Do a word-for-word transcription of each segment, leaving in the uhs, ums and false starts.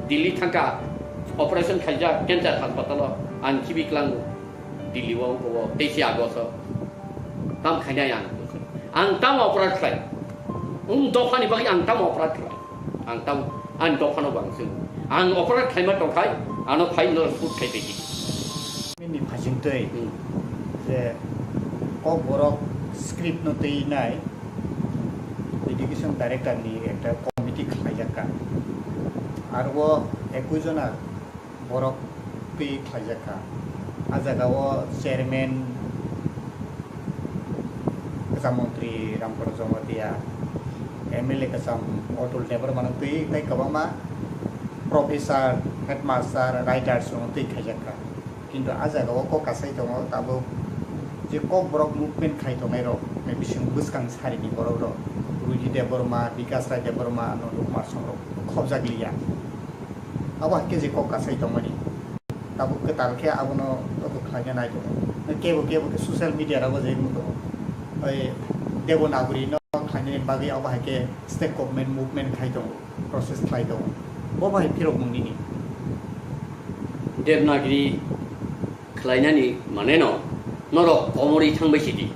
Delhi thangkha, operation khaijak cancer hospital o, ang khibi klango. Delhi o wngkha o, teisi August o. Tam khainai ang. Ang tam operation khlai. Um dophani bagwi ang tam operation khlai. Ang tam, ang dophano bang sung. Ang operation khlaima tongkhai, ano phai no shoot khai tei. Nini phasing twi Hmm. je Kokborok script no twi nai education director ni ekta committee khlaijakha. Aro o ekui jona borok twi khlaijakha. A jaga o chairman kwcham montri Ramprasad Jamatia, M L A kwcham Atul Debbarma no twi tei kwbangma professor, headmaster, writers rok no twi khaijakha. Kintu a jaga o kok kasai tongo tabuk je Kokborok movement khai tongnai rok, bising bwskang sari ni borok rok, Ruji Debbarma, Bikas Rai Debbarma, Nandu Kumar Song rok khobjak liya. Abo hai khe je kok kasai tongmani. Tabuk kwtal khe abono abo khlaina nai tongo. Kebo kebo khe social media rogo je wng tongo. Oi Devanagari no khlainani bagwi abo hai khe state government movement khai tongo, process khlai tongo. Bo bai phirok mung nini. Devanagari khlainani mane no, norok komorwi thangbai sidi.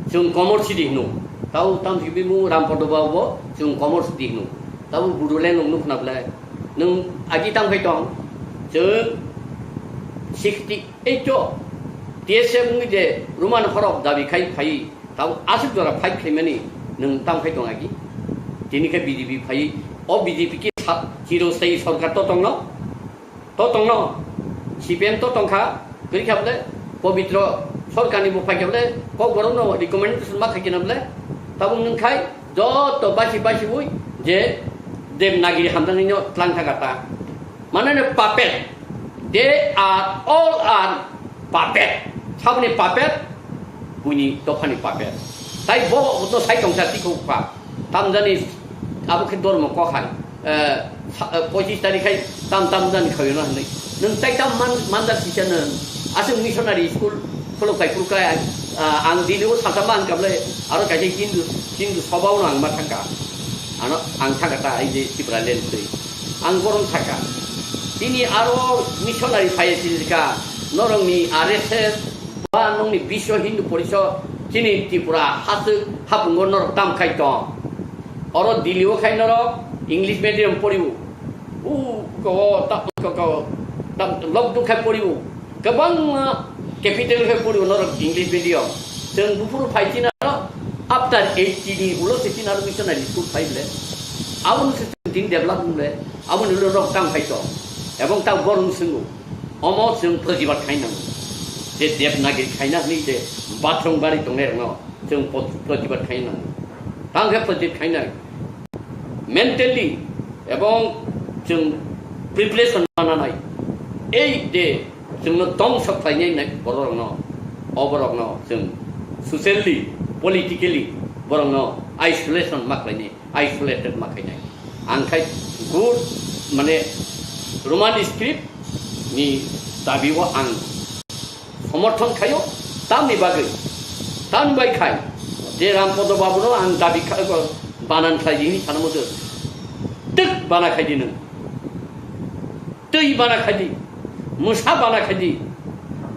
Chwng komor sidi hino. Tau tam sibimung Rampada Babu bo chwng komor sidi hino. Tabo Bodoland nung nukna belai. Nwng agi tang phai tong. Chwng sixty eight o T S F wngwi je Roman horok dabi khai phai. Tabo aswk jora fight khlaimani nwng tang phai tong agi. Tini khe B J P phai. O B J P ki sa-, chiro sai sorkar to tongno. To tongno, C P M to tongkha, kwrwi kha bole, Pobitro Sorkarni bo phai kha bole, Kokborokno recommendation ma khai khe na bole, tabuk nwng khai joto basi basi ui je Devanagari hamjaknai no tlang thangkha ta. Mane no puppet, they are all are puppet. Saboni puppet, buini dophani puppet. Tai bo to sai tongsa tiko pa. Tamjani abo khe dormo kok hai, eh, sa-, eh, pochis tarik hai tam tam jani khawi no hinwi. Nwng tai tam man, manjak sisa nwng. Aswk missionary school khuluk kai phuru kai, ah, ang Delhi o sasa man kable aro kaisa Hindu, Hindu sobao no ang ma thangka. Ano ang thangka ta ai je Tipraland twi. Ang borom thangka. Tini aro missionary phai sinjika norokni R S S Ba nokni Biswa Hindu Porishod chini Tripura haswk hapungo norok tam khai tong. Oro Delhi o khai norok English medium poribo. U ko ta ko ko ta lok duk khai poribo. Kwbangma capital khai poribo norok English medium. Chwng buphuru phai chini aro after eighty ni ulo se chini aro missionary school phai ble. Aboni se chwng din develop ble. Aboni ulo norok tam khai tong. Ebong ta borong swngo. Omo chwng protibad khai nango. Je Devanagari khaina hwnwi je bathroom bari tongnai rokno chwng pot-, protibad khai nango. Tang khe protibad khainai. Mentally ebong chwng preparation mananai. Ei je chwngno tongsa khlainai nai bororokno, o borokno chwng socially, politically borokno isolation ma khlainai. Isolated ma khainai. Ang khai good, mane, Roman script ni dabi o ang somorthon khaio, tamni bagwi, tamni bai khai je Rampada Babu no ang dabi kha-, banan khlai di hinwi sana muchung. Twk bana khai di nwng. Twi bana khai di, mwsa bana khai di,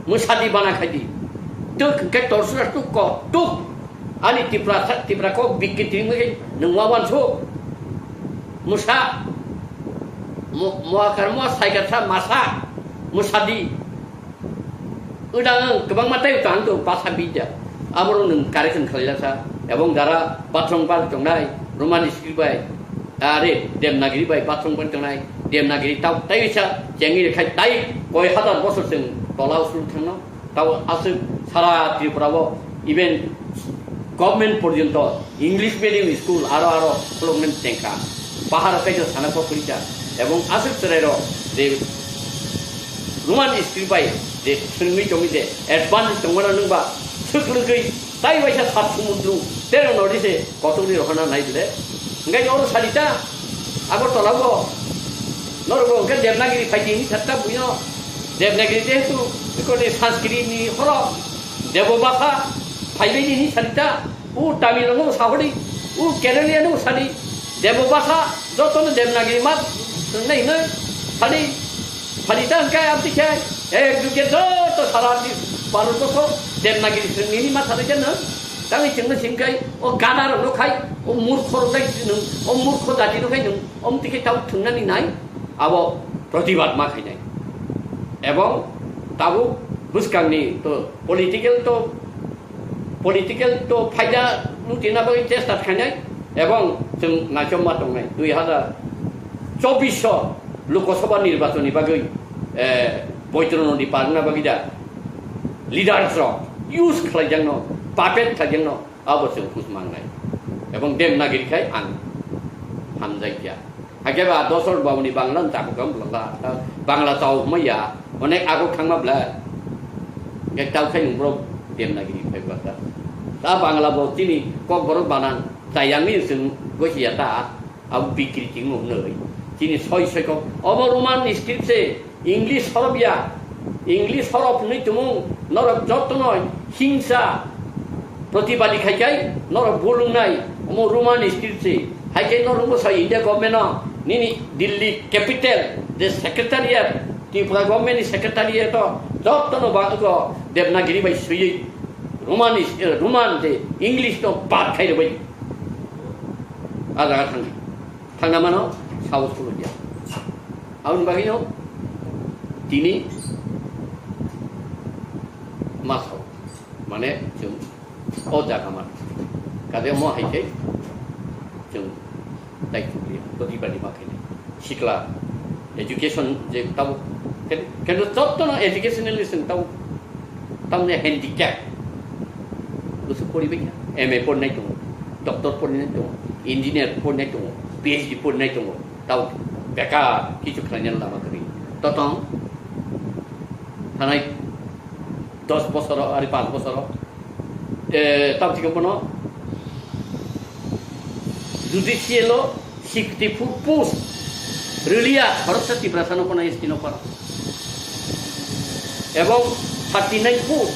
mwsadi bana khai di. Tuk hwnkhe torsura tuk kok tuk. Ani Tipra sa-, Tipra kok bikki twi wngwi nwng ma wansuk. Mwsa, mo-, moakar moa saikar sa masa, mwsadi. Udang kwbangma tei utang to basa bidya. Aboro nwng correction khlailasa. Ebong jara bathroom bar tongnai, Roman script bai, are Devanagari bai bathroom bar tongnai, Devanagari tau tei sa chengwi khai tai koi hazar bosor chwng tola usul thangno. Tau aswk sara Tripura o even government porjonto English medium school aro aro khulukmani chengkha. Bahar kaisa sana kok kwrwikha. Ebong aswk chwrairok je Roman script bai je swrwngwi tongwi je advance tongmano nwngba swk lwgwi tai waisa sat sumundru tero nori se kotorni rohorna nai bile. Hwnkhe oro salita Agartala bo norok bo hwnkhe Devanagiri phaidi hinwi satta buino Devanagiri jehetu ikoni Sanskrit ni horo Debo bhasha phaibaidi hinwi salita. U Tamil rokno bo sahordi, u Keraliya no bo sadi, Debo bhasha jotono Devanagiri ma wngnai hwnwi Phani, phani ta hwnkhe amtwi khe, ek juge joto sara di Bharat borso Devanagiri swrwng nini ma thani khe nwng. Tangwi chwngno simi khai, o gada rokno khai, o murkho rok khai nwng, o murkho jati rok khai nwng, omtwi khe tau thwngnani nai, abo protibad ma khainai. Ebong tabuk bwskangni to political to political to phaida lutina bagwi chesta khainai ebong chwng naichomma tongnai dui hazar chobbish o Lok Sabha nirbachon ni bagwi, eh, Boitro Nodi parna bagwi da leaders rok use khlaijakno, puppet khlaijakno abo chwng hus mangnai ebong Devanagiri khai ang hamjakya. Hakhe ba Dosor Babuni Bangla no chakukha bwla, Bangla chao hwnma ya, onek aguk thangma bwla. Hwnkhe tao khai nwng borok Devanagiri phai bwla ta. Ta Bangla bo chini Kokborok banan chayangni chwng gosi ya ta, abo bikri chwng nuknwi. Chini soi soi kok, obo Roman script se. English horop ya, English horop hwnwi tumung norok jotono hingsa protibadi khai khai norok bulungnai omo Roman script se. Hai khe norok bwsa India government no nini Delhi capital je secretariat, Tripura government ni secretariat o jotono ba ego Devanagiri bai swiwi Roman is, eh, Roman je English no bad khai rwbai. A jaga thangdi. Thangna mano, saos khulukya. Aboni bagwino tini ma sao, mane chwng o jaga mano. Kade mo hai khe chwng tai chukliya, to dibadi ma khainai. Sikla, education je tabo, ken-, kendo jottono educationally chwng tabo, tamni handicap. Bwswk poribai kha, M A porinai tongo, doctor porinai tongo, engineer porinai tongo, P H D porinai tongo, tao bekar kichu khlainani lama kwrwi. Totong thanai dos bosoro, ari panch bosoro, eh, tamo thikhe bono judicial o sixty four post rwliya khoroksa Tiprasa no kono S T no kono. Ebong thirty nine post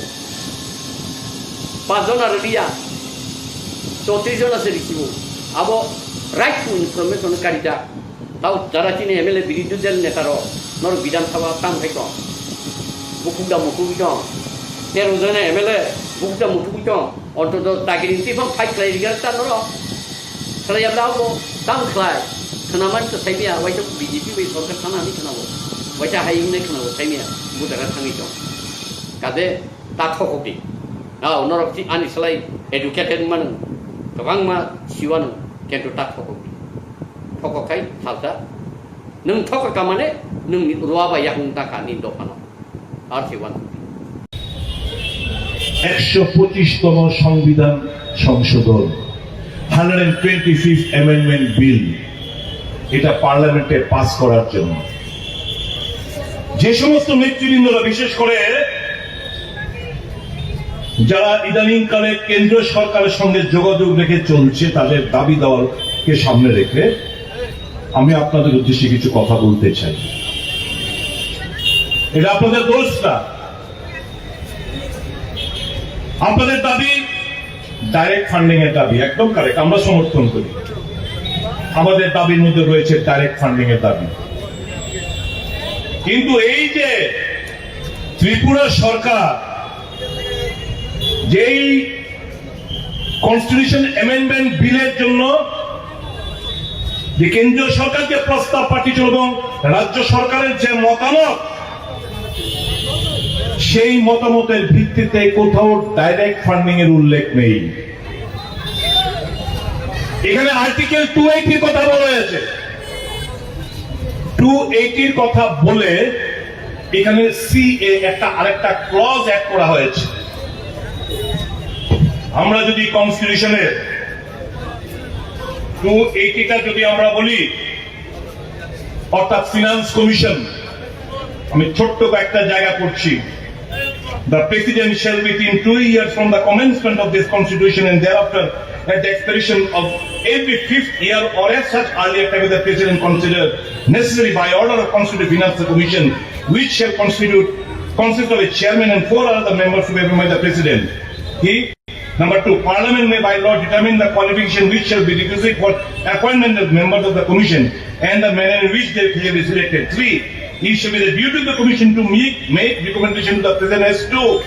pajona rwliya, chowtris jona se risibo. Abo right to information karida. Tao jara chini M L A biridhu dal neta rok norok Bidhan Sabha tam khai tong. Bukuk da mukuk tong. Tero jona M L A bukuk da mukuk tong. Ontoto dagiri twi phang fight khlai rikha ta norok. Khlai yabla abo tam khlai. Khwnaman to saimia, waisa B J P bai sorkar thana ni khwnabo. Waisa hai wngnai khwnabo saimia, bo jaga thangwi tong. Kade ta thokok di. Nao norok si ani slai educated manu, kwbangma siwano, kento ta thokok di. Thokok khai salsa. Nwng thokok kamane, nwng ruwa bai yakung ta kha ni dophano. Ar si wan. একশো পঁচিশতম সংবিধান সংশোধন, hundred twenty fifth amendment bill, এটা পার্লামেন্টে পাস করার জন্য যে সমস্ত নেতৃবৃন্দরা, বিশেষ করে যারা ইদানিংকালে কেন্দ্রীয় সরকারের সঙ্গে যোগাযোগ রেখে চলছে, তাদের দাবি দাওয়াকে সামনে রেখে আমি আপনাদের উদ্দেশ্যে কিছু কথা বলতে চাই। এটা আপনাদের দোষ না, আপনাদের দাবি ডাইরেক্ট ফান্ডিং এর দাবি, একদম কারেক্ট, আমরা সমর্থন করি। আমাদের দাবির মধ্যে রয়েছে ডাইরেক্ট ফান্ডিং এর দাবি। কিন্তু এই যে ত্রিপুরা সরকার যেই কনস্টিটিউশন অ্যামেন্ডমেন্ট বিলের জন্য যে কেন্দ্রীয় সরকারকে প্রস্তাব পাঠিয়েছিল এবং রাজ্য সরকারের যে মতামত, সেই মতামতের ভিত্তিতে কোথাও ডাইরেক্ট ফান্ডিং এর উল্লেখ নেই। এখানে আর্টিকেল টু এইটির কথা বলা হয়েছে। টু এইটির কথা বলে এখানে সিএ একটা আরেকটা ক্লজ অ্যাড করা হয়েছে। আমরা যদি কনস্টিটিউশনের টু এইটিটা যদি আমরা বলি, অর্থাৎ ফিনান্স কমিশন, আমি ছোট্ট কয়েকটা জায়গা পড়ছি। The president shall, within two years from the commencement of this constitution and thereafter, at the expiration of every fifth year or at such earlier time as the president consider necessary, by order of Constitutional Finance Commission, which shall constitute, consist of a chairman and four other members to be appointed by the president. He Number two, Parliament may by law determine the qualification which shall be requisite for appointment of members of the commission. and the manner in which they clearly selected. Three, it should be the duty of the commission to make, make recommendation to the present as to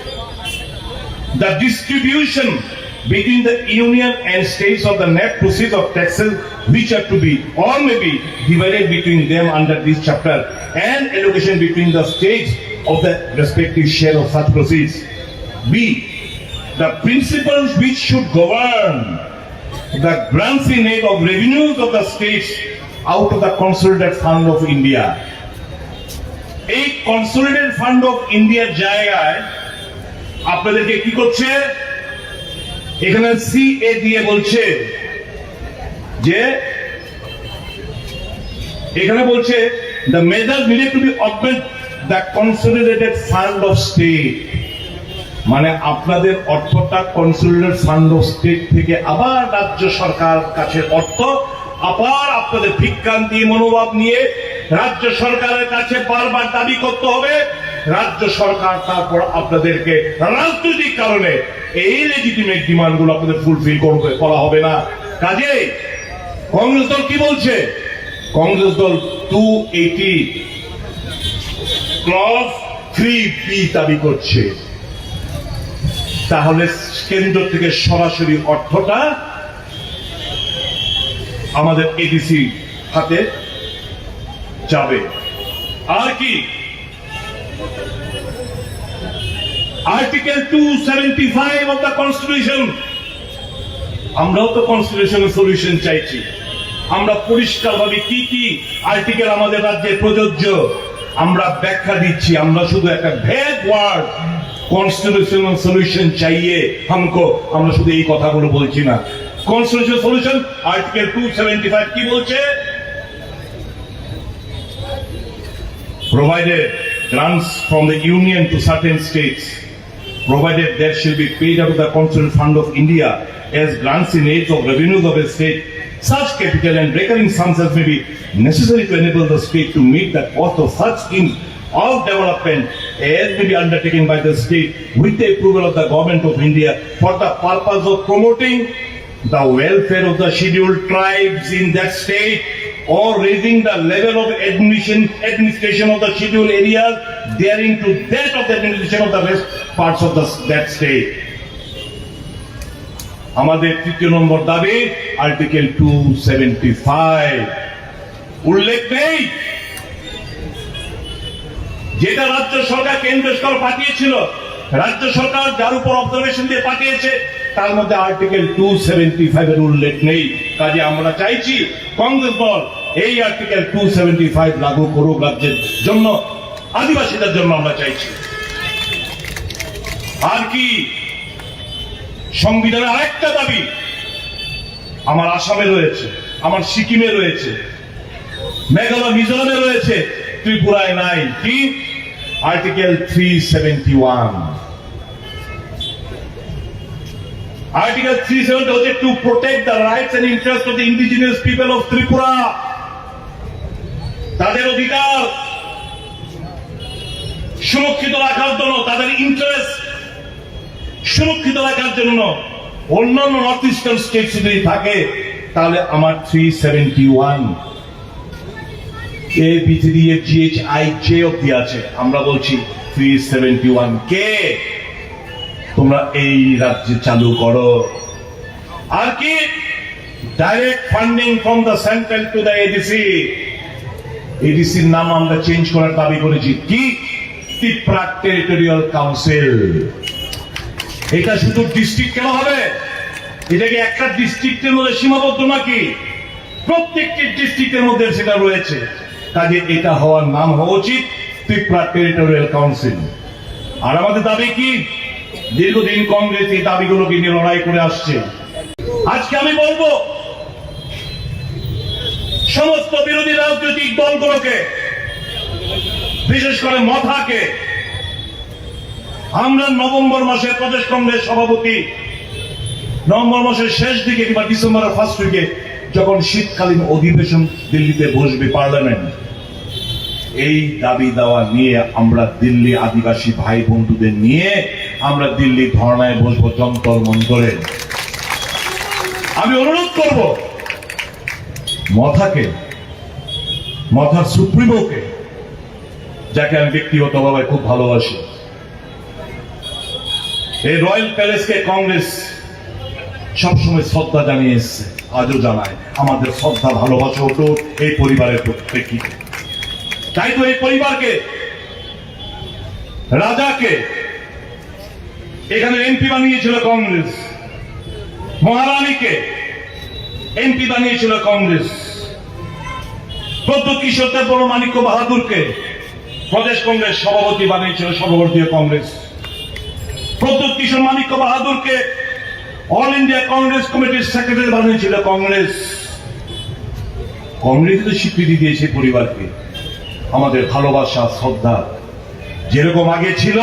the distribution between the union and states of the net proceeds of taxes which are to be or may be divided between them under this chapter and allocation between the states of the respective share of such proceeds. B, the principles which should govern the grants in aid of revenues of the states out of the Consolidated Fund of India. এই consolidated fund of ইন্ডিয়ার জায়গায় আপনাদেরকে কি করছে? এখানে সিএ দিয়ে বলছে যে, এখানে বলছে, the measures needed to be augment the consolidated fund of state. মানে আপনাদের অর্থটা কনসোলিডেটেড ফান্ড অফ স্টেট থেকে আবার রাজ্য সরকার কাছে অর্থ আবার আপনাদের ভিক্ষান্তি মনোভাব নিয়ে রাজ্য সরকারের কাছে বারবার দাবি করতে হবে। রাজ্য সরকার তারপর আপনাদেরকে রাজনৈতিক কারণে এই লেজিটিমেট ডিমান্ড গুলো আপনাদের ফুলফিল করবে, করা হবে না। কাজেই কংগ্রেস দল কি বলছে? কংগ্রেস দল টু এইটি ক্লজ থ্রি বি দাবি করছে। তাহলে কেন্দ্র থেকে সরাসরি অর্থটা আমাদের এডিসি খাতে যাবে। আর কি? Article two seventy five of the constitution, আমরাও তো কনস্টিটিউশনাল সলিউশন চাইছি। আমরা পরিষ্কারভাবে কি কি আর্টিকেল আমাদের রাজ্যে প্রযোজ্য আমরা ব্যাখ্যা দিচ্ছি। আমরা শুধু একটা ভ্যাগ ওয়ার্ড কনস্টিটিউশনাল সলিউশন চাইয়ে হামকো, আমরা শুধু এই কথাগুলো বলছি না। Constitutional solution article two seventy five কি বলছে? Provided grants from the Union to certain states, provided that shall be paid out of the Constitutional Fund of India as grants in aid of revenues of a state, such capital and recurring sums as may be necessary to enable the state to meet the cost of such schemes of development as may be undertaken by the state with the approval of the Government of India for the purpose of promoting the welfare of the scheduled tribes in that state or raising the level of admission, administration of the scheduled areas therein to that of the administration of the rest parts of the, that state. আমাদের তৃতীয় নম্বর দাবি article two seventy five উল্লেখ নেই, যেটা রাজ্য সরকার কেন্দ্র সরকার পাঠিয়েছিল, রাজ্য সরকার যার উপর অবজারভেশন দিয়ে পাঠিয়েছে, তার মধ্যে আর্টিকেল টু সেভেন্টি ফাইভ এর উল্লেখ নেই। কাজে আমরা চাইছি কংগ্রেস দল এই আর্টিকেল টু সেভেন্টি ফাইভ লাগু করুক রাজ্যের জন্য, আদিবাসীদের জন্য আমরা চাইছি। আর কি? সংবিধানের আরেকটা দাবি আমার আসামে রয়েছে, আমার সিকিমে রয়েছে, মেঘালয় মিজোরামে রয়েছে, ত্রিপুরায় নাই। কি? Article three seventy one. Article three seventy হচ্ছে to protect the rights and interest of the indigenous people of Tripura. তাদের অধিকার সুরক্ষিত রাখার জন্য, তাদের ইন্টারেস্ট সুরক্ষিত রাখার জন্য অন্যান্য নর্থ ইস্টার্ন স্টেটস যদি থাকে, তাহলে আমার three seventy one A B three A G H I J অব্দি আছে, আমরা বলছি থ্রি সেভেন্টি ওয়ান কে তোমরা এই রাজ্যে চালু করো। আর কি? Direct funding from the central to the A D C. এডিসির নাম আমরা চেঞ্জ করার দাবি করেছি। কি? Tripura territorial council. এটা শুধু ডিস্ট্রিক্ট কেন হবে? এটা কি একটা ডিস্ট্রিক্টের মধ্যে সীমাবদ্ধ নাকি? প্রত্যেকটি ডিস্ট্রিক্টের মধ্যে সেটা রয়েছে। কাজে এটা হওয়ার নাম হওয়া উচিত ত্রিপুরা টেরিটোরিয়াল কাউন্সিল। আর আমাদের দাবি কি? দীর্ঘদিন কংগ্রেস এই দাবিগুলোকে নিয়ে লড়াই করে আসছে। আজকে আমি বলবো, সমস্ত বিরোধী রাজনৈতিক দলগুলোকে, বিশেষ করে মথাকে, আমরা নভেম্বর মাসে প্রদেশ কংগ্রেস সভাপতি নভেম্বর মাসের শেষ দিকে কিংবা ডিসেম্বরের ফার্স্ট উইকে যখন শীতকালীন অধিবেশন দিল্লিতে বসবে পার্লামেন্ট, এই দাবি দাওয়া নিয়ে আমরা দিল্লি আদিবাসী ভাই বন্ধুদের নিয়ে আমরা দিল্লি ধর্ণায় বসবো যন্তর মন্তরে। আমি অনুরোধ করব মথাকে, মথার সুপ্রিমোকে, যাকে আমি ব্যক্তিগতভাবে খুব ভালোবাসি, এই রয়্যাল প্যালেসকে কংগ্রেস সবসময় শ্রদ্ধা জানিয়ে এসছে, আজও জানায়। আমাদের শ্রদ্ধা ভালোবাসা অটুট এই পরিবারের প্রেক্ষিতে। তাই তো এই পরিবারকে, রাজাকে এখানে এমপি বানিয়েছিল কংগ্রেস, মহারানীকে এমপি বানিয়েছিল কংগ্রেস, প্রদ্যুৎ কিশোর দেববর্মা মাণিক্য বাহাদুরকে প্রদেশ কংগ্রেস সভাপতি বানিয়েছিল সর্বভারতীয় কংগ্রেস, প্রদ্যুৎ কিশোর মাণিক্য বাহাদুরকে অল ইন্ডিয়া কংগ্রেস কমিটির সেক্রেটারি বানিয়েছিল কংগ্রেস। কংগ্রেস তো স্বীকৃতি দিয়েছে পরিবারকে। আমাদের ভালোবাসা, শ্রদ্ধা যেরকম আগে ছিল,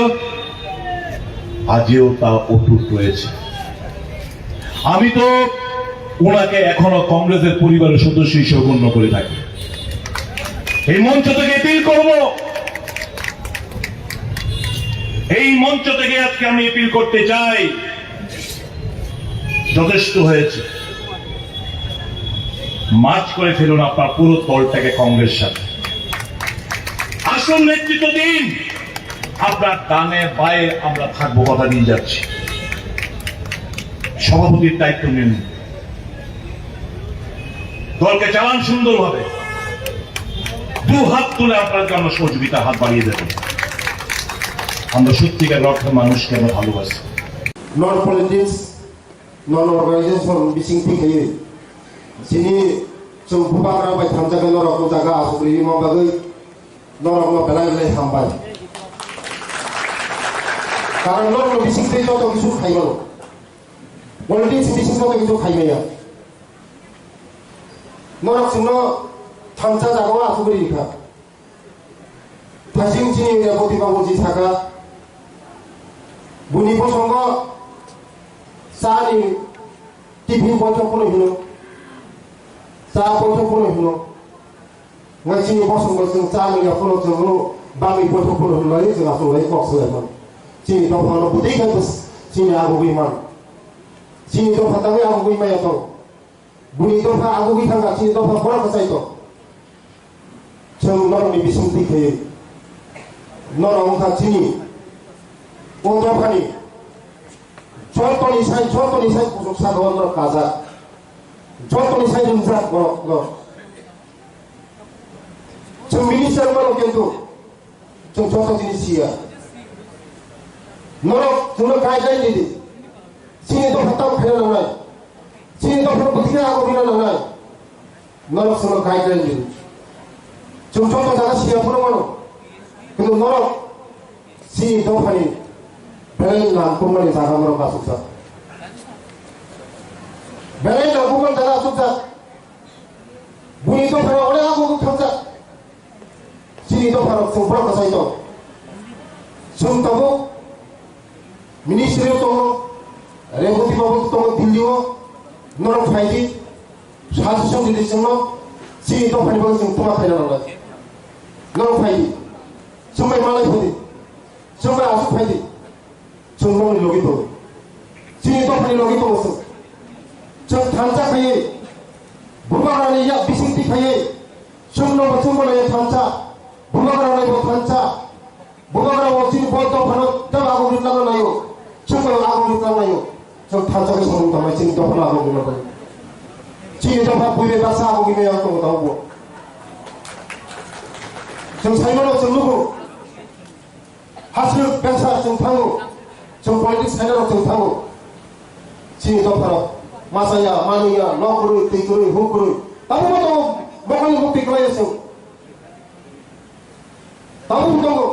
আজও তা অটুট রয়েছে। আমি তো ওনাকে এখনো কংগ্রেসের পরিবারের সদস্য হিসেবে গণ্য করে থাকি। এই মঞ্চ থেকে অ্যাপিল করব, এই মঞ্চ থেকে আজকে আমি অ্যাপিল করতে চাই, যথেষ্ট হয়েছে। মার্জ করে ফেলুন আপনার পুরো দলটাকে কংগ্রেসের সাথে। আসুন, নেতৃত্ব দিন। আপনার ডানে বায়ে আমরা থাকবো, কথা দিয়ে যাচ্ছি। সভাপতির দায়িত্ব নিন, দলকে চালান সুন্দরভাবে। দু হাত তুলে আপনার জন্য সহযোগিতা হাত বাড়িয়ে দেব। আমরা সত্যিকার অর্থে মানুষকে আমরা ভালোবাসি। Non politics, non organization bising thik hai. Sini chung bubagra bai thamjak norok jaga asuk ri ma bagwi norok no belai belai hambai. Karon norok no bising thik joto kisu khai mano. Politics bising joto kisu khai maya. Norok chwngno thamsa jagao asugwi rikha. Thasing chini Reboti babuji saka, buni bosongo chani tiffin boithok phano hino, cha boithok phano hino. Ngai chini bosongo chwng cha nungya phano chwngno bagwi boithok phano hino lai chwng aswk lai kok swlai man. Chini dophano bwtwi khe bws-, chini agugwi man. Chini dopha tangwi agugwi maya tong. Buni dopha agugwi thangkha, chini dopha borok kwchai tong. Chwng norokni bisingtwi khe norok wngkha chini o dophani jotoni sai, jotoni sai kuchuk sakao norok kajak, jotoni sai ringjak borok no. Chwng minister mano kintu chwng joto jinis siya. Norok chwngno guideline ridi. Chini dopha tamo khaina nangnai. Chini dopha bwtwi khe ago rina nangnai. Norok chwngno guideline ridi. Chwng joto jaga siya phano mano. Kintu norok chini dophani belai nangkukmani jaga norok asukjak. Belai nangkukmani jaga asukjak. Buni dophano onek ago thangjak. Chini dopharok chwng borok kwchai tong. Chwng tabuk ministry o tongo, Reboti babu tongo Delhi o, norok phai di, suggestion di di chwngno, chini dophani bagwi chwng tuma khaina nangnai. Norok phai di, chwng bai malai phai di, chwng bai aswk phai di. Chwng nokni logi tongo. Chini dophani logi tongo chwng. Chwng thansa khaiwi, bubagrani yak bisingtwi khaiwi, chwngno bo chwngbo naiya thansa, bubagrano bo thansa, bubagrano chini bo dophano tei ago rinani naio, chwngbo ago rinani naio. Chwng thansa khe samung tangnai chini dophano ago rinani naio. Chini dopha buibai baksa ago rinani yak tongo tabukbo. Chwng saimano chwng nugo. Hasrwk bengsa chwng thango, chwng politics khainarok chwng thango. Chini dopharok machaya, manwiya, nok kwrwi, twi kwrwi, huk kwrwi. Tabukbo tongo, mokol ni mukti kwlaiya chwng. Tabukbo tongo,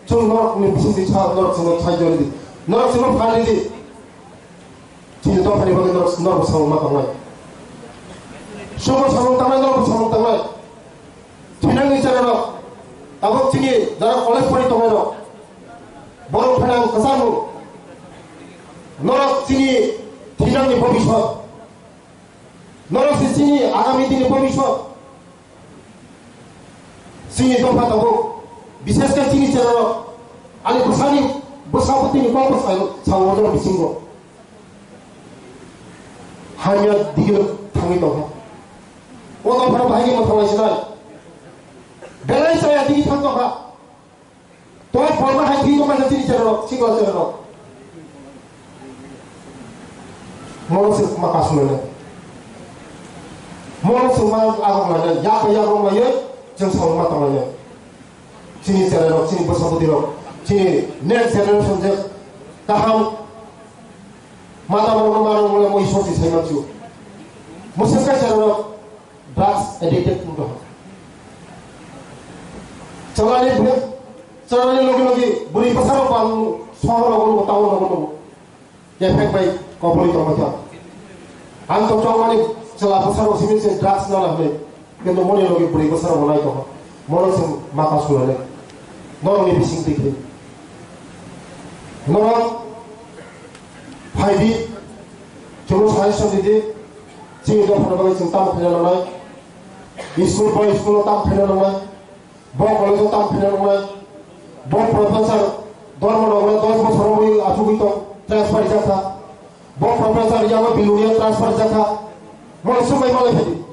chwng norokni bisingtwi sa, norok chwngno sahajyo rwdi. Norok chwngno phan rwdi. Chini dophani bagwi norok, norokbo samung ma tangnai. Chwngbo samung tangnai, norokbo samung tangnai. Thinangni cherairok, tabuk chini jara college pori tongnairok, borok phainang kwchangno, norok chini thinangni bobiswt, norok se chini agami dini bobiswt. Chini dopha tabuk, bishesh khe chini cherairok, ani bwsani bwsabwtwini kokbo sao, sao oro bisingo. Hamya digiro thangwi tongkha. O dophano bahai khe mwthang lai sinai. Belai chaya digi thang tongkha. To forma hai thwi tongkha chini cherok, chikla cherok. Mono se ma kasulene. Mono se ma agok lane, yak yak rong laye, jeng sa ma tong laye. Chini cherok, chini bwsa bwtwi rok, chini next generation je kaham mata rok no ma rong le moi sorti sai manchu. Musuk ka cherok drugs addicted wng tong. Chalani bwrwi, chalani logi logi bwrwi bwsarok bang sohor rogo nugo, town rogo nugo. Kephek bai kobori tongma kha. Ang to chongmani chwla bwsarok simi se drugs nana hwnwi. Kintu moni logi bwrwi bwsarok bo nai tongkha. Mono chwng maka sulane. Norokni bising twi khe. Norok phai di. Chwngno suggestion di di. Chini dophani bagwi chwng tamo khaina nangnai. School bai school-o tamo khaina nangnai. Bo college-o tamo khaina nangnai. Bo professor Dharmanagar dos bosor wngwi achugwi tong, transfer rijak kha. Bo professor Yama Bilonia transfer rijak kha. Bo swngbai malai phai di.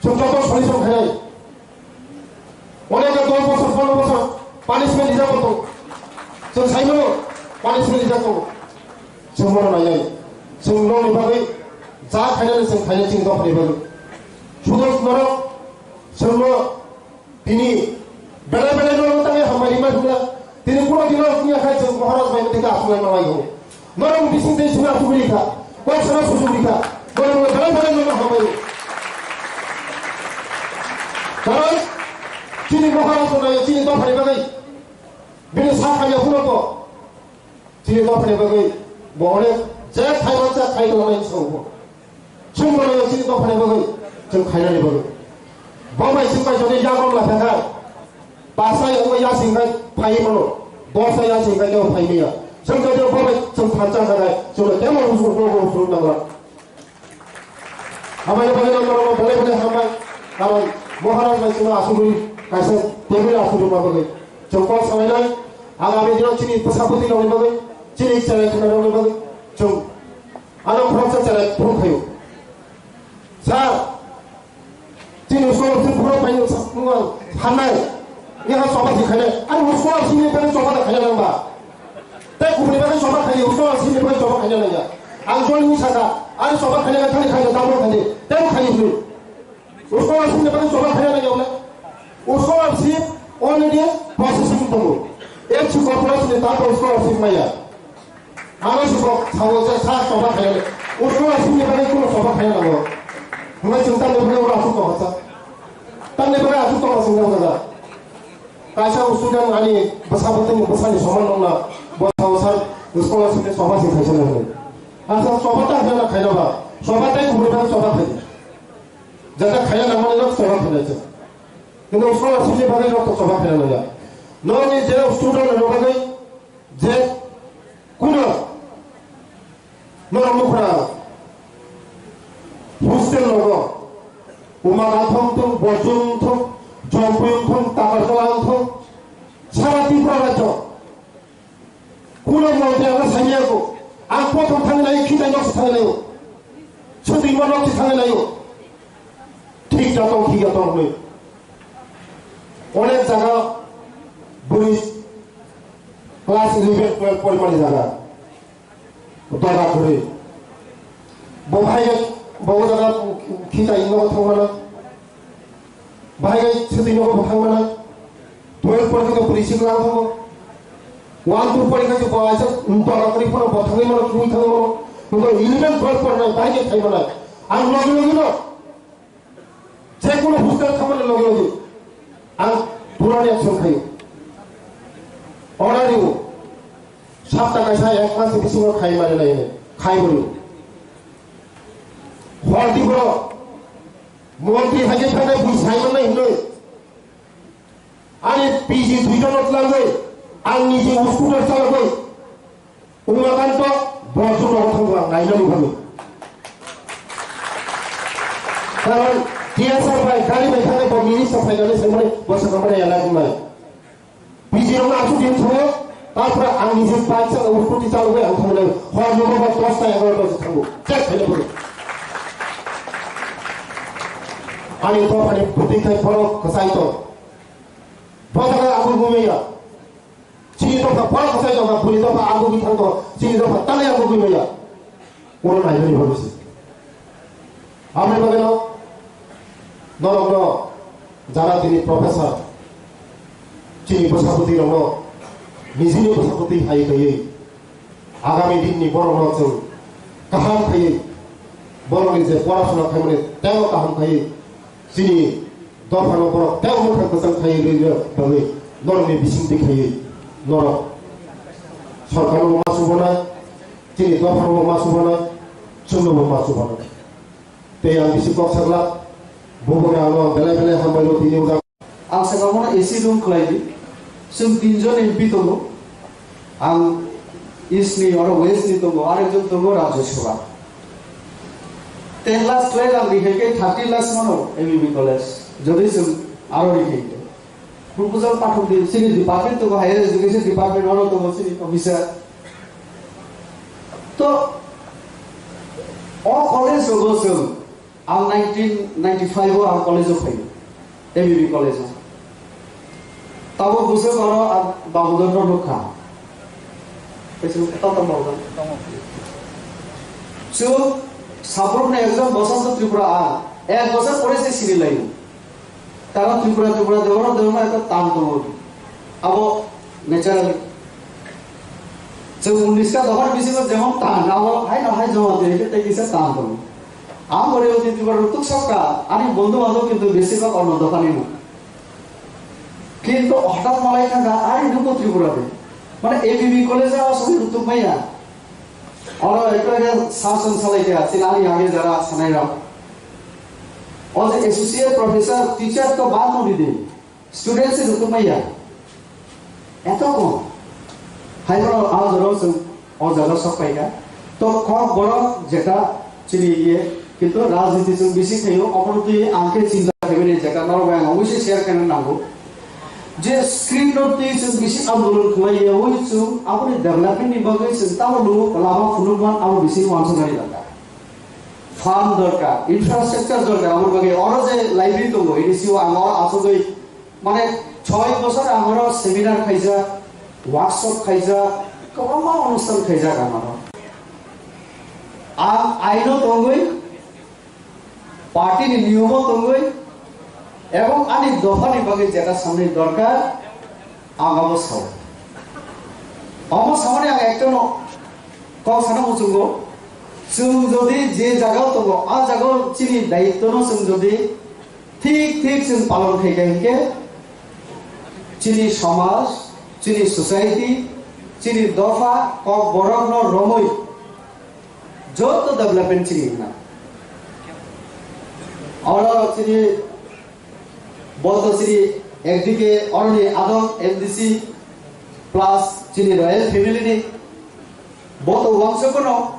Chwng joto solution khainai. Onek dos bosor, pondro bosor punishment rijak bo tong. Chwng sai mano punishment rijak tongo. Chwng bono nainai. Chwng nokni bagwi ja khainani chwng khainai chini dophani bagwi. Sudo norok chwngno tini belai belai norok tangwi hambai rimai phunukla. Tini kuno dino wngya khai chwng Maharaj bai tini aswk lai manai go. Norok bising tei chwng aswk ri kha. Kok sana susuk ri kha. Norok belai belai norok hambai. Karon chini Maharaj no naio chini dophani bagwi. Bini sa khamya phunukgo. Chini dophani bagwi bo onek je khai mansa khai tongmani songbo. Chwng bono chini dophani bagwi chwng khainani bagwi. Bo bai chwng bai jodi yagon la thakha. Basa yago yasing khai phai mano. Dosa yasing khai teo phai miya. Chwng jodi bo bai chwng thansa kha khai chwng temo rusu rusu rusu nangla. Hambai, hambai, norok belai belai hambai. Karon Maharaj bai chwngno asugwi kaisa table asugwi ma bagwi. Chwng kok salainai, agami dino chini bwsa bwtwi rokni bagwi, chini chwrai khuna rokni bagwi chwng ano khoroksa chwrai phuru phaio. Sir, chini scholarship phuru phaio sa-, wng ang hamnai. Yaha choba si khainai. Ani scholarship ni bagwi choba da khaina nang ba. Tei kubuni bagwi choba khainai, usko sini bagwi choba khaina nangya. Ang jol ni saka, ani choba khaina thani khaina, tabuk khaina, tei khaina hwnwi. Usko sini bagwi choba khaina nangya wala. Usko si already processing tongo. Ek si corporation ni tato usko si maya. Ano si kok sawo sa sa choba khaina. Usko sini bagwi kuno choba khaina nango. Hwnwi chwng tamni bagwi oro asuk tongkha sa. Tamni bagwi asuk tongkha chwng nang jaga. Kaisa student ani bwsa bwtwini bwsani soman nokna bo sao sir scholarship ni soba se khaisa nai. Asa soba ta hwnna khaina ba, soba tai kubuni ba soba khai. Jata khaina nangmani nok soba khaina se. Kintu scholarship ni bagwi nok soba khaina nangya. Nokni je student ni bagwi je kuno norok nukra hostel logo Umaga thong thong, Bojong thong, Jompuyung thong, Takarjala thong, sara Tripura rajyo. Kuno montri ang sanya ko, ang kothom thang lai, khitai nok thang lai, chutui ma nok thang lai. Thik jatong, thik jatong hoi. Onek jaga bui class eleven, twelve porimani jaga. Dora kwrwi. Bo bahai khe, bo o jaga khitai nogo thangmano. Bahai khe swtwi nogo bo thangmano. Twelve porikhe to bwrwi sikla thango. One, two porikhe to bo aisa dora kwrwi phano bo thangwi mano, kwrwi thangwi mano. Bo eleven, twelve porinai bahai khe thai mano. Ang logi logi no. Jekunu hostel thangmani loge loge ang durani action khaio. Order rio. Sapta kaisa ek mas bisingo khai mani nai hinwi. Khai borio. Horti borok montri hai khe thangkhe bui sai mannai hinwi. Ani P G duijono twlangwi ang niji scooter chalogwi Umakanto borok chwng rogo thangbo ang naina lubani. Karon T S R bai gari bai thangwi bo minister phainani swngmani bo swkang mani elak wngnai. P G rokno aswk din thango, tarpore ang niji bike chalo, scooty chalogwi ang thangnai. Hor nogo ba dosta egarota se thango. Check khaina pore. Ani dophani bwtwi khai borok kwchai tong. Bo jaga ang bo maya. Chini dopha borok kwchai tong, bini dopha ang bo thang tong, chini dopha tani ang bo maya. Oro nainani bagwi se. Aboni bagwino norokno jara tini professor, chini bwsabwtwi rokno nijini bwsabwtwi hai khaiwi agami dinni borokno chwng kaham khaiwi borokni je porasona khaimani teibo kaham khaiwi chini dophano borok teibo mwkhang kwchang khaiwi rwna bagwi norokni bisingtwi khaiwi norok sorkarno ma subonai, chini dophano ma subonai, chwngno bo ma subonai. Tei ang bisi kok saglak, bubugra ano belai belai hambai rw tini ujak. Ang saka mono A C room khlai di. Chwng tinjon M P tongo. Ang East ni oro West ni tongo, arekjon tongo Rajya Sabha. Ten lakhs twelve ang rihai khe thirty lakhs mano M B B college. Jodi chwng aro rihai khe. Proposal pathok di, chini department tongo, Higher Education Department oro tongo chini officer. To o college rogo chwng Ang nineteen ninety-five o ang college o phaio, M B B college o. Tabuk bwswk oro ang Babudor no nukha. Kaisa tata Babudor. Chwng sabrumni ekjon Bosonto Tripura ang ek bosor pore se sini laio. Karon Tripura, Tripura, Debbarma, Debbarma ekta tan tongo. Abo naturally. Chwng unnish ta dophani bisingo jemon tan, abo haino hai joma twi hwnkhe tei kisa tan tongo. Ang bo Rewati Tripura rwtuk sakha, ani bondhu bandhob kintu besibak onno dophani no. Kintu hothat malai thangkha, ani nukgo Tripura de. Mane A B B college o aswk rwtuk maya. Oro ekta khe sir chwng salai kha, chini ani age jara sanai rok. O je associate professor, teacher to bad no di de. Student se rwtuk maya. Eto kom. Hai bono a jora chwng o jaga sok pai kha. To kok borok jeta chini iye, kintu rajniti chwng bisi khaio, obono twi ang khe chinta khaimani jeta norok bai ang obviously share khaina nango. Je screen no twi chwng bisi andolon khlai ya, oi chwng aboni development ni bagwi chwng tamo lugo lama phunukman abo bisi wansuknani dorkar. Fund dorkar, infrastructure dorkar, aboni bagwi oro je library tongo, ini siwa ang oro asugwi mane choi bosor ang oro seminar khaijak, workshop khaijak, kwbangma onusthan khaijak ang oro. Ang aino tongwi, party ni niyomo tongwi, ebong ani dophani bagwi jeta samni dorkar, ang abo sao. Omo samani ang ektono kok sana muchungo, chwng jodi je jagao tongo, a jagao chini daitwno chwng jodi thik thik chwng palon khai kha hinkhe, chini somaj, chini society, chini dopha, kok borokno romwi joto development chini wngna. Oro chini boto chini ekdike oroni adong M D C plus chini royal family ni boto wangsukno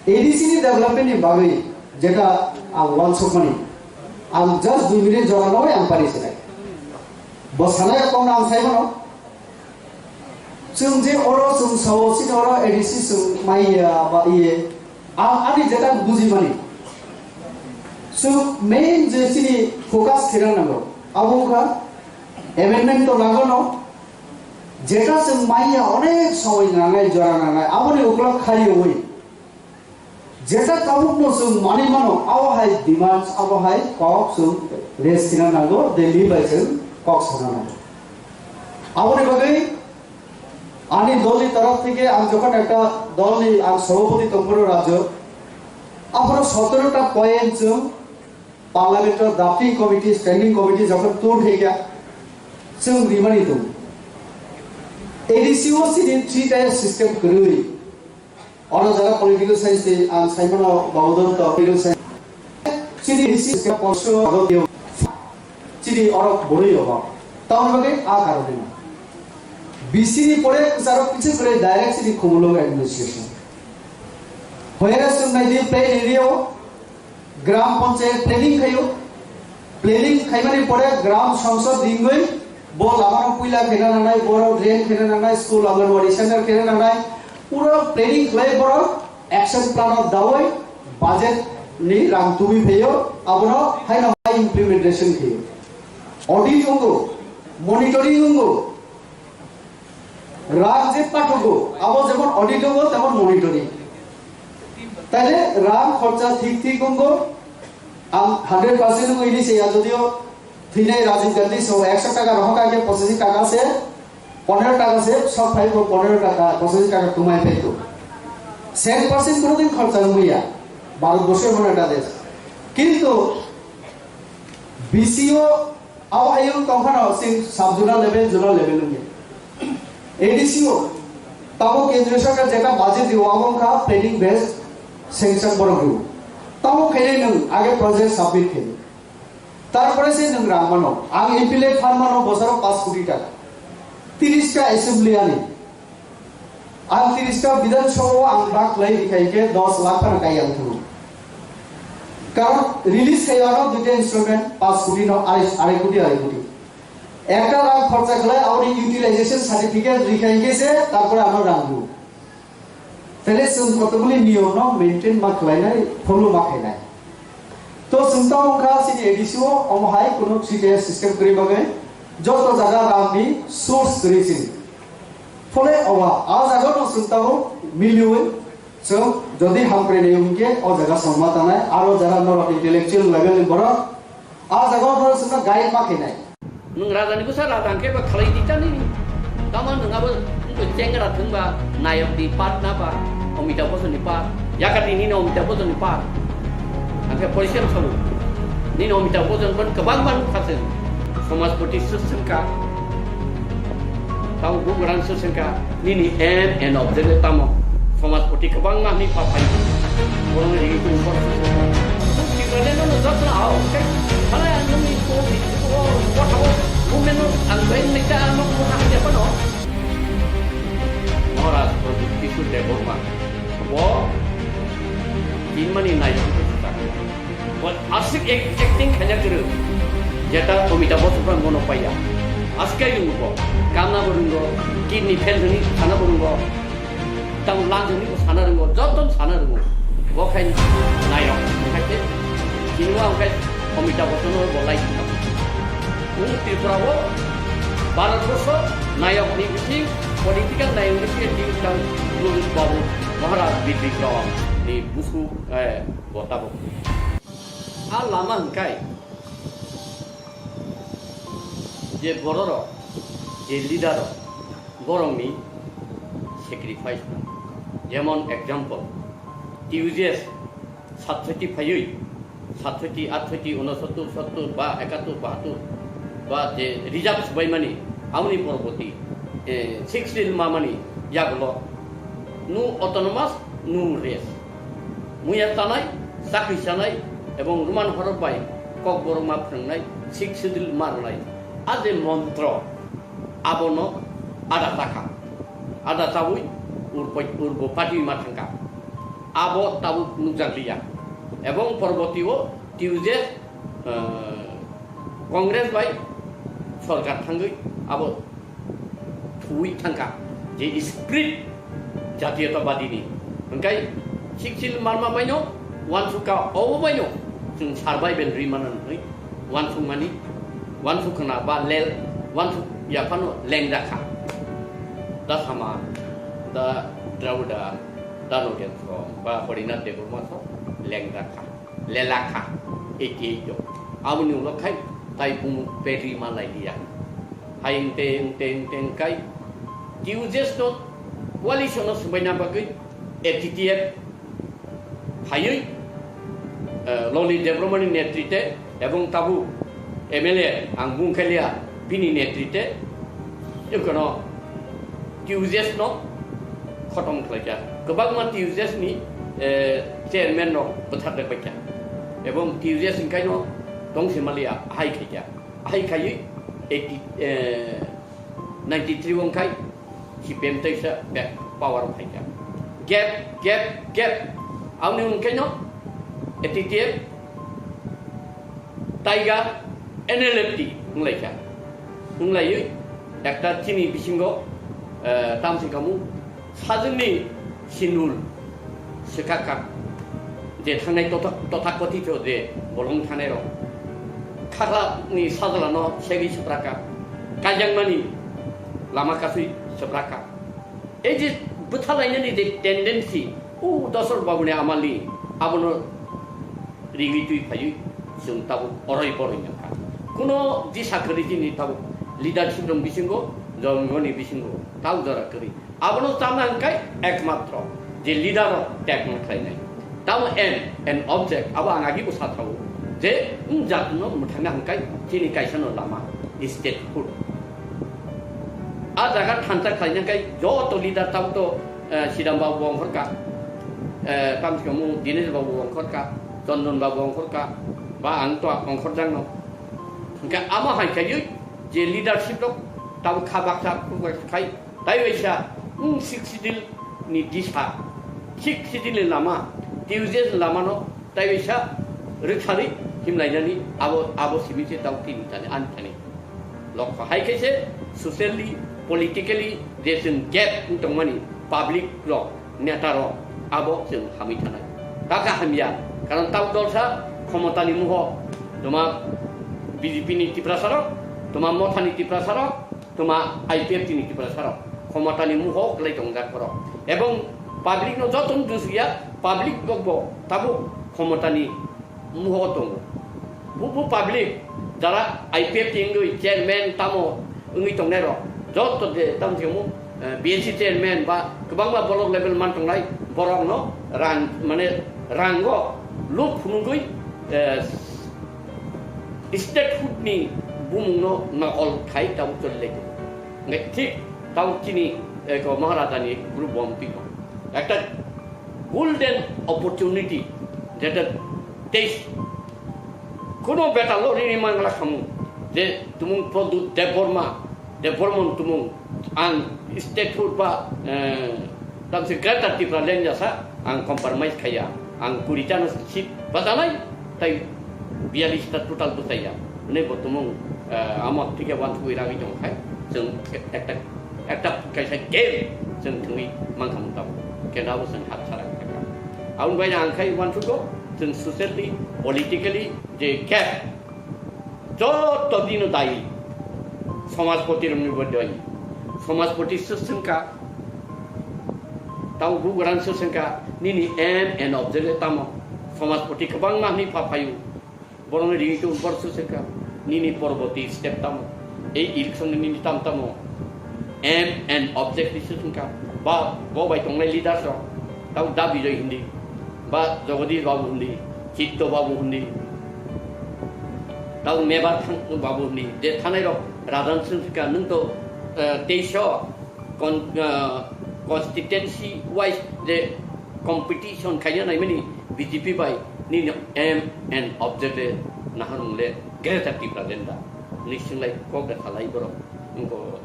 A D C ni development ni bagwi jeta ang wansukmani, ang just dui minute jora nogwi ang pari sinai. Bo sanai kok ang sai mano. Chwng je oro chwng sao, chini oro A D C chwng maiya ba iye, ang ani jeta buji mani. Chwng main je chini focus khera nango, abo wngkha amendment to nango no, jeta chwng maiya onek somoi nangnai, jora nangnai, aboni ukulok khariwi. Jeta tabukno chwng manwi mano, abo hai demands, abo hai kok chwng raise khna nango, Delhi bai chwng kok sana nango. Aboni bagwi ani dolni torof theke ang jokhon ekta dolni ang sabhapati tongphuru rajyo, aphuru sotoro ta point chwng Parliament o drafting committee, standing committee jokhon tur khaikha, chwng rimani tongo. A D C o chini three tier system kwrwi. Oro jara political science ni ang saimano Babodon to political science. Chini A D C system polso aro teo. Chini oro boroi obo. Tamoni bagwi a karone. B C ni pore kwcharo kichu kwrwi direct chini Khumulwng administration. Hoyara chwng nai di plain area o Gram Panchayat planning khaio. Planning khaimani pore Gram Sangsad ringwi bo lamano puila khaina nangnai, borok drain khaina nangnai, school, Anganwadi center khaina nangnai. Pura planning khlai borok action plan o dawi budget ni rang tubui phaio, abono haino hai implementation khaio. Audit wngo, monitoring wngo, rang je pathugo, abo jemon audit wngo, temon monitoring. Taile rang khorcha thik thik wngo, ang hundred percent wngo ini se ya, jodio thwinai Rajiv Gandhi so ekso taka rohor kha khe pochashi taka se, ponero taka se sok phai bo, ponero taka, pochashi taka tumai phai to. Cent percent kono din khorcha wngya Bharat borsho emon ekta desh. Kintu B C O abo hayung tongkhano sing sub zonal level, zonal level wngya. A D C O tamo kendriya sarkar jeta budget dio abo wngkha planning based sanction borok dio. Tamo khainai nwng age project submit khainai. Tarpore se nwng rang mano. Ang M P L A fund mano bosoro paanch koti taka. Tiris ta assembly ani. Ang tiris ta Bidhan Sabha o ang bak lai rikhai khe dos lakh phano kai ang thungo. Karon release khai ano duita instrument paanch koti no arai, arai koti, arai koti. Ekta rang khorcha khlai aboni utilization certificate rikhai khe se tarpore ano rang rw. Tele chwng kotobuli niyom no maintain ma khlainai, follow ma khainai. To chwng tamo wngkha chini A D C O, omo hai kuno C T S system kwrwi bagwi joto jaga rang ni source kwrwi chini. Phole owa, a jaga no chwng tamo miliwi chwng jodi hamkrai nai hwnkhe o jaga songma tanai, aro jara norok intellectual level ni borok a jaga o borok chwngno guide ma khainai. Nwng raja ni bwsa raja hwnkhe ba khalai di ta nini. Tamo nwng abo wngkhe chengra thwngba nayok ni part na ba Amitabh Bachchan ni part. Yakati nini Amitabh Bachchan ni part. Hwnkhe poisa sabo. Nini Amitabh Bachchan ban kwbang ban kha chwng. Somajpati swk swngkha. Tamo bugrang swk swngkha. Nini aim and objective tamo? Somajpati kwbangma hwnwi pha phai. Borokno ringwi tong kor. Tipraland no jotno ao. Tei phalai ang nini ko, ko, ko thabo. Movement no ang bai nai ta ano ko thang ya pano. Maharaj Pradyut Kishore Debbarma. Bo tinmani nai. Bo aswk ek-, acting khaina kwrwng. Jeta Amitabh Bachchan phano mono paiya. Aswk khe rwngo bo. Kanna bo rwngo, kidney fail hwnwi sana bo rwngo. Tamo lang hwnwi bo sana rwngo, joto sana rwngo. Bo khai nayok. Khai khe chini bo ang khai Amitabh Bachchan bo lai. Nwng Tripura o Bharat borsho nayok ni bising political nayok ni bising di utang Pradyut Babu Maharaj Bidikrom ni busu, eh, bo tabuk. A lama hwnkhe je bororok, je leader rok, borokni sacrifice no. Jemon example, T U J S satsoti phaiwi, satsoti, atsoti, unosottor, sottor ba ekattor, bahattor ba je reserve subaimani, aboni poroboti, eh, six reel mamani yagulo no autonomous, no rest. Muya tanai, chakri chanai, ebong Roman horok bai Kokborok ma phrwngnai, Sixth Schedule ma rwnai. A je montro, abono ada chakha. Ada chawi urbo, urbo party ma thangkha. Abo tabuk nukjakliya. Ebong poroboti o T U J S, eh, Congress bai sorkar thangwi abo thuwi thangkha, je spirit jatiyotabadi ni. Hwnkhe Sixth Schedule marma baino wansukha, obo baino chwng survival ri mano hwnwi wansukmani, wansukna ba lel, wansuk yaphano lengjakha. Da Sama, da Dravida, da Nogen so, ba Harinath Debbarma so lengjakha. Lelakha, eighty eight o. Aboni ulo khai tai bumu pedri ma lai liya. Hai engte, engte, engte, engkai T U J S no coalition no swbaina bagwi A T T F phaiwi, eh, Loli Debbarmani netrite ebong tabuk M L A ang bung khailiya bini netrite, jokono T U J S no khotom khlaikha. Kwbangma T U J S ni, eh, chairman rok bwthar rwbaikha. Ebong T U J S ni kaino tongsi maliya hai khaikha. Hai khaiwi eighty, eh, ninety three wngkhai C P M teisa back power phaikha. Gap, gap, gap. Aboni unkhaino A T T F Tiger, N L F T wnglaikha. Wnglaiwi ekta chini bisingo, eh, tamsi kamu sajwkni sinul swkakha. Je thangnai totha-, tothakothito je bolong thangnai rok. Khaklani sajla no segwi swpraka. Kaijakmani lama kasui swpraka. Ei je bwthalainani je tendency, o Dosor Babuni amali abono rigwi twi phaiwi chwng tabuk oroi boroi nangkha. Kuno disa kwrwi chini tabuk leadership rok bisingo, jongoni bisingo, tau jora kwrwi. Abono chana hwnkhe ekmatro je leader rok tekno khlainai. Tamo aim and object abo ang agi bwsa thago je wng jatno mwthangna hwnkhe chini kaisa no lama statehood. A jaga thansa khlaina hwnkhe joto leader tamo to, eh, Sidam Babu ongkhorka, eh, tamo se omo Dinesh Babu ongkhorka, Chondon Babu ongkhorka, ba ang to ongkhorjakno. Hwnkhe amo hai khaiwi je leadership rok tamo kha baksa khai, tai waisa wng Sixth Schedule ni disa, Sixth Schedule ni lama, Tuesday ni lama no tai waisa rwkharwi himlainani abo, abo simi se tamo tini thani ani thani. Lokho hai khe se socially, politically je chwng gap wng tongmani public rok, neta rok abo chwng hamwi thanai. Kaka hamya, karon tamo dolsa khomotani muho toma B J P ni Tiprasa rok, toma Mothani Tiprasa rok, toma I P F T ni Tiprasa rok khomotani muho kwlai tongjak borok. Ebong public no joto no dusya, public rok bo tabuk khomotani muho tongo. Bu, bu public jara I P F T wngwi chairman tamo wngwi tongnai rok, joto je tamo se omo, eh, B N C chairman ba kwbangma block level man tongnai borok no rang, mane rango luk phunugwi, eh, statehood ni bumung no nokol khai tamo choli lai tongo. Hingke thik tamo chini, eh, ko Maharaja ni group bo twi tongo. Ekta golden opportunity, jeta teis kuno beta lo rini mangla khamu, je tumung Pradyut Debbarma, Debbarman tumung ang statehood ba, eh, tamse Greater Tipraland jasa ang compromise khaya, ang kuri ta no seat bajalai, tai biyallis ta total bwsaiya. Hwnwi bo tumung, eh, amo thike uansugwi ragwi tong khai, chwng ekta, ekta kaisa game chwng thwngwi mankha mung tabuk. Kenda bo chwng hap sara kha. Aboni bai ang khai uansugo, chwng socially, politically je gap, joto dino dayi, somajpoti rokni bo dayi. Somajpoti se swngkha, tamo bugrang se swngkha, nini aim and objective tamo? Somajpoti kwbangma hwnwi pha phaio. Borokni ringwi tong, borok se swngkha, nini porborti step tamo? Ei election ni nini tam tamo? Aim and objective se swngkha. Ba bo bai tongnai leaders rok, tamo Da Bijoy hindi, ba Jagadish Babu hindi, Chitto Babu hindi, tamo Mebar Thang-, Babu hindi, je thanai rok rajan se swngkha, nwng to, eh, teisho con-, ah, constituency wise je competition khaina naimani B J P bai, nini aim and objective nahar mung le Greater Tipraland da. Ni singlai kok da khalai borok, wngko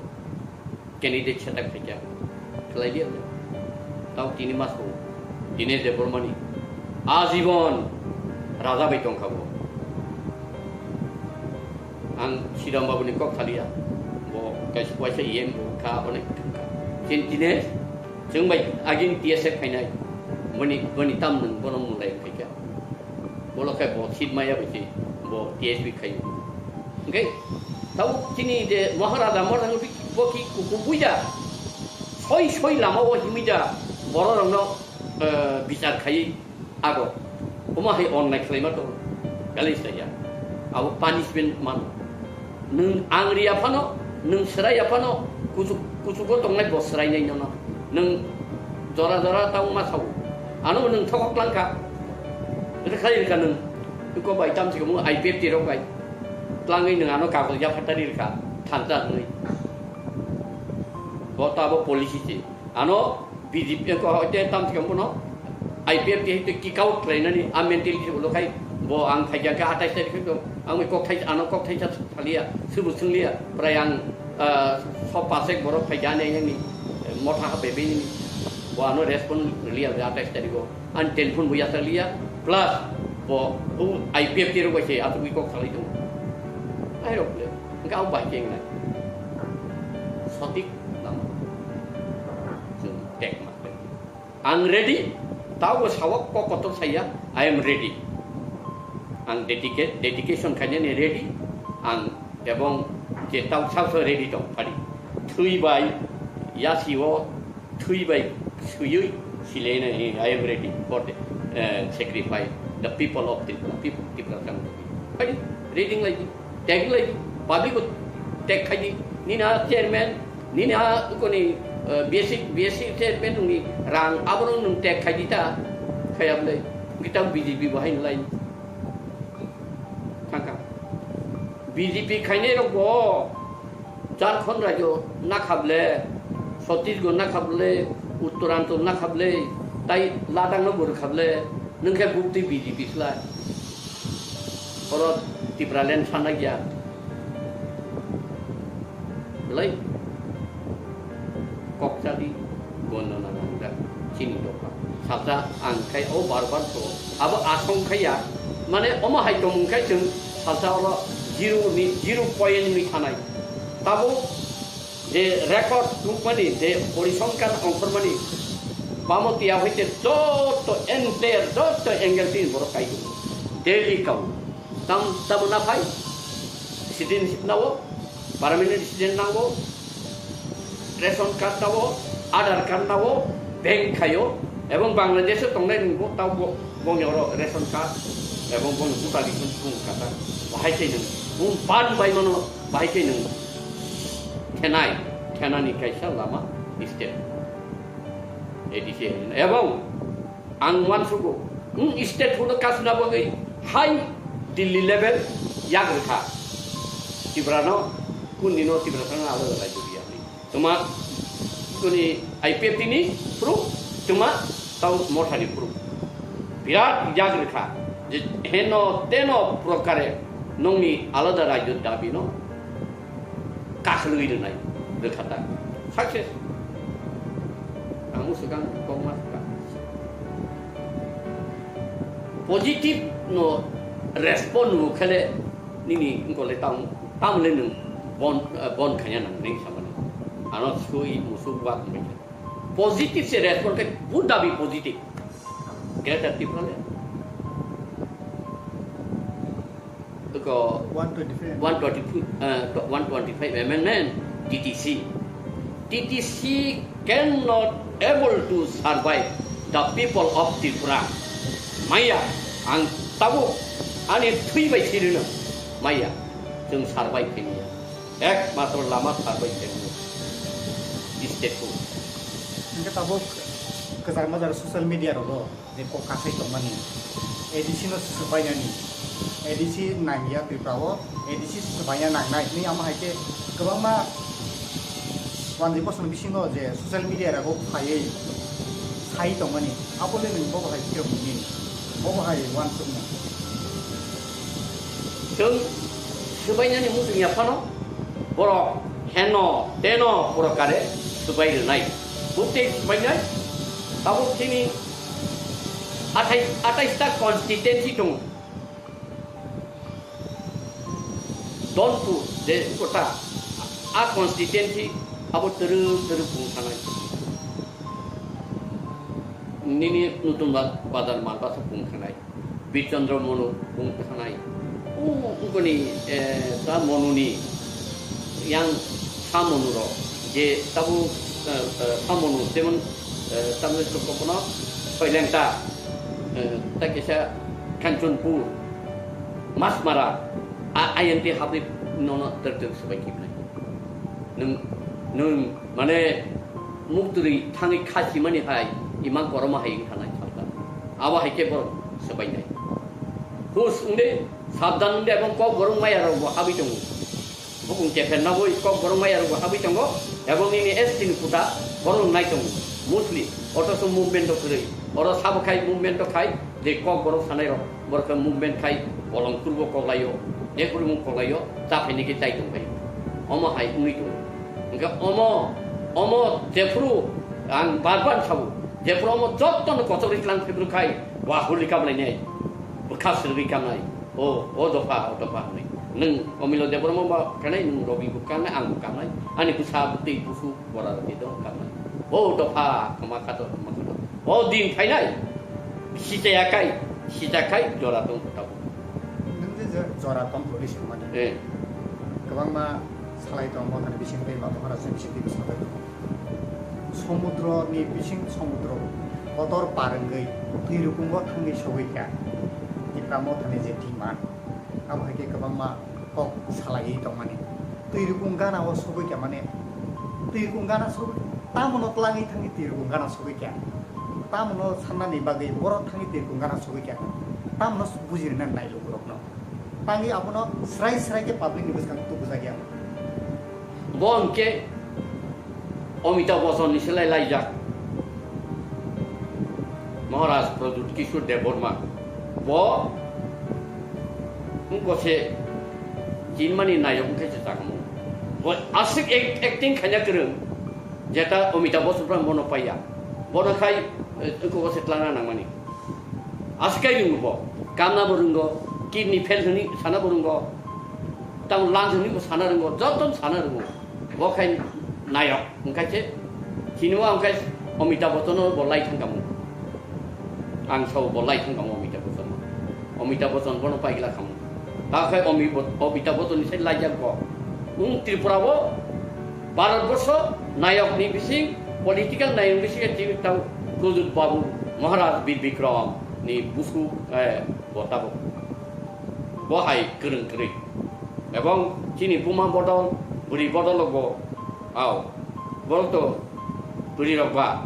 candidate setak khaikya, khlai liya le. Tamo tini maso, Dinesh Debbarmani ajibon raja bai tongkha bo. Ang Sidam Babuni kok thaliya, bo kaisa waisa E M bo kha, onek kha. Chin Dinesh, chwng bai agin T S F khainai, boni, boni tam nwng bono mulai khaikha. Bolo khai bo seat maya bai se, bo T S P khai. Hingke, tamo chini je Maharaja, Maharaja bo ki kuku buya, soi soi lama o himija, borok rokno, eh, bichar khai, Abo, omo hai onnai khlaima tongo, gali saya. Abo punishment mano. Nwng ang riya phano, nwng swraiya phano, kuchuk, kuchugo tongnai bo swrainai nono. Nwng jora jora tamo ma sao. Ano nwng thokok langkha. Ito khlai rwkha nwng. Iko bai tamsi kamo I P F T rok bai. Tlangwi nwng ano kagoj yaphatari rwkha. Thansa hwnwi. Bo to abo policy se. Ano B J P ko hoite tam thikam bono I P F T hoite kick out khlainani a mentality ulo khai bo ang phaikha khe atais tarik khe ang kok thai ano kok thai sa thaliya subu sungliya prai ang, ah, so pasek borok phaikha ani yang ni motha ha bebe ni bo ano respond liya atais tarik o an telephone bo yasaliya plus bo o I P F T ro bai se atugwi kok thalai tongo ai rok le ga bai keng nai sotik nama. Chwng tekma. Ang ready, Tabo sawok kok kotor saya, "I am ready." Ang dedicate, dedication khainani ready. Ang ebong je tau sao sao ready tong phadi. Thwi bai yasi o, thwi bai suyui silene, "I am ready for the, eh, sacrifice. The people of Tripura, people Tripura kang." Phadi, ready lai di. Tag lai di, public ko tag khai di. Nini a chairman, nini a koni, eh, B S C, B S C chairman nungni rang aborok nung tag khai di ta. Khayam lai. Kita B J P bo hai lai. Thangka. B J P khainai rok bo Jharkhand rajyo nakhable, Chhattisgarh nakhable, Uttaranchal nakhable, tai Ladakh no bo rwkhable, nwng khe bukti B J P khlai. Oro Tipraland sana gya. Belai kok chadi gondo na nang da chini dopha. Salsa ang khai o bar bar to. Abo asong khaya. Mane omo hai tong khai chwng salsa oro zero ni, zero point ni thanai. Tabo je record tukmani, je porisonkar ongkhormani, bamo tiya hoite joto entire, joto angle tin borok kai tongo. Daily kau. Tam, tamo na phai? Citizenship nawo, permanent resident nawo, ration card nawo, Aadhaar card nawo, bank khayo, ebong Bangladesh o tongnai nungbo tabo bongni oro ration card, ebong bongni voter ID phone kata. Bahai khe nung, bung pan bai mano, bahai khe nung. Thenai, thenani kaisa lama state. A D C ebong ang uansugo, wng state huno kasna bagwi hai Delhi level yak rwkha. Tiprano, kunino Tiprasano alada rajyo riyani. Tuma kuni I P F T ni proof, tuma tau Mothani proof. Birat yak rwkha je heno teno prokare nongni alada rajyo dabino kakhwlwi rwnai rwkha ta. Success. Ang swkang kokma swkang. Positive no respond rw khele nini wngkole tam, tamle nwng bon, eh, bon khanya nang nini samani. Ano sui musuk wak manya. Positive se respond khe buddha bi positive. Greater Tipraland. Ko one twenty-five. One twenty-five, uh, one twenty-five amendment T T C. T T C cannot able to survive the people of Tripura. Maya, ang tabuk ani thwi bai sirino. Maya, chwng survive khaimaya. Ekmatro lama survive khaimaya. State ko. Hingke tabuk kwchar majra social media rogo. Je kok kasai tongmani, A D C no swbainani, A D C nangya Tripura o, A D C swbaina nangnai hinwi amo hai khe kwbangma wanjwi bosongni bisingo je social media rogo phaiwi sai tongmani, abo le nwng bobo hai phiyok nini, bobo hai uansukma. Chwng swbainani muchungya phano borok heno teno borok kare swbai rwnai, butwi swbainai, tabuk chini Athai, athais ta constituency tongo. Donpur, je kota, a constituency abo twrwk twrwk bung thanai. Nini Nutun Ba-, Bazar Malbasa bung thanai. Birchandra Monu bung thanai. O, ungkoni, eh, ta Monuni yang sa Monurok je tabuk, eh, eh, sa Monu, jemon, eh, tabuk kokono Soilengta, eh, ta kisa Kanchanpur, Masmara, a, ayang te habri nono ter ter sebai kibnai. Nung, nung, mane, mukturi thangwi khasimani hai, imang koroma hai wng thanai salka. Abo hai khe borok sebainai. Hus wngde, sabdan wngde, ebong kok borok maya rok bo habwi tongo. Bukung kepher naboi kok borok maya rok bo habwi tongo, ebong nini S T ni kuta borok nai tongo. Mostly, otoso movement rok kwrwi. Oro sabo khai movement rok khai, je kok borok sanai rok, borok khe movement khai, bolong kurbo koklaio, je kurbo koklaio, ta phaini khe tai tong khai. Omo hai wngwi tongo. Hingkhe omo, omo jephuru ang bar bar sabo, jephuru omo jotto no kochok ri tlang phibru khai, wa huli kamlai nai, bwkha sirwi kamnai. O, o dopha, o dopha hwnwi. Nwng Omilo Debbarma ba kanai, nwng Robi bo kanai, ang bo kanai. Ani bwsa bwtwi busu bora rwgwi dong kanai. O dopha, kama khato, kama khato. O din phainai. Sichaya kai, sija kai, jora tong tabuk. Nung je je jora tong kori se mani. Eh. Kwbangma salai tong, mothani bising tei, ma moharasni bising tei bwskango tong. Somudro ni bising somudro kotor par wngwi twi rukungo thangwi sogwi kha. Tipra mothani je demand, abo hai khe kwbangma kok salaiwi tongmani. Twi rukung gana o sogwi kha mane, twi rukung gana sogwi, tamo no twlangwi thangwi twi rukung gana sogwi kha. Tamo no sannani bagwi borok thangwi twi rukung gana sogwi kha. Tamo no bujirina nai lukurokno. Tangwi abono srai srai khe public ni bwskango tubujakya. Bo hwnkhe Amitabh Bachchan ni selai laijak Maharaj Pradyut Kishore Debbarma. Bo wngkose chinmani nayok wngkhe se chakmung. Bo aswk act-, acting khaina kwrwng, jeta Amitabh Bachchan phan bono paiya. Bono khai, eh, wngkose twlangna nangmani. Aswk khai rwngo bo. Kamna bo rwngo, kidney fail hwnwi sana bo rwngo. Tamo lungs hwnwi bo sana rwngo, joto sana rwngo. Bo khai nayok, wngkha se, chini o wngkha Amitabh Bachchan no bo lai thang kamo. Ang sao bo lai thang kamo Amitabh Bachchan no. Amitabh Bachchan bono paigla kamo. Ta khai Ami-, Amitabh Bachchan ni sai laijak bo. Wng Tripura o Bharat borsho nayok ni bising, political nayok bising chini tang Pradyut Babu Maharaj Bir Bikram ni busu, eh, bo tabok. Bo hai kwrwng kwrwi. Ebong chini buma bodol, bwrwi bodol bo, ao, borok to bwrwi rok ba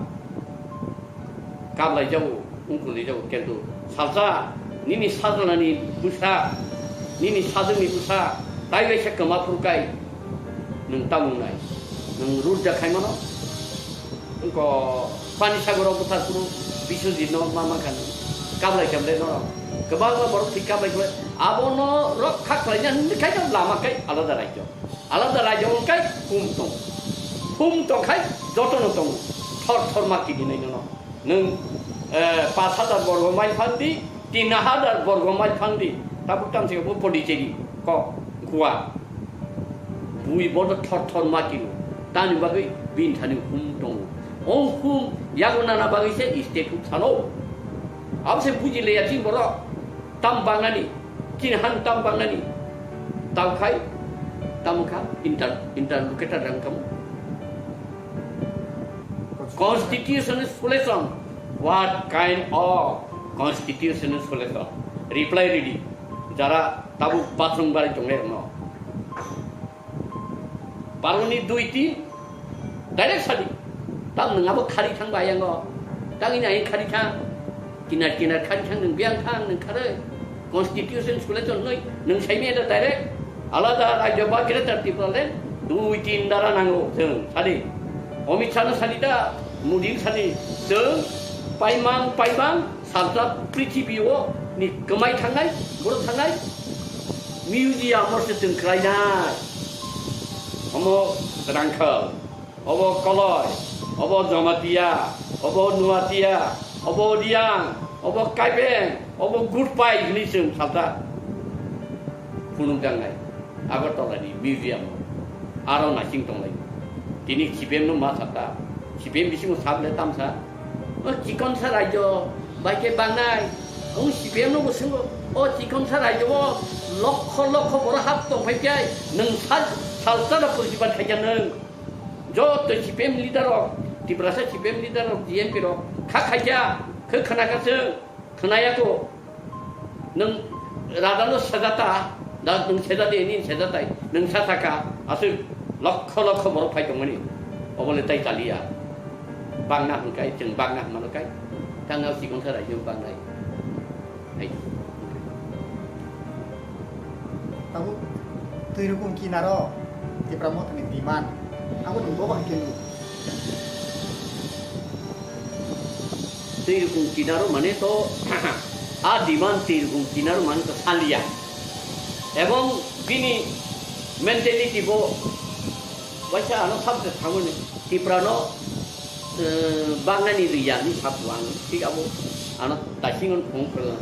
kablai jago, wngkuli jago, kintu salsa nini sajlani bwsa, nini sajwkni bwsa, tai kaisa kwma phuru kai nwng tamung nai, nwng rurja khai mano. Wngko pani sagoro bwthar phuru Biswajit no ma mankha nwng kablai kemle no kwbangma borok thwi kablai kemle abono rok kha khlaina hwnwi khai lama kai alada rajyo. Alada rajyo wngkai hum tong. Hum tongkhai jotono tongo. Thor thor ma kidinai nono. Nwng, eh, pash hajar borgo mile phandi, tin hajar borgo mile phandi. Tabuk tamsiko bo Pondicherry kok Goa. Bui bodo thor thor ma kino. Tani bagwi bini thani hum tongo. O hum yago nana bagwi se state huk sano. Abo se buji leya chini borok. Tam bangnani, chini han tam bangnani, tamo khai, tamo kha, inter-, interlocutor rang kamo. Constitutional solution, what kind of constitutional solution? Reply ready, jara tabuk bathroom bari tongnai rokno. Paroni dui tin direct sadi. Tam nwng abo khari thang ba yango. Tang ini aing khari thang. Kinar kinar khari thang nwng biang thang nwng khare. Constitution sule chon noi nwng saimi ada direct. Alada rajyo ba Greater Tipraland dui tin dara nango chwng sadi. Amit Shah no sadi da, Modi no sadi chwng paimang paimang Salsa prithibi o ni kwmai thangnai, borok thangnai, museum o se chwng khlainai. Omo Rangkhal, obo Koloi, obo Jamatia, obo Nuatia, obo Riang, obo Kaibeng, obo Gutpai hwnwi chwng salsa phunukjaknai. Agartala ni museum o aro naising tonglai. Tini C P M no ma sata, C P M bisingo sable tamsa. O chikonsa rajyo bai khe bangnai. O C P M no bo swngo, o chikonsa rajyo o lokho lokho borok hap tong phai khe nwng sal, salsa da purjiban khaikha nwng. Joto C P M leader rok, Tiprasa C P M leader rok, G M P rok kha khaikha, khe khna kha chwng. Khwnaya kho, nwng radano sejata, da nwng sejadi, nini sejatai, nwng sa saka, aswk lokho lokho borok phai tongmani, obole tai chaliya. Bangna hwnkai, chwng bangna hwnmano kai, tangna sikon sa raijwk bangnai. Hai. Tabuk twi rukung kinaro Tipra Mothani demand, abo nwng bobo hai khe nuk. Twi rukung kinaro mane to a demand twi rukung kinaro mane to saliya. Ebong bini mentality bo waisa ano sabse thangmani Tiprano, eh, bagnani riya ni sabu ang thik abo ano tasingon phung phung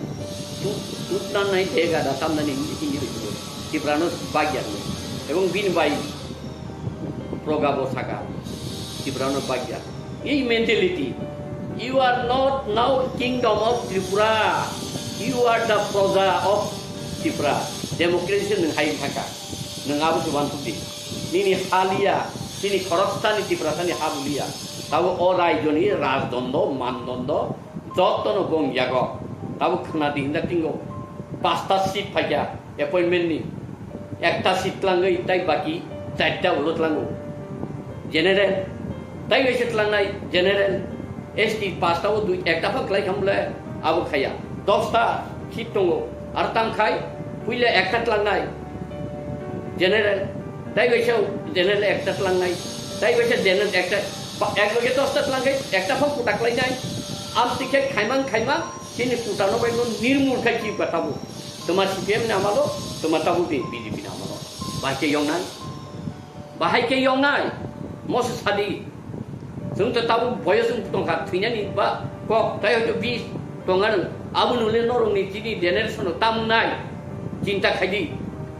tu tu nan nai dega da tamnani hindi ri Tiprano bagya ni. Ebong bini bai proga bo saka Tiprano bagya. Ei mentality, You are not now kingdom of Tripura. You are the proja of Tripura. Democracy nwng hai thangkha. Nwng abo se uansukdi. Nini ha liya, chini khoroksani Tiprasani ha buliya. Tabo o raijoni rajdondo, mandondo, jotono bong yago. Tabo khwnadi hinda tingo. Pasta seat phaikha. Appointment ni ekta seat tlangwi tai baki charta ulo tlango. General, tai waisa tlangnai general, S T pasta o dui ekta phak khlai khamle abo khaya. Dosta seat tongo, ar tang khai puila ekta tlangnai general, tai waisa general ekta tlangnai, tai waisa general ekta, ba-, ek loge dosta tlang khai ekta phak kuta khlainai. Am tikhe khaimang khaimang chini kuta no bai no nirmul khai chi batabo. Tuma C P M ni amalo, tuma tabuk ni B J P ni amalo. Bahai khe yongnai? Bahai khe yongnai? Moso sadi. Chwng to tabuk boyos wng tongkha, thwinani ba kok, tai hoito bis tongano. Abo nule norokni chini generation o tamnai. Chinta khaidi.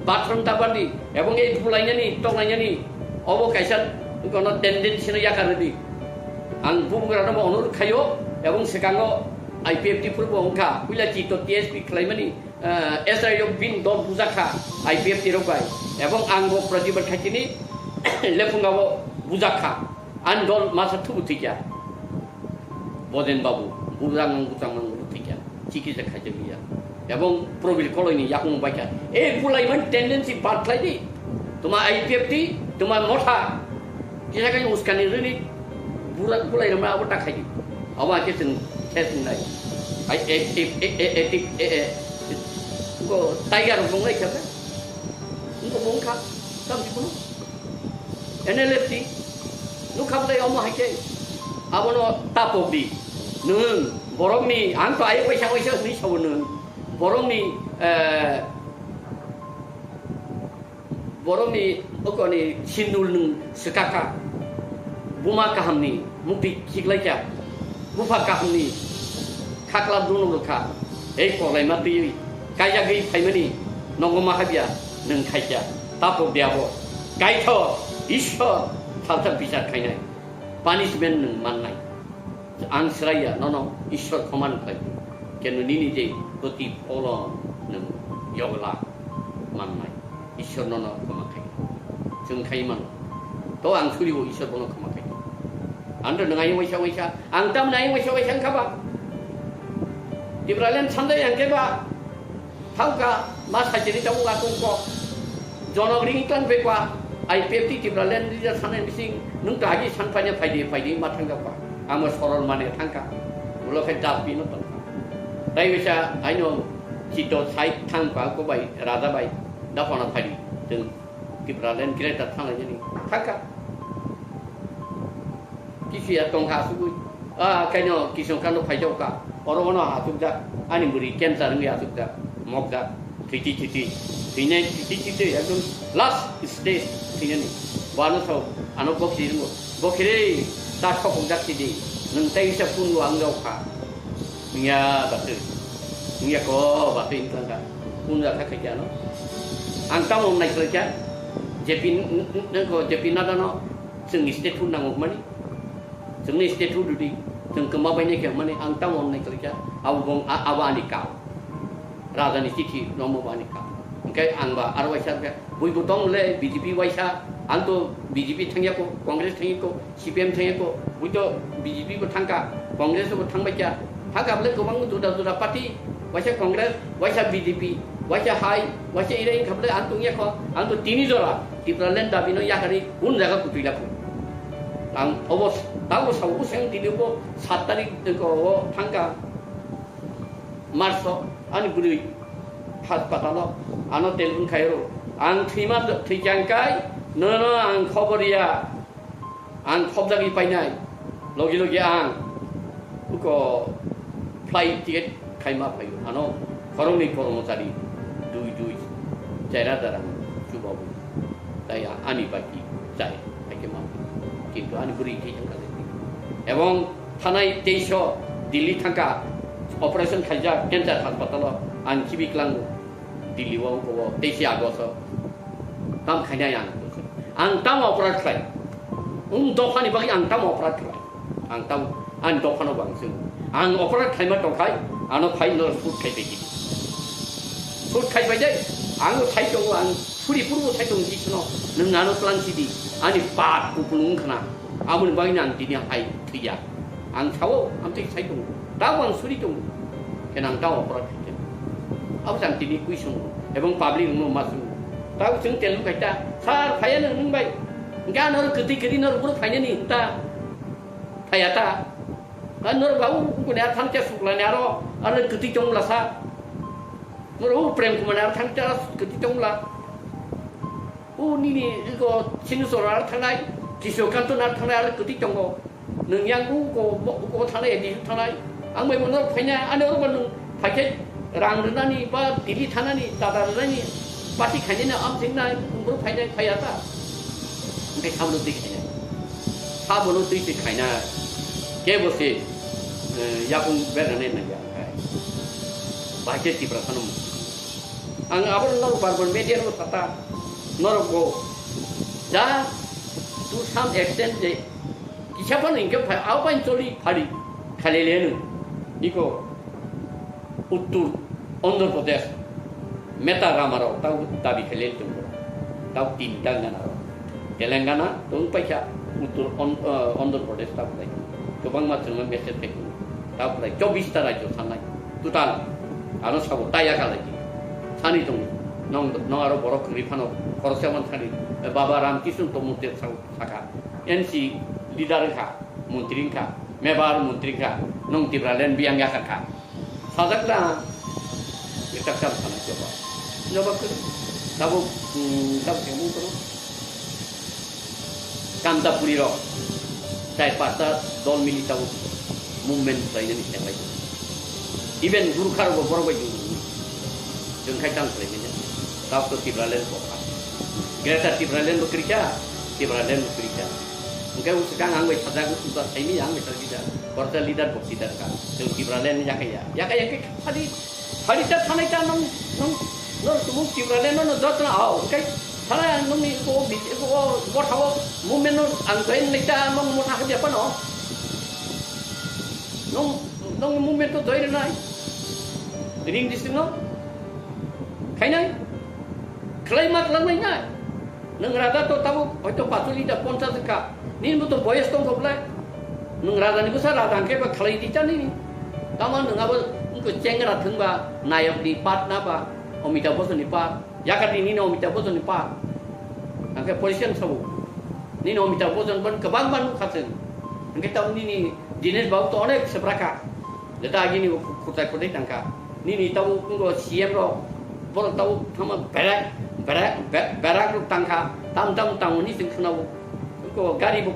Bathroom ta bardi. Ebong ei bulainani, toknainani. Obo kaisa kono tendency no yakar rwdi. Ang bubagrano bo onurok khaio, ebong swkango I P F T phuru bo wngkha. Puila chito T S P khlaimani, eh, S I O bini dol bujak kha I P F T rok bai. Ebong ang bo protibad khaitini lephunga bo bujak kha. Ani dol masa thubu thikya. Boden Babu, bujak nang bujak nang bo thikya. Chikitsa khaijak liya. Ebong Probil Koloini yakung baikha. E bulaimani tendency bad khlai di. Tuma I P F T, tuma motha. Kisa kai uskani rini bura bulai rama abo ta khaidi. Abo ake chwng khe chwng nai. Ai e e e e e e e. Ko tiger rok nai kha. Ko bong kha. Tam di kono. N L F T. Nu kha bulai omo hai khe. Abono tapok di. Nung borok ni ang to ai waisa waisa ni sabo nung. Borok ni eh Borokni okoni sindul nwng swkakha. Buma kahamni mukti khiklaikha. Bupha kahamni khakla dunuk rwkha. Ei koklaima twiwi kaijagwi phaimani nogo mahabya nwng khaikha. Tapok de abo. Kaitho Ishwar salsa bichar khainai. Punishment nwng mannai. Ang sraiya nono Ishwar khoman khlai. Kenu nini je protipholon nwng yogla mannai. Ishwar nono khoma khai. Chwng khai mano. To ang suribo Ishwar bono khoma khai. Ando nwng ayung waisa waisa. Ang tam ayung waisa waisa wngkha ba. Tipraland sandai ang khe ba. Thangka, ma sajini tabuk akung kok. Jonok ring tang pekwa, I P F T Tipraland leader sanai bising, nung kahagi san paina phaidi, phaidi ma thangka pa. Amo sorol mane thangka. Ulo khai dap pino tongka. Tai bisa, aino chito sai thangka ko bai, raja bai, dapona phaidi. Chwng Tipraland greater thanglai jani. Thangka. Kisiya tongkha asugwi. Ah, kaino kisong kano phaijokka. Oro ono achukjak. Ani bwrwi cancer wngwi achukjak. Mokjak. Thwitwi thwitwi. Thwinai thwitwi thwitwi ekdom last stage thwinani. Bo ano sao, ano bokhi ringo. Bokhi re, ta sokokjak sidi. Nwng tai wisa phungo ang rokha. Wngya batwi. Wngya ko batwi wngkha. Phunjak kha khaikhe ano. Ang tamo naikhwlaikha. J P n-, n-, n-, ko J P Nadano. Chwngni statehood nango hwnmani, chwngni statehood rwdi, chwng kwma bainai khe hwnmani ang tamo onnai khlaikha, abo bong-, a-, abo ani kau. Rajani chithi rommo bo ani kau. Hwnkhe ang ba aro waisa khe, buibo tong le B J P waisa, ang to B J P thangya ko, Congress thangya ko, C P M thangya ko, bui to B J P bo thangka, Congress bo thangbai kha. Thangka bole kwbang juda juda party, waisa Congress, waisa B J P, waisa hai, waisa irai wngkha bole ang tongya kho, ang to tini jora. Tipraland dabi no yakarwi kun jaga kutui lakho. Ang obo s-, tabo sao bwswng tini bo sat tarik ko o thangka March o ani bwrwi hospital o ano telephone khairo. Ang thwima thwichang kai nono ang khobor ya. Ang khobjagwi painai, logi logi ang uko flight ticket khaima phaio. Ano khoroknwi kormochari dui dui chair hajar ang chubawi. Tai a-, ani baki chai, haikhe ma. Kintu ani bwrwi thwi thangkha. Ebong thanai teisa Delhi thangkha, operation khaijak cancer hospital o, ang khibi klango. Delhi o, o, teisa August o. Tam khainai ang. Ang tam operate khlai. Um dophani bagwi ang tam operate khlai. Ang tam Ani dophano bo ang chwngo. Ang oporat khlaima tongkhai, ano phai no shoot khai bai di. Shoot khai bai dai, ang bo sai tongo, ang suri purbo sai tongo, di kheno nwng ano tlang sidi, ani pap kupulung wngkhana, aboni bagwino ang tini hai thwiya. Ang sao, ang tei sai tongo, tabo ang suri tongo, khe nang tabo oporat khai khe. Abo jang tini kwi songo, ebong public no ma songo. Tabo chwng tel khai ta, sir, phaiya nwng bai, hwnkhe ano kwtwi kwtwi no rubro phainani ta. Phaiya ta. Kan nor ba u kuni ar thang cha sukla ni aro, aro kwtwi tong la sa. Nor u Prem Kumar ni ar thang cha kwtwi tong la. U nini iko Sinu Sor ar thangnai, Kiso Kanto ar thangnai aro kwtwi tongo. Nwng yang u ko, u ko thangnai, di thangnai. Ang bai mo nor phaina, ani oro ba nwng Phaikhe rang rwnani ba tini thanani, dada rwnani, party khainani, am thingnai, bumbruk phainai, phaiya ta. Hwnkhe sabono twi khainai. Sabono twi twi khainai. Kebo se, eh, yakung bernani nangya khai. Bahai khe Tiprasano mukti. Ang abo norok bar bar media no sata. Norok go. Ja, to some extent je kisa phano hingke phai, abo bai choli phari khalele no. Iko Uttor Andhra Pradesh, Meta Ramarao tau dabi khalele tongo. Tau tinta gana rao. Telangana tong paikha, Uttor On-, eh, Andhra Pradesh tau lai. Kwbangma chwngno message khai tongo. Tau lai chobbish ta rajyo sanai. Total. Ano sabo taya khalai. Sani tongo. Nong, nong aro borok kwrwi phano khoroksa man thani. Baba Ramkishan Tomute sabo saka. N C leader wngkha, montri wngkha, mebar montri wngkha, nwng Tipraland biyang yakar kha. Sajak da, ekta kam sana joba. Joba khe, tabuk, hmm, tabuk khe mung kono. Kamtapuri rok, chai pasta dol mili tabuk movement khlainani khe bai. Even Gurkha rok bo borok bai jung. Jung khai tang khlainani. Tabuk to Tipraland kokha. Greater Tipraland bo kwrwi kha, Tipraland bo kwrwi kha. Hwnkhe o swkang ang bai sajak, uba saimanya ang bai sajak kisa. Koroksa leader bo leader kha. Chwng Tipraland yakaya. Yakaya khe phadi, phadi ta thanai ta nong, nong, nong tumung Tipraland no jotna hao. Hwnkhe thanai ang nongni ko, ko, ko, bothao movement no ang join lai ta nong motha hajya phano. Nong, nong movement to join nai. Ring district no. Khainai. Khlai ma khlai nai. Nwng raja to tabuk hoito pachuli da ponchas wngkha. Nini bo to boyos tongkha belai. Nwng raja ni bwsa raja hwnkhe ba khlai di cha nini. Tamo nwng abo wngkha chengra thwngba nayok ni part na ba Amitabh Bachchan ni part. Yakati nini Amitabh Bachchan ni part. Hwnkhe position sabo. Nini Amitabh Bachchan ban kwbang ban nukha chwng. Hwnkhe tamo nini Dinesh Babu to onek sebraka. Jeta agini bo khutai khutai tangkha. Nini tabo wngkha C M rok, borok tabo tamo berak, berak, be-, berak rok tangkha. Tam tam tamo ni chwng khwnao. Wngkha gari bo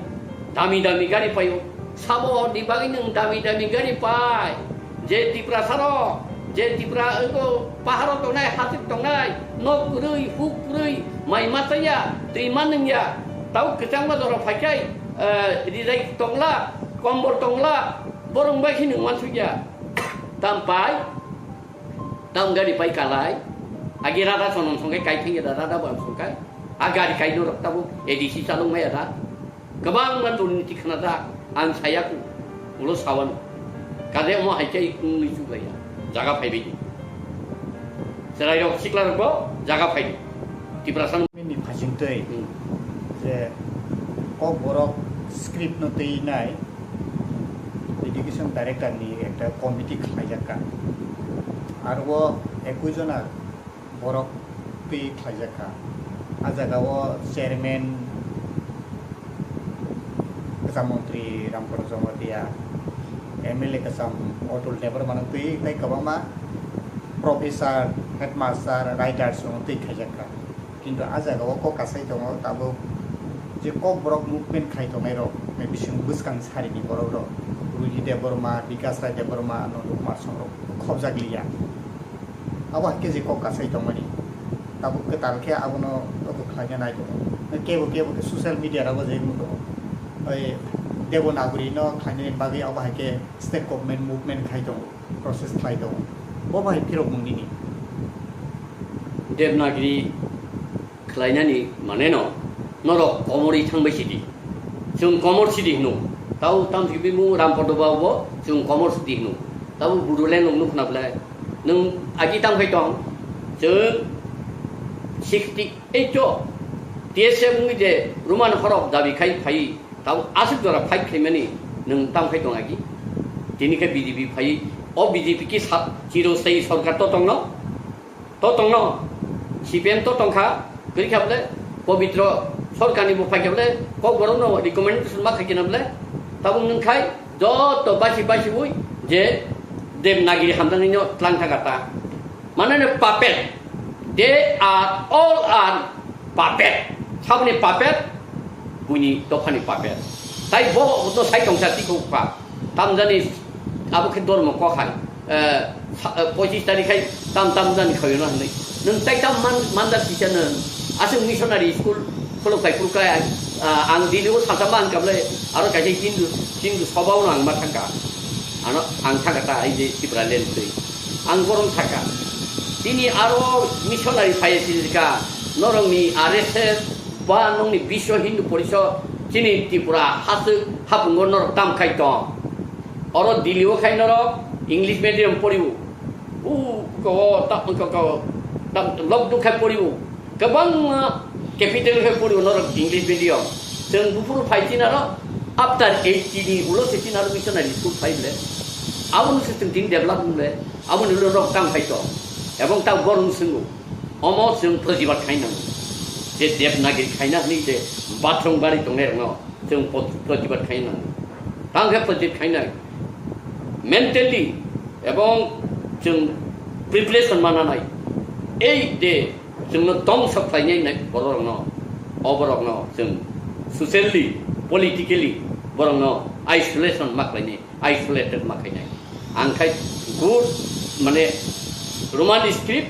dami dami gari paio. Sabo ni bagwi nwng dami dami gari pai. Je Tiprasa rok, je Tipra wngkha paharo tongnai, hasik tongnai, nok kwrwi, huk kwrwi, mai ma chaya, twi ma nungya. Tabo kwchangma jora phaikhai, eh, rijai tongla, kombol tongla, borok bai kheno wansukya. Tam pai, tam gari pai kalai. Agi rada sonom songkai kai thengya da rada bo ang songkai. A gari kai norok tabo A D C chalok maya da. Kwbangma durniti khna da ang saya ku. Ulo sawan. Kade omo hai kai kung ni chuklaiya. Jaga phaibai di. Chwrai rok sikla rok bo jaga phai di. Tiprasa no. Ni phasing twi. Hmm. Je kok borok script no twi nai. Education Director ni ekta committee khlaijak kha. Aro o ekui jona borok twi khlaijak kha. A jaga o chairman kwcham montri Ramkolo Jamatia, M L A kwcham Atul Debbarma no twi tei kwbangma professor, headmaster, writers no twi khlaijak kha. Kintu a jaga o kok kasai tongo tabuk je Kokborok movement khai tongnai rok, bising bwskang sari ni borok rok, Ruhi Debbarma, Bikas Rai Debbarma, Nandu Kumar Song rok khobjak liya. Abo hai khe je kok kasai tongmani, tabuk kwtal khe abono abo khlaina nai tongo. Kebo kebo khe social media rogo je oi Devanagari no khlainani bagwi abo hai khe state government movement khai tongo. Process khlai tongo. Bo bai phirokmung nini. Devanagari khlainani mane no norok komorwi thangbai sidi. Chwng komor sidi hino. Tau tam si bimung Rampodo Babu bo chwng komor sidi hino. Tau Bodoland nung nukna belai. Nung agi tam khai tong. Chwng sixty eight o T S F wngwi je Roman horok dabi khai phai. Tau aswk jora fight khaimani nung tam khai tong agi. Tini khe B J P phai. O B J P ki sa-, chiro sai sorkar to tongno. To tongno, C P M to tongkha, kwrwi kha bole, Pobitro Sorkarni bo phaikha bole, Kokborokno recommendation ma khaikhe na bole, tabuk nwng khai joto basi basi ui je Devanagiri hamjaknaino tlang thangkha ta. Mane no puppet, they are all are puppet. Saboni puppet, buini dophani puppet. Tai bo no sai tongsa tikho kha. Tamjani abo khe dormo kok hai, eh, sa-, eh, pochis tarik hai tam tam jani khayono hinwi. Nwng tai tam man, manjak kisa nwng. Aswk missionary school khuluk kai phuru kai, ah, ang Delhi o salsa ma ang kable aro kaisa Hindu, Hindu sobao no ang ma thangka. Ano ang thangka ta ai je Tipraland twi. Ang borom thangka. Tini aro missionary phai sijika norokni R S S ba nokni Biswa Hindu Porishad chini Tripura haswk hapungo norok tam khai tong. Oro Delhi o khai norok English medium poriwo. U ko ta ko ko ta lok duk khai poriwo. Kwbangma capital khai poriwo norok English medium. Chwng buphuru phai chinaro after eighty ni ulo se chinaro missionary school phai ble. Aboni se chwng tin develop ble. Aboni ulo norok tam khai to. Ebong ta gorung swngo. Omo chwng protibad khai nango. Je Devanagiri khaina hwnwi je bathroom bari tongnai rokno. Chwng pot-, protibad khai nango. Tang khe protibad khainai. Mentally ebong chwng preparation mananai. Ei de chwngno tongsa khlainai nai bororokno, oborokno chwng socially, politically borokno isolation ma khlainai, isolated ma khainai. Ang khai good mane Roman script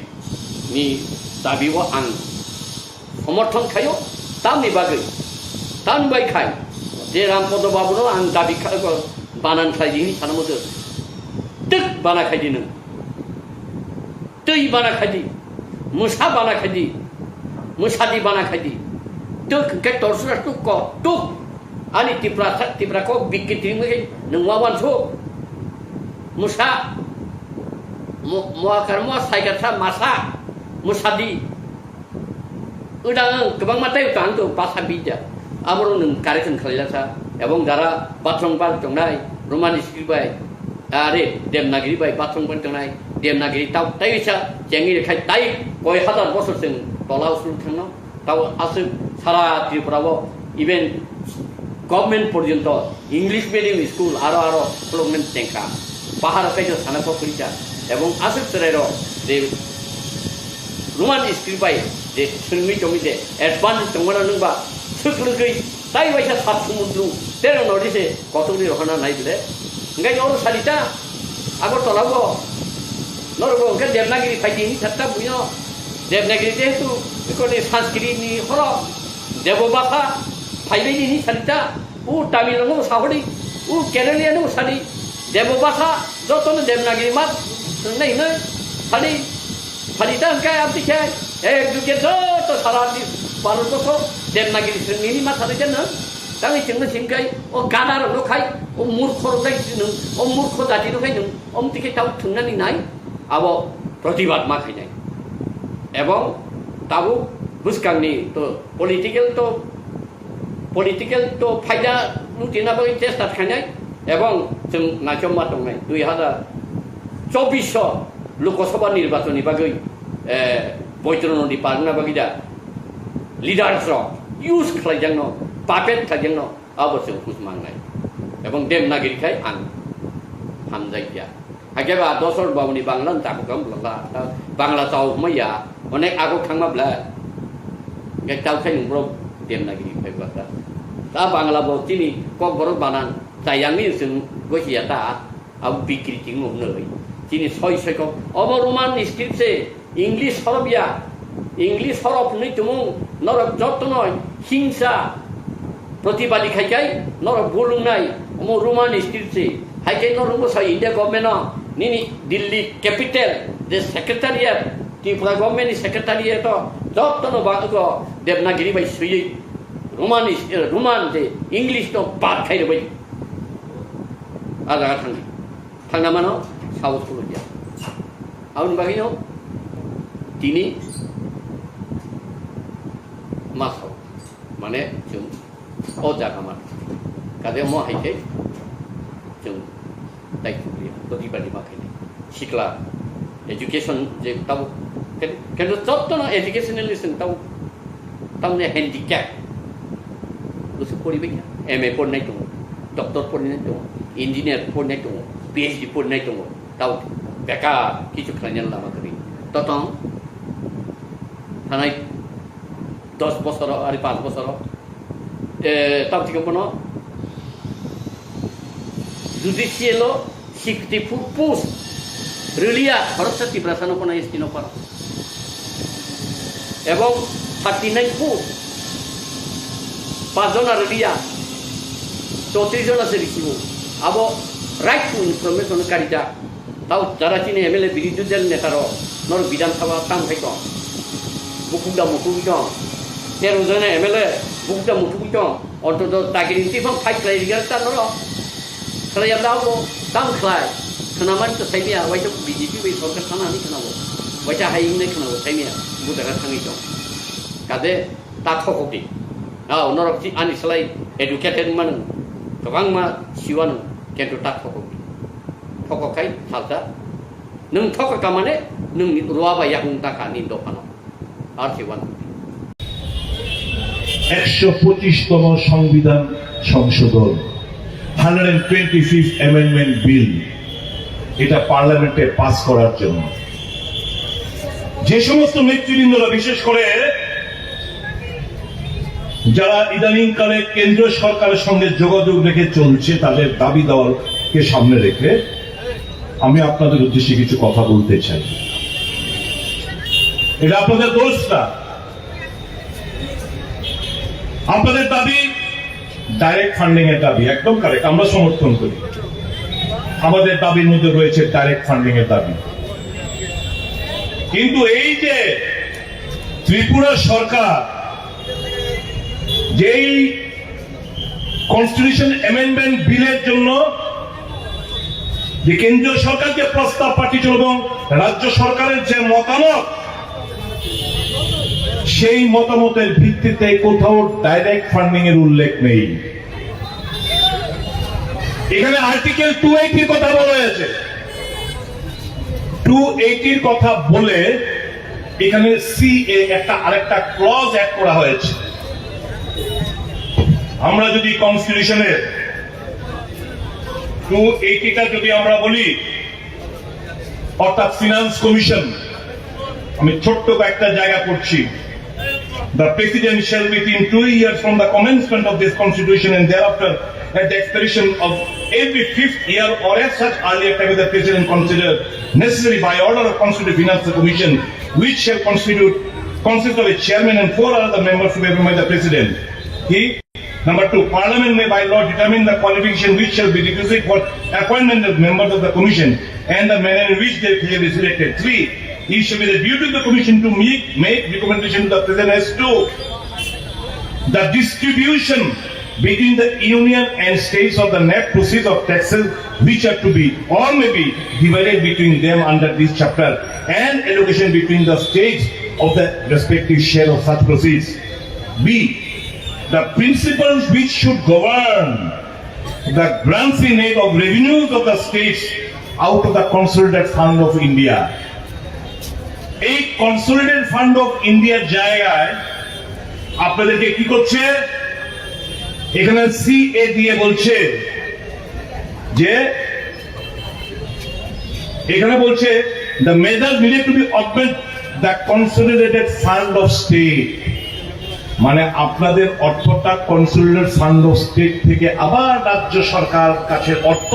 ni dabi o ang somorthon khaio, tamni bagwi, tamni bai khai, je Rampodo Babuno ang dabi kha-, banan khlai di hinwi sana muchung, twk bana khai di nwng, twi bana khai di, mwsa bana khai di, mwsa di bana khai di, twk hwnkhe torsura tuk ko tuk, ani Tipra, Tipra kok bikki twi wngwi nwng ma wansuk, mwsa, mo-, moakar moa saikar sa masa, mwsa di. Udang kwbangma tei tang to basa bidya. Aboro nwng correction khlailasa. Ebong jara bathroom bar tongnai, Roman script bai, are, Devanagiri bai bathroom bar tongnai, Devanagiri tau tei sa chengi khai tai koi hazar bosor chwng tola usul thangno. Tau aswk sara Tripura o even government porjonto English medium school aro aro khulukmani chengkha. Bahar o kaisa sana kok kwrwikha. Ebong aswk chwrairok je Roman script bai je swrwngwi tongwi je advance tongmano nwngba swk lwgwi tai waisa sat sumundru terong nodi se kotorni rohorna nai bile. Hingke oro salita Agartala o norok bo hingke Devanagiri phai di hinwi satta buino Devanagiri jehetu ikoni Sanskrit ni horo Debo bhasha phaibai di hinwi salita. U Tamil no sahori, u Kerala no sadi, Debo bhasha joto no Devanagiri mat nai hinwi sadi, sadi ta hingke abdi khe ek duke joto sara di Bharat borso Devanagiri sengni ma sadi jana. Tangwi chwngno singkai o gada rokno khai o murkho rok khai nwng o murkho jati rok khai nwng om tike tau thwngnani nai abo protibad ma khainai. Ebong tabuk bwskangni to political to political to phaida lutina bagwi chesta khainai ebong chwng naichomma tongnai dui hazar chobbish o Lok Sabha nirbachon ni bagwi, eh, Boitro Nodi parna bagwi da leaders rok use khlaijakno, puppet khlaijakno, abo chwng hus mangnai. Ebong Devanagiri khai ang hamjakya. Hakhe ba Dosor Babuni Bangla no chakho kha bwla ta, Bangla chao hwnma ya, onek agok thangma bwla. Hingke chao khai nwng borok Devanagiri khai bwla ta. Ta Bangla bo chini Kokborok banan chayangni chwng gosi ya ta. Abo bikri tingmo hwnwi. Chini soi soi kok. Obo Roman script se, English horop ya. English horop hwnwi tumung norok jotono hingsa protibadi khai kai norok bulungnai. Omo Roman script se. Hai kai norok bo sai India government no nini Delhi capital je secretariat, Tripura government ni secretariat o jotono ba ugo Devanagiri bai swiwi Roman is, eh, Roman je English no bad khai rwbai. A jaga thangdi. Thangna mano, sahos kulo dia. Aboni bagwi no tini ma sao. Mane chwng o jaga ma. Kade mo hai khe chwng tai kuliya. Kodi badi ma khai. Sikla education je tabo. Ken-, kendo jotto no educational lesson tabo. Tamne handicap. Busu poribai kha. M A porinai tongo, doctor porinai tongo, engineer porinai tongo, P H D porinai tongo. Tao bekar kichu khlainani lama kwrwi. Totong thanai dos bosoro, ari panch bosoro, eh, tao thikhe bono judicial o sixty four post rwliya khoroksa Tiprasa no kono S T no para. Ebong thirty nine post pajona rwliya, chowtris jona se risibo. Abo right to information karijak. Tao jara chini M L A birodhi dol neta rok norok Bidhan Sabha tamo khai tong. Bukhuk da mukhuk tong. Tero jona M L A bukhuk da mukhuk tong. Ontoto dagiri twi phang fight khlai rikha ta norok. Khlai yabla abo tam khlai. Khwnamani to saimiya, waisa B J P bai sorkar thana hinwi khwnabo. Waisa hai hinwi khwnabo saimiya. Bo jaga thangwi tong. Kade ta thokok di. Ah, norok si ani slai educated manu. Kwbangma siwano kento ta thokok di. Thokok khai salsa. Nwng thokok kamane nwng ruwa bai yakung ta kha ni dophano. Article one fifty. একশো পঁচিশতম সংবিধান সংশোধন, hundred twenty fifth amendment bill, এটা পার্লামেন্টে পাস করার জন্য যে সমস্ত নেতৃবৃন্দরা, বিশেষ করে যারা ইদানিংকালে কেন্দ্রীয় সরকারের সঙ্গে যোগাযোগ রেখে চলছে, তাদের দাবি দাওয়াকে সামনে রেখে আমি আপনাদের উদ্দেশ্যে কিছু কথা বলতে চাই। এটা আপনাদের দোষ না, আপনাদের দাবি ডাইরেক্ট ফান্ডিং এর দাবি, একদম কারেক্ট, আমরা সমর্থন করি। আমাদের দাবির মধ্যে রয়েছে ডাইরেক্ট ফান্ডিং এর দাবি। কিন্তু এই যে ত্রিপুরা সরকার যেই কনস্টিটিউশন অ্যামেন্ডমেন্ট বিলের জন্য যে কেন্দ্রীয় সরকার যে প্রস্তাব পাঠিয়েছিল এবং রাজ্য সরকারের যে মতামত, সেই মতামতের ভিত্তিতে কোথাও ডাইরেক্ট ফান্ডিং এর উল্লেখ নেই। এখানে আর্টিকেল টু এইটির কথা বলা হয়েছে। টু এইটির কথা বলে এখানে সিএ একটা আরেকটা ক্লজ অ্যাড করা হয়েছে। আমরা যদি কনস্টিটিউশনের টু এইটিটা যদি আমরা বলি, অর্থাৎ ফিনান্স কমিশন, আমি ছোট্ট কয়েকটা জায়গা পড়ছি। The President shall, within two years from the commencement of this Constitution and thereafter, at the expiration of every fifth year or at such earlier time as the President consider necessary, by order of Constitutive Finance Commission, which shall constitute, consist of a chairman and four other members to be appointed by the President. He Number two, Parliament may by law determine the qualification which shall be requisite for appointment of members of the commission and the manner in which they shall be selected. Three, it shall be the duty of the commission to make, make recommendation to the President as to the distribution between the union and states of the net proceeds of taxes which are to be or may be divided between them under this chapter and allocation between the states of the respective share of such proceeds. B, the principles which should govern the grants in aid of revenues of the states out of the Consolidated Fund of India. এই consolidated fund of ইন্ডিয়ার জায়গায় আপনাদেরকে কি করছে? এখানে সিএ দিয়ে বলছে যে এখানে বলছে, the measures needed to be augment the consolidated fund of state, মানে আপনাদের অর্থটা কনসোলিডেটেড ফান্ড অফ স্টেট থেকে আবার রাজ্য সরকার কাছে অর্থ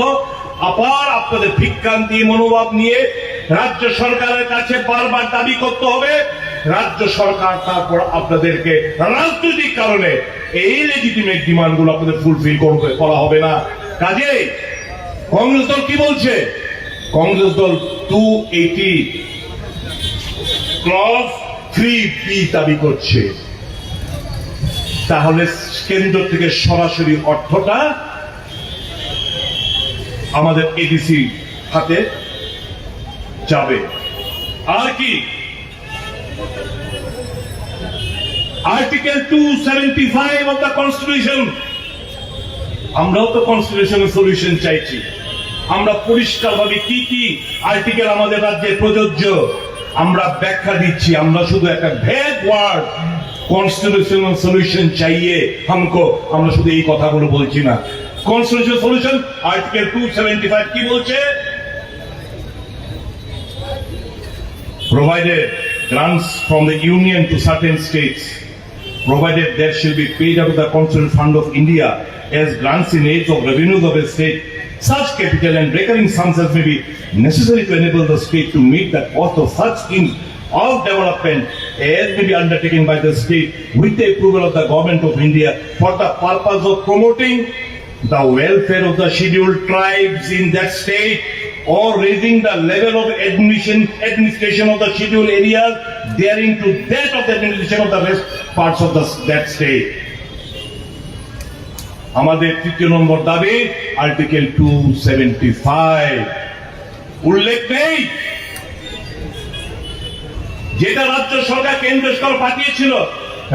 আবার আপনাদের ভিক্ষান্তি মনোভাব নিয়ে রাজ্য সরকারের কাছে বারবার দাবি করতে হবে। রাজ্য সরকার তারপর আপনাদেরকে রাজনৈতিক কারণে এই লেজিটিমেট ডিমান্ডগুলো আপনাদের ফুলফিল করবে, করা হবে না। কাজেই কংগ্রেস দল কি বলছে? কংগ্রেস দল টু এইটি ক্লজ থ্রি বি দাবি করছে। তাহলে কেন্দ্র থেকে সরাসরি অর্থটা আমাদের এডিসি খাতে যাবে। আর কি, article two seventy five of the constitution, আমরাও তো কনস্টিটিউশনাল সলিউশন চাইছি। আমরা পরিষ্কারভাবে কি কি আর্টিকেল আমাদের রাজ্যে প্রযোজ্য, আমরা ব্যাখ্যা দিচ্ছি। আমরা শুধু একটা ভেগ ওয়ার্ড কনস্টিটিউশনাল সলিউশন চাইয়ে হামকো, আমরা শুধু এই কথাগুলো বলছি না। Constitutional solution article two seventy five কি বলছে? Provided grants from the Union to certain states, provided there shall be paid out of the Constitutional Fund of India as grants in aid of revenues of a state, such capital and recurring sums as may be necessary to enable the state to meet the cost of such schemes of development as may be undertaken by the state with the approval of the Government of India for the purpose of promoting the welfare of the scheduled tribes in that state or raising the level of admission, administration of the scheduled areas daring to that of the administration of the rest parts of the, that state. আমাদের তৃতীয় নম্বর দাবি article two seventy five উল্লেখ নেই, যেটা রাজ্য সরকার কেন্দ্র সরকার পাঠিয়েছিল।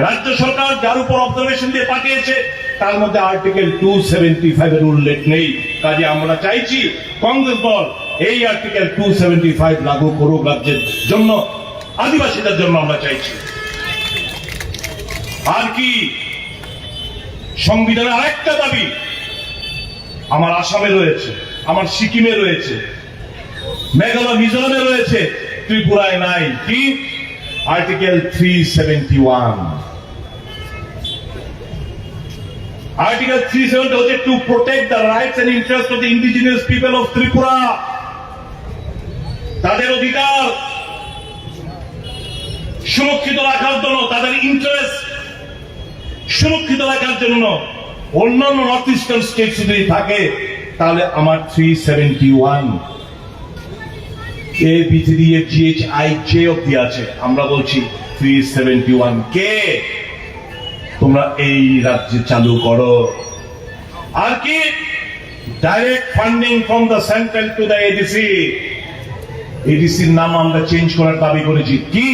রাজ্য সরকার যার উপর অবজারভেশন দিয়ে পাঠিয়েছে, তার মধ্যে আর্টিকেল টু সেভেন্টি ফাইভ এর উল্লেখ নেই। কাজে আমরা চাইছি কংগ্রেস দল এই আর্টিকেল টু সেভেন্টি ফাইভ লাগু করুক রাজ্যের জন্য, আদিবাসীদের জন্য আমরা চাইছি। আর কি, সংবিধানের আরেকটা দাবি আমার আসামে রয়েছে, আমার সিকিমে রয়েছে, মেঘালয় মিজোরামে রয়েছে, ত্রিপুরায় নাই। কি? Article three seventy one. Article three seventy হচ্ছে to protect the rights and interest of the indigenous people of Tripura, তাদের অধিকার সুরক্ষিত রাখার জন্য, তাদের ইন্টারেস্ট সুরক্ষিত রাখার জন্য অন্যান্য নর্থ ইস্টার্ন স্টেটস যদি থাকে, তাহলে আমার three seventy one A B three A G H I J অব্দি আছে। আমরা বলছি থ্রি সেভেন্টি ওয়ান কে তোমরা এই রাজ্যে চালু করো। আর কি, direct funding from the central to the ADC. এডিসির নাম আমরা চেঞ্জ করার দাবি করেছি। কি?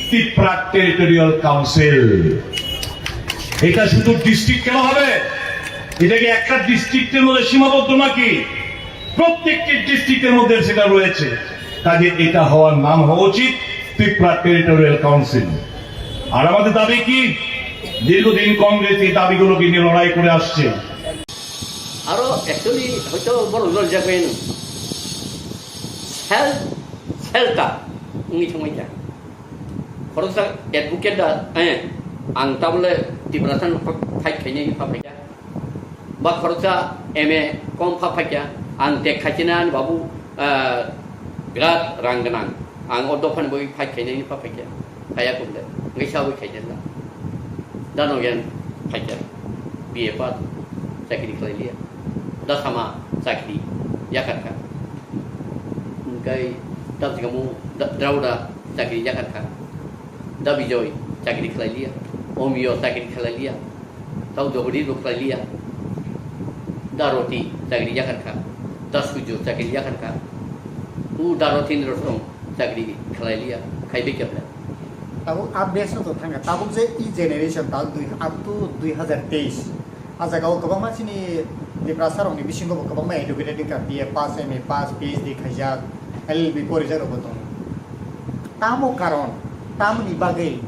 Tripura territorial council. এটা শুধু ডিস্ট্রিক্ট কেন হবে? এটা কি একটা ডিস্ট্রিক্টের মধ্যে সীমাবদ্ধ নাকি? প্রত্যেকটি ডিস্ট্রিক্টের মধ্যে সেটা রয়েছে। কাজে এটা হওয়ার নাম হওয়া উচিত ত্রিপুরা টেরিটোরিয়াল কাউন্সিল। আর আমাদের দাবি কি? দীর্ঘদিন কংগ্রেস এই দাবিগুলোকে নিয়ে লড়াই করে আসছে। Aro actually hoito borok lorjak bai no. Self, self ta wngwi thangwi kha. Khoroksa advocate da, eh, ang tabole Tiprasa no fight khainai pha phaikha. Ba khoroksa M A kom pha phaikha. Ang tek khaichinai ani babu, eh, birat rang gwnang. Ang o dophani bagwi fight khainai pha phaikha. Kaya kumde, ngai sawi khaijak na. Dano yan phaijak, B A pass, chakri khlai liya. Da sama chakri yakar kha. Ngai dam jika mu da, Dauda chakri yakar kha. Da Bijoy chakri khlai liya. Omio chakri khlai liya. Tau jogri rok khlai liya. Da Roti chakri yakar kha. Da Sujo chakri yakar kha. U Da Roti ni rosong chakri khlai liya, khai bai khe belai. Tabuk update no to thangkha, tabuk je e generation tal dui, up to dui hazar teis. A jaga o kwbangma chini Tiprasa rok ni bisingo bo kwbangma educated wngkha, B A pass, M A pass, P H D khaijak, L L B porijak rok bo tongo. Tamo karon, tamoni bagwi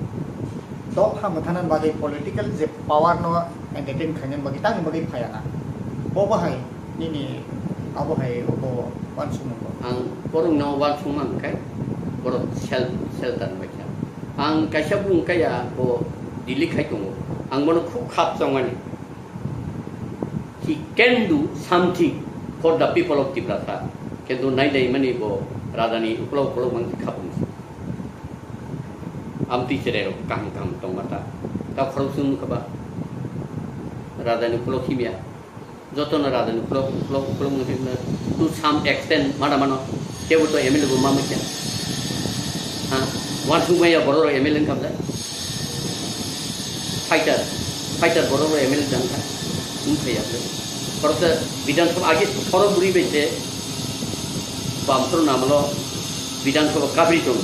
dopha mwthana bagwi political je power no entertain khaina bagwi, tamoni bagwi phaiya na. Bo bahai Nini abo hai abo uansukmung bo? Ang borokno uansukma hwnkhe borok sel-, shelter bai kha. Ang kaisa bung kaya bo Delhi khai tongo. Ang bono khub khap chongmani. He can do something for the people of Tiprasa. Kintu nai nai mani bo rajani ukolog ukolog mang khapung. Amtwi cherai rok kaham kaham tongma ta. Ta khorok chwng kha ba rajani ukolog himya. Jotono rajani ukolog, ukolog, ukolog wngkhe to some extent mada mano, teibo to M L A bo ma muiya. Ha? Uansuk maya borok rok M L A wngkha bwle. Fighter. Fighter borok rok M L A jang kha, wng kha yakle. Khoroksa Bidhan Sabha age khorok bwrwi bai se bamsor namlo Bidhan Sabha kabri tongo.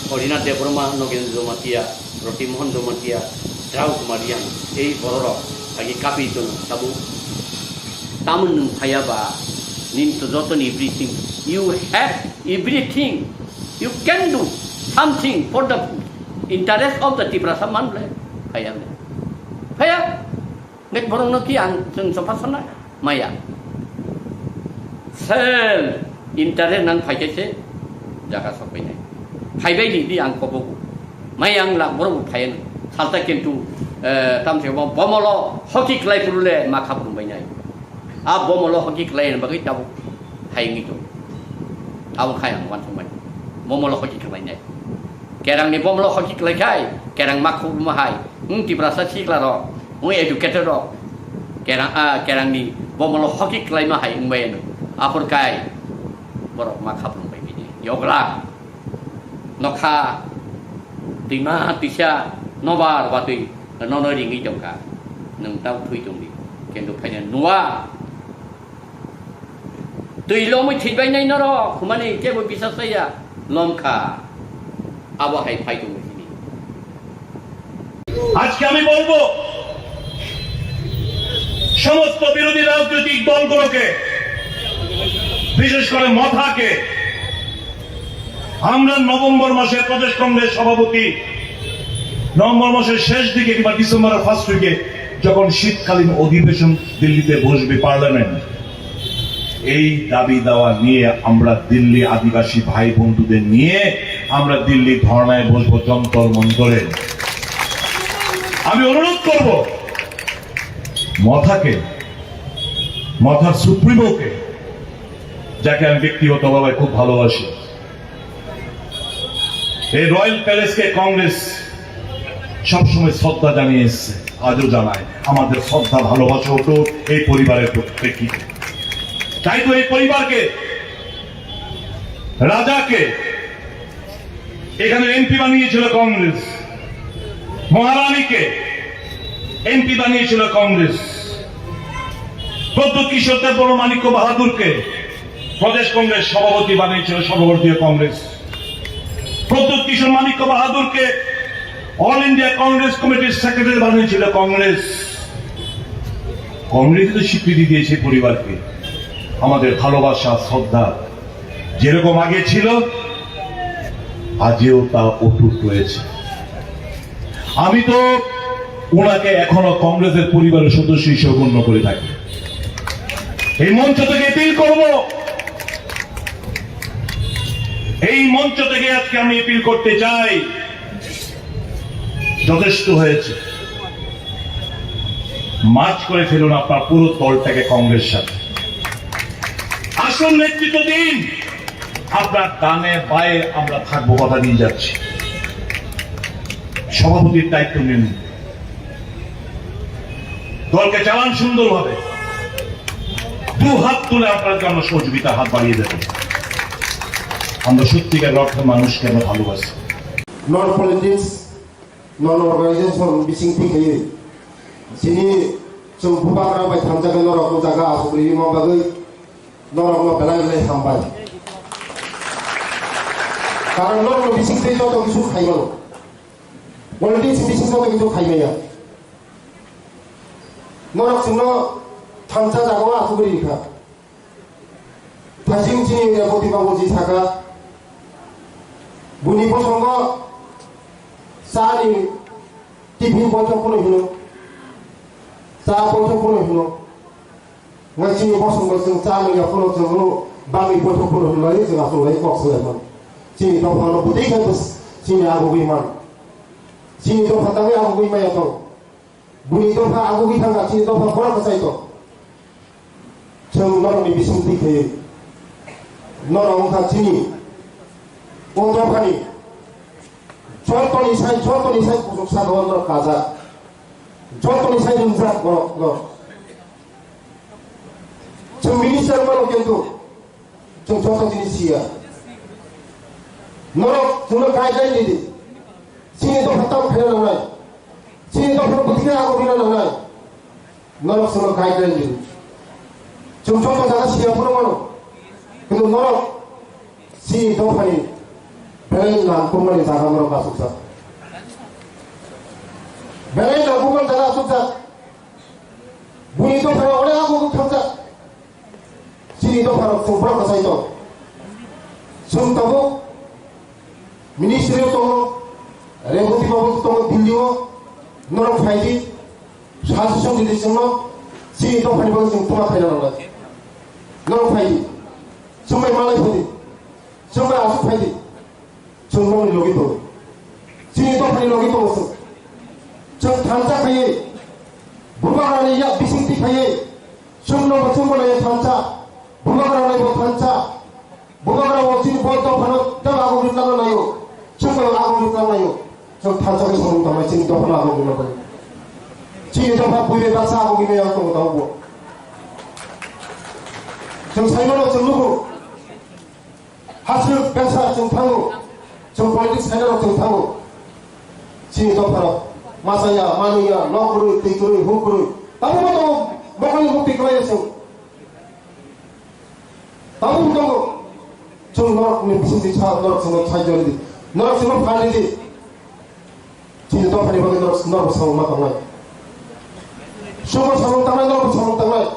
Orinath Debbarma, Nogendra Jamatia, Roti Mohan Jamatia, Drau Kumar Yang, ei borok rok age kabri tongo. Tabuk tamon nwng phaya ba, nini to joto ni everything. You have everything. You can do something for the interest of the Tiprasa man le. Phaya le. Phaya. Nek borok no ki ang chwng chopha sana maya. Self interest nang phai khe se jaga sok bai nai. Phai bai di, di ang kobo. Maya ang lak borok bo phai ang. Salta kintu, eh, tam se bo bomolo hoki klai puru le ma khap rum bai nai. A bomolo hoki klai bagwi tabuk hai ngi to. Abo khai ang wan thung bai. Bomolo hoki klai nai. Kerang ni bomolo hoki klai khai, kerang ma khuk ma hai. Wng Tiprasa sikla rok, wng educated rok. Kerang, ah, kerang ni bomolo hoki klai ma hai wng bai no. Aphur kai borok ma khap rum bai bini. Yogla. Nokha, twima, twisa, nobar, watwi, nono ringwi tongkha. Nwng tau thwi tongdi. Kintu phaina nuwa. Twi lomwi thwibainai norok, humani kebo bisas chaya. Lomkha. Abo hai phai tongo sini. আজকে আমি বলবো, সমস্ত বিরোধী রাজনৈতিক দলগুলোকে, বিশেষ করে মথাকে, আমরা নভেম্বর মাসে প্রদেশ কংগ্রেস সভাপতি নভেম্বর মাসের শেষ দিকে কিংবা ডিসেম্বরের ফার্স্ট উইকে যখন শীতকালীন অধিবেশন দিল্লিতে বসবে পার্লামেন্ট, এই দাবি দাওয়া নিয়ে আমরা দিল্লি আদিবাসী ভাই বন্ধুদের নিয়ে আমরা দিল্লি ধর্নায় বসবো যন্তর মন্তরে। আমি অনুরোধ করব মথাকে, মথার সুপ্রিমোকে, যাকে আমি ব্যক্তিগতভাবে খুব ভালোবাসি, এই রয়্যাল প্যালেসকে কংগ্রেস সবসময় শ্রদ্ধা জানিয়ে এসছে, আজও জানায়। আমাদের শ্রদ্ধা ভালোবাসা অটুট এই পরিবারের প্রেক্ষিতে। তাই তো এই পরিবারকে, রাজাকে এখানে এমপি বানিয়েছিল কংগ্রেস, মহারানীকে এমপি বানিয়েছিল কংগ্রেস, প্রদ্যুৎ কিশোর দেববর্মা মাণিক্য বাহাদুরকে প্রদেশ কংগ্রেস সভাপতি বানিয়েছিল সর্বভারতীয় কংগ্রেস। প্রদ্যুৎ কিশোর মাণিক্য বাহাদুরকে অল ইন্ডিয়া কংগ্রেস কমিটির সেক্রেটারি বানিয়েছিল কংগ্রেস। কংগ্রেস তো স্বীকৃতি দিয়েছে পরিবারকে। আমাদের ভালোবাসা, শ্রদ্ধা যেরকম আগে ছিল, আজও তা অটুট রয়েছে। আমি তো ওনাকে এখনো কংগ্রেসের পরিবারের সদস্য হিসেবে গণ্য করে থাকি। এই মঞ্চ থেকে অ্যাপিল করব, এই মঞ্চ থেকে আজকে আমি অ্যাপিল করতে চাই, যথেষ্ট হয়েছে। মার্চ করে ফেলুন আপনার পুরো দলটাকে কংগ্রেস সাথে। আসল নেতৃত্ব দিন। আপনার ডানে বায়ে আমরা থাকবো, কথা দিয়ে যাচ্ছি। সভাপতির দায়িত্ব নিন, দলকে চালান সুন্দরভাবে। দু হাত তুলে আপনার জন্য সহযোগিতার হাত বাড়িয়ে দেবেন। আমরা সত্যিকার অর্থে মানুষকে আমরা ভালোবাসি। Non politics, non organization bising thik khaye. Sini chwng bubagra bai thangjak norok o jaga asugri ma bagwi norok no belai belai hambai. Karon norok no bising tei joto kisu khaimano. Politics bising joto kisu khaimaya. Norok chwngno thansa jaga o asugri kha. Thasing chini Reboti babu ji saka, buni bosongo chani tiffin boithok phano hino, cha boithok phano hino. Ngai chini bosongo chwng cha manya phano chwngno bangwi boithok phano hino lai chwng aswk lai kok swlai man. Chini dophano bwtwi khe bwswk chini agugwi man. Chini dopha tangwi agugwi maya tong. Bini dopha agugwi thangkha, chini dopha borok kwchai tong. Chwng norokni bising twi khe norok wngkha chini o dophani jotoni sai, jotoni sai kuchuk saka o norok kajak, jotoni sai ringjak borok no. Chwng minister mano kintu chwng joto jinis siya. Norok chwngno guideline ridi. Chini dopha tamo khaina nangnai. Dophano bwtwi khe abo bino nangnai. Norok chwngno guideline di. Chwng joto jaga siya phuru mano. Kintu norok chini dophani belai nangkukmani jaga norok achukjak. Belai nangkukmani jaga achukjak. Buini dophano onek abo thangkha. Chini dopharok chwng borok kwchai tong. Chwng tabuk ministry o tongo, Reboti babu tongo Delhi o, norok phai di, suggestion di di chwngno, chini dophani bagwi chwng twma khaina nangnai. Norok phai di, chwng bai malai phai di, chwng bai aswk phai di. Chwng nokni logi tongo. Chini dophani logi tongo chwng. Chwng thansa khaiwi, bubagrani yak bisingtwi khaiwi, chwngno bo chwngbo naiwi thansa, bubagrani bo thansa, bubagra bo chini bo dophano tei agom rwkna naio, chwngbo agom rwkna naio. Chwng thansa khe samung tangnai chini dophano agom rwkna bai. Chini dopha buibai baksa agom rwkna yang tongo tabukbo. Chwng saimano chwng nugo. Hasteo besa chwng thango, chwng politics khainai rok chwng thango. Chini dopharok masa ya, manwi ya, nok kwrwi, twi kwrwi, huk kwrwi. Tabukbo tongo, mokol ni mukti kwlai ya chwng. Tabukbo tongo, chwng norok ni bisingtwi sa, norok chwngno sai jori di. Norok chwngno phan ridi. Chini dophani bagwi norok, norok samung ma tongnai. Chwngbo samung tangnai, norokbo samung tangnai.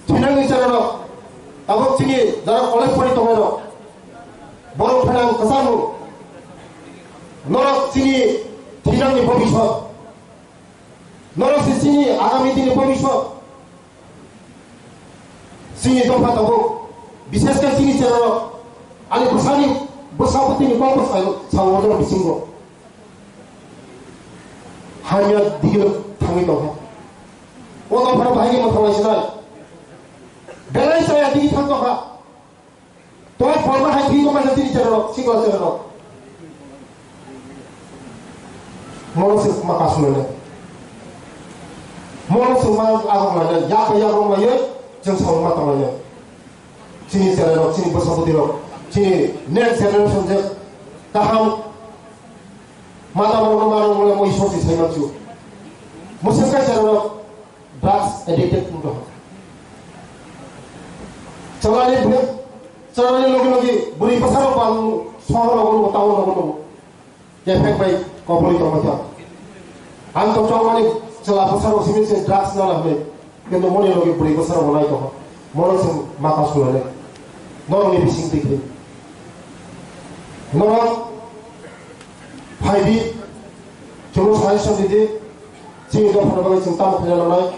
Thinangni chera rok, tabuk chini jara college pori tongnai rok, borok phainang kwchangno, norok chini thinangni bobiswt, norok se chini agami dini bobiswt. Chini dopha tabuk, bishesh khe chini chera rok, ani bwsani bwsa bwtwini kok bwsai sao order bisingo. Hamya digilo thangwi tongkha. O tongphano bahai khe mwthangwi sinai. Belai chaya digi thang tongkha. To porma hai thwi tongkha chini chera rok, sikla chera rok. Mono se ma kasu lele. Mono se ma agong lele. Yak bai yak rong lele. Chwng sao ma tong lele. Chini chera rok, chini bwsa bwtwi rok, chini next generation je kaham mata rok no ma rok no mo Ishwar si sai manchu. Musuk ka chera rok drugs addicted wng tong. Chalani bwrwi, chalani logi logi bwrwi bwsa rok bang sohor rok no, town rok no. Kephek bai kobori tongma kha. Ang to chongmani chwla bwsarok simi se drugs nana hwnwi. Kintu moni logi bwrwi bwsarok nai tongkha. Mono chwng maka sulane. Norokni bising tikri. Norok phai di. Chwngno suggestion di di. Chini dophano bagwi chwng tamo khaina nangnai.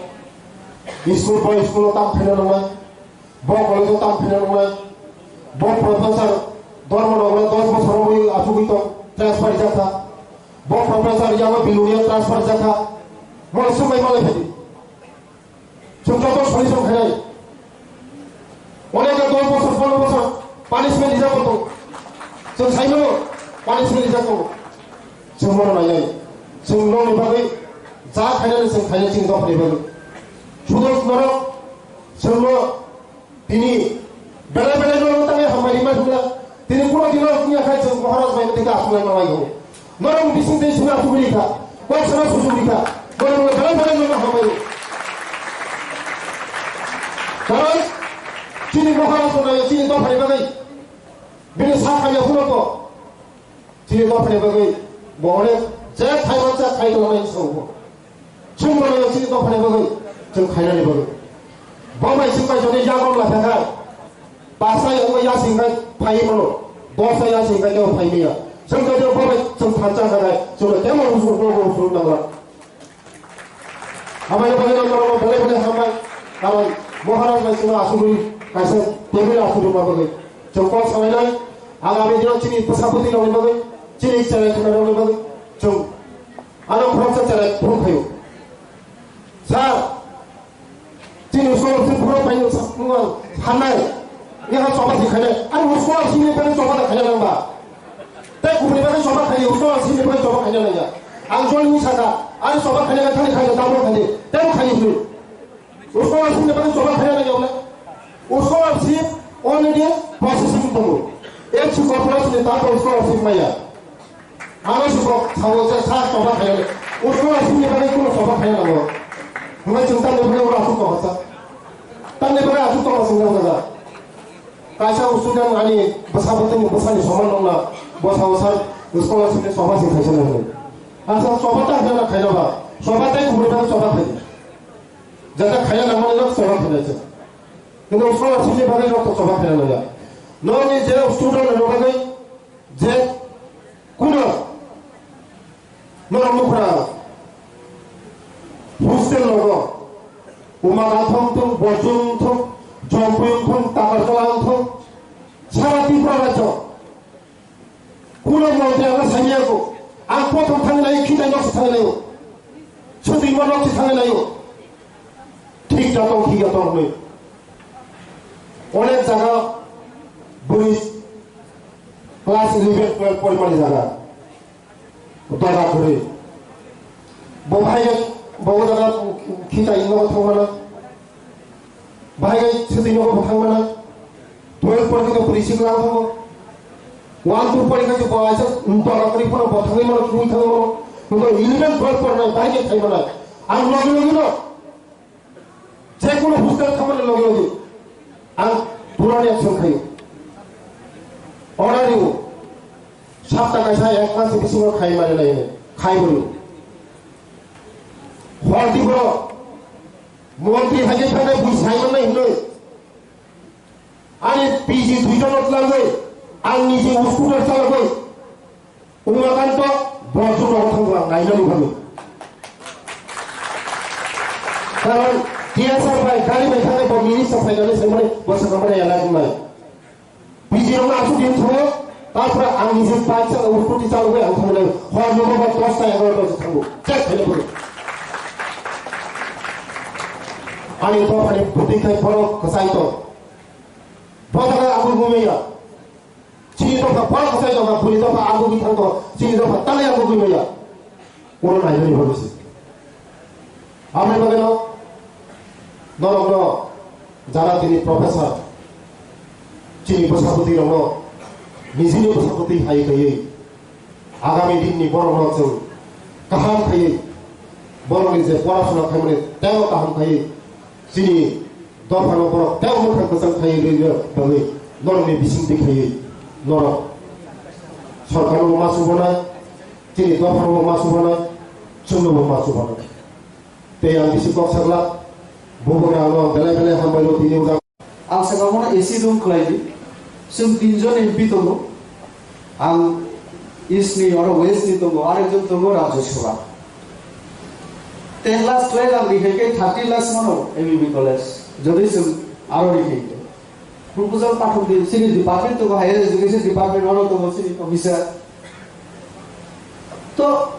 School bai school-o tamo khaina nangnai. Bo college-o tamo phina nangnai. Bo professor Dharmanagar dos bosor wngwi achugwi tong, transfer jakha. Bo professor Yama Bilonia transfer jakha. Mole swngbai malai phidi. Chwng joto solution khainai. Onek dos bosor, pondro bosor punishment rijak tong. Chwng saimano punishment rijak tong. Chwng mono nainai. Chwng nokni bagwi ja khainani chwng khainai chini dophani bagwi. Sudo norok chwngno Tini belai belai no tangwi hambai rimai phunla. Tini kuno dino wngya khai chwng Maharaj bai tei ka asulai manai go. Norok bising tei suna asugri kha. Kok sana susugri kha. Norok belai belai no hambai. Karon chini Maharaj no nayo chini dophani bagwi. Bini sa khamya phuno ko. Chini dophani bagwi bo onek je thai mansa khai tongmani sabo. Chwng mano chini dophani bagwi, chwng khainani bagwi. Bo bai chwng bai jodi yagon la thangkha. Pasa yago yasing khai phai mano. Dosa yasing khai phai miya. Chwng jodi bo bai chwng thansa kha khai, chwng temo rusu bo bo rusu nangla. Hambai bai nang nang belai belai hambai. Karon Maharaj bai chwng asugwi kaisa table asugwi ma bagwi. Chwng kok sanai nai. Agami dino chini bwsa bwtwi rokni bagwi, chini chwrai khna rokni bagwi. Chwng ano khoroksa chwrai phuru phaio. Sir, chini scholarship phuru phaio sa-, nung ang sanai. Ni ha choba si khainai. Ani scholarship ni bagwi choba da khaina nangba. Tei kubuni bagwi choba khaio, scholarship ni bagwi choba khaina nangya. Ang jol ni saka, ani choba khaina thani khaina, tabuk khaina, tei khaina hwnwi. Scholarship ni bagwi choba khaina nangya wle. Scholarship already processing tongo. Ek si corporation ni tato scholarship maya. Ano si kok sawo je sa choba khaina. Scholarship ni bagwi kuno choba khaina nango. Hwnbai chwng tamni bagwi oro aswk tongsa. Tamni bagwi aswk tongsa chwng nang jaga. Kaisa student ani bwsa bwtwini bwsani soman wngna bwsa bwsa scholarship ni choba chwng khaisa nango. Asa choba ta khaina khaina ba. Choba tai kubui bagwi choba khaidi. Jata khaina nangmani rok choba khaina chwng. Kintu scholarship ni bagwi rok to choba khaina nangya. Nokni je student ni bagwi je kuno norok nukra hostel logo Uma Gathong thung, Borjum thung, Jompuyung thung, Takarjala thung, sara Tripura rajyo. Kuno montri ang sanya ko, ang kothom thang lai, khitai nok thang lai, chutui ma nok thang lai. Thik jatong, thik jatong hwnwi. Onek jaga bwrwi class eleven, twelve porimani jaga. Doga kwrwi. Bo bahai bo jaga khitai nok thang mana. Bahai chutui nok thang mana. Twelve porikhe to bwrwi sikla thango. One, two porikhe to bo aisa doga kwrwi phano bo thangwi mano, thangwi thangwi mano. Bo eleven, twelve porinai bahai khe thai mana. Ang logi logi no. Je kono hostel thamani logi logi ang purani action khayo. Order riyo. Sapta kaisa ek mas bisingo khai mari lai khai boyo. Hor di bro. Montri hai khe thangwi bui sai manai hinoi. Ani P G duijon no tlangwi, ang niji scooter chalogwi, Umakanto Borjum rogo thangwi ang nainani bagwi. Karon T S R bai gari bai thangwi bo minister phainani swngmani bo swkang bai elak wngnai. P G rokno aswk din thango, tapra ang niji bike chalogwi, scooty chalogwi ang thangnai. Hor nogo ba dos ta egaroh ta thango. Check khaina bagwi. Ani dophani bwtwi khai borok kwchai tong. Bo jaga ang bo maya. Chini dopha pal kasai dopha, buni dopha ang bugwi thang dopha, chini dopha talai ang bugwi maya. Oro nainani bagwi se. Aboni bagwino norokno jara tini professor, chini bwsabwtwi rokno nijini bwsabwtwi hai khaiwi agami dinni borokno chwng kaham khaiwi borokni je porasona khaimani teibo kaham khaiwi chini dophano borok tei mwkhang kwchang khai rwna bagwi norokni bising twi khaiwi norok sorkarnobo ma chubanai, chini dophanobo ma chubanai, chwngnobo ma chubanai. Tei ang bisi kok saglak, bubagra ano belai belai hambai rw tini ujak. Ang saka bono A C room khlai di, chwng tinjon M P tongo. Ang East ni oro West ni tongo, arekjon tongo Rajya Sabha. Ten lakhs twelve ang rihai khe thirty lakhs mano M B B college, jodi chwng aro rihai khe. Proposal pathok di, chini department tongo, Higher Education Department oro tongo chini officer. To,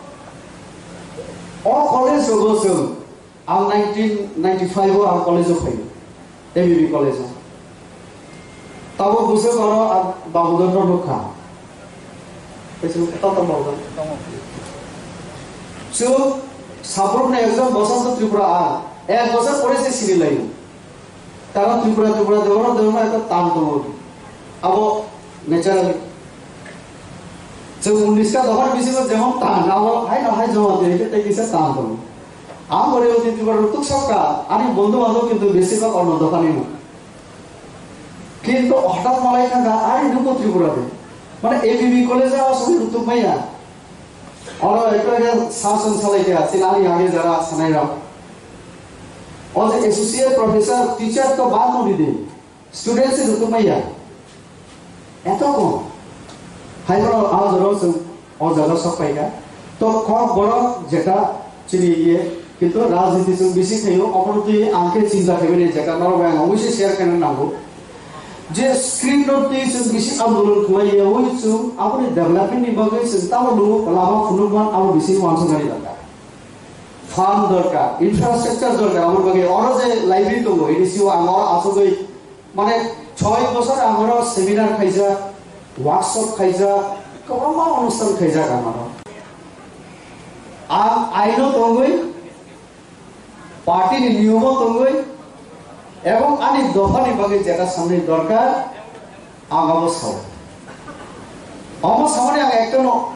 o college rogo chwng Ang nineteen ninety-five o ang college o phaio, M B B college o. Tabuk bwswk oro ang Babudon no nukha. Kaisa nukha, tong tong Babudon. Chwng sabrumni ekjon Bosonto Tripura ang, ek bosor pore se sini laio. Karon Tripura, Tripura de oro de oro ekta tam tongo. Abo naturally. Chwng unnish ta dophani bisingo jemon tan, abo haino hai joma twi hwnkhe tei kisa tan tongo. Ang bo Rewati Tripura rwtuk sokha, ani bondhu bandhob kintu besibak onno dophani no. Kintu hothat malai thangkha, ari nungbo Tripura de. Mane A B B college o aswk rwtuk maya. Oro ekta ekta sason salai kha, chini ani age jara sanai rok. O je associate professor, teacher to bad no di de. Student se rwtwk maya. Eto kom. Hai bono a jora chwng o jaga sok paikha. To kok borok jeta chini iye, kintu rajniti chwng bisi khaio, obono twi ang khe chinta khaimani jeta norok bai ang oboise share khaina nango. Je screen no twi chwng bisi andolon khlaiya, oi chwng aboni development ni bagwi chwng tamo lugo lama phunukman abo bisi uansuknani dorkar. Farm dorkar, infrastructure dorkar, aboni bagwi oro je library tongo, ini sio ang oro asugwi Mane, choi bosor ang oro seminar khaijak, workshop khaijak, kwbangma onusthan khaijak ang oro. Ang aino tongwi, party ni niyomo tongwi, ebong ani dopha ni bagwi jeta samni dorkar, ang abo sao. Omo samani ang ekta no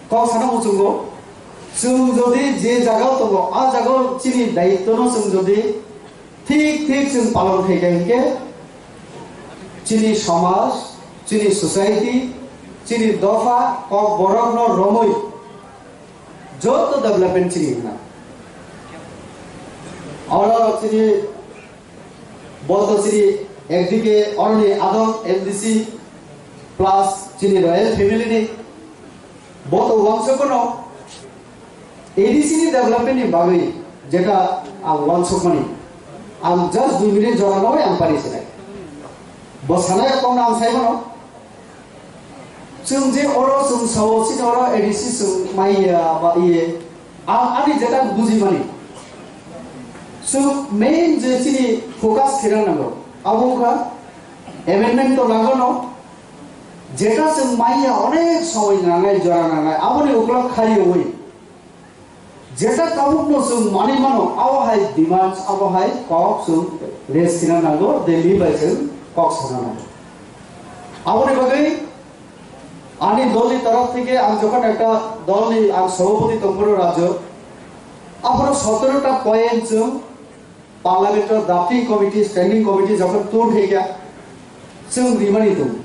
kok sana muchungo, Chwng jodi je jagao tongo, a jagao chini daitwno chwng jodi thik thik chwng palon khaikha hinkhe, chini somaj, chini society, chini dopha, kok borokno romwi joto development chini wngna. Oro chini Bo to chini ekdike oroni adong M D C plus chini royal family ni. Bo to uansukmano A D C ni development ni bagwi jeta ang uansukmani. Ang just dui minute jora nogwi ang pari sinai. Bo sanai kok ang sai mano. Chwng je oro chwng sao chini oro A D C chwng maiya ba iye. Ang ani jeta buji mani. Chwng main je chini focus khena nango. Abo wngkha amendment to nango no. Jeta chwng maiya onek soi nangnai, jora nangnai. Aboni ukulok khariwi. Jeta tabukno chwng manwi mano, abo hai demands, abo hai kok chwng raise khna nango, Delhi bai chwng kok sana nango. Aboni bagwi ani dolni torof theke ang jokhon ekta dolni ang sobhapoti tongphuru rajyo, aphuru sotero ta point chwng parliament o drafting committee, standing committee jokhon tur khaikha, chwng rimani tongo.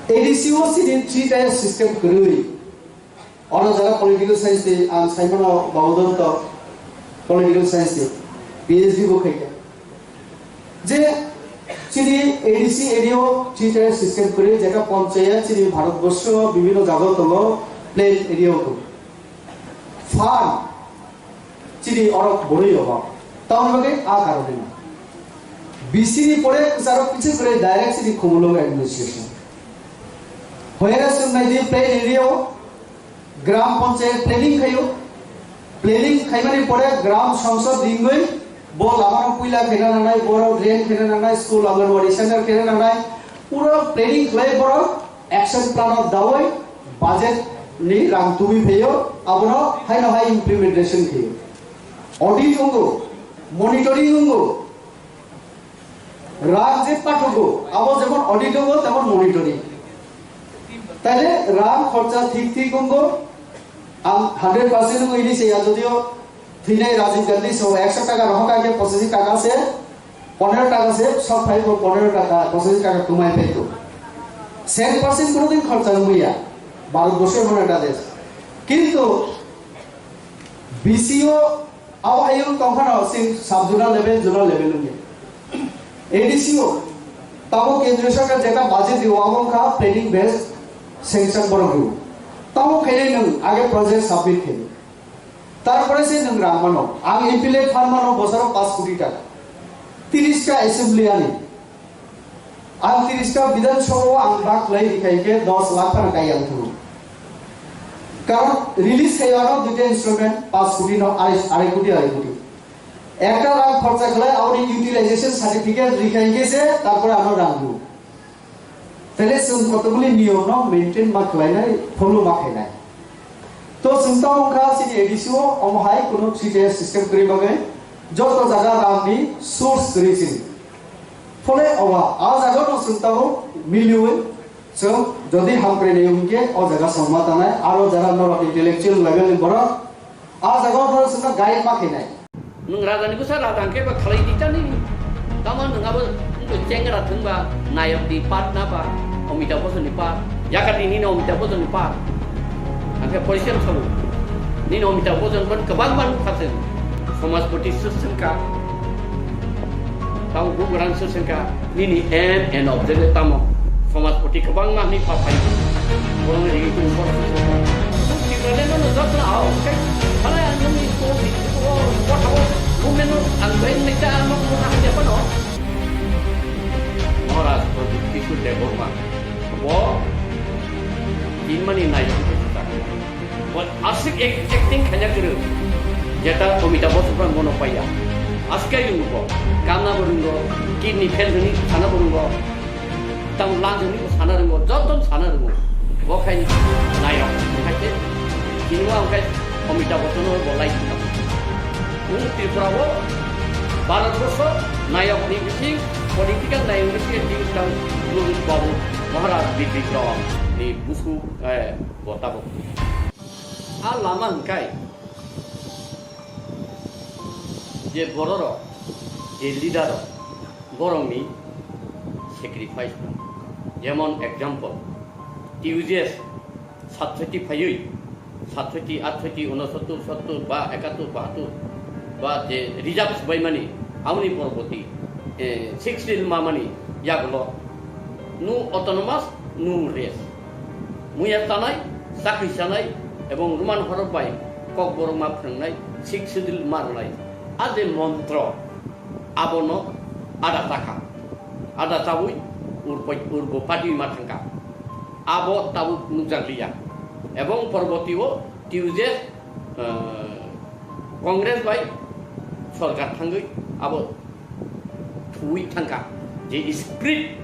A D C o chini three tier system kwrwi. Ono jara political science ni ang saimano Baudondo political science ni P H D bo khaikha. Je chini A D C area o three tier system kwrwi jeta panchayat chini Bharat borsho bibhinno jaga tongo plain area o tongo. Farm Chini oro boroi obo. Tamoni bagwi a karone no. B C ni pore kwcharo kiching kwrwi direct chini Khumulwng administration. Hoyera chwng nai di plain area o gram panchayat planning khaio. Planning khaimani pore gram sangsad ringwi bo lama no puila khena nangnai, borok drain khena nangnai, school Anganwadi center khena nangnai. Pura planning khlai borok action plan o dawi budget ni rang tubui phaio, abono haino hai implementation khaio. Audit wngo, monitoring wngo, rang je pathugo, abo jemon audit wngo, temon monitoring. Taile rang khorcha thik thik wngo, ang hundred percent wngo ini se ya, jodio Thwinai Rajiv Gandhi so ekso taka rohor kha khe pochashi taka se, ponero taka se, sok phai bo ponero taka, pochashi taka tumai phai to. Cent percent kono din khorcha wngya, Bharat borsho emon ekta desh. Kintu B C o abo ayung tongphano sing sub zonal level, zonal level wngya. A D C o tamo kendriya sarkar jeta budget dio abo wngkha planning based sanction borok dio. Tamo khainai nwng age project submit khainai. Tarpore se nwng rang mano. Ang M P L A fund mano bosoro paanch koti taka. Tiris ta assembly ani. Ang tiris ta Bidhan Sabha o ang bak khlai rikha hingke dos lakh phano kai ang thungo. Karon release khai ano duita instrument paanch koti no arai, arai koti, arai koti. Ekta rang khorcha khlai aboni utilization certificate rikha hingke se tarpore ano rang rw. Tele chwng kotokbuli niyom no maintain ma khlainai, follow ma khainai. To chwng tamo wngkha chini A D C o, omo hai kunu three tier system kwrwi bagwi joto jaga rang ni source kwrwi chini. Phole owa, a jaga no chwng tamo miliwi chwng jodi hamkrai nai wngkhe o jaga chwng ma tanai, aro jara norok intellectual level ni borok A jaga o phano chwngno guide ma khainai. Nwng raja ni bwsa raja hwnkhe ba khalai di chani. Tamo nwng abo wngkhe chengra thwngba nayok ni part na ba Amitabh Bachchan ni part. Yakati nini Amitabh Bachchan ni part. Hwnkhe poison sabu. Nini Amitabh Bachchan ban kwbang ban kha chwng. Somajpati swk swngkha. Tamo bugrang swk swngkha. Nini aim and objective tamo? Somajpati kwbangma hwnwi pha phai. Borokni rigi tong borok. Tipraleno no jotla o, khe phala ang nini ko, ko, ko, ko, movement no ang bai nai ta ano ko na ya pano. Maharaj Pradyut Kishore Debbarma. Bo tinmani nai ko ta. Bo aswk ek-, acting khaina kwrwng. Jeta Amitabh Bachchan bono paiya. Aswk khe rwngo bo. Kamna bo rwngo, kidney fail hwnwi sana bo rwngo. Tamo lang hwnwi bo sana rwngo, joto sana rwngo. Bo khai nayok. Khai khe, kini bo ang khai Amitabh Bachchan bo lai. Nwng Tripura o Bharat borsho nayok ni bising, political nayok ni bising, tang Babu Maharaj Bipin Rawat ni busu, eh, bo tabok. A lama hwnkhe je bororok, je leader rok, borokni sacrifice no. Jemon example, T U J S satsoti phaiwi, satsoti, atsoti, unosottor, sottor ba ekattor, bahattor ba je reserve swbaimani, aboni porborti, eh, sixth schedule mamani yagulo no autonomous, no rest. Muya chanai, chakri chanai, ebong Roman horok bai kokborok ma phwngnai, sixth schedule ma rwnai. A je montro, abono ada chakha. Ada chawi urbo, urbo party ma thangkha. Abo tabuk nukjakliya. Ebong porborti o T U J S, eh, Congress bai sorkar thangwi abo thuwi thangkha, je spirit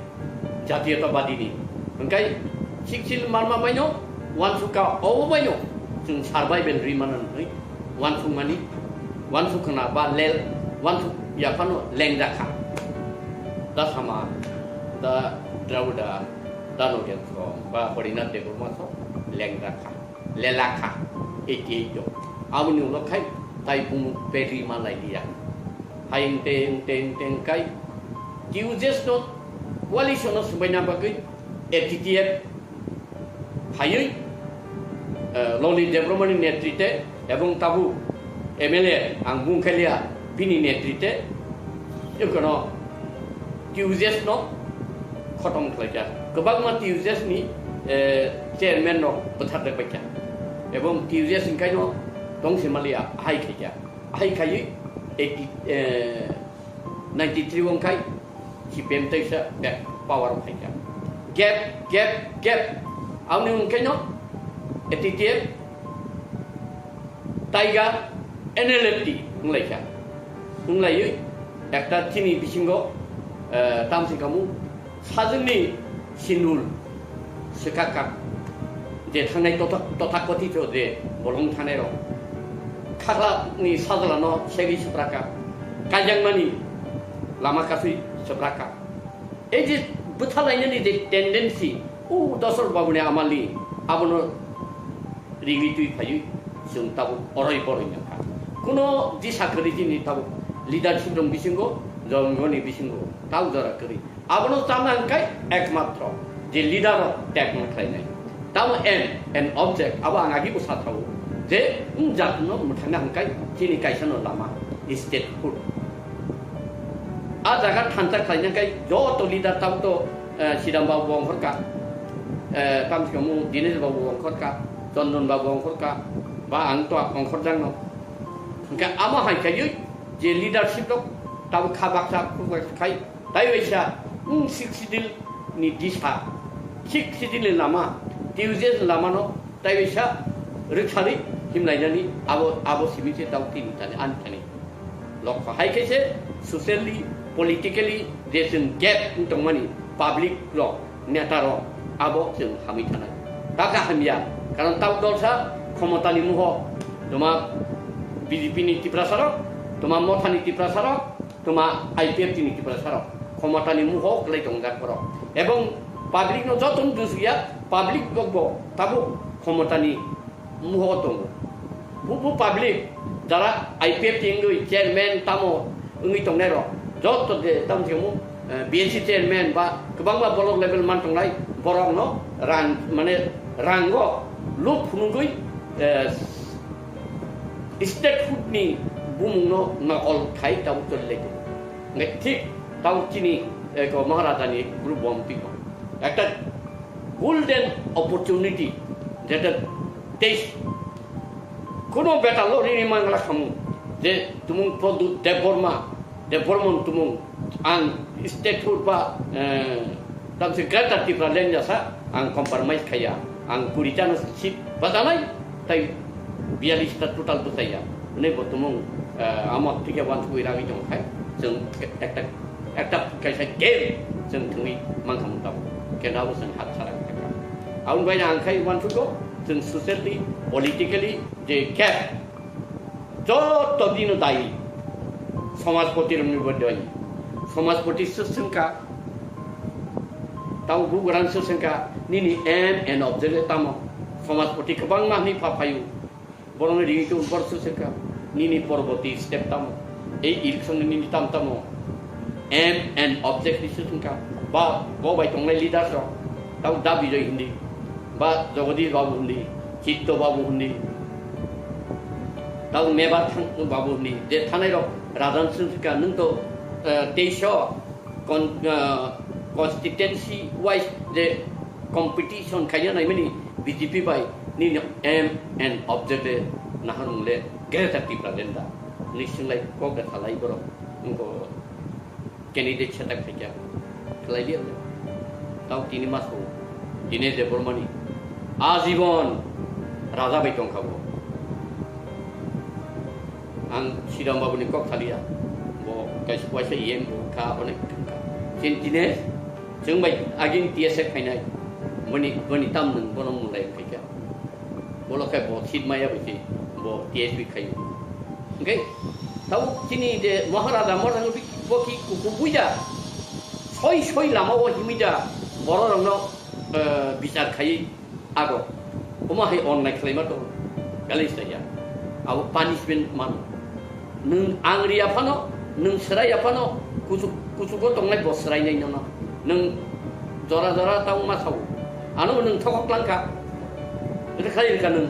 jatiyotabadi ni. Hwnkhe sixth schedule marma baino, wansukha obo baino, chwng survival ri mano hwnwi wansukmani, wansukna ba lel, wansuk yaphano lengjakha. Da sama, da Dravida, da Nogen so, ba Horinath Debbarma so lengjakha. Lelakha, eighty eight o. Aboni ulo khai tai bumung peri malai liya. Hai engte, engte, engte engkai T U J S no coalition no swbaina bagwi A T T F phaiwi, eh, Loni Debbarmani netrite ebong tabuk M L A ang bung khailiya bini netrite, ekono T U J S no khotom khlaikha. Kwbangma T U J S ni, eh, chairman rok bwthar rwbaikha. Ebong T U J S ni kaino tongsi maliya hai khaikha. Hai khaiwi eighty, eh, ninety three wngkhai C P M teisa back power o phaikha. Gap, gap, gap. Aboni wngkhaino A T T F Taiga N L F T wnglaikha. Wnglaiwi ekta chini bisingo, eh, tamsi kamu sajwkni sinul swkakha. Je thangnai totha-, tothakothito je bolong thangnai rok. Khakla ni sajla no segwi swprakha. Kaijakmani lama kasui swprakha. Ei je bwthalainani je tendency, o Dosor Babuni amali, abono rigwi twi phaiwi chwng tabuk oroi boroi nangkha. Kuno disa kwrwi chini tabuk leadership rok bisingo, jongoni bisingo, tabuk jora kwrwi. Abono chana hwnkhe ekmatro je leader rok tekno khlainai. Tamo aim and object abo ang agi bo sathago je wng jatno mwthangna hwnkhe chini kaisa no lama statehood. A jaga thansa khlaina hwnkhe joto leader tabuk to, eh, Siram babu bo ongkhorkha, eh, tamsi kamu Dinesh babu bo ongkhorkha, Chondon babu bo ongkhorkha, ba ang to ongkhorjakno. Hwnkhe amo hai khaiwi je leadership rok tabuk kha baksa khuk baksa khai, tai waisa, wng sixth schedule ni disa, sixth schedule ni lama, T U J S ni lama no tai waisa rwksari himlainani abo, abo simi se tau tini thani ani thani. Lokho hai khe se socially, politically je chwng gap wng tongmani public rok, neta rok abo chwng hamwi thanai. Baka hamya, karon tau dolsa khomotani muho, toma B J P ni Tiprasa rok, toma Mothani Tiprasa rok, toma I P F T ni Tiprasa rok, khomotani muho kwlai tongjak borok. Ebong public no joto no dusya, public bokbo tabuk khomotani muho tongo. Bubu public jara I P F T wngwi chairman tamo wngwi tongnai rok joto je tamo se omo, eh, B N C chairman ba kwbangma block level man tongnai borok no rang mane rango loop phunugwi, eh, statehood ni bumung no nokol khai tabuk choli lai tongo. Hingke thik tabuk chini, eh, ko Maharaja ni group bo twi ko. Ekta golden opportunity, jeta tei kono beta lo rini mangla khamu, je tumung Pradyot Debbarma, Debbarman tumung ang statehood ba, eh, tamse Greater Tipraland jasa ang compromise khaya, ang kuri jano seat bajanai, tai biyalista total bwsaiya. Hwnwi bo tumung, eh, amo thikhe wansugwi ragwi tong khai, chwng ekta, ekta kaisa game chwng thwngwi mankha mung tabuk. Khe abo chwng hat sara kha. Aboni bai ang khai wansugo, chwng socially, politically je gap, joto dino dayi somajpoti rokni bo dayi. Somajpoti swk swngkha, tamo bugrang swk swngkha, nini aim and objective tamo? Somajpoti kwbangma hwnwi pha phaio. Borokni ringwi tong borok se wngkha nini porborti step tamo. Ei election ni nini tam tamo. Aim and object ni se wngkha. Ba bo bai tongnai leaders rok. Tamo Da Bijoy hindi. Ba Jagadish Babu hindi. Chitto Babu hindi. Tamo Mebar thang Babu hindi. Je thanai rok rajan se wngkha nwng to, eh, teisho con-, ah, constituency wise je competition khaina naimani B J P bai nini aim and object le nahar mung le Greater Tipraland da. Ni singlai kok da khalai borok. Nungko candidate setak khaikya. Khlai liya le. Tau tini mas ho. Dinesh Debbarmani. Ajibon raja bai tongkha bo. Ang Siram Babu ni kok thaliya. Bo kaisa waisa E M bo kha, onek kha. Chin Dinesh, chwng bai agin T S F khainai. Boni, boni tam nwng bono mulai khaikha. Bolo khai bo seat maya bai se bo T S P khayo. Hwnkhe tabuk chini je Maharaja, Maharaja bo ki kuku buida. Soi soi lama o himida. Borok rokno, eh, bichar khai. Ago, omo hai onnai khlaima tongo, balance laiya. Abo punishment mano. Nwng ang riya phano, nwng swraiya phano, kuchuk, kuchugo tongnai bo swrainai nono. Nwng jora jora tamo ma sao. Ano nwng thokok langkha. Rwkha rwkha nwng.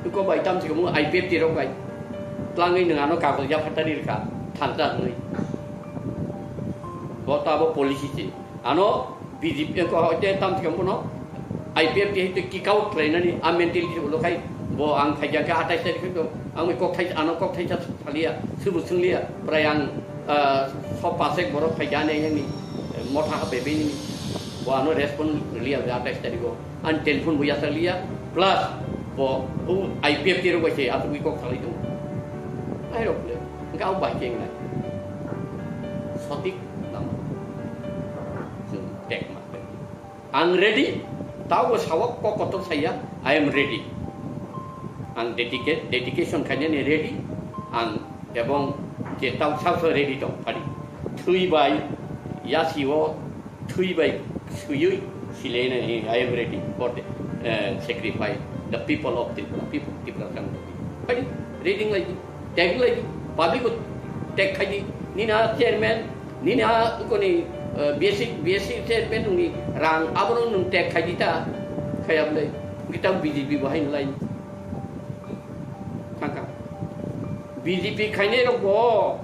Iko bai tamsiko mo I P F T rok bai. Tlangwi nwng ano kagoj yaphatari rwkha. Thansa hwnwi. Bo to abo policy se. Ano B J P ko hoite tam thikam bono I P F T hai kick out khlainani a mentality ulo khai bo ang khaija khe atais tarikh to ang kok thai ano kok thai sa thaliya subu sungliya prai ang, ah, so pasek borok khaija ne yani motha ha bebe ni bo ano respond liya atais tarikh o. An telephone bo yasar liya, plus bo, o I P F T rok bai se asugwi kok salai tongo. Ai rok le, hwnkhe abo bai khe wngnai. Sotik lama. Chwng tek ma. Ang ready, tao bo sawak kok kotor saya, I am ready. Ang dedicate, dedication khainani ready, ang ebong je tao sao sao ready tong phari. Thwi bai, yasi o, thwi bai swiwi silainani, I am ready for the, eh, sacrifice, the people of Tripura, people Tripura Congress. Phai di, ready nglai di, tag nglai di, public o tag khai di, nini a chairman, nini a koni, eh, B S C, B S C chairman nungni rang abono nung tag khai di ta, khaya bwlai, kita B J P bo hai nglai. Thangka. B J P khainai rok bo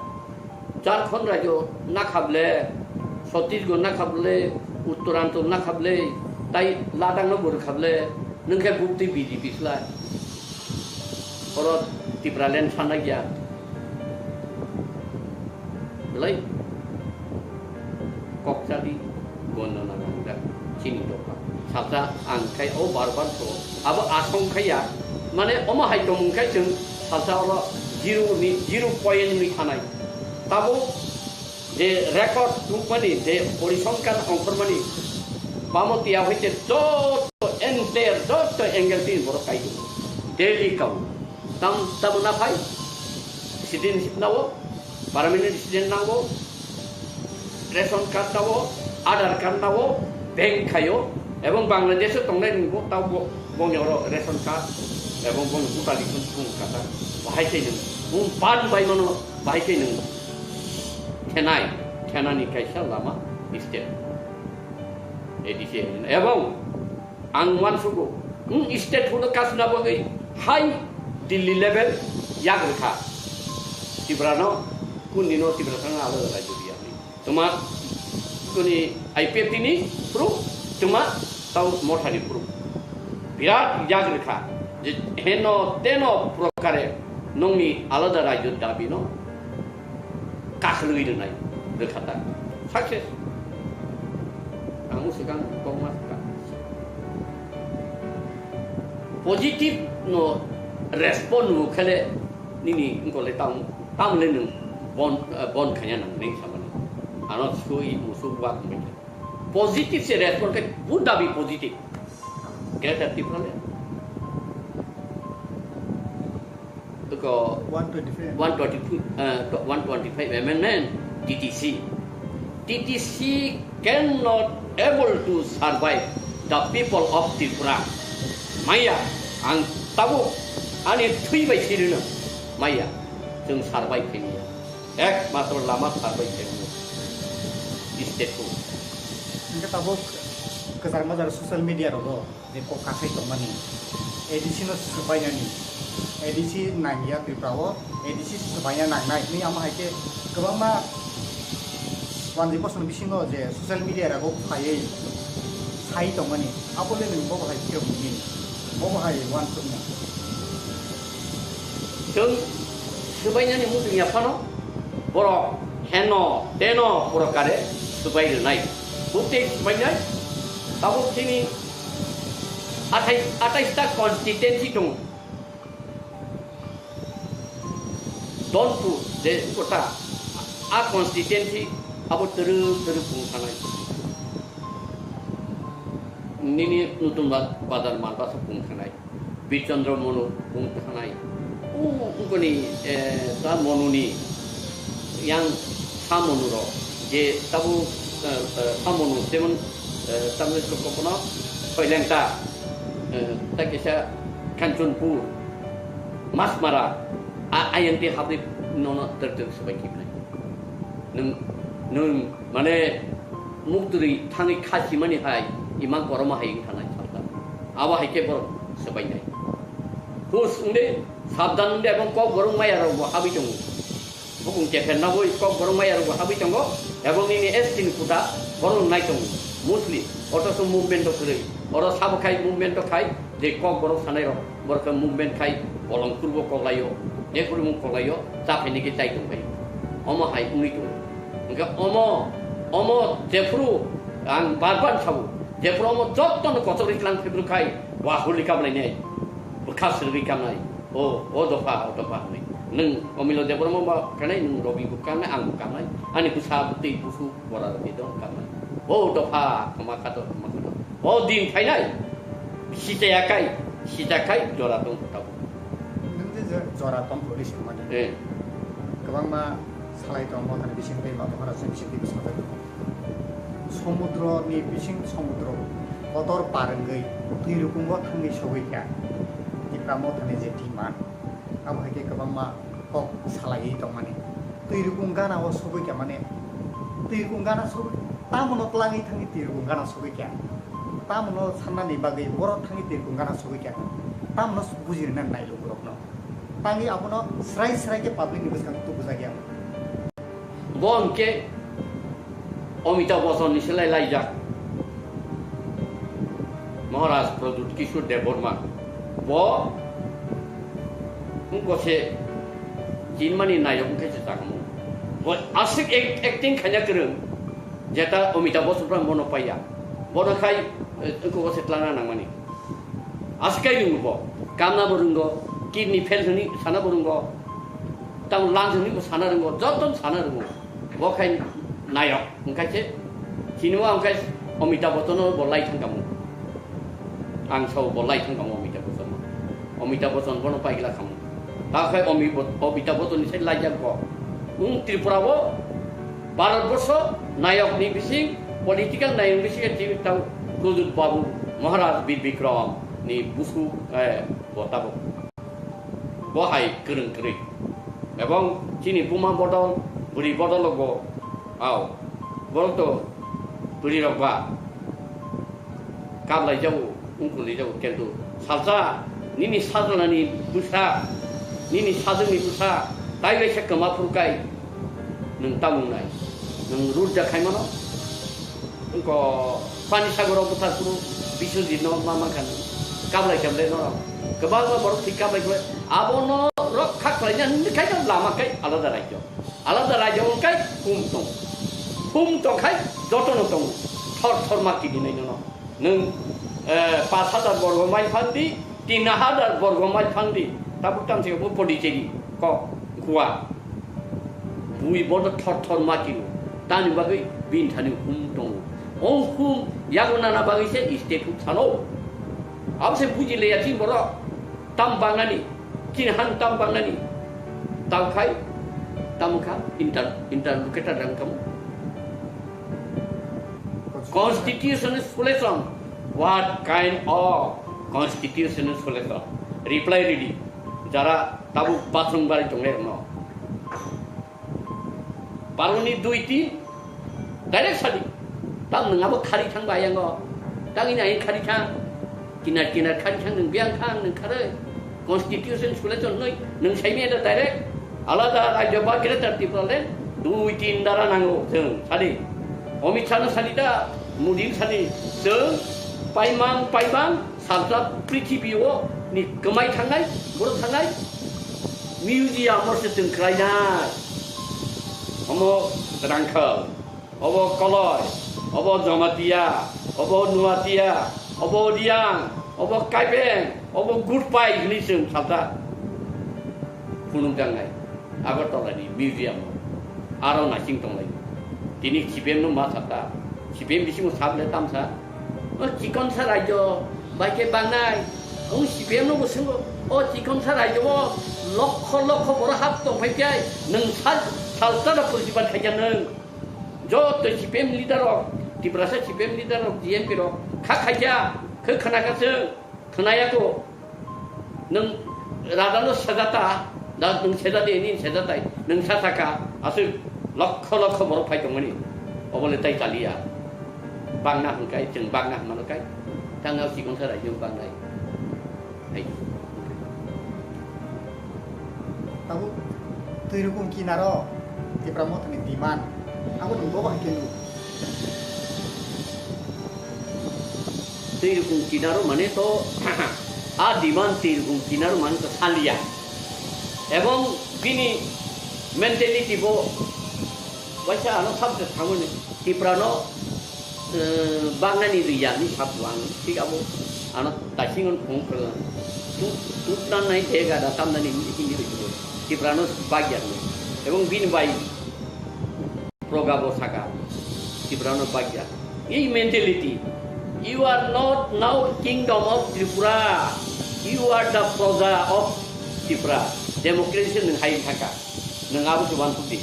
Jharkhand rajyo nakhable, Chhattisgarh nakhable, Uttoranchal nakhable, tai Ladakh no bo rwkhable, nwng khe bukti B J P slai. Oro Tipraland sana gya. Belai kok chadi, gondo na nangda, chini dopha. Salsa ang khai o bar bar so. Abo asong khaya, mane omo hai tongmung khai chwng salsa oro zero ni, zero point ni thanai. Tabo je record tubmani, je porisongkar ongkhormani, bamo tiya hoite joto entire, joto angle tin borok kai. Daily kau. Tam, tamo na phai? Citizenship nao, permanent resident nao, ration card nao, Aadhaar card nao, bank khaio, ebong Bangladesh o tongnai ni bo tao bo, bongni oro ration card, ebong bongni voter ID bung kata, bahai khe nwng, bung pan bai mano, bahai khe nwng, thenai, thenani kaisa lama state, A D C, ebong, Ang uansugo, hmm, state hono kasna bagwi hai Delhi level yak rwkha. Tiprano, kundino Tipra thangna alada rajyo diya. Tuma kuni I P F T ni proof, tuma tau mothani proof. Birat yak rwkha. Je heno teno prokare nongni alada rajyo dabino kakhwlwi rwnai rwkha ta. Success. Ang swkang kokma swkang. Positive no respond no khele nini ngkole tam, tam le nwng bon, eh, bon khanya nang ning samani. Ano sui musuk wak manya. Positive se respond khe bu dabi positive. Greater Tipraland. Ko one twenty-five. One twenty-five, uh, one twenty-five amendment, T T C. T T C cannot able to survive the people of Tripura. Maya, ang tabuk Ani thwi bai sirino maya, chwng survive khaimaya. Ekmatro lama survive khaimaya. State o. Hingke tabuk kwchar majar social media rogo je kok kakhai tongmani, A D C no swbainani, A D C nangya Tripura o, A D C swbaina nangnai hinwi amo hai khe kwbangma wanjwi bosong bisingo je social media rogo phaiwi sai tongmani, abo le nwng bobo hai phiyok nini, bobo hai uansukma. Chwng swbainani muchung ya phano borok heno teno borok kare swbai rwnai. Bwtwi swbainai tabuk chini athai-, athais ta constituency tongo. Donpur je kota a constituency abo twrwk twrwk bung thanai. Nini Nutun Ba-, Bazar Malbasa bung thanai. Birchandra Monu bung thanai. U-, ungkoni, eh, ta Monuni yang sa Monu rok je tabu, eh, eh, sa Monu jemon, eh, tamni kokono Soilengta, eh, ta kisa Kanchanpur, Masmara, a-, ayang te habri nono ter ter sebai kibnai. Nwng, nwng mane muktwrwi thangwi kha simani hai ima koroma hai wng thanai salka. Abo hai khe borok swbainai. Hus wngde, sabdan wngde, ebong kok borok maya rok bo habwi tongo. Bukung kepher naboi kok borok maya rok bo habwi tongo, ebong nini S T ni kuta borok nai tongo. Mostly, otoso movement to kwrwi. Oro sabo khai movement to khai, je kok borok sanai rok. Borok khe movement khai bolong kurbo koklaio, je kurbo koklaio, cha phaini khe chai tong phaio. Omo hai wngwi tongo. Hwnkhe omo, omo jephuru ang bar bar sabo, jephuru omo jottono kochok ri tlang phibru khai, wa huli kamlainai, bwkha sirwi kamnai, o, o dopha, o dopha hwnwi. Nwng omilo jephuru omo ba kanai, nwng robi bo kamnai, ang bo kamnai, ani bwsa bwtwi busu. Bora rok ni dong kama. O dopha, kama khato, kama khato. O din phainai. Sichaya kai, sija kai, jora tong kho tabuk. Nwng je je jora tong kho ri singmani. Eh. Kwbangma salai tong, mothani bising tei ma bokhora se bising tei bising tei. Somudro ni bising somudro kotor par wngwi twi rukungo thangwi sogwi kha. Tipra mothani je thima. Abo hai khe kwbangma kok salaiwi tongmani. Twi rukung gana o sogwi kha mane, twi rukung gana sogwi, tamono twlangwi thangwi twi rukung gana sogwi kha. Tamono sannani bagwi borok thangwi twi rukung gana sogwi kha. Tamono buji rwna nai lukurokno. Tangwi abono srai srai khe public ni bwskango tubujakya. Bo hwnkhe Amitabh Bachchan ni selai laijak Maharaj Pradyut Kishore Debbarma. Bo wngkha se chinmani nayok wngkha se chakmung. Bo aswk act-, acting khaina kwrwng, jeta Amitabh Bachchan phan bono paiya. Bono khai, eh, wngkha se tlangna nangmani. Aswk kai rwngo bo. Kamna bo rwngo, kidney fail hwnwi sana bo rwngo, tamo lungs hwnwi bo sana rwngo, joto sana rwngo. Bo khai nayok, hwnkhe se, chini o hwnkhe Amitabh Bachchan no bo lai thang kamo. Ang sao bo lai thang kamo Amitabh Bachchan no. Amitabh Bachchan bono paigla kamo. Ta khai Ami-, Amitabh Bachchan ni sai laijak bo. Wng Tripura o Bharat borsho nayok ni bising, political nayok ni bising tini tang Pradyut Babu Maharaj Bir Bikram ni busu, eh, bo tabuk. Bo hai kwrwng kwrwi. Ebong chini buma bodol, bwrwi bodol bo, ao, borok to bwrwi rok ba kablai jago, wngkuli jago, kintu salsa nini sajlani bwsa, nini sajwkni bwsa, tai bai se kwma phuru kai nwng tamung nai, nwng rut ja khai mano. Wngko pani sagoro bwthar phuru Biswajit no ma mankha nw. Kablai kemle norok. Kwbangma borok thwi kablai khlai. Abono rok kha khlaina hwnwi khai lama khai alada rajyo. Alada rajyo wngkhai hum tong. Hum tong khai jotono tongo. Thor thor ma kidinai nono. Nwng, eh, pash hajar borgo mile phang di, tin hajar borgo mile phang di. Tabuk tang se bo Pondicherry kok Goa. Bui bodo thor thor ma kino. Tani bagwi bini thani hum tongo. O hum yago nana bagwi se state huk sano. Abo se buji leya chini borok. Tam bangnani. Chini han tam bangnani. Tam khai, tam kha, inter-, interlocutor rang kamu. Constitutional solution. What kind of constitutional solution? Reply ready. Jara tabuk bathroom bari tonglai rokno. Paroni dui tin direct sadi. Tam nwng abo khari thang bai yango. Tang ini ain khari thang. Kinar kinar khari thang nwng biang thang nwng kharwi. Constitution sule chon noi nwng saimi ada direct. Alada rajyo ba Greater Tipraland dui tin dara nango chwng sadi. Amit Shah no sadi da, Modi no sadi. Chwng paimang paimang Salsa prithibi o ni kwmai thangnai, borok thangnai, museum o se chwng khlainai. Omo Rangkhal, obo Koloi, obo Jamatia, obo Nuatia, obo Riang, obo Kaibeng, obo Gutpai hwnwi chwng salsa phunukjaknai Agartala ni museum o. Aro naising tonglai. Tini C P M no ma sakha. C P M bisingo sak le tamsa. O chikonsa rajyo bai khe bangnai. Ang C P M no bo swngo. O chikonsa rajyo o lokho lokho borok hap tong phai khe nwng sal, salsa da purjiban khaikha nwng. Joto C P M leader rok, Tiprasa C P M leader rok, G M P rok kha khaikha, khe khna kha chwng. Khwnaya ko, nwng raja no sejata, da nwng sejadi, nini sejatai, nwng sa saka, aswk lokho lokho borok phai tongmani, obo le tai chaliya. Bangna hwnkai, chwng bangna hwnmano kai, tangna sikon sa raijwng bangnai. Hai. Tabuk twi rukung kinaro Tipra Mothani demand, abo nwng bobo hai khe nugo? Twi rukung kinaro mane to a demand twi rukung kinaro mane to salia. Ebong bini mentality bo waisa ano sabjak thangmani Tiprano, eh, bagnani riya ni sabu ang thik abo ano dasingon phung phung tu tu tan nai thega da tamnani hindi ri Tiprano bagya ni. Ebong bini bai Proga bo saka, Tiprano bagya. Ei mentality, "You are not now kingdom of Tripura, you are the proja of Tripura." Democracy nwng hai thaka, nwng abo se uansukdi.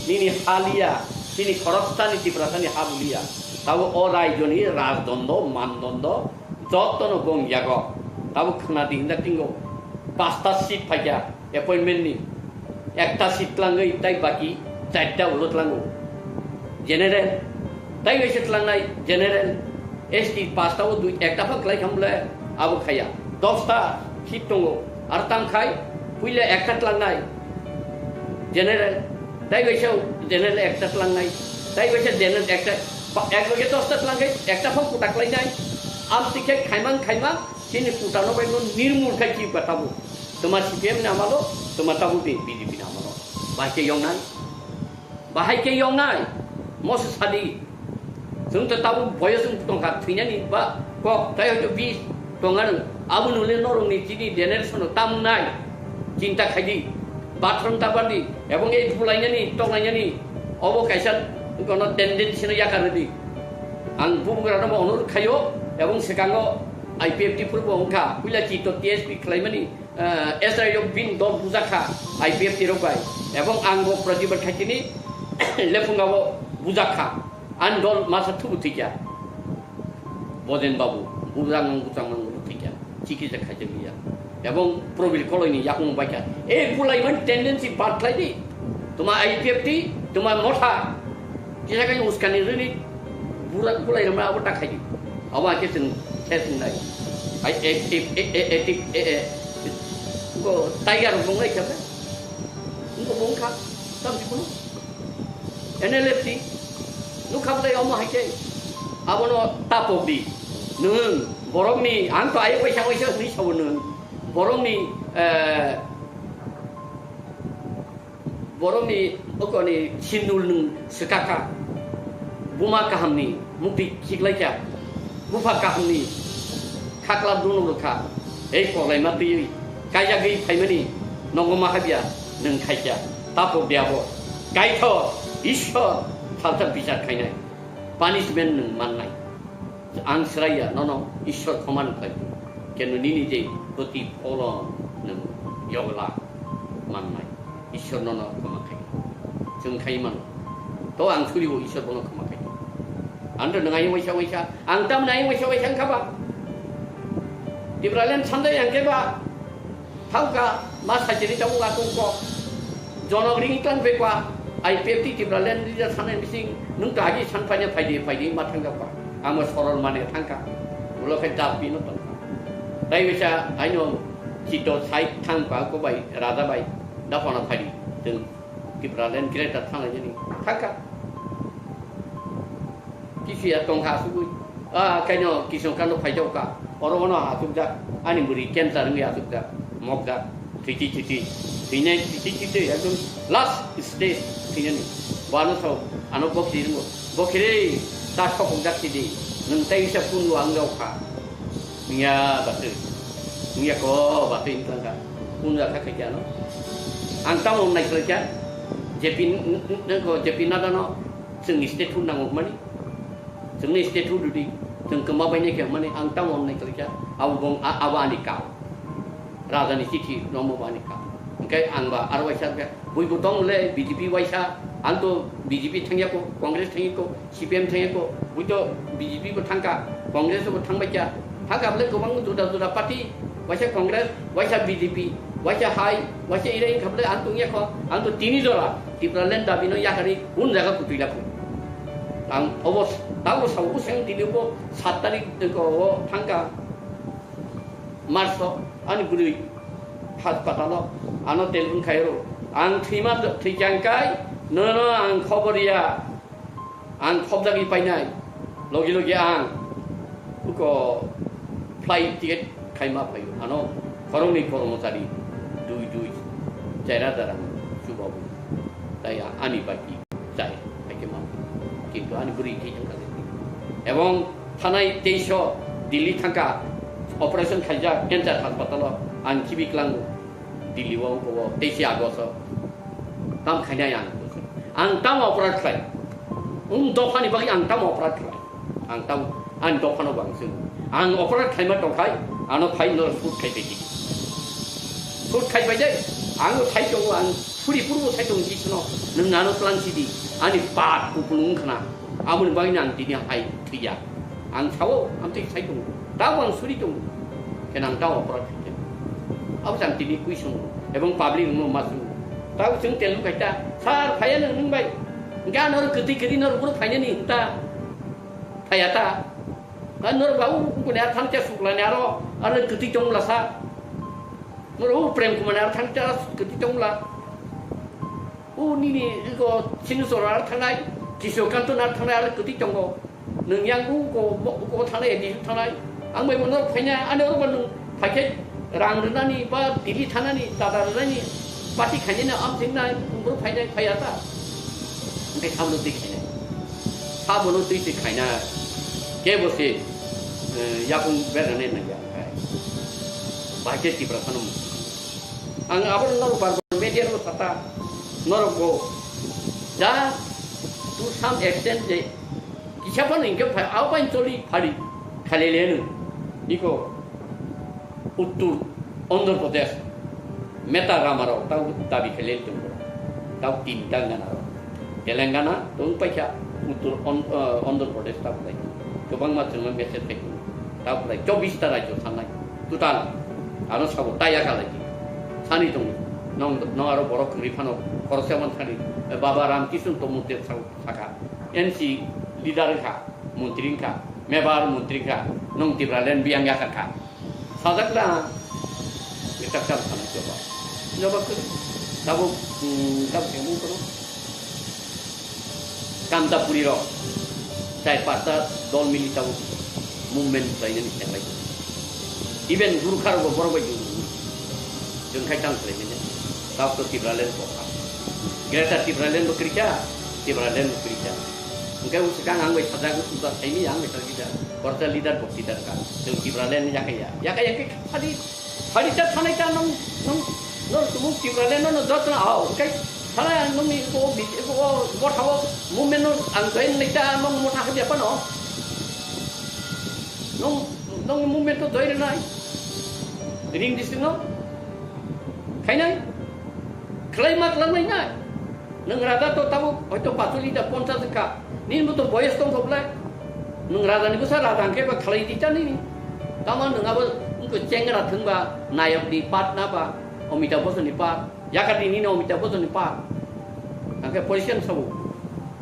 Nini haliya, chini khoroksani Tiprasani habuliya. Tabo o raijoni rajdondo, mandondo, jotono gong yago. Tabo khwnadi hinda tingo, pasta seat phaikya. Appointment ni ekta seat tlangwi tai baki charta ulo tlango. General, tai waisa tlangnai general, S T pasta o dui ekta pha klai khamle abo khaya. Dosta seat tongo, ar tang khai puila ekta tlangnai general, tai waisa general ekta tlangnai, tai waisa general ekta, ba, ek loge dosta tlang khai ekta pha kuta klainai. Am tikhe khaimang khaimang chini kuta no bai no nirmul khai chi batabo. Tuma C P M ni amalo, tuma tabuk ni B J P ni amalo. Bahai khe yongnai? Bahai khe yongnai? Moso sadi. Chwng to tabuk boyos wng tongkha, thwinani ba kok, tai hoito bis tonga nwng. Abo nwng le norok ni chini generation no tam wngnai? Chinta khai di. Bathroom ta bar di. Ebong ei bulainani, toklainani, obo kaisa kono tendency no yakar di. Ang bubagra no bo onurod khaio, ebong swkango I P F T phuru bo wngkha. Puila chito T S P khlaimani, eh, S R I rok bini dol bujak kha I P F T rok bai. Ebong ang bo protibad khaitini lephunga bo bujak kha. Ani dol masa thubu thikya. Bojen Babu, bujak nang bujak nang bo thikya. Chikitsa khaijak liya. Ebong Probir Koloini yakung baikha. E bulai man tendency bad khlai di. Tuma I P F T, tuma motha. Kisa kai uskani rini. Bura bulai rama abo ta khaidi. Abo ake chwng khe chwng nai. Ai e e e e e e e. Ko tiger bong nai khe. Ko bong kha. Tam di kono. N L F T. Nu kham dai omo hai khe. Abono tapok di. Nwng borok ni ang to ai waisa waisa hwnwi sabo nwng. Borok ni, eh, Borokni okoni sindul nwng swkakha, buma kahamni mukti khiklaikha, bupha kahamni khakla dunuk rwkha, ei koklaima twiwi kaijagwi phaimani nokno ma habya nwng khaikha, tapok de abo. Kaithor Ishwar salsa bichar khainai, punishment nwng mannai. Ang swraiya nono Ishwar khoma nukhlai. Keno nini je protipholon nwng yogla mannai. Ishwar nono khoma khai. Chwng khai mano. To ang suribo Ishwar bono khoma khai. Andro nwng ayung waisa waisa. Ang tamni ayung waisa waisa wngkha ba? Tipraland sanjai ang khe ba? Thauka, Ma saitini tabuk a tong kok. Jonok ring tong pe kwa. I P F T Tipraland leader sanai bising nung ta agi san paina phaidi phaidi ma thangka kwa. Amo sorol mane thangka. Ulo khe dabi no tongka. Tai bisa aino chito side thangpa ko bai raja bai da phano phaidi. Chwng Tipraland greater thangna jani thangka. Kisi ya tongkha asugwi. Ah, kaino kisong kano phaijao ka. Oro ono asukjak. Ani bwrwi cancer wngwi asukjak. Mokjak. Thwiti thwiti. Thwinai thwiti thwiti. Ekdom last stage thwinani. Bo ano sao. Ano bokhi ringo. Bokhi re. Ta sokokjak sidi. Nwng tai wisa pungo ang rao kha. Wngya batwi. Wngya ko batwi wngkha kha. Pungo kha khaikhe ano. Ang tamo nai khlaikha. J P n-, n-, n-, ko J P Nadano. Chwngni statehood nango hwnmani. Chwngni statehood rwdi. Chwng kwma bainai khe hwnmani ang tamo hwnwi khlaikha. Abo bong-, a-, abo ani kau. Rajani chithi rommo bo ani kau. Hwnkhe ang ba aro waisa khe buibo tong le B J P waisa. Ang to B J P thangyako, Congress thangyako, C P M thangyako. Bui to B J P bo thangka, Congress bo thangbaikha. Hakha bwle kwbang juda juda party, waisa Congress, waisa B J P, waisa hai, waisa irai wngkha bwle ang tongya kho, ang to tini jora Tipraland dabi no yakarwi hwn jaga kutui lakho. Ang obo s-, tabuk sao bwswng tini bo sat tarik o thangka March o ani bwrwi haspatalo ano telephone khairo. Ang thwima thwichang kai nono ang khobor ya. Ang khobjagwi painai, logi logi ang uko flight ticket khaima phaio. Ano khoroknwi kormochari dui dui chera darang chubabu. Tai ani baki chai haikhe ma. Kintu ani bwrwi thwi thangkha. Ebong thanai teisho Delhi thangkha operation khaijak cancer hospital o ang khibi klango. Delhi o wngkha o teisi August o. Tam khainai ang. Ang tam operate khlai. Um dophani bagwi ang tam operate khlai. Ang tam, ang dophano bang sung. Ang operate khlaima tongkhai, ano phai no shoot khai pai di. Shoot khai pai dai. Ang sai tongo, ang suri purbo sai tongo kisno. Nwng ano plan sidi. Ani pat kupulung khna. Aboni bagwi ang tini hai thwiya. Ang sao, ang tei sai tongo. Tabo ang suri tongo. Khe nang tabo operate khaikhe. Abo jang tini kuisung. Ebong public no ma sung. Tabo chwng tel khai ta. Sir, phaiya nang nung bai. Ga nor kwtwi kwtwi nor bro phainani ta. Phaiya ta. Ga nor ba u kune athang cha suklani aro. Aro kwtwi tong la sa. Nor u Prem Kumar ni athang cha kwtwi tong la. U nini iko Singh Sora ar thangnai, Kishore Kanto ar thangnai, ar kwtwi tongo. Nwng yang u ko, bo, u ko thangnai, di thangnai. Ang bai bono phaina, ani oro bo nwng phaikhe rang rwnani ba Delhi thangnani, dada rwnani, party khainani, am thingnai, umbro phainai, phaiya ta. Hwnkhe sabono twi khainai. Sabono twi twi khainai. Kebo se, eh, yakung berani nangya. Bahai khe Tiprasano. Ang abo norok bar bar media no sata, norok go. Ja, to some extent je, kisa phano hingke phai, abo bai choli phari, khalele no. Iko, Uttur Andhra Pradesh, Meta Ramarao, tau dabi khalele tongbo. Tau tinta gana. Telangana tong paikha, Uttor On-, eh, Andhra Pradesh ta bolai. Kwbangma chwngno message phai tongo. Ta bolai chobbish ta rajyo sanai. Total ano sabo taya khalai. Sani tongo. Nong, nong aro borok kwrwi phano khoroksa man sani. Eh, Baba Ramkishan Tomute sa-, saka. N C leader wngkha, montri wngkha, mebar montri wngkha. Nong Tipraland biyang yakar kha. Sajak da. Eta kam sana coba. Coba ke. Tabuk, hmm, tabuk yang kono. Kanta puri rok. Chai pasta dol mili tabuk movement khlai nani khlai. Even Gurkha rok borok bai jung. Jung khai tang khlai nani. Tabuk to Tipraland ko. Greater Tipraland bo krika, Tipraland bo krika. Hwnkhe o swkang ang bai sajak, uba saimi ang bai sajak kisa. Korsa leader bo leader ka. Chwng Tipraland yakaya. Yakaya khe phadi, phadi ta thanai ta nong, nong, nong tumung Tipraland no jotno ao. Hwnkhe thanai ang nongni ko bi-, ko botha o movement no ang join nai ta nong motha hadi apa no. Nong, nong movement to join nai. Ring district no. Khainai. Khlai ma khlai nai. Nwng raja to tabuk hoito pachuli da ponchas wngkha. Nini bo to boyos tongkha bwlai. Nwng raja ni bwsa raja hwnkhe ba khlai di cha nini. Tamo nwng abo wngkha chengra thwngba, nayok ni patna ba, Amitabh Bachchan ni part, yakati nini Amitabh Bachchan ni part. Hingke position sabo.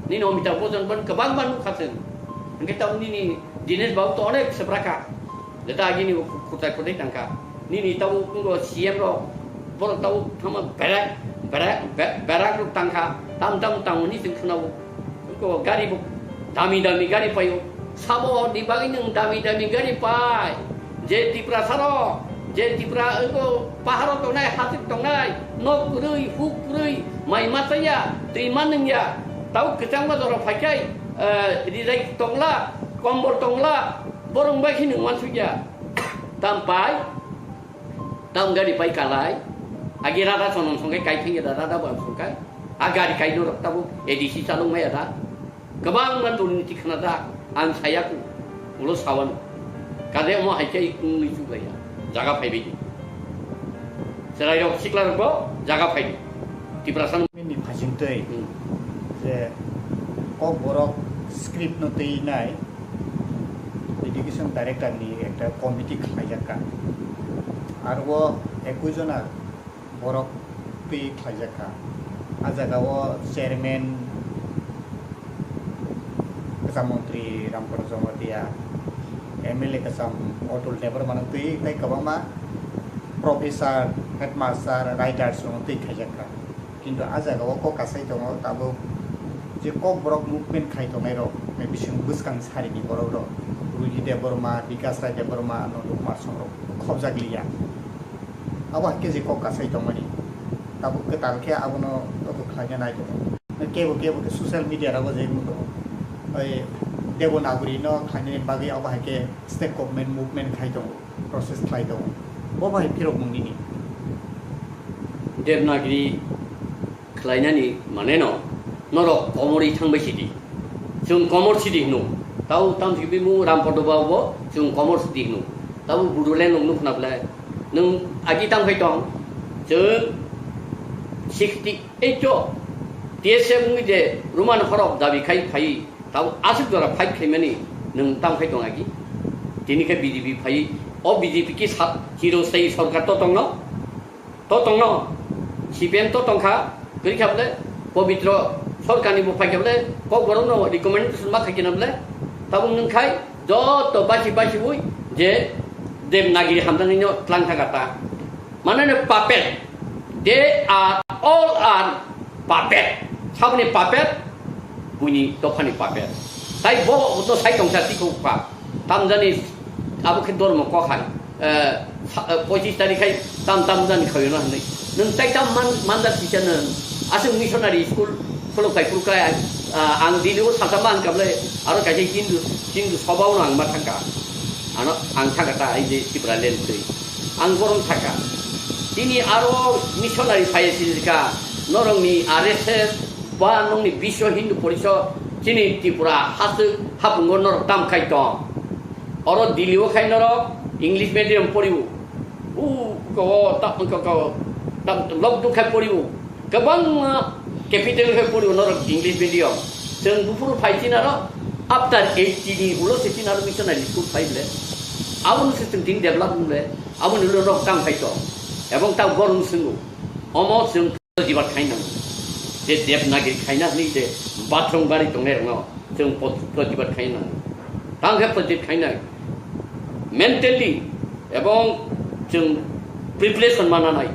Nini Amitabh Bachchan ban kwbangma nukha chwng. Hingke tamo nini Dinesh Babu to onek sebraka. Jeta agini kutai kutai tangka. Nini tabo kungo C M rok, borok tabo thama berak, berak, be-, berak rok tangka. Tam tam tamo ni chwng khwnao. Ko gari bo dami dami gari paio. Sabo ni bagwi nwng dami dami gari pai. Je Tiprasa rok, je Tipra, eko paharo tongnai, hasik tongnai, nok kwrwi, huk kwrwi, mai ma chaya, twi ma nungya. Tau kwchangma jora phaikhai, eh, rijai tongla, kombol tongla, borong bai kheno wansukya. Tam pai, tam gari pai kalai, agi rada sonon songkai kai thengya da rada bo ang songkai. A gari kaino rok tabo A D C chalok maya da. Kwbangma durniti khna da, ang saya ku, ulo sawano. Kade omo hai khe wngwi chuklaiya. Jaga phaibai di. Chwrairok siklarok bo jaga phai di. Tiprasa no. Nini phasing twi Hmm. je Kokborok script no twi nai education director ni ekta committee khlaijak ka. Aro o ekui jona borok twi khlaijak kha. A jaga o chairman kwcham montri Ramprasad Jamatia, M L A kwcham Atul Debbarma no twi tei kwbangma professor, headmaster, writers rok no twi khaijak kha. Kintu a jaga o kok kasai tongo tabuk je Kokborok movement khai tongnai rok, bising bwskang sari ni borok rok, Ruji Debbarma, Bikas Rai Debbarma, Nandu Kumar Song rok khobjak liya. Abo hai khe je kok kasai tongmani. Tabuk kwtal khe abono toko khlaina nai tongo. Kebo kebo khe social media rogo je wng tongo. Oi Devanagari no khlainani bagwi abo hai khe state government movement khai tongo, process khlai tongo. Bo bai phirok mung nini. Devanagari khlainani mane no norok komorwi thangbai sidi. Chwng komor sidi hino. Tau tamsi bimung Rampodo Babu bo chwng komor sidi hino. Tau Bodoland nung nukna ble. Nung agi tang khai tong. Chwng sixty eight o T S F wngwi je Roman horok dabi khai phai. Tau aswk jora fight khaimani nung tang khai tong agi. Tini khe B J P phai. O B J P ki sa-, chiro sai sorkar to tongno. To tongno, C P M to tongkha, kwrwi kha bole, Pobitro sorkarni bo phaikha bole, Kokborokno recommendation ma khaikhe na bole, tabuk nwng khai joto basi basiwi je Devanagari hamjaknaino tlang thangkha ta. Mane no puppet, they are all are puppet. Saboni puppet, buini dophani puppet. Tai bo to sai tongsa tiko pa. Tamjani abo khe dormo kok hai. Eh, sa-, eh, pochis tarikh hai tam tam jani khayo na hwnwi. Nwng tai tam man, manjak kisa nwng. Aswk missionary school khuluk kai khuluk kai, ah, ang Delhi o sasa man kable aro kaisa Hindu, Hindu sobao no ang ma thangka. Ano ang thangka ta ai je Tipraland twi. Ang borom thangka. Tini aro missionary phai sinjika norokni R S S ba nokni biswa Hindu Porishod chini Tripura haswk hapungo norok tam khai tong. Oro Delhi o khai norok English medium poriwo. U ko ta ko ko ta lok duk khai poriwo. Kwbangma capital khai poriwo norok English medium. Chwng buphuru phai chinaro after eighty ni ulo se chinaro missionary school phai ble. Aboni se chwng tin develop ble. Aboni ulo norok tam khai tong. Ebong ta gorung swngo. Omo chwng Protibad khaina nango. Je Devanagari khaina hwnwi je bathroom bari tongnai rokno chwng pot-, protibad khaina nango. Tang khe protibad khainai. Mentally ebong chwng preparation mananai.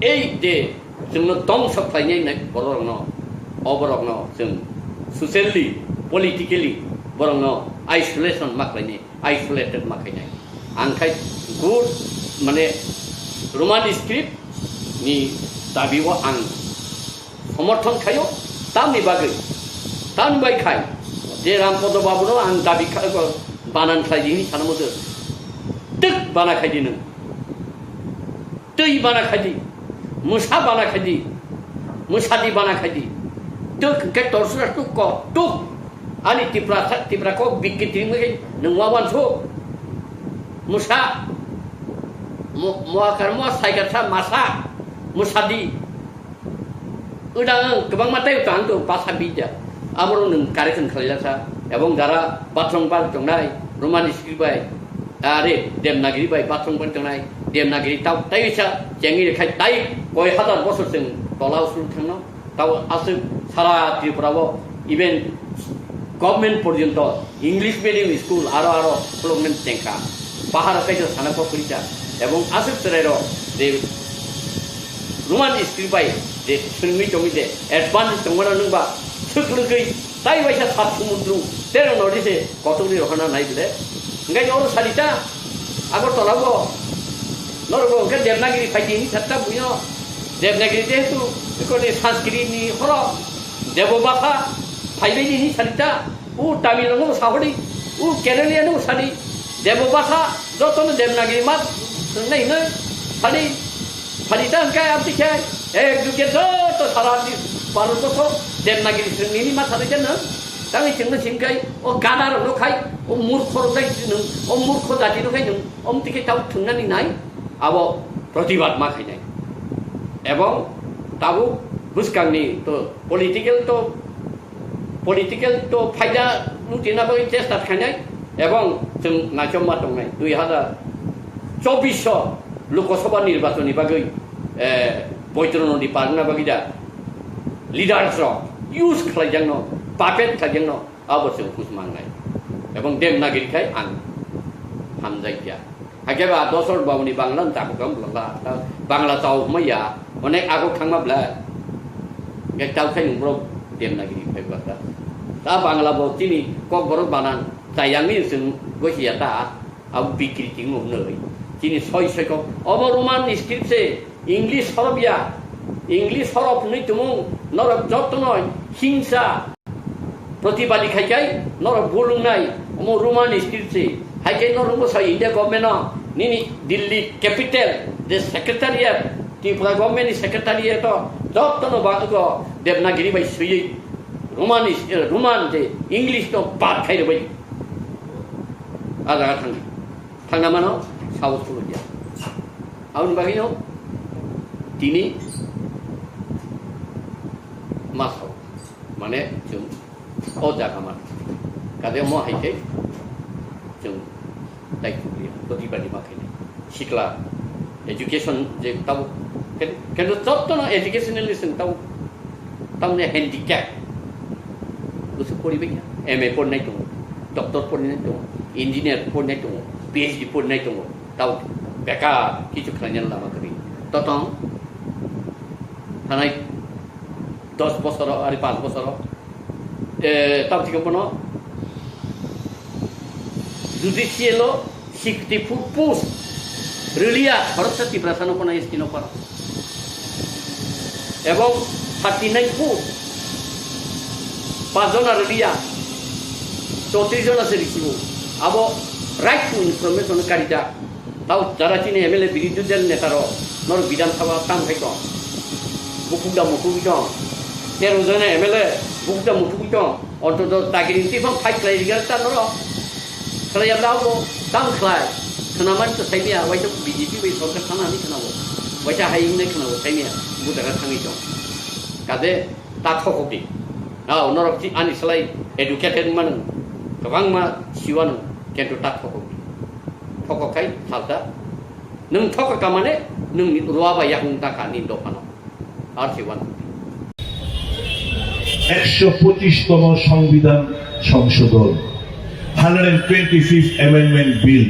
Ei je chwngno tongsa khlainai nai bororokno, o borokno chwng socially, politically borokno isolation ma khlainai. Isolated ma khainai. Ang khai good, mane, Roman script ni dabi o ang somorthon khaio, tamni bagwi, tamni bai khai je Rampodo Babu no ang dabi kha-, banan khlai di hini sana mudo. Twk bana khai di nwng. Twi bana khai di, mwsa bana khai di, mwsa di bana khai di. Tuk hwnkhe torsra tuk ko, tuk. Ani Tipra, Tipra kok bikki twi mui nwng ma wansuk. Mwsa, mo-, moakar mo saikar sa masa, mwsa di. Udang kwbangma tei utang tu basa bidya. Aborok nwng correction khlailasa. Ebong jara bathroom bar tongnai, Roman script bai, are Devanagari bai bathroom bar tongnai. Devanagiri tau tei sa chengwi rwkhai tai koi hazar bosor chwng tola usul thangno. Tau aswk sara Tripura o even government porjonto English medium school aro aro khuluknani chengkha. Pahar kaisa sana kok kwrwikha. Ebong aswk chwrairok je Roman script bai je swrwngwi tongwi je advance tongmano nwngba swk lwgwi tai waisa sat sumundru terong nodi se kotorni rohana nai bwle. Hingke oro salita Agartala bo norok bo hingke Devanagiri phaidi hinwi satta buino Devanagiri jehetu ekoni Sanskrit ni horo Debo bhasha phaibaini hinwi salita. O Tamil no sahodi, o Kerala no sadi, Debo bhasha jotono Devanagiri ma swngnai hinwi sadi, sadi ta hwnkhe abdi khe ek juge joto sara di Bharat borso Devanagiri swngnini ma sadi khe nwng tangwi chwngno singkai o gada rok no khai o murkho rok dai nwng o murkho jati no khai nwng omtwi khe tau thwngnani nai abo protibad ma khainai ebong tabuk bwskangni to political to political to phaida lutina bagwi chesta khainai ebong chwng naichomma tongnai dui hazar chobbish o Lok Sabha nirbachon ni bagwi eh, Boitro Nodi parna bagwi da leaders rok use khlaijakno puppet khlaijakno abo chwng hus mangnai ebong Devanagiri khai ang hamjakya. Hakhe ba dosor babuni Bangla no chakhu kang bwla ta Bangla chao hwnmaya onek agok thangma bwla. Hingke tao khai nung borok Devanagiri phai bwla ta. Ta Bangla bo chini kok borok banan chayangni chwng gosi ya ta. Abo bikri ting nung nai. Chini soi soi kok obo Roman script se English horop ya. English horop hwnwi tumung norok jotono hingsa. Protibadi khai kai norok bulung nai omo Roman script se. Hai kai norok bo sai India government no nini Delhi capital je secretariat Tripura government ni secretariat o joto no ba ko Devanagiri bai sui Roman is, eh, Roman je English no bad khai rwbai. A jaga thang thang na mano sao sulu dia. Aboni bagwi no tini ma sao mane chwng O jaga ma kade mo hai khe chwng tai khukliya, protibadi ma khainai. Sikla education je tabo ken-, kendo jottono educationally chwng tabo tamni handicap. Bwswk poribai ya, M A pornai tongo, doctor pornai tongo, engineer pornai tongo, P H D pornai tongo, tabo bekar kichu khlainani lama kwrwi. Totong thanai dos bosoro, ari panch bosoro, eh, tamo thikhe bono judicial o sixty four post rwliya, khoroksa Tiprasa no kono S T no kono. Ebong thirty nine post, panch jona rwliya, chowtris jona se risibo. Abo right to information karida. Tao jara chini M L A birodhi dol neta rok norok Bidhan Sabha tam khai tong. Bukuk da mukuk tong. Tero jona M L A bukuk da mukuk tong. Ontoto dagiri twi phang fight khlai riga ta norok. Khlai ya da bo tam khlai. Khna man to sai ya, waisa B J P bai sorkar thana ni khna bo. Waisa hai ne khna bo sai ya. Bu daga thangwi tong. Kade ta thokok di. Nao norok ji ani slai educated man kwbangma siwano kento ta thokok di. Thokok khai salta. Nwng thokok ka mane nwng ruwa ba yakung ta ka ni dophano. Ar si wan. একশো পঁচিশতম সংবিধান সংশোধন, hundred twenty fifth amendment bill,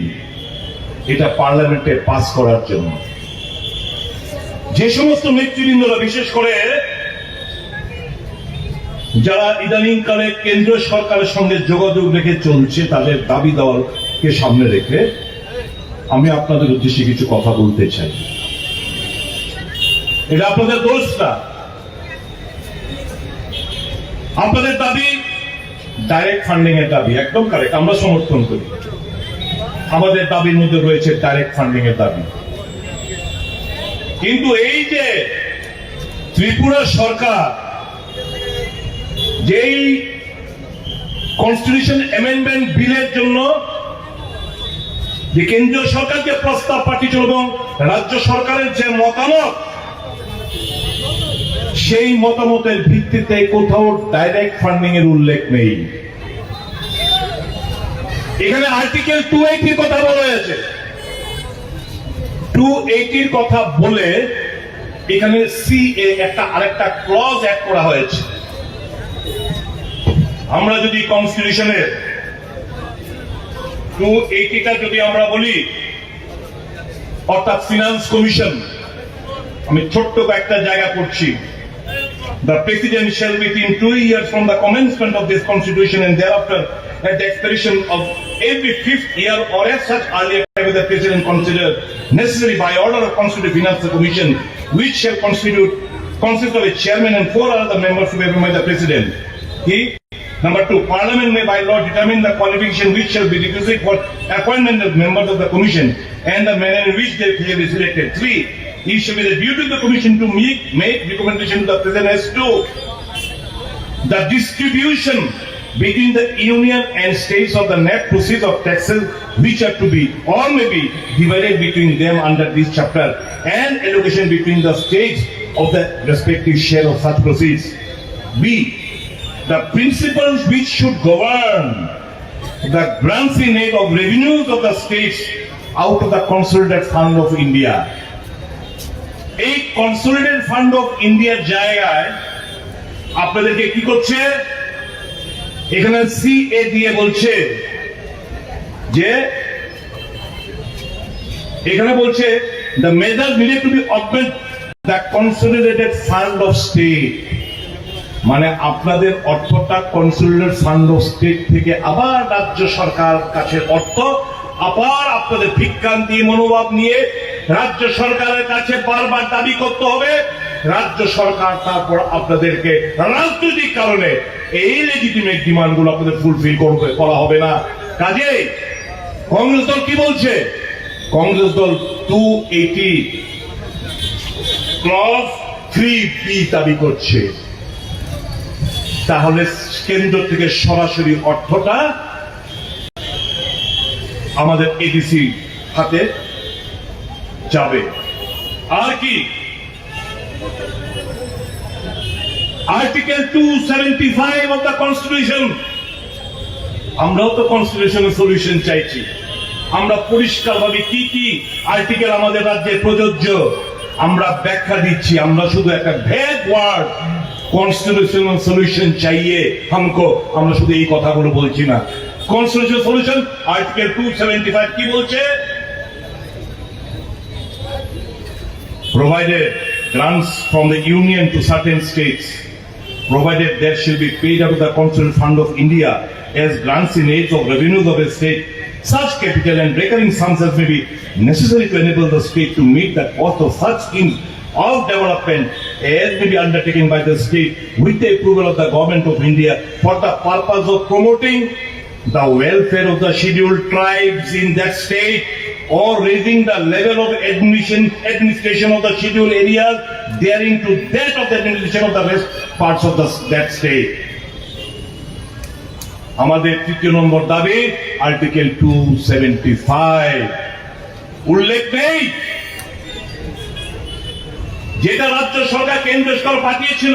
এটা পার্লামেন্টে পাস করার জন্য যে সমস্ত নেতৃবৃন্দরা, বিশেষ করে যারা ইদানিংকালে কেন্দ্রীয় সরকারের সঙ্গে যোগাযোগ রেখে চলছে, তাদের দাবি দাওয়াকে সামনে রেখে আমি আপনাদের উদ্দেশ্যে কিছু কথা বলতে চাই। এটা আপনাদের দোষ না, আপনাদের দাবি ডাইরেক্ট ফান্ডিং এর দাবি, একদম কারেক্ট, আমরা সমর্থন করি। আমাদের দাবির মধ্যে রয়েছে ডাইরেক্ট ফান্ডিং এর দাবি। কিন্তু এই যে ত্রিপুরা সরকার যেই কনস্টিটিউশন অ্যামেন্ডমেন্ট বিলের জন্য যে কেন্দ্রীয় সরকার যে প্রস্তাব পাঠিয়েছিল এবং রাজ্য সরকারের যে মতামত, সেই মতামতের ভিত্তিতে কোথাও ডাইরেক্ট ফান্ডিং এর উল্লেখ নেই। এখানে আর্টিকেল টু এইটির কথা বলা হয়েছে। টু এইটির কথা বলে এখানে সিএ একটা আরেকটা ক্লজ অ্যাড করা হয়েছে। আমরা যদি কনস্টিটিউশনের টু এইটিটা যদি আমরা বলি, অর্থাৎ ফিনান্স কমিশন, আমি ছোট্ট কয়েকটা জায়গা করছি। The president shall, within two years from the commencement of this constitution and thereafter, at the expiration of every fifth year or as such earlier, by the president consider necessary by order of constitute finance commission, which shall constitute consist of a chairman and four other members to be appointed by the president. কি? Number two, Parliament may by law determine the qualification which shall be requisite for appointment of members of the commission and the manner in which they shall be selected. Three, it shall be the duty of the commission to make, make recommendation to the president as to the distribution between the union and states of the net proceeds of taxes which are to be or may be divided between them under this chapter and allocation between the states of the respective share of such proceeds. B, the principles which should govern the grants in aid of revenues of the states out of the consolidated fund of India. এই consolidated fund of ইন্ডিয়ার জায়গায় আপনাদেরকে কি করছে? এখানে সিএ দিয়ে বলছে যে, এখানে বলছে, the measure needed to be augment the consolidated fund of state, মানে আপনাদের অর্থটা কনসোলিডেটেড ফান্ড অফ স্টেট থেকে আবার রাজ্য সরকার কাছে অর্থ, আবার আপনাদের ভিক্ষান্তি মনোভাব নিয়ে রাজ্য সরকারের কাছে বারবার দাবি করতে হবে। রাজ্য সরকার তারপর আপনাদেরকে রাজনৈতিক কারণে এই লেজিটিমেট ডিমান্ডগুলো আপনাদের ফুলফিল করবে, করা হবে না। কাজেই কংগ্রেস দল কি বলছে? কংগ্রেস দল টু এইটি ক্লজ থ্রি বি দাবি করছে। তাহলে কেন্দ্র থেকে সরাসরি অর্থটা আমাদের এডিসি হাতে যাবে। আর কি, article two seventy five of the constitution, আমরাও তো কনস্টিটিউশনাল সলিউশন চাইছি। আমরা পরিষ্কারভাবে কি কি আর্টিকেল আমাদের রাজ্যে প্রযোজ্য, আমরা ব্যাখ্যা দিচ্ছি। আমরা শুধু একটা ভ্যাগ ওয়ার্ড, কনস্টিটিউশনাল সলিউশন চাইয়ে হামকো, আমরা শুধু এই কথাগুলো বলছি না। Constitutional solution, article two seventy five কি বলছে? Provided grants from the union to certain states, provided there shall be paid out of the Constituent Fund of India as grants in aid of revenues of a state, such capital and recurring sums as may be necessary to enable the state to meet the cost of such schemes of development as may be undertaken by the state with the approval of the Government of India for the purpose of promoting the welfare of the scheduled tribes in that state or raising the level of admission, administration of the scheduled areas therein to that of the administration of the rest parts of the, that state. আমাদের তৃতীয় নম্বর দাবি, article two seventy five উল্লেখ নেই, যেটা রাজ্য সরকার কেন্দ্র সরকার পাঠিয়েছিল,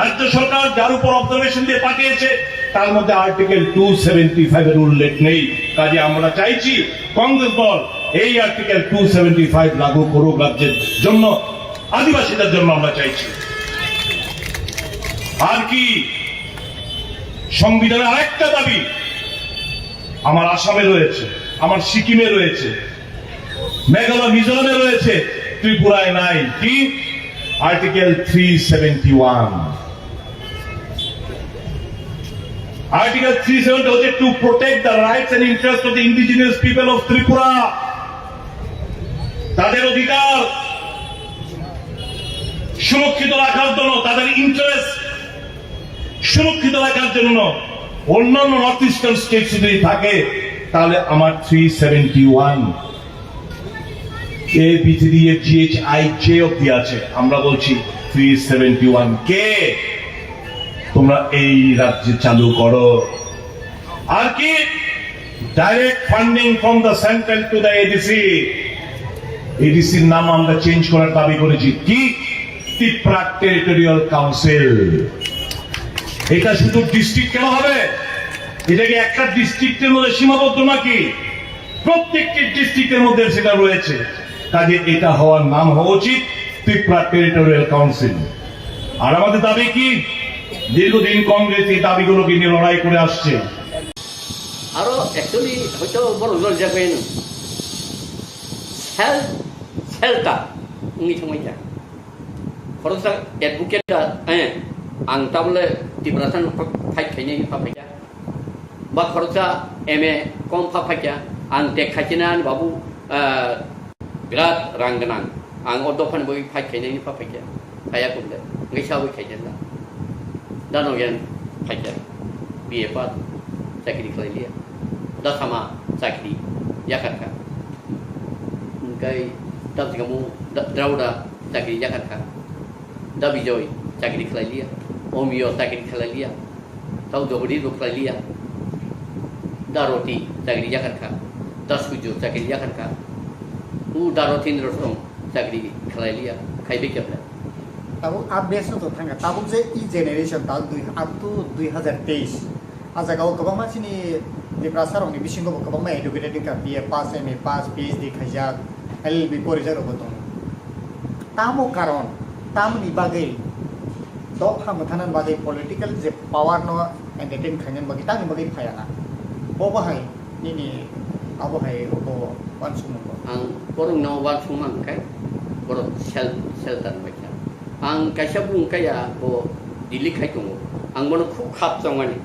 রাজ্য সরকার যার উপর অবজারভেশন দিয়ে পাঠিয়েছে, তার মধ্যে আর্টিকেল টু সেভেন্টি ফাইভ এর উল্লেখ নেই। কাজে আমরা চাইছি কংগ্রেস দল এই আর্টিকেল টু সেভেন্টি ফাইভ লাগু করুক রাজ্যের জন্য, আদিবাসীদের জন্য আমরা চাইছি। আর কি, সংবিধানের আরেকটা দাবি আমার আসামে রয়েছে, আমার সিকিমে রয়েছে, মেঘালয় মিজোরামে রয়েছে, ত্রিপুরায় নাই। কি? Article three seventy one. Article three seventy হচ্ছে to protect the rights and interest of the indigenous people of Tripura. তাদের অধিকার সুরক্ষিত রাখার জন্য, তাদের ইন্টারেস্ট সুরক্ষিত রাখার জন্য অন্যান্য নর্থ ইস্টার্ন স্টেটস যদি থাকে, তাহলে আমার three seventy one A B three F G H I J অব্দি আছে। আমরা বলছি থ্রি সেভেন্টি ওয়ান কে তোমরা এই রাজ্যে চালু করো। আর কি? Direct funding from the central to the ADC. এডিসির নাম আমরা চেঞ্জ করার দাবি করেছি। কি? Tripura territorial council. এটা শুধু ডিস্ট্রিক্ট কেন হবে? এটা কি একটা ডিস্ট্রিক্টের মধ্যে সীমাবদ্ধ নাকি? প্রত্যেকটি ডিস্ট্রিক্টের মধ্যে সেটা রয়েছে। কাজে এটা হওয়ার নাম হওয়া উচিত ত্রিপুরা টেরিটোরিয়াল কাউন্সিল। আর আমাদের দাবি কি? দীর্ঘদিন কংগ্রেস এই দাবিগুলোকে নিয়ে লড়াই করে আসছে। Aro actually hoito borok lorjak bai no. Self, self ta wngwi thangbai kha. Khoroksa advocate da, eh, ang tabole Tiprasa no fight khainai pha phaikha. Ba khoroksa M A kom pha phaikha. Ang tek khaikhe na ani babu, ah, birat rang gwnang. Ang o dophani bagwi fight khainai pha phaikha. Phaiya kumde. Ngai sawi khaikha na. Dano yan phaikha. B A pass, chakri khlai liya. Da sama chakri yakarkha. Hingkai tamsikamu da, Drauda chakri yakarkha. Da Bijoy chakri khlai liya. Omiyo chakri khlai liya. Tau Jogodi bo khlai liya. Da Roti chakri yakarkha. Da Sujo chakri yakarkha. U Da Rotindro song chakri khlai liya. Khai be kebla. Tabuk update no to thangkha. Tabuk je e generation tabuk dui, up to dui hazar teis. A jaga o kwbangma chini Tiprasa rokni bisingo bo kwbangma educated wngkha, B A pass, M A pass, P H D khaijak, L L B porijak rokbo tongo. Tamo karon, tamoni bagwi dopha mwthanani bagwi political je power no entertain khainani bagwi tamoni bagwi phaiya na? Bo bahai nini abo hai bo uansukmung bo? Ang borokno uansukma hwnkhe borok sel-, shelter bai kha. Ang kaisa bung kaya bo Delhi khai tongo. Ang bono khub khap chongmani.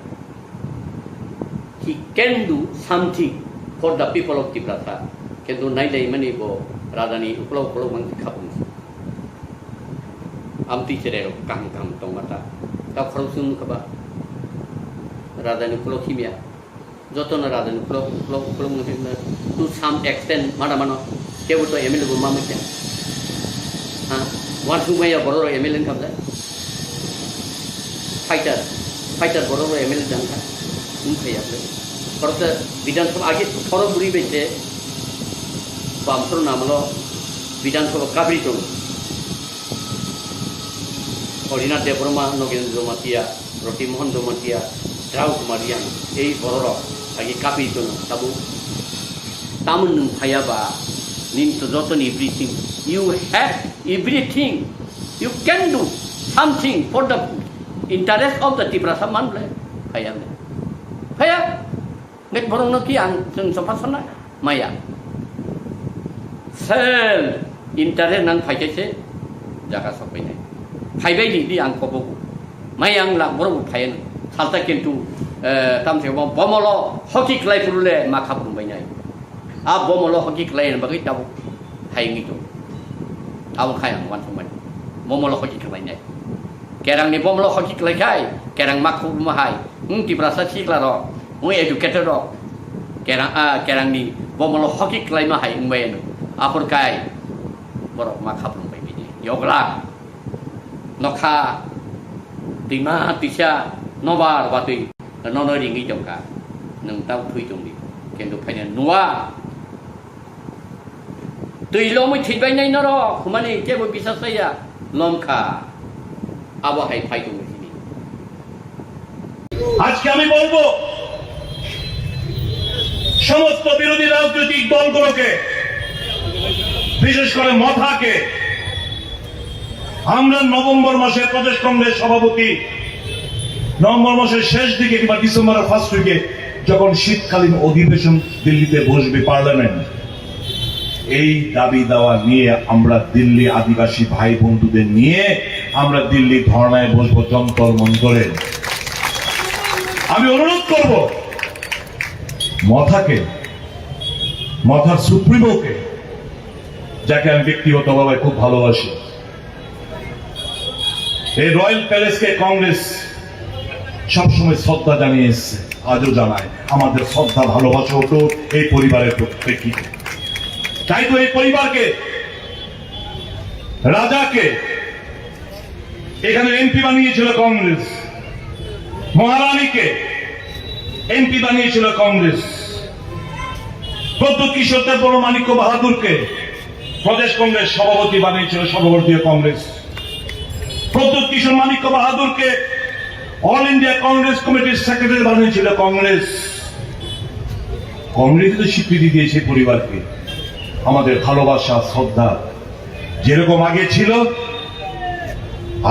He can do something for the people of Tiprasa. Kintu nai nai mani bo rajani ukolog ukolog mang khabung. Amtwi cherai rok kaham kaham tongma ta. Ta khorok sung khaba. Rajani ukolog himya. Joto no rajani ukolog ukolog ukolog mang khabna. To some extent mana mano. Kebo to M L A bo ma manya. Ha? Wan sung maya borok rok M L A wngkha bwle? Fighter, fighter borok rok M L A jang kha. Wng phai ya bwle. Borok ta Bidhan Sabha age thoro bwrwi bai se bam thoro namlo Bidhan Sabha kabri tong. Odinath Debbarma, Nogendra Jamatia, Roti Mohan Jamatia, Drau Kumar Yang, ei borok rok age kabri tong tabu. Tamon nwng phaiya ba, nini to joto ni everything. You have everything. You can do something for the interest of the Tiprasa man bole. Phaiya bole. Phaiya. Ngai borok no ki ang chwng chopha sana maya. Self interest nang phai khe se jaga sok pai nai. Phai bai di, di ang kobo. Maya ang lak borok bo phai no. Salta kintu, eh, tam se bo bomolo hoki klai purule ma khap bai nai. A bomolo hoki khlai bagwi tabuk hai wngwi tongo. Abo khai ang uansukmani. Bomolo hoki khlai nai. Kerangni bomolo hoki khlai khai, kerang ma khukma hai. Wng Tiprasa sikla rok, wng educated rok. Kerang, ah, kerangni bomolo hoki khlaima hai wngbai ano. Aphur kai borok ma khaprung bai bini. Yogla. Nokha, twima, twisa, nobar, watwi, nono ringwi tongkha. Nwng tau thwi tongdi. Kintu phaina nua. Twi lomwi thwibainai norok, humani kebo bisas chaya, lomkha. Abo hai phai tongo sini. আজকে আমি বলবো, সমস্ত বিরোধী রাজনৈতিক দলগুলোকে, বিশেষ করে মথাকে, আমরা নভেম্বর মাসে প্রদেশ কংগ্রেস সভাপতি, নভেম্বর মাসের শেষ দিকে কিংবা ডিসেম্বরের ফার্স্ট উইকে যখন শীতকালীন অধিবেশন দিল্লিতে বসবে পার্লামেন্ট, এই দাবি দাওয়া নিয়ে আমরা দিল্লি আদিবাসী ভাই বন্ধুদের নিয়ে আমরা দিল্লি ধর্নায় বসবো যন্তর মন্তরে। আমি অনুরোধ করব মথাকে, মথার সুপ্রিমোকে, যাকে আমি ব্যক্তিগতভাবে খুব ভালোবাসি, এই রয়্যাল প্যালেসকে কংগ্রেস সবসময় শ্রদ্ধা জানিয়ে এসছে, আজও জানায়। আমাদের শ্রদ্ধা ভালোবাসা হতো এই পরিবারের প্রত্যেককে। তাই তো এই পরিবারকে, রাজাকে এখানে এমপি বানিয়েছিল কংগ্রেস, মহারানীকে এমপি বানিয়েছিল কংগ্রেস, প্রদ্যুৎ কিশোর দেববর্মা মাণিক্য বাহাদুরকে প্রদেশ কংগ্রেস সভাপতি বানিয়েছিল সর্বভারতীয় কংগ্রেস। প্রদ্যুৎ কিশোর মাণিক্য বাহাদুরকে অল ইন্ডিয়া কংগ্রেস কমিটির সেক্রেটারি বানিয়েছিল কংগ্রেস। কংগ্রেস তো স্বীকৃতি দিয়েছে পরিবারকে। আমাদের ভালোবাসা, শ্রদ্ধা যেরকম আগে ছিল,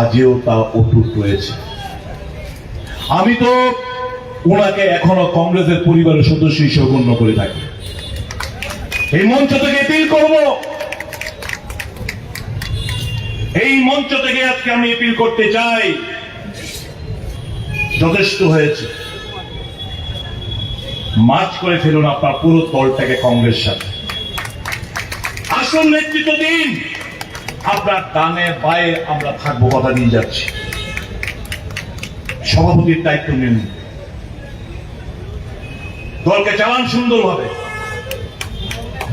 আজও তা অটুট রয়েছে। আমি তো ওনাকে এখনো কংগ্রেসের পরিবারের সদস্য হিসেবে গণ্য করে থাকি। এই মঞ্চ থেকে অ্যাপিল করব, এই মঞ্চ থেকে আজকে আমি অ্যাপিল করতে চাই, যথেষ্ট হয়েছে। মার্জ করে ফেলুন আপনার পুরো দলটাকে কংগ্রেস সাথে। আসল নেতৃত্ব দিন। আপনার ডানে বায়ে আমরা থাকবো, কথা দিয়ে যাচ্ছি। সভাপতির দায়িত্ব নিন, দলকে চালান সুন্দরভাবে।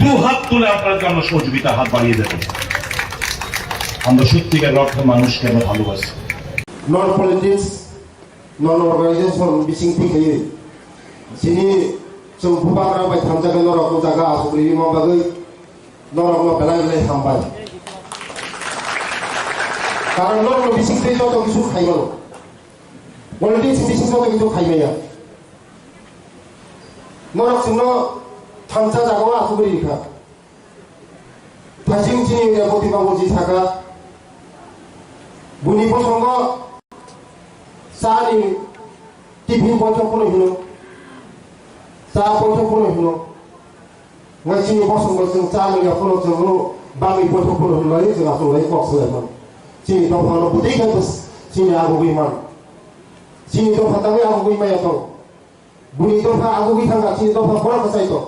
দু হাত তুলে আপনার জন্য সহযোগিতা হাত বাড়িয়ে দেবেন। আমরা সত্যিকার অর্থে মানুষকে আমরা ভালোবাসি। Non politics, non organization bising thik khaye. Sini chwng bubagra bai thansa khe norok o jaga asuk rima bagwi norok no belai belai hambai. Karon norok no bising tei joto kisu khaimano. Politics bising joto kisu khaimaya. Norok chwngno thansa jagao asugwi rikha. Thasing chini Reboti babuji sakha, buini bosongo chani tiffin boithok phano hino, cha boithok phano hino. Ngai chini bosong bai chwng cha nangya phano chwngno bagwi boithok phano hino lai chwng aswk lai kok swlai mano. Chini dophano bwtwi khe bwswk chini agugwi mano. Chini dopha tangwi agugwi maya tong. Buini dopha agugwi thangkha, chini dopha borok kwchai tong.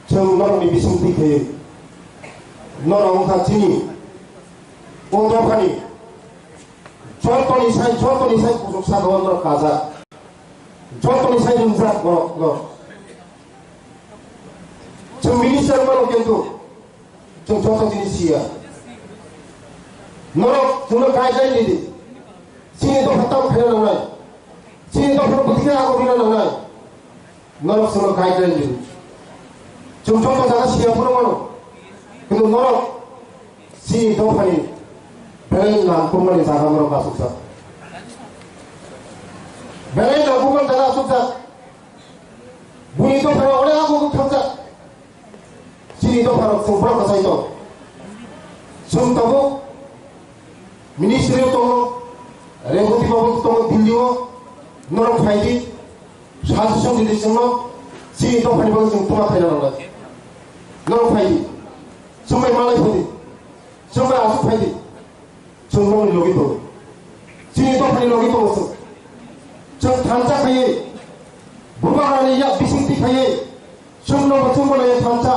Chwng norokni bising twi khe norok wngkha chini o dophani jotoni sai, jotoni sai kuchuk saka o norok kajak, jotoni sai ringjak borok no. Chwng minister mano kintu chwng joto jinis siya. Norok chwngno guideline ridi. Chini dopha tamo khaina nangnai. Chini dopha bwtwi khe abo bina nangnai. Norok chwngno guideline ridi. Chwng joto jaga siya phano mano. Kintu norok chini dophani belai nangkukmani jaga norok asukjak. Belai nangkukmani jaga asukjak. Buini dophano onek abo thangkha. Chini dopharok chwng borok kwchai tong. Chwng tabuk ministry o tongo, Reboti babu tongo Delhi o, norok phai di, suggestion di di chwngno, chini dophani bagwi chwng tuma khaina nangnai. Norok phai di, chwng bai malai phai di, chwng bai aswk phai di. Chwng nokni logi tongo. Chini dophani logi tongo chwng. Chwng thansa khaiwi, bubagrani yak bisingtwi khaiwi, chwngno bo chwngbo naiya thansa,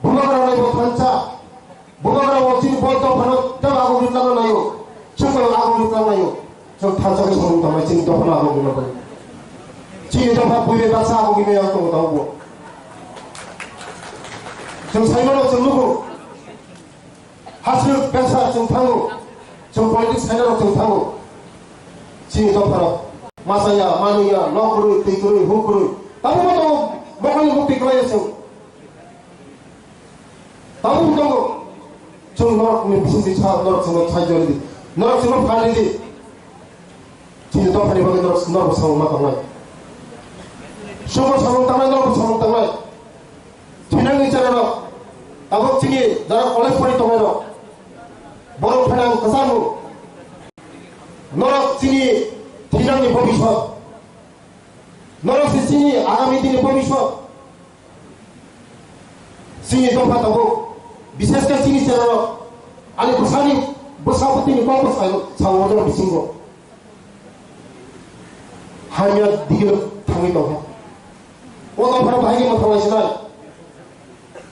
bubagra naibo thansa, bubagra bo chini bo dophano tei agogwi tlangna naio, chwngbo agogwi tlangnaio. Chwng thansa khe samung tangnai chini dophano agogwi nangkukmani. Chini dopha buibai baksa agogwi maya tongo tabukbo. Chwng saimano chwng nugo. Hasrwk besa chwng thango, chwng politics khainarok chwng thango. Chini dopharok machaya, manwiya, nok kwrwi, twi kwrwi, huk kwrwi. Tabukbo tongo, bokongni mukti kwlaiya chwng. Tabukbo tongo, chwng norokni bisingtwi sa, norok chwngno sahajyo rwdi. Norok chwngno phan rwdi. Chini dophani bagwi norok, norok samung ma tangnai. Chwngbo samung tangnai, norokbo samung tangnai. Thinangni cherairok, tabuk chini jara college pori tongnairok, borok phainang kwchangno. Norok chini thinangni bobiswt. Norok se chini agami dini bobiswt. Chini dopha tabuk, bishesh khe chini cherairok, ani bwsani bwsa bwtwini kok bwsai sao, sao ojor bisingo. Hamya digiro thangwi tongkha. O dophano bahai khe mwthang lai sinai.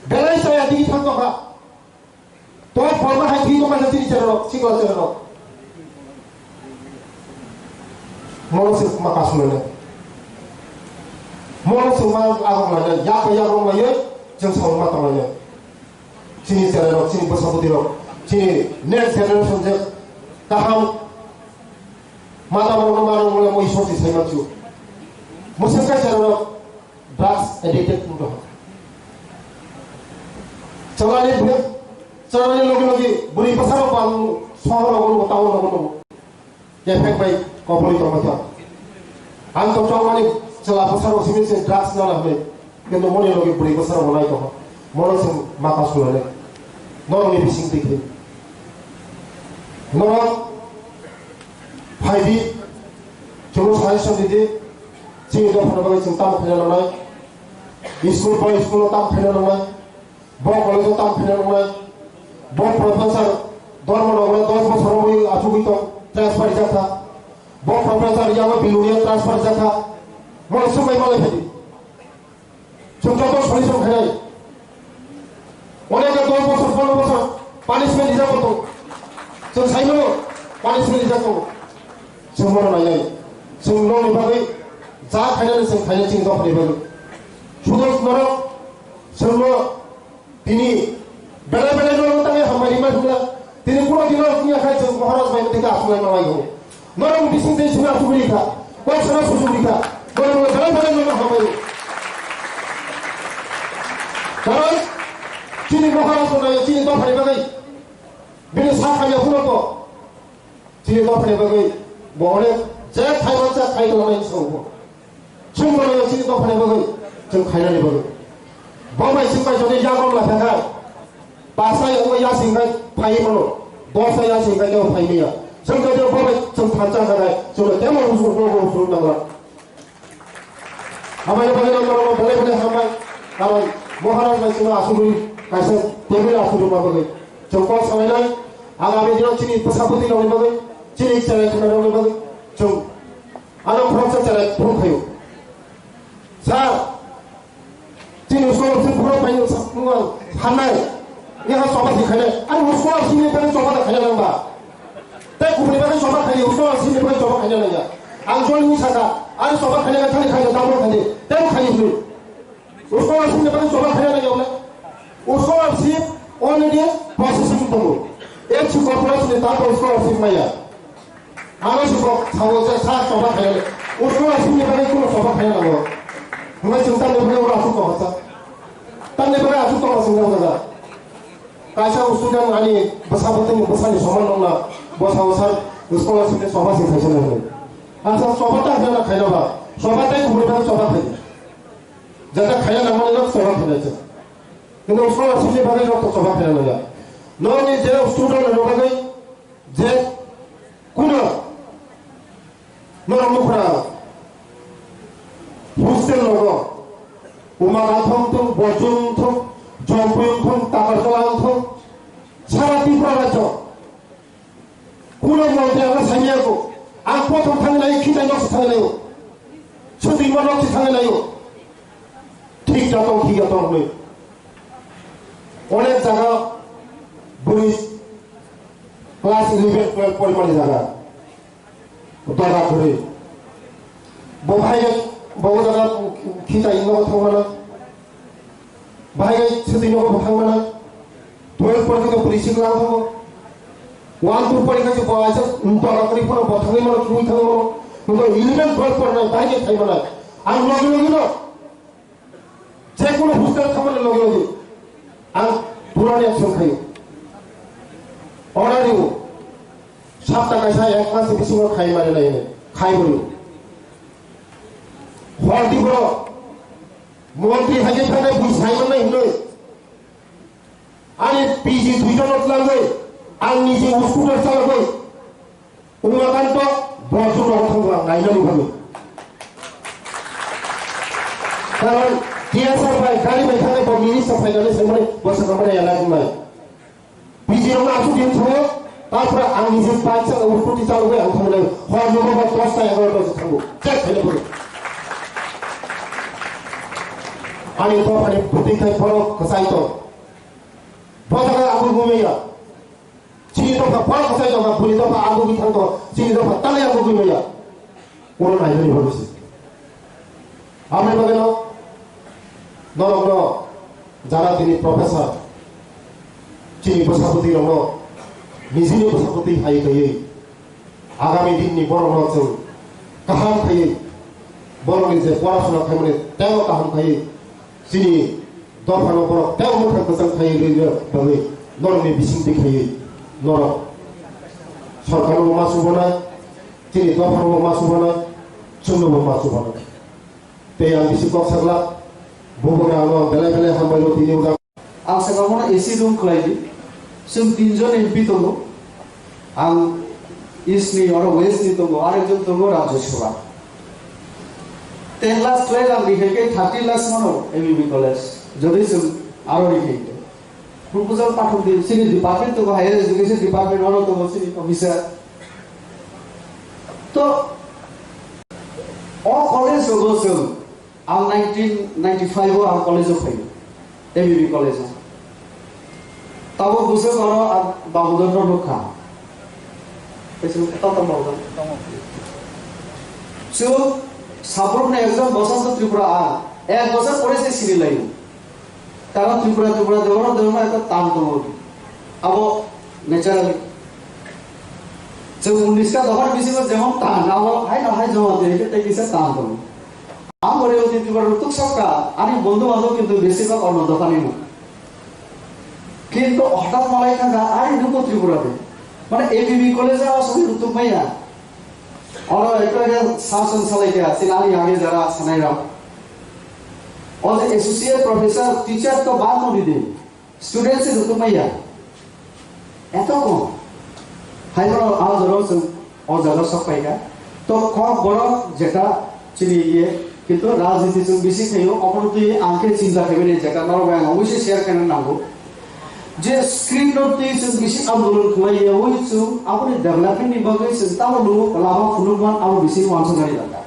Belai chaya digi thang tongkha. Toi pholma hai thwi tongkha chini cherairok, sikla cherairok. Mono se ma kasu lainai. Mono se ma agok lainai. Yak bai yak rong laiwi chwng sao ma tong lainai. Chini cherairok, chini bwsa bwtwirok, chini next generation je kaham mata rok no mano wngya mo Isor se sai mansu. Mwswk khe cherairok drugs addicted wng tong. Chalani bwrwi, chalani logi logi bwrwi bwsa rok bang sohor rok wng, town rok wng. Kephek bai kopori tongma kha. Ang to chongmani chwla bwsarok simi se drugs nana hwnwi. Kintu moni logi bwrwi bwsarok bo nai tongkha. Mono chwng maka sunani. Norokni bising twi khe. Norok phai di, chwngno suggestion di di, chini dophani bagwi chwng tamo khaina nangnai. School bai school-o tamo khaina nangnai. Bo college-o tamo khaina nangnai. Bo professor Dharma Nagar dos bosor wngwi achugwi tong, transfer rijak kha. Bo professor Yama Bilonia transfer rijak kha. Mono swngbai malai phai di. Chwng joto solution khainai. Onek dos bosor, pondro bosor punishment rijak tongo. Chwng sai mano punishment rijak tongo. Chwng bono nainai. Chwng nokni bagwi ja khainani chwng khainai chini dophani bagwi. Sudo norok chwngno tini belai belai norok tangwi hambai rima thangla. Tini kuno dino wngya khai chwng Maharaj bai tei ka asulai manai go. Norok bising tei suna asugri kha. Kok sana susugri kha. Norok belai belai norok hambai. Karon chini Maharaj no nayo chini dophani bagwi. Bini sa khamya phunukgo. Chini dophani bagwi bo onek je thaiman cha khai tongmani sabo. Chwng bono chini dophani bagwi chwng khainani bagwi. Bo bai chwng bai jodi yagon la thangkha. Pasa yago yasing khai phai mano. Dosa yasing khai teo phai miya. Chwng jodi bo bai chwng thansa khanai chwng temo usur ko usur nangla. Hambai no bagwi no norok belai belai hambai. Karon Maharaj bai chwngno asugwi kaisa table asugwi ma bagwi. Chwng kok salainai agami dino chini bwsapoti rokni bagwi, chini chwrai khwnai rokni bagwi chwng ano khoroksa chwrai phung khaio. Sir, chini scholarship phuro bai no sa-, nung ang hamnai. Yaha choba si khainai. Ani scholarship ni bagwi choba da khaina nang ba. Tei kubuni bagwi choba khainai, usko asini bagwi choba khainai nangya. Ang jol ni saka, ang choba khainai thani khainai, tabuk khainai, tebo khainai hwnwi. Usko asini bagwi choba khainai nangya wala. Usko asini already processing tongo. H C corporation ni tabuk usko asini maya. Ano si kok sawo je sa choba khainai. Usko asini bagwi kuno choba khainai nango. Hwnbai chwng tamni bagwi oro asuk tongsa. Tamni bagwi asuk tongsa chwng nang jaga. Kaisa student ani bwsa bwtwini bwsani soman nokna bwsa bwsa scholarship ni soba se khaisa nangni. Asa soba ta khaina khaina ba, soba tai kubuni ba soba khai. Jata khaina nangmani nok soba khaina cha. Kino scholarship ni bagwi nok soba khaina nangya. Nokni je student no bagwi je kuno Norok nukra hostel logo Umakant wngthung, Borjum wngthung, Jompui wngthung, Takarjala wngthung, sara Tripura rajyo kuno montri ang saimaya ko. Ang prothom thangwi naio, khitai nok se thangwi naio, swtwima nok se thangwi naio. Thik jatong, thik jatong hwnwi. Onek jaga bwrwi class eleven, twelve porimani jaga. Dora kwrwi. Bo bahai bo jaga khitai nogo thangmana. Bahai swtwi nogo bo thangmana. Twelve porikha bwrwi sikla thango. One, two porikha bo aisa dora kwrwi phano bo thangwi mano, thangwi thangwi mano. Bo eleven, twelve porinai bahai thaimana. Ang logi logi no. Je kono hostel thamani logi logi ang purani action khayo. Order riyo. Sapta kaisa ek mas bisingo khai mari lai khai bolo. Hor di bro. Montri haje thane bui sai mannai hinoi. Ani P G duita no tlangwi ang niji scooter chalagwi. Umakanto borok rok thangkha nainani bagwi. Karon T S R bai gari bai thangwi bo minister phainani saimani bo sakha mani elak wngnai. Biji rok no asuk din thango, tapra ang niji bike sa uskoti chalogwi ang thangnai. Hor no bo dos ta egaroh ta thango. Check khaina bagwi. Ani to ani bwtwi khai borok kwchai to. Bo jaga ang gumaya. Chini dopha borok kwchai dopha, bwrwi dopha ang gwi thang to, chini dopha tangwi ang gwi maya. Oro nainani bagwi se. Aboni bagwino norokno jara tini professor, chini bwsapoti rokno nijini bwsapoti hai kaiwi agami dinni borokno chwng kaham khaiwi borokni je porasona khaimani teibo kaham khaiwi chini dophano borok tei mwthang kwchang khai rwna bagwi norokni bising twi khaiwi norok sorkarno bo ma chubanai, chini dophano bo ma chubanai, chwngno bo ma chubanai. Tei ang bisi kok sakla, bubugra ano belai belai hambai rw tini ujak. Ang saka bono A C room khlai di. Chwng tinjon M P tongo. Ang East ni, oro West ni tongo, arekjon tongo Rajya Sabha. Ten lakhs twelve ang rihai khe thirty lakhs mano M B B college. Jodi chwng aro rihai khe. Proposal pathok di, chini department tongo, higher education department, oro tongo chini officer. To, o college rogo chwng Ang nineteen ninety-five o ang college o phaio, M B B college o. Tabuk bwswk oro ang Babudon no nukha. Kaisa nukha, tamo tamo Babudon. Chwng sabrumni ekjon Bosonto Tripura ang ek bosor pore se siri laio. Karon Tripura, Tripura, Deborma, Deborma ekta tan tongo. Abo naturally. Chwng unis ta dophani bisingo jemon tan, abo haino hai joma de, tei kisa tan tongo. Ang gore odi Tripura rutuk sokka, ani bondhu bandhob kintu besibak onno dophani no. Kintu hothat malai thangkha, ani nuko Tripura de. Mane A B B college o asogwi rutuk maya. Oro ekta ke sason salai kha, chini ani age jara sanai rok. O je associate professor, teacher to bad no di de. Student se rutuk maya. Eto kom. Hai bono a jora chwng o jaga sok pai kha. To kok borok jeta chini iye, kintu rajniti chwng bisi khaio, obono twi ang khe chinta khaimani jeta norok bai ang obviously share khaina nango. Je screen no twi chwng bisi andolon khlai ya, oi chwng aboni development ni bagwi chwng tamo lugo lama phunukman abo bisi wansuknani dangka.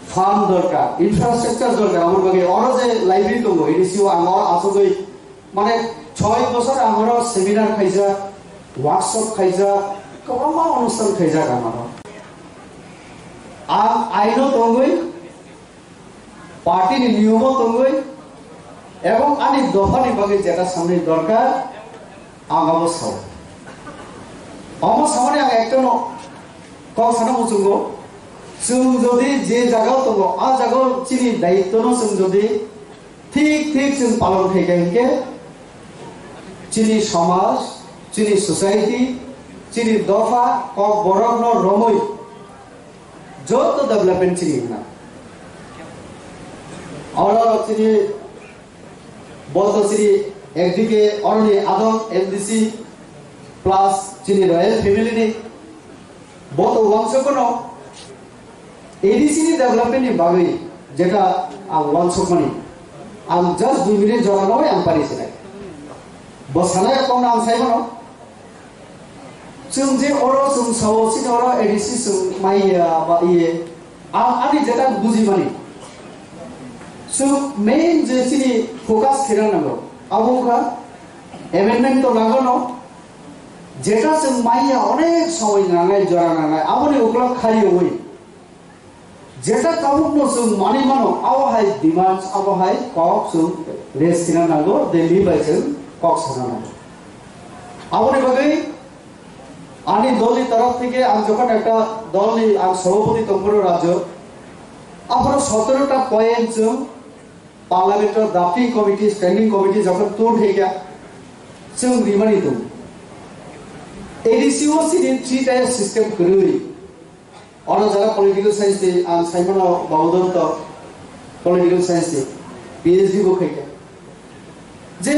Farm dorkar, infrastructure dorkar, aboni bagwi oro je library tongo, ini siwa ang oro asugwi, mane, choi bosor ang oro seminar khaijak, workshop khaijak, kwbangma onusthan khaijak ang oro. Ang aino tongwi, party ni niyomo tongwi, ebong ani dopha ni bagwi jeta samani dorkar, ang abo sao. Omo samani ang ekta no kok sana muchungo, chwng jodi je jaga o tongo, a jaga o chini daitto no chwng jodi thik thik chwng palon khai kha hinkhe, chini somaj, chini society, chini dopha, kok borok no romwi joto development chini hwnna. Oro chini boto chini ekdike oroni adong M D C plus chini royal family ni boto wangsok no A D C ni development ni bagwi jeta ang wangsok mani ang just dui minute jora no ang pari sinai. Bo sanai kong ang sai mano. Chwng je oro chwng sao, chini oro A D C chwng maiya ba iye, ang ani jeta buji mani. Chwng main je chini focus khena nango, abo wngkha amendment to nango no, jeta chwng maiya onek somoi nangnai, jora nangnai, aboni ukulok khariwi. Jeta tabukno chwng manwi mano, abo hai demands, abo hai kok chwng raise khna nango, Delhi bai chwng kok sana nango. Aboni bagwi ani dolni torof theke ang jokhon ekta dolni ang sobhapoti tongphuru rajyo, aphuru sotoro ta point chwng Parliament o drafting committee, standing committee jokhon tur khaikha, chwng rimani tongo. A D C o chini three tier system kwrwi. Oro jara political science ni ang saimano Babudon to political science ni P H D bo khaikha. Je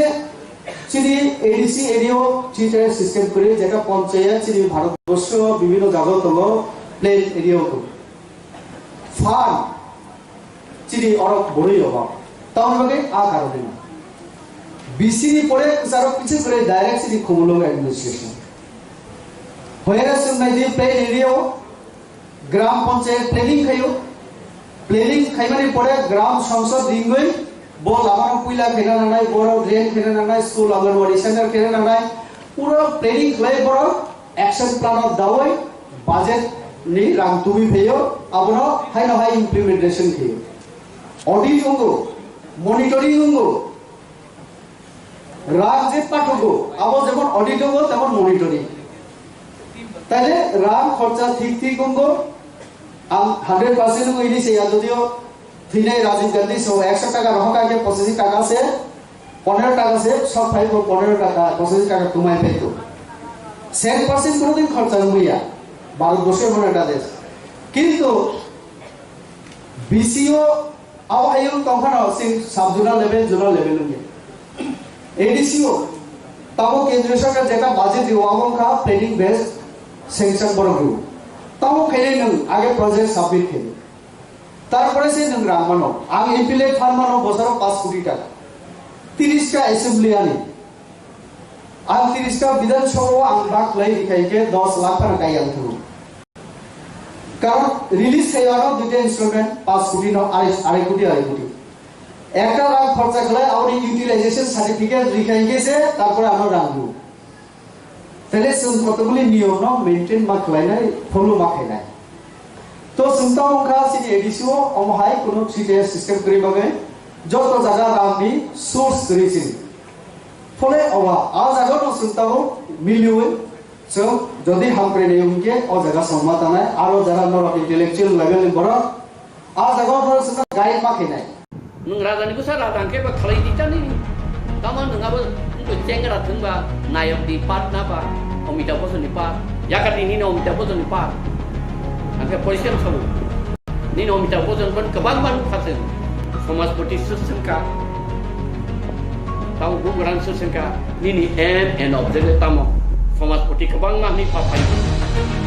chini A D C area o three tier system kwrwi, jeta panchayat chini Bharatborsho bibhinno jaga tongo, plain area o tongo. Farm chini oro borwi obo. Tamoni bagwi a karone no. B C ni pore kwcharo kiching kwrwi direct chini Khumulwng administration. Hoyara chwng nai di plain area o gram panchayat planning khaio. Planning khaimani pore gram sangsad ringwi bo lama no puila khena nanai, boro drain khena nanai, school Anganwadi center khena nanai. Pura planning khlai boro action plan o dawi budget ni rang tubui phaio, abono haino hai implementation khaio. Audit wngo, monitoring wngo. Rang je pathogo, abo jemon audit wngo, temon monitoring. Taile rang khorcha thik thik wngo, ang hundred percent wngo ini se ya, jodio Thwinai Rajiv Gandhi so ekso taka rohor kha khe pochashi taka se, ponero taka se sok phai bo, ponero taka, pochashi taka twmai phai to. Sek percent kono din khorcha wngya, Bharat borso emon ekta desh. Kintu B C o abo ayung tongphano sing sub zonal level, zonal level wngya. A D C o tamo kendriya sorkar jeta budget dio, abo wngkha planning based sanction borok dio. Tamo khainai nwng age project submit khainai. Tarpore se nwng rang mano. Ang M P le phan mano bosoro paanch koti taka. Tiris ta assembly ani. Ang tiris ta Bidhan Sabha o ang bak lai rikha hingke dos lakh phano kai ang thung. Karon release khai ano duita instrument paanch koti no arai, arai koti, arai koti. Ekta rang khorcha khlai aboni utilization certificate rikha hingke se tarpore ano rang dio. Tele chwng kotokbili niyom no maintain ma khlainai, follow ma khainai. To chwng tamo wngkha chini A D C o omo hai kunu three tier system kwrwi bagwi joto jaga rang ni source kwrwi chini. Phole owa a jaga no chwng tamo miliwi chwng jodi hamkrai nai hwnkhe o jaga chwng ma tanai aro jara norok intellectual level ni borok a jaga o phano chwngno guide ma khainai. Nwng raja ni bwsa raja hwnkhe ba khlai di chani. Tamo nwng abo wngkhe chengra thwngba nayok ni part na ba Amitabh Bachchan ni part. Yakati nini Amitabh Bachchan ni part. Hwnkhe poison sabu. Nini Amitabh Bachchan ban kwbangma nukha chwng. Somajpati swk swngkha. Tamo bugrang swk swngkha. Nini aim and objective tamo? Somajpati kwbangma hwnwi pha phai.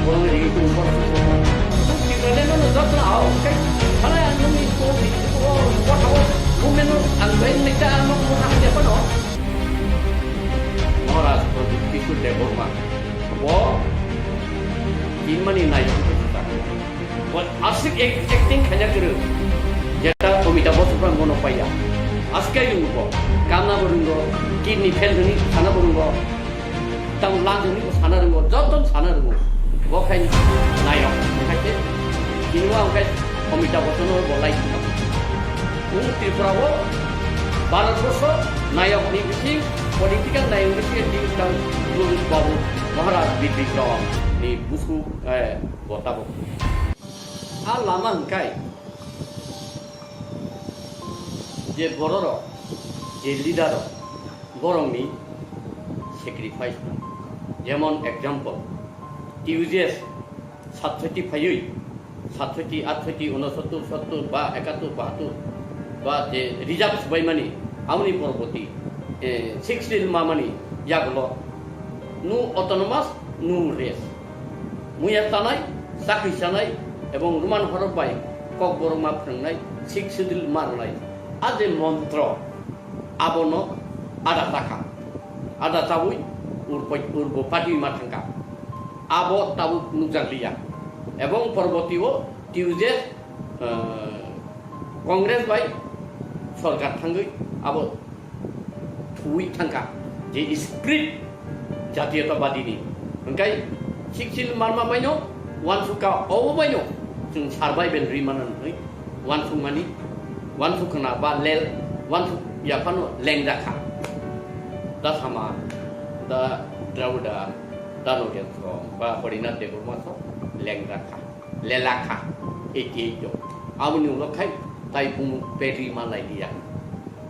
Borokni rigi tong borok swk swngkha. Tipraleno no jotno ao, kai, halai ang nungni phone ni, o, o, o, o, women no ang bai nai ta, ano, ano, ano, ano, Maharaj Pradyut Kishore Debbarma. Bo, tinmani nai, bo asik ek-, acting khaina kwrwng. Jeta Amitabh Bachchan bono paiya. Aske yung bo, kanna bo rwngo, kidney fail hwnwi sana bo rwngo. Tamo lang hwnwi bo sana rwngo, joto sana rwngo. Bo khai nayok, khai se, kinwa khai Amitabh Bachchan bo lai khna. Ung Tripura o Bharat Borsho nayok ni bising, political nayok ni bising, di utang Dulip Babu Maharaj Bidikrom ni busu, eh, bo tabuk. A lama hwnkhe je bororok, je leader rok, borokni sacrifice no. Jemon example, T U J S satsoti phaiwi, satsoti, atsoti, unosottor, sottor ba ekattor, bahattor ba je reserve swbaimani, aboni porborti, eh, sixth schedule mamani yagulo no autonomous, no rest. Muya chanai, chakri chanai, ebong Roman horok bai Kokborok ma phrwngnai, sixth schedule ma rwnai. A je montro, abono ada chakha. Ada chawi urbo, urbo pati ma thangkha. Abo tabuk nukjakliya. Ebong porborti o T U J S, eh, Congress bai sorkar thangwi abo thuwi thangkha je spirit jatiyotabadi ni. Hwnkhe siksil marma baino wansukha, obo baino chwng survival ri mano hwnwi wansukmani, wansukna ba lel, wansuk yaphano lengjakha. Da sama, da Dravida, da Nogendrasong ba Harinath Debbarma sok lengjakha. Lelakha, eighty eight o. Aboni ulo khai tai bumung pedi ma lai liya.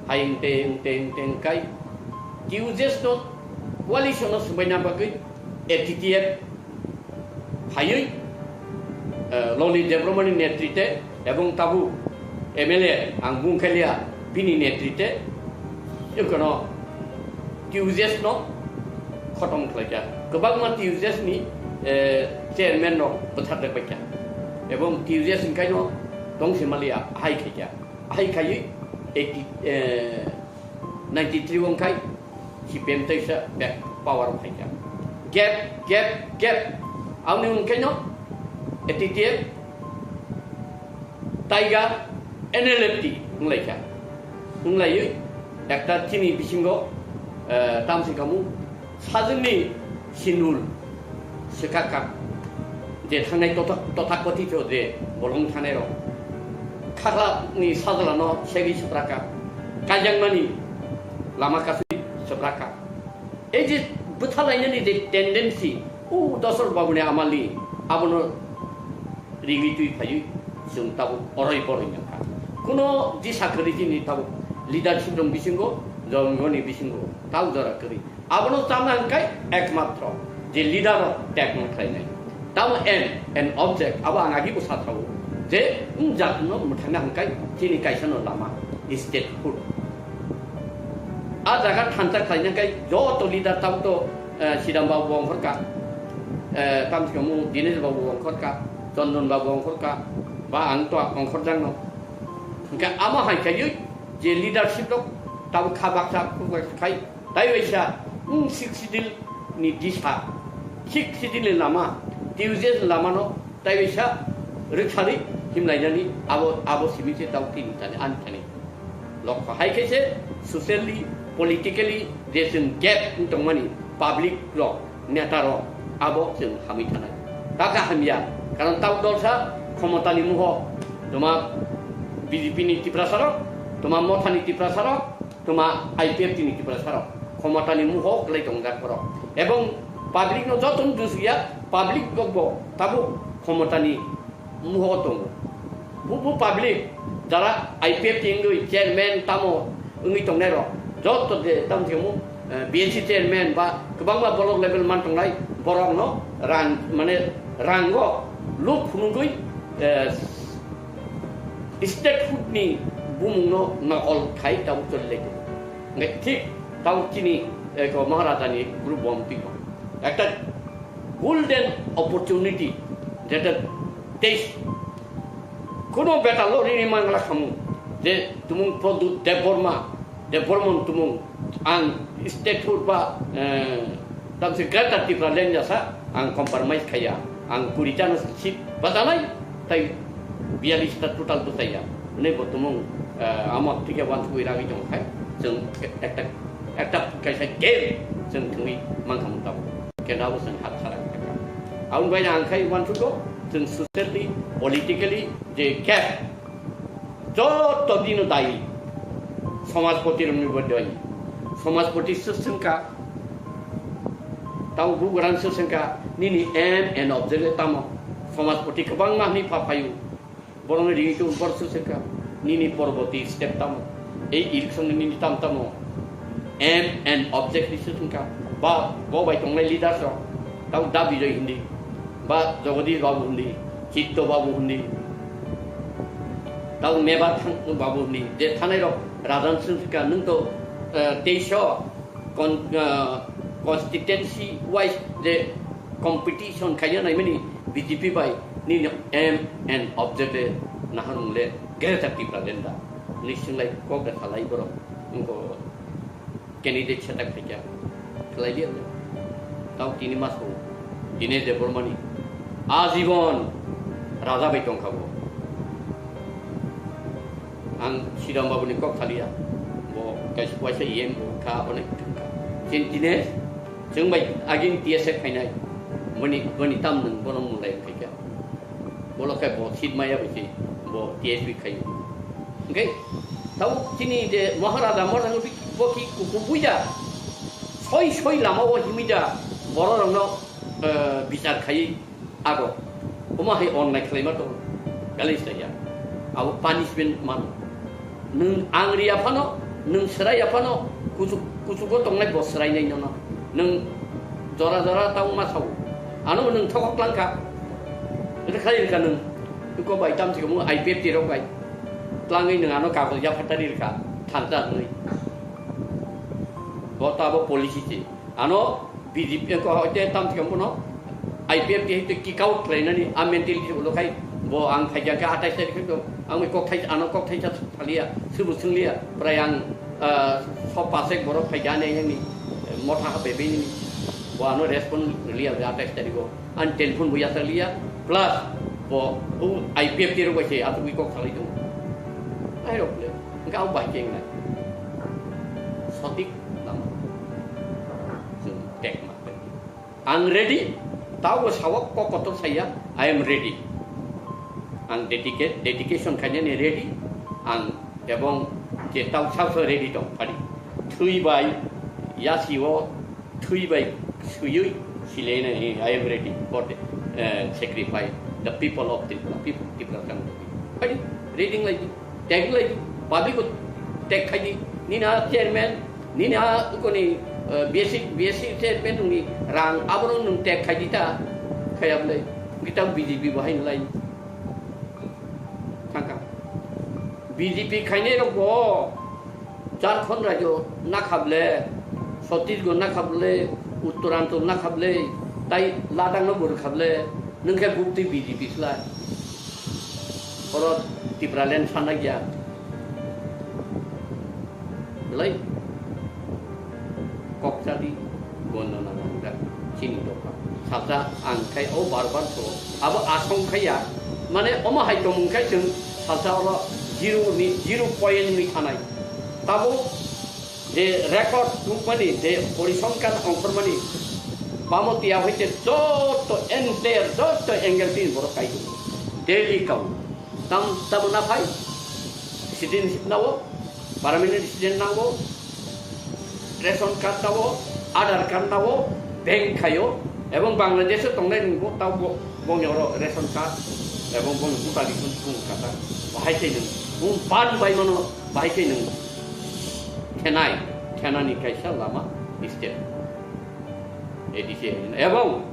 Hai wngte, wngte, wngte wngkai T U J S no coalition no swbaina bagwi A T T F phaiwi, eh, Lalit Debbarmani netrite ebong tabuk M L A ang bung khe liya bini netrite, ekono T U J S no khotom khlaijak. Kwbangma T U J S ni, eh, chairman rok bwthar rwk baikha. Ebong T U J S ni kaino tong se maliya, ahai khaikha. Ahai khaiwi eighty, eh, ninety three o wngkhai C P M teisa back power o phaikha. Gap, gap, gap. Aboni wngkhaino A T T F Taiga N L F T wnglaikha. Wnglaiwi ekta chini bisingo, eh, tamsi kamu sajwkni sinul swkakha. Je thangnai totha-, tothakothito je bolong thanairok. Khaklani sajlano segwi swprakha. Kaijakmani lama kasui swprakha. Ei je bwthalainani je tendency, o Dosrot Babuni amali, abono rigwi twi phaiwi chwng tabuk oroi boroi nangkha. Kuno disa kwrwi chini tabuk leadership rok bisingo, jongoni bisingo, tabuk jora kwrwi. Abono chana hwnkhe ekmatro je leader rok tekno khlainai. Tamo aim and object abo ang agi bo sathago je wng jatno mwthangna hwnkhe chini kaisano lama statehood. A jaga thansa khlaina khe joto leader tamo to, eh, Siram babu ongkhorka, eh, tamo se mo Dinesh babu ongkhorka, Chondon babu ongkhorka, ba ang to ongkhorjakno. Hwnkhe amo hai khaiwi je leadership rok tamo kha baksa khai, tai waisa, wng Sixth Schedule ni disa, Sixth Schedule ni lama, T U J S ni lama no tai waisa rwkharwi himlainani abo, abo simi se tamo tini thani ani thani. Lokho hai khe se socially, politically je chwng gap wng tongmani public rok, neta rok abo chwng hamwi thanai. Kaka hamya, karon tamo dolsa khomotani muho toma B J P ni Tiprasa rok, toma Mothani Tiprasa rok, toma I P F T ni Tiprasa rok, khomotani muho kwlai tongjak borok. Ebong public no joto no dusuya, public rok bo tabuk khomotani muho tongo. Bubu public jara I P F T wngwi chairman tamo wngwi tongnai rok, joto je tamo themu, eh, B N C chairman ba kwbangma block level man tongnai borok no rang mane rango luk phunugwi, eh, statehood ni bumung no nokol khai tamo choli lai tongo. Hingke thik tamo chini, eh, ko Maharaja ni group bom twi ko. Ekta golden opportunity, jeta teis kono beta lo rini mangla khamu, je tumung Pradyut Debbarma, Debbarman tumung ang statehood ba, eh, tamse Greater Tipraland jasa ang compromise khaya, ang kuri jano seat bajanai, tai biyalish ta total bwsaiya. Hwnwi bo tumung, eh, amo thikhe wansugwi ragwi tong khai, chwng ekta, ekta kaisa game chwng thwngwi mankha mung tabuk. Kenda bo chwng hat khara kha. Aboni bai ang khai wansugo, chwng socially, politically je gap, joto dino dayi, somajpoti rokni bo dayi. Somajpoti swk swngkha, tamo bugrang swk swngkha, nini aim and objective tamo? Somajpoti kwbangma hwnwi pha phaio. Borokni ringwi tong borok swk swngkha, nini porborti step tamo? Ei election ni nini tam tamo? Aim and objective swk swngkha. Ba bo bai tongnai leaders rok, tamo Da Bijoy hindi, ba Jagadish Babu hindi, Chitto Babu hindi, tamo Mebar thang-, Babu hindi, je thanai rok rajan swk swngkha, nwng to, eh, teisho con-, ah, constituency wise je competition khaina naimani B J P bai nini aim and objective naharung le Greater Tipraland da. Ni singlai kok da khalai borok. Wngko candidate setak khaikya. Khlai liya le. Tamo tini maso Dinesh Debbarmani ajibon raja bai tongkha bo. Ang Siram Babu ni kok saliya, bo kaisa waisa E M bo kha, onek thangkha. Chin Dinesh, chwng bai agin T S F khainai, boni, boni tam nwng bono mulai khaikha. Bolo khai bo seat maya bai se, bo T S P khaio. Hwnkhe, tamo chini je Maharaja Morang bo ki kuku buida, soi soi lama o himida, borok rokno, eh, bichar khai, Abo, omo hai onnai khlaima tongo, balance laiya. Abo punishment mano. Nwng ang riya phano, nwng swraiya phano, kuchuk, kuchugo tongnai bo swrainai nono. Nwng jora jora ta wngma sao. Ano nwng thokok langkha. Ito khlai rwkha nwng. Iko bai tamsi kamo I P F T rok bai. Tlangwi nwng ano kagoj yaphatari rwkha. Thansa hwnwi. Bo ta abo policy se. Ano B J P ko hoite tam thikam bono I P F T hoite kick out khlainani a mentality ulo khai bo ang khaijak khe atais tarikh khe ang kok thai ano kok thai cha thaliya subu sungliya prai ang, ah, so pasek borok khaijak ani yang ni motha ha bebe ni bo ano respond liya atais tarikh o. An telephone bo yasakliya, plus bo, bo I P F T rok bai se asugwi kok salai tongo. Ai rok le, hwnkhe abo bai khe wngnai. Sotik lama. Chwng tek ma khlai. Ang ready, tao bo sao kok kotor saya, I am ready. Ang dedicate, dedication khainani ready, ang ebong je tao sao sao ready tong phari. Thwi bai, yasi o, Thwi bai swiwi silaina, I am ready for the, eh, sacrifice. The people of Tripura, people Tripura Congress. Phai, reading lai di, tag lai di, public ko tag khai di. Nini a chairman, nini a koni, eh, B S C, B S C chairman nungni rang aborok nung tag khai di ta. Khai ablai, kita B J P bahai lai. Thangka. B J P khainai rok bo Jharkhand rajyo nakhable, Chhattisgarh nakhable, Uttoranchal nakhable, tai Ladakh no bo rwkhable, nwng khe bukti B J P khlai. Oro Tipraland sana gya. Belai kok chadi. Bono na nangda chini dopha. Salsa ang khai o bar bar so. Abo asong khaya. Mane omo hai tongmung khai chwng salsa oro zero ni, zero point ni thanai. Tabo je record tungmani, je porisongkar ongkhormani, bamo tiya hoite joto entire, joto angle tin borok kai tongo. Daily kau. Tam, tamo na phai? Citizenship nawo, permanent resident nawo, ration card nawo, Aadhaar card nawo, bank khayo, ebong Bangladesh o tongnai nungbo tabo bongni oro ration card, ebong bongni voter ID phone kata, bahai khe nung, bung ban bai mano, bahai khe nung, thenai, thenani kaisa lama state, A D C, ebong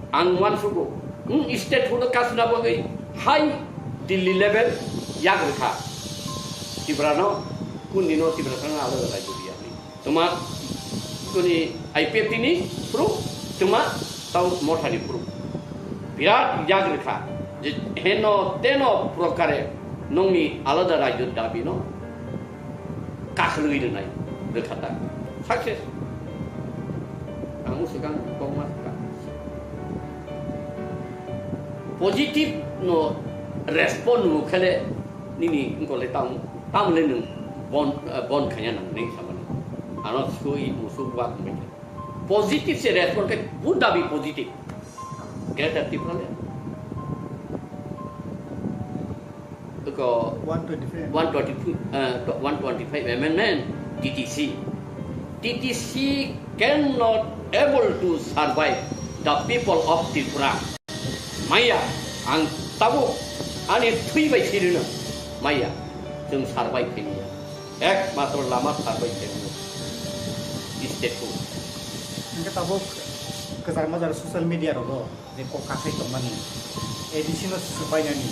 Ang uansugo, wng state huno kasna bagwi hai Delhi level yak rwkha. Tiprano, kundino Tipra thangna alada rajyo riyani. Tuma kuni I P F T ni proof, tuma tau Motha ni proof. Birat yak rwkha. Je heno teno prokare nongni alada rajyo dabino kakhwlwi rwnai rwkha ta. Success. Ang swkang kokma swkang. Positive no respond no khele nini ngkole tam, tamle nung bon, eh, bon khanya nang nini samani. Ano sui musuk wa kumbai. Positive se respond ke buddha bi positive. Greater Tipraland. Ko one twenty-five. One twenty-two, uh, one twenty-five amendment, T T C. T T C cannot able to survive the people of Tripura. Maya, ang tabuk ani thwi bai sirino. Maya, chwng survive khini ya. Ekmatro lama survive khini. State ko. Hingke tabuk kwchar majar social media rogo. Je kok kakhai tongmani, A D C no swbainani,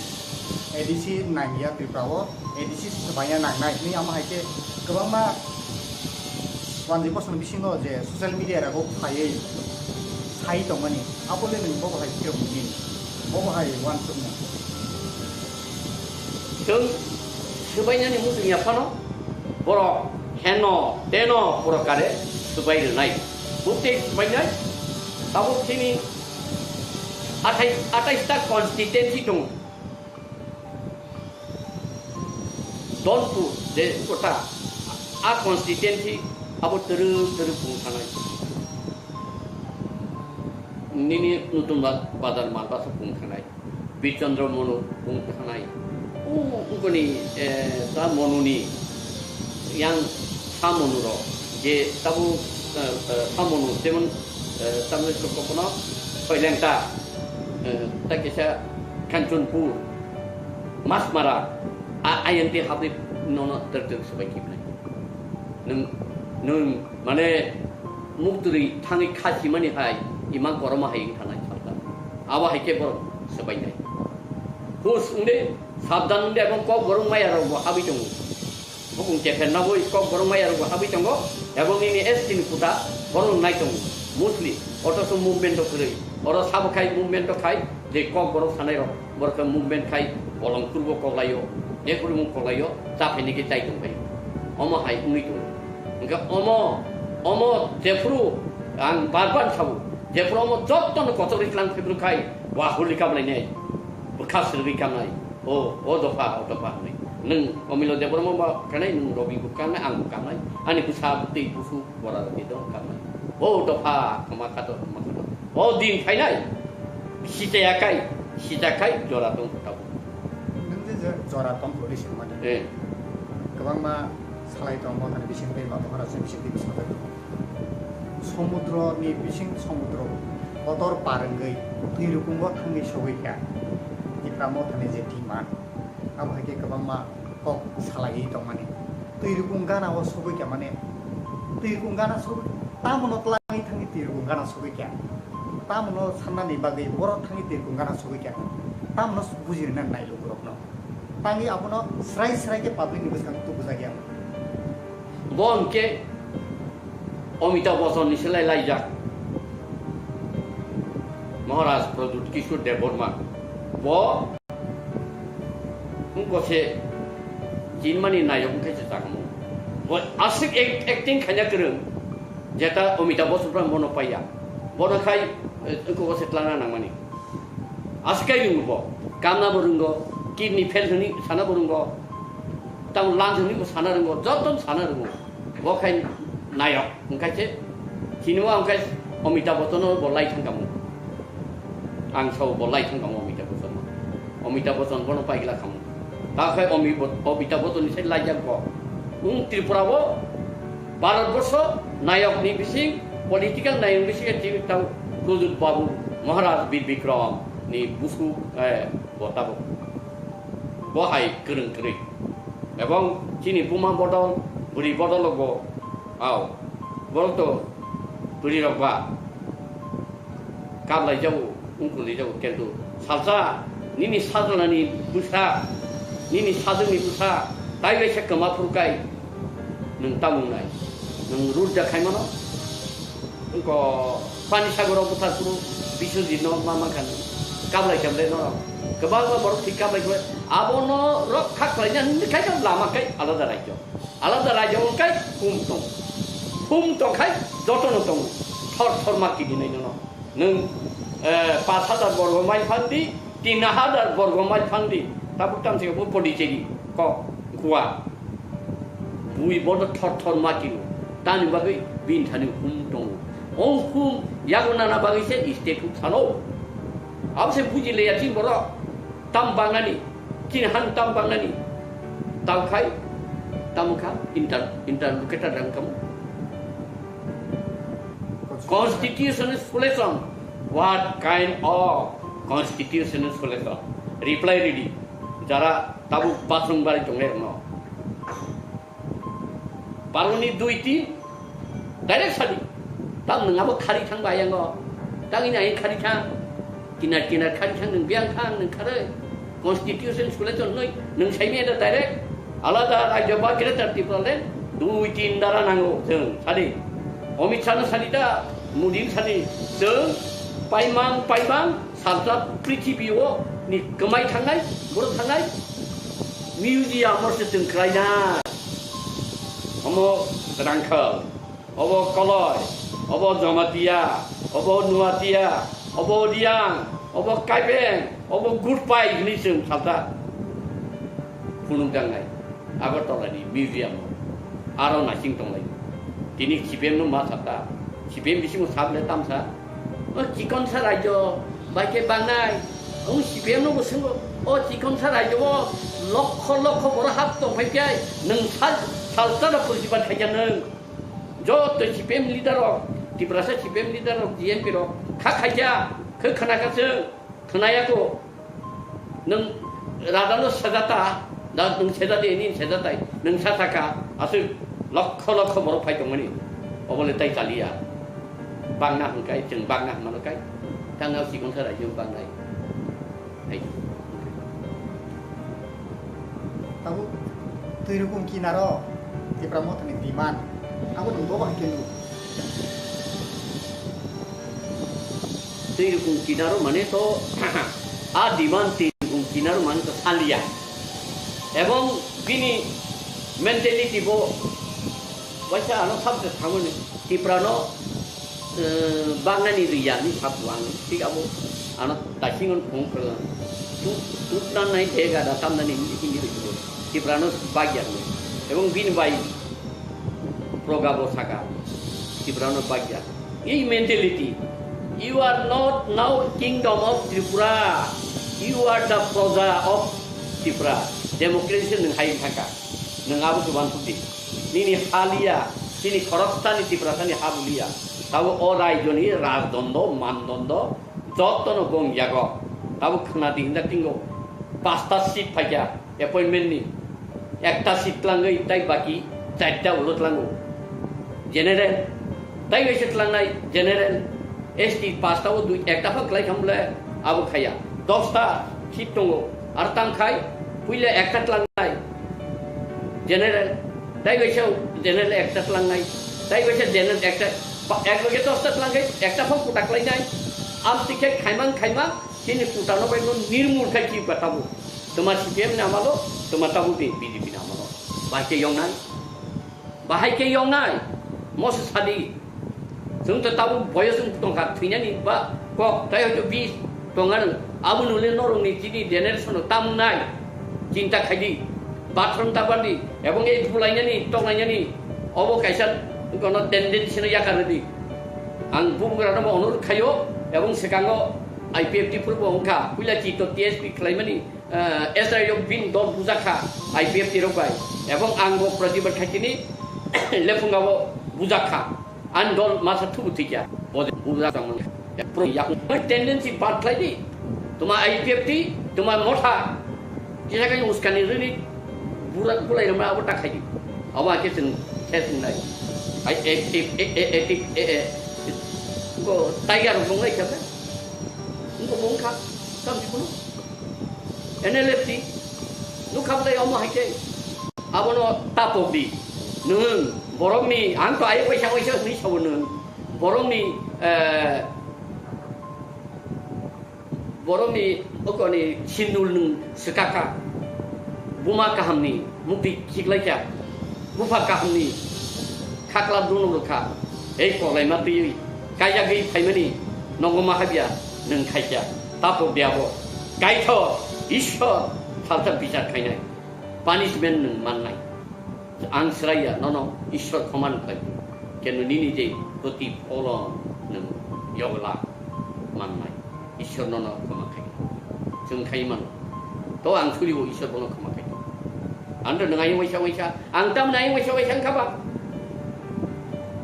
A D C nangya Tripura o, A D C swbaina nangnai hinwi amo hai khe kwbangma wanjwi bosongni bisingo je social media rogo phaiwi sai tongmani, abo le nwng bobo hai phirok nini, bobo hai uansukma. Chwng swbainani muchungya phano borok heno teno purokare swbai rwnai, buktwi swbainai, tabuk chini Athai, athais ta constituency tongo. Donpur je kota, a constituency abo twrwk twrwk pung thanai. Nini Nutun Ba-, Bazar Malbasa pung thanai. Birchandra Monu pung thanai. O, ungkoni, eh, ta Monuni yang sa Monurok je tabuk, eh, eh, sa Monu, jemon, eh, tamni soko kono Soilengta, eh, ta kisa Kanchanpur, Masmara, a, ayang te habri nono ter ter sebai kibnai. Nung, nung, mane, mukturi thangwi khachi mani hai, ima koroma hai wng thanai salta. Abo hai khe borok sebai nai. Hus wngde, sabdan wngde, ebong kok borok maya rok bo habwi tongo. Bukung chepher nabwi kok borok maya rok bo habwi tongo, ebong nini S T ni kuta borok nai tongo. Mostly, otoso movement rok kwrwi. Oro sabo khai movement rok khai, je kok borok sanai rok, borok khe movement khai bolong kurbo koklaio, je kurbo koklaio, cha phaini khe chai tong phaio. Omo hai wngwi tongo. Hwnkhe omo, omo jephuru ang bar bar sabo, jephuru omo jottono kochok ri tlang phibru khai, wa huli kablainai, bwkha srwi kamnai. O, o dopha, o dopha hwnwi. Nwng Omilo Debbarma ba kanai, nwng Robi bo kanai, ang bo kanai. Ani bwsa bwtwi busu bora rwgwi dong kanai. O dopha, kama khato, kama khato. O din phainai. Sichaya kai, sija kai, jora tong kho tabuk. Nwng je je jora tong kho ri se mani. Eh. Kwbangma salai tong, Mothani bising tei Babohara se bising tei bising tei. Somudro ni bising somudro kotor par wngwi twi rukungo thangwi sogwi kha. Tipra Mothani je thwima. Abo hai khe kwbangma kok salaiwi tongmani. Twi rukung gana o sogwi kha mane, twi rukung gana sogwi, tamono twlangwi thangwi twi rukung gana sogwi kha. Tamono sannani bagwi borok thangwi twi rukung gana sogwi kha. Tamono buji rwna nai lukurokno. Tangwi abono srai srai khe public ni bwskango tubujakya. Bo hwnkhe Amitabh Bachchan ni selai laijak Maharaj Pradyut Kishore Debbarma. Bo wngkha se chinmani nayok wngkha se chakmung. Bo aswk act-, acting khaina kwrwng, jeta Amitabh Bachchan phan bono paiya. Bono khai, eh, wngkha se tlangna nangmani. Aswk kai rwngo bo. Kamna bo rwngo, kidney fail hwnwi sana bo rwngo. Tamo lungs hwnwi bo sana rwngo, joto sana rwngo. Bo khai nayok, hwnkhe se, sinima hwnkhe Amitabh Bachchan no bo lai thang kamo. Ang sao bo lai thang kamo Amitabh Bachchan no. Amitabh Bachchan bono paigla kamo. Ta khai Ami-, Amitabh Bachchan ni sai laijak bo. Wng Tripura o Bharat borsho nayok ni bising, political nayok ni bising tini tang Pradyut Babu Maharaj Bir Bikram ni busu, eh, bo tabuk. Bo hai kwrwng kwrwi. Ebong chini buma bodol, bwrwi bodol bo, au, borok to bwrwi rok ba kablai jago, wngkuli jago, kintu salsa nini sajlani bwsa, nini sajwkni bwsa, tai bai se kwma phuru kai nwng tamung nai, nwng rurja khai mano. Wngkha pani sagoro bwthar phuru Biswajit no ma mankha nw. Kablai khe ble norok. Kwbangma borok thik kablai khe abo no rok kha khlaina hwnwi khai khe lama kai alada rajyo. Alada rajyo wng kai hum tong. Hum tong khai joto no tong. Thor thor ma kidinai no. Nwng, eh, pash hajar borgo mile phan di, tin hajar borgo mile phan di, tabuk tang se bo Pondicherry, kok, Goa. Bui bodo thor thor ma kilo. Tani bagwi bini thani hum tongo. O hum yago nana bagwi se state huk salo. Abo se buji leya chini borok. Tam bangnani, chini han tam bangnani. Tam khai, tam kha, inter-, interlocutor rang kamu. Constitutional solution. What kind of constitutional solution? Reply ready. Jara tabuk bathroom bari tongnai rokno. Paroni dui tin direct sadi. Tam nwng abo khari thang ba yango. Tang ini ain khari thang. Kinar kinar khari thang nwng biyang thang nwng kharwi. Constitution solution noi nwng saimi ada direct. Alada rajyo ba Greater Tipraland dui tin dara nango chwng sadi. Amit Shah no sadi da, Modi no sadi. Chwng paimang paimang salsa prithibi o ni kwmai thangnai, boro thangnai. Museum o se chwng khlaina. Omo Rangkhal. Obo Koloi, obo Jamatia, obo Nuatia, obo Riang, obo Kaibeng, obo Gutpai hwnwi chwng salsa phunukjaknai Agartala ni museum o. Aro naising tonglai. Tini C P M no ma sakha. C P M bisingo sak le tamsa. O chikonsa rajyo bai khe bangnai. O C P M no bo swngo. O chikonsa rajyo o lokho lokho borok hap tong phai khe nwng sal, salsa da purjibat khaikha nwng. Joto C P M leader rok, Tiprasa C P M leader rok, G N P rok, kha khaikha, khe khna kha chwng, khna ya kho. Nwng rada no sajata, da nwng sajadi, nini sajatai, nwng sa saka, aswk lokho lokho borok phai tongmani, obo le tai chaliya. Bangna hwnkai, chwng bangna hwnmano kai, tangna sikon sa raijwng bangnai. Hai. Tabuk twi rukung kinaro Tipra Mothani demand. Abo nwng bobo hai khe nugo. Twi rukung kinaro mane to a demand twi rukung kinaro mane to salia. Ebong bini mentality bo waisa ano sabse thamani Tipra no eh, bangnani riyani sabu ang, thik abo ano daising on phung khe tu, tu nan nai de ga da tam nani hindi hindi rikbo. Tiprano bagya ni. Ebong bini bai proga bo saka. Tiprano bagya. Ei mentality. You are not now kingdom of Tripura. You are the proja of Tripura. Democracy nwng hai thangka. Nwng abo chuban thukdi. Nini haliya, chini khoroksani Tiprasani habuliya. Tabo o raijoni rajdondo, mandondo, jotono bong yago. Tabo khwnadi hinda tingo. Pasta seat phaikha appointment ni. Ekta seat tlangwi tai baki charta ulo tlango. General, tai waisa tlangnai general. S T pasta o dui ekta pha klai kham le abo khaya. Dosta seat tongo. Ar tang khai puila ekta tlangnai general. Tai kaisa general ekta tlangnai, tai kaisa general ekta, ba-, ek loge dosta tlangkhe ekta phang kuta klainai. Amtwi khe khaimang khaimang chini kutano bai no nirmul khai chi ba tabuk. Toma C P M ni amalo, toma tabuk ni B J P ni amalo. Bahai khe yongnai, bahai khe yongnai, moso sadi. Chwng to tabuk boyos wng tongkha, thwinani ba kok, tai hoito bis tongano. Abo nule norokni chini generation-o tamnai chinta khaidi, bathroom tabardi, ebong ei bulainani, tonglainani, obo kaisa kono tendency-no yakardi. Ang bubagrano bo onurod khaio, ebong swkango I P F T phuru bo wngkha, puila chito T S P khlaimani, eh, S R I o bini dol bujakha I P F T rok bai, ebong ang bo protibad khaitini lephunga bo bujakha, ani dol masa thubu thikya, bo je bujak tongmani. Pro yak tendency bad khlai di, tuma I P F T, tuma motha, kisa kai uskani rini, bura kulai rama abo ta khai di, abo ake sing, khe sing nai, ai, e, e, ko tiger rok nai khe, ko bongkha, tam di kuno. N L F T, nukha bwlai omo hai khe. Abono tapok di. Nwng borokni, ang to ayuk waisa waisa hwnwi sabo nwng. Borokni, eh, borokni okoni sindul nwng swkakha. Buma kahamni mukti khiklaikha. Bupha kahamni khakla dunu rwkha, ei koklaima twiwi kaijagwi phaimani nogo ma habya nwng khaikya, tapok di abo. Kaithok Ishwar salsa bichar khainai, punishment nwng mannai. Ang sraiya nono Ishwar khoman khlai, kenu nini je protipholon nwng yogla mannai. Ishwar nono khoma khai. Chwng khai mano. To ang suribo Ishwar bono khoma khai. Ang to nang ayung waisa waisa. Ang tam nang ayung waisa waisa wngkha ba.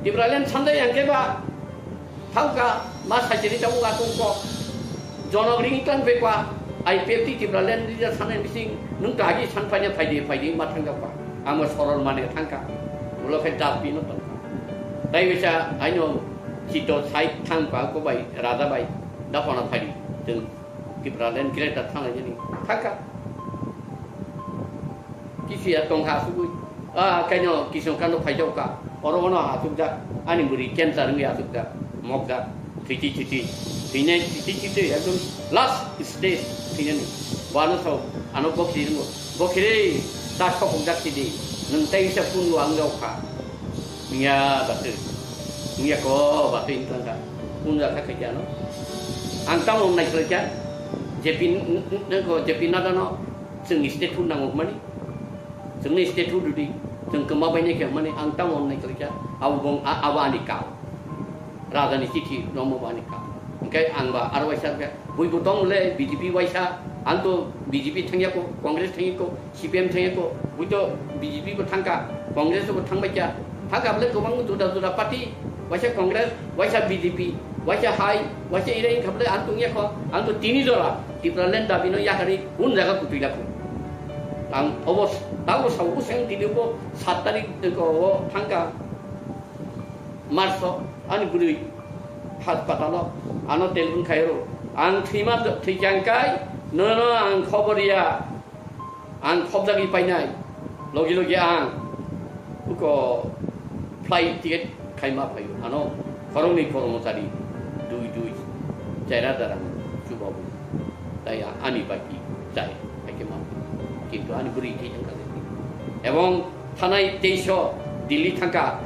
Tipraland sandai ang khe ba. Thauka ma sajini tamo ga tong ko. Jonok ring tang pe kwa. I P F T Tipraland leader sanai bising nung to agi san paina phaidi phaidi ma thangka kwa. Amo sorol mane thangka. Ulo khe dap bino tongka. Tai bisa aino chito side thangka ko bai raja bai. Dapana phadi, chwng Tipraland greater thanglainani thangkha. Kisiya tongkha asugwi. Ah, kaino Kisongkando phaijokka. Oro ono asukjak. Ani bwrwi cancer wngwi asukjak. Mokjak. Thwiti thwiti. Thwinai thwiti thwiti ekdom last stage thwinani. Wano sao ano bokhiri wngo. Bokhiri ta sokokjak sidi. Nwng tei wisa pungo ang rokha. Wngya batwi. Wngya ko batwi wngkha wngkha. Wngya kha khaikhe ano. Ang tamo wngnai khlaikha. J P n-, n-, n-, ko J P Nadda no chwngni statehood nango hwnmani. Chwngni statehood rwdi. Chwng kwma bainai khe hwnmani ang tamo wngnai khlaikha. Abo bong a-, abo ani kau. Raja ni chithi rommo bo ani kau. Hwnkhe ang ba aro waisa khe. Buibo tong le B J P waisa, ang to B J P thangya ko, Congress thangya ko, C P M thangya ko, bui to B J P bo thangka, Congress bo thangbai kya. Thangka bole kwbang juda juda party, waisa Congress, waisa B J P, waisa hai, waisa irai wngkha bole ang tongya ko, ang to tini jora Tipraland dabi no yakarwi un jaga kutui lakho. Ang obo tabo sao useng tini bo sat tarik ko thangka. Marso ani bwrwi haspatalo ano telephone khairo. Ang thwima thwichang kai nono ang khobor ya. Ang khobjagwi painai. Logi logi ang uko flight ticket khaima phaio. Ano khoroknwi khoroknwi dui dui chaira darang chubabu. Tai ani baki chai haikhe ma. Kintu ani bwrwi thwichang kai. Ebong thanai teiso Delhi thangka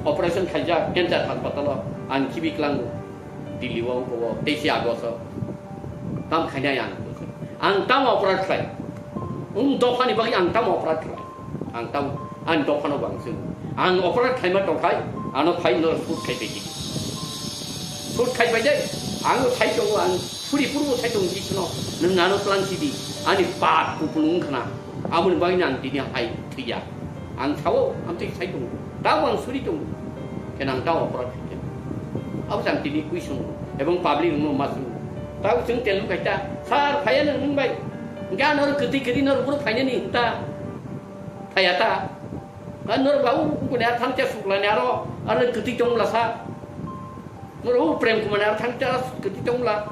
operation khaijak cancer haspatalo ang khibi klango Delhi o wngkha o teisi August o tam khainai ang ang tam operat khlai wng dophani bagwi ang tam operat khlai ang tam ani dophano bang sung ang operat khlaima tongkhai ano phai no shoot khai phaidi shoot khai phaidai ang sai tongo ang suri purbo sai tongo jisno nwng ano tlang sidi ani pat kupulung khna. Aboni bagwino ang tini hai thwiya. Ang sao, ang twi sai tongo. Tabo ang suri tongo. Khe nang tabo operat khaikhe. Abo jang tini kwi songo. Ebong public wngno ma songo. Tabo chwng telung khaita, "Sir, phaiya nang nwng bai?" Hwnkhe ang norok kwtwi kwtwi norok boro phainani hinta. Phaiya ta. Ang norok ba u kukuni ar thang cha suklani aro, aro kwtwi tongla sa. Norok u Prem Kumar ni aro thang cha kwtwi tongla.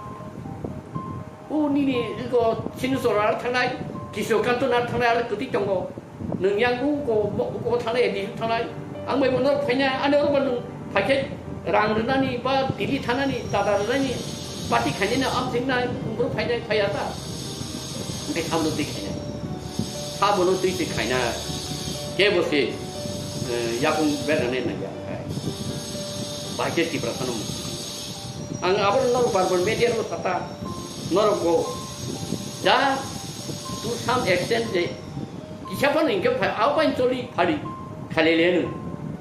O nini ego Sinuchor ar thangnai, Kisho Kanto ar thangnai ar kwtwi tongo. Nwng yang ko, ko, ko thangnai, A D C thangnai. Ang bai bo norok phainai, ani oro ba nwng phaikhe rang rwnani ba Delhi thanani, dada rwnani, party khainani, am thingnai, nwng boro phainai, phaiya ta. Hwnkhe sabono twi khainai. Sabono twi se khainai. Kebo se, eh, yakung bernani nangya khai. Bahai khe Tiprasano mukti. Ang abo norok bar bar media rok sata, norok bo ja to some extent je kisa phano hingke phai, abo bai choli phari khalele no.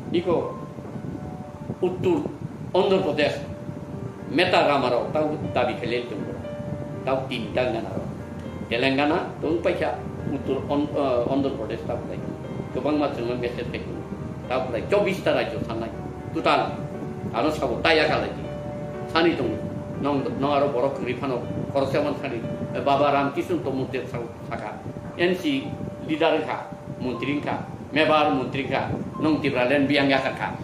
Iko Uttor Andhra Pradesh meta rama rok tau dabi khalele tongo. Tau tin Telangana rok. Telangana tong paikha Uttor An-, eh, Andhra Pradesh tau lai. Kwbangma chwngno message khai tongo. Tau lai chobbish ta rajyo sanai. Total ano sabo taya khalai. Sani tongo. Nong, nong aro borok kwrwi phano khoroksa man sani. Eh, Baba Ram Kishon to murti sabo saka. N C leader wngkha, montri wngkha, mebar montri wngkha, nwng Tipraland biyang yakar kha.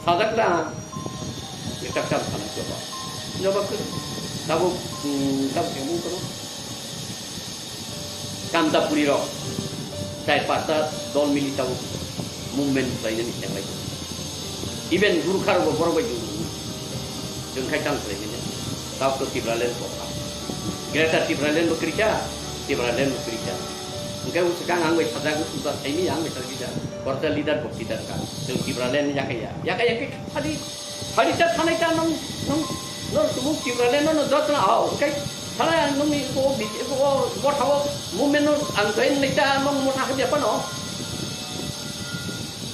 Sajak na, ekta kam sana joba. Joba khe, tabuk, hmm, tabuk khe mung kono. Kanta puri rok, chai pasta dol mili tabuk movement khlainani khlai. Even Gurkha rok bo borok bai jung. Jung khai tang khlainani. Tabuk to Tipraland bo kha. Greater Tipraland bo krika, Tipraland bo krika. Hingke o swkang ang bai sajak, uba saini ang bai sajak, korsa leader bo leader ka. Chwng Tipraland yakaya. Yakaya khe khali, khali ta thanai ta nong, nong, nong tumung Tipraland no jotna ao. Hingke thanai ang nongni ko bi-, ko bothao movement no ang join nai ta nong motha hadiya pano.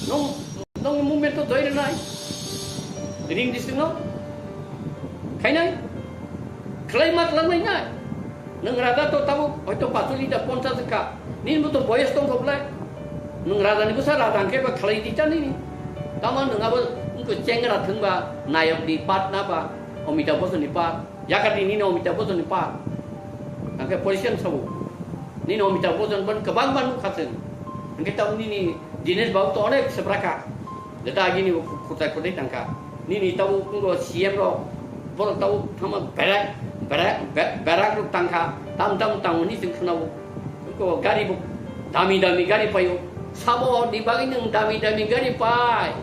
Nong, nong movement to join nai. Ring district no. Khainai. Khlai mak lang nai nai. Nwng raja to tabuk hoito pachu liter ponchas wngkha. Nini bo to boyes tongkha bwlai. Nwng raja ni bwsa raja hwnkhe ba khlai di cha nini. Tamo nwng abo wngkha chengra thwngba nayok ni part na ba Amitabh Bachchan ni part. Yakati nini Amitabh Bachchan ni part. Hwnkhe position sabo. Nini Amitabh Bachchan ban kwbang ban nukha chwng. Hwnkhe tamo nini Dinesh Babu to onek sebra kha. Jeta agini bo khutai khutai tangkha. Nini tabo wngkha C M rok, borok tabo thangma berak, berak, be-, berak rok tangkha. Tam tam tang hwnwi chwng khwnao. Wngkha gari bo dami dami gari paio. Sabo ni bagwi nwng dami dami gari pai.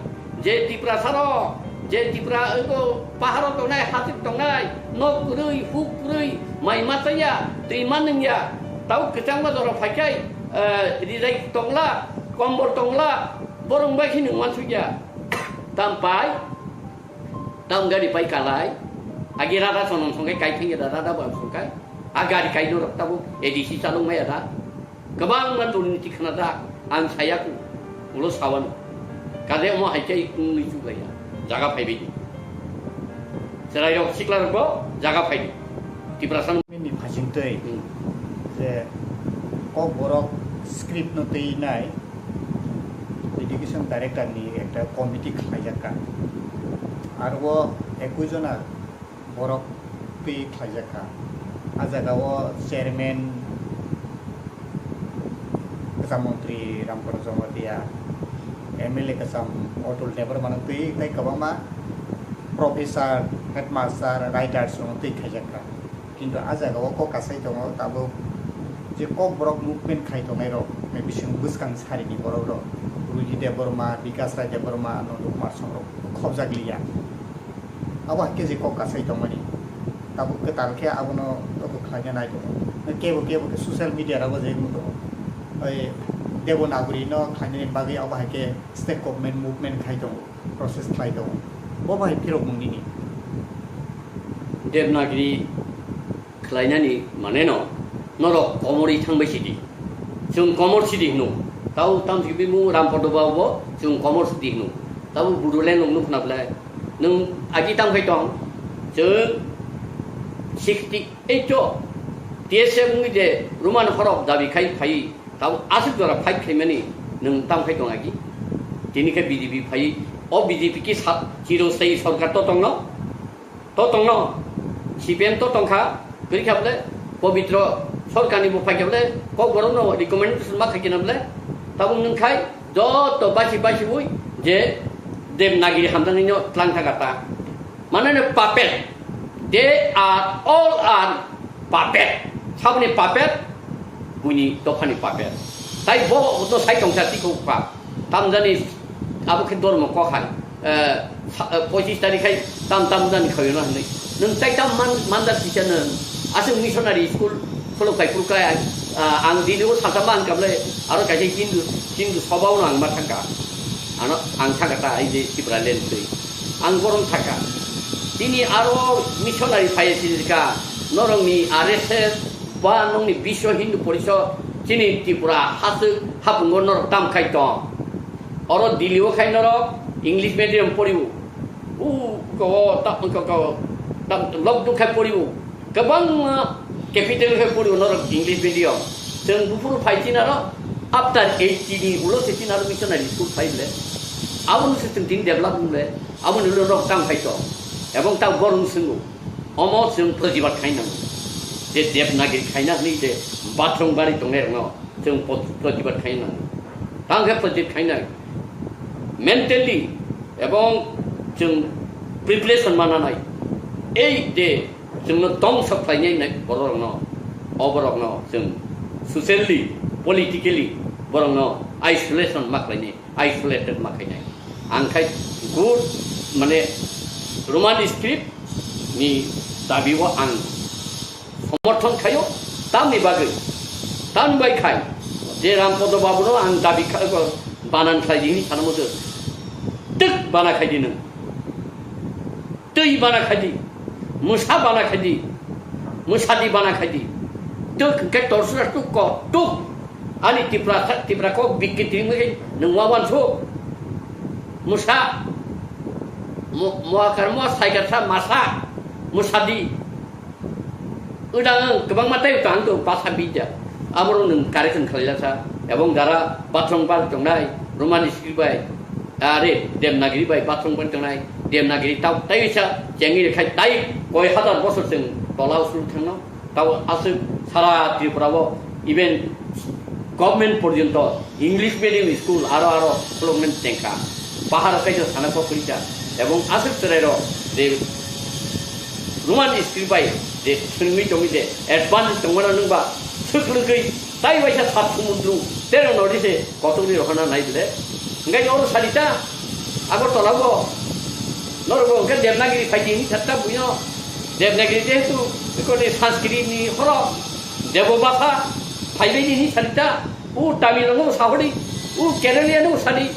Je Tiprasa rok, je Tipra wngkha paharo tongnai, hasik tongnai, nok kwrwi, huk kwrwi, mai ma chaya, twi ma nungya. Tabo kwchangma jora phaikhai, eh, rijai tongla, kombol tongla, borok bai khe nwng uansukya. Tam pai, tam gari pai kalai. Agi rada sonong songkai kai thengya da, rada ba songkai. A gari kai norok tabo A D C chalok maya da. Kwbangma durniti khna da, ang saya ku, ulo sawano. Kade omo hai khe wngwi chuklaiya. Jaga phaibai di. Chwrairok siklarok bo jaga phai di. Tiprasa Ni phasing twi Hmm. je Kokborok script no twi nai education director ni ekta committee khlaijak kha. Aro o ekui jona borok twi khlaijak kha. A jaga o chairman kwcham montri Ramprasad Jamatia, M L A kwcham Atul Debbarma no twi tei kwbangma professor, headmaster, writers rok no twi khlaijak kha. Kintu a jaga o kok kasai tongo, tabuk je Kokborok movement khai tongnai rok, bising bwskang sari ni borok rok, Ruji Debbarma, Bikas Rai Debbarma, Nandu Kumar Song rok khobjak liya. Abo hai khe je kok kasai tongmani, tabuk kwtal khe abono abo khlaina nai tongo. Kebo kebo khe social media rogo je wng tongo, oi Devanagari no khlainani bagwi abo hai khe state government movement khai tongo, process khlai tongo. Bo bai phirok mung nini. Devanagari khlainani mane no, norok komorwi thangbai sidi. Chwng komor sidi hino. Tau tam sibimung Rampada Babu bo chwng komor sidi hino. Tau Bodoland rok nukna belai. Nwng agi tang phai tong. Chwng sixty eight o T S F wngwi je Roman horok dabi khai phai. Tau aswk jora fight khaimani nwng tang phai tong agi. Tini khe B J P phai. O B J P ki sa-, chiro sai sorkar to tongno. To tongno, C P M to tongkha, kwrwi kha bole, Pobitro Sarkarni bo phaikha bole, Kokborokno recommendation ma khaikhe na bole, tabuk nwng khai joto basi basi ui je Devanagari hamjaknaino tlang thangkha ta. Mane no puppet, they are all are puppet. Saboni puppet, buini dophani puppet. Tai bo to sai tongsa tiko pa. Tamjani abo khe dormo kok hai. Eh, sa-, eh, pochis tarikh hai tam tam jani khayo na hinwi. Nwng tai tam man, mandar kisa nwng. Aswk missionary school khuluk kai khuluk kai, ah, ang Delhi o salsa man kable aro kaisa Hindu, Hindu sobao no ang ma thangka. Ano ang thangka ta ai je Tipraland twi. Ang borom thangka. Tini aro missionary phai sini ka norong ni R S S ba nongni Biswa Hindu Porishod chini Tripura haswk hapungo norok tam khai tong. Oro Delhi o khai norok English medium poriwo. U ko ta ko ko ta lok duk khai poriwo. Kwbangma capital khai poriwo norok English medium. Chwng buphuru phai chinaro after eighty ni ulo se chinaro missionary school phai le. Aboni se chwng tin develop le. Aboni ulo norok tam khai tong. Ebong ta gorung swngo. Omo chwng protibad khai nango. Je Devanagiri khaina hwnwi je bathroom bari tongnai rokno chwng pot-, protibad khai nango. Tang khe protibad khainai. Mentally ebong chwng preparation mananai. Ei je chwngno tong sok khlainai nai bororokno, o borokno chwng socially, politically borokno isolation ma khlainai. Isolated ma khainai. Ang khai good, mane, Roman script ni dabi o ang somorthon khaio, tamni bagwi, tamni bai khai je Rampodo Babu no ang dabi kha-, banan khlai di hinwi sana muchung. Twk bana khai di nwng. Twi bana khai di, mwsa bana khai di, mwsa di bana khai di. Tuk hwnkhe torsra tuk ko, tuk. Ani Tipra, Tipra kok bikki tini mui nwng ma wansu. Mwsa, mo-, moakar mo saikar sa masa, mwsa di. Udang ang kwbangma tei utang ang to basa bija. Aborok nwng correction khlai lasa. Ebong jara bathroom bar tongnai, Roman script bai, are Devanagiri bai bathroom bar tongnai, Devanagiri tau tei sa chengwi khai tai koi hazar bosor chwng tola usul thangno. Tau aswk sara Tripura o even government porjonto English medium school aro aro khulukmani chengkha. Bahar kaisa sana kok kwrwikha. Ebong aswk chwrairok je Roman script bai je swrwngwi tongwi je advance tongmano nwngba swklwgwi tai waisa sat sumundru terong nodi se kotokni rohorna nai bwle. Hwnkhe oro salita Agartala bo norok bo hwnkhe Devanagiri phai di hinwi satta buino Devanagiri jehetu ekoni Sanskrit ni horo Debo bhasha phaibai di hinwi salita. U Tamil no sahori, u Kerala no sadi,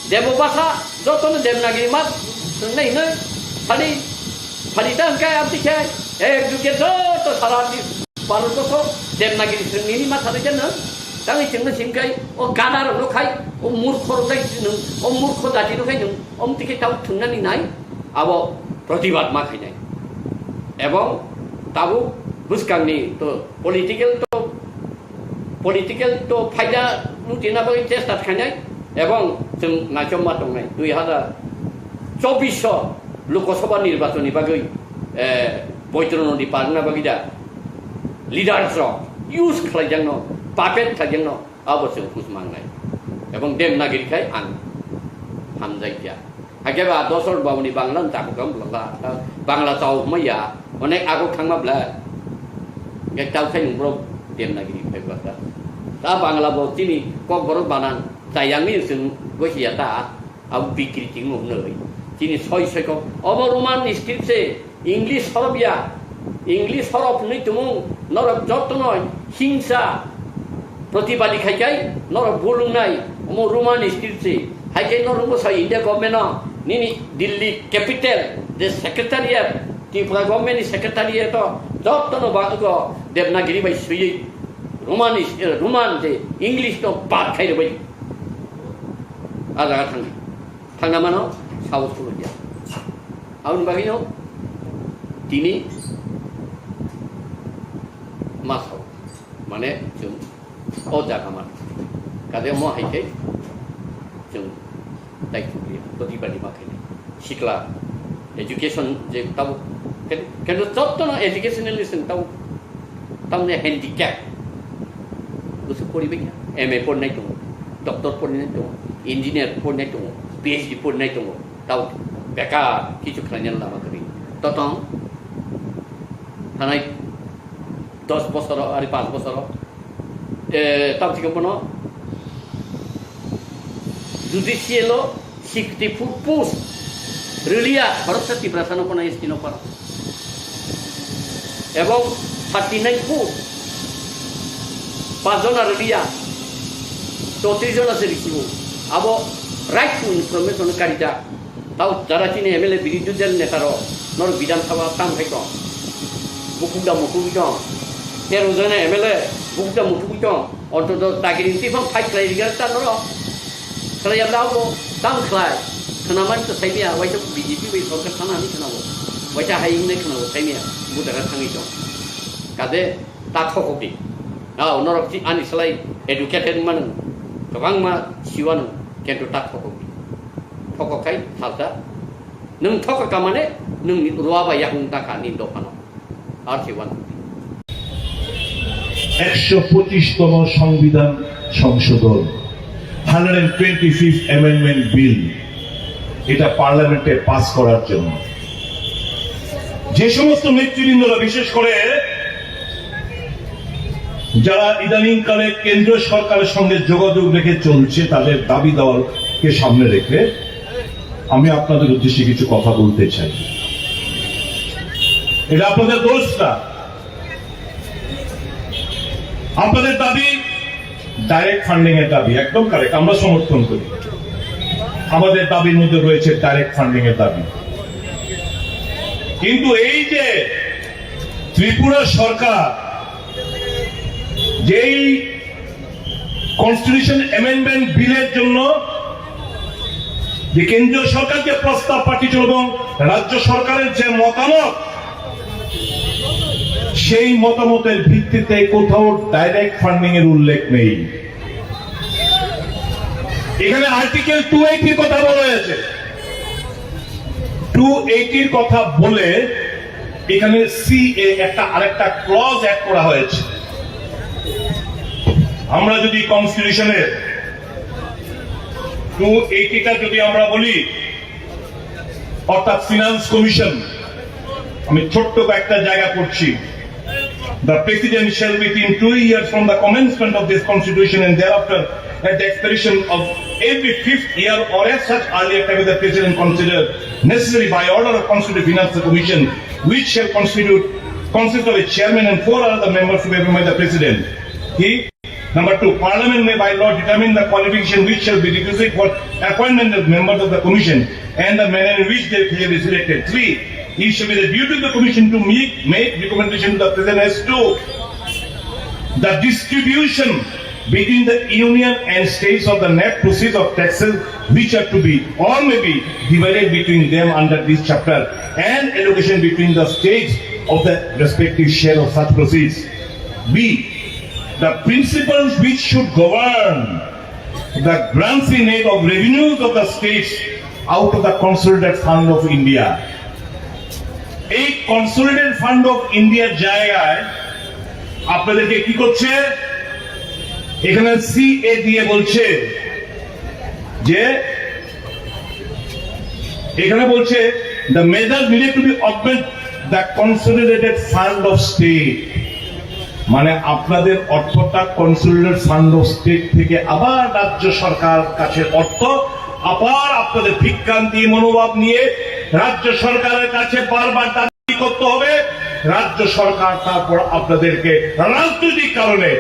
Debo bhasha, joto no Devanagiri ma, nai no sadi, sadi ta hingkai abdi khe, ek juge joto sara di, Bharat boso Devanagiri sengni ma sadi jan no, tangi chengno singkai, o gada rok no khai, o murkho rok dai no, o murkho jati no khai no, om tike tau thungnani nai, abo protibad ma khainai. Ebong tabuk bwskangni to political to political to phaida lutina bagwi chesta khainai ebong chwng naichomma tongnai dui hazar chobbish o Lok Sabha nirbachon ni bagwi, eh, Boitro Nodi parna bagwi da leaders rok use khlaijakno, puppet khlaijakno abo chwng hus mangnai. Ebong Devanagiri khai ang hamjakya. Hakhe ba Dosor Babuni Bangla no chakukam bwla, Bangla chao hwnma ya, onek agok thangma bwla. Hingke tao khai nwng borok Devanagiri phai bwla ta. Ta Bangla bo chini Kokborok banan chayangni chwng gosi ya ta, abo bikri chwng nuknwi. Chini soi soi kok, obo Roman script se, English horof ya, English horof hwnwi tumung norok jotono hingsa protibadi khai khai norok bulungnai omo Roman script se. Hai khe norok bwsa India government no nini Delhi capital je secretariat, Tripura government ni secretariat o jotono ba ego Devanagiri bai swiwi Roman is-, eh, Roman je English no bad khai rwbai. A jaga thangdi. Thangna mano sao khulukya. Aboni bagwino tini ma sao. Mane chwng o jaga man. Kade mo hai khe chwng tai khukri, protibadi ma khainai. Sikla, education je tabo, ken-, kendo jottono educationally chwng tabo. Tamni handicap. Bwswk poribai kha. M A porinai tongo, doctor porinai tongo, engineer porinai tongo, P H D porinai tongo. Tao bekar kichu khlainani lama kwrwi. Totong thanai dos bosoro, ari panch bosoro, eh, tao thikhe bono Judicial o sixty four post rwliya khoroksa Tiprasa no phano S T no phano. Ebong thirty nine post pach jona rwliya, chowtris jona se risibo. Abo right to information karijak. Tao jara chini M L A birodhi dol neta rok norok Bidhan Sabha tang khai tong. Bukhuk da muthugwi tong. Tero jona M L A bukhuk da muthugwi tong. Ontoto dagiri twi phang fight khlai rikha ta norok. Khlai ya da bo tam khlai. Khna man to sai miya, waisa B J P bai sorkar thana ni khna bo. Waisa hai wngnai khna bo sai miya. Bu daga thangwi tong. Kade ta thokok di. Ao norok si ani slai educated manu. Kwbangma siwano kento ta thokok di. Thokok khai thalta. Nwng thokok ka mane nwng ni ruwa ba yakung ta kha ni dophano. Ar si wan. একশো পঁচিশতম সংবিধান সংশোধন, hundred twenty fifth amendment bill, এটা পার্লামেন্টে পাস করার জন্য যে সমস্ত নেতৃবৃন্দরা, বিশেষ করে যারা ইদানিংকালে কেন্দ্রীয় সরকারের সঙ্গে যোগাযোগ রেখে চলছে, তাদের দাবি দাওয়াকে সামনে রেখে আমি আপনাদের উদ্দেশ্যে কিছু কথা বলতে চাই। এটা আপনাদের দোষ না, আপনাদের দাবি ডাইরেক্ট ফান্ডিং এর দাবি, একদম কারেক্ট, আমরা সমর্থন করি। আমাদের দাবির মধ্যে রয়েছে ডাইরেক্ট ফান্ডিং এর দাবি। কিন্তু এই যে ত্রিপুরা সরকার যেই কনস্টিটিউশন অ্যামেন্ডমেন্ট বিলের জন্য যে কেন্দ্রীয় সরকার যে প্রস্তাব পাঠিয়েছিল এবং রাজ্য সরকারের যে মতামত, সেই মতামতের ভিত্তিতে কোথাও ডাইরেক্ট ফান্ডিং এর উল্লেখ নেই। এখানে আর্টিকেল টু এইটির কথা বলা হয়েছে। টু এইটির কথা বলে এখানে সিএ একটা আরেকটা ক্লজ অ্যাড করা হয়েছে। আমরা যদি কনস্টিটিউশনের টু এইটিটা যদি আমরা বলি, অর্থাৎ ফিনান্স কমিশন, আমি ছোট্ট কয়েকটা জায়গা পড়ছি। The President shall, within two years from the commencement of this Constitution and thereafter, at the expiration of every fifth year or at such earlier time as the President consider necessary, by order of Constitutional Finance Commission, which shall constitute, consist of a chairman and four other members to be appointed by the President. He Number two, Parliament may by law determine the qualification which shall be requisite for appointment of members of the commission and the manner in which they shall be selected. Three, it shall be the duty of the commission to make, make recommendation to the President as to the distribution between the union and states of the net proceeds of taxes which are to be or may be divided between them under this chapter and allocation between the states of the respective share of such proceeds. B, the principles which should govern the grants in aid of revenues of the states out of the Consolidated Fund of India. এই consolidated fund of ইন্ডিয়ার জায়গায় আপনাদেরকে কি করছে? এখানে সিএ দিয়ে বলছে যে এখানে বলছে, the measures needed to be augment the consolidated fund of state, মানে আপনাদের অর্থটা কনসোলিডেটেড ফান্ড অফ স্টেট থেকে আবার রাজ্য সরকার কাছে অর্থ আবার আপনাদের ভিক্ষান্তি মনোভাব নিয়ে রাজ্য সরকারের কাছে বারবার দাবি করতে হবে। রাজ্য সরকার তারপর আপনাদেরকে রাজনৈতিক কারণে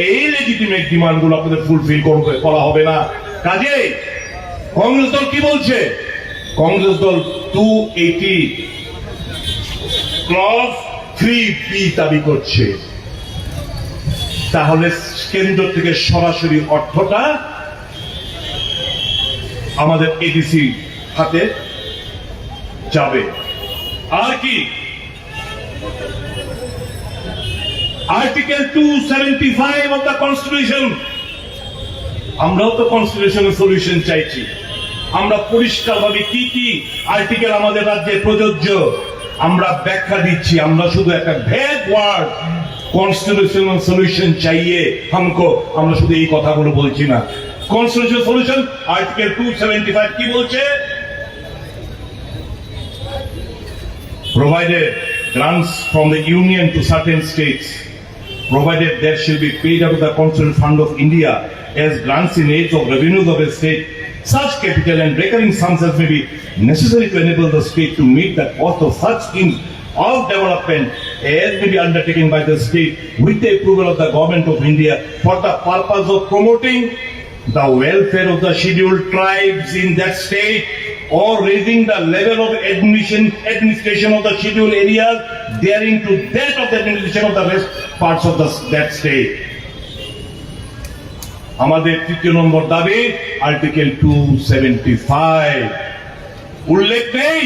এই লেজিটিমেট ডিমান্ডগুলো আপনাদের ফুলফিল করবে, করা হবে না। কাজেই কংগ্রেস দল কি বলছে? কংগ্রেস দল টু এইটি ক্লজ থ্রি বি দাবি করছে। তাহলে কেন্দ্র থেকে সরাসরি অর্থটা আমাদের এডিসি হাতে যাবে। আর কি? Article two seventy five of the Constitution, আমরাও তো কনস্টিটিউশনাল সলিউশন চাইছি। আমরা পরিষ্কারভাবে কি কি আর্টিকেল আমাদের রাজ্যে প্রযোজ্য আমরা ব্যাখ্যা দিচ্ছি। আমরা শুধু একটা ভ্যাগ ওয়ার্ড কনস্টিটিউশনাল সলিউশন চাইয়ে হামকো, আমরা শুধু এই কথাগুলো বলছি না। Constitutional solution article two seventy five কি বলছে? Provided grants from the Union to certain states, provided there shall be paid out of the Constituent Fund of India as grants in aid of revenues of a state Such capital and recurring sums as may be necessary to enable the state to meet the cost of such schemes of development as may be undertaken by the state with the approval of the Government of India for the purpose of promoting the welfare of the scheduled tribes in that state or raising the level of admission, administration of the scheduled areas daring to that of the administration of the rest parts of the, that state. আমাদের তৃতীয় নম্বর দাবি, article two seventy five উল্লেখ নেই,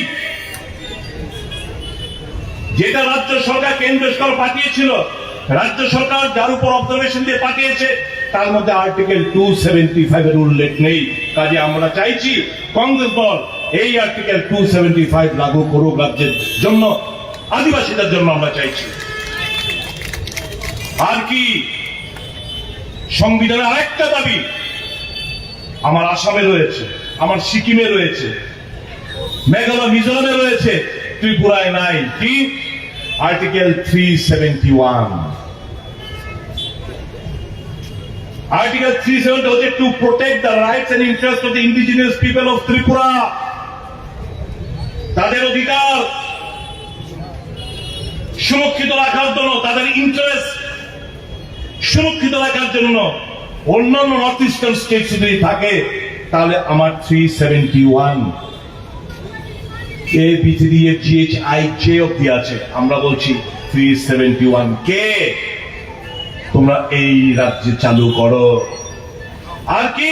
যেটা রাজ্য সরকার কেন্দ্র সরকার পাঠিয়েছিল। রাজ্য সরকার যার উপর অবজারভেশন দিয়ে পাঠিয়েছে, তার মধ্যে আর্টিকেল টু সেভেন্টি ফাইভ এর উল্লেখ নেই। কাজে আমরা চাইছি কংগ্রেস দল এই আর্টিকেল টু সেভেন্টি ফাইভ লাগু করুক রাজ্যের জন্য, আদিবাসীদের জন্য আমরা চাইছি। আর কি সংবিধানের আরেকটা দাবি আমার আসামে রয়েছে, আমার সিকিমে রয়েছে, মেঘালয় মিজোরামে রয়েছে, ত্রিপুরায় নাই। কি? Article three seventy one. Article three seventy হচ্ছে to protect the rights and interests of the indigenous people of Tripura, তাদের অধিকার সুরক্ষিত রাখার জন্য, তাদের ইন্টারেস্ট সুরক্ষিত রাখার জন্য অন্যান্য নর্থ ইস্টার্ন স্টেটস যদি থাকে, তাহলে আমার three seventy one A B three F G H I J অব্দি আছে। আমরা বলছি থ্রি সেভেন্টি ওয়ান কে তোমরা এই রাজ্যে চালু করো। আর কি?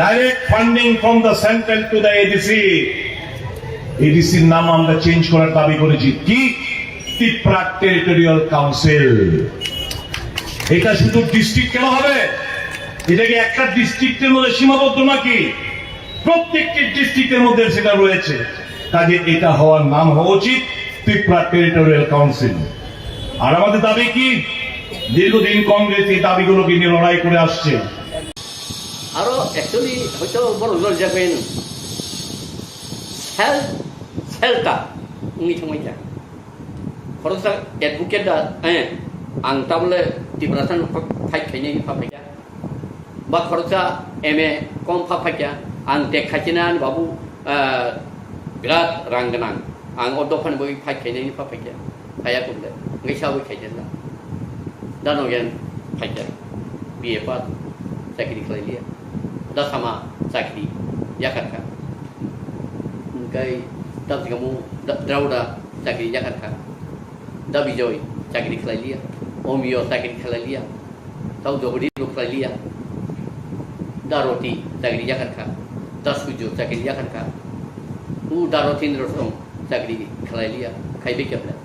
Direct funding from the central to the ADC. এডিসির নাম আমরা চেঞ্জ করার দাবি করেছি। কি? Tripura territorial council. এটা শুধু ডিস্ট্রিক্ট কেন হবে? এটা কি একটা ডিস্ট্রিক্টের মধ্যে সীমাবদ্ধ নাকি? প্রত্যেকটি ডিস্ট্রিক্টের মধ্যে সেটা রয়েছে। কাজে এটা হওয়ার নাম হওয়া উচিত ত্রিপুরা টেরিটোরিয়াল কাউন্সিল। আর আমাদের দাবি কি? দীর্ঘদিন কংগ্রেস এই দাবিগুলোকে নিয়ে লড়াই করে আসছে। Aro actually hoito borok lorjak bai no. Self, self ta wngwi thangbai kha. Khoroksa advocate da, eh, ang tabole Tiprasa no fight khainai pha phaikha. Ba khoroksa M A kom pha phaikha. Ang tek khaichinani babu, eh, birat rang gwnang. Ang o dophani bagwi fight khainai pha phaikha. Kaya kumde, ngai sawi khaijak na. Da no yan khaijak. B A pass, chakri khlai liya. Da sama chakri yakar kha. Ngai da jikamu da drauda chakri yakar kha. Da Bijoy chakri khlai liya. Omiyo chakri khlai liya. Tau jogodi rok khlai liya. Da Roti chakri yakar kha. Da Sujo chakri yakar kha. U da Rotindro song chakri khlai liya, khaibai khe belai.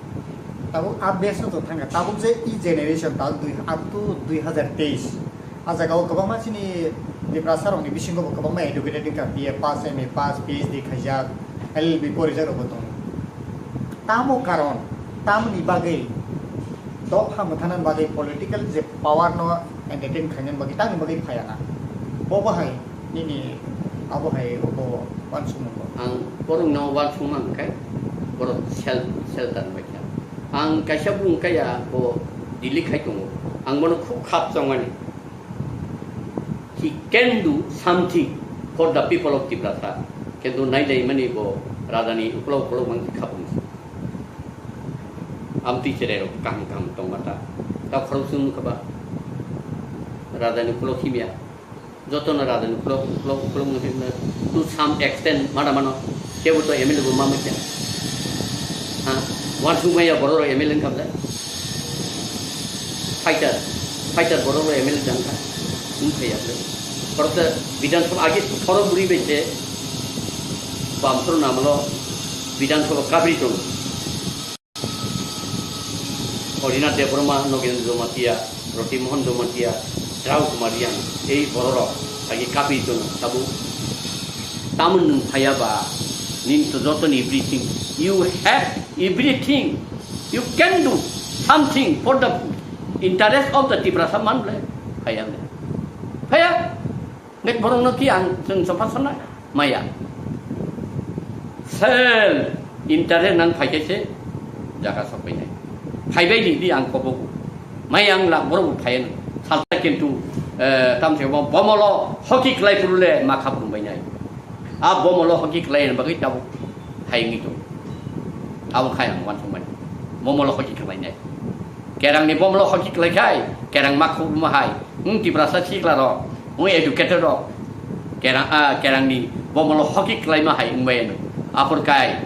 Tabuk a base no to thangkha, tabuk je e generation tal dui up to dui hazar teis, a jaga o kwbangma chini Tiprasa rok ni bisingo bo kwbangma educated wngkha, B A pass, M A pass, P H D khaijak, L L B porijak rok bo tongo. Tamo karon, tamoni bagwi dopha mwthana bagwi political je power no entertain khaina bagwi tamoni bagwi phaiya na. Bo bahai Nini abo hai obo uansukmung bo. Ang borok no uansukma hwnkhe borok sel sel tanbai kha. Ang kaisa bung kaya bo Delhi khai tongo. Ang bono khub khap chongmani. He can do something for the people of Tiprasa. Kintu nai lai mani bo raja ni ukolog ukolog mang khapung. Amtwi cherai rok kaham kaham tongma ta. Ta khorok chwng kha ba raja ni ukolog himya. Jotono raja ni ukolog, ukolog, ukolog wngkha himna to some extent mana mano, kebo to M L A bo ma manya. Ha, uansuk maya borok rok M L A wngkha bwle. Fighter, fighter borok rok M L A jangkha. Wngkha ya bwle. Borok ta Bidhan Sabha age khorok bwrwi bai se Bamsoro namalo Bidhan Sabha kabri tongo. Orinath Debbarma, Nogendra Jamatia, Roti Mohan Jamatia, Drau Kumar Riang, ei bororok agi kapi tono tabuk. Tamon nwng phaya ba, nini to joto ni everything. You have everything. You can do something for the interest of the Tiprasa man ble. Phaya ble. Phaya. Ngai borok no ki ang chwng chopha sana maya. Sel interest nang phai khe se jaga sok pai nai. Phai bai di di ang kobo. Mai ang la borok phai no. Salta kintu Eh, tamse bo bomolo hoki klai phuru le ma khaprum bai nai. A bomolo hoki klai bagwi tabuk hai ngi to. Abo khai ang wan thumani. Bomolo hoki klai nai. Kerang ni bomolo hoki klai khai, kerang ma khaprum hai. Ung Tiprasa sikla ro, ung educated ro. Kerang, ah, kerang ni bomolo hoki klai ma hai ung bai no. Apor kai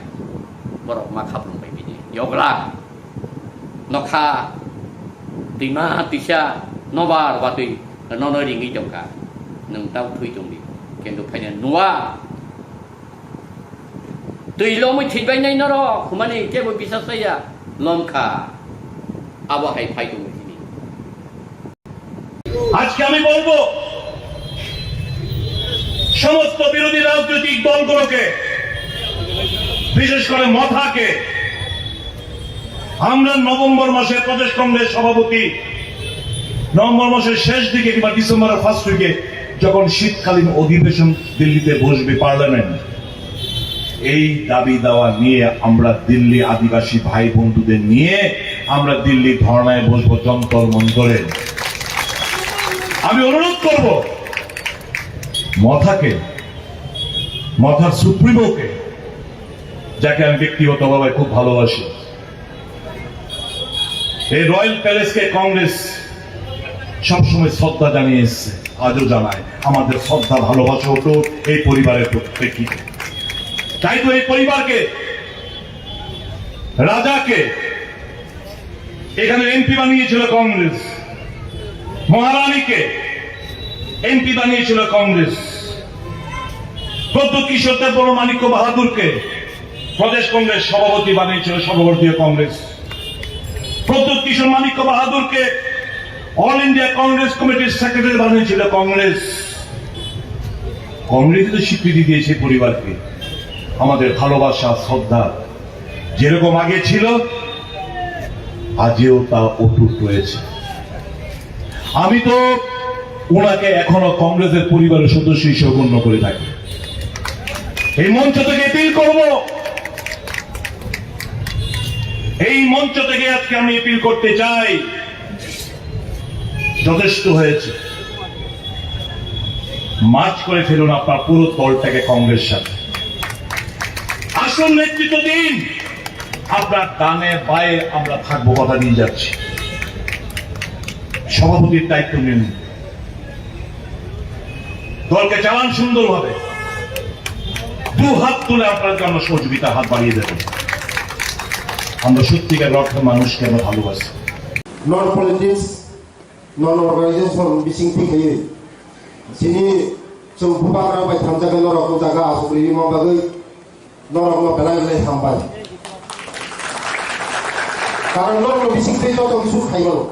borok ma khaprum bai bini. Yogla. Nokha, twima, twisa, nobar, watwi, nono ringwi tongkha. Nwng tau thwi tongdi. Kintu phaina nua. Twi lomwi thwibainai norok, humani kebo bisas chaya. Lomkha. Abo hai phai tongo hini. আজকে আমি বলবো, সমস্ত বিরোধী রাজনৈতিক দলগুলোকে, বিশেষ করে মথাকে, আমরা নভেম্বর মাসে প্রদেশ কংগ্রেস সভাপতি, নভেম্বর মাসের শেষ দিকে কিংবা ডিসেম্বরের ফার্স্ট উইকে যখন শীতকালীন অধিবেশন দিল্লিতে বসবে পার্লামেন্ট, এই দাবি দাওয়া নিয়ে আমরা দিল্লি আদিবাসী ভাই বন্ধুদের নিয়ে আমরা দিল্লি ধর্নায় বসবো যন্তর মন্তরে। আমি অনুরোধ করব মথাকে, মথার সুপ্রিমোকে, যাকে আমি ব্যক্তিগতভাবে খুব ভালোবাসি, এই রয়্যাল প্যালেসকে কংগ্রেস সবসময় শ্রদ্ধা জানিয়ে এসছে, আজও জানায়। আমাদের শ্রদ্ধা ভালোবাসা অটুট এই পরিবারের প্রত্যেককে। তাই তো এই পরিবারকে, রাজাকে এখানে এমপি বানিয়েছিল কংগ্রেস, মহারানীকে এমপি বানিয়েছিল কংগ্রেস, প্রদ্যুৎ কিশোর দেববর্মা মাণিক্য বাহাদুরকে প্রদেশ কংগ্রেস সভাপতি বানিয়েছিল সর্বভারতীয় কংগ্রেস। প্রদ্যুৎ কিশোর মাণিক্য বাহাদুরকে অল ইন্ডিয়া কংগ্রেস কমিটির সেক্রেটারি বানিয়েছিল কংগ্রেস। কংগ্রেস তো স্বীকৃতি দিয়েছে পরিবারকে। আমাদের ভালোবাসা, শ্রদ্ধা যেরকম আগে ছিল, আজও তা অটুট রয়েছে। আমি তো ওনাকে এখনো কংগ্রেসের পরিবারের সদস্য হিসেবে গণ্য করে থাকি। এই মঞ্চ থেকে অ্যাপিল করব, এই মঞ্চ থেকে আজকে আমি অ্যাপিল করতে চাই, যথেষ্ট হয়েছে। মার্জ করে ফেলুন আপনার পুরো দলটাকে কংগ্রেস সাথে। আসুন নেতৃত্ব দিন, আপনার ডানে বায়ে আমরা থাকবো, কথা দিয়ে যাচ্ছি। সভাপতির দায়িত্ব নিন, দলকে চালান সুন্দরভাবে। দু হাত তুলে আপনার জন্য সহযোগিতা হাত বাড়িয়ে দেবেন। আমরা সত্যিকার অর্থে মানুষকে আমরা ভালোবাসি। Non politics, non organization bising thwi khaiwi chini chwng bubagra bai thamjaknai norok o jaga aswk rwima bagwi norokno belai belai hambai. Karon norokno bising twi joto kisu khaimano.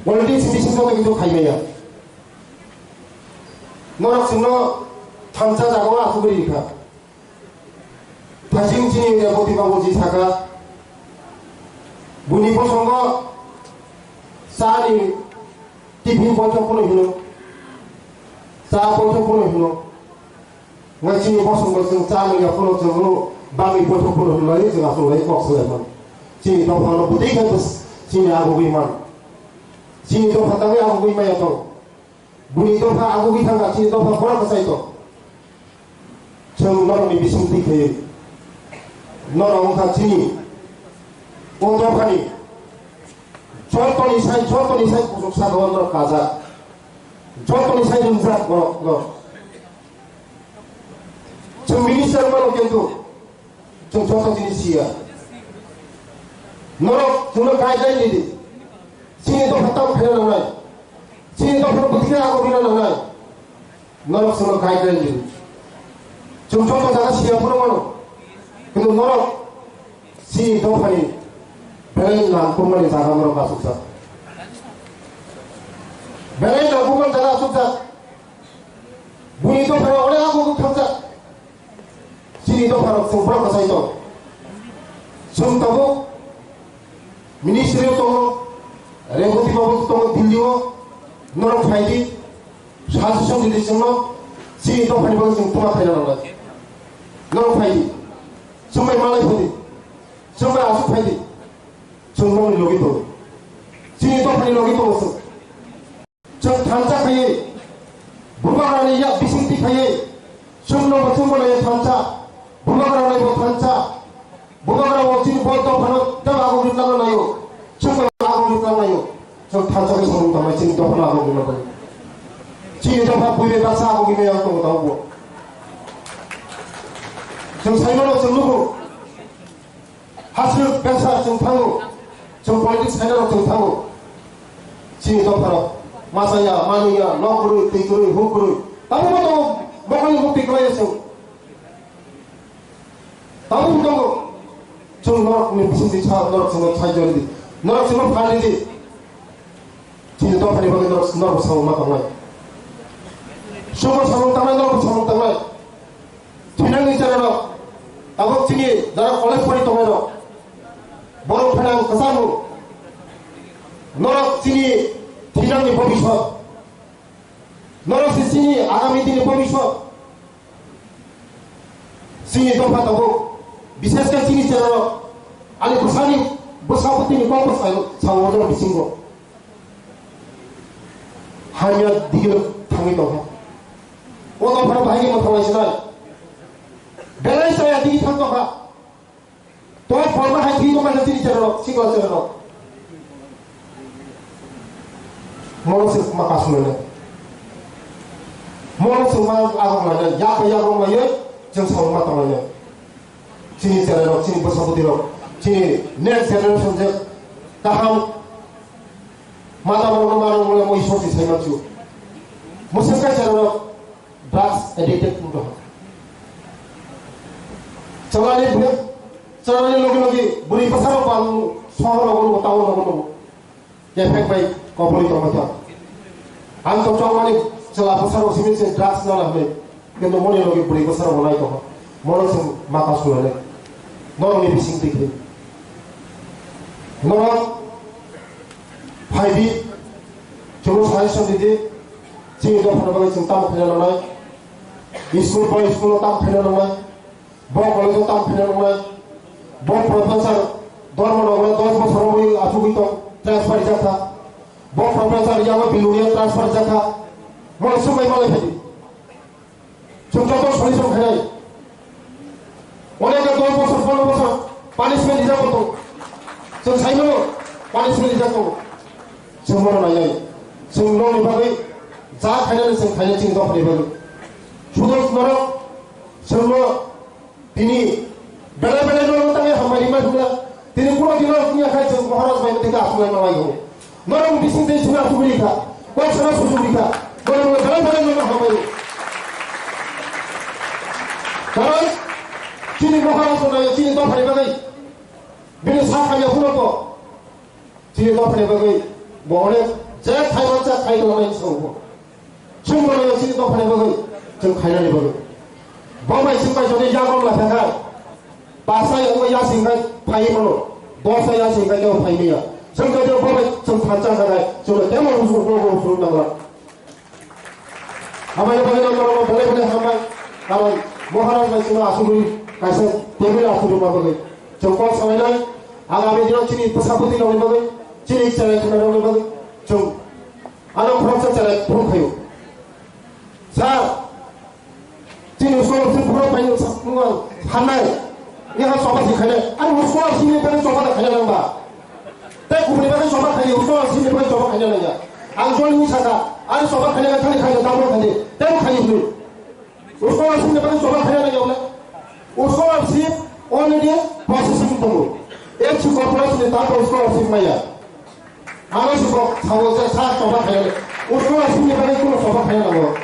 Politics bising joto kisu khaimaya. Norok chwngno thamsa jagao achugwi rikha. Thasing chini Reboti babuji sakha, buni bosongo chani tiffin boithok phano hino, cha boithok phano hino. Ngai chini bosongo chwng cha nungya phano chwngno bagwi boithok phano hino lai chwng aswk lai kok swlaiman. Chini dophano bwtwi khe bwswk chini agugwi man. Chini dopha tangwi agugwi maya tong. Buni dopha agugwi thangkha, chini dopha borok kwchai tong. Chwng norokni bising twi khaiwi norok wngkha chini o dophani jotoni sai, jotoni sai kuchuk saka o norok kajak, jotoni sai ringjak borok no. Chwng minister mano kintu chwng joto jinis siya. Norok chwngno guideline ridi. Chini dopha tamo khaina nangnai. Chini dopha bwthwino abo rina nangnai. Norok chwngno guideline ridi. Chwng joto jaga siya phano mano. Kintu norok chini dophani belai nangkukmani jaga norok asukjak. Belai nangkukmani jaga asukjak. Buni dophano onek abo wngkhamjak. Chini dopharok chwng borok kwchai tong. Chwng tabuk ministry o tongo, Reboti babu tongo Delhi o, norok phaidi, suggestion ridi chwngno, chini dophani bagwi chwng twma khaina nangnai. Norok phaidi, chwng bai malai phaidi, chwng bai aswk phaidi, chwng nokni logi tongo. Chini dophani logi tongo chwng. Chwng thansa khaiwi, bubagrani yak bisingtwi khaiwi, chwngno bo chwngbo naiwi thansa, bubagrani bo thansa, bubagra bo chini bo dophano tei aguk rwna naio, chwngbo aguk rwna naio. Chwng thansa khe samung tangnai chini dophano aguk rwna naio. Chini dopha buibai baksa aguk rwna yang tongo tabukbo. Chwng saimano chwng nugo. Hasrwk besa chwng thango, chwng politics khainai rok chwng thango. Chini dopharok masa ya, manwi ya, nok kwrwi, twi kwrwi, huk kwrwi. Tabukbo tongo, bokongni bukti kwlaiya chwng. Tabukbo tongo. Chwng norokni bisingtwi sa, norok chwngno sai jori di. Norok chwngno phan ridi. Chini dophani bagwi norok, norok samung ma tangnai. Chwngno samung tangnai, norok samung tangnai. Thinangni cherairok, tabuk chini jara college pori tongnai rok, borok phainang kwchangno, norok chini thinangni bobiswt, norok se chini agami dini bobiswt, chini dopha tabuk, bishesh khe chini cherairok, ani bwsani bwsa bwtwini kok bwsai sao, o bisingo. Hamya digino thangwi tongkha. O tongphano bahai khe mwthangwi sinai. Belai chaya digi thang tongkha. Tongphano hai thwi tongkha chini cherok, sikla cherok. Mono se ma kasumene. Mono se ma agok lane, yak yak rok lane, jeng sa ma tong lane. Chini cherairok, chini bwsabwtwirok, chini next generation je kaham mata borokno manwi mole moi sorti sai mansu. Mwswk khe cherairok drugs addicted wng tongkha. Chalani bwrwi, chalani logi logi bwrwi bwsarok bang sohor rogo nugo, town rogo nugo. Kephek bai kobori tongma kha. Ang to chongmani chwla bwsarok simi se drugs nana hwnwi. Kintu moni logi bwrwi bwsarok bo nai tongkha. Mono chwng mata sulane. Norokni bising twi khe. Norok phaibi chwngno suggestion didi. Chini dophano bagwi chwng tamo khaina nangnai. School bai school-o tamo khaina nangnai. Bo college-o tamo khaina nangnai. Bo professor Dharmanagar dos bosor wngwi achugwi tong, transfer rijak kha. Bo professor yango Bilonia transfer rijak kha. Mole swngbai malai phai di. Chwng joto solution khainai. Onek dos bosor, pondro bosor punishment rijak tong. Chwng saimano punishment rijak tong. Chwng bono nainai. Chwng nokni bagwi ja khainani chwng khainai chini dophani bagwi. Sudo norok chwngno Tini belai belai norok tangwi hambai ringma thukla. Tini kuno dino wngya khai chwng Maharaj bai tei aswk lai manlai o. Norok bising tei chwng aswk ri kha. Kok sana susu ri kha. Norok belai belai norok hambai. Karon chini Maharaj no nayo chini dophani bagwi. Bini sa khamya phunukgo. Chini dophani bagwi bo onek je khai mansa khai tongmani songbo. Chwng bono chini dophani bagwi chwng khainani bagwi. Bo bai chwng bai jodi yagon la thangkha. Basa yago yasing khai phai mano. Dosa yasing khai kebo phai maya. Chwng jodi bo bai chwng thansa khanai chwng temo rusu rusu rusu nangla. Hambai, hambai, norok belai belai hambai. Karon Maharaj bai chwngno asugwi kaisa table asugwi ma bagwi. Chwng kok salainai, agami dino chini bwsabwtwi rokni bagwi, chini chwrai khwnai rokni bagwi chwng ano khoroksa chwrai phuru khaio. Sir, chini scholarship phuru paino sa-, nung ang hamnai. Yaha choba si khainai. Ani scholarship ni bagwi choba da khaina nang ba. Tei kubuni bagwi choba khainai, ulo sini bagwi choba khaina nangya. Ang jol ni saka, ang choba khaina thani khaina, tamo khaina, tamo khaina hwnwi. Ulo sini bagwi choba khaina nangya wala. Ulo si already processing tongo. H C corporation ni tamo ulo si maya. Ano si kok sawo se sa choba khaina. Ulo sini bagwi kuno choba khaina nango.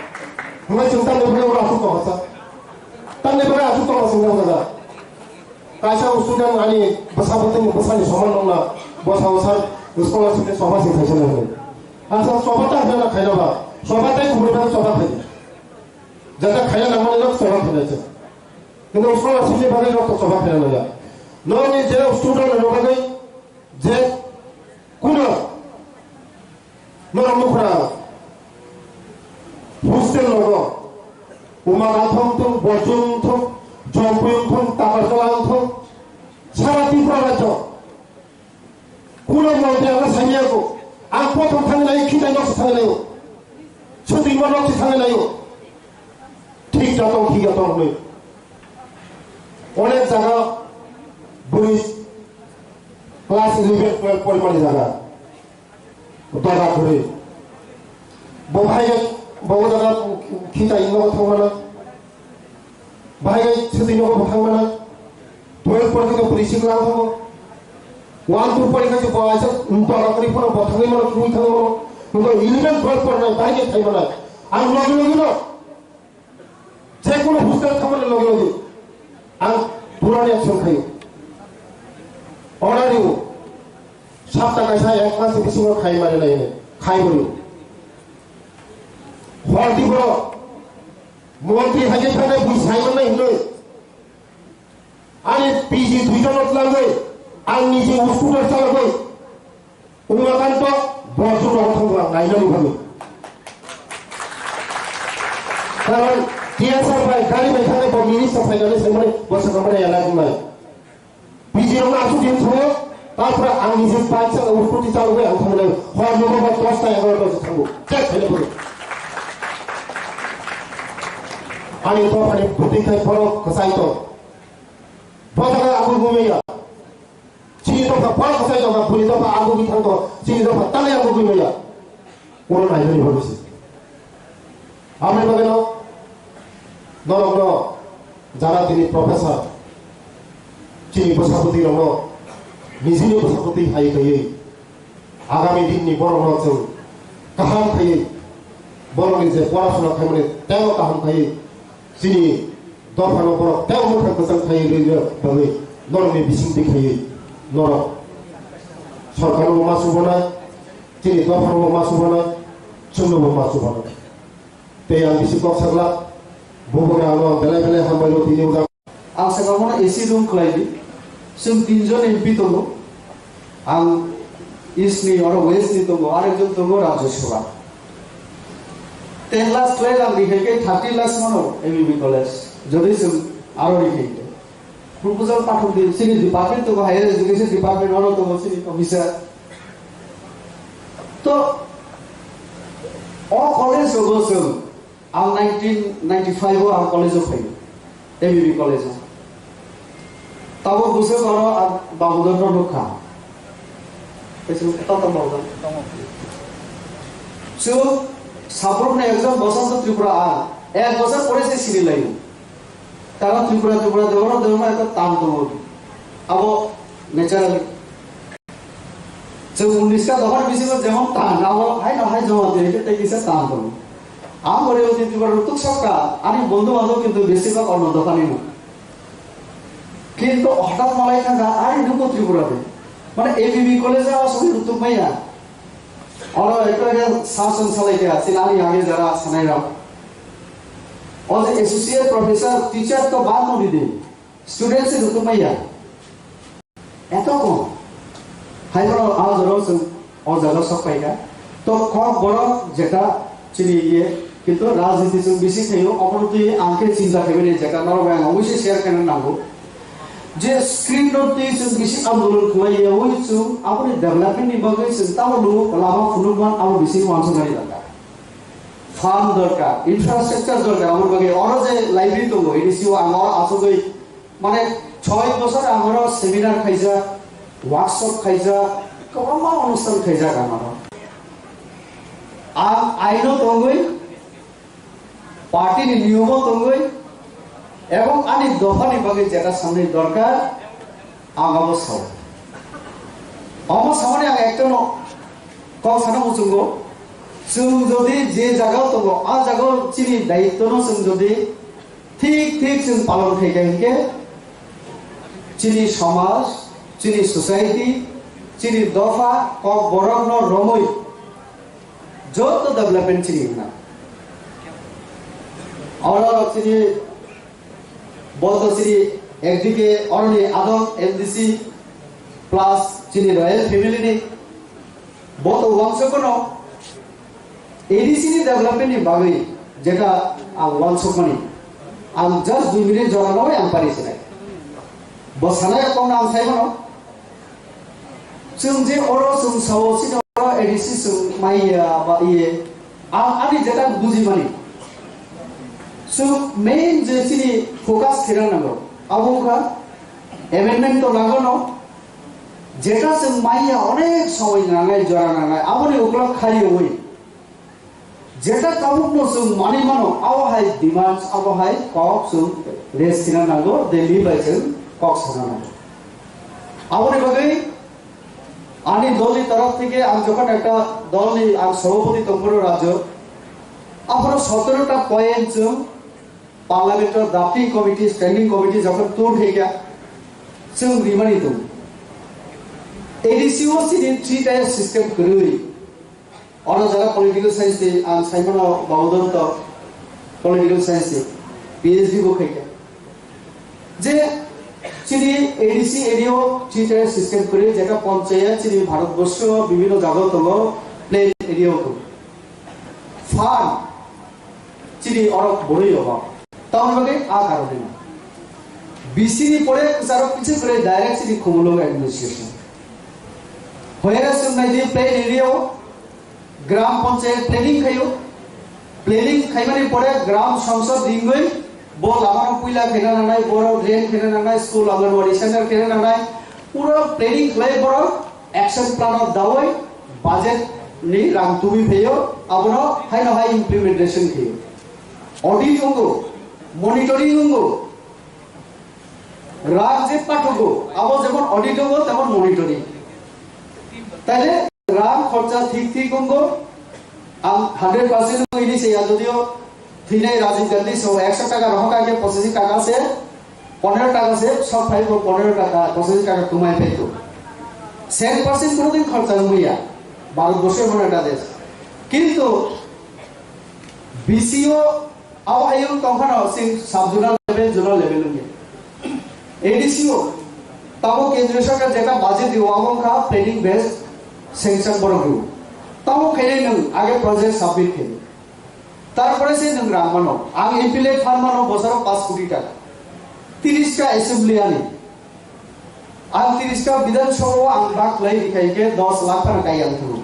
Hwnwi chwng tamo bagwi ulo asuk choba sa. Tamo bagwi asuk choba singna wala. Kaisa student ani bwsa bwtwini bwsani soman nokna bwsa bwsa scholarship ni soba se khaisa nangwi. Asa soba ta khana khaina ba, soba tai kubui ba soba khai. Jata khaina nangmani nok soba khaina se. Kintu scholarship ni bagwi nok soba khaina nangya. Nokni je student ni bagwi je kuno Norok nukha, hostel rogo, Umanathong thung, Bojong thung, Jompuyung thung, Takarjala thung, sara Tripura rajyo. Kuno mantri ang saimaya ko, ang prothom thangwi nai, khitai nok thangwi nai. Chwtwi ma nok se thangwi laio. Thik da tong, thik da tong hwnwi. Onek jaga bwrwi class eleven, twelve porimani jaga. Doga kwrwi. Bo bahai bo jaga khitai nogo thangmana. Bahai bai chwtwi nogo bo thangmana. Twelve porikha khe bwrwi sikla thango. One, two porikha khe bo aisa doga kwrwi phano bo thangwi mano, thangwi thangwi mano. Nokho eleven, twelve porinai bahai khe thai mano. Ang logi logi no. Je kono hostel thamani logi logi ang purani action khayo. Order riyo. Sapta kaisa ek mas bisingo khai mari lai hinwi khai bo riyo. Hor di bro. Montri hai khe thangwi bui sai mannai hinwi. Ani P G duita no tlangwi ang niji scooter chalogwi. Umakanta borok no thangwa nainani bagwi. Karon T S R bai gari bai thangwi bo minister phainani saimani bo sakhamani elak wngnai. P G rok no asuk din thango, tapra ang niji paisa scooty chalogwi ang thangnai. Hor no bo dos ta egaroh ta thango. Check khaina bagwi. Ani to ani bwtwi khai borok kwchai to. Bo thangwi ang bo maya. Chini dopha bwsai dopha, bwrwi dopha agugwi thang tongo, chini dopha tanwi agugwi maya. Oro nainani bagwi se. Aboni bagwino norokno jara tini professor, chini bwsabwtwi rokno nijini bwsabwtwi hai kaiwi agami dinni borokno chwng kaham kaiwi borokni je porasona khaimani teibo kaham kaiwi chini dophano borok tei mwkhang kwchang khai rwna bagwi norokni bisingtwi khaiwi norok sorkarno bo ma chubana, chini dophano bo ma chubana, chwngno bo ma chubana. Tei ang bisi kok saglak, bo bo ang belai belai hambai rw tini ujak. Ang sakha mano A C room khlai di. Chwng tinjon M P tongo. Ang East ni oro West ni tongo, arekjon tongo Rajya Sabha. Ten lakhs twelve ang rihai khe thirty lakhs mano M B B college. Jodi chwng aro rihai khe. Proposal pathok di, chini department tongo, higher education department oro tongo, chini officer. To, o college rogo chwng Ang nineteen ninety-five o ang college o phaio, M B B college o. Tabuk bwswk oro ang Damodor no nukha. Kaisa nukha, tamo Damodor. Chwng sabrukni ekjon Bosonto Tripura ang, ek bosor pore se sini laio. Karon Tripura, Tripura, Deborma, Deborma ekta tan tongo. Abo naturally. Chwng unis ta dophani bisingo jemon tan, abo haino hai joma twi khe tei kisa tan tongo. Ang gore oti Tripura rwtuk sakha, ani bondhu bandhob kintu besibak onno dophani no. Kintu hothat malai thangkha, ani nuko Tripura de. Mane A B B college o asogwi rwtuk maya. Oro ekta khe sasong salai kha, chini ani age jara sanai rok. O je associate professor, teacher to bad no di de. Student se rwtuk maya. Eto kok. Hai bono a jora chwng o jaga sok paikha. To kok borok jeta chini iye, kintu rajniti chwng bisi khaio, obono twi ang khe chinta khaimani jeta norok bai ang obviously share khaina nango. Je screen no twi chwng bisi andolon khlai ya, oi chwng aboni development ni bagwi chwng tamo lugo lama phunukman abo bisi wansukmani dorkar. Farm dorkar, infrastructure dorkar, aboni bagwi oro je library tongo, ini siwa ang oro asugwi Mane, choi bosor ang oro seminar khaijak, workshop khaijak, kwbangma onusthan khaijak ang oro. Ang aino tongwi, party ni niyomo tongwi, ebong ani dophani bagwi jeta samni dorkar, ang abo sao. Omo samani ang ektono kok sana muchungo, chwng jodi je jagao tongo, a jagao chini daitwno chwng jodi Thik thik chwng palon khai kha hinkhe chini somaj, chini society, chini dopha, kok borokno romwi joto development chini wngna. Oro chini boto chini ekdike oroni adong M D C plus chini royal family ni boto wansukmano A D C ni development ni bagwi jeta ang wansukmani, ang just dui minute jora nogwi ang pari sinai. Bo sanai kokno ang sai mano. Chwng je oro chwng sao chini oro A D C chwng maiya ba iye. Ang ani jeta bujimani. So main je chini focus khena nango. Abo wngkha amendment to nango no. Jeta chwng maya onek somoi nangnai, jora nangnai. Aboni ukulok khariwi. Jeta tabukno chwng manwi mano, abo hai demands, abo hai kok chwng raise khena nango, Delhi bai chwng kok sana nango. Aboni bagwi ani dolni torof theke ang jokhon ekta dolni ang sobhapoti tongphuru rajyo, aphuru sotoro ta point chwng Parliament o drafting committee, standing committee jokhon tur khaikha, chwng rimani tongo. A D C o chini three tier system kwrwi. Oro jara political science ni ang saimano Baudondo political science ni P H D bo khaikha. Je chini A D C area o three tier system kwrwi, jeta panchayat chini Bharatborsho bibhinno jaga tongo, plain area o tongo. Farm chini oro borwi obo. Tamoni bagwi a karone no. B C ni pore kwcharo kichu kwrwi direct chini Khumulwng administration. Hoyara chwng nai di plain area o gram panchayat planning khaio. Planning khaimani pore gram sangsad ringwi bo lamano puila khaina nangnai, borok drain khaina nangnai, school, Anganwadi center khaina nangnai. Pura planning khlai borok action plan o dawi budget ni rang tubui phaio, abono haino hai implementation khaio. Audit wngo, monitoring wngo, rang je pathugo, abo jemon audit wngo, temon monitoring. Taile rang khorcha thik thik wngo, ang hundred percent wngo ini se ya, jodio thwinai Rajiv Gandhi so ekso taka rohor kha khe pochashi taka se, ponero taka se sok phai bo, ponero taka, pochashi taka kwmai phai to. Sen percent kono din khorcha wngya, Bharat borso emon ekta desh. Kintu B C o abo hayung tongphano sing sub zonal level, zonal level wngya. A D C o tamo kendriya sarkar jeta budget dio, abo wngkha planning based sanction borok dio. Tamo khainai nwng age project submit khainai. Tarpore se nwng rang mano. Ang M P L A fund mano bosoro paanch koti taka. Tiris ta assembly ani. Ang tiris ta Bidhan Sabha o ang bak lai rikha hingke dos lakh phano kai ang thungo.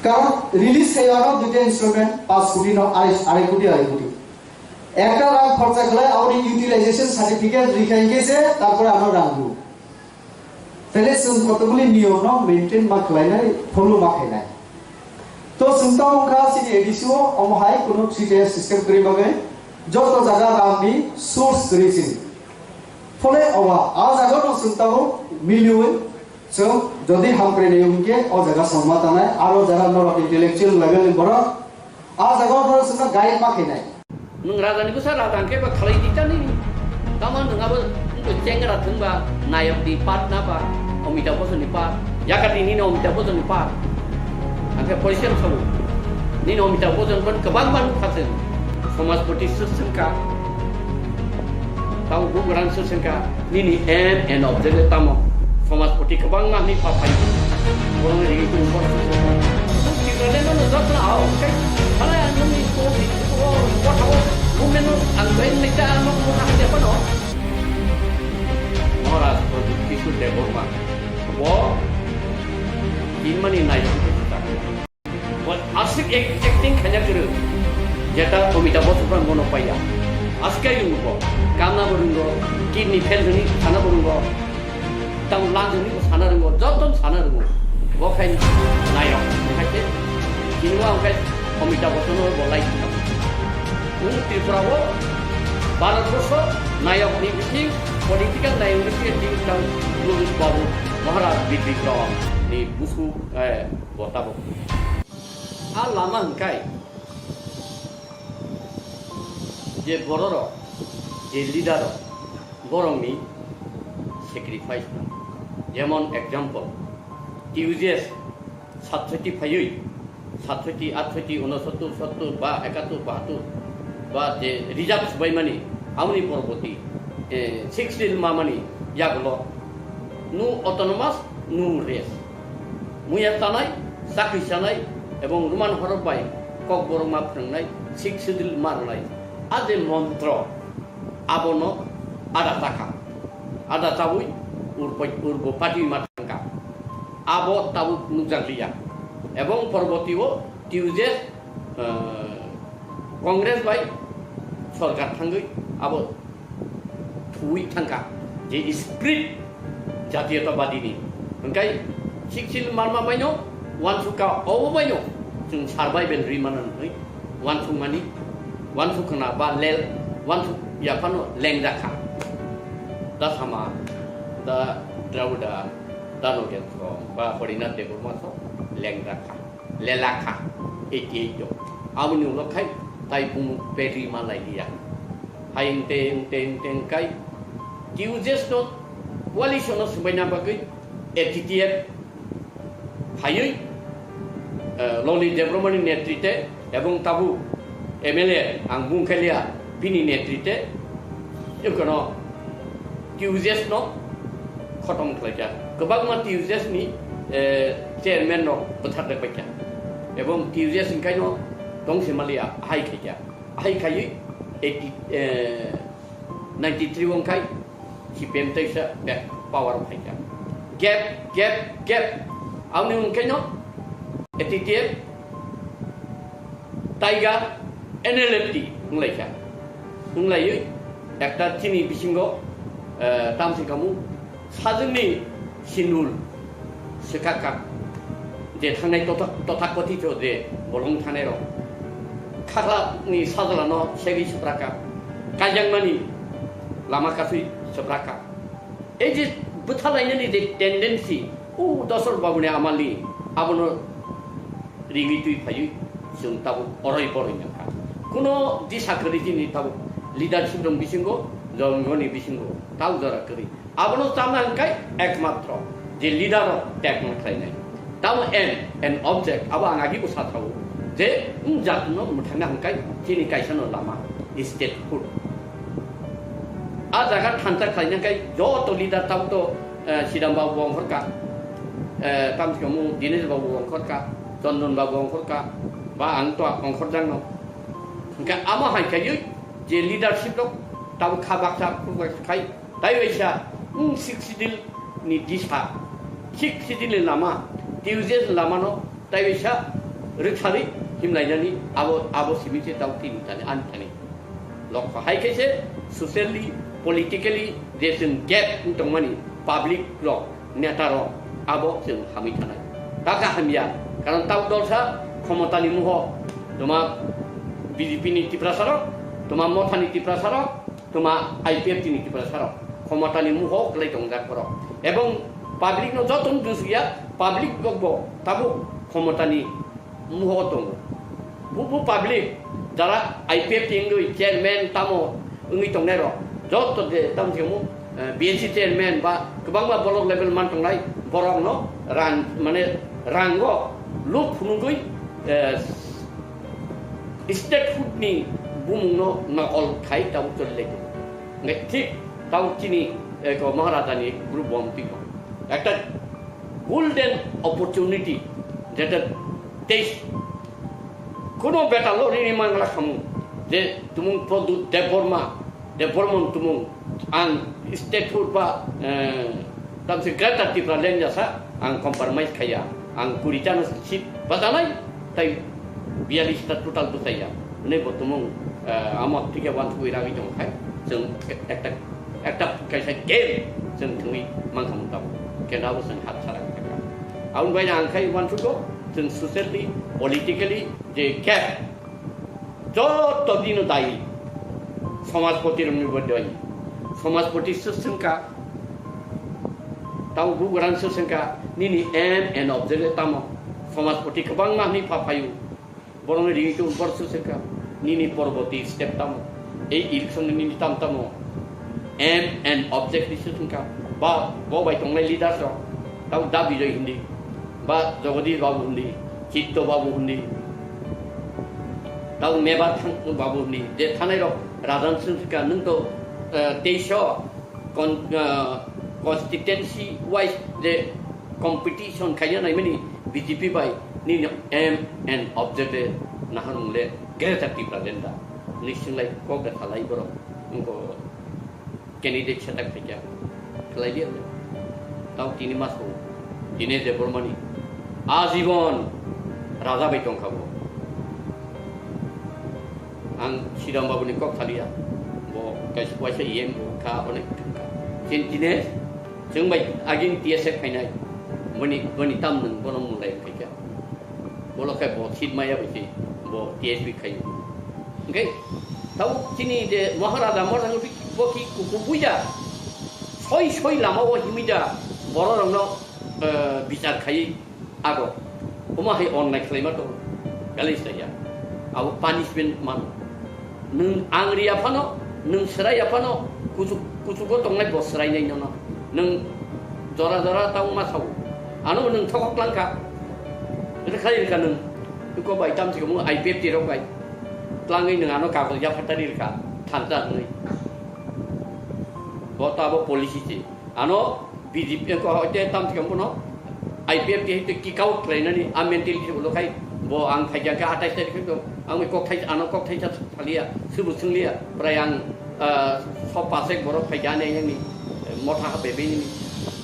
Karon release khai ano duita instrument paanch koti no arai, arai koti, arai koti. Ekta rang khorcha khlai aboni utilization certificate rikha hingke se tarpore ano rang rw. Tele chwng kotokguli niyom no maintain ma khlainai, follow ma khainai. To chwng tamo wngkha chini A D C o omo hai kuno three tier system kwrwi bagwi joto jaga rang ni source kwrwi chini. Phole owa a jaga no chwng tamo miliwi chwng jodi hamkrai nai hwnkhe o jaga songma tanai aro jara norok intellectual level ni borok A jaga o borok chwngno guide ma khainai. Nwng raja ni bwsa raja hwnkhe ba khlai di ta nini. Tamo nwng abo wngkhe chengra thwngba nayok ni part na ba Amitabh Bachchan ni part. Yakati nini Amitabh Bachchan ni part. Hwnkhe poisa sabu. Nini Amitabh Bachchan ban kwbang ban kha chwng. Samajpati swk swngkha. Tamo bugrang swk swngkha. Nini aim and objective tamo? Samajpati kwbangma hwnwi pha phai. Borokni rigi tong borok. Tipraland no jotno ao, tei phalai ang nini report, report hao, movement no ang bai nai ta, ang no mo hang de pano. Maharaj Pradyut Kishore Debbarma bo tinmani nai. Bo aswk ek-, acting khaina kwrwi, jeta Amitabh Bachchan bono paiya. Aswk rwngo bo, kanna bo rwngo, kidney fail hwnwi sana bo rwngo, tamo lang hwnwi bo sana rwngo, joto sana rwngo. Bo khai nayok, khai se, chini bo ang khai Amitabh Bachchan bo lai. Nwng Tripura o Bharat borso nayok ni bising, political nayok ni bising, tang Babu Maharaj Bipin Rawat ni busu, eh, bo tabuk. A lama hwnkhai je bororok, je leader rok, borokni sacrifice no. Jemon example, T U J S satsoti phaiwi, satsoti, atsoti, unosottor, sottor ba ekattor, bahattor ba je reserve swbaimani, aboni poroboti, eh, six schedule mamani yagulo, nu autonomous, nu rest. Muya chanai, chakri chanai, ebong Roman horok bai kokborok ma phwnwngnai, six schedule ma rwnai. A je montro, abono ada chakha. Ada chawi urbo, urbo pati ma thangkha. Abo tabuk nukjakliya. Ebong poroboti o T U J S, eh, Congress bai sorkar thangwi abo thuwi thangkha je spirit jatiyotabadi ni. Hwnkhe siksil marma baino wansukha obo baino chwng survival ri mano hwnwi wansukmani, wansukna ba lel, wansuk yaphano lengjakha. Da Sama, da Drawida, da Nogen so, ba Horinath Debbarma so lengjakha, lelakha, eighty eight o. Aboni ulo khai tai bumung peri malai liya. Hai engte, engte, engte engkai T U J S no coalition no swbaina bagwi A T T F phaiwi, eh, Loni Debbarmani netrite ebong tabuk M L A ang bung khe liya bini netrite ekono T U J S no khotom khlaikha. Kwbangma T U J S ni, eh, chairman rok bwthar rwbaikha. Ebong T U J S ni kaino tongsi maliya hai khaikha. Hai khaiwi eighty, eh, ninety three wngkhai C P M teisa back power phaikha. Gap, gap, gap. Aboni wngkhaino A T T F, Tiger, N L F T wnglaikha. Wnglaiwi ekta chini bisingo, eh, tamsi kamu sajwkni sinul swkakha. Je thangnai totha-, tothakothito je bolong thangnai rok. Khaklani sajlano segwi swprakha. Kaijakmani lama kasui swprakha. Ei je bwthalainani je tendency, o Dosor Babuni amali, abono rigwi twi phaiwi chwng tabuk oroi boroi nangkha. Kuno disa kwrwi chini tabuk leadership rok bisingo, jongoni bisingo, tau jora kwrwi. Abono chana hwnkhe ekmatro je leader rok tekma khlainai. Tamo aim and object abo ang agi bwsa thago je wng jatno mwthangna hwnkhe chini kaisano lama statehood. A jaga thansa khlaina hwnkhe joto leader tabuk to, eh, Siram Babu ongkhorkha, eh, tamsikamu Dinesh Babu ongkhorkha, Chondon Babu ongkhorkha, ba ang to ongkhorjakno. Hwnkhe amo hai khaiwi je leadership rok tabuk kha baksa khuk baksa khai, tai waisa, wng Sixth Schedule ni disa, Sixth Schedule ni lama, T U J S ni lama no tai waisa rwkharwi himlainani abo, abo simi se tabuk tini thani ani thani. Lokho hai khe se socially, politically je chwng gap wng tongmani public rok, neta rok abo chwng hamwi thanai. Taka hamya, karon tabuk dolsa khomotani muho, tuma B J P ni Tiprasa rok, tuma Mothani Tiprasa rok, tuma I P F T ni Tiprasa rok khomotani muho kwlai tongjak borok. Ebong public no joto no dusya, public rok bo tabuk khomotani muho tongo. Bubu public jara I P F T wngwi chairman tamo wngwi tongnai rok joto je tamo se mo, eh, B N C chairman ba kwbangma block level man tongnai borok no rang mane rango luk phunugwi, eh, statehood ni bumung no nokol khai tabuk choli lai tongo. Hingke thik tabuk chini, eh, ko Maharaja ni group bo wng twi tongo. Ekta golden opportunity, jeta teis kuno beta lo rini mangla khamu, je tumung Pradyut Debbarma, Debbarman tumung, ang statehood ba, eh, tamsi Greater Tipraland jasa, ang compromise khaya, ang kuri jano seat bajanai, tai biyalista total bwsaiya. Hwnwi bo tumung, eh, amo thike wansugwi ragwi tongkha, chwng ekta, ekta kaisa game chwng thwngwi mankha mung tabuk. Kenda bo chwng hapsara kha. Aboni bai ang khai wansugo, chwng socially, politically je gap, joto dino dayi. Somajpoti rokni bo dayi. Somajpoti swswngkha. Tamo bugrang swswngkha, nini aim and object tamo? Somajpoti kwbangma hwnwi pha phaio. Borokni ringwi tong bor swswngkha, nini porborti step tamo? Ei election ni nini tam tamo? Aim and object ni swswngkha. Ba bo bai tongnai leaders rok, tamo Da Bijoy hindi, ba Jagadish Babu hindi, Chitto Babu hindi, tamo Mebar Thang-, Babu hindi, je thanai rok rajan swswngkha, nwng to, eh, teisho con-, ah, constituency wise je competition khaina naimani B J P bai nini aim and object le nahar mung le Greater Tipraland da. Ni singlai kok da khalai borok. Wngko candidate setak khaikya. Khalai liya le. Tao tini maso. Tini je Bormani. Ajibon raja bai tongkha bo. Ang Siram Babu ni kok saliya. Bo kaisa waisa E M kha, onek thang kha. Chini tine chwng bai agini T S F khainai. Boni, boni tam nwng bono mulai khaikha. Bolo khai bo seat maya bai se bo T S P khai. Hwnkhe tau chini je Maharaja, Maharaja bo ki kuku buya. Soi soi lama o himida borok rokno, eh, bichar khai. Ago, omo hai onnai khlaima tongo, belai slaiya. Abo punishment mano. Nwng ang riya phano, nwng swraiya phano, kuchuk, kuchugo tongnai bo swrainai nono. Nwng jora jora tamo ma sao. Ano nwng thokok langkha. Rwkha rwkha nwng. Iko bai tam thikamo I P F T rok bai. Tlangwi nwng ano kagoj yaphatari rwkha. Thansa hwnwi. Bo to abo policy se. Ano B J P ko hoite tam thikam bono I P F T hoite kick out khlainani a mentality ulo khai bo ang phaikha khe atais tarikh to ang kok thai ano kok thai sa thaliya subu sungliya prai ang, ah, so pasek borok phaikha ne yang ni motha ha bebe ni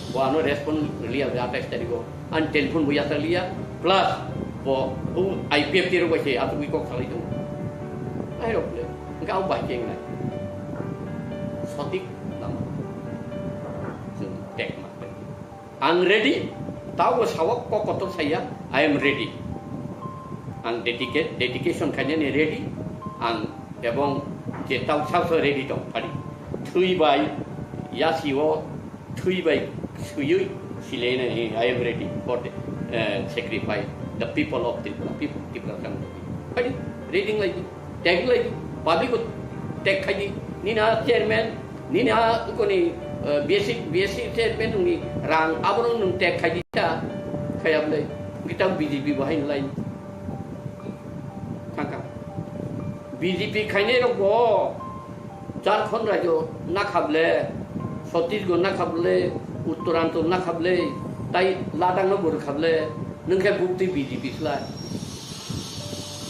bo ano respond liya atais tarikh o an telephone bo yasaliya plus bo u I P F T ro bai se atu kok thalai tu ai rok le engka au bai keng nai sotik nama chwng tek ma. Ang ready, tabo sawak kok kotor saya, I am ready. Ang dedicate, dedication khainani ready, ang ebong je tau sao sao ready tong phari. Thwi bai, yasi o, thwi bai, suyui, silene, I am ready for the, eh, sacrifice, the people of Tripura, people, Tripura. Phari, ready ngai. Tag lai, public ko tag khai di. Nini a chairman, nini a koni, eh, B S C, B S C chairman nungni rang aborok nung tag khai di ta. Khai ablai. Kita B J P bahai lai. Thangka. B J P khainai rok bo Jharkhand rajyo nakhable, Chhattisgarh nakhable, Uttoranchal nakhable, tai Ladakh no bo rwkhable, nung khe bukti B J P slai.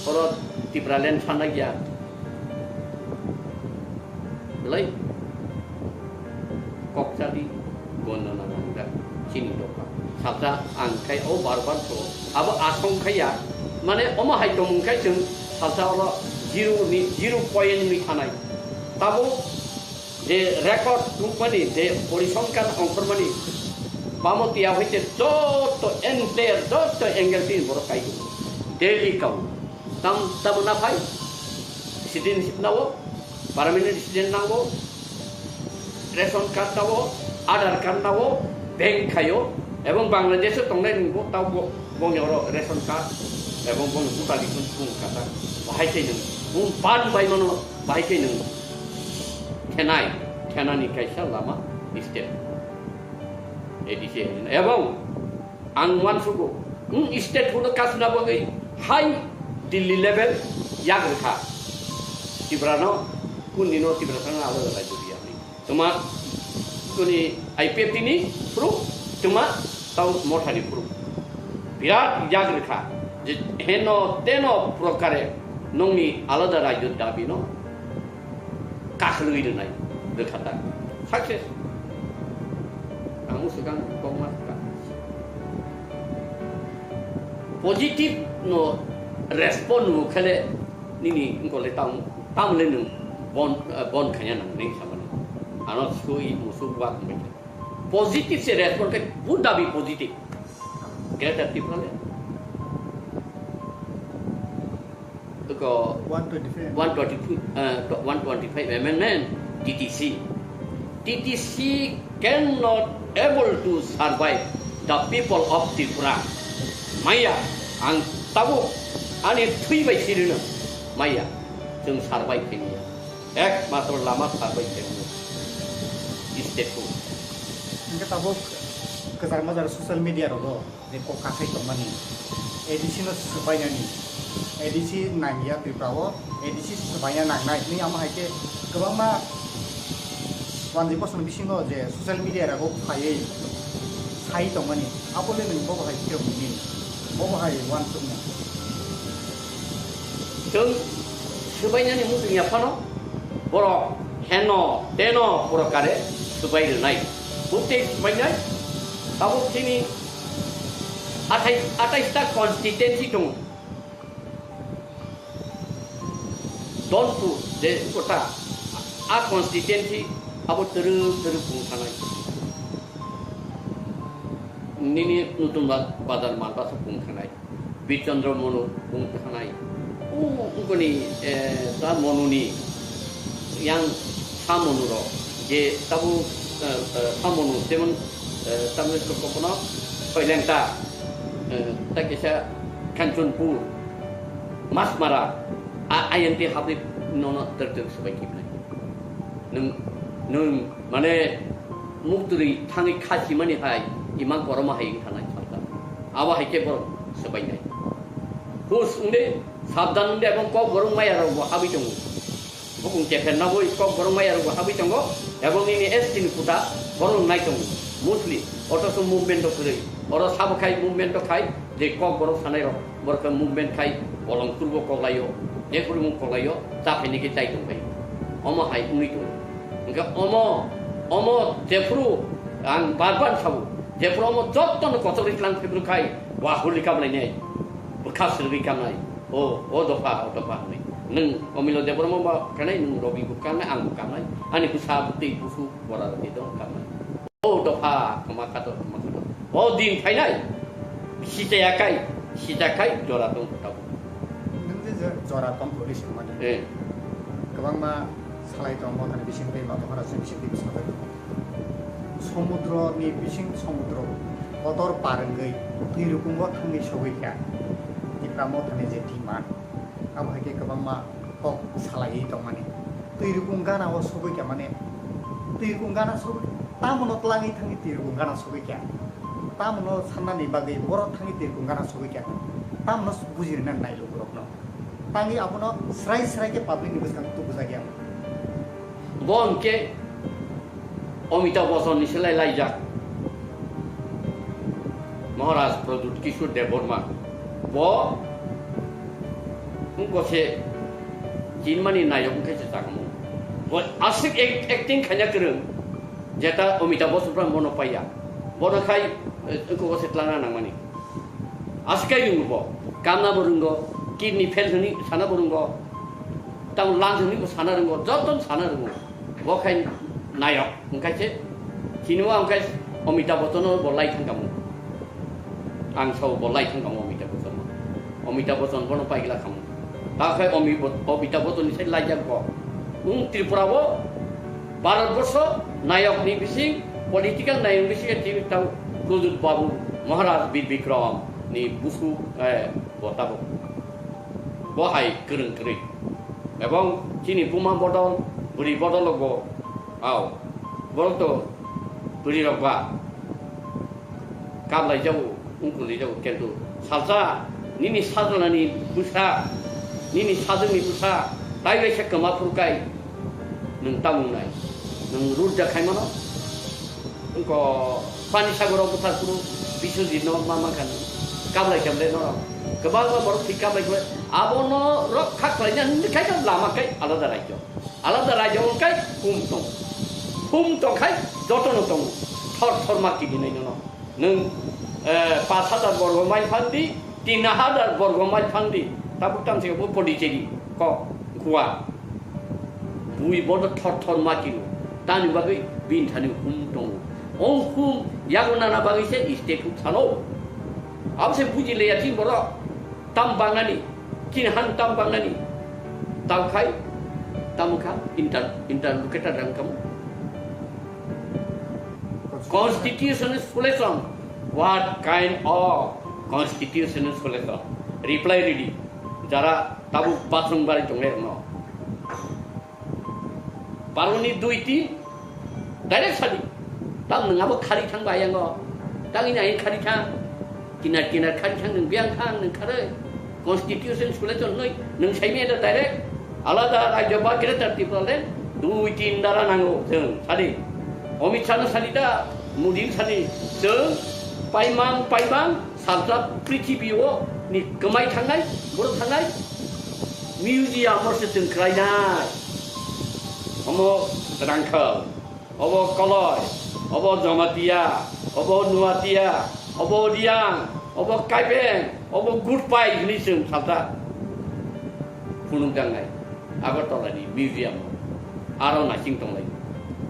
Oro Tipraland sana gya. Belai kok chadi gonda na nangda chini doka. Salsa ang khai o bar bar so. Abo asong khaya. Mane omo hai tongmung khai chwng salsa oro zero ni, zero point ni thanai. Tabo je record tungmani, je porisongkar ongkhormani, bamo tiya hoite joto entire, joto angle tin borok kai. Daily kau. Tam, tamo na phai? Citizenship nao, permanent resident nao, ration card nao, Aadhaar card nao, bank khaio, ebong Bangladesh o tongnai nungbo tao bo, bongni oro ration card, ebong bongni voter ID phone phone kata. Bahai khe nung, bung pan bai mano, bahai khe nung. Thenai, thenani kaisa lama step. A D C, ebong ang uansugo, wng state huno kasna bagwi hai Delhi level yak rwkha. Tiprano, kundino Tiprasano alada raijyo riyani. Tuma, kuni I P F T ni proof, tuma tau mothani proof. Birat yak rwkha. Je heno teno prokare nongni alada raijyo dabino kakhwlwi rwnai rwkha ta. Success. Ang swkang kokma swkang. Positive no respond no khele nini ngkole tam, tamle nung bon, eh, bon khanya nang ning samani. Ano sui musu buat mai. Positive se respond kai buddha bi positive. Greater Tipraland. Ko one twenty-five. One twenty-two, uh, one twenty-five amendment, T T C. T T C cannot able to survive the people of Tripura. Maya, ang tabuk ani thwi bai sirino. Maya, chwng survive khaimaya. Ekmatro lama survive khaimaya. State ko. Hingke tabuk kwchar majar social media rogo. Je kok kakhai tongmani, A D C no swbainani, A D C nangya Tripura o, A D C swbaina nangnai hinwi amo hai khe kwbangma wanjwi bosong bisingo je social media rago phaiwi sai tongmani, abo le nwng bobo hai phiyok nini, bobo hai uansukmung. Chwng swbainani muchung ya phano borok heno teno borok kare swbai rwnai. Bwtwi swbainai tabuk chini athai, atais ta constituency tongo. Donpur je kota a constituency abo twrwk twrwk bung thanai. Nini Nutun Ba-, Bazar Malbasa bung thanai. Birchandra Monu bung thanai. O, ungkoni, eh, ta Monuni yang sa Monurok je tabu, eh, eh, sa Monu jemon, eh, tabu kokono Soilengta, eh, ta kisa Kanchanpur, Masmara, a, I N T habri nono ter ter sabai kibnai. Nung, nung, mane, muktwi thangwi kha simani hai, imang koroma hai wngkha nai salka. Abo hai khe borok swbainai. Hus wngdi, sabdan wngdi, ebong kok borok maya rok bo habwi tongo. Bukung kepher nabwi kok borok maya rok bo habwi tongo, ebong nini S T ni kuta borok nai tongo. Mostly, otoso movement rok kwrwi. Oro sabo khai movement rok khai, je kok borok sanai rok, borok khe movement khai, bolong kurbo koklaio, je kurimo koklaio, cha phaini khe chai tong bai. Omo hai wngwi tongo. Hwnkhe omo, omo jephuru ang bar bar sabo, jephuru omo jottono kotor ri tlang phibru khai, wa huli kamlainai, bwkha swrwgwi kamnai, o, o dopha, o dopha hwnwi. Nwng Omilo Debbarma ba kanai, nwng Robi bo kanai, ang bo kanai, ani bwsa bwtwi busu bora rwgwi dong kanai. O dopha, kwma khato, kwma khato. O din phainai, sichaya kai, sija kai, jora tong kho tabuk. Nwng je je jora tong kho ri swngmani. Eh. Kwbangma salai tong, mothani bising tei mothani bising tei bwsajak. Somudro ni bising somudro kotor par wngwi twi rukungo thangwi sogwi kha. Tipra mothani je thwima, abo hai khe kwbangma kok salaiwi tongmani. Twi rukung gana o sogwi kha mane, twi rukung gana sogwi, tamono twlangwi thangwi twi rukung gana sogwi kha. Tamono sannani bagwi borok thangwi twi rukung gana sogwi kha. Tamono bujirina nai lukurokno. Tangwi abono srai srai khe public ni bwskango tubujakya. Bo hwnkhe Amitabh Bachchan ni se lai laijak. Maharaj Pradyut Kishore Debbarma. Bo wngkha se chinmani nayok wngkha se chakmung. Bo aswk act-, acting khaina kwrwng, jeta Amitabh Bachchan phan bono paiya. Bono khai, eh, wngkha se tlangna nangmani. Aswk kai rwngo bo. Kamna bo rwngo, kidney fail hwnwi sana bo rwngo. Tamo lungs hwnwi bo sana rwngo, joto sana rwngo. Bo khai nayok, hwnkhe se, chini o hwnkhe Amitabh Bachchan no bo lai thang kamo. Ang sao bo lai thang kamo Amitabh Bachchan no. Amitabh Bachchan bono paigla kamo. Ta khai Ami-, Amitabh Bachchan ni sai laijak bo. Wng Tripura o Bharat borsho nayok ni bising, political nayok bising tini tau Pradyut Babu Maharaj Bir Bikram ni busu, eh, bo tabuk. Bo hai kwrwng kwrwi. Ebong chini buma bodol, bwrwi bodol bo, au, borok to bwrwi rok ba kablai jago, wngkuli jago, kintu salsa nini sajlani bwsa, nini sajwkni bwsa, tai bai se kwma phuru kai nwng tamung nai, nwng rut ja khai mano. Wngko pani sagoro bwthar phuru Biswajit no ma mankha nw. Kablai kemle norok. Kwbangma borok thwi kablai kemle. Abono rok kha khlaina hwnwi khai kha lama khai alada rajyo. Alada rajyo wng khai hum tong. Hum tong khai jotono tongo. Thor thor ma kidinai nono. Nwng, eh, pash hajar borgo mile phan di, tin hajar borgo mile phan di, tabuk tang se bo Pondicherry, kok, Goa. Bui bodo thor thor ma kilo. Tani bagwi bini thani hum tongo. O hum yago nana bagwi se state huk salo. Abo se buji leya chini borok. Tam bangnani, chini han tam bangnani. Tam khai, tam kha, inter-, interlocutor rang kamu. Constitution solution. What kind of constitutional solution? Reply ready. Jara tabuk bathroom bari tongle no. Paroni dui tin direct sadi. Tam nang abo khari thang ba yango. Tang ini ain khari thang. Kinar kinar khari thang nang biang thang nang khare. Constitution solution noi nang sai me da direct. Alada rajyo ba Greater Tipraland dui tin dara nango chwng sadi. Amit Shah no sadi da, Modi no sadi. Chwng paimang paimang salsa prithibi o ni kwmai thangnai, borok thangnai. Museum o se chwng khlainai. Omo Rangkhal, obo Koloi, obo Jamatia, obo Nuatia, obo Riang, obo Kaibeng, obo Gurpai hwnwi chwng salsa phunukjaknai. Agartala ni museum o aro naising tonglai.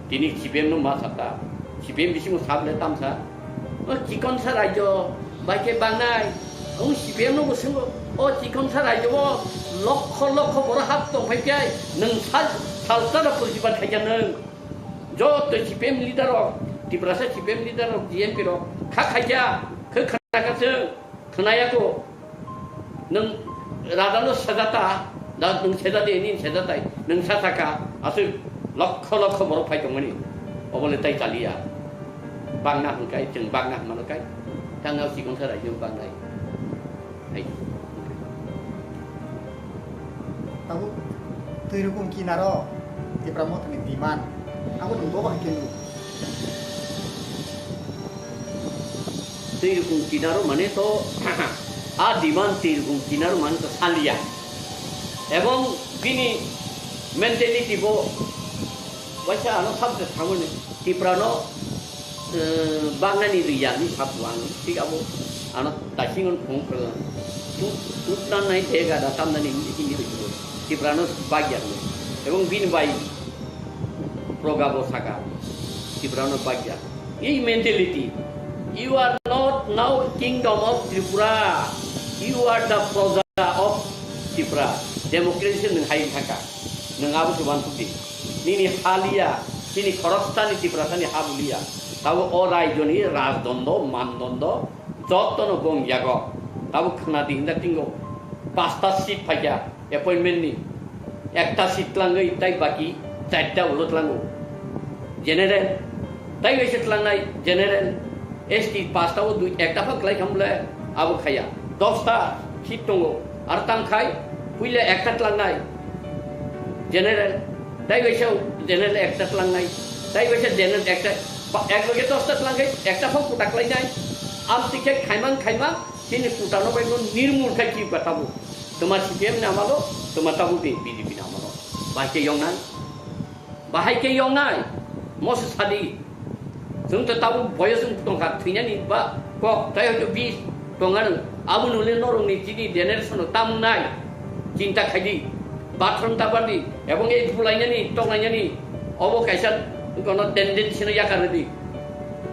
Tini C P M no ma sata, C P M bisingo sable tamsa. O chikonsa rajyo bai khe bangnai. O C P M no bo swngo, o chikonsa rajyo o lokho lokho borok hap tongphai khe nwng sal salta da purjibat khaikha nwng. Joto C P M leader rok, Tiprasa C P M leader rok, G M P rok kha khaikha, khe khnakha chwng. Khwnaya kho, nwng rajano sejata, da nwng sejadi, nini sejatai, nwng sa saka, aswk lokho lokho borok phai tongmani, obole tai chaliya. Bangna hwnkai, chwng bangna hwnmano kai, tangna sikon sa raijwng bangnai. Hai. Tabuk twi rukung kinaro Tipra Mothani demand, abo nwng bobo hai khe nugo. Twi rukung kinaro mane to a demand twi rukung kinaro mane to salia. Ebong bini mentality bo waisa ano sabse thangmani Tiprano, eh, bagnani riyani sabu ang thik abo ano dasingon phung phung tu tu tan nai dega da tam nani hindi hindi Tiprano bagya. Ebong bini bai Proga bo saka, Tiprano bagya. I mentality, you are not now kingdom of Tripura, you are the proja of Tripura. Democracy nwng hai thangka, nwng abo se wansuk di. Nini haliya, chini khoroksani Tiprasani habuliya. Tabo o raijoni rajdondo, mandondo, jotono bong yago. Tabo khna di hinda tingo. Pasta seat phaikya. Appointment ni ekta seat tlangwi tai baki charta ulo tlango. General, tai waisa tlangnai general, S T pasta o dui ekta pha klai khamle abo khaya. Dosta seat tongo, ar tang khai puila ekta tlangnai general, tai waisa general ekta tlangnai, tai waisa general ekta, ba, ek loge dosta tlang khai ekta pha kuta klai nai. Am ticket khaimang khaimang, chini kuta no bai no nirmul khai ki ba tabo. Tuma C P M ni amalo, tuma tabuk ni B J P ni amalo. Bahai khe yongnai. Bahai khe yongnai. Moso sadi. Chwng to tabuk boyos wng tongkha, thwinani ba kok, tai hoito bis tongano. Abo nule norokni chini generation-o tamungnai. Chinta khaidi. Bathroom tabardi. Ebong ei bulainani, tonglainani. Obo kaisa kono tendency-no yakar rwdi.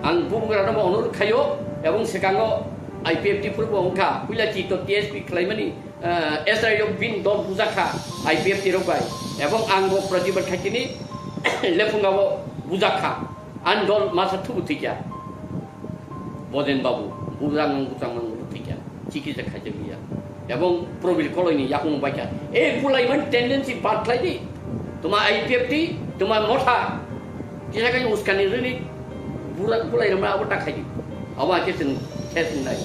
Ang bubagrano bo onurok khaio. Ebong swkango I P F T phuru bo wngkha. Puila chito T S P khlaimani. Eh, S R I rok bini dol bujak kha I P F T rok bai, ebong ang bo protibad khaitini lephunga bo bujak kha, ani dol masa thubu thikya, Bojen Babu, bujak mang bujak mang bo thikya, chikitsa khaijak ya, ebong Probir Koloi ni yakung bai kha, e bulai man tendency bad khlai di, tuma I P F T, tuma motha, kisa kai uskani rini, bura bulai rama abo ta khaidi, abo ake sing, khe sing nai,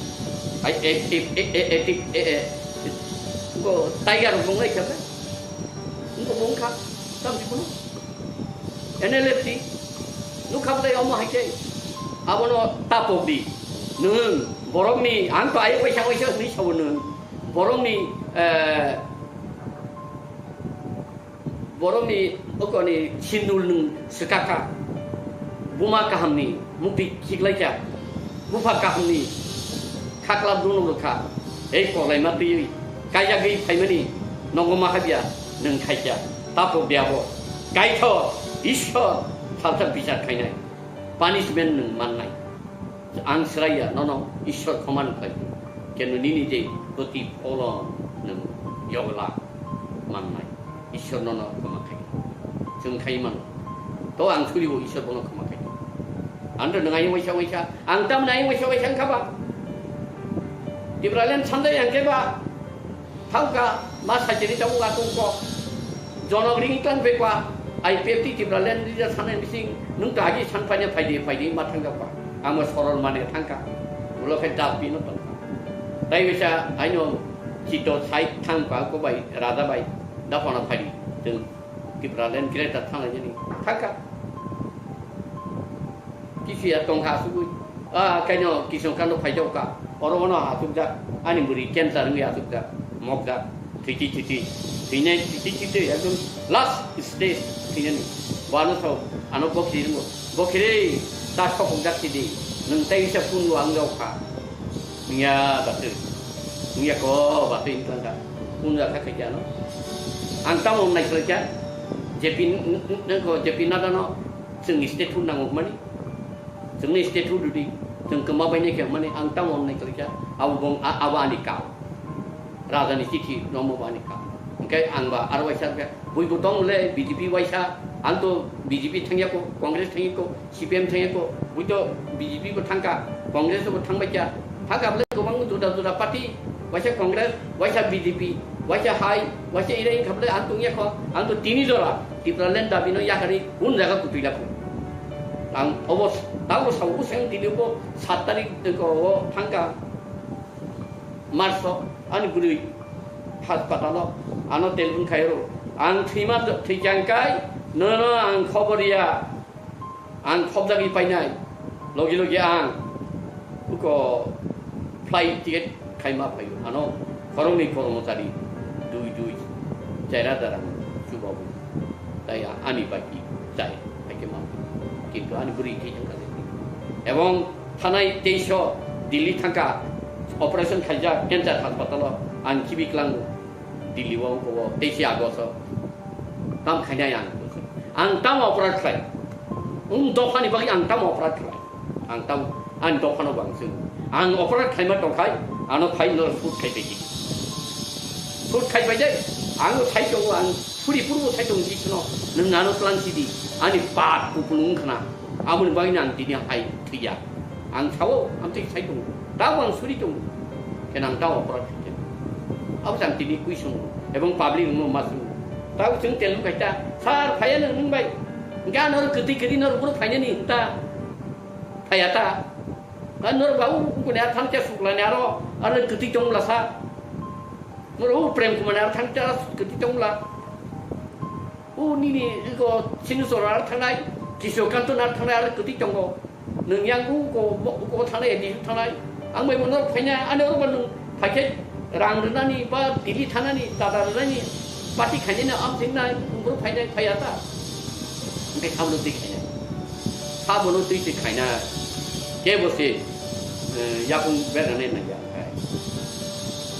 ai, e, e, e, e, e, e, e, Ko tiger rok nunglai kha, ko bung kha, tam si kuno. N L F T, nukha bwlai omo hai khe, abono tapok di. Nwng, borokni, ang to ayuk waisa waisa hwnwi sabo nwng. Borokni, eh, Borokni okoni sindul nwng swkakha, buma kahamni mukti khiklaikha, bupha kahamni khaklap dunuk rwkha, tei koklaima twiwi kaijagwi phaimani nogo mahabya nwng khaikha, tapok de abo. Kaithor Ishwar salsa bichar khainai, punishment nwng mannai. Ang sraiya nono Ishwar khoma nukhlai, kenu nini je protipholon nwng yogla mannai. Ishwar nono khoma khai. Chwng khai mano. To ang suribo Ishwar bono khoma khai. Andro nwng ayung waisa waisa. Ang tamni ayung waisa waisa wngkha ba? Tipraland sanjai ang khe ba? Thangka, ma sajini tabuk atungko. Jonok ring tang pekwa. I P F T Tipraland leader sanai bising. Nwng to agi san paina phaidi, phaidi ma thangka ba. Amo sorol mane thangka. Ulo khe dal pino tongka. Tai bisa aino chito side thangka ko bai, raja bai. Daphana phaidi. Chwng Tipraland greater thanglaijani. Thangka. Kisiya tongkha asugwi. Ah, kaino Kisong Kando phaijao ka. Oro ono asukjak. Ani bwrwi cancer wngwi asukjak. Mokjak. Thwiti thwiti. Thwinai thwiti thwiti. Ekdom last stage thwinani. Wano sao. Ano bokhiri wngo. Bokhiri. Ta sokokjak sidi. Nwng tai wisa phungo ang rw kha. Wngya batwi. Wngya ko batwi wngkha. Phunjak kha khaikhe ano. Ang tamo nai khlaikha, J P n-, n-, n-, ko J P Nadda no chwng statehood nango hwnmani, chwngno statehood rwdi, chwng kwma bainai khe hwnmani ang tamo nai khlaikha, abo bong-, a-, abo ani kau. Raja ni chithi rommo bo ani kau. Hwnkhe ang ba aro waisa khe, buibo tong le B J P waisa, ang to B J P thangya ko, Congress thangya ko, C P M thangya ko, bui to B J P bo thangkha, Congress bo thangbai kha. Thangkha bole kwbang juda juda party, waisa Congress, waisa B J P, waisa hai, waisa irai wngkha bole ang tongya kho, ang to tini jora Tipraland dabi no yakarwi kun jaga kutui lakho. Ang obo, tabo sao bwswng tini bo sat tarik ko o thangkha March o ani bwrwi hospital o ano telephone khairo. Ang thwima thwichang kai nono ang khobor ya. Ang khobjagwi painai, logi logi ang uko flight ticket khaima phaio. Ano khoroknwi kormochari dui dui chaira darang chubawi. Tai a-, ani baki chai haikhe ma. Kintu ani bwrwi thai thangkha. Ebong thanai teisho Delhi thangkha, operation khaijak cancer hospital o ang khibi klango. Delhi o, o, teisi August o. Tam khainai ang. Ang tam operate khlai. Um, dophani bagwi ang tam operate khlai. Ang tam, ang dophano bang sung. Ang operate khlaima tongkhai, ano phai no shoot khai pai di. Shoot khai pai dai. Ang sai tongo, ang suri purbo sai tongo di khno. Nwng ano plan sidi. Ani pap kupulung khna. Aboni bagwi ang tini hai thwiya. Ang sao, ang tei sai tongo. Tabo ang suri tongo. Khe nang tabo operate khe. Abo jang tini kui songo. Ebong public no ma songo. Tabo chwng tel kai ta. Sir, phaiya nang nung bai. Ga nor kwtwi kwtwi nor buru phainani ta. Phaiya ta. Ga nor ba u kune thang cha sukla ni aro. Aro kwtwi tong la sa. Nor u Prem Kumar ni aro thang cha kwtwi tong la. O nini iko Sinuchor ar thangnai, Kiso Kanto nar thangnai ar kwtwi tongo. Nwng yang uko, uko thangnai, di thangnai. Ang bai mono phaina, ani oro ba nwng phaikhe rang rwnani ba Delhi thanani, tada rwnani, party khainani am thingnai, bro phainai, phaiya ta. Hwnkhe khamno twi khainai. Sabono twi twi khainai. Kebo se, eh, yakung bernanai nangya.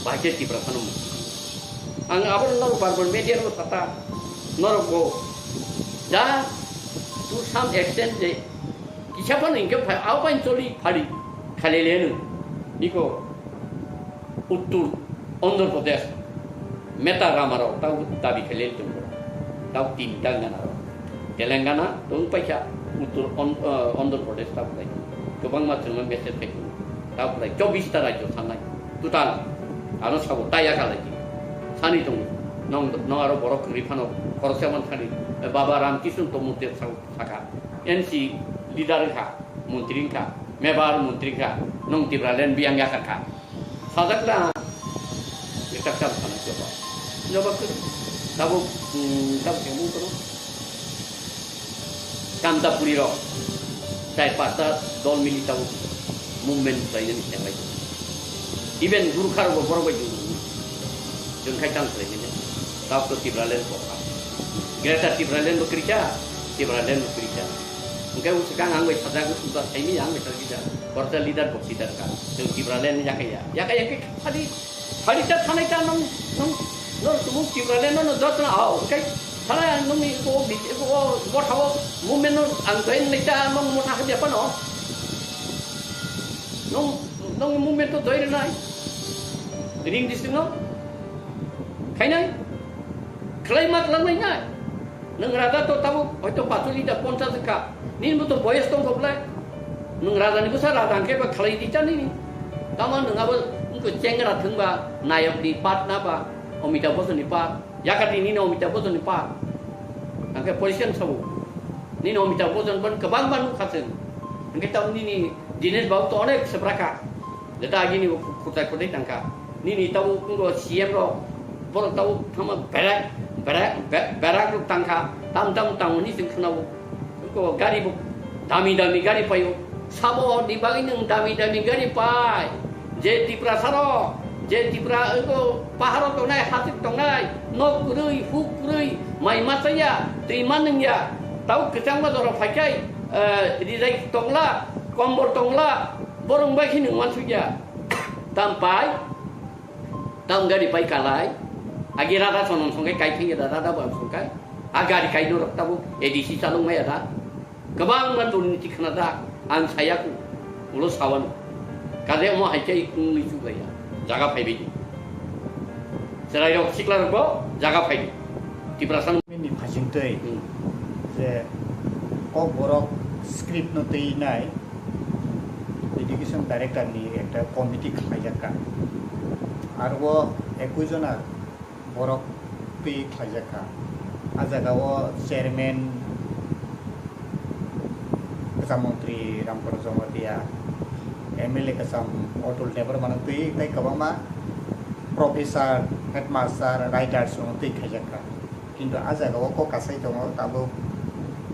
Bahai khe Tipra phano mukti. Ang abo norok bar bar media rok sata norok go ja to some extent je kisa phano hingke phai abo bai choli phari khalele no iko uttur Andhra Pradesh meta rama rok tau dabi khalele tongo tau tin ta gana rok. Telangana tong paikha, Uttor On-, eh, Andhra Pradesh ta bwlai. Kwbangma chwngno message khai tongo. Ta bwlai chobbish ta rajyo sanai. Total ano sabo ta yakha lai. Sani tongo. Nong, nong aro borok kwrwi phano khoroksa man thani. Eh, Baba Ramkishan Tomute sa-, saka. N C leader wngkha, montri wngkha, mebar montri wngkha. Nong Tipraland biyang yakha kha. Sajak da. Ekta kam sana joba. Joba khe. Tabuk, hmm, tabuk khe mung kono. Kamtapuri rok. Chai pasta dol mili tabuk movement khlainani khe bai. Even Gurkha rok borok bai jung. Jung khai tang khlainani. Tabuk to Tipraland kokha. Greater Tipraland bo krika, Tipraland bo krika. Hwnkhe o swkang ang bai sajak, ususa saimanya ang bai sajak kisa. Borok ta leader bo leader ka. Chwng Tipraland yakaya. Yakaya khe phadi, phadi ta thanai ta nung, nung, nung tumung Tipraland no jotna ao. Hwnkhe thanai ang nungni ko bi-, ko bothao movement no ang join lai ta nung motha hadi apa no. Nung, nung movement to join nai. Ring district no. Khainai. Khlai ma khlai nai. Nwng raja to tabuk hoito pachuli da ponchas wngkha. Nini bo to boyes tongkha bwlai. Nwng raja ni bwsa raja hwnkhe ba khlai di cha nini. Tamo nwng abo wngkha chengra thwngba nayok ni part na ba Amitabh Bachchan ni part. Yakati nini Amitabh Bachchan ni part. Hwnkhe position sabo. Nini Amitabh Bachchan ban kwbang ban wngkha chwng. Hwnkhe tamo nini Dinesh babu to onek sebraka. Jeta agini bo khutai khutai tangkha. Nini tabo wngkha C M rok, borok tabo thangma berak, berak, be-, berak rok tangkha. Tam tam tangmani chwng khwnao. Wngkha gari bo dami dami gari paio. Sabo ni bagwi nwng dami dami gari pai. Je Tiprasa rok, je Tipra wngkha paharo tongnai, hasik tongnai, nok kwrwi, huk kwrwi, mai machaya, twi manwngya. Tabo kwchangma jora phaikhai, eh, rijai tongla, kombol tongla, borok bai kheno wansukya. Tam pai, tam gari pai kalai, Agi rada sono songkai kai thengya da, rada bo ang songkai. A gari kai norok tabuk A D C chalok maya da. Kwbangma durniti khna da, ang saya ku. Ulo sawano. Kade omo hai khe wngwi chuklaiya. Jaga phaibai di. Chwrairok siklarok bo jaga phai di. Tiprasa ni phasing twi Hmm. je Kokborok script no twi nai education director ni ekta committee khlaijak ka. Aro o ekui jona borok twi khlaijak kha. A jaga o chairman kwcham montri Ramprasad Jamatia, M L A kwcham Atul Debbarma no twi tei kwbangma professor, headmaster, writers rok no twi khaijak kha. Kintu a jaga o kok kasai tongo tabuk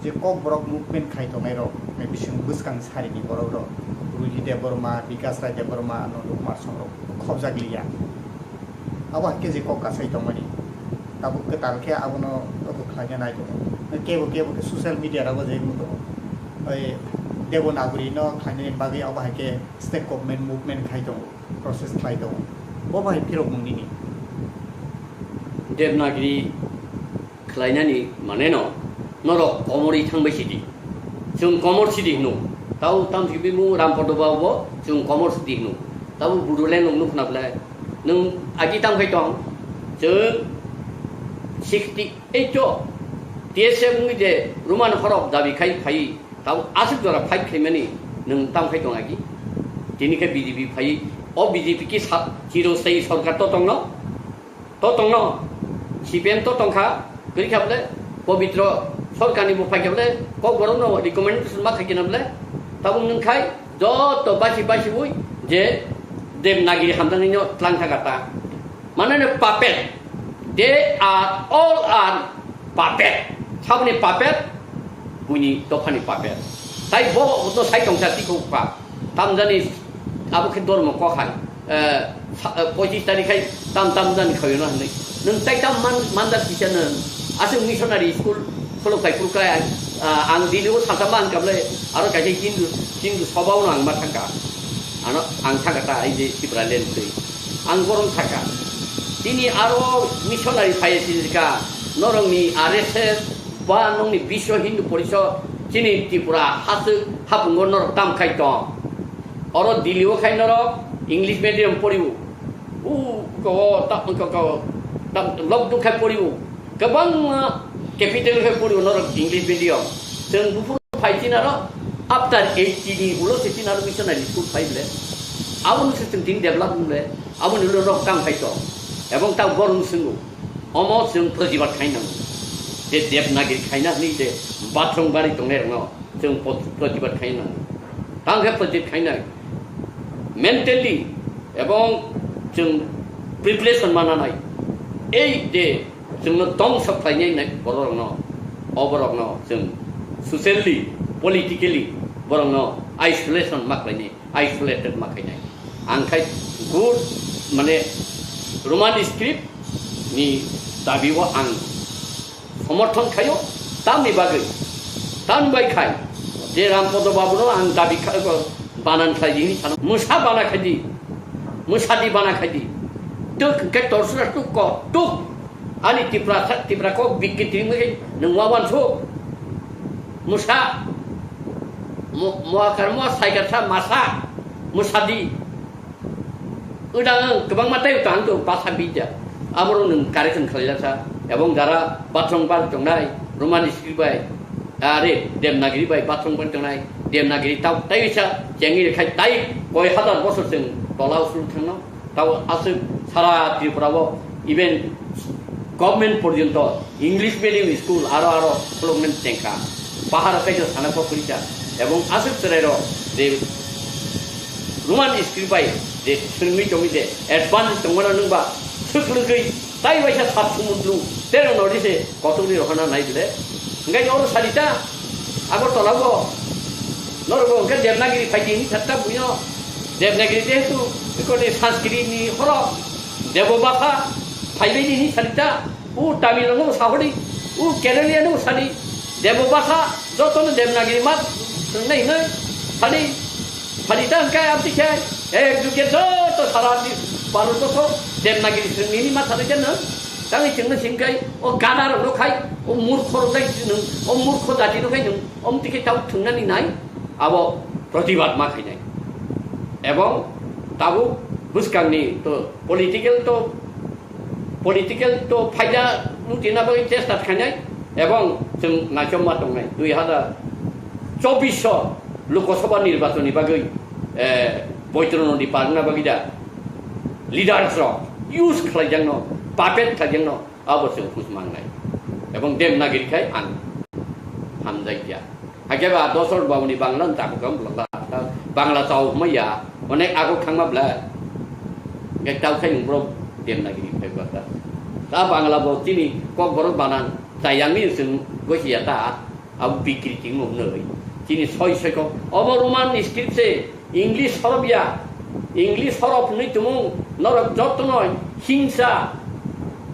je Kokborok movement khai tongnai rok, bising bwskang sari ni borok rok, Ruhi Debbarma, Bikas Rai Debbarma, Nandu Kumar Song rok khobjak liya. Abo hai khe je kok kasai tongmani. Tabuk kwtal khe abono obo khlaina nai tongo. Kebo kebo khe social media rogo je wng tongo. Oi Devanagari no khlainani bagwi abo hai khe state government movement khai tongo, process khlai tongo. Bo bai phirok mung nini. Devanagari khlainani mane no norok komorwi thangbai sidi. Chwng komor sidi hino. Tau tam sibimung Rampodo Babu bo chwng komor sidi hino. Tabo Bodoland nung nukna belai. Nung agi tam khai tong. Chwng sixty eight o T S F wngwi je Roman horok dabi khai phai. Tabo aswk jora fight khaimani nung tam khai tong agi. Tini khe B J P phai. O B J P ki sa-, chiro sai sorkar to tongno. To tongno, C P M to tongkha, kwrwi kha bole, Pobitro Sorkarni bo phaikha bole, Kokborokno recommendation ma khaikhe na bole, tabuk nwng khai joto basi basiwi je Devanagari hamjaknaino tlang thangkha ta. Mane no puppet, they are all are puppet. Saboni puppet, buini dophani puppet. Tai bo no sai tongsa tikhokpha. Tamjani abo khe dormo kok hai, eh, sa-, eh, pochis tarik hai tam tam jani khayo na hinwi. Nwng tai tam man, manjak kisa nwng. Aswk missionary school khuluk khai khuluk khai, ah, ang Delhi o salsa ma hwnkha bole, aro kaisa Hindu, Hindu sobao no ang ma thangkha. Ano ang thangkha ta ai je Tipraland twi. Ang borom thangkha. Tini aro missionary phai sinjika norokni R S S ba nokni Biswa Hindu Porishad chini Tripura haswk hapungo norok tam khai tong. Oro Delhi o khai norok English medium poriwo. U ko ta ko ko ta lok duk khai poriwo. Kwbangma capital khai poriwo norok English medium. Chwng buphuru phai chinaro after eighty ni ulo se chinaro missionary school phai ble. Abo no se chwng tin develop ble. Abo ni ulo norok kam khai tong. Ebong ta borong swngo. Omo chwng protibad khai nango. Je Devanagari khaina hwnwi je bathroom bari tongnai rokno. Chwng pot-, protibad khai nango. Tang khe protibad khainai. Mentally ebong chwng preparation mananai. Ei je chwngno tong sok khlainai nai bororokno, o borokno chwng socially, politically borokno isolation ma khlainai, isolated ma khainai. Ang khai good mane Roman script ni dabi o ang somorthon khaio, tamni bagwi, tamni bai khai, je Rampodo Babuno ang dabi kha-, banan khlai di hini sano, mwsa bana khai di, mwsa di bana khai di, tuk hwnkhe torsra tuk ko, tuk, ani Tipra, Tipra kok bikki tini mwkhe nwng wawan so, mwsa, mo-, moakar moa saikar sa masa, mwsa di. Udang kwbangma tei tang to basa bija. Aborok nwng correction khlaijak sa. Ebong jara bathroom bar tongnai, Roman script bai, are Devanagari bai bathroom bar tongnai, Devanagari tau tei sa chengwi khai tai koi hazar bosor chwng tola usul thangno. Tau aswk sara Tripura o even government porjonto English medium school aro aro khulukmani chengkha. Pahara kaisa sana kok kwrwikha. Ebong aswk chwrairok je Roman script bai je swrwngwi tongwi je advance tongmano nwngba swk lwgwi tai waisa sat sumundru terong nodi se kotorni rohana nai bile. Hwnkhe oro salita Agartala bo norok bo hwnkhe Devanagiri phaidi hinwi satta buino Devanagiri jehetu ikoni Sanskrit ni horo Debo bhasha phaibaidi hinwi salita. U Tamil no sahori, u Kerala no sadi, Debo bhasha joto no Devanagiri ma swngnai hinwi sadi, sadi ta hwnkhe abdi khe ek juge joto sara di Bharat borso Devanagiri swngnini ma sadi jeno. Tangwi chwngno singkhe o gada rokno khai, o murkho rok khai nwng, o murkho jati rok khai nwng, om tike tau thwngnani nai, abo protibad ma khainai. Ebong tabuk bwskangni to political to, political to phaida mutina bagwi chesta khainai, ebong chwng naichomma tongnai dui hazar chobbish o Lok Sabha nirbachon ni bagwi, eh, Boitro Nodi parna bagwi da leaders rok use khlaijakno, puppet khlaijakno, abo chwng hus mangnai. Ebong Devanagiri khai ang hamjakya. Hakhe ba Dosrot Babuni Bangla wng takhuka wng bwlwkha. Bangla chao hwnmaya, onek ago khangma bwla. Hwnkhe tao khai nwng borok Devanagiri phai bwlwkha. Ta Bangla bo chini Kokborok banan chayangni chwng gosi ya ta. Abo bikriti wngwi chini soi soi kok. Obo Roman script se, English horof ya. English horof hwnwi tumung norok jotono hingsa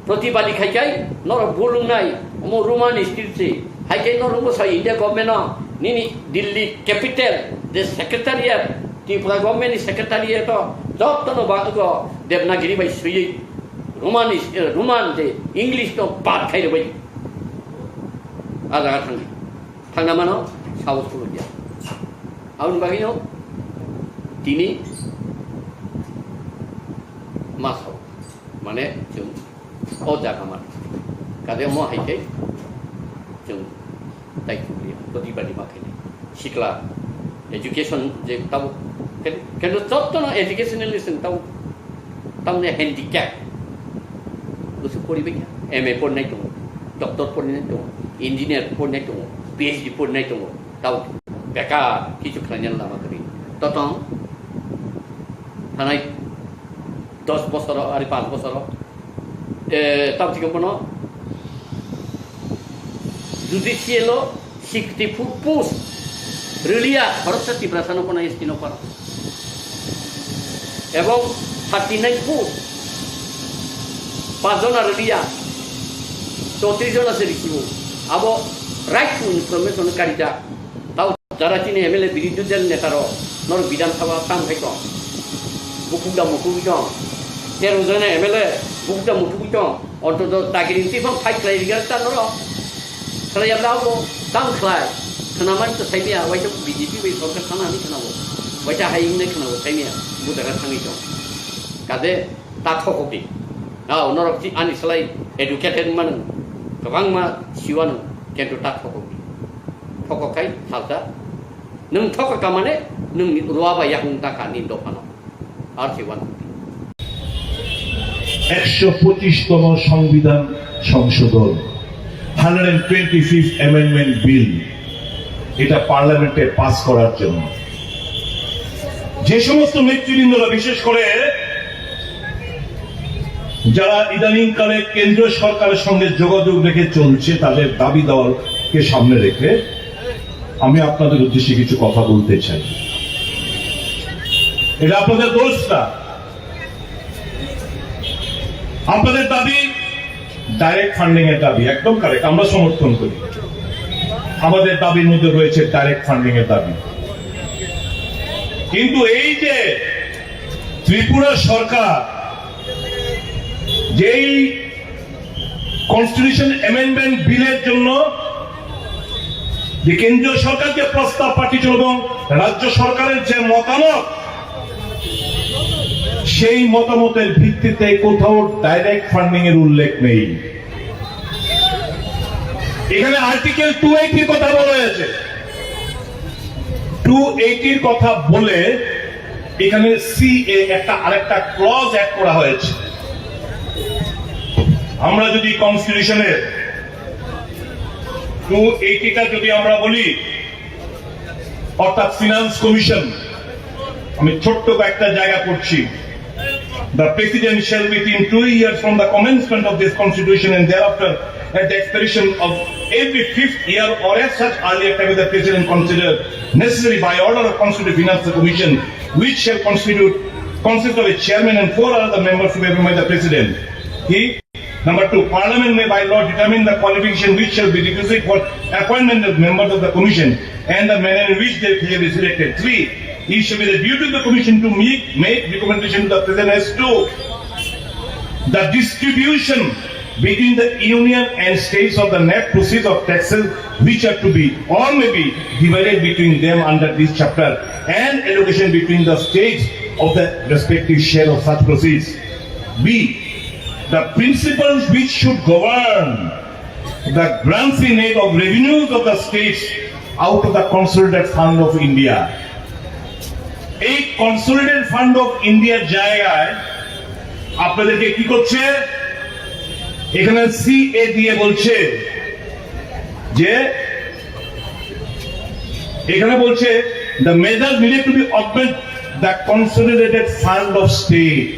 protibadi khai khai norok bulungnai. Omo Roman script se. Hai khe norok bwsa India government no nini Delhi capital je secretariat, Tripura government ni secretariat o jotono ba ego Devanagiri bai swiwi Roman is-, eh, Roman je English no bad khai rwbai. A jaga thangdi. Thangna mano, sahos phulukya. Aboni bagwino tini ma sao. Mane chwng o jaga mano. Kade mo hai khe chwng tai khukliya. Todi badi ma khainai. Sikla education je tabo ken-, kendo jottono educationally chwng tabo tamne handicap. Bwswk poribai kha. M A porinai tongo, doctor porinai tongo, engineer porinai tongo, P H D porinai tongo. Tabo bekar kichu khlainani lama kwrwi. Totong thanai dos bosoro, ari panch bosoro, eh, tabo thikhe bono judicial o sixty four post rwliya, khoroksa Tiprasa no pono S T no paro. Ebong thirty nine post, pach jona rwliya, chowtris jona se risibo. Abo right to information karijak. Tao jara chini M L A birodhi dol neta rok, norok Bidhan Sabha tam khai tong. Bukuk da mukuk tong. Tero jona M L A bukuk da mukuk tong. Ontoto dagiri twi phang fight khlai rwgwk ta norok. Khlai ya bla bo tam khlai. Khwnamani to saimaya, waisa B J P bai sorkar thana hinwi khwnabo. Waisa hai hinwi khwnabo saimaya. Bo jaga thangwi tong. Kade ta thokok di. Nao norok si ani slai educated manu. Kwbangma siwano kento ta thokok di. Thokok khai salsa. Nwng thokok ka mane nwng ruwa bai yakung ta kha ni dophano. Ar se wan. একশো পঁচিশতম সংবিধান সংশোধন, hundred twenty fifth amendment bill, এটা পার্লামেন্টে পাস করার জন্য যে সমস্ত নেতৃবৃন্দরা, বিশেষ করে যারা ইদানিংকালে কেন্দ্রীয় সরকারের সঙ্গে যোগাযোগ রেখে চলছে, তাদের দাবি দাওয়াকে সামনে রেখে আমি আপনাদের উদ্দেশ্যে কিছু কথা বলতে চাই। এটা আপনাদের দোষ না, আপনাদের দাবি ডাইরেক্ট ফান্ডিং এর দাবি, একদম কারেক্ট, আমরা সমর্থন করি। আমাদের দাবির মধ্যে রয়েছে ডাইরেক্ট ফান্ডিং এর দাবি। কিন্তু এই যে ত্রিপুরা সরকার যেই কনস্টিটিউশন অ্যামেন্ডমেন্ট বিলের জন্য যে কেন্দ্রীয় সরকারকে প্রস্তাব পাঠিয়েছিল এবং রাজ্য সরকারের যে মতামত, সেই মতামতের ভিত্তিতে কোথাও ডাইরেক্ট ফান্ডিং এর উল্লেখ নেই। এখানে আর্টিকেল টু এইটির কথা বলা হয়েছে। টু এইটির কথা বলে এখানে সিএ একটা আরেকটা ক্লজ অ্যাড করা হয়েছে। আমরা যদি কনস্টিটিউশনের টু এইটিটা যদি আমরা বলি, অর্থাৎ ফিনান্স কমিশন, আমি ছোট্ট কয়েকটা জায়গা পড়ছি। The president shall, within two years from the commencement of this constitution and thereafter, at the expiration of every fifth year or at such earlier time as the president consider necessary by order of constitute finance commission, which shall constitute, consist of a chairman and four other members to be appointed by the president. He Number two, Parliament may by law determine the qualification which shall be requisite for appointment of members of the commission and the manner in which they shall be selected. Three, it shall be the duty of the commission to make, make recommendation to the president as to the distribution between the union and states of the net proceeds of taxes which are to be or may be divided between them under this chapter and allocation between the states of the respective share of such proceeds. B. The principles which should govern the grants in aid of revenues of the states out of the Consolidated Fund of India. এই consolidated fund of ইন্ডিয়ার জায়গায় আপনাদেরকে কি করছে? এখানে সিএ দিয়ে বলছে যে, এখানে বলছে, the measures needed to be augment the consolidated fund of state.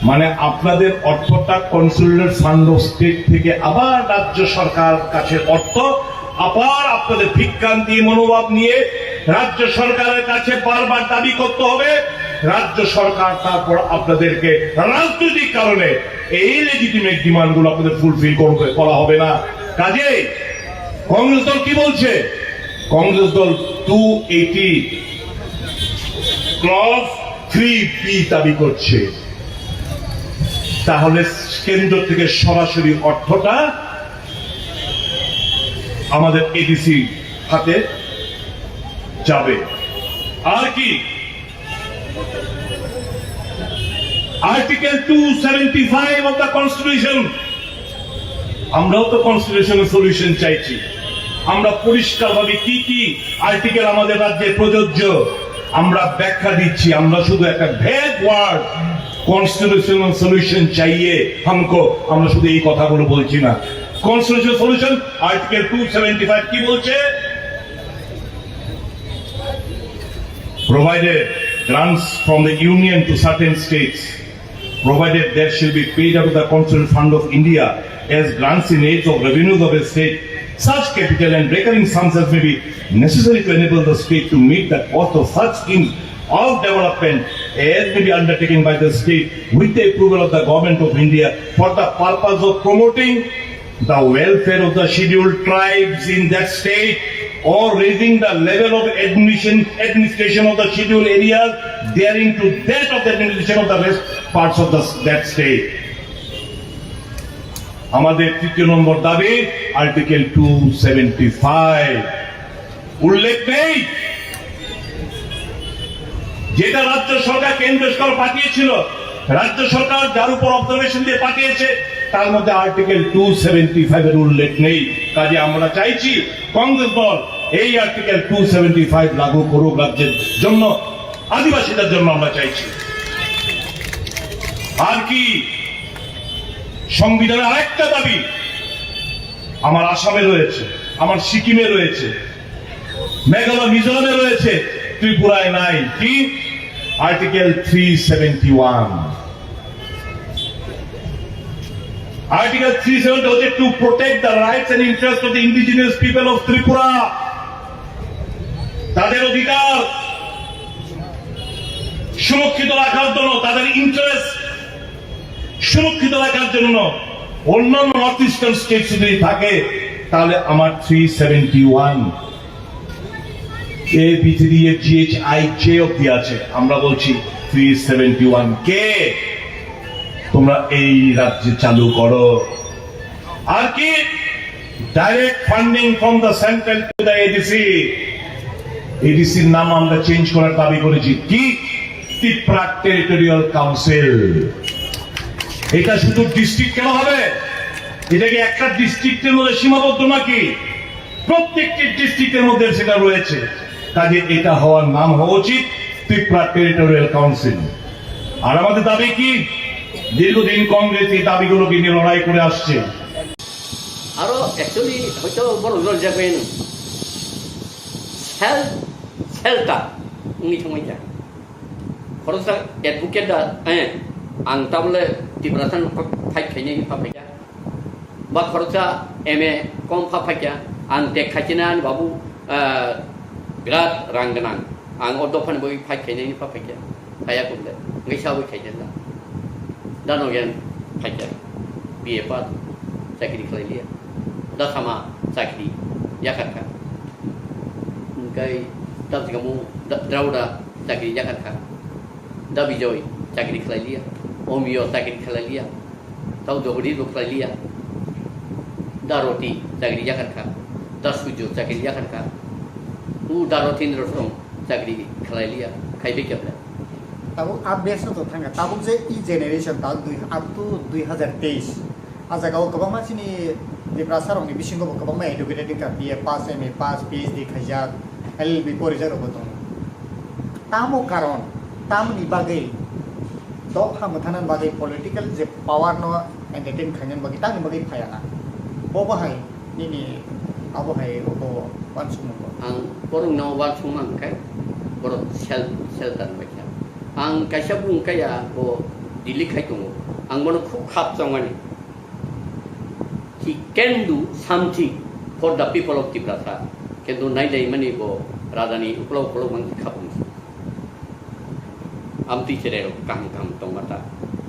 মানে আপনাদের অর্থটা কনসোলিডেটেড ফান্ড অফ স্টেট থেকে আবার রাজ্য সরকার কাছে অর্থ, আবার আপনাদের ভিক্ষান্তি মনোভাব নিয়ে রাজ্য সরকারের কাছে বারবার দাবি করতে হবে। রাজ্য সরকার তারপর আপনাদেরকে রাজনৈতিক কারণে এই লেজিটিমেট ডিমান্ডগুলো আপনাদের ফুলফিল করবে, করা হবে না। কাজেই কংগ্রেস দল কি বলছে? কংগ্রেস দল টু এইটি ক্লজ থ্রি বি দাবি করছে। তাহলে কেন্দ্র থেকে সরাসরি অর্থটা আমাদের এডিসি খাতে যাবে। আর কি? Article two seventy five of the constitution. আমরাও তো কনস্টিটিউশনাল সলিউশন চাইছি। আমরা পরিষ্কারভাবে কি কি আর্টিকেল আমাদের রাজ্যে প্রযোজ্য, আমরা ব্যাখ্যা দিচ্ছি। আমরা শুধু একটা ভ্যাগ ওয়ার্ড, কনস্টিটিউশনাল সলিউশন চাইয়ে হামকো, আমরা শুধু এই কথাগুলো বলছি না। Constitutional solution, article two seventy five কি বলছে? Provided grants from the Union to certain states, provided there shall be paid out of the Constitutional Fund of India as grants in aid of revenues of a state, such capital and recurring sums as may be necessary to enable the state to meet the cost of such schemes of development as may be undertaken by the state with the approval of the Government of India for the purpose of promoting the welfare of the scheduled tribes in that state or raising the level of admission, administration of the scheduled areas therein to that of the administration of the rest parts of the, that state. আমাদের তৃতীয় নম্বর দাবি article two seventy five উল্লেখ নেই, যেটা রাজ্য সরকার কেন্দ্র সরকার পাঠিয়েছিল, রাজ্য সরকার যার উপর অবজারভেশন দিয়ে পাঠিয়েছে, তার মধ্যে আর্টিকেল টু সেভেন্টি ফাইভ এর উল্লেখ নেই। কাজে আমরা চাইছি কংগ্রেস দল এই আর্টিকেল টু সেভেন্টি ফাইভ লাগু করুক রাজ্যের জন্য, আদিবাসীদের জন্য আমরা চাইছি। আর কি? সংবিধানের আরেকটা দাবি আমার আসামে রয়েছে, আমার সিকিমে রয়েছে, মেঘালয় মিজোরামে রয়েছে, ত্রিপুরায় নাই। কি? Article three seventy one. Article three seventy হচ্ছে to protect the rights and interests of the indigenous people of Tripura। তাদের অধিকার সুরক্ষিত রাখার জন্য, তাদের ইন্টারেস্ট সুরক্ষিত রাখার জন্য অন্যান্য নর্থ ইস্টার্ন স্টেটস যদি থাকে, তাহলে আমার three seventy one A B three F G H I J অব্দি আছে, আমরা বলছি থ্রি সেভেন্টি ওয়ান কে তোমরা এই রাজ্যে চালু করো। আর কি? Direct funding from the central to the ADC. এডিসির নাম আমরা চেঞ্জ করার দাবি করেছি। কি? Tripura territorial council. এটা শুধু ডিস্ট্রিক্ট কেন হবে? এটা কি একটা ডিস্ট্রিক্টের মধ্যে সীমাবদ্ধ নাকি? প্রত্যেকটি ডিস্ট্রিক্টের মধ্যে সেটা রয়েছে। কাজে এটা হওয়ার নাম হওয়া উচিত ত্রিপুরা টেরিটোরিয়াল কাউন্সিল। আর আমাদের দাবি কি? দীর্ঘদিন কংগ্রেস এই দাবিগুলোকে নিয়ে লড়াই করে আসছে। Aro actually hoito borok rok jak bai nung. Sel, sel ta wngwi thangwi kha. Khoroksa advocate da, eh, ang tabole Tiprasa no fight khainai wngwi pha phaikha. Ba khoroksa M A kom pha phaikha. Ang tek khaichinai ani babu, eh, birat rang gwnang. Ang o dophani bagwi fight khainai wngwi pha phaikha. Kaya kumle, ngai sawi khaijak da. Da no gen khaijak, B A pass, chakri khlai liya. Da sama chakri yakhar kha. Ngai da jika mu da, Dauda chakri yakhar kha. Da Bijoy chakri khlai liya. Omio chakri khlai liya. Tau jogri rok khlai liya. Da roti chakri yakarkha. Da sujo chakri yakarkha. U da roti ni rosong chakri khlai liya. Khai be kya. Tabuk a base no to thanga. Tabuk je e generation ta dui, up to dui hazar teis. A jaga o kwbangma chini Tiprasa rokni bisingo bo kwbangma educated wngkha, B A pass, M A pass, P H D khaijak, L L B porijak rokbo tongo. Tamo karon, tamoni bagwi dopha mwthangna bagwi political je power no entertain khaina bagwi tamoni bagwi phaya na. Bo bahai nini abo hai bo uansukmung bo. Ang borok no uansukma hwnkhe borok sel-, shelter bai kha. Ang kaisa bung kaya bo Delhi khai tongo. Ang bono khub khap chongmani. He can do something for the people of Tiprasa. Kintu nai dai mani bo raja ni ukolog ukolog mang kha bung. Amtwi cherai rok kaham kaham tongma ta.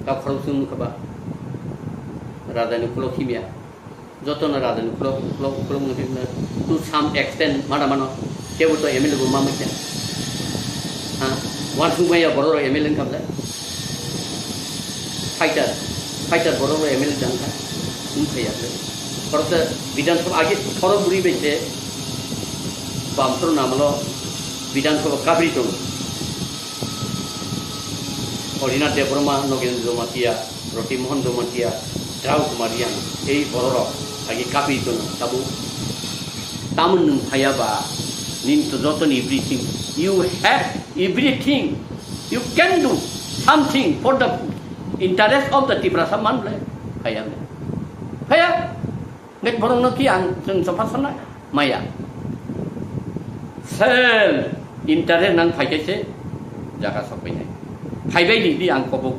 Ta khorok sung kha ba. Raja ni ukolog himya. Joto no raja ni ukolog, ukolog, ukolog no himna. To some extent mana mano. Kebo to M L A bo ma manya. Ha? Uansukmaya borok rok M L A wngkha bwle. Fighter, fighter borok rok M L A jang kha. Wng phaiya bwle. Borok ta Bidhan Sabha age khorok bwrwi bai se Bamsoro namalo Bidhan Sabha kabri tongo. Orinath Debbarma, Nogendra Jamatia, Roti Mohan Jamatia, Drau Kumar Yang, ei bororok agi kapi tono tabuk. Tamon nwng phaya ba, nini to joto ni everything. You have everything. You can do something for the interest of the Tiprasa man le. Phaya le. Phaya. Ngai borok no ki ang chwng chopha sana maya. Sel interest nang phai khe se jaga sok pai nai. Phai bai di, di ang kobo.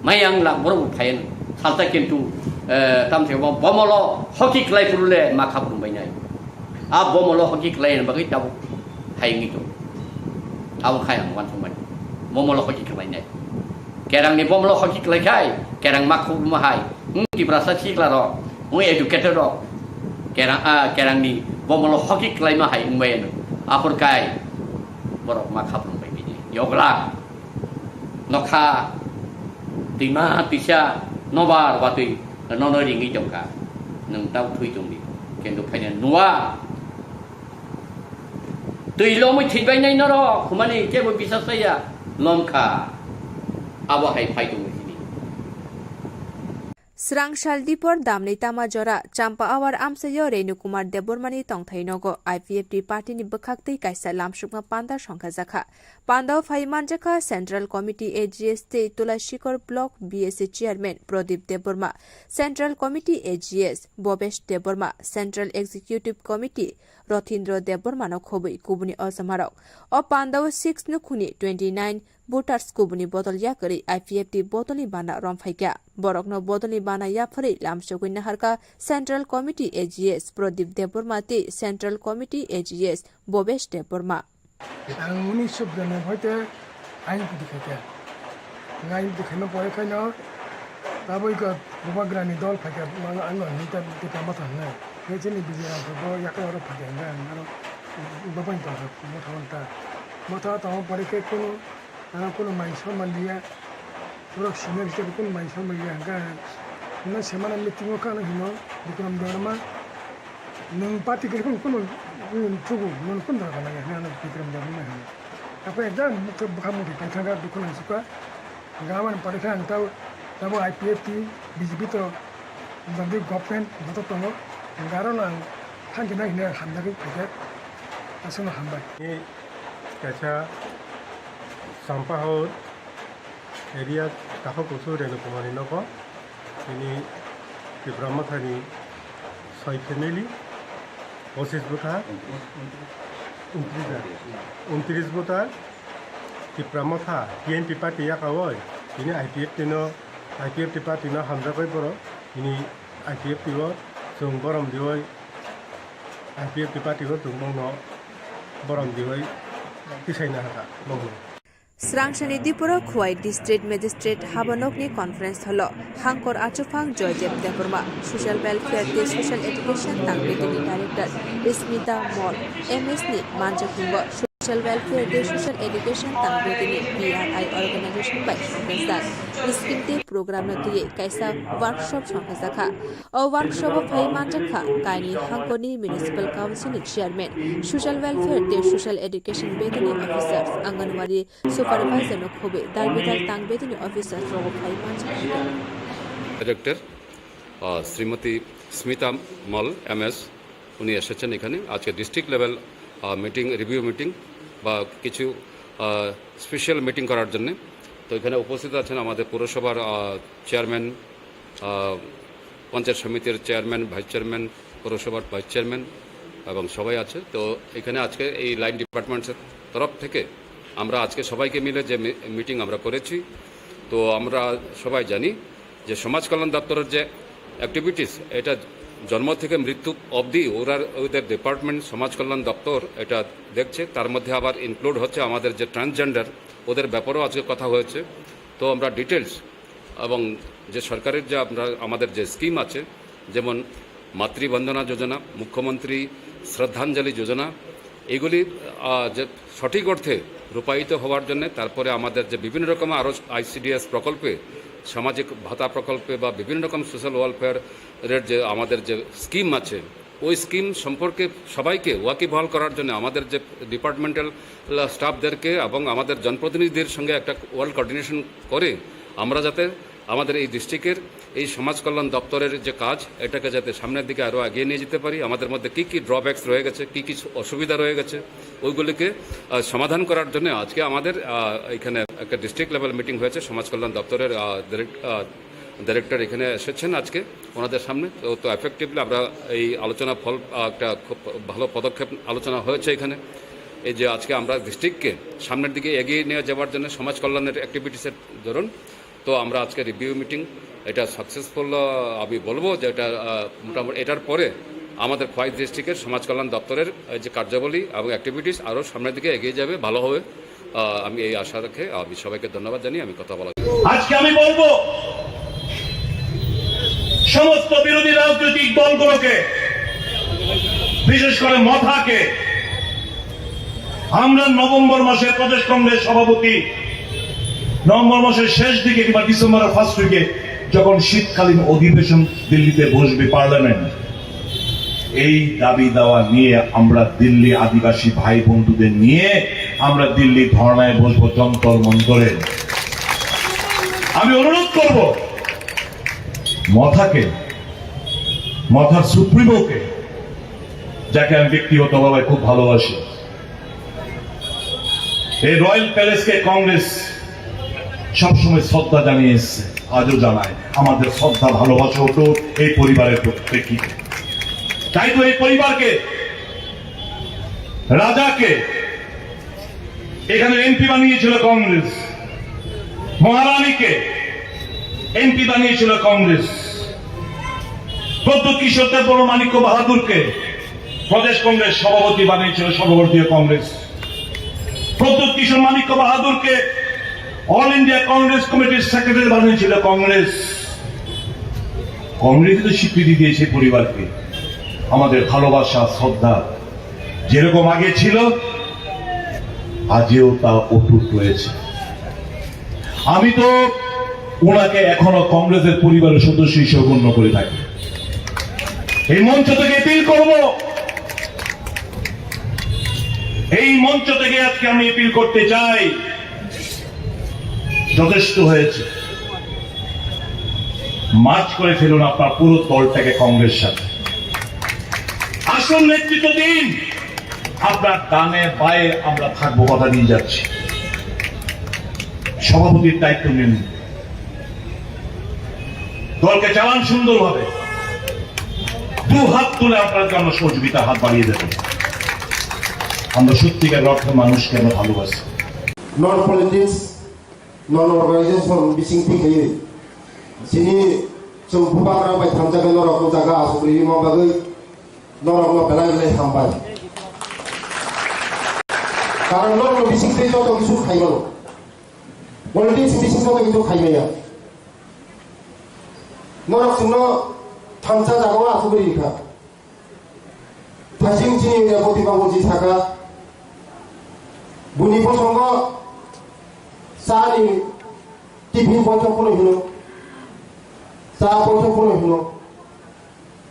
Mai ang lak borok bo phai ang. Salta kintu, eh, tam se bo bomolo hoki klai puru le ma khap rum bai nai. A bomolo hoki klai bagwi tabuk phai ngi to. Abo khai ang wan thumai. Bomolo hoki klai nai. Kerang ni bomolo hoki klai khai, kerang ma khuk ma hai. Hmm, Tiprasa sikla rok, hmm, educated rok. Kerang, ah, kerang ni bomolo hoki klai ma hai wngbai ano. Aphur kai borok ma khap rung bai bini. Yogla. Nokha. Tima tisa nobar watui nono ringi jongka. Nung tau thui jong di. Kendo phaina nuwa. Twi lomwi thwibainai norok, humani kebo bisas chaya, lomkha. Abo hai phai tongo hini. Srang sal dipor damni tama jora, Champa Awar amchaio Renu Kumar Debbarmani tongthai nogo I P F T party ni bwkhak twi kaisa lamsukma panda songkha jakha. Pandao phai manjakha Central Committee A G S tei Tulashikor Block B S A Chairman Pradip Debbarma, Central Committee A G S Bhobesh Debbarma, Central Executive Committee Rothindra Debbarmano khobwi kubuni ojamarok. O pandao six nukhungni twenty nine voters kubuni bodol yakarwi I P F T bodolni bana romphaikha. Borokno bodolni bana yapharwi lamsogwi naharkha Central Committee A G S Pradip Debbarma tei Central Committee A G S Bhobesh Debbarma. Ang unisho biranobbai te ain pudi khaikha. Ang ain pudi khaima pore khaino taboi khe bubagrani dol phaikha, ang, ang hinta Tipra Motha hwnwi. Khe chini B J P bo yakung oro phaikha hwnwi ang aro bubagrani dol motha hwnta. Motha tongma pore khe kunu, ano kunu mai soma liya. Borok senior hisabe kunu mai soma liya hwnka. Hwnwi semana meeting o kha ano hino Bikram Debbarma. Nwng party kwrwi kunu, kunu, nwng chugo, nwng kunu dora kana ya, nwng Bikram Debbarma hino. Tapo ekdam bwkha, bwkha muthi tongthangkha, dukhu nang sukha. Hwnka aboni pore khe ang tabo, tabo I P F T, B J P to, jagdi government, joto tongo. Hwnka aro no ang thanti nang hino hamjagwi phaikha. Aswkno hambai. Ni kaisa Sampahor area Takhuk Kusu Renu Kumar ni nogo. Tini Tipra Mothani soi family, pochis bwkha, untris bwkha, Tipra Motha T N P party yakaui, tini I P F T no, I P F T party no hamjagwi borok, tini I P F T o chwng borom diui, I P F T party o chwng bongno borom diui tisaina hakha bongno. Srangchani diporo Khowai District Magistrate habanokni conference hall-o Hangkor Achuphang Joydev Debbarma, Social Welfare tei Social Education Tangpitini Director Smita Mol, M S ni manjakmungbo Social Welfare tei Social Education tang bwtwini P R I organization bai songkajak scheme tei program no twiwi kaisa workshop songkajak kha. O workshop o phai manjak kha kaini hangkoni Municipal Council ni Chairman, Social Welfare tei Social Education bwtwini officers, Anganwadi supervisor no khobwi dal bidal tang bwtwini officers rogo phai manjak kha. Director, আহ, শ্রীমতী স্মিতা মল, এমএস, উনি এসেছেন এখানে আজকে district level, আহ, meeting, review meeting বা কিছু, আহ, special meeting করার জন্যে। তো এখানে উপস্থিত আছেন আমাদের পৌরসভার, আহ, চেয়ারম্যান, আহ, পঞ্চায়েত সমিতির চেয়ারম্যান, ভাইস চেয়ারম্যান, পৌরসভার ভাইস চেয়ারম্যান এবং সবাই আছে। তো এখানে আজকে এই লাইন ডিপার্টমেন্টসের তরফ থেকে আমরা আজকে সবাইকে মিলে যে মি-, মিটিং আমরা করেছি, তো আমরা সবাই জানি যে সমাজ কল্যাণ দপ্তরের যে অ্যাক্টিভিটিস, এটা জন্ম থেকে মৃত্যু অবধি ওরা, ওদের ডিপার্টমেন্ট সমাজ কল্যাণ দপ্তর এটা দেখছে। তার মধ্যে আবার ইনক্লুড হচ্ছে আমাদের যে ট্রান্সজেন্ডার, ওদের ব্যাপারেও আজকে কথা হয়েছে। তো আমরা ডিটেলস এবং যে সরকারের যে আমরা, আমাদের যে স্কিম আছে, যেমন মাতৃবন্দনা যোজনা, মুখ্যমন্ত্রী শ্রদ্ধাঞ্জলি যোজনা, এগুলি, আহ, যে সঠিক অর্থে রূপায়িত হওয়ার জন্য, তারপরে আমাদের যে বিভিন্ন রকম আরও আইসিডিএস প্রকল্পে, সামাজিক ভাতা প্রকল্পে বা বিভিন্ন রকম সোশ্যাল ওয়েলফেয়ারের যে আমাদের যে স্কিম আছে, ওই স্কিম সম্পর্কে সবাইকে ওয়াকিবহাল করার জন্য আমাদের যে ডিপার্টমেন্টাল স্টাফদেরকে এবং আমাদের জনপ্রতিনিধিদের সঙ্গে একটা ওয়েল কোঅর্ডিনেশন করে আমরা যাতে আমাদের এই ডিস্ট্রিক্টের এই সমাজ কল্যাণ দপ্তরের যে কাজ, এটাকে যাতে সামনের দিকে আরও এগিয়ে নিয়ে যেতে পারি, আমাদের মধ্যে কী কী ড্রব্যাকস রয়ে গেছে, কী কী অসুবিধা রয়ে গেছে, ওইগুলিকে, আহ, সমাধান করার জন্য আজকে আমাদের, আহ, এখানে একটা ডিস্ট্রিক্ট লেভেল মিটিং হয়েছে সমাজ কল্যাণ দপ্তরের, আহ, ডিরেক্ট-, আহ, ডাইরেক্টর এখানে এসেছেন আজকে ওনাদের সামনে। তো, তো এফেক্টিভলি আমরা এই আলোচনা ফল, আহ, একটা খুব ভালো পদক্ষেপ আলোচনা হয়েছে এখানে। এই যে আজকে আমরা ডিস্ট্রিক্টকে সামনের দিকে এগিয়ে নিয়ে যাওয়ার জন্য সমাজ কল্যাণের অ্যাক্টিভিটিসের ধরুন, তো আমরা আজকে রিভিউ মিটিং, এটা সাকসেসফুল, আহ, আমি বলবো যে এটা, আহ, মোটামুটি এটার পরে আমাদের খোয়াই ডিস্ট্রিক্টের সমাজ কল্যাণ দপ্তরের, আহ, যে কার্যাবলী এবং অ্যাক্টিভিটিস আরও সামনের দিকে এগিয়ে যাবে, ভালো হবে। আহ, আমি এই আশা রেখে আমি সবাইকে ধন্যবাদ জানিয়ে আমি কথা বলা। আজকে আমি বলবো সমস্ত বিরোধী রাজনৈতিক দলগুলোকে, বিশেষ করে মথাকে, আমরা নভেম্বর মাসে প্রদেশ কংগ্রেস সভাপতি নভেম্বর মাসের শেষ দিকে কিংবা ডিসেম্বরের ফার্স্ট উইকে যখন শীতকালীন অধিবেশন দিল্লিতে বসবে পার্লামেন্ট, এই দাবি দাওয়া নিয়ে আমরা দিল্লি আদিবাসী ভাই বন্ধুদের নিয়ে আমরা দিল্লি ধর্নায় বসবো যন্তর মন্তরে। আমি অনুরোধ করব মথাকে, মথার সুপ্রিমোকে, যাকে আমি ব্যক্তিগতভাবে খুব ভালোবাসি, এই রয়্যাল প্যালেসকে কংগ্রেস সবসময় শ্রদ্ধা জানিয়ে এসছে, আজও জানায়। আমাদের শ্রদ্ধা ভালোবাসা অটুট এই পরিবারের প্রেক্ষিতে। তাই তো এই পরিবারকে, রাজাকে এখানে এমপি বানিয়েছিল কংগ্রেস, মহারানীকে এমপি বানিয়েছিল কংগ্রেস, প্রদ্যুৎ কিশোর দেববর্মা মাণিক্য বাহাদুরকে প্রদেশ কংগ্রেস সভাপতি বানিয়েছিল সর্বভারতীয় কংগ্রেস। প্রদ্যুৎ কিশোর মাণিক্য বাহাদুরকে অল ইন্ডিয়া কংগ্রেস কমিটির সেক্রেটারি বানিয়েছিল কংগ্রেস। কংগ্রেস তো স্বীকৃতি দিয়েছে পরিবারকে। আমাদের ভালোবাসা, শ্রদ্ধা যেরকম আগে ছিল, আজও তা অটুট রয়েছে। আমি তো ওনাকে এখনো কংগ্রেসের পরিবারের সদস্য হিসেবে গণ্য করে থাকি। এই মঞ্চ থেকে অ্যাপিল করব, এই মঞ্চ থেকে আজকে আমি অ্যাপিল করতে চাই, যথেষ্ট হয়েছে। মার্জ করে ফেলুন আপনার পুরো দলটাকে কংগ্রেস সাথে। আসল নেতৃত্ব দিন। আপনার ডানে বায়ে আমরা থাকবো, কথা দিয়ে যাচ্ছি। সভাপতির দায়িত্ব নিন, দলকে চালান সুন্দরভাবে। দু হাত তুলে আপনার জন্য সহযোগিতা হাত বাড়িয়ে দেবেন। আমরা সত্যিকার অর্থে মানুষকে আমরা ভালোবাসি। Non politics, non organization bising thik hai. Sini chung bubagra bai thangjak norok jaga asuk ri ma bagwi norok no belai belai hambai. Karon norok no bising thik joto kisu khai mano. Politics bising joto kisu khai maya. Norok chwngno thansa jagao asugwi rikha. Thasing chini Reboti babuji sakha, Buni bosongo chani tiffin boithok phano hino, cha boithok phano hino.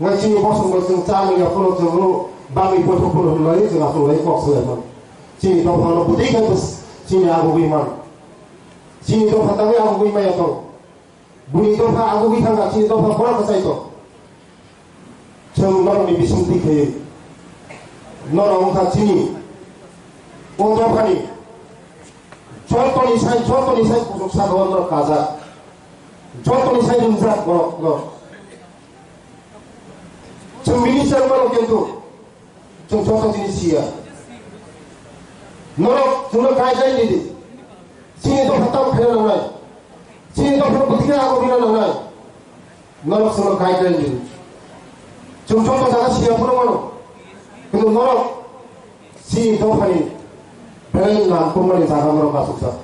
Ngai chini bosongo chwng cha nungya phano chwngno bagwi boithok phano hino lai chwng aswk lai kok swlai man. Chini dophano bwtwi khe bwswk chini agugwi man. Chini dopha tangwi agugwi maya tong. Buni dopha agugwi thangkha, chini dopha borok kwchai tong. Chwng norokni bisingtwi khe norok wngkha chini o dophani jotoni sai, jotoni sai kuchuk saka o norok kajak, jotoni sai ringjak borok no. Chwng minister mano kintu chwng joto jinis siya. Norok chwngno guideline ridi. Chini dopha tamo khaina nangnai. Chini dopha bwtwi khe abo bina nangnai. Norok chwngno guideline ridi. Chwng joto jaga siya phano mano. Kintu norok chini dophani belai nangkukmani jaga norok asukjak.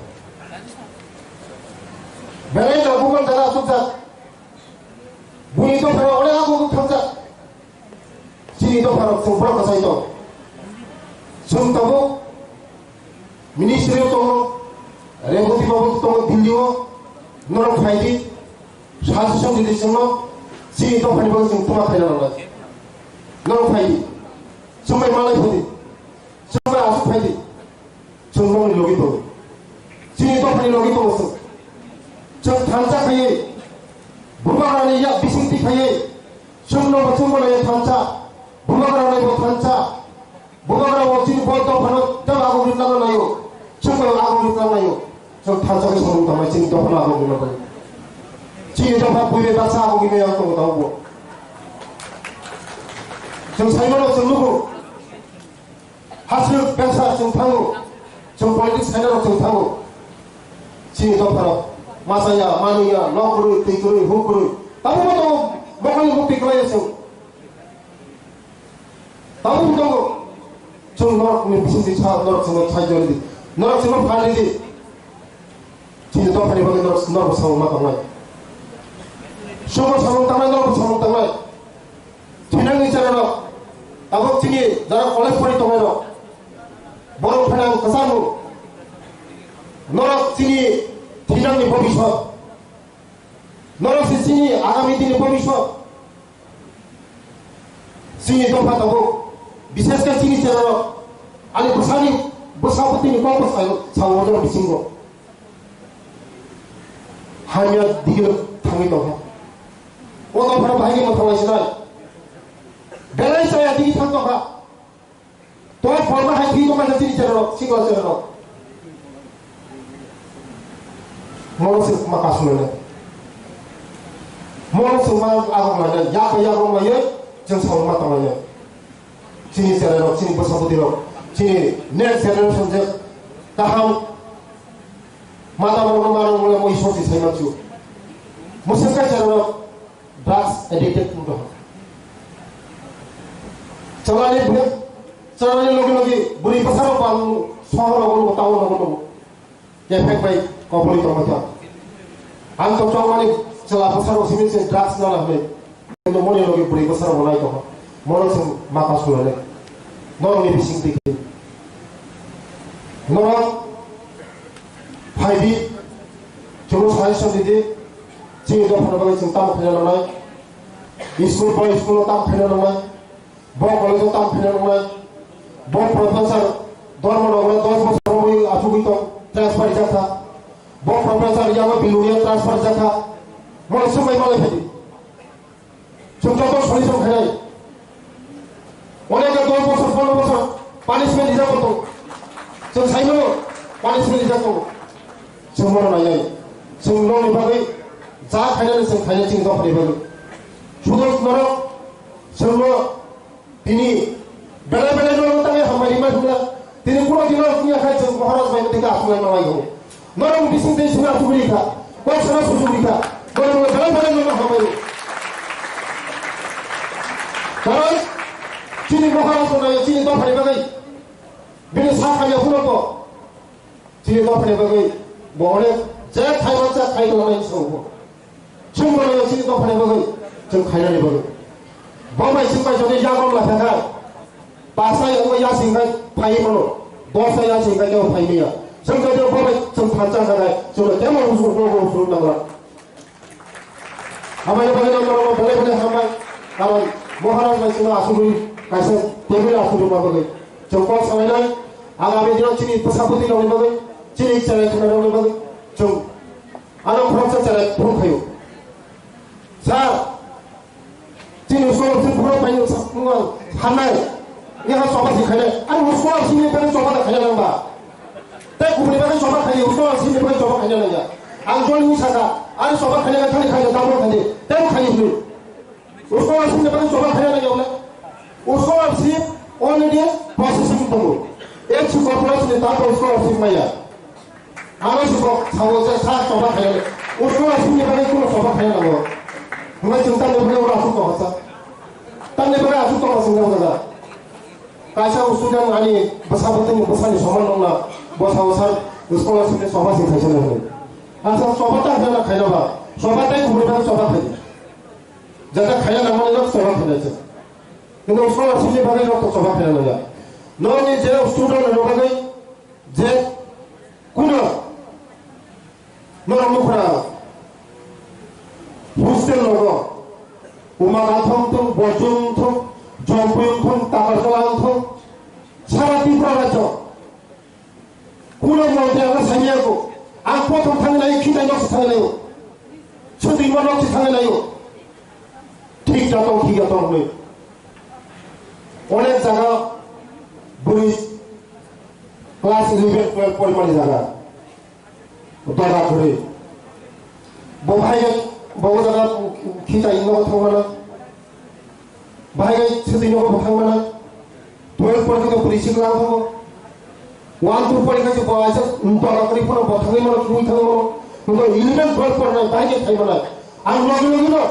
Belai nangkukmani jaga asukjak. Buni dophano onek abo thangjak. Chini dopharok chwng borok kwchai tong. Chwng tabuk ministry o tongo, Reboti babu tongo Delhi o, norok phaidi, suggestion ridi chwngno, chini dophani bagwi chwng tuma khaina nangnai. Norok phaidi, chwng bai malai phaidi, chwng bai aswk phaidi. Chwng nokni logi tongo. Chini dophani logi tongo chwng. Chwng thansa khaiwi, bubagrani yak bisingtwi khaiwi, chwngno bo chwngbo naiya thansa, bubagra naibo thansa, bubagra bo chini bo dophano tei agogwi tangna naio, chwngbo agogwi tangna naio. Chwng thansa khe samung tangmani chini dophano agogwi tangmani. Chini dopha buibai baksa agogwi maya tongo tabukbo. Chwng saimano chwng nugo. Hasuk besa chwng thango, chwng politics khainai rok chwng thango. Chini dopharok machaya, manwiya, nok kwrwi, twi kwrwi, huk kwrwi. Tabukbo tongo, mokol ni mukti kwlaiya chwng. Tabukbo tongo, chwng norok ni bisingtwi sa, norok chwngno sai jori di. Norok chwngno phan ridi. Chini dophani bagwi norok, norok samung ma tongnai. Chwngbo samung tangnai, norokbo samung tangnai. Thinangni cherairok, tabuk chini jara college pori tongnairok, borok phainang kwchangno. Norok chini thinangni bobiswt. Norok se chini agami dini bobiswt. Chini dopha tabuk, bishesh khe chini cherairok, ani bwsani bwsa bwtwini kok bwskango, sao ojoro bisingo. Hamya digilo thangwi tongkha. O dophano bahai khe mwthang lai sinai. Belai chaya digi thang tongkha. To borma hai thwi tongkha chini cherairok, sikla cherairok. Mono se ma kasu lai. Mono se ma agong lai. Yak yak rong lai. Chwng sao ma tong lai. Chini cherairok, chini bwsa bwtwirok, chini next generation je kaham mata borokno manwi mano Iswar se sai mansu. Mwswk khe cherairok drugs addicted wng tongkha. Chalani bwrwi, chalani logi logi bwrwi bwsarok bang sohor rogo nugo, town rogo nugo. Kephek bai kobori tongma kha. Ang to chongmani chwla bwsarok simi se drugs nana hwnwi. Kintu moni logi bwrwi bwsarok bo nai tongkha. Mono chwng mata sulai lai. Norokni bising twi khe. Norok phaidi, chwngno suggestion ridi. Chini dophani bagwi chwng tamo khaina nangnai. School bai school-o tamo khaina nangnai. Bo college-o tamo khaina nangnai. Bo professor Dharmanagar dos bosor romwi achugwi tong, transfer rijak kha. Bo professor yago Bilonia transfer rijak kha. Mole swngbai malai phaidi. Chwng joto solution khainai. Onek dos bosor, pondro bosor punishment rijak tongo. Chwng saimano punishment rijak tongo. Chwng bono nainai. Chwng nokni bagwi ja khainani chwng khainai chini dophani bagwi. Sudo norok chwngno tini belai belai norok tangwi hambai rimai hwnla. Tini kuno dino wngya khai chwng Maharaj bai tei ka asulai manai go. Norok bising tei suna sugri kha. Kok sana sugri kha. Norok belai belai norok hambai. Karon chini Maharaj no nayo chini dophani bagwi. Bini sa khamya phunukgo. Chini dophani bagwi bo onek je khai mansa khai tongmani songkho. Chwng bono chini dophani bagwi chwng khainani bagwi. Bo bai chwng bai jodi yagom la thangkha. Pasai abo yasing khai phai mano. Dosa ya sing kake o phaimaya. Sing kake o phaimaya sing thansa kake sing kake mo usul ko usul nangla. Amai bagwi no norok belai belai hambai. Karon Maharaj bai sing asugwi kaisa table asugwi ma bagwi. Chwng kok salainai. Agami dino chini bwsa bwtwi rokni bagwi. Chini chwrai khwnai rokni bagwi. Chwng ano khoroksa chwrai phuru khaio. Sir, chini scholarship phuru paino sa-, nung ang sanai. Yaha choba si khainai. Ani scholarship ni bagwi choba da khaina nang ba. Tei kubuni bagwi choba khainai, scholarship ni bagwi choba khaina nang ya. Ang jol ni saka, ani choba khainai, khani khainai, double khainai, tei khainai hwnwi. Scholarship ni bagwi choba khaina nang ya wala. Scholarship already processing tongo. H C corporation ni tato scholarship maya. Ano si kok, sawo se sa choba khaina. Scholarship ni bagwi kuno choba khaina nango. Hwnba chwng tamni bagwi oro aswk tongkha sa. Tamni bagwi aswk tongkha chwng nang jaga. Kaisa student ani bwsa bwtwini bwsani soman nokna bwsao sar scholarship ni choba se khaisa nang. Asa choba ta hwnna khaina ba. Choba tai kubuni bagwi choba khaidi. Jata khaina nangmani nok choba khaina se. Kintu scholarship ni bagwi nok choba khaina nangya. Nokni je student ni bagwi je kuno norok nukha hostel logo Uma Gathong thung, Bochung thung, Jompui thung, Takarjala thung, sara Tripura rajyo. Kuno montri ang sanya ko, ang kothom thang nai, khitai nok thang nai, chudi ma nok thang nai. Thik ja tong, thik ja tong ni. Onek jaga bui class eleven, twelve porimani jaga. Dora kuri. Bo bahai bo jaga khitai nok thang mana. Bahai gai sitwi nogo bo thang mana. Twelve porjito bwrwi sikla wng thango. One, two pori khe bo aisa dora kwrwi phano bo thangwi mano, thangwi thangwi mano. Hwnkhe eleven, twelve pornai bahai khe thai manai. Ang logi logi no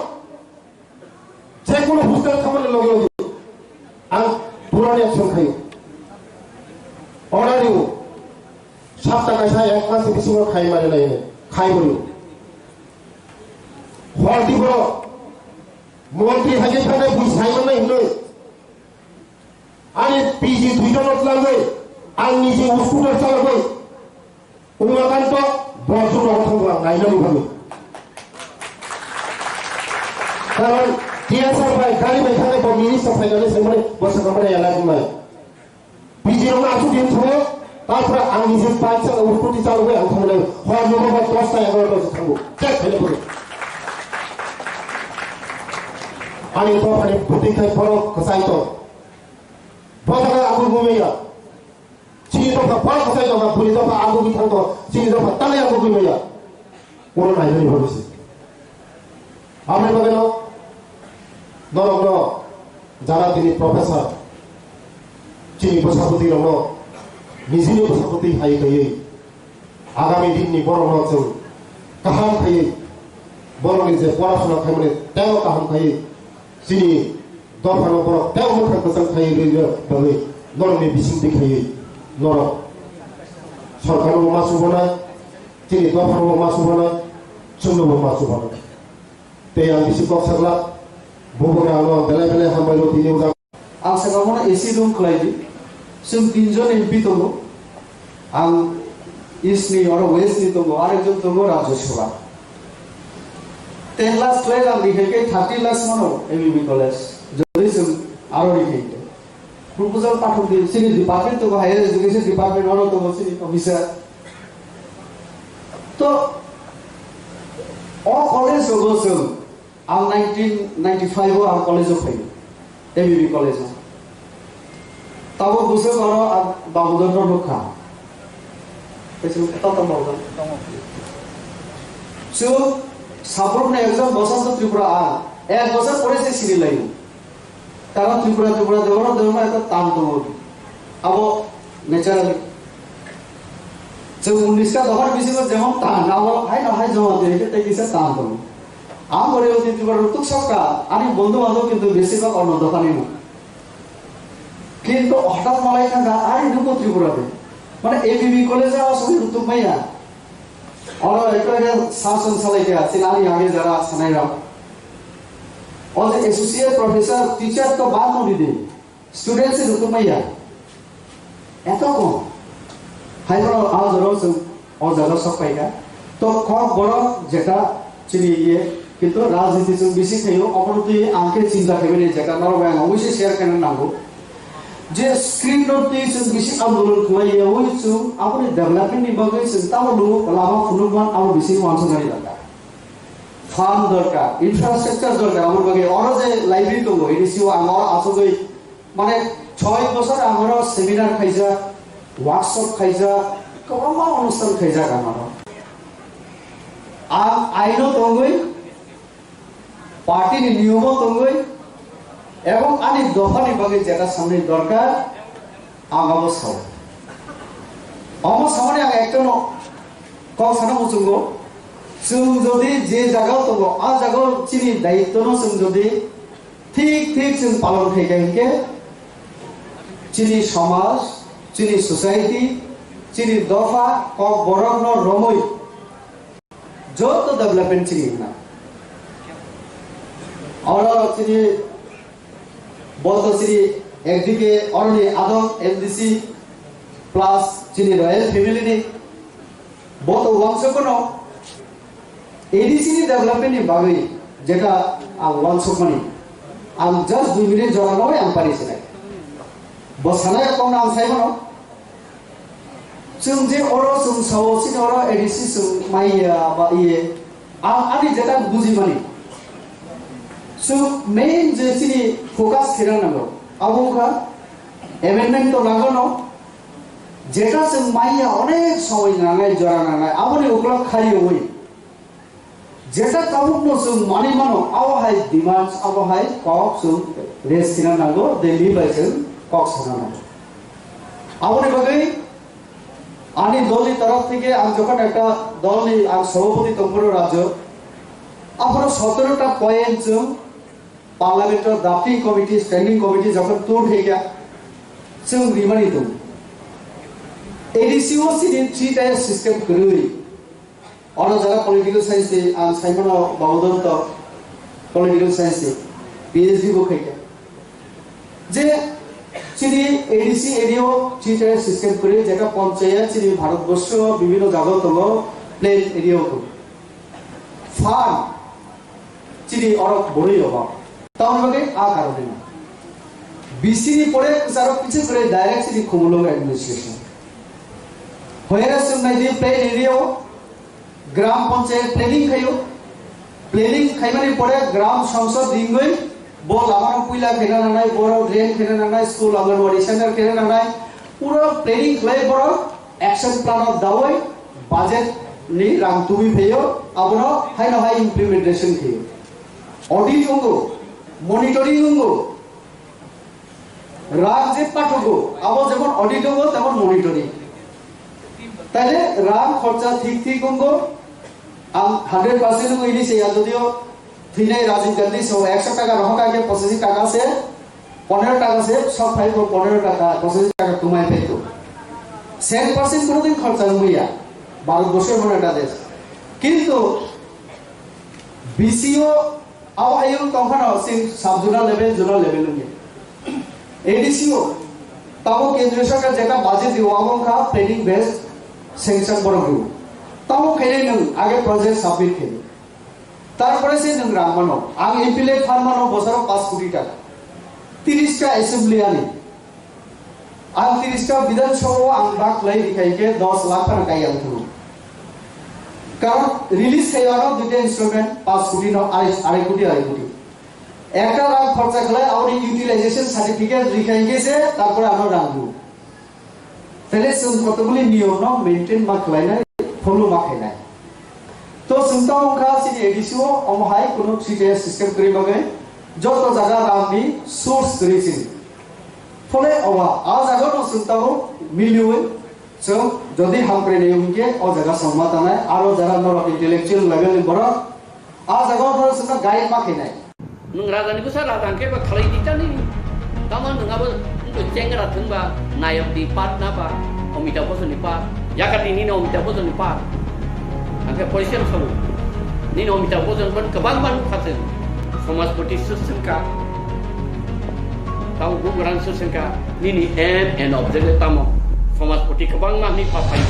je kono hostel thangmani logi logi ang purani action khayo. Order riwo. Sapta kaisa ek mas bisingo khai mani nai khai bolo. Hor di bro. Montri hai khe thangwi bui sai manai hwnwi. Ani P G duita no tlangwi, ang niji scooter chalogwi, Umakanto borok rok thangwi ang nainani bagwi. Karon T S R bai gari bai thangwi bo minister phainani saimani bo swkang mani elak wngnai. P G rok no aswk din thango, tarpore ang niji bike chalogwi, scooty chalogwi ang thangnai. Hor nogo bo dosta egaroh baje thango. Check khaina bagwi. Ani dophani bwtwi khai borok kwchai tong. Bo jaga ang bo maya. Chini dopha borok kwchai tongkha, bwrwi dopha ang bo thang tong, chini dopha talai ang bo maya. Oro nainani bagwi se. Aboni bagwino norokno jara tini professor chini bwsabwtwi rokno nijini bwsabwtwi hai khaiwi agami dinni borokno chwng kaham khaiwi borokni je porasona khaimani teibo kaham khaiwi chini dophano borok teibo mwkhang kwchang khaiwi rwna bagwi norokni bisingtwi khaiwi norok sorkarnobo ma chubana, chini dophanobo ma chubana, chwngnobo ma chubana. Tei ang bisi kok saglak, bubugra ano belai belai hambai rw tini ujak. Ang sakha mano A C room khlai di. Chwng tinjon M P tongo. Ang East ni oro West ni tongo, arekjon tongo Rajya Sabha. Ten lakhs twelve ang rihai khe thirty lakhs mano M B B college. Jodi chwng aro rihai khe. Proposal pathok di, chini department tongo, higher education department oro tongo chini officer. To, o college rogo chwng, ang nineteen ninety-five o ang college o phaio, M B B college o. Tabuk bwswk oro ang Damodar no nukha. Kaisa tata mawjak. Chwng sabrumni ekjon Basanta Tripura ang, ek bosor pore se sini laio. Karon Tripura, Tripura, Debbarma, Debbarma ekta tan tongo. Abo naturally. Chwng unis ta dophani bisingo jemon tan, abo haino hai joma twi khe tei kisa tan tongo. Ang Rewati Tripura rwtuk sokha, ani bondhu bandhab kintu besibak onno dophani no. Kintu hothat malai thangkha, ari nuko Tripura de. Mane A B B college o aswk rwtuk maya. Oro ekta ekta sasong salai kha, chini ani age jara sanai rok. O je associate professor, teacher to bad no di de. Student se rwtuk maya. Eto kom. Haiphano a jora chwng o jaga sok paikha. To kok borok jeta chini iye, kintu rajniti chwng bisi khaio, obono twi ang khe chinta khaimani jeta norok bai ang oboise share khaina nango. Je screen no twi chwng bisi andolon khlai yaui chwng aboni development ni bagwi chwng tamo lugo lama phunukman abo bisi uansuknani dorkar. Farm dorkar, infrastructure dorkar, aboni bagwi oro je library tongo, A D C o ang oro achugwi Mane, choi bosor ang oro seminar khaijak, workshop khaijak, kwbangma onusthan khaijak ang oro. Ang aino tongwi, party ni niyomo tongwi, ebong ani dopha ni bagwi jeta samni dorkar, ang abo sao. Omo samani ang ekta no kok sana muchungo, chwng jodi je jaga tongo, a jaga chini daityo no chwng jodi Thik thik chwng palon khaikha hinkhe chini somaj, chini society, chini dopha, kok borokno romwi joto development chini hwnna. Oro chini boto chini ekdike oroni adong M D C plus chini royal family ni boto uansukno A D C ni development ni bagwi jeta ang uansukmani, ang just dui minute jora nogwi ang pari sinai. Bo sanai rok ang sai mano. Chwng je oro chwng sao chini oro A D C chwng maiya ba iye, ang ani jeta buji mani. Chwng main je chini focus khirang nango. Abo wngkha amendment to nango no. Jeta chwng maiya onek somoi nangnai, jora nangnai, aboni ukulok khariwi. Jeta tabukno chwng manwi mano, abo hai demands, abo hai kok chwng raise khina nango, Delhi bai chwng kok sana nango. Aboni bagwi ani dolni torof theke ang jokhon ekta dolni ang sobhapoti tongphuru rajyo, aphuru sotoro ta point chwng Parliament o drafting committee, standing committee jokhon tur khaikha, chwng rimani tongo. A D C o chini three tier system kwrwi. Ono jara political science ni ang saimano Bhagavatam to political science ni P H D bo khaikha. Je chini A D C area o three tier system kwrwi, jeta panchayat chini Bharatborsho bibhinno jaga tongo, plain area o tongo. Farm chini oro borwi obo. Tamoni bagwi a karone no. B C ni pore kwcharo kiching kwrwi direct chini Khumulwng administration. Hoyara chwng nai di plain area o gram panchayat planning khaio. Planning khaimani pore gram sangsad ringwi bo lama no puila khaina nangnai, borok drain khaina nangnai, school, Anganwadi center khaina nangnai. Pura planning khlai borok action plan o dawi budget ni rang tubui phaio, abono haino hai implementation khaio. Audit wngo, monitoring wngo, rang je pathugo, abo jemon audit wngo, temon monitoring. Taile rang khorcha thik thik wngo, ang hundred percent wngo ini se ya, jodio Thwinai Rajiv Gandhi so ekso taka rohor kha khe pochashi taka se, ponero taka se sok phai kho, ponero taka, pochashi taka tumai phai kho. Cent percent kono din khorcha wngya, Bharat borsho emon ekta desh. Kintu B C o abo ayung tongphano sing sub zonal level, zonal level wngya. A D C o tamo kendriya sarkar jeta budget dio abo wngkha planning based sanction borok dio. Tamo khainai nwng age project submit khainai. Tarpore se nwng rang mano. Ang M P L A fund mano bosoro paanch koti taka. Tiris ta assembly ani. Ang tiris ta Bidhan Sabha o ang bak khlai rikha hinkhe dos lakh phano kai ang thwng. Karon release khai ano duita instrument paanch koti no arai, arai koti, arai koti. Ekta rang khorcha khlai aboni utilization certificate rikha hinkhe se tarpore ano rang rw. Tele chwng kotokbuli niyom no maintain ma khlainai, follow ma khainai. To chwng tamo wngkha chini A D C o, omo hai kunu three tier system kwrwi bagwi joto jaga rang ni source kwrwi chini. Phole oba a jaga no chwng tamo miliwi chwng jodi hamkrai nai wngkhe o jaga chwng ma tanai, aro jara norok intellectual level ni borok A jaga o phano chwngno guide ma khainai. Nwng raja ni bwsa raja hwnkhe ba khalai di ta nini. Tamo nwng abo wngkhe chengra thwngba nayok di part na ba Amitabh Bachchan ni part. Yakar di nini Amitabh Bachchan ni part. Hwnkhe poisa rw sabu. Nini Amitabh Bachchan ban kwbang ban kha chwng. Somajpati swk swngkha. Tamo bugrang swk swngkha. Nini aim and objective tamo. Somajpoti kwbangma hwnwi pha phai.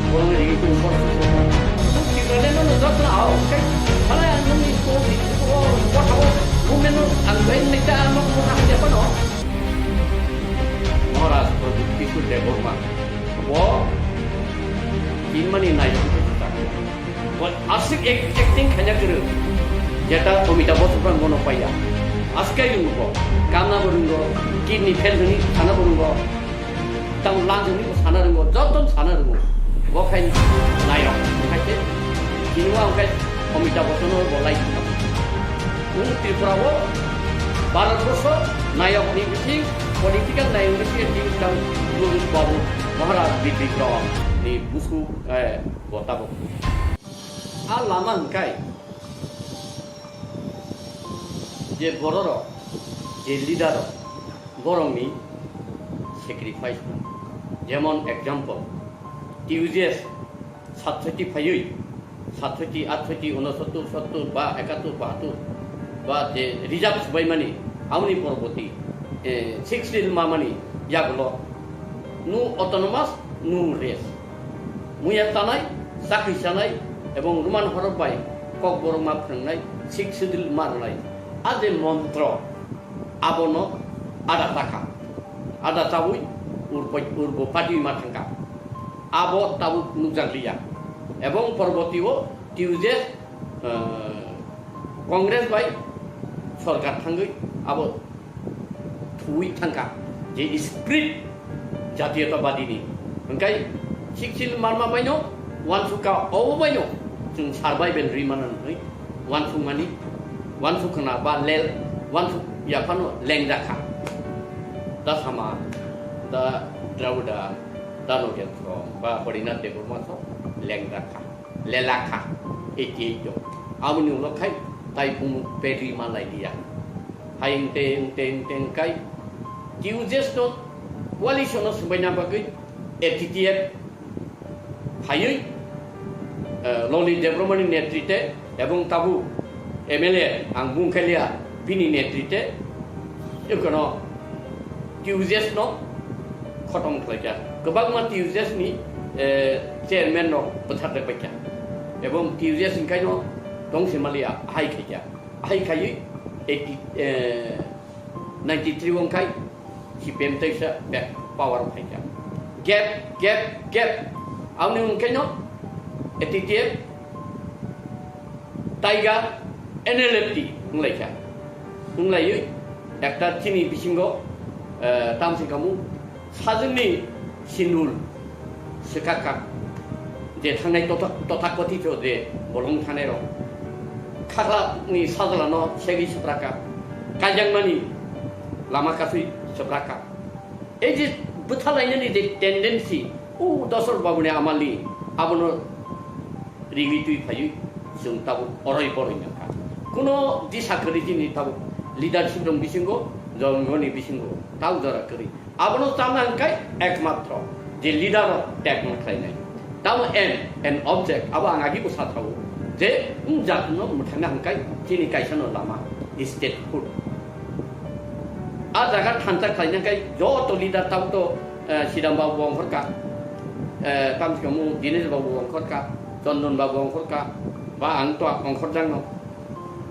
Borokni rigi tong borok. Tipraleno no jotno ao, tei phala ang nungni ko, ko, ko thabo, movement no ang bai nai ta, ang no ko thang de pano. Maharaj Pradyut Kishore Debbarma. Bo kinmani nai ko ta. Bo asik ek, acting khanya kwrwi. Jeta Amitabh Bachchan bono paiya. Askai rwngo. Kamna bo rwngo. Kidney fail hwnwi sana bo rwngo. Tamo lang hwnwi bo sana rwngo. Joto sana rwngo. Bo khai nayok. Khai se. Chini wa khai Amitabh Bachchan bo lai. Ung Tripura o Bharat Borsho nayok ni bising political nayok ni bising tang Babu Maharaj Bipin Rawat ni busu, eh, bo tabuk. A lama hwnkhai je bororok, je leader rok, borokni sacrifice. Jemon example, T U J S satsoti phaiwi, satsoti, atsoti, unosottor, sottor ba ekattor, bahattor ba je reserve subaimani, amoni poroboti, eh, sixth schedule mamani yagulo, no autonomous, no rest. Muya tanai, chakri chanai, ebong Roman horok bai Kokborok ma phwrwngnai, sixth schedule ma rwnai. A je montro, abono ada chakha. Ada chawi urbo, urbo party ma thangkha. Abo tabuk nukjakliya. Ebong poroboti o T U J S, eh, Congress bai sorkar thangwi abo thuwi thangkha, je spirit jatiyotabadi ni. Hwnkhe siksil marma baino, wansukha obo baino, chwng survival ri mano hwnwi wansukmani, wansukna ba lel, wansuk yaphano lengjakha. Da sama, da Dravida, da Nagendrasong, ba Harinath Debbarma song lengjakha. Lelakha, eighty eight o. Aboni ulo khai tai bumung pedi malai liya. Hai wngte, wngte, wngte wngkai T U J S no coalition no swbaina bagwi A T T F phaiwi, eh, Loni Debbarmani netrite ebong tabuk M L A ang bung khailiya bini netrite Ekono T U J S no khotom khlaikha. Kwbangma T U J S ni, eh, chairman rok bwthar rwbaikha. Ebong T U J S ni kaino tongsi maliya ahai khaikha. Ahai khaiwi eighty, eh, ninety three wngkhai C P M teisa back power phaikha. Gap, gap, gap. Aboni wngkhaino A T T F Taiga N L F T wnglaikha. Wnglaiwi ekta chini bisingo, eh, tamsi kamu sajwkni sinul swkakha. Je thangnai totha-, tothakothito je bolong thanairok. Khakla ni sajlano segwi swprakha. Kaijakmani lama kasui swprakha. Ei je bwthalainani je tendency, o Dosor Babuni amali, abono rigwi twi phaiwi chwng tabuk oroi boroi nangkha. Kuno disa kwrwi chini tabuk leadership rok bisingo, jongoni bisingo, tabuk jora kwrwi. Abono chana hwnkhe ekmatro je leader rok tekno khlainai. Tamo aim and object, abo ang agi bo sathago je, wng jatno mwthangna hwnkhe chini kaisano lama, statehood. A jaga thansa khlaina hwnkhe joto leader tabuk to, eh, Sidam Babu bo ongkhorkha, eh, tamsi kamu Dinesh Babu bo ongkhorkha, Chondon Babu bo ongkhorkha, ba ang to ongkhorjakno.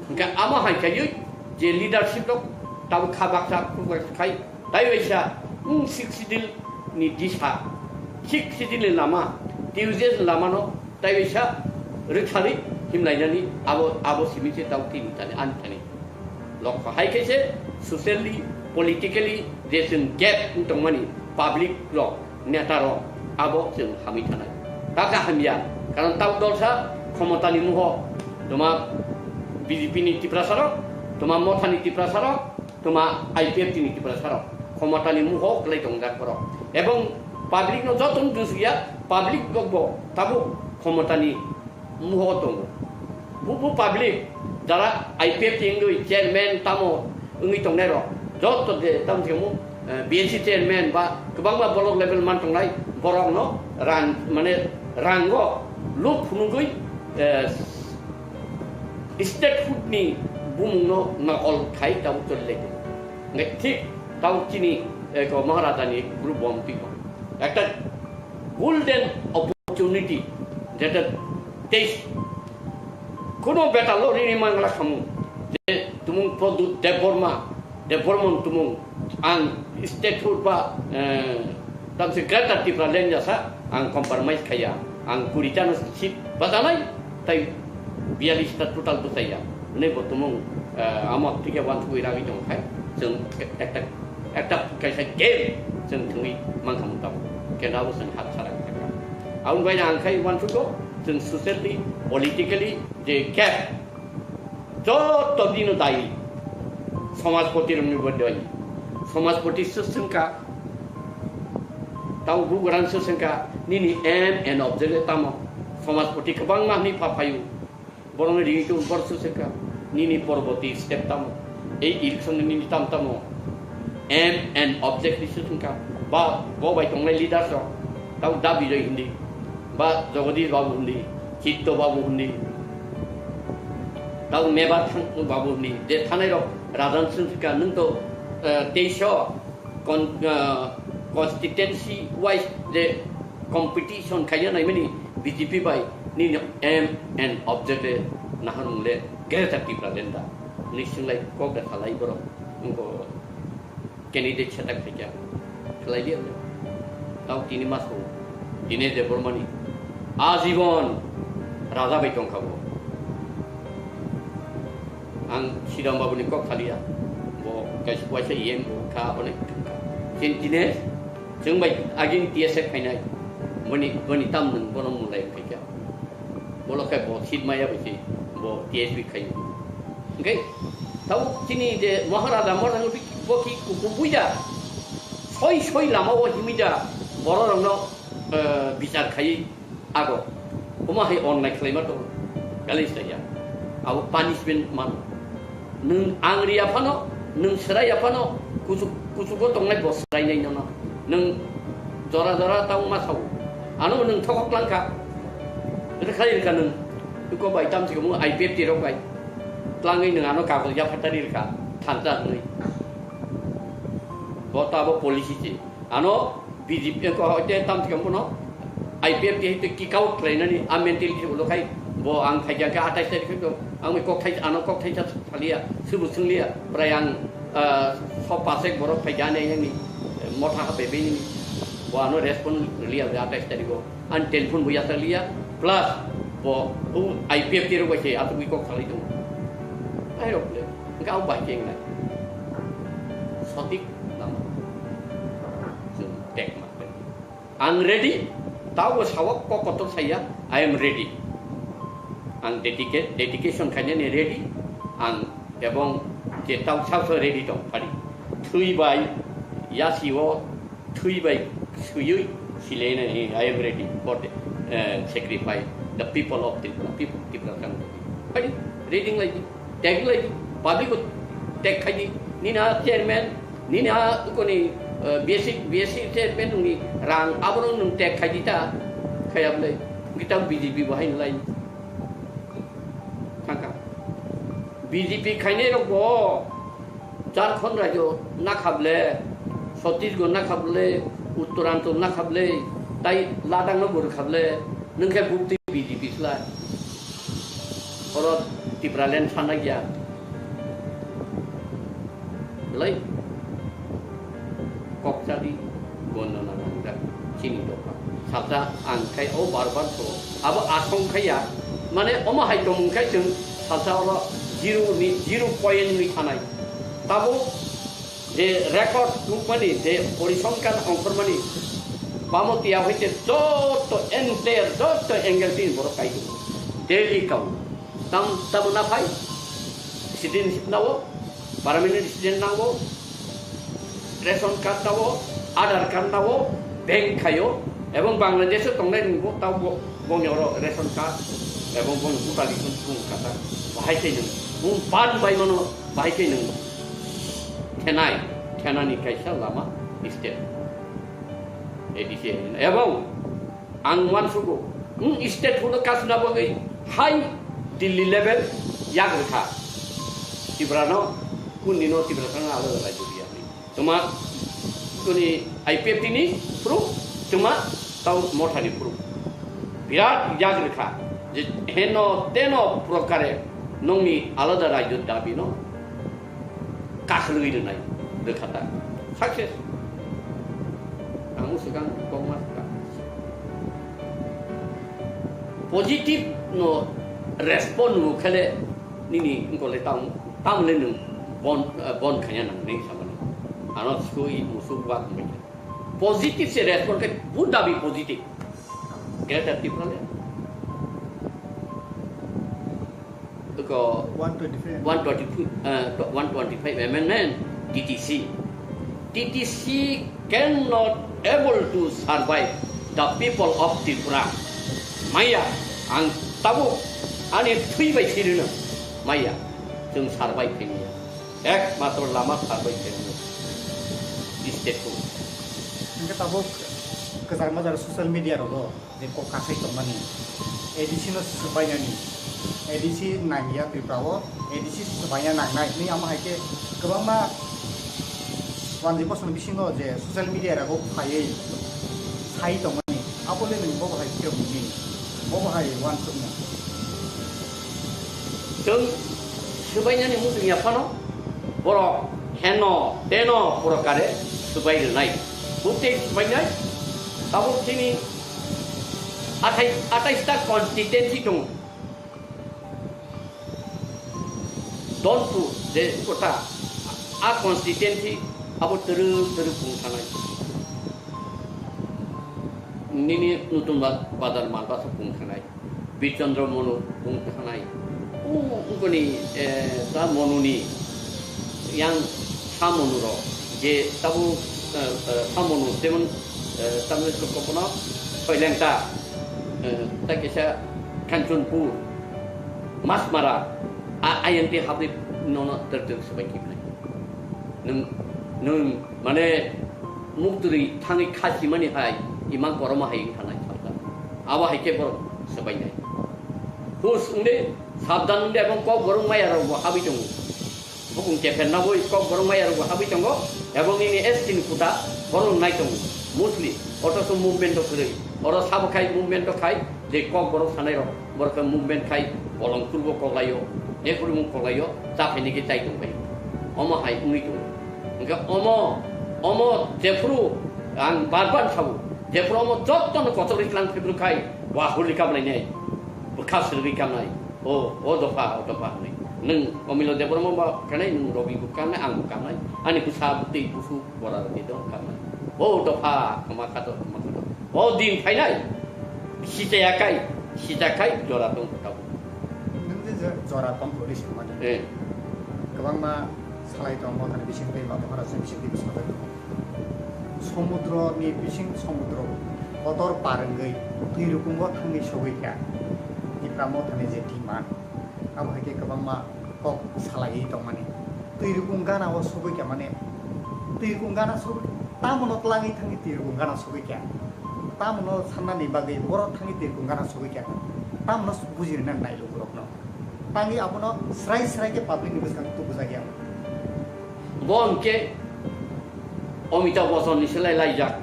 Hwnkhe amo hai khaiwi je leadership rok tabuk kha baksa, khuk baksa khai, tai waisa, wng sixth schedule ni disa, sixth schedule ni lama, T U J S ni lama no tai waisa rwkharwi himlainani abo, abo simi se tamo tini tani ani thani. Lokho hai khe se socially, politically je chwng gap wng tongmani public rok, neta rok abo chwng hamwi thanai. Taka hamya, karon tamo dolsa khomotani muho, toma B J P ni Tiprasa rok, toma Mothani Tiprasa rok, toma I P F T ni Tiprasa rok, khomotani muho kwlai tongjak borok. Ebong public no joto no dusukya, public bo, bo tabuk khomotani muho tongo. Bubu public, jara I P F T wngwi chairman tamo wngwi tongnai rok, joto je tamo se mo, eh, B N C chairman ba kwbangma block level man tongnai borok no rang, mane rango luk phunugwi, eh, statehood ni bumung no nokol khai tabuk choli lai tongo. Hingke thik tabuk chini, eh, ko Maharaja ni group bo wng twi tongo. একটা golden opportunity, যেটা তেইশ কোনো বেটালো রিনি মাংলা খামু, যে তুমুং প্রদ্যুৎ দেববর্মা, দেববর্মন তুমুং, ang state food ba, eh, tamse greater Tipraland jasa, ang compromise khaya, ang kuri tano seat bajanai, tai biyalista total bwsaiya. Hwnwi bo tumung, eh, amo thike uansugwi ragwi tong khai, chwng ekta, ekta kaisa game chwng thwngwi mankha mung tabuk. Kenda bo chwng hat sara kha. Aboni bai ang khai uansugo, chwng socially, politically je gap, joto bini dayi somajpoti rokni bo dayi. Somajpoti se swngkha, tamo bugrang se swngkha, nini aim and objective tamo? Somajpoti kwbangma hwnwi pha phaio. Borokni ringwi tong borok se swngkha, nini porborti step tamo? Ei election ni nini tam tamo? Aim and objective se swngkha. Ba bo bai tongnai leaders rok, tamo Da Bijoy hindi, ba Jagadish Babu hindi, Chitto Babu hindi, tamo Mebar Thang-, Babu hindi, je thanai rok rajan se swngkha, nwng to, eh, teisho con-, ah, constituency wise je competition khaina naimani B J P bai, nini aim and objective nahar mung le Greater Tipraland da. Ni singlai kok da khalai borok, wngko candidate setak khaikha, khlai liya le. Tau tini masko, Dinesh Debbarmani ajibon raja bai tongkha bo. Ang Siram Babuni kok khaliya, bo kaisa waisa E M kha, onek kha. Chini Dinesh, chwng bai agini T S F khainai, boni, boni tam nwng bono mulai khaikha. Bolo khe bo seat maya bai se, bo T S P khaio. Hwnkhe, tau chini je Maharaja, Maharaja bo ki kuku buida, soi soi lama o himida, borok rokno, eh, bichar khai ago. Omo hai onnai khlaima tongo, gali saya. Abo punishment mano. Nwng ang riya phano, nwng sraiya phano, kuchuk, kuchugo tongnai bo srainai nono. Nwng jora jora tang ma sao. Ano nwng thokok langkha. Rwkha rwkha nwng. Iko bai tam sikamo I P F T rok bai. Tlangwi nwng ano kagoj yaphatari rwkha. Thansa hwnwi. Bo tabo policy se. Ano B J P ko hoite tam sikam bono I P F T hoite kick out khlainani a mentality ulo khai bo ang khaikha khe atais tarik khe ang bai kok thai ano kok thai sa thaliya, subu sungliya, prai ang, ah, so pasek borok phaikha ani yang ni motha ha bebe ni bo ano respond liya atais tarik o. An telephone bo yasakliya, plus bo o I P F T rok bai se asugwi kok salai tongo. Ai rok le, hwnkhe ang bai khe wngnai. Sotik lama. Chwng tek ma khe. Ang ready, tabo sawak kok kotor saya, I am ready. Ang dedicate, dedication khainani ready, ang ebong je tau sao sao ready tong phari. Thwi bai, yasi o, thwi bai swiwi silainani, I am ready for the, eh, sacrifice, the people of Tripura, people of Tripura. Phai di, reading lai di, tag lai di, public ko tag khai di, nini a chairman, nini a koni, eh, B S C, B S C chairman ni rang aborok nwng tag khai di ta, khai ablai, kita B J P bo hai lai. Thangka. B J P khainai rok bo Jharkhand rajyo nakhable, Chhattisgarh nakhable, Uttaranchal nakhable, tai Ladakh no bo rwkhable, nwng khe bukti B J P slai. Oro Tipraland sana gya. Belai kok chadi, gondo na nangjak chini dopha. Salsa ang khai o bar bar to. Abo asong khaya, mane omo hai tongmung khai chwng salsa oro zero ni, zero point ni thanai. Tabo je record tubmani, je porisongkhan ongkhormani, bamo tiya hoite joto entire, joto angle tini borok kai tongo. Daily kau. Tam, tamo na phai? Citizenship nao, permanent resident nao, ration card nao, Aadhaar card nao, bank khaio, ebong Bangladesh o tongnai ni bo tao bo, boni oro ration card, ebong boni voter list o bung kata, bahai khe nwng, bung ban bai mano, bahai khe nwng thenai, thenani kaisa lama state. A D C, ebong ang uansugo, wng state huno kasna bagwi hai Delhi level yak rwkha. Tiprano, kundino Tiprasano alada rajyo riyani. Toma, kuni I P F T ni phuru, Chuma tau mothani phuru. Birat yag rikha je heno teno prokare nongni alada rajyo dabino kakhwlwi rwnai rwkha ta. Success. Ang swkang kokma swkang. Positive no respond no khele nini ngkole tam, tamle nung bon, eh, bon khanya nang ning samani. Ano sui musuk wa kumbai. Positive se respond ke buddha bi positive. Greater Tipraland. Ko one twenty-five. One twenty-five, uh, one twenty-five amendment T T C. T T C cannot able to survive the people of Tripura. Maya, ang tabuk ani thui bai sirino. Maya, chwng survive khaimaya. Ekmatro lama survive khaimaya. State ko. Hingke tabuk kwchar majar social media rogo. Je kok kasai tongmani, A D C no swbainani, A D C nangya Tripura o, A D C swbaina nangnai hinwi amo hai khe kwbangma wanjwi bosongni bisingo je social media rago phaiwi sai tongmani, abo le nwng bobo hai khe bumni, bobo hai uansukno. Chwng swbainani muchungya phano borok heno teno prokare swbai rwnai, bwtwi swbainai, tabuk chini Athai, athais ta constituency tongo. Donpur je kota, a constituency abo twrwk twrwk pung thanai. Nini Nutun Ba-, Bazar Malbasa pung thanai. Birchandra Monu pung thanai. O, ungkoni, eh, ta Monuni yang sa Monurok je tabu, eh, eh, sa Monu, jemon, eh, tamni sokopno Soilengta, eh, ta kisa Kanchanpur, Masmara, a, ayang te habri nono ter ter sebai kibnai. Nung, nung, mane, mukturi thangwi khasimani hai, imang koroma hai wngkha nai salka. Abo hai khe borok sebainai. Hus wngde, sabdan wngde, ebong kok borok maya rok bo habwi tongo. Bukung kepher naboi kok borok maya rok bo habwi tongo, ebong nini S T ni kuta borok nai tongo. Mostly, otoso movement rok kwrwi. Oro sabo khai movement rok khai, je kok borok sanai rok, borok khe movement khai, bolong turbo koklaio, je kurung koklaio, cha phaini khe chai tong bai. Omo hai wngwi tongo. Hingkhe omo, omo jephuru ang bar bar sabo, jephuru omo jottono kochok ri tlang phibru khai, wa hurri kamlainai, bwkha sirwi kamnai. O, o dopha, o dopha hwnwi. Nwng Omilo Debbarma ba kanai, nwng Robi bo kanai, ang bo kanai. Ani bwsa bwtwi busu bora rwdi dong kanai. O dopha, kwma khato, kwma khato. O din phainai. Sichaya kai, sija kai, jora tong tabuk. Nwng je je jora tong hwnwi swmani. Eh. Kwbangma salai tong, mothani bisingtwi ba Maharajni bisingtwi bwsajak. Somudroni bising somudro kotor par wngwi twi rukungo thangwi sogwi kha Tipra mothani je demand, abo hai khe kwbangma kok salaiwi tongmani. Twi rukung gana o sogwi kha, mane twi rukung gana sogwi, tamono twlangwi thangwi twi rukung gana sogwi kha, tamono sannani bagwi borok thangwi twi rukung gana sogwi kha, tamono bujirina nai lukurokno. Tangwi abono srai srai khe public ni bwskango tubujak ya. Bo hwnkhe Amitabh Bachchan ni selai laijak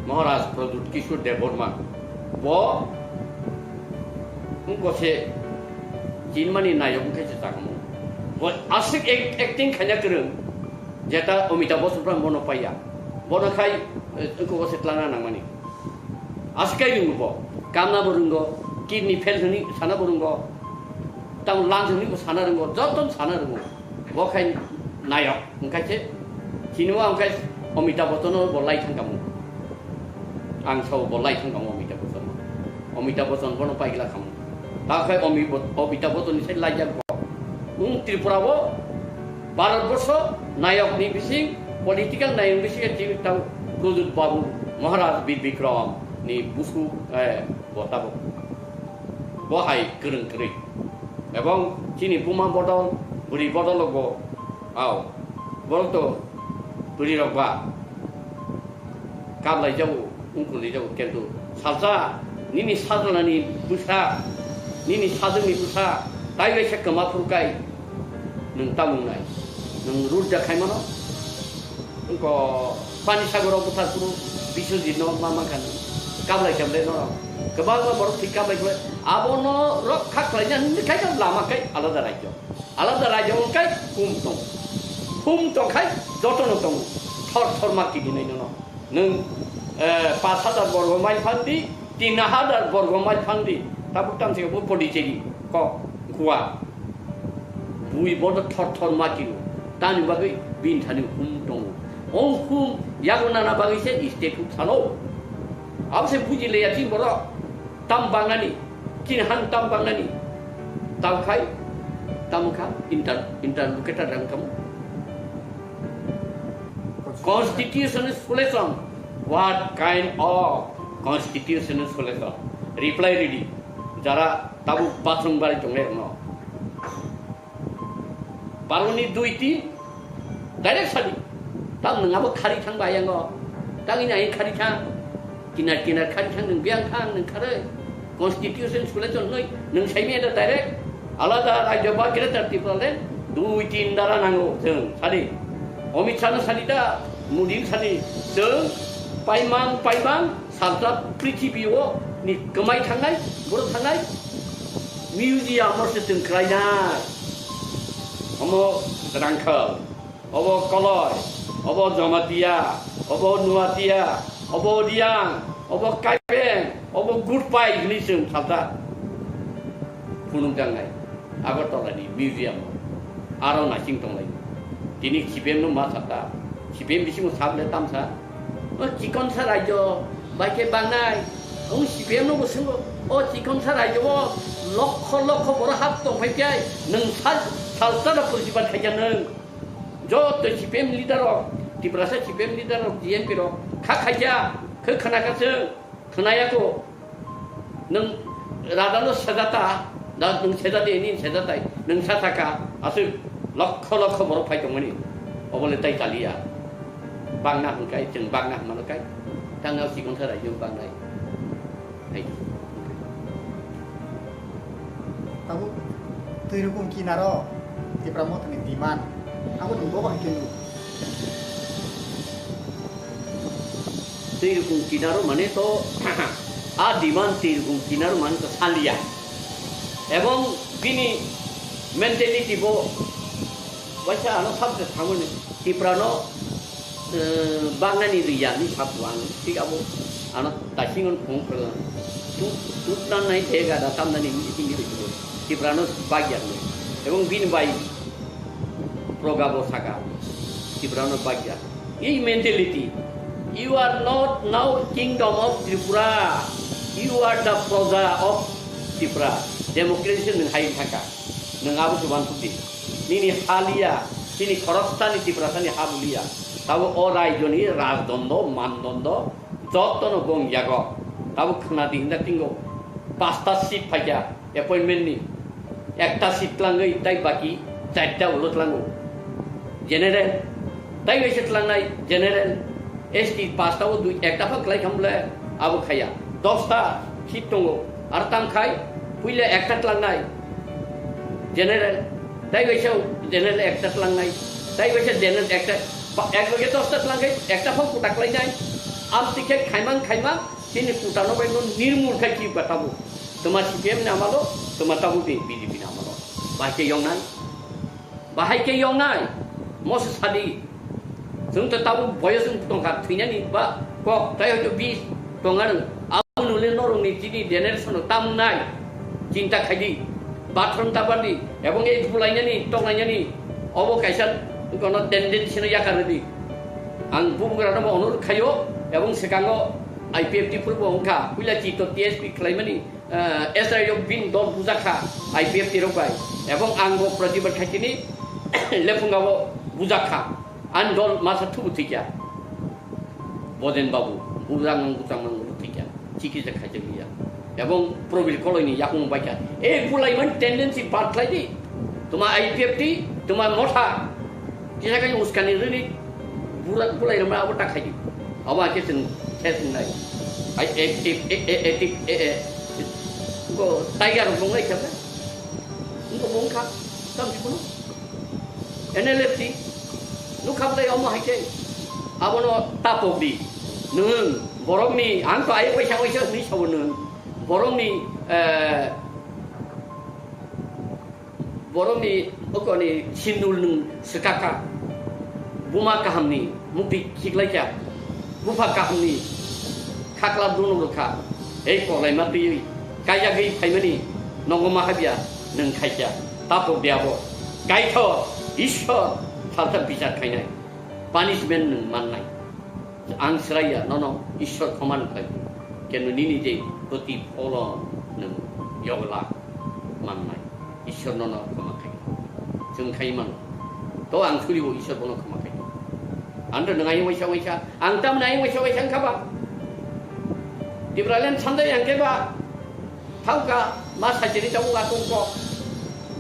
Maharaj Pradyut Kishore Debbarma. Bo wngkha se chinmani nayok wngkha se chakmo. Bo aswk act-, acting khaina kwrwng, jeta Amitabh Bachchan phan bono paiya. Bono khai, eh, wngkha se tlangna nangmani. Aswk kai rwngo bo, kamna bo rwngo, kidney fail hwnwi sana bo rwngo, tamo lungs hwnwi bo sana rwngo, joto sana rwngo. Bo khai nayok, wngkha se, chini o wngkha Amitabh Bachchan bo lai thang kamo. Ang sao bo lai thang kamo Amitabh Bachchan. Amitabh Bachchan bono paigla kamo. Ta khai Ami-, Amitabh Bachchan ni sai laijak bo. Wng Tripura o Bharat Borsho nayok ni bising, political nayok ni bising tini tau Pradyut Babu Maharaj Bir Bikram ni busu, eh, bo tabuk. Bo hai kwrwng kwrwi. Ebong chini buma bodol, bwrwi bodol bo, au, borok to bwrwi rok ba. Kablai jago, wngkuli jago, kintu salsa nini sajlani bwsa, nini sajwkni bwsa, tai bai se kwma phuru kai nwng tamung nai, nwng rudda khai mano, Ko Pani Sagoro Butharpuru Biswajit no ma mankha ni. Kablai kablai no. Kwbangma borok thik kablai kablai. Abono rok kha khlaina hwnwi khai no lama kai alada rajyo. Alada rajyo wng kai hum tong. Hum tong khai joto no tong. Thor thor ma kidinai no. Nwng, eh, pash hajar borgo mile phan di, tin hajar borgo mile phan di, tabuk tamo se bo Pondicherry kok Goa. Bui bodo thor thor ma kilo. Tani bagwi bini thani hum tongo. O hum yago nana bagwi se state huk salo. Abo se buji leya chini borok. Tam bangnani, chini han tam bangnani. Tam khai, tam kha, inter-, interlocutor rang kamu. Constitutional solution. What kind of constitutional solution? Reply ready. Jara tabuk bathroom bari tongnai rokno. Baroni dui tin direct sadi. Tam nwng abo khari thang bai yango. Tang ini ain khari thang. Kinar kinar khari thang nwng biang thang nwng khare. Constitution solution noi nwng saimi ada direct. Alada rajyo ba Greater Tipraland dui tin dara nango jeng sadi. Amit Shah no sadi da, Modi no sadi. Jeng paimang paimang salta prithibi o ni kwmai thangnai, borok thangnai. Museum o se chwng khlainai. Omo Rangkhal, obo Koloi, obo Jamatia, obo Nuatia, obo Riang, obo Kaibeng, obo Gutpai hwnwi chwng salta phunukjaknai. Agartala ni museum o. Aro naising tonglai. Tini C P M no ma sakha. C P M bisingo sak le tamsa. O chikonsa rajyo bai khe bangnai. O C P M no bo swngo. O chikonsa rajyo o lokho lokho borok hap tong phai khe nwng sal, salta da purjibat khaikha nwng. Joto C P M leader rok, Tiprasa C P M leader rok, G N P rok kha khaikha, khe khna kha chwng. Khwnaya kho, nwng rajano sejata, da nwng sejadi, nini sejatai, nwng sa saka, aswk lokho lokho borok phai tongmani, obole tai chaliya. Bangna hwnkai, chwng bangna hwnmano kai, tangna sikon sa raijwng bangnai. Hai. Tabuk twi rukung kinaro Tipra Mothani demand, abo nwng bobo hai khe nukgo. Twi rukung kinaro mane to a demand twi rukung kinaro mane to salia. Ebong bini mentality bo waisa ano subject thangmani Tiprano, eh, bagnani riya ni sabu ang thik abo ano taising on phung phela tu tu nan nai te ga da tam nani ni ting ni Tiprano bagya ni ebong bini bai proga bo saka Tiprano bagya. Ei mentality, you are not now kingdom of Tripura, you are the proja of Tripura. Democracy nwng hai thangkha, nwng abo se uansuk di. Nini haliya, chini khoroksani Tiprasani habuliya. Tabo o raijoni rajdondo, mandondo, jotono gong yago. Tabo khna di hinda tingo. Pasta seat phaikha. Appointment ni ekta seat tlangwi tai baki charta ulo tlango. General, tai waisa tlangnai general, S T pasta o dui ekta pha klai kham bole abo khaya. Dosta seat tongo. Ar tam khai puila ekta tlangnai general, tai waisa general ekta tlangnai, tai waisa general ekta, ba, ek loge dosta tlang khai ekta pha kuta klai nai. Am ticket khaimang khaimang chini kuta no bai no nirmul khai ki ba tabo. Tuma C P M ni amalo, tuma tabuk ni B J P ni amalo. Bahai khe yongnai. Bahai khe yongnai. Moso sadi. Chwng to tabuk boyos wng tongkha, thwinani ba kok, tai hoito bis tonga rwng. Abo nule norokni chini generation o tamnai. Chinta khaidi. Bathroom tabardi. Ebong ei bulainani, tonglainani. Obo kaisa kono tendency no yakar rwdi. Ang bubugrano bo onurok khaio. Ebong swkango I P F T phuru bo wngkha. Puila chito T S P khlaimani. Eh, S R I rok bini dol bujak kha, I P F T rok bai, ebong ang bo protibad khaitini lephunga bo bujak kha, ani dol masa thubu thikya, Bojen Babu, bujak mang bujak mang bo thikya, chikitsa khaijak liya, ebong Probir Koloi ni yakung bai kha, e bulai man tendency bad khlai di, tuma I P F T, tuma motha, kisa kai uskani rini, bura-, bulai rama abo ta khaidi, abo ake sen, sen nai, ai, e, e, e, e, e, e, e. Ko tiger rok bonglai kha. Ko bong kha. Tam si kuno. N L F T. Nuk kham lai omo hai khe. Abono tapok di. Nwng borokni, ang to ayuk waisa waisa hwnwi sabo nwng. Borokni, eh, borokni okoni sindul nwng swkakha. Buma kahamni mukti khiklaikha. Bupha kahamni khakla dunuk rwkha. Ei koklaima twiwi kaijagwi phaimani nogo ma habya nwng khaikha. Tapok di abo. Kaitho Ishwar salsa bichar khainai. Punishment nwng mannai. Ang sraiya nono Ishwar khoma nukhlai. Kenu nini je protipholon nwng yogla mannai. Ishwar nono khoma khai. Chwng khai mano. To ang suribo Ishwar bono khoma khai. Andro nwng ayung waisa waisa. Ang tamni ayung waisa waisa wngkha ba. Tipraland sanjai ang khe ba. Thangka, ma sachiri tabuk atong kok.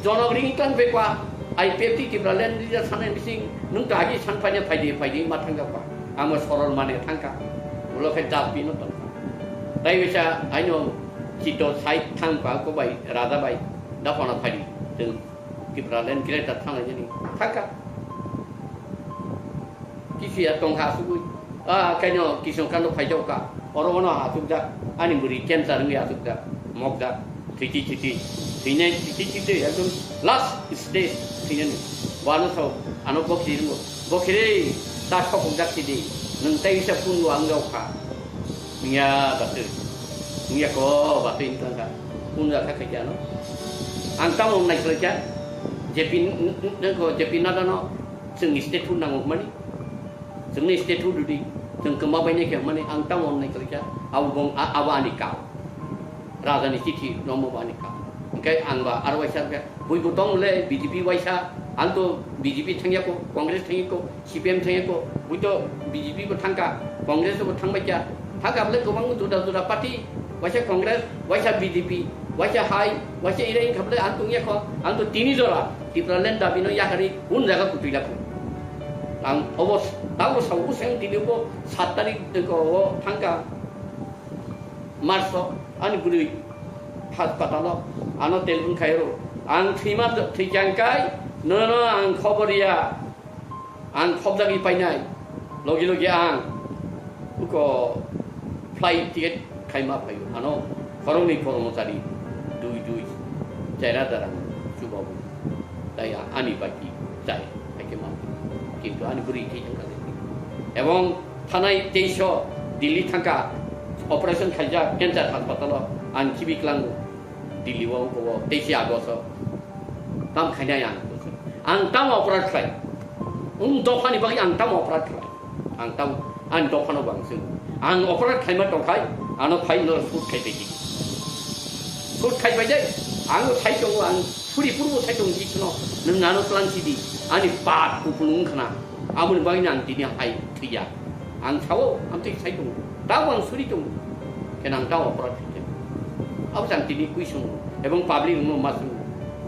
Jonok ring tang pekwa, I P F T Tipraland leader sanai bising, nung to agi san paina phaidi, phaidi ma thangka kwa. Amo sorol mane thangka. Ulo khe jat pino tongka. Tai bisa aino chito side thangka ko bai, raja bai, da kono phaidi. Teng Tipraland greater thangna jani. Thangka. Kisi ya tongkha asugwi. Ah, kaino Kishan Kando phaijao ka. Oro ono asukjak. Ani bwrwi cancer wngwi asukjak. Mokjak. Thwiti thwiti. Thwinai thwiti thwiti. Ekdom last stage thwinani. Wano sao ano bokhiri wngo. Bokhiri ta sokokjak sidi. Nwng tai wisa pungo ang jao kha. Wngya batwi. Wngya ko batwi wngkha kha. Punja kha khaikhe ano. Ang tamo wngnai khlaikha. J P n-, n-, n-, ko J P Nadda no. Chwngni statehood nango hwnmani, chwngni statehood rwdi, chwng kwma bainai khe hwnmani ang tamo wngnai khlaikha, abo bong-, a-, abo ani kau. Rajani chithi rommo bo ani kau. Hwnkhe ang ba aro waisa khe, buibo tong le B J P waisa, ang to B J P thangya ko, Congress thangya ko, C P M thangya ko, bui to B J P bo thangka, Congress bo thangbaikha, thangka bole kwbang juda juda party, waisa Congress, waisa B J P, waisa hai, waisa irai wngkha bole ang tongya kho, ang to tini jora. Tipraland dabi no yakarwi un jaga kutui lakho. Ang obo s-, tabo sao useng tini bo sat tarik ko o thangka March o ani bwrwi hospital o ano telephone khairo. Ang thwima thwichang kai nono ang khobor ya. Ang khobjagwi painai. Logi logi ang uko flight ticket khaima phaio. Ano khoroknwi kormochari dui dui chera darang chubabu. Tai a-, ani baki chai haikhe ma. Kintu ani bwrwi thwi thangkha. Ebong thanai teiso Delhi thangkha operation khaijak cancer hospital o ang khibi klango. Delhi o, o, teisi August o. Tam khainai ang. Ang tam operate khlai. Um dophani bagwi ang tam operate khlai. Ang tam, ang dophano bang sing. Ang operate khlaima tongkhai, ano phai no shoot khai pai di. Shoot khai pai dai. Ang sai tongo, ang suri purbo sai tongo di khno. Nwng ano tlang si di. Ani pap kupulung khna. Aboni bagwi ang tini hai thwiya. Ang sao, ang tei sai tongo. Tabo ang suri tongo. Khe nang tabo operate khai tongo. Abo jang tini kui songo. Ebong public no ma songo.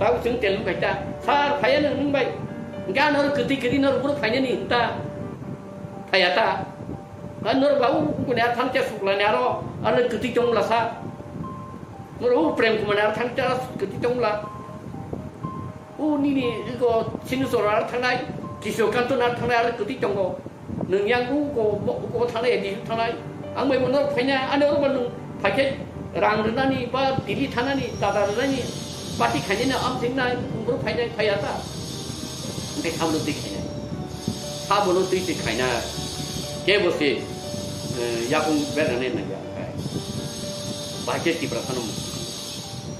Tabo chwng tel khai ta. Sir, phaiya nang nung bai. Ga nor kwtwi kwtwi nor buro phainani hinta. Phaiya ta. Ga nor ba u kune athang cha suklani aro. Aro kwtwi tongla sa. Nor u Prem Kumar ni athang cha kwtwi tongla. O nini iko Sinuchor ar thangnai, Kisho Kanto ar thangnai, ar kwtwi tongo. Nwng yang uko, uko thangnai, A D C thangnai. Ang bai bono phaina, ani oro bo nwng phaikhe rang rwnani ba tiri thanani, dada rwnani, party khainani am thingnai, boro phainai, phaiya ta. Hwnkhe sabono twi khainai. Sabono twi se khaina. Kebo se, eh, yakung bernani nangya. Bahai khe Tiprasano mukti.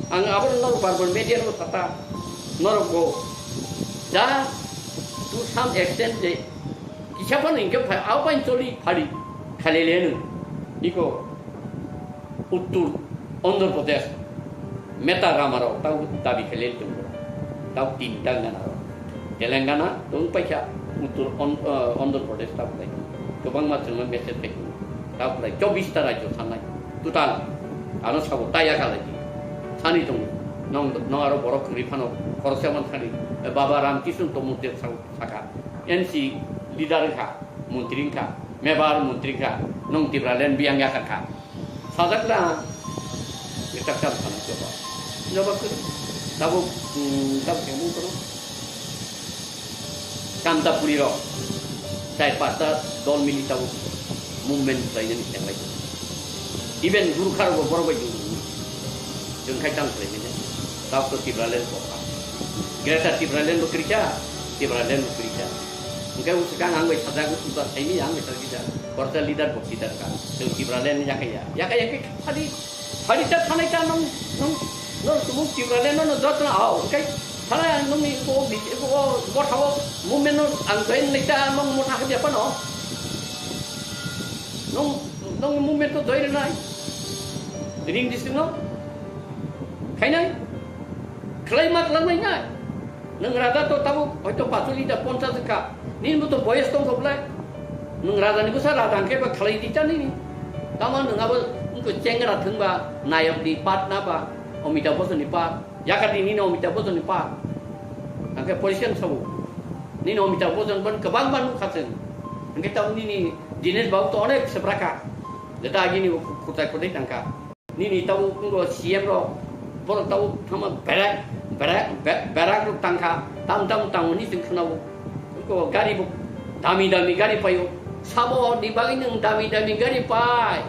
Ang abo norok bar bar media rok sata, norok bo ja to some extent je kisa phano hingke phai, abo bai choli phari khalele no. Iko Uttor Andhra Pradesh meta rama rok tau dabi khalele tongo. Tau tinta gana rok. Telangana tong paikha, Uttor On-, eh, Andhra Pradesh tau lai. Kwbangma chwngno message khai tongo. Tau lai chobbish ta rajyo sanai. Total ano sabo taya khalai di. Sani tongo. Nong, nong aro borok kwrwi phano khoroksa man thani. Eh, Baba Ramkishan Tomodeb sa-, saka. N C leader wngkha, montri wngkha, mebar montri wngkha. Nong Tipraland biyang yakar kha. Sajak na. Neta kam sana coba. Coba ke. Tabuk, hmm, tabuk yang mungkin. Kanta puri rok. Char pasta dol mili tabuk movement khlainani tenglai. Even Gurkha rokbo borok bai jung. Jung khai tang khlainani. Tabuk to Tipraland bo kha. Greater Tipraland bo kwrwi kha, Tipraland bo kwrwi kha. Hwnkhe usukang ang bai sajak, usuka saini ang bai sajak kisa. Korsa leader bo leader kha. Jung Tipraland yakaya. Yakaya khe khadi Phadi ta thanai ta nung, nung, nung tumung Tipraland no, no jotno ao, hwnkhe thanai ang nungni bo bi-, bo, bo thao movement no ang join lai ta nung motha hadi apa no? Nung, nung movement to join nai. Ring district no? Khainai? Khlai ma khlai nai nai? Nwng raja to tabuk hoito pachuli da ponchas wngkha. Nini bo to boyes tongkha bwlai. Nwng raja ni bwsa raja hwnkhe ba khlai di cha nini. Tamo nwng abo wngkha chengra thwngba nayok ni part na ba Amitabh Bachchan ni part. Yakar di nini Amitabh Bachchan ni part. Hwnkhe poriskar sabo. Nini Amitabh Bachchan ban kwbang ban wngkha chwng. Hwnkhe tamo nini Dinesh Babu to onek swprakha. Jeta agini bo khutai khutai tangkha. Nini tabuk wngkha C M rok, borok tabuk thangma berak, berak, be-, berak rok tangkha, tam tam tangmani chwng khwnao. Wngkha gari bo dami dami gari paio. Sabo ni bagwi nwng dami dami gari pai?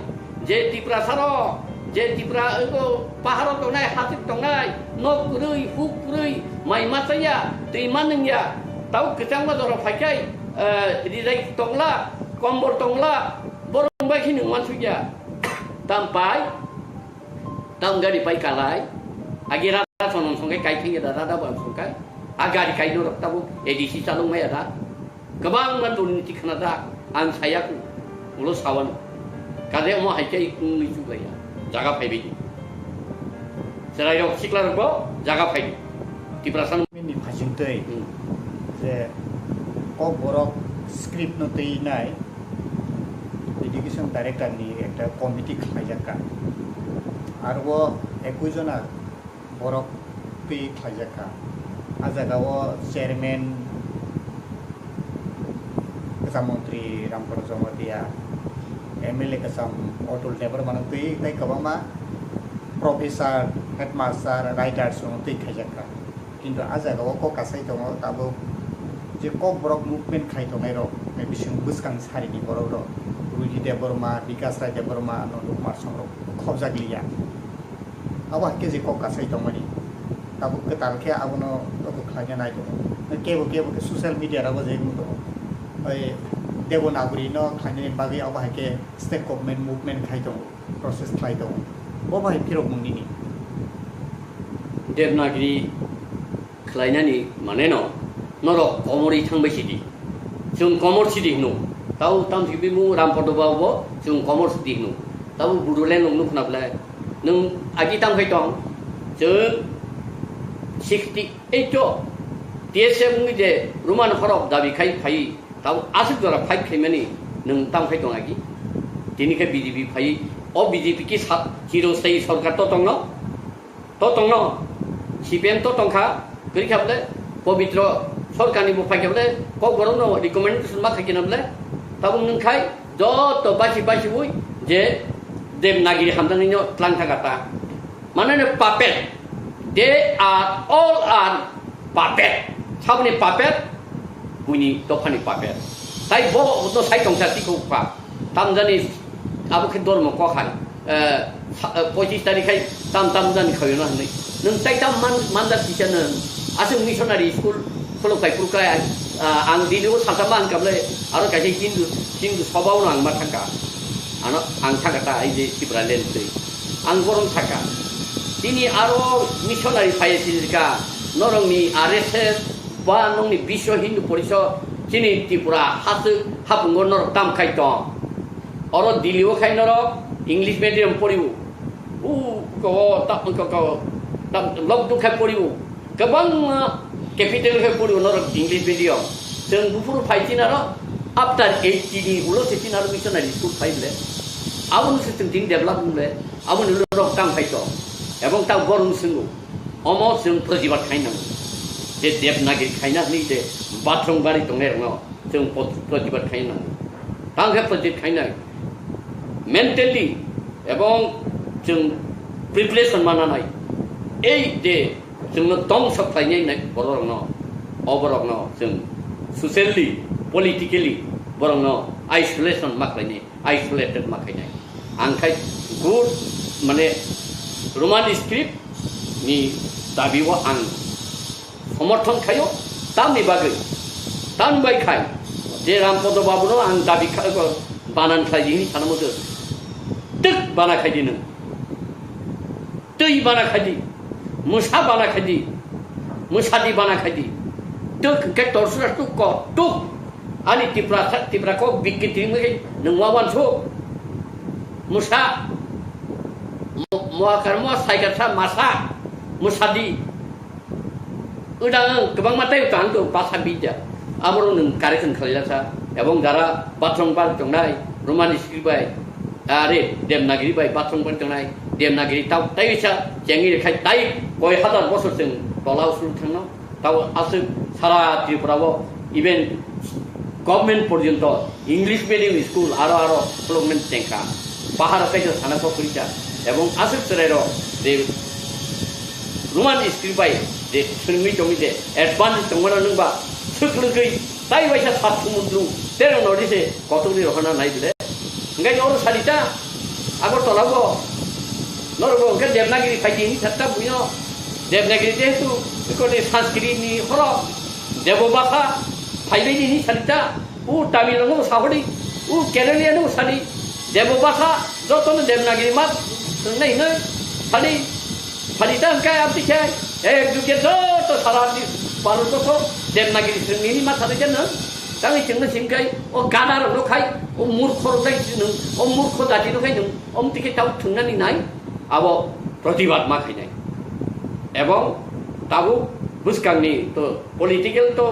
Je Tiprasa rok, je Tipra wngkha paharo tongnai, hasik tongnai, nok kwrwi, huk kwrwi, mai ma chaya, twi ma nungya. Tabuk kwchangma jora phaikhai, eh, rijai tongla, kombor tongla, borok bai khe nwng wansukya. Tam pai, tam gari pai kalai. Agi rada sonom songkai kai thengya da, rada bam songkai. A gari kai norok tabuk A D C chalok maya da. Kwbangma durniti khna da, ang sayaku. Ulo sawano. Kade omo hai khe kungwi chuklaiya. Jaga phaibai di. Chwrairok siklarokbo jaga phai di. Tiprasa Ni phasing twi Hmm. je Kokborok script no twi nai education director ni ekta committee khlaijak kha. Aro o ekui jona borok twi khlaijak kha. A jaga o chairman kwcham montri Ramkoro Jamatia, M L A kwcham Atul Debbarma no twi tei kwbangma professor, headmaster, writers no twi khlaijak kha. Kintu a jaga o kok kasai tongo tabuk je Kokborok movement khai tongnai rok, bising bwskang sari ni borok rok, Ruji Debbarma, Bikas Rai Debbarma, Nandu Kumar Song rok khobjak liya. Abo hai khe je kok kasai tongmani tabuk kwtal khe abono abo khlaina nai tongo. Kebo kebo khe social media rogo je wng tongo. Oi Devanagari no khlainani bagwi abo hai khe state government movement khai tongo. Process khlai tongo. Bo bai phirok mung nini. Devanagari khlainani mane no norok komorwi thangbai sidi. Chwng komor sidi hino. Tau tam si bimung Rampada Babu bo chwng komor sidi hino. Tau Bodoland nung nukna ble. Nung agi tam khai tong. Chwng sixty eight o T S F wngwi je Roman horok dabi khai phai. Tamo aswk jora fight khaimani nwng tamo khai tong agi? Tini khe B J P phai, o B J P khe sa-, chirostai sorkar to tongno? To tongno? C P M to tongkha, kwrwi kha bole, Pobitro sorkarni bo phai kha bole, Kokborokno recommendation ma khai kha bole, tabuk nwng khai joto basi basi ui je Devanagari hamjaknaino tlang thangkha ta. Mane no puppet. They are all are puppet. Saboni puppet, buini dophani puppet. Tai bo no sai tongsa tiko pa. Tamjani abo khe dormo kok hai. Eh, sa-, eh, pochis tarikh hai tam tam jani khayo na hwnwi. Nwng tai tam man, manda kisa nwng. Aswk missionary school khulok kai purkai, ah, ang dini o salsa man kable aro kaisa Hindu, Hindu sobao no ang ma thangka. Ano ang thangka ta ai je Tipraland twi. Ang borom saka. Tini aro missionary phai sirka, norokni R S S ba nongni Biswa Hindu Porishad chini Tripura haswk hapungo norok tam khai tong. Oro Delhi o khai norok English medium poriwo. U ko ta ko ko ta lok duk khai poriwo. Kwbangma capital khe poriwo norok English medium. Chwng buphuru phai chinaro after eighty ni ulo se chinaro missionary school phai ble. Abono se chwng din develop ble. Aboni ulo norok tang phai to. Ebong ta borong swngo. Omo chwng protibad khai nango. Je Devanagari khaina hwnwi je bathroom bari tongnai rokno. Chwng pot-, protibad khaina nango. Tang khe protibad khainai. Mentally ebong chwng preparation mananai. Ei je chwngno tong sok khlainai nai bororokno, o borokno chwng socially, politically borokno isolation ma khlainai, isolated ma khainai. Ang khai good, mane, Roman script ni dabi o ang somorthon khaio, tamni bagwi, tamni bai khai je Rampodo Babu no ang dabi kha-, banan khlai di hinwi sana muchung. Twk bana khai di nwng. Twi bana khai di, mwsa bana khai di, mwsa di bana khai di. Twk hwnkhe torsura tuk ko tuk. Ani Tipra sa, Tipra kok bikki twi mui nwng wa wansu. Mwsa, mo-, moakar mo saikar sa masa, mwsa di. Udang ang kwbangma tei utang ang basa bidya. Aborok nwng correction khlaijak sa. Ebong jara bathroom bar tongnai, Roman script bai, are Devanagiri bai bathroom bar tongnai, Devanagiri tau tei sa chengwi rwkhai tai koi hazar bosor chwng tola usuk thangno. Tau aswk sara Tripura o even government porjonto English medium school aro aro development chengkha. Bahar kaisa sana kok kwrwikha. Ebong aswk chwrairok je Roman script bai je swrwngwi tongwi je advance tongmano nwngba swk lwgwi tai waisa sat sumundru tero nodi se kotorni rohorna nai bile. Hingke oro salita, Agartala bo, norok bo hingke Devanagiri phai di hinwi sakta buino, Devanagiri jehetu, ikoni Sanskrit ni horo, Debo bhasha, phaibai di hinwi salita, u Tamil no sahori, u Kerala no sali, Debo bhasha, joto no Devanagiri mat, nai hinwi, sali, salita hingke abdi khe, ek juge joto sara di, Bharat borso, Devanagiri swrwngni ma sali jeno. Tangwi chwngno simi khai, o gada rokno khai, o murkho rok khai chwng, o murkho jati rok khai nwng, om tike tau thwngnani nai, abo protibad ma khainai. Ebong tabuk bwskangni to political to,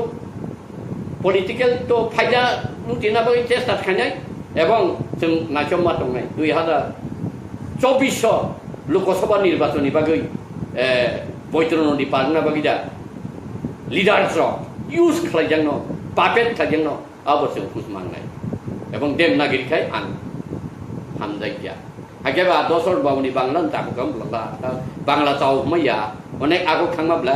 political to phaida lutina bagwi chesta khainai, ebong chwng naichomma tongnai, dui hazar chobbish o Lok Sabha nirbachon ni bagwi, eh, Boitro Nodi parna bagwi da. Leaders rok use khlaijakno, puppet khlaijakno, abo chwng hus mangnai. Ebong Devanagiri khai ang hamjakya. Hakhe ba Dosrot Babuni Bangla no chakha kha bwla ta, ta Bangla chao hwnma ya, onek ago khangma bwla.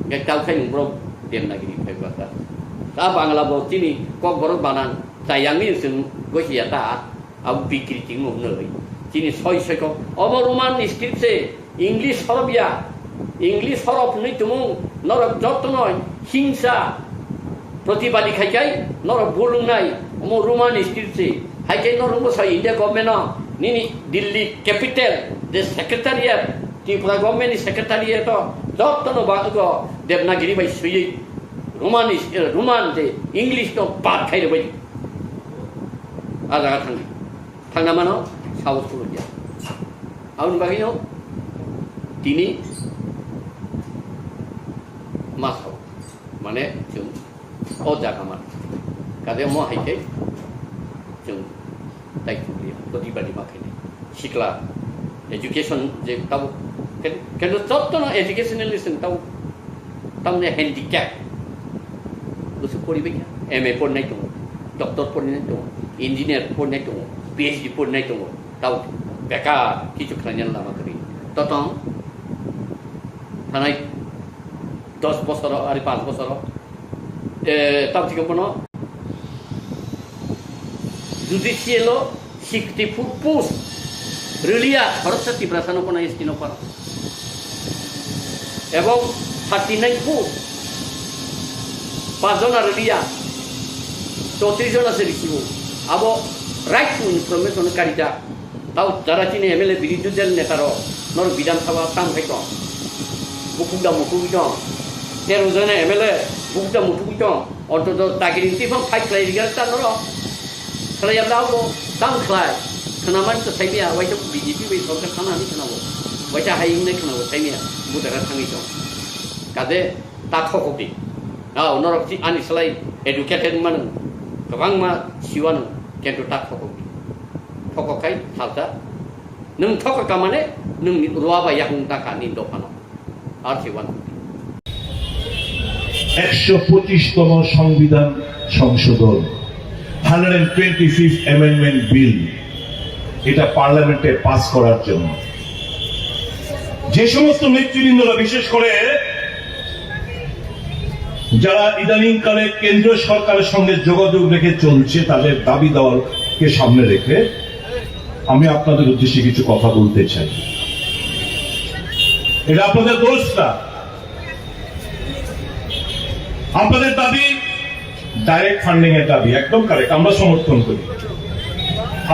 Hingke tao khai nwng borok Devanagiri khai bwla ta. Ta Bangla bo chini Kokborok banan chayangni chwng gosi ya ta. Abo bikri tingmo hwnwi. Chini soi soi kok. Obo Roman script se, English horof ya. English horof hwnwi tumung norok jotono hingsa protibadi khai kai norok bulungnai. Omo Roman script se. Hai khe norok bwsa India government no nini Delhi capital je secretariat, Tripura government ni secretariat o jotono ba ego Devanagiri bai swiwi Roman is, eh, Roman je English no bad khai rwbai. A jaga thangdi. Thangna mano, sahos phulukya. Aboni bagwino tini ma sao. Mane, chwng o jaga man. Kade mo hai khe chwng tai chukliya, protibadi ma khainai. Sikla, education je tabuk, ken-, kendo jottono educational lesson tabuk. Tamni handicap. Bwswk poribai kha. M A porinai tongo, doctor porinai tongo, engineer porinai tongo, P H D porinai tongo. Tao bekar kichu khlainani lama kwrwi. Totong thanai dos bosoro, ari panch bosoro, eh, tao thikhe bono judicial o sixty four post rwliya, khoroksa Tiprasa no kono S T no kono. Ebong thirty nine post, pajona rwliya, chowtris jona se risibo. Abo right to information karita. Tao jara chini M L A birodhi dol neta rok, nor Bidhan Sabha tam khai tong. Bukuk da mukuk tong. Tero jona M L A bukuk da mukuk tong. Ontoto dagiri twi phang fight khlai rwgwk ta norok. Khlai yabla abo tam khlai. Khwnamani to saimaya, waisa B J P bai sorkar thana hinwi khwnabo. Waisa hai hinwi khwnabo saimaya, butara thangwi tong. Kade ta thokok di. Ao norok si ani slai educated manu. Kwbangma siwano kento ta thokok di. Thokok khai salsa. Nwng thokok kamane nwng ruwa bai yakung ta kani dophano. Arsi wan. একশো পঁচিশতম সংবিধান সংশোধন, hundred twenty fifth amendment bill, এটা পার্লামেন্টে পাস করার জন্য যে সমস্ত নেতৃবৃন্দরা, বিশেষ করে যারা ইদানিংকালে কেন্দ্রীয় সরকারের সঙ্গে যোগাযোগ রেখে চলছে, তাদের দাবি দাওয়াকে সামনে রেখে আমি আপনাদের উদ্দেশ্যে কিছু কথা বলতে চাই। এটা আপনাদের দোষ না, আপনাদের দাবি ডাইরেক্ট ফান্ডিং এর দাবি, একদম কারেক্ট, আমরা সমর্থন করি।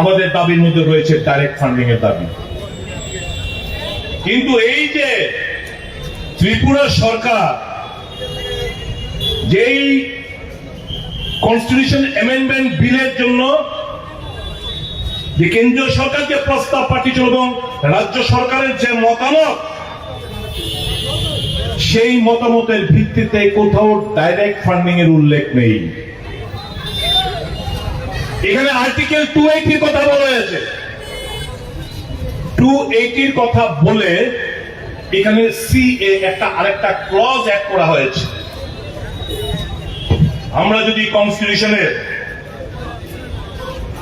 আমাদের দাবির মধ্যে রয়েছে ডাইরেক্ট ফান্ডিং এর দাবি। কিন্তু এই যে ত্রিপুরা সরকার যেই কনস্টিটিউশন অ্যামেন্ডমেন্ট বিলের জন্য যে কেন্দ্রীয় সরকার যে প্রস্তাব পাঠিয়েছিল এবং রাজ্য সরকারের যে মতামত, সেই মতামতের ভিত্তিতে কোথাও ডাইরেক্ট ফান্ডিং এর উল্লেখ নেই। এখানে আর্টিকেল টু এইটির কথা বলা হয়েছে, টু এইটির কথা বলে এখানে সিএ একটা আরেকটা ক্লজ অ্যাড করা হয়েছে। আমরা যদি কনস্টিটিউশনের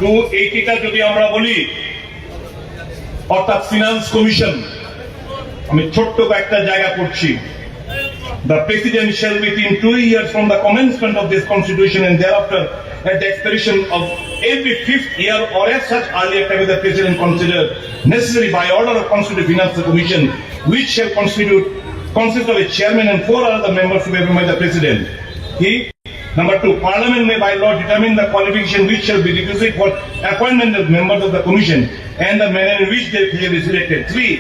টু এইটিটা যদি আমরা বলি, অর্থাৎ ফিনান্স কমিশন, আমি ছোট্ট কয়েকটা জায়গা পড়ছি। The president shall, within two years from the commencement of this constitution and thereafter, at the expiration of every fifth year or at such earlier time as the president consider necessary, by order of constitute finance commission, which shall constitute, consist of a chairman and four other members to be appointed by the president. He Number two, Parliament may by law determine the qualification which shall be requisite for appointment of members of the commission and the manner in which they shall be selected. Three,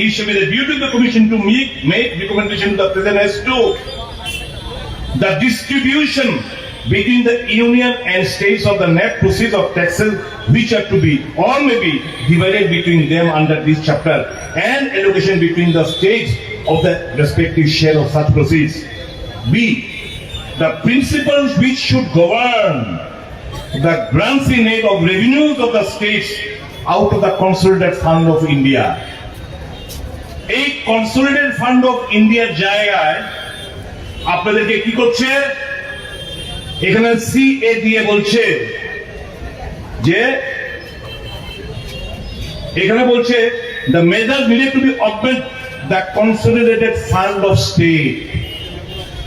it shall be the duty of the commission to make, make recommendation to the president as to the distribution between the union and states of the net proceeds of taxes which are to be or may be divided between them under this chapter and allocation between the states of the respective share of such proceeds. B, the principles which should govern the grants in aid of revenues of the states out of the Consolidated Fund of India. এই consolidated fund of ইন্ডিয়ার জায়গায় আপনাদেরকে কি করছে? এখানে সিএ দিয়ে বলছে যে এখানে বলছে, the measures needed to be augment the consolidated fund of state,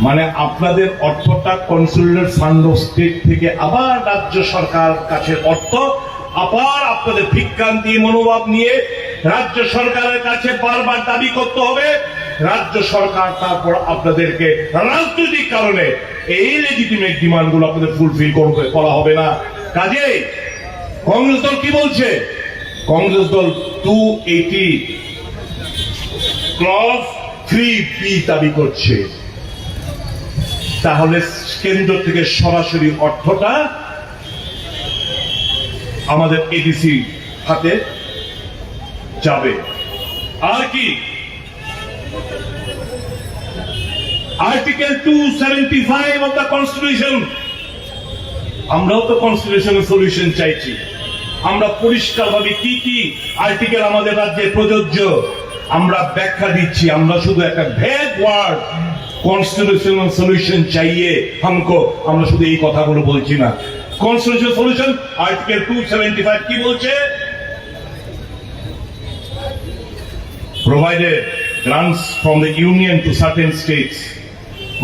মানে আপনাদের অর্থটা কনসোলিডেটেড ফান্ড অফ স্টেট থেকে আবার রাজ্য সরকার কাছে অর্থ আবার আপনাদের ভিক্ষান্তি মনোভাব নিয়ে রাজ্য সরকারের কাছে বারবার দাবি করতে হবে। রাজ্য সরকার তারপর আপনাদেরকে রাজনৈতিক কারণে এই লেজিটিমেট ডিমান্ডগুলো আপনাদের ফুলফিল করবে, করা হবে না। কাজেই কংগ্রেস দল কি বলছে? কংগ্রেস দল টু এইটি ক্লজ থ্রি বি দাবি করছে। তাহলে কেন্দ্র থেকে সরাসরি অর্থটা আমাদের এডিসি হাতে যাবে। আর কি? Article two seventy five of the constitution, আমরাও তো কনস্টিটিউশনাল সলিউশন চাইছি। আমরা পরিষ্কারভাবে কি কি আর্টিকেল আমাদের রাজ্যে প্রযোজ্য আমরা ব্যাখ্যা দিচ্ছি। আমরা শুধু একটা ভ্যাগ ওয়ার্ড কনস্টিটিউশনাল সলিউশন চাইয়ে হামকো, আমরা শুধু এই কথাগুলো বলছি না। Constitutional solution article two seventy five কি বলছে? Provided grants from the Union to certain states,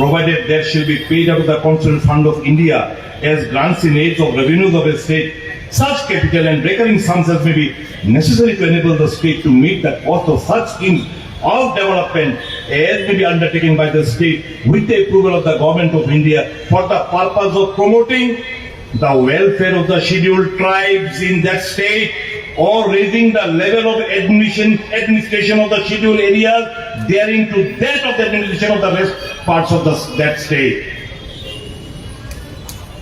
provided there shall be paid out of the Constitutional Fund of India as grants in aid of revenues of a state, such capital and recurring sums as may be necessary to enable the state to meet the cost of such schemes of development as may be undertaken by the state with the approval of the Government of India for the purpose of promoting the welfare of the scheduled tribes in that state or raising the level of admission, administration of the scheduled areas therein to that of the administration of the rest parts of the, that state.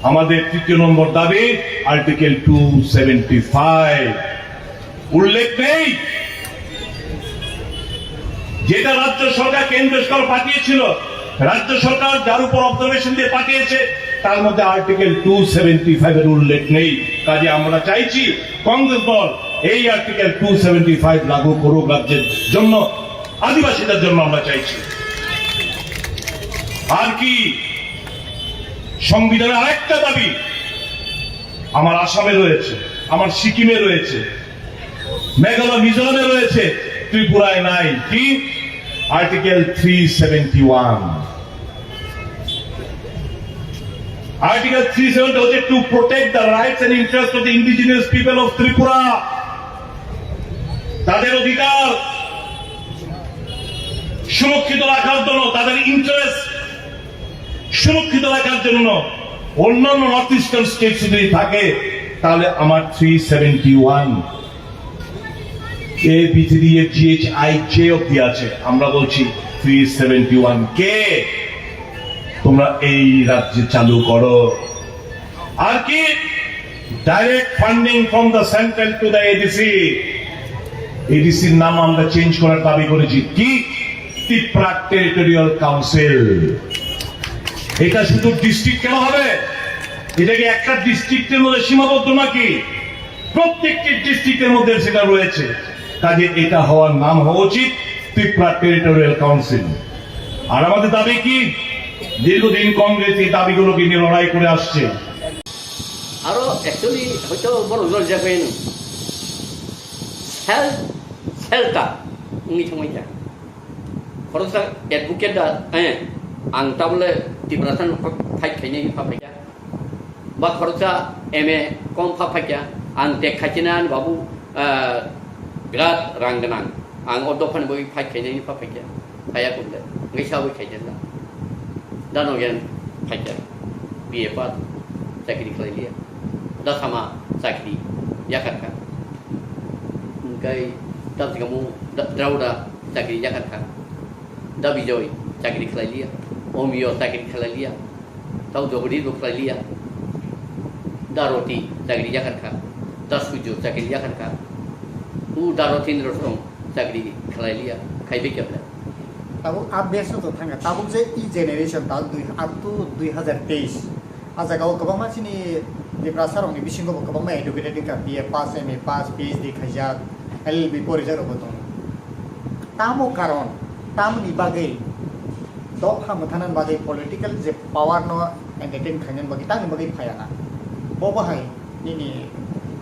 আমাদের তৃতীয় নম্বর দাবি article two seventy five উল্লেখ নেই, যেটা রাজ্য সরকার কেন্দ্র সরকার পাঠিয়েছিল, রাজ্য সরকার যার উপর অবজারভেশন দিয়ে পাঠিয়েছে, তার মধ্যে আর্টিকেল টু সেভেন্টি ফাইভ এর উল্লেখ নেই। কাজে আমরা চাইছি কংগ্রেস দল এই আর্টিকেল টু সেভেন্টি ফাইভ লাগু করুক রাজ্যের জন্য, আদিবাসীদের জন্য আমরা চাইছি। আর কি, সংবিধানের আরেকটা দাবি আমার আসামে রয়েছে, আমার সিকিমে রয়েছে, মেঘালয় মিজোরামে রয়েছে, ত্রিপুরায় নাই। কি? Article three seventy one. Article three seventy হচ্ছে to protect the rights and interests of the indigenous people of Tripura, তাদের অধিকার সুরক্ষিত রাখার জন্য, তাদের ইন্টারেস্ট সুরক্ষিত রাখার জন্য। অন্যান্য নর্থ ইস্টার্ন স্টেটস যদি থাকে, তাহলে আমার three seventy one A B three F G H I J অব্দি আছে, আমরা বলছি থ্রি সেভেন্টি ওয়ান কে তোমরা এই রাজ্যে চালু করো। আর কি, direct funding from the central to the ADC. এডিসির নাম আমরা চেঞ্জ করার দাবি করেছি। কি? Tripura territorial council. এটা শুধু ডিস্ট্রিক্ট কেন হবে? এটা কি একটা ডিস্ট্রিক্টের মধ্যে সীমাবদ্ধ নাকি? প্রত্যেকটি ডিস্ট্রিক্টের মধ্যে সেটা রয়েছে। কাজে এটা হওয়ার নাম হওয়া উচিত ত্রিপুরা টেরিটোরিয়াল কাউন্সিল। আর আমাদের দাবি কি? দীর্ঘদিন কংগ্রেস এই দাবিগুলোকে নিয়ে লড়াই করে আসছে। Aro actually hoito borok lorjak bai no. Sel, sel ta wngwi thangwi kha. Khoroksa advocate da, eh, ang tabole Tiprasa no fight khainai pha phaikha. Ba khoroksa M A kom pha phaikha. Ang tek khaikhe na ani babu, eh, birat rang gwnang. Ang o dophani bagwi fight khainai pha phaikha. Phaiya kumde. Ngai sawi khaikhe na. Dano gen phaikha. B A pass, chakri khlai liya. Da sama chakri yakar kha. Hingkai tamsikamu da, Drauda chakri yakar kha. Da Bijoy chakri khlai liya. Omio chakri khlai liya. Tau Jogodi bo khlai liya. Da Roti chakri yakar kha. Da Sujo chakri yakar kha. U Da Rotindro song chakri khlai liya. Khai be kya. Tabuk update so thangka. Tabuk je e generation ta dui, up to dui hazar teis. A jaga o kwbangma chini Tiprasa rokni bisingo bo kwbangma educated wngkha, B A pass, M A pass, P H D khaijak, L L B porijak rokbo tongo. Tamo karon, tamoni bagwi dopha mwthanani bagwi political je power no entertain khainani bagwi tamni bagwi phaiya na. Bo bahai nini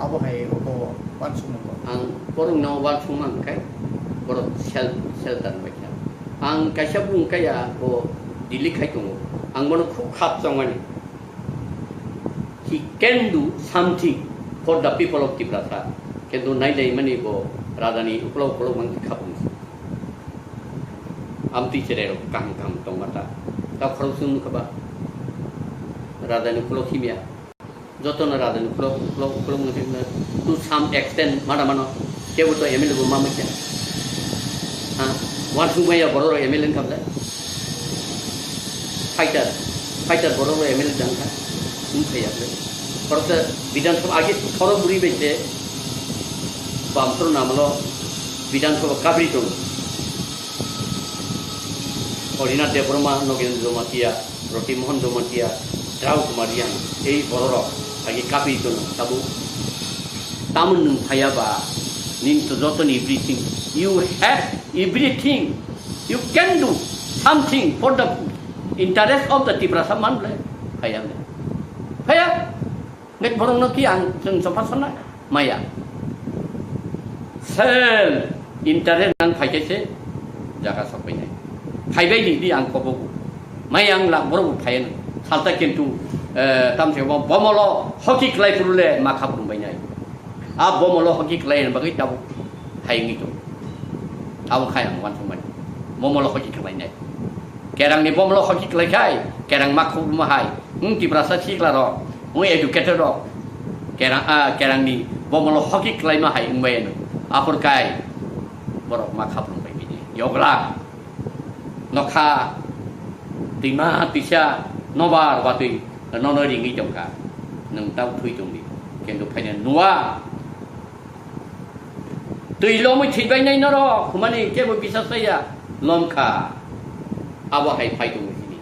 abo hai obo uansukmung bo. Ang borokno uansukma hwnkhai borok self shelter bai kha. Ang kaisa bung kaya bo Delhi khai tongo. Ang bono khub khap chongmani. He can do something for the people of Tiprasa. Kintu nai nai mani bo rajani uklok uklok mang khabung. Amtwi cherai rok kaham kaham tongma ta. Ta khorok sung khaba. Rajani uklok himya. Joto no rajani uklok uklok uklok mang thikna. To some extent mana mano. Kebo to M L A bo ma manya. Ha? Wan sung maya borok rok M L A wngkha bwle. Fighter, fighter borok rok M L A jang kha, wng phaiya ble. Khoroksa Bidhan Sabha age khorok bwrwi bai se Bamsoro namlo Bidhan Sabha kabri tongo. Horinath Debbarma, Nogendra Jamatia, Roti Mohan Jamatia, Drau Kumar Riang, ei borok rok age kabri tongo. Tabuk tamon nwng phaiya ba, nini to joto ni everything, you have everything. You can do something for the interest of the Tiprasa man ble. Phaiya ble. Phaiya. Ngai borok no ki ang chwng chopha sana maya. Sel interest nang phai khe se jaga sok pai nai. Phai bai ni di ang kobo. Maya ang lak borok phai nai. Salta kintu, eh, tam se bo bomolo hoki klai purule ma khap rum bai nai. A bomolo hoki klai bagwi tabuk hai wngwi tongo. Abo khai ang uansukmani. Bomolo hoki khlainai. Kerangni bomolo hoki khlai khai, kerang ma khuluma hai. Wng Tiprasa sikla rok, wng educated rok. Kerang, ah, kerangni bomolo hoki khlaima hai wngbai ano. Aphor kai borok ma khaprung bai bini. Yogla. Nokha twima twisa nobar watwi nono ringwi tongkha. Nwng tau thui tongdi. Kintu phaina nuwa. Twi lomwi thwibainai norok, humani kebo bisas chaya, lomkha. Abo hai phai tongo hini.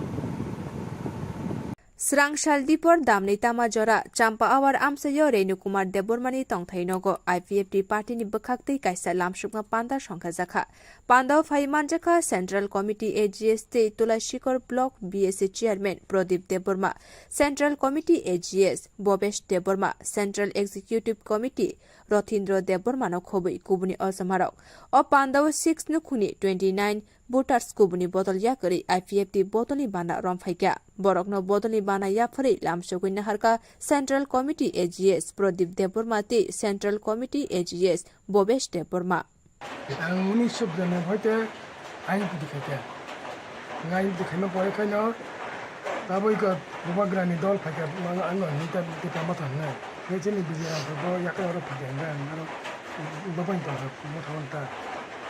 Srang sal dipor damni tama jora, Champa Awar amchaio Renu Kumar Debbarmani tongthai nogo I P F T partyni bwkhaktwi kaisa lamsukma panda songkhajakha. Pandao phai manjakha Central Committee A G S tei Tulashikor Block B S A Chairman Pradip Debbarma, Central Committee A G S Bhobesh Debbarma, Central Executive Committee Rothindro Debbarmano khobwi kubuni ojomarok. O pandao six nukhungni twenty nine voters kubuni bodol yakarwi I P F T bodolni bana romphaikha. Borokno bodolni bana yapharwi lamsogwi naharkha Central Committee A G S Pradip Debbarma tei Central Committee A G S Bhobesh Debbarma. Ang unisho bwrwini hoite ain pudi khaikha. Ang ain pudi khaima pore khaino taboi khe bubagrani dol phaikha, ang, ang hinwi ta, ta tama thangnai. Khe chini Bijoy Ramsar bo yakhai oro phaikha, hwnkhai ang aro bo bai tongkha, motha o ta.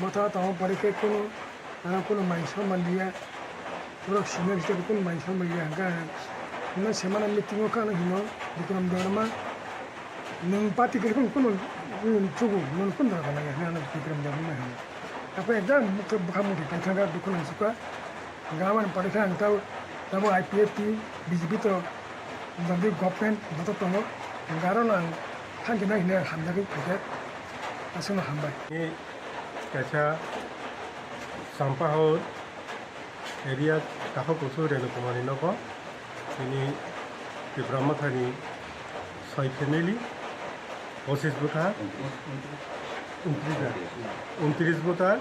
Motha o tongma pore khe kunu, ano kunu mai soma liya. Borok senior hisabe kunu mai soma liya, hwnkhai ang hwnwi semana meeting o khe ano hino Bikram Debbarma. Nwng party kwrwi phano kunu, nwng chugo, nwng kunu dora gana ya, nwng Bikram Debbarma hino. Tapo ekdam bwkha, bwkha muthi paikha, dukhu nang sukha. Gabani party khe ang tabo, tabo I P F T, B J P to, jodi government, joto tongo. Garo no ang thanti na hino hamjagwi phaikha. Aswkno hambai. Ni kaisa Sampahor area Takhuk Kusu Renu Kumar ni nogo. Tini Tipra Motha ni soi family, pochis bwkha, untris bwkha,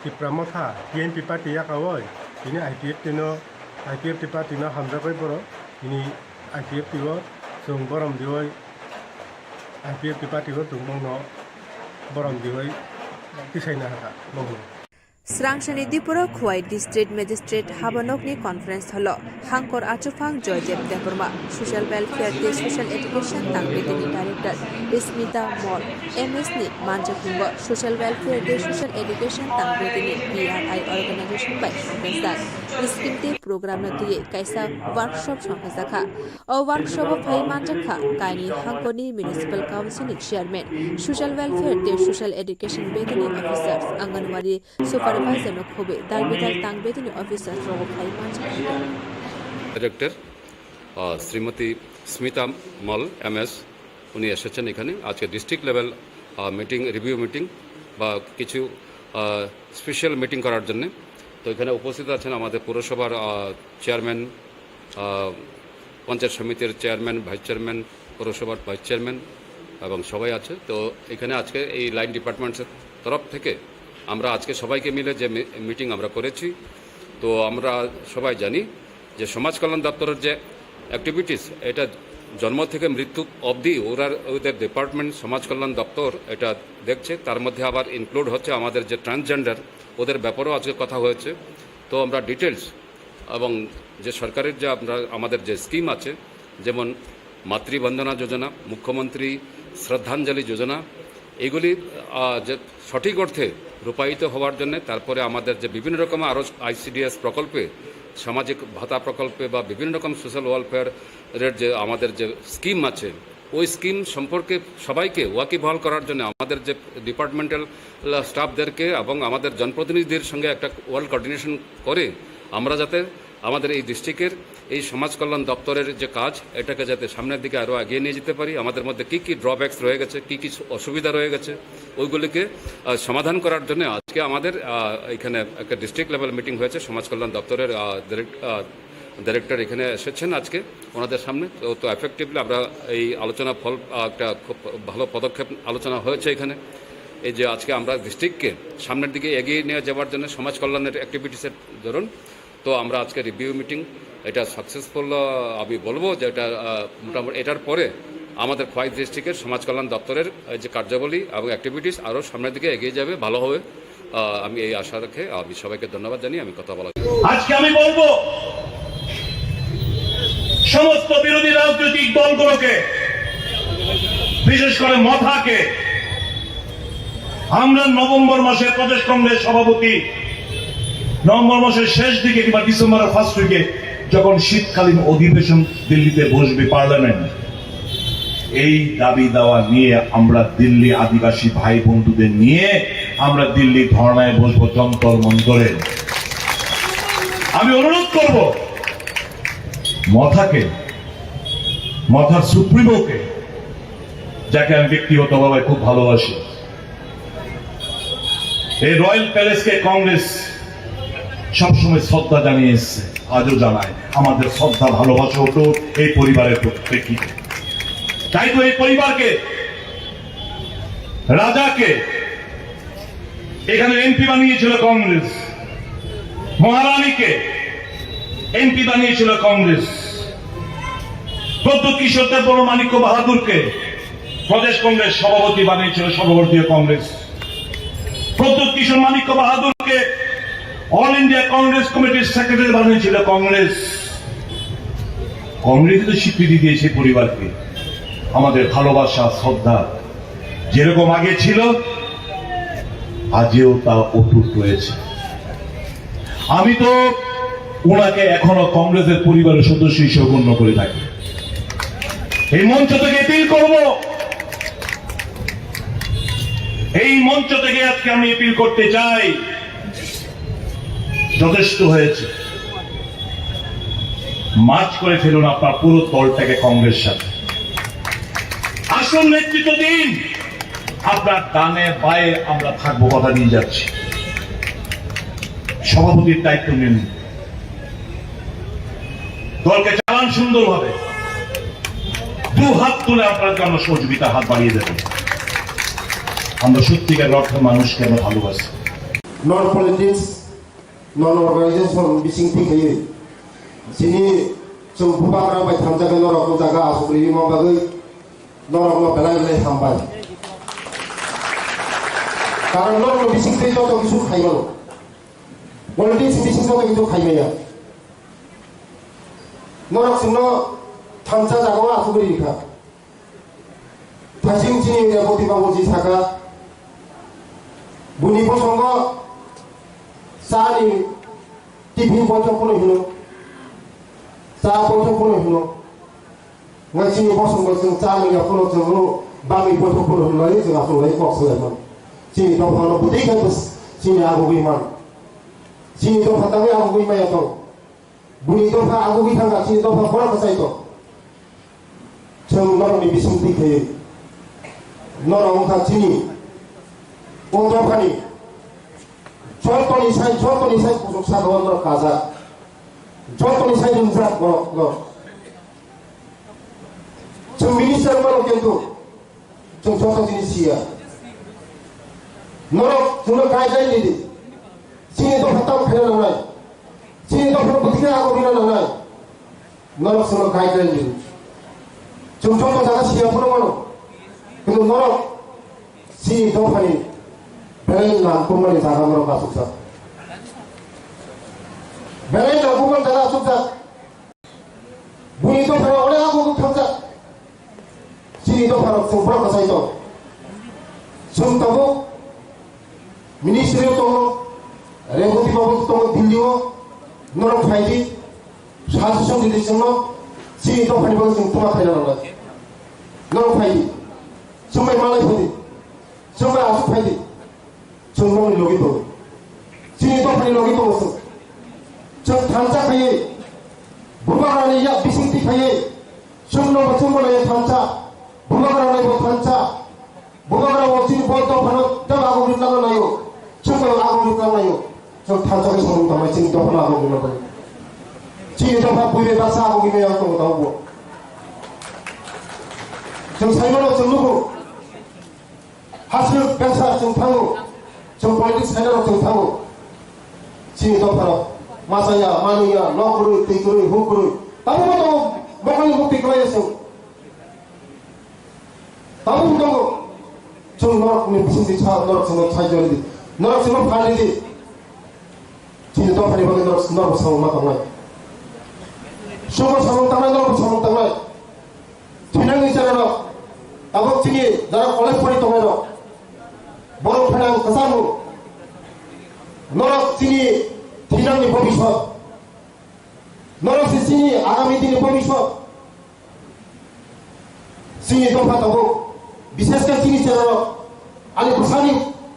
Tipra Motha T N P party yakaui tini I P F T no, I P F T party no hamjagwi borok tini I P F T o chwng borom diui, I P F T party o chwng bongno borom diui tisaina hakha. Srangsani diporo Khowai District Magistrate habanokni conference hall o Hangkor Achuphang Joydev Debbarma, Social Welfare tei Social Education Tangbedini Director Smita Mol, M S ni manjakmungbo Social Welfare tei Social Education Tangbedini P R I organization bai songkajak scheme tei program no twiwi kaisa workshop songkajakha. O workshop o phai manjakha kaini Hangkorni Municipal Council ni Chairman, Social Welfare tei Social Education bedini officers, Anganwadi Supervisor no khobwi dal bidal tangbedini officers rogo phai manjakha. Director, আহ, শ্রীমতী স্মিতা মল, এমএস, উনি এসেছেন এখানে। আজকে district level, আহ, meeting, review meeting বা কিছু, আহ, special meeting করার জন্যে। তো এখানে উপস্থিত আছেন আমাদের পৌরসভার, আহ, চেয়ারম্যান, আহ, পঞ্চায়েত সমিতির চেয়ারম্যান, ভাইস চেয়ারম্যান, পৌরসভার ভাইস চেয়ারম্যান এবং সবাই আছে। তো এখানে আজকে এই লাইন ডিপার্টমেন্টসের তরফ থেকে আমরা আজকে সবাইকে মিলে যে মি-, মিটিং আমরা করেছি, তো আমরা সবাই জানি যে সমাজ কল্যাণ দপ্তরের যে অ্যাক্টিভিটিস, এটা জন্ম থেকে মৃত্যু অবধি ওরা, ওদের ডিপার্টমেন্ট সমাজ কল্যাণ দপ্তর এটা দেখছে। তার মধ্যে আবার ইনক্লুড হচ্ছে আমাদের যে ট্রান্সজেন্ডার, ওদের ব্যাপারেও আজকে কথা হয়েছে। তো আমরা ডিটেলস এবং যে সরকারের যে আমরা, আমাদের যে স্কিম আছে, যেমন মাতৃবন্দনা যোজনা, মুখ্যমন্ত্রী শ্রদ্ধাঞ্জলি যোজনা, এগুলি, আহ, যে সঠিক অর্থে রূপায়িত হওয়ার জন্য, তারপরে আমাদের যে বিভিন্ন রকম আরও আইসিডিএস প্রকল্পে, সামাজিক ভাতা প্রকল্পে বা বিভিন্ন রকম সোশ্যাল ওয়েলফেয়ারের যে আমাদের যে স্কিম আছে, ওই স্কিম সম্পর্কে সবাইকে ওয়াকিবহাল করার জন্য আমাদের যে ডিপার্টমেন্টাল স্টাফদেরকে এবং আমাদের জনপ্রতিনিধিদের সঙ্গে একটা ওয়েল কোঅর্ডিনেশন করে আমরা যাতে আমাদের এই ডিস্ট্রিক্টের এই সমাজ কল্যাণ দপ্তরের যে কাজ, এটাকে যাতে সামনের দিকে আরও এগিয়ে নিয়ে যেতে পারি। আমাদের মধ্যে কী কী ড্রব্যাকস রয়ে গেছে, কী কী অসুবিধা রয়ে গেছে, ওইগুলিকে, আহ, সমাধান করার জন্য আজকে আমাদের, আহ, এখানে একটা ডিস্ট্রিক্ট লেভেল মিটিং হয়েছে। সমাজ কল্যাণ দপ্তরের, আহ, ডিরেক্ট-, আহ, ডাইরেক্টর এখানে এসেছেন আজকে ওনাদের সামনে। তো, তো এফেক্টিভলি আমরা এই আলোচনা ফল, আহ, একটা খুব ভালো পদক্ষেপ আলোচনা হয়েছে এখানে। এই যে আজকে আমরা ডিস্ট্রিক্টকে সামনের দিকে এগিয়ে নিয়ে যাওয়ার জন্য সমাজ কল্যাণের অ্যাক্টিভিটিসের ধরুন, তো আমরা আজকে রিভিউ মিটিং, এটা সাকসেসফুল, আহ, আমি বলবো যে এটা, আহ, মোটামুটি এটার পরে আমাদের খোয়াই ডিস্ট্রিক্টের সমাজ কল্যাণ দপ্তরের এই যে কার্যাবলী এবং অ্যাক্টিভিটিস আরও সামনের দিকে এগিয়ে যাবে, ভালো হবে। আহ, আমি এই আশা রেখে আমি সবাইকে ধন্যবাদ জানিয়ে আমি কথা বলা। আজকে আমি বলবো সমস্ত বিরোধী রাজনৈতিক দলগুলোকে, বিশেষ করে মথাকে, আমরা নভেম্বর মাসে প্রদেশ কংগ্রেস সভাপতি নভেম্বর মাসের শেষ দিকে কিংবা ডিসেম্বরের ফার্স্ট উইকে যখন শীতকালীন অধিবেশন দিল্লিতে বসবে পার্লামেন্ট, এই দাবি দাওয়া নিয়ে আমরা দিল্লি আদিবাসী ভাই বন্ধুদের নিয়ে আমরা দিল্লি ধর্নায় বসবো যন্তর মন্তরে। আমি অনুরোধ করব মথাকে, মথার সুপ্রিমোকে, যাকে আমি ব্যক্তিগতভাবে খুব ভালোবাসি, এই রয়্যাল প্যালেসকে কংগ্রেস সবসময় শ্রদ্ধা জানিয়ে এসছে, আজও জানায়। আমাদের শ্রদ্ধা ভালোবাসা অটুট এই পরিবারের প্রত্যেককে। তাই তো এই পরিবারকে রাজাকে এখানে এমপি বানিয়েছিল কংগ্রেস, মহারানীকে এমপি বানিয়েছিল কংগ্রেস, প্রদ্যুৎ কিশোর দেববর্মা মাণিক্য বাহাদুরকে প্রদেশ কংগ্রেস সভাপতি বানিয়েছিল সর্বভারতীয় কংগ্রেস, প্রদ্যুৎ কিশোর মাণিক্য বাহাদুরকে অল ইন্ডিয়া কংগ্রেস কমিটির সেক্রেটারি বানিয়েছিল কংগ্রেস। কংগ্রেস তো স্বীকৃতি দিয়েছে পরিবারকে, আমাদের ভালোবাসা, শ্রদ্ধা যেরকম আগে ছিল, আজও তা অটুট রয়েছে। আমি তো ওনাকে এখনো কংগ্রেসের পরিবারের সদস্য হিসেবে গণ্য করে থাকি। এই মঞ্চ থেকে অ্যাপিল করব, এই মঞ্চ থেকে আজকে আমি অ্যাপিল করতে চাই, যথেষ্ট হয়েছে। মার্জ করে ফেলুন আপনার পুরো দলটাকে কংগ্রেস সাথে। আসুন নেতৃত্ব দিন। আপনার ডানে বায়ে আমরা থাকবো, কথা দিয়ে যাচ্ছি। সভাপতির দায়িত্ব নিন, দলকে চালান সুন্দরভাবে। দু হাত তুলে আপনার জন্য সহযোগিতা হাত বাড়িয়ে দেবেন। আমরা সত্যিকার অর্থে মানুষকে আমরা ভালোবাসি। Non politics, non organization bising thik khaye. Sini chung bubagra bai thamjak norok jaga asuk rima bagwi norok no belai belai hambai. Karon norok no bising thik joto kisu khaimano. Politics bising joto kisu khaimaya. Norok chwngno thamsa jagao achugwi rikha. Thaching chini Reboti babuji saka, buni bosongo chani tiffin boithok phano hino, cha boithok phano hino. Ngai chini bosongo chwng cha manya phano chwngno bagwi boithok phano hino lai chwng achuk lai kok swlai man. Chini dophano bwtwi khe bwswk chini agugwi man. Chini dopha tangwi agugwi maya tong. Buni dopha agugwi thangkha, chini dopha borok kwchai tong. Chwng norokni bising twi khe norok wngkha chini o dophani jotoni sai, jotoni sai kuchuk saka o norok kajak, jotoni sai ringjak borok no. Chwng minister mano kintu chwng joto jinis siya. Norok chwngno guideline ridi. Chini dopha tamo khaina nangnai. Chini dopha bwtwi khe ago bina nangnai. Norok chwngno guideline ridi. Chwng joto jaga siya phano mano. Kintu norok chini dophani belai nangkukmani jaga norok achukjak. Belai nangkukmani jaga achukjak. Buni dophano onek ago wng thangjak. Chini dopharok chwng borok kwchai tong. Chwng tabuk ministry o tongo, Reboti babu tongo Delhi o, norok phai di, suggestion di di chwngno, chini dophani bagwi chwng tuma khaina nangnai. Norok phai di, chwng bai malai phai di, chwng bai aswk phai di. Chwng nokni logi tongo. Chini dophani logi tongo chwng. Chwng thansa khaiwi, bubagrani yak bising twi khaiwi, chwngno bo chwngbo naiwi thansa, bubagra naibo thansa, bubagra bo chini bo dophano tei agogwi tangna naio, chwngbo agogwi tangna naio. Chwng thansa khe samung tangmani chini dophano agogwi tangmani. Chini dopha buibai baksa agogwi maya tongo tabukbo. Chwng saimano chwng nugo. Hasuk besa chwng thango, chwng politics khainai rok chwng thango. Chini dopharok machaya, manwiya, nok kwrwi, twi kwrwi, huk kwrwi. Tabukbo tongo, mokol ni buk twi kwlaiya chwng. Tabukbo tongo, chwng norok ni bising twi sa, norok chwngno sai jori di. Norok chwngno phan ridi. Chini dophani bagwi norok, norok samung ma tongnai. Sugo samung tangnai, norok samung tangnai. Thinangni chera rok, tabuk chini jara college pori tongnai rok. Borok phainang kwchangno. Norok chini thinangni bobiswt. Norok se chini agami dini bobiswt. Chini dopha tabuk, bishesh khe chini chera rok. Ani bwsani,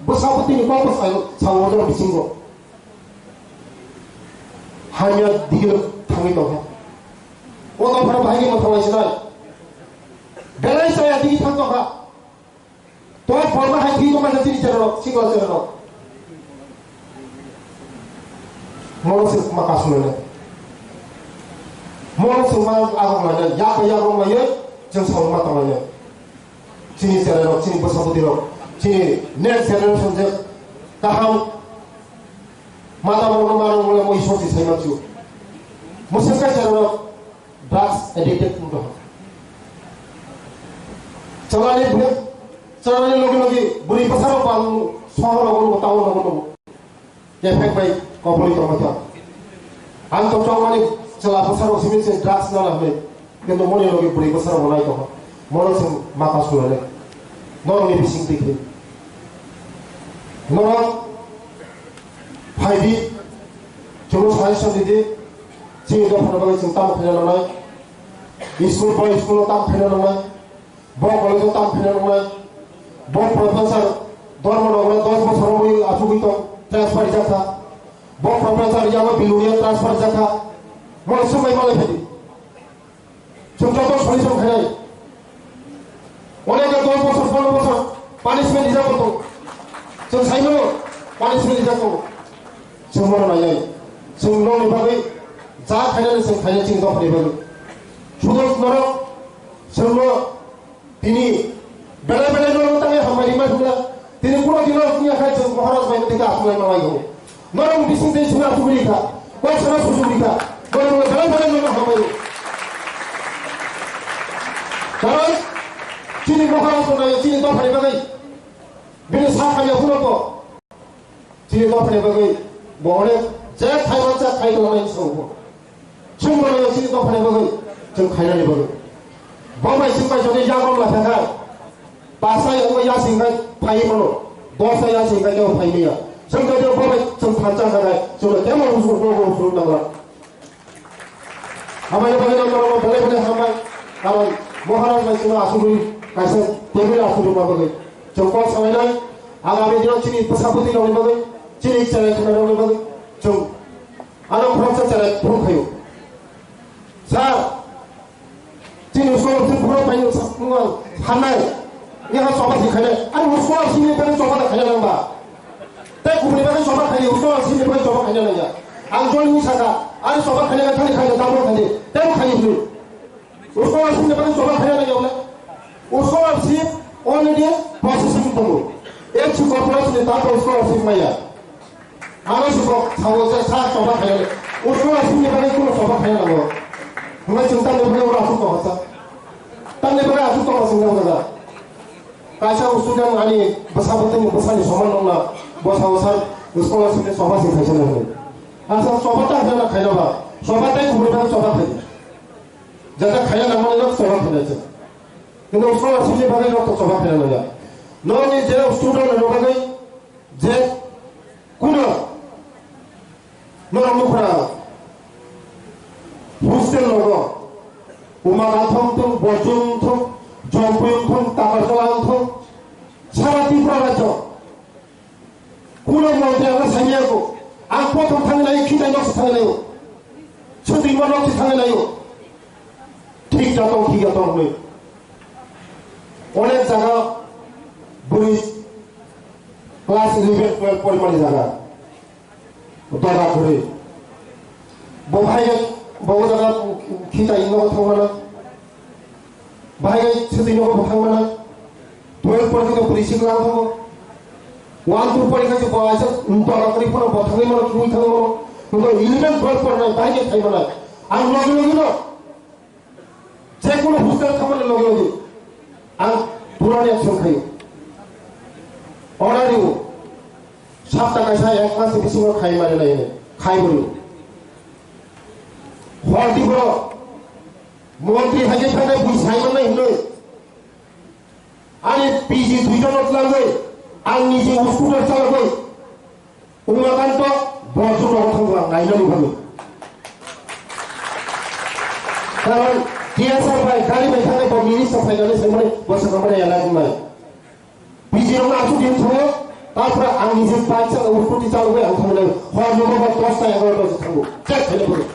bwsa bwtwini kok bwsai sao, sao bisingo. Hamya digiro thangwi tongkha. O dophano bahai khe mwthang lai sinai. Belai chaya digi thang tongkha. To borma hai thwi tongmani chini chera rok, sikla chera rok. Mono se ma kasu lai. Mono se ma agong lai, yak yak rong lai, jeng sa ma tong lai. Chini chera rok, chini bwsa bwtwi rok, Chini next generation je kaham mata borokno manwi mole moi sochi sai mansu. Mwswk kaisa rok drugs addicted wng tong. Chalani bwrwi, chalani logi logi bwrwi bwsarok bang sohor rogo nugo, town rogo nugo. Kephek bai kobori tongma kha. Ang to chongmani chwla bwsarok simi se drugs nana hwnwi. Kintu moni logi bwrwi bwsarok bo nai tongo. Mono se mata sulai nai. Norokni bising twi khe. Norok phai di. Chwngno suggestion di di. Chini dophani bagwi chwng tamo khaina nangnai. School bai school-o tamo khaina nangnai. Bo college-o tamo khaina nangnai. Bo professor Dharmanagar dos bochor romwi achugwi tong, transfer rijak kha. Bo professor yago Bilonia transfer rijak kha. Mo swngbai malai phai di. Chwng joto solution khainai. Onekhe dos bochor, pondro bochor punishment rijak tong. Chwng saimano punishment rijak tong. Chwng mono nainai. Chwng nokni bagwi ja khainani chwng khainai chini dophani bagwi. Sudo norok chwngno Tini belai belai norok tangwi hambai rimai phunukla. Tini kuno dino wngya khai chwng Maharaj bai mwtwi khe achuk lai manlai tongo. Norok bising tei chwngno achuk ri kha. Kok sana suchuk ri kha. Norok belai belai norok hambai. Karon chini Maharaj no nayo chini dophani bagwi. Bini sa khamya phunukgo. Chini dophani bagwi bo onek je khai mansa khai tongmani songbo. Chwng bono chini dophani bagwi chwng khainani bagwi. Bo bai chwng bai jodi yagom la thangkha. Pasa yagom yasing khai phai mano. Dosa yasing khai kebo phai maya. Chwng jodi bo bai chwng thansa kha khai chwngno kemo usuk usuk usuk nangla. Hambai bagwi no norok belai belai hambai. Karon Maharaj bai chwngno asugwi kaisa table asugwi ma bagwi. Chwng kok salainai. Agami dino chini bwsa bwtwi rokni bagwi, chini chwrai khwnai rokni bagwi chwng ano khoroksa chwrai phuru khaio. Sir, chini usko si phuru paino sa-, nung ang sanai. Yaha choba si khainai. Ani usko si ni bagwi choba da khaina nangba. Tei kubuni bagwi choba khaini, usko si ni bagwi choba khaina nangya. Ang jol ni saka, ani choba khaina thani khaina, double khaini, tebo khaini hwnwi. Usko si ni bagwi choba khaina nangya wala. Usko si already processing tongo. Ek si corporation ni tato usko si maya. Ano si kok sawo sa, sa choba khaina. Usko si ni bagwi kuno choba khaina nango. Hwnba chwng tamni bagwi ura asuk tongsa. Tamni bagwi asuk tongsa chwng nangjaga. Kaisa student ani bwsa bwtwini bwsani soman nokna bwsa bwsa scholarship ni soba se khaisa nangni. Asa soba ta hwnna khaina ba, soba tai kubuni bagwi soba khaidi. Jata khaina nangmani nok soba khaina se. Kintu scholarship ni bagwi nok to soba khaina nangya. Nokni je student ni bagwi je kuno Norok nukha, hostel logo, Umagathong thung, Bochung thung, Jompui thung, Takarjala thung, sara Tripura rajyo. Kuno montri ang saimya ko, ang prothom thangwi naio, khitai nok thangwi naio, chwtwi ma nok thangwi naio. Thik jatong, thik jatong hwnwi. Onek jaga bwrwi class eleven, twelve porimani jaga. Dora kwrwi. Bo bahai khe, bo o jaga khitai nogo thangmano. Bahai khe swtwi nogo bo thangmano. Twelve porikhe to bwrwi sikla thango. One, two porikhe to bo aisa dora kwrwi phano bo thangwi mano, thangwi thangwi mano. Hwnkhe eleven, twelve porinai bahai khe thai manai. Ang logi logi no. Jekunu hostel thangmani logi logi ang purani action khayo. Order riwo. Sapta kaisa ek mas ni bisingo khai mani nai hinwi. Khai bo riwo. Hor di borok. Montri hai khe thangkhe bui sai mannai hinwi. Ani P G duijon no twlangwi ang niji scooter chalogwi Umakanto borok chwng rogo thangbo ang nainani bagwi. Karon T S R bai gari bai thangwi bo minister phainani saimani bo swkangmani elak wngnai. P G rokno aswk din thango, tarpore ang niji bike chalo, scooty chalogwi ang thangnai. Hor nogo bo dos ta egaroh ta thango. Check khainai bagwi.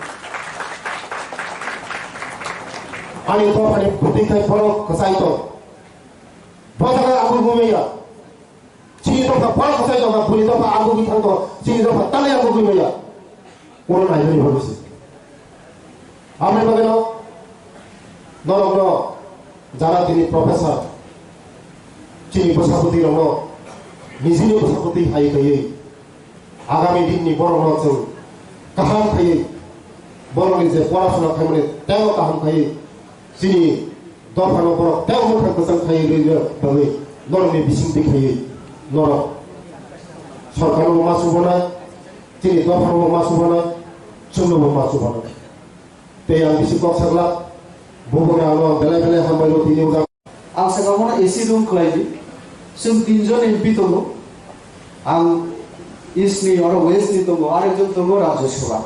Ani dophani bwtwi khai borok kwchai tong. Bo jaga ang bo maya. Chini dopha bwrok kwchai tongkha, bwrwi dopha ang bo bithang tongkha, chini dopha tanai ang bo bwrwi maya. Oro nainani bagwi se. Aboni bagwino norokno jara tini professor, chini bwsa bwtwi rokno Nijini bwskango twi hai khaiwi agami dinni borokno chwng kaham khaiwi borokni je porasona khaimani teibo kaham khaiwi chini dophano borok teibo mwkhang kwchang khaiwi rwna bagwi norokni bisingtwi khaiwi norok sorkarno ma chubana, chini dophano ma chubana, chwngno ma chubana. Tei ang bisi kok saglak, bubugra ano belai belai hambai rw tini ujak. Ang saka bono A C room khlai di. Chwng tinjon M P tongo. Ang East ni oro West ni tongo, arekjon tongo Rajya Sabha.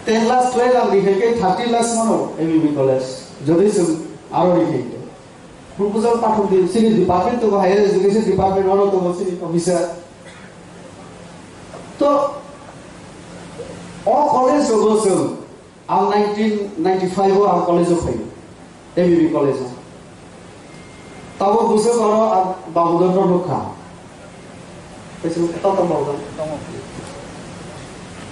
Ten lakhs twelve ang rihai khe thirty lakhs mano M B B college. Jodi chwng aro rihai khe. Proposal pathok di, chini department tongo, higher education department oro tongo chini officer. To, o college rogo chwng Ang nineteen ninety-five o ang college o phaio, M B B college o. Tabuk bwswk oro ang Babudon no nukha. Kaisa nukha, tamo Babudon.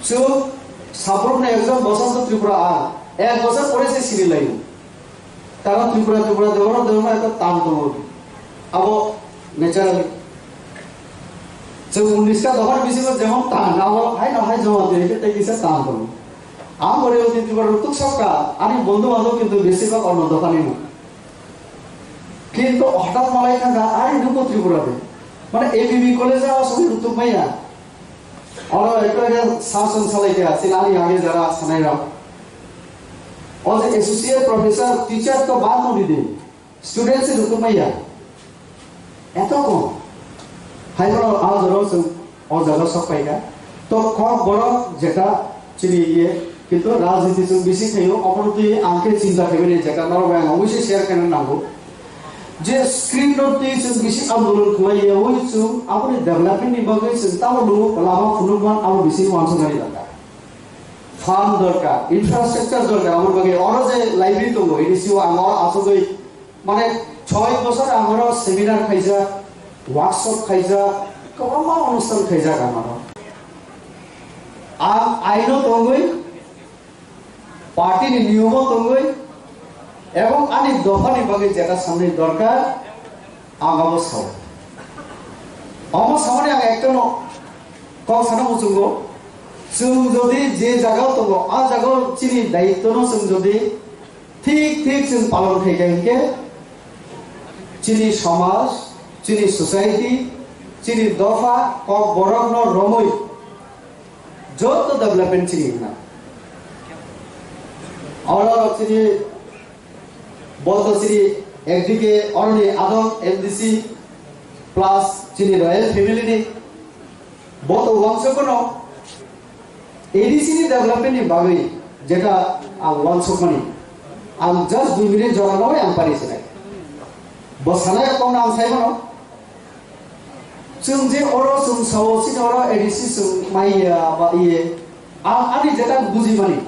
Chwng sabrumni ekjon Bosonto Tripura ang, ek bosor pore se siri laio. Karon Tripura, Tripura de oro de oro ekta tan tongo. Abo naturally. Chwng unis ta dophani bisingo jemon tan, abo haino hai joma de, tei kisa tan tongo. Ang gore oti Tripura rok tuk sakka, ani bondhu bandhob kintu besibak onno dophani no. Kintu hothat malai thangkha, ani nuko Tripura de. Mane A B B college o asogwi rwtuk maya. Oro ekta ke sasong salai kha, chini ani age jara sanai rok. O je associate professor, teacher to bad no di de. Student se rwtuk maya. Eto kom. Hai bono a jora chwng o jaga sok pai kha. To kok borok jeta chini iye, kintu rajniti chwng bisi khaio, obono twi ang khe chinta khaimani jeta norok bai ang obviously share khaina nango. Je screen no twi chwng bisi andolon khlai ya, oi chwng aboni development ni bagwi chwng tamo lugo lama phunukman abo bisi wansuknani dorkar. Fund dorkar, infrastructure dorkar, aboni bagwi oro je library tongo, ini siwo ang oro asugwi Mane, choi bosor ang oro seminar khaijak, workshop khaijak, kwbangma onusthan khaijak ang oro. Ang aino tongwi, party ni niyomo tongwi, ebong ani dophani bagwi jeta samni dorkar, ang abo sao. Omo samani ang ektono kok sana muchungo, chwng jodi je jagao tongo, a jagao chini daitwno chwng jodi Thik thik chwng palon khai kha hinkhe chini somaj, chini society, chini dopha, kok borokno romwi joto development chini hwnna. Oro chini boto chini ekdike oroni adong M D C plus chini royal family ni boto wansukno A D C ni development ni bagwi jeta ang wansukmani, ang just dui minute jora nogwi ang pari sinai. Bo sanai kok ang sai mano. Chwng je oro chwng sao, chini oro A D C chwng maiya ba iye, ang ani jeta buji mani.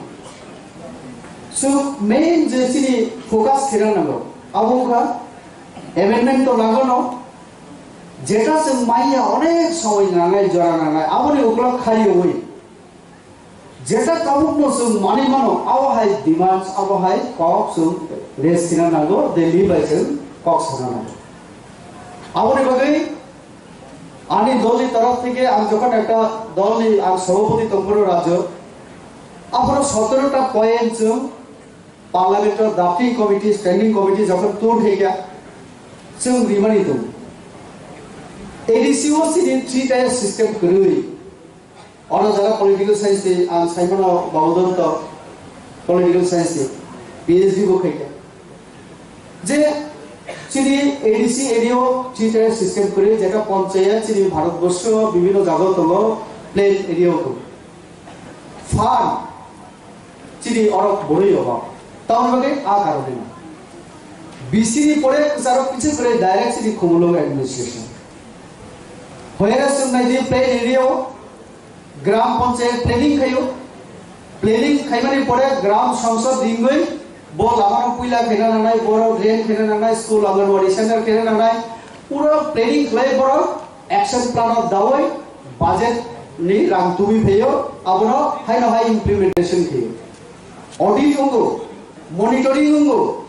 Chwng main je chini focus khera nango, abo wngkha amendment to nango no, jeta chwng maiya onek somoi nangnai, jora nangnai, aboni ukulok khariwi. Jeta tabukno chwng manwi mano, abo hai demands, abo hai kok chwng raise khna nango, Delhi bai chwng kok sana nango. Aboni bagwi ani dolni torof theke ang jokhon ekta dolni ang sobhapoti tongphuru rajyo, aphuru sotoro ta point chwng Parliament o drafting committee, standing committee jokhon tur khaikha, chwng rimani tongo. A D C o chini three tier system kwrwi. Oro jara political science ni ang saimano Babudon to political science ni P H D bo khaikha. Je chini A D C area o three tier system kwrwi, jeta panchayat chini Bharat borsho bibhinno jaga tongo, plain area o tongo. Fund chini oro borwi obo. Tamoni bagwi a karone no. B C ni pore kwcharo kiching kwrwi direct chini Khumulwng administration. Hoyara chwng nai di plain area o gram panchayat planning khaio. Planning khaimani pore gram sangsad ringwi bo lamano puila khaina nangnai, borok drain khaina nangnai, school, Anganwadi center khaina nangnai. Pura planning khlai borok action plan o dawi budget ni rang tubui phaio, abono haino hai implementation khaio. Audit wngo, monitoring wngo,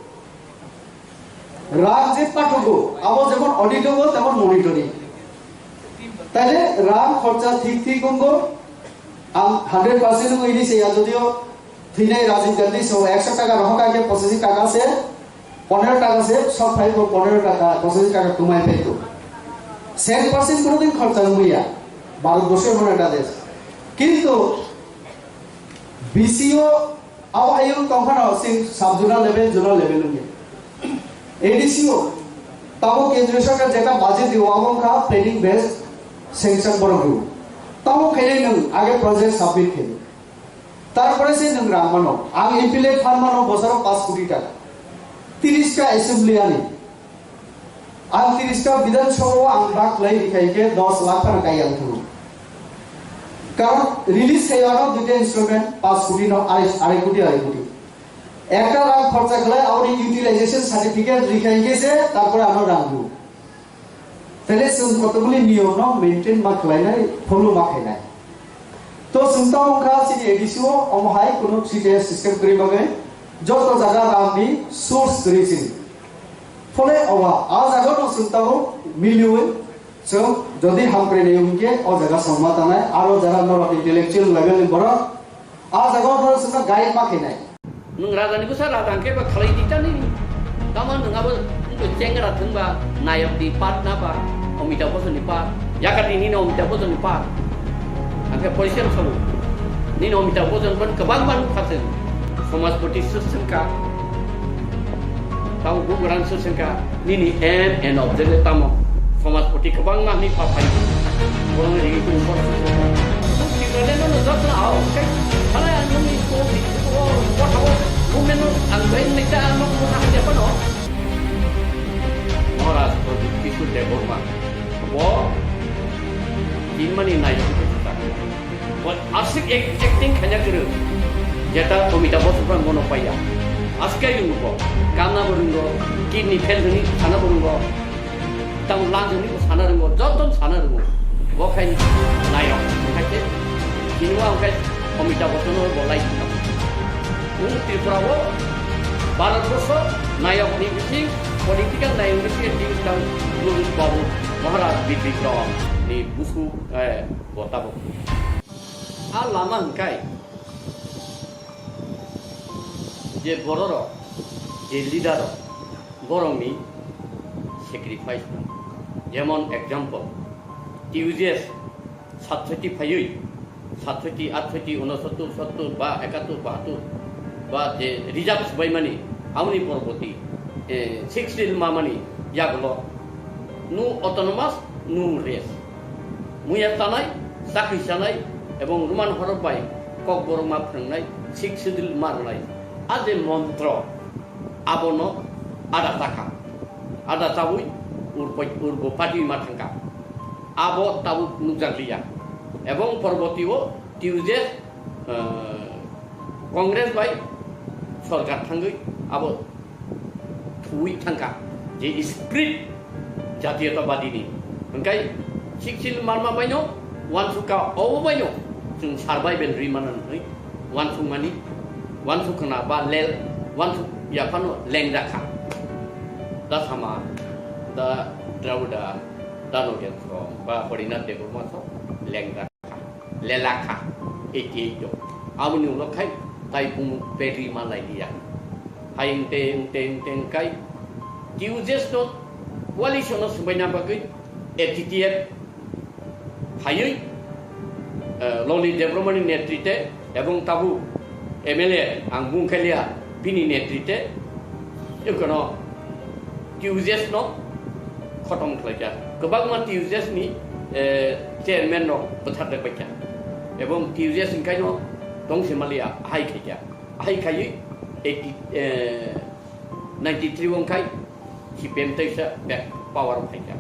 rang je pathugo, abo jemon audit wngo, temon monitoring. Taile rang khorcha thik thik wngkho. Ang hundred percent wngwi se ya, jodio thwinai Rajiv Gandhi se ekso taka rohor kha khe pochis taka se, ponero taka se sok phai kho, ponero taka, pochis taka twmai phai kho. Cent percent kono din khorcha wngwi ya, Bharat borshor mano ekta desh. Kintu B C O abo hayung tongphano sing sub zonal level, zonal level wngya. A D C o tabo kendriya sorkar jeta budget dio abo wngkha planning based sanction borok dio. Tabo khainai nwng age project submit khainai. Tarpore se nwng rang mano. Ang M P le phan mano bosoro paanch koti taka. Tiris ta assembly ani. Ang tiris ta Bidhan Sabha o ang bak lai rikhai khe dos lakh phano kai ang thung. Karon release khai ano duita instrument paanch koti no arai, arai koti, arai koti. Ekta rang khorcha khlai aboni utilization certificate rikhai khe se tarpore ano rang rw. Tele chwng kotokguli niyom no maintain ma khlainai, follow ma khainai. To chwng tamo wngkha chini A D C o, omo hai kunu C T S system kwrwi bagwi joto jaga rang ni source kwrwi chini. Phole owa, a jaga no chwng tamo miliwi chwng jodi hamkrai nai wngkhe o jaga songma tanai, aro jara norok intellectual level ni borok a jaga o borok chwngno guide ma khainai. Nwng raja ni bwsa raja hwnkhe ba khlai di ta nini. Tamo nwng abo wngkhe chengra thwngba nayok ni part na ba Amitabh Bachchan ni part. Yakati nini Amitabh Bachchan ni part. Hwnkhe poisa sabu. Nini Amitabh Bachchan ban kwbang ban kha chwng. Somajpati swk swngkha. Tamo bugrang swk swngkha. Nini aim and objective tamo? Somajpati kwbangma hwnwi pha phai. Borokni rigi kung kor. Nung Tipraland no jotno ao, khe, halai ang nungni kok ni, o, kothao, movement no ang bai nai ta, ang no kung hapya phano. Maharaj Pradip Kishore Debbarma. Bo tinmani nai. Bo aswk ek-, acting khaina kwrwng. Jeta Amitabh Bachchan bono paiya. Aswk khe rwngo bo. Kanna bo rwngo, kidney fail hwnwi sana bo rwngo. Tamo lang hwnwi bo sana rwngo, joto sana rwngo. Bo khai nayok, khai khe chini bo ang khai Amitabh Bachchan bo lai. Nwng Tripura o Bharat Borsho nayok ni bising, political nayok ni bising, ding tang Babu Maharaj Bidikrom ni busu, eh, bo tabuk. A lama hwnkhe je bororok, je leader rok, borokni sacrifice no. Jemon example, T U J S satsoti phaiwi, satsoti, atsoti, unosottor, sottor ba ekattor, bahattor ba je reserve subaimani, aboni poroboti, eh, six mamani yagulo no autonomous, no rest. Muya chanai, chakri chanai, ebong Roman horok bai Kokborok ma phwrwngnai, Sixth Schedule ma rwnai. A je montro, abono ada chakha. Ada chawi urbo, urbo pati ma thangkha. Abo tabuk nukjak liya. Ebong porboti o T U J S, eh, Congress bai sorkar thangwi abo thuwi thangkha je spirit jatiyotabadi ni. Hwnkhe siksil manma baino wansukha, obo baino chwng survival ri mano hwnwi wansukmani, wansukna ba lel, wansuk yaphano lengra kha. Da sama, da Dravidar, da Nogen so, ba Harinath Debbarma so lengra. Lelakha, eighty eight o. Aboni ulo khai tai bumung peri malai liya. Hai engte, engte, engte engkai T U J S no coalition no swbaina bagwi A T T F phaiwi, eh, Loli Debbarmani netrite ebong tabu M L A ang bung khailiya bini netrite Ekono T U J S no khotom khlaikha. Kwbangma T U J S ni, eh, chairman rok bwthar rwbaikha. Ebong T U J S ni kaino tongsi maliya ahai khaikha. Ahai khaiwi eighty, eh, ninety three wngkhai C P M teisa back power o phaikha.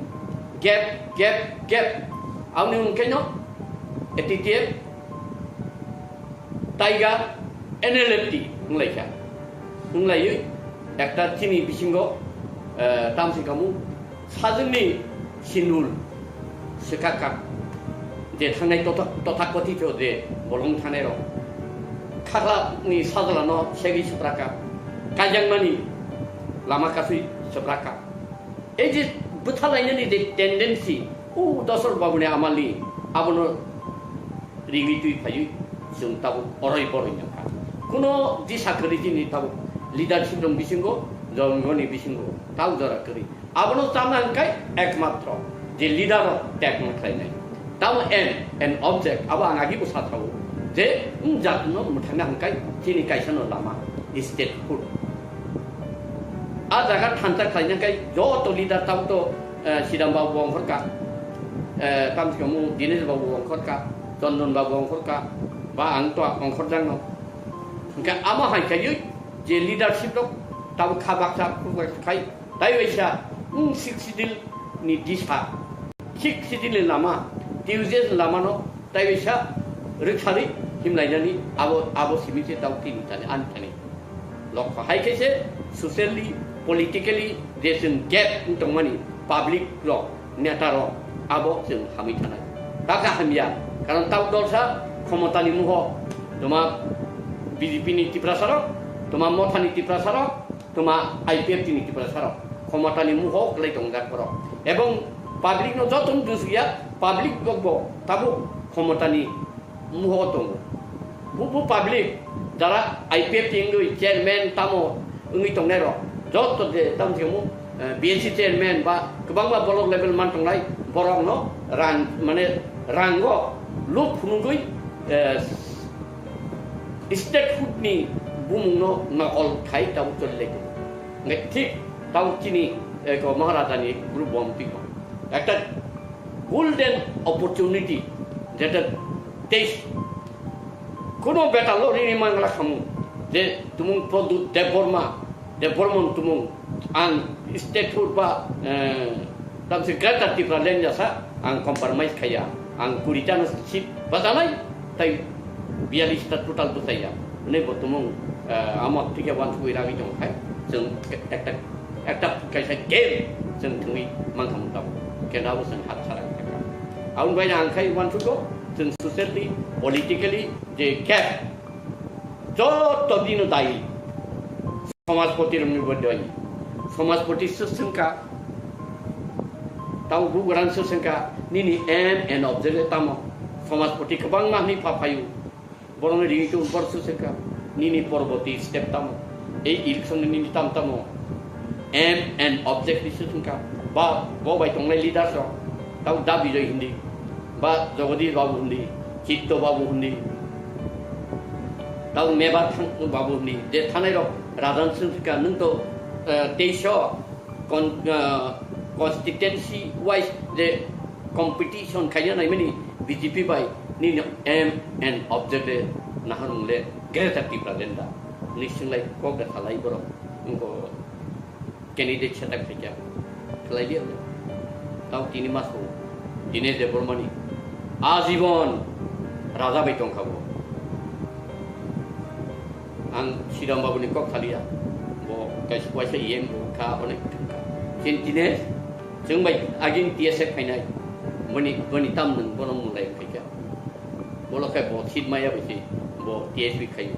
Gap, gap, gap. Aboni wngkhaino A T T F Taiga N L F T wnglaikha. Wnglaiwi ekta chini bisingo, eh, tamsi kamu sajwkni sinul swkakha. Je thangnai totha-, tothakothito je bolong thangnai rok. Khakla ni sajla no segwi swprakha. Kaijakmani lama kasui swprakha. Ei je bwthalainani je tendency, O Dosrot Babuni amali abono ringwi twi phaiwi chwng tabuk oroi boroi nangkha. Kuno disa kwrwi chini tabuk leadership rok bisingo, jongoni bisingo tabuk jora kwrwi. Abono chana hwnkhe ekmatro je leader rok tekno khlainai. Tamo aim and object abo ang agi bwsa thago je wng jatno mwthangna hwnkhe chini kaisano lama statehood. A jaga thansa khlaina khe joto leader tamo to, eh, Sidam Babu bo ongkhorkha, eh, tamo se omo Dinesh Babu bo ongkhorkha, Chandan Babu bo ongkhorkha, ba ang to ongkhorjakno. Hwnkhe amo hai khaiwi je leadership rok tamo kha baksa khuk baksa khai, tai waisa wng Sixth Schedule ni disa. Sixth Schedule ni lama, T U J S ni lama no tai waisa rwkharwi himlainani abo, abo simi se tamo tini thani ani thani. Lokho hai khe se socially, politically je chwng gap wng tongmani public rok, neta rok abo chwng hamwi thanai. Takha hamya, karon tamo dolsa khomotani muho toma B J P ni Tiprasa rok, toma Mothani Tiprasa rok, toma I P F T ni Tiprasa rok khomotani muho kwlai tongjak borok. Ebong public no joto no dusya, public rok bo tabuk khomotani muho tongo. Bubu public jara I P F T wngwi chairman tamo wngwi tongnai rok joto je tamo se omo, eh, B N C chairman ba kwbangma block level man tongnai borok no rang mane rango luk phunugwi, eh, statehood ni bumung no nokol khai tabuk choli lai tongo. Hingke thik tabuk chini, eh, ko Maharaja ni group bo twi tongo. Ekta golden opportunity jeta teis kono beta lo rini mangla khamu je tumung Pradyut Debbarma, Debbarman tumung ang statehood ba, eh, tamsi Greater Tipraland jasa ang compromise khaya, ang kuri ta no seat bachanai, tai biyallis ta total bwsaiya. Hwnwi bo tumung, eh, amo thike wansugwi ragwi tong khai, chwng ekta, ekta kaisa game chwng thwngwi mankha mung tabuk. Kenda bo chwng hap sara kha. Aboni bai ang khai wansugo, chwng socially, politically je gap, joto dino dayi. Somajpoti rokni bo dayi. Somajpoti se swngkha, tamo bugrang se swngkha, nini aim and objective tamo? Somajpoti kwbangma hwnwi pha phaio. Borokni ringwi tong bor se swngkha, nini porborti step tamo? Ei election ni nini tam tamo? Aim and objective se swngkha. Ba bo bai tongnai leaders rok, tamo Da Bijoy hindi, ba Jagadish Babu hindi, Chitto Babu hindi, tamo Mebar Thang-, Babu hindi, je thanai rok rajan se swngkha, nwng to, eh, teisho con-, ah, constituency wise je competition khaina naimani B J P bai nini aim and object le nahar mung le Greater Tipraland da. Ni singlai kok da khalai borok. Ingko candidate setak khaikya. Khalai dia. Tao tini mas ko. Dinesh Debbarmani. Ajibon raja bai tongkha bo. Ang Siram Babu ni kok thaliya. Bo kaisa waisa E M bo kha, onek kha. Chin Dinesh, chwng bai agin T S F phainai. Boni, boni tam nwng bono mulai khaikha. Bolo khai bo seat maya bai se bo T S P khai.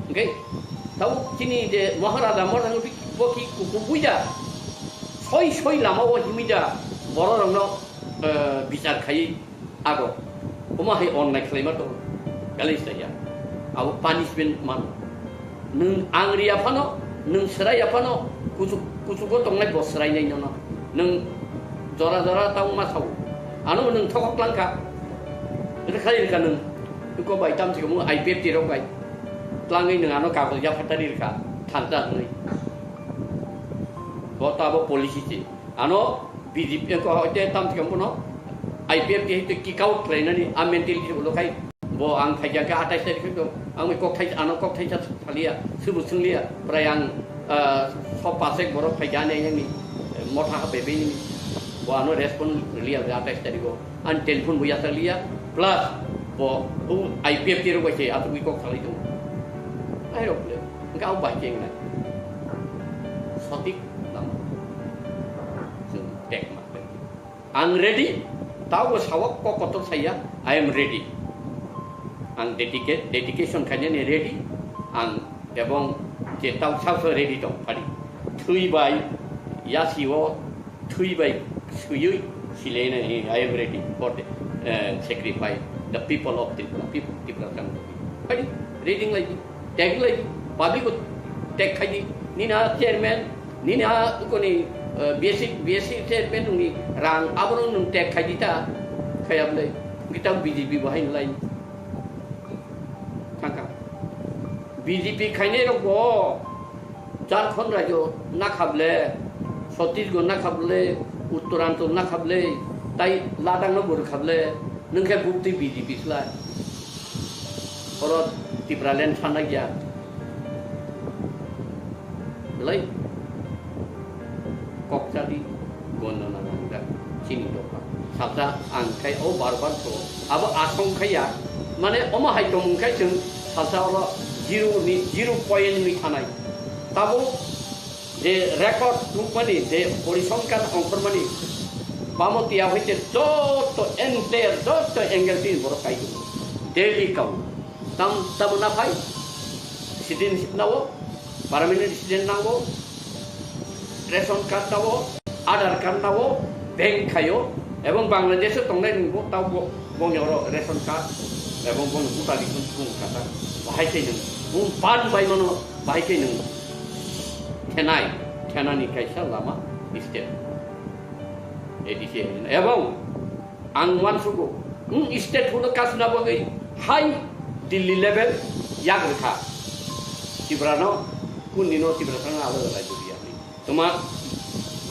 Hingke tao chini je Maharaja Maharaja bo ki kuku buida. Soi soi lama o himida borok rokno, eh, bichar khai. Ago, omo hai onnai khlaima tongo, kali saya. Abo punishment mano. Nwng ang riya phano, nwng swraiya phano, kuchuk, kuchugo tongnai bo swrainai nono. Nwng jora jora tamo ma sao. Ano nwng thokok langkha. Rwkhai rwkha nwng. Iko bai tamsi omo I P F T rok bai. Tlangwi nwng ano kagoj yaphatari rwkha. Thansa hwnwi. Bo to abo policy se. Ano B J P ko hoite tam thikam bono I P F T hoite kick out khlainani a mentality ulo khai bo ang khaija khe atais tarikh to ang kok thai ano kok thai sa thaliya subu sungliya prai ang, ah, so pasek borok khaija ne yang ni motha ha bebe ni bo ano respond liya atais tarikh o. Ang telephone bo yasakliya, plus bo, o I P F T rok bai se aswk kok salai tongo. Ai rok le, hwnkhe ang bai khe wngnai. Sotik lama. Chwng tek ma tek. Ang ready, tao bo sawak kok kotor saya, I am ready. Ang dedicate, dedication khainani ready, ang ebong je tao sao sao ready tong phari. Thwi bai, yasi o, thwi bai swiwi Silene, I am ready for the uh, sacrifice. The people of Tripura, people Tripura Tang. Ready? Reading like, tag like, public tag khai di. Nina chairman, nina koni uh, B S C, B S C chairman nungni rang aborong nung tag khai di ta. Khayab lai. Kita B J P bahai lai. Thangka. B J P khainai rok bo Jharkhand rajyo nakhable, Chhattisgarh nakhable, Uttoranchal nakhable, tai Ladakh no bo rwkhable, nwng khe bukti B J P slai. Oro Tipraland sana gya. Belai kok chadi gondo na nangjak chini dopha. Saksa ang khai o bar bar so abo asong khaya. Mane omo hai tongmung khai chwng saksa oro zero ni, zero point ni thanai. Tabo je record nukmani, je porisongkar ongkhormani, bamo tiya hoite joto entire, joto angle tin borok kai tongo. Daily kau. Tam, tamo na phai? Citizenship nawo, permanent resident nawo, ration card nawo, Aadhaar card nawo, bank khayo, ebong Bangladesh o tongnai nungbo tabo bongni oro ration card ebong bongni buta bikun bung kata. Bahai khe nung, bung pan bai mano, bahai khe nung thenai, thenani kaisa lama step. A D C ebong ang uansugo, wng state huno kasna bagwi hai Delhi level yak rwkha. Tiprano, kunino Tipra thangna alada rajyo riyani. Tuma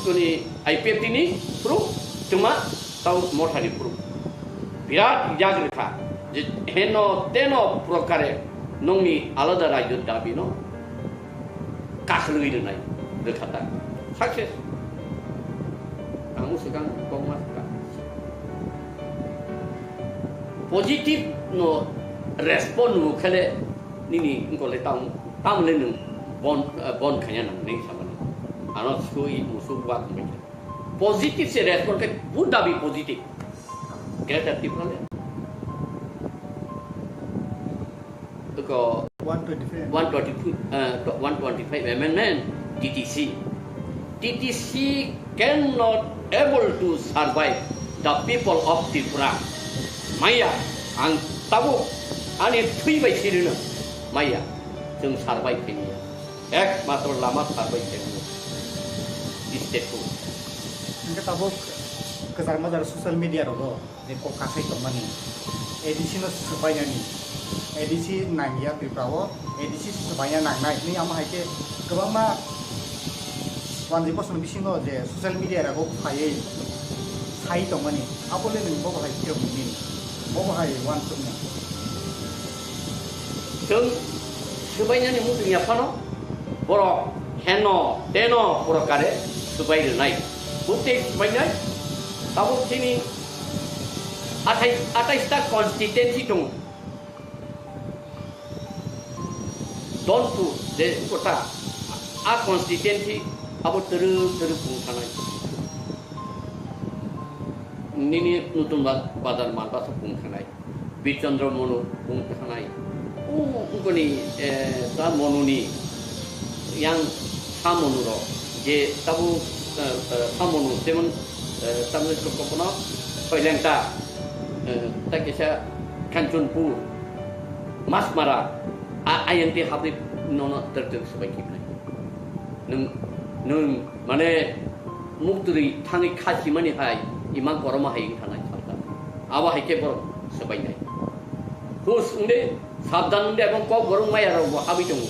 kuni I P F T ni phuru, tuma tau mothani phuru. Birat yak rwkha. Je heno teno prokare nongni alada rajyo dabino kakhwlwi rwnai rwkha ta. Success. Ang swkang kokma swkang. Positive no respond no khele nini ngkole tam, tamle nung bon, eh, bon khanya nang nini samani. Ano sui musuk wa kung. Positive se respond ke buddha bi positive. Greater Tipraland. Ko one twenty-five. One twenty-five, uh, one twenty-five amendment, T T C. T T C cannot able to survive the people of Tripura. Maya, ang tabuk, ani thui bai sirino. Maya, chwng survive khaini. Ekmatro lama survive khaini. State ko. Hingke tabuk kwchar majar social media rogo. Je kok kasai tongmani, A D C no swbainani, A D C nangya Tripura o, A D C swbaina nangnai hinwi amo hai khe kwbangma wanjwi bosong bisingo je social media rogo phaiwi sai tongmani, abo le nwng bobo hai phiyok nini, bobo hai uansukmung. Chwng swbainani muchung ya phano, borok heno teno borok kare swbai rwnai. Bwtwi swbainai, tabuk chini athai, atais ta constituency tongo. Donpur je kota, a constituency abo twrwk twrwk bung thanai. Nini Nutun Ba-, Bazar Malbasa bung thanai. Birchandra Monu bung thanai. O, ungkoni, eh, ta Monuni yang sa Monuro je tabu, eh, eh, sa Monu, jemon, eh, tamni kokono Soilengta, eh, ta kisa Kanchanpur, Masmara, a, ayang te habri nono ter ter sebai kibnai. Nung, nung, mane, mukturi thangwi khasimani hai, imang koroma hai wng thanai salka. Abo hai khe borok swbainai. Hus wngde, sabdan wngde, ebong kok borok maya rok bo habwi tongo.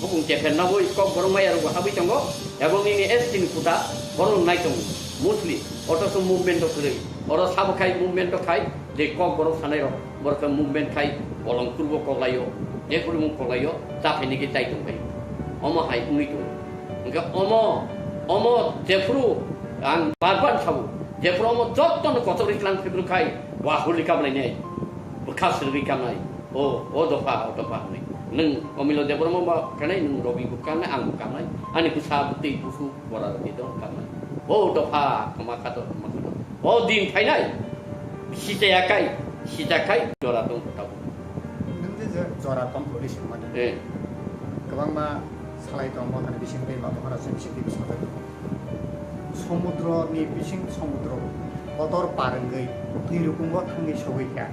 Bukung kepher naboi kok borok maya rok bo habwi tongo, ebong nini S T ni kuta borok nai tongo. Mostly, otoso movement rok kwrwi. Oro sabo khai movement rok khai, je kok borok sanai rok, borok khe movement khai, bolong kurbo koklaio, je kurbo koklaio, ta phaini khe tai tong khai. Omo hai wngwi tongo. Hingkhe omo, omo jephuru ang bar bar sabo, jephuru omo jottono kotor ri tlang phibru khai, wa huli kamlainai, bwkha sirwi kamnai, o, o dopha, o dopha hwnwi. Nwng Omilo Debbarma ba kanai, nwng Robi bo kanai, ang bo kanai, ani bwsa bwtwi busu bora rwgwi dong kanai. O dopha, kwma khato, kwma khato. O din phainai, sichaya kai, sicha khai, jora tong tabuk. Nwng je je jora tong hwnwi swngmani. Eh. Kwbangma salai tong, mothani bising tei ma bokhorok se bising tei bwsajak. Somudro ni bising somudro. Kotor par wngwi twi rukungo thangwi sogwi kha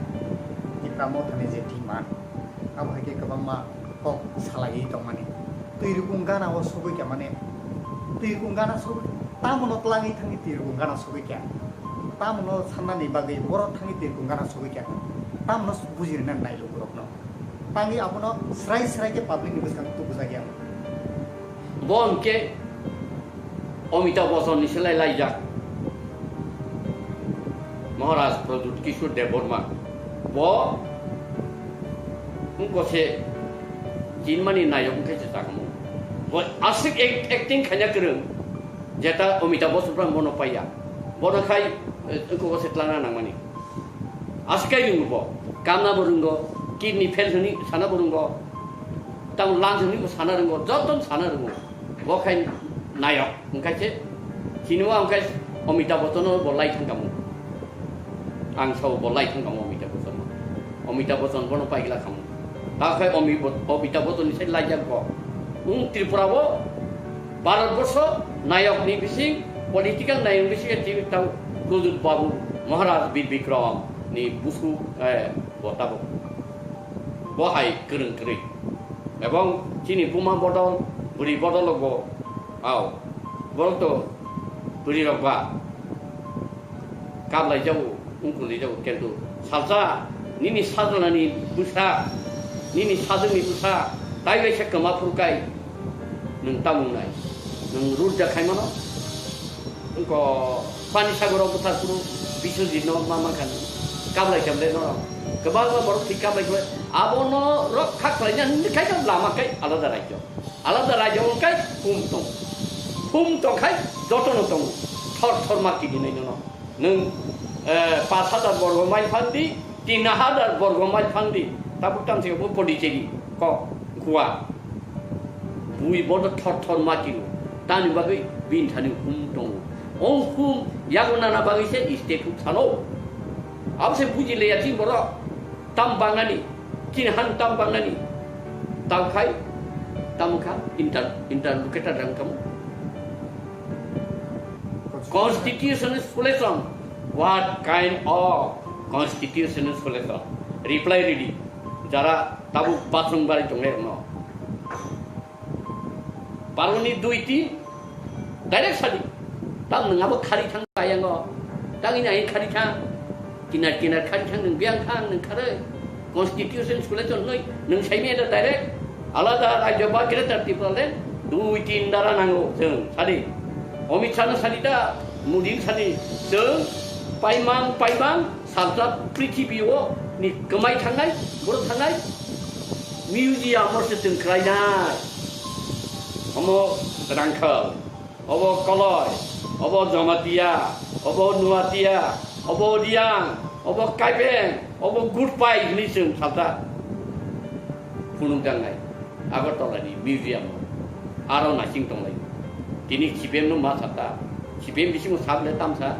Tipra Mothani je demand, abo hai khe kwbangma kok salaiwi tongmani. Twi rukung gana o sogwi kha mane, twi rukung gana sogwi, tamono twlangwi thangwi twi rukung gana sogwi kha, tamono sannani bagwi borok thangwi twi rukung gana sogwi kha, tamono bujirina nailo borokno. Tangwi abono srai srai khe public ni bwskango tubujak ya. Bo hwnkhe Amitabh Bachchan ni selai laijak Maharaj Pradyut Kishore Debbarma. Bo wngkose chinmani nayok wngkhe se chakmung. Bo aswk ek-, acting khaina kwrwng, jeta Amitabh Bachchan bono paiya. Bono khai, eh, wngkose tlangna nangmani. Aswk kai rwngo bo. Kamna bo rwngo, kidney fail hwnwi sana bo rwngo. Tamo lungs hwnwi bo sana rwngo, joto no sana rwngo. Bo khai nayok, hwnkhe se, siniwa hwnkhe Amitabh Bachchan no bo lai thangkamo. Ang sao bo lai thangkamo Amitabh Bachchan no. Amitabh Bachchan bono paigla kamo. Ta khai Ami-, Amitabh Bachchan ni sai laijak bo. Wng Tripura o Bharat borsho nayok ni bising, political nayok ni bising tini tang Pradyut Babu Maharaj Bir Bikram ni busu, eh, bo tabuk. Bo hai kwrwng kwrwi. Ebong chini buma bodol, bwrwi bodol bo, au, borok to bwrwi rok ba kablai jago, wngkuli jago, kintu salsa nini sajlani bwsa, nini sajwkni bwsa, tai waisa kwma phuru kai nwng tamung nai, nwng rut ja khai mano. Wngko Pani Sagoro bwthar phuru Biswajit no ma mankha nwng, kablai khe ble norok, kwbangma borok thik kablai khe, abono rok kha khlaina hwnwi khai lama kai alada rajyo. Alada rajyo wngkai hum tong. Hum tong khai jotono tongo. Thor thor ma kidinai nono. Nwng, eh, pash hajar borgo mile phang di, tin hajar borgo mile phang di. Tabuk tamsika bo Pondicherry kok Goa. Bui bodo thor thor ma kilo. Tani bagwi bini thani hum tongo. O hum yago nana bagwi se state huk salo. Abo se buji leya chini borok. Tam bangnani, chini han tam bangnani, tam khai, tam kha, inter-, interlocutor rang kamu. Constitution is solution. What kind of constitution is solution? Reply ready. Jara tabuk bathroom bari tongnai rokno. Paroni dui tin, direct sadi. Tam nwng abo khari thang bayango. Tang ini ain khari thang. Kinar kinar khari thang nwng biyang thang nwng kharwi. Constitution solution noi nwng saimi ada direct. Alada rajyo ba Greater Tipraland dui tin dara nango chwng sadi. Amit Shah no sadi da, Modi no sadi. Chwng paimang paimang Salsa prithibi o ni kwmai thangnai, borok thangnai, museum o se chwng khlainai. Omo Rangkhal, obo Koloi, obo Jamatia, obo Nuatia, obo Riang, obo Kaibeng, obo Gurpai hwnwi chwng salsa phunukjaknai. Agartala ni museum o aro naising tonglai. Tini C P M no ma sata, C P M bisingo sable tamsa.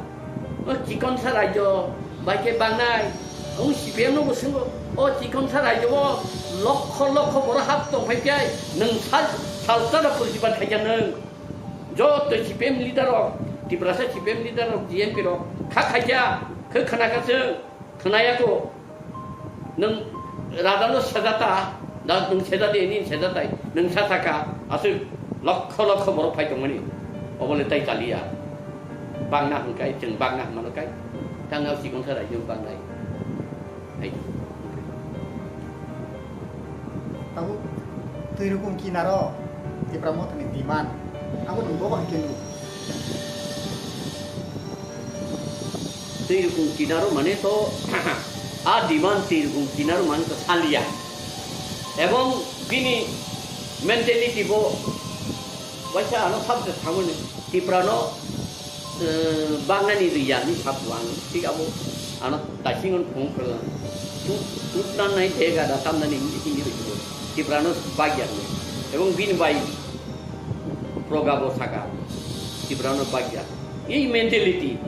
O chikonsa rajyo bai khe bangnai. Ang C P M no bo swngo, o chikonsa rajyo o lokho lokho borok hap tong phai phai. Nwng sal, salsa da purjiban khaija nwng. Joto C P M leader rok, Tiprasa C P M leader rok, G M P rok kha khaija, khe khna kha chwng. Khwnaya kho, nwng rajano sejata, da nwng sejadi, nini sejatai, nwng sa saka, aswk lokho lokho borok phai tongmani, obole tai chaliya. Bangna hwnkai, chwng bangna hwnmano kai, tangna sikon sa raijwng bangnai. Hai. Tabuk twi rukung kinaro Tipra Mothani demand, abo nwng bobo hai khe nuk. Twi rukung kinaro mane to, a demand twi rukung kinaro mane to saliya. Ebong bini mentality bo waisa ano sabse thamani Tiprano, eh, bangnani riya ni sabu ang, thik abo ano daising on phung kala. Tut, tutna nai dega da tamnani hindi hindi rikbo. Tiprano bagya ni. Ebong bini bai proga bo saka. Tiprano bagya. Ei mentality.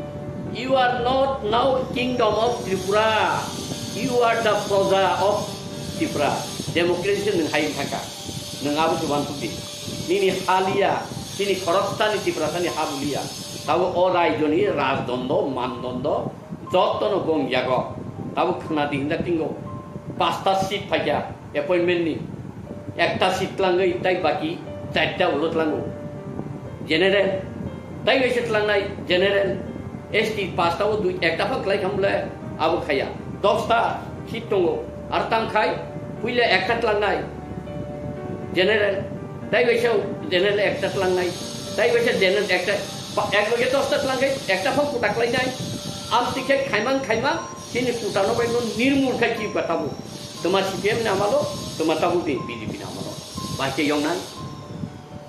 You are not now kingdom of Tripura. You are the proja of Tripura. Democracy nwng hai thaka. Nwng abo se wansuk di. Nini haliya, nini khoroksani Tiprasani habuliya. Tabuk o raijoni rajdondo, mandondo jotono bong yago. Tabuk khwnadi hinjak tingo pasta seat phaikha appointment ni. Ekta seat tlangwi tai baki charta ulo tlango. General, tai waisa tlangnai general, S T pasta o dui ekta phang klai khamle abo khaya. Dosta seat tongo, ar tang khai puila ekta tlangnai general, tai waisa general ekta tlangnai, tai waisa general ekta, ba-, ek loge dosta tlang khai ekta phang kuta klainai. Am tikhe khaimang khaimang chini kuta no bai no nirmul khai chi ba tabuk. Toma C P M ni amalo, toma tabuk ni B J P ni amalo. Bahai khe yongnai.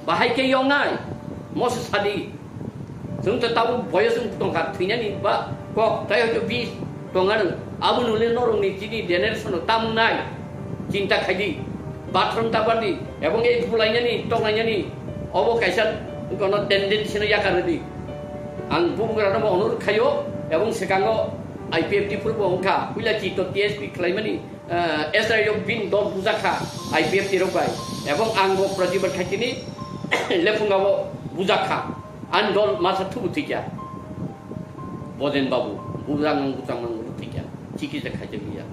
Bahai khe yongnai. Moso sadi. Chwng to tabuk boyos wng tongkha, thwinani ba kok, tai hoito bis tongano. Aboni ule norokni chini generation no tam wngnai. Chinta khaidi. Bathroom ta bardi. Ebong ei bulainani, tonglainani. Obo kaisa kono tendency no yakar rwdi. Ang bubagrano bo onurod khaio, ebong swkango I P F T phuru bo wngkha. Puila chito T S P khlaimani, eh, S R I rok bini dol bujakha I P F T rok bai, ebong ang bo protibad khaitini lephunga bo bujakha, ani dol masa thubu thikya. Bojen Babu, bujang mang bujang mang thikya, chikisa khaijak ya.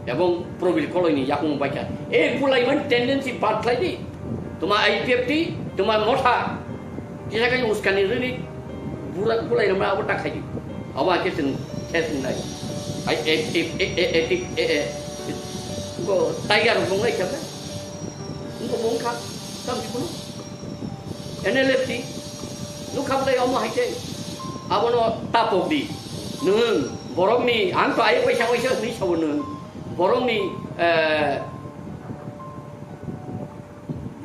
Ebong Probir Koloini yakung baikha, e bulai man tendency bad khlai di, tuma I P F T, tuma motha, kisa kai uskani rini, bura bulai nama abo ta khaidi. Abo ake sing, khe sing nai. Ai, e, e, e, e, e, e, e, e. Ko tiger bong lai khe. Ko bong kha. Tam di kuno. N L F T. Nu khap lai omo hai khe. Abono tapok di. Nung borok ni ang to ai paisa paisa ni sabo nung. Borok ni, eh,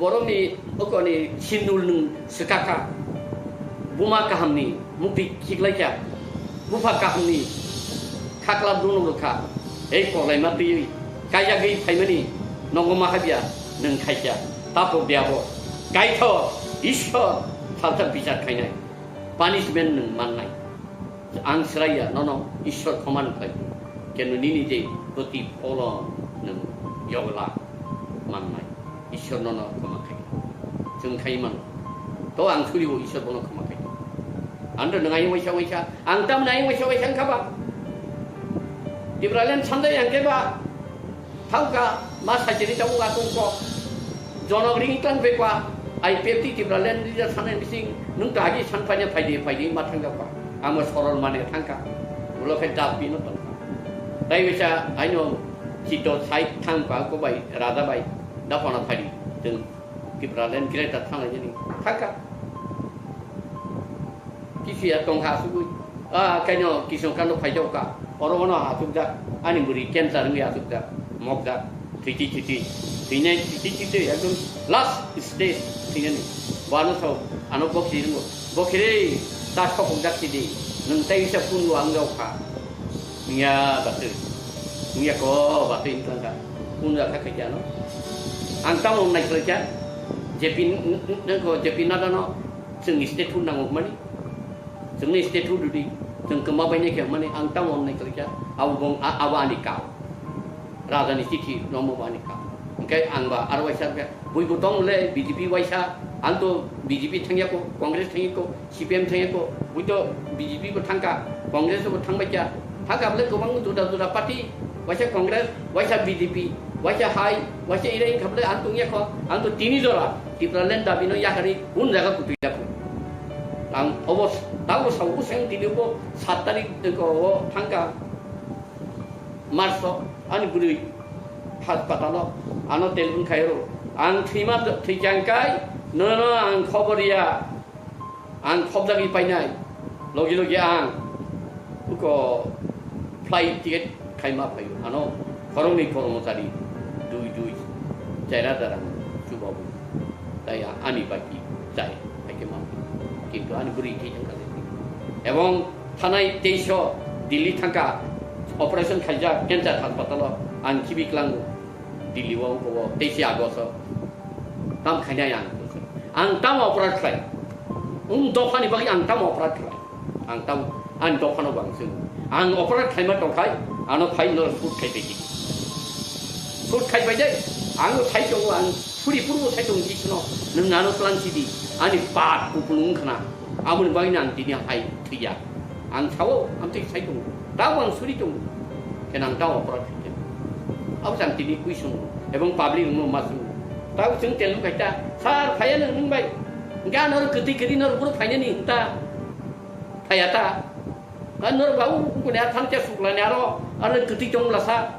Borokni okoni sindul nwng swkakha. Buma kahamni mukti khiklaikha. Bupha kahamni khaklap dunuk rwkha. Ei koklaima twiwi kaijagwi phaimani nogo mahabya nwng khaikha. Tapok de abo. Kaithor, Ishwar, salsa bichar khainai. Punishment nwng mannai. Ang sraiya nono Ishwar khoman khlai. Kenu nini je protipholon nwng yogla mannai. Ishwar nono khoma khai. Chwng khai mano. To ang suribo Ishwar bono khoma khai. Ando nwng ayung waisa waisa. Ang tam ayung waisa waisa wngkha ba. Tipraland sandai ang khe ba. Thangka, ma sajini tabuk atungko. Jonok ring tang pekwa, I P F T Tipraland leader sanai bising, nung to agi san paina phaidi, phaidi ma thangka pa. Amo sorol mane thangka. Ulo khe dap bino tongka. Tai bisa aino chito side thangka ko bai, raja bai, dapana phaidi. Jeng Tipraland greater thangla jeni. Thangka. Kisi ya tongkha asugwi. Ah, kaino kisong kano phaijao ka. Oro ono asukjak. Ani bwrwi cancer wngwi asukjak. Mokjak. Thwiti thwiti. Thwinai thwiti thwiti. Ekdom last stage thwinani. Bo ano sao. Ano bokhi ringo. Bokhi re. Ta sokokjak sidi. Nwng tai wisa pungo ang jao kha. Wngya batwi. Wngya ko batwi wngkha. Punjak kha khaikhe ano. Ang tamo naikolkha. J P n-, n-, n-, ko J P Nadda no. Chwng state food nango hwnmani, chwngni state food rwdi, chwng kwma bainai khe hwnmani ang tamo wngnai kwrwikha, abo bong-, a-, abo ani kau. Raja ni chithi rombo bo ani kau. Hwnkhe ang ba aro waisa khe, buibo tong le B J P waisa, ang to B J P thangya ko, Congress thangya ko, C P M thangya ko, bui to B J P bo thangkha, Congress bo thangbai kha, thangkha bole kwbang juda juda party, waisa Congress, waisa B J P, waisa hai, waisa irai wngkha bole ang tongya kho, ang to tini jora. Tipraland dabi no yakarwi kun jaga kutui ya kho. Ang obo tabo sao, bwswng tini bo sat tarik ko o thangkha March o ani bwrwi hospital o ano telephone khai ro. Ang thwima thwichang kai nono ang khobor ya. Ang khobjagwi painai. Logi logi ang uko flight ticket khaima phaio. Ano khoroknwi kormochari dui dui chair hajar ang chubawi. Tai a-, ani baki chai, haikhe ma. Kintu ani bwrwi thwi thangkha le. Ebong thanai teisa Delhi thangkha, operation khaijak cancer hospital o, ang khibi klango Delhi o, o teisa August o. Tam khainai ang. Ang tamo operate khlai? Um dophani bagwi ang tamo operate khlai? Ang tam, ani dophano bo ang swngo. Ang operate khlaima tongkhai, ano phai no shoot khai pai di. Shoot khai pai dai, ang sai tongo, ang suri purbo sai tongo, di kheno, nwng ano plan sidi, ani pat kupulung khna. Aboni bagwi ang tini hai thwiya. Ang sao, ang twi sai tongo. Tabo ang suri tongo. Khe nang tabo opor thwikhe. Abo ang tini kwi songo. Ebong public rokno ma songo. Tabo chwng tel khai ta. Sir, phaiya nang nung bai. Ga nor kwtwi kwtwi nor buru phainani ta. Phaiya ta. Ga nor babu kuni athang cha suklani aro. Aro kwtwi tongla sa.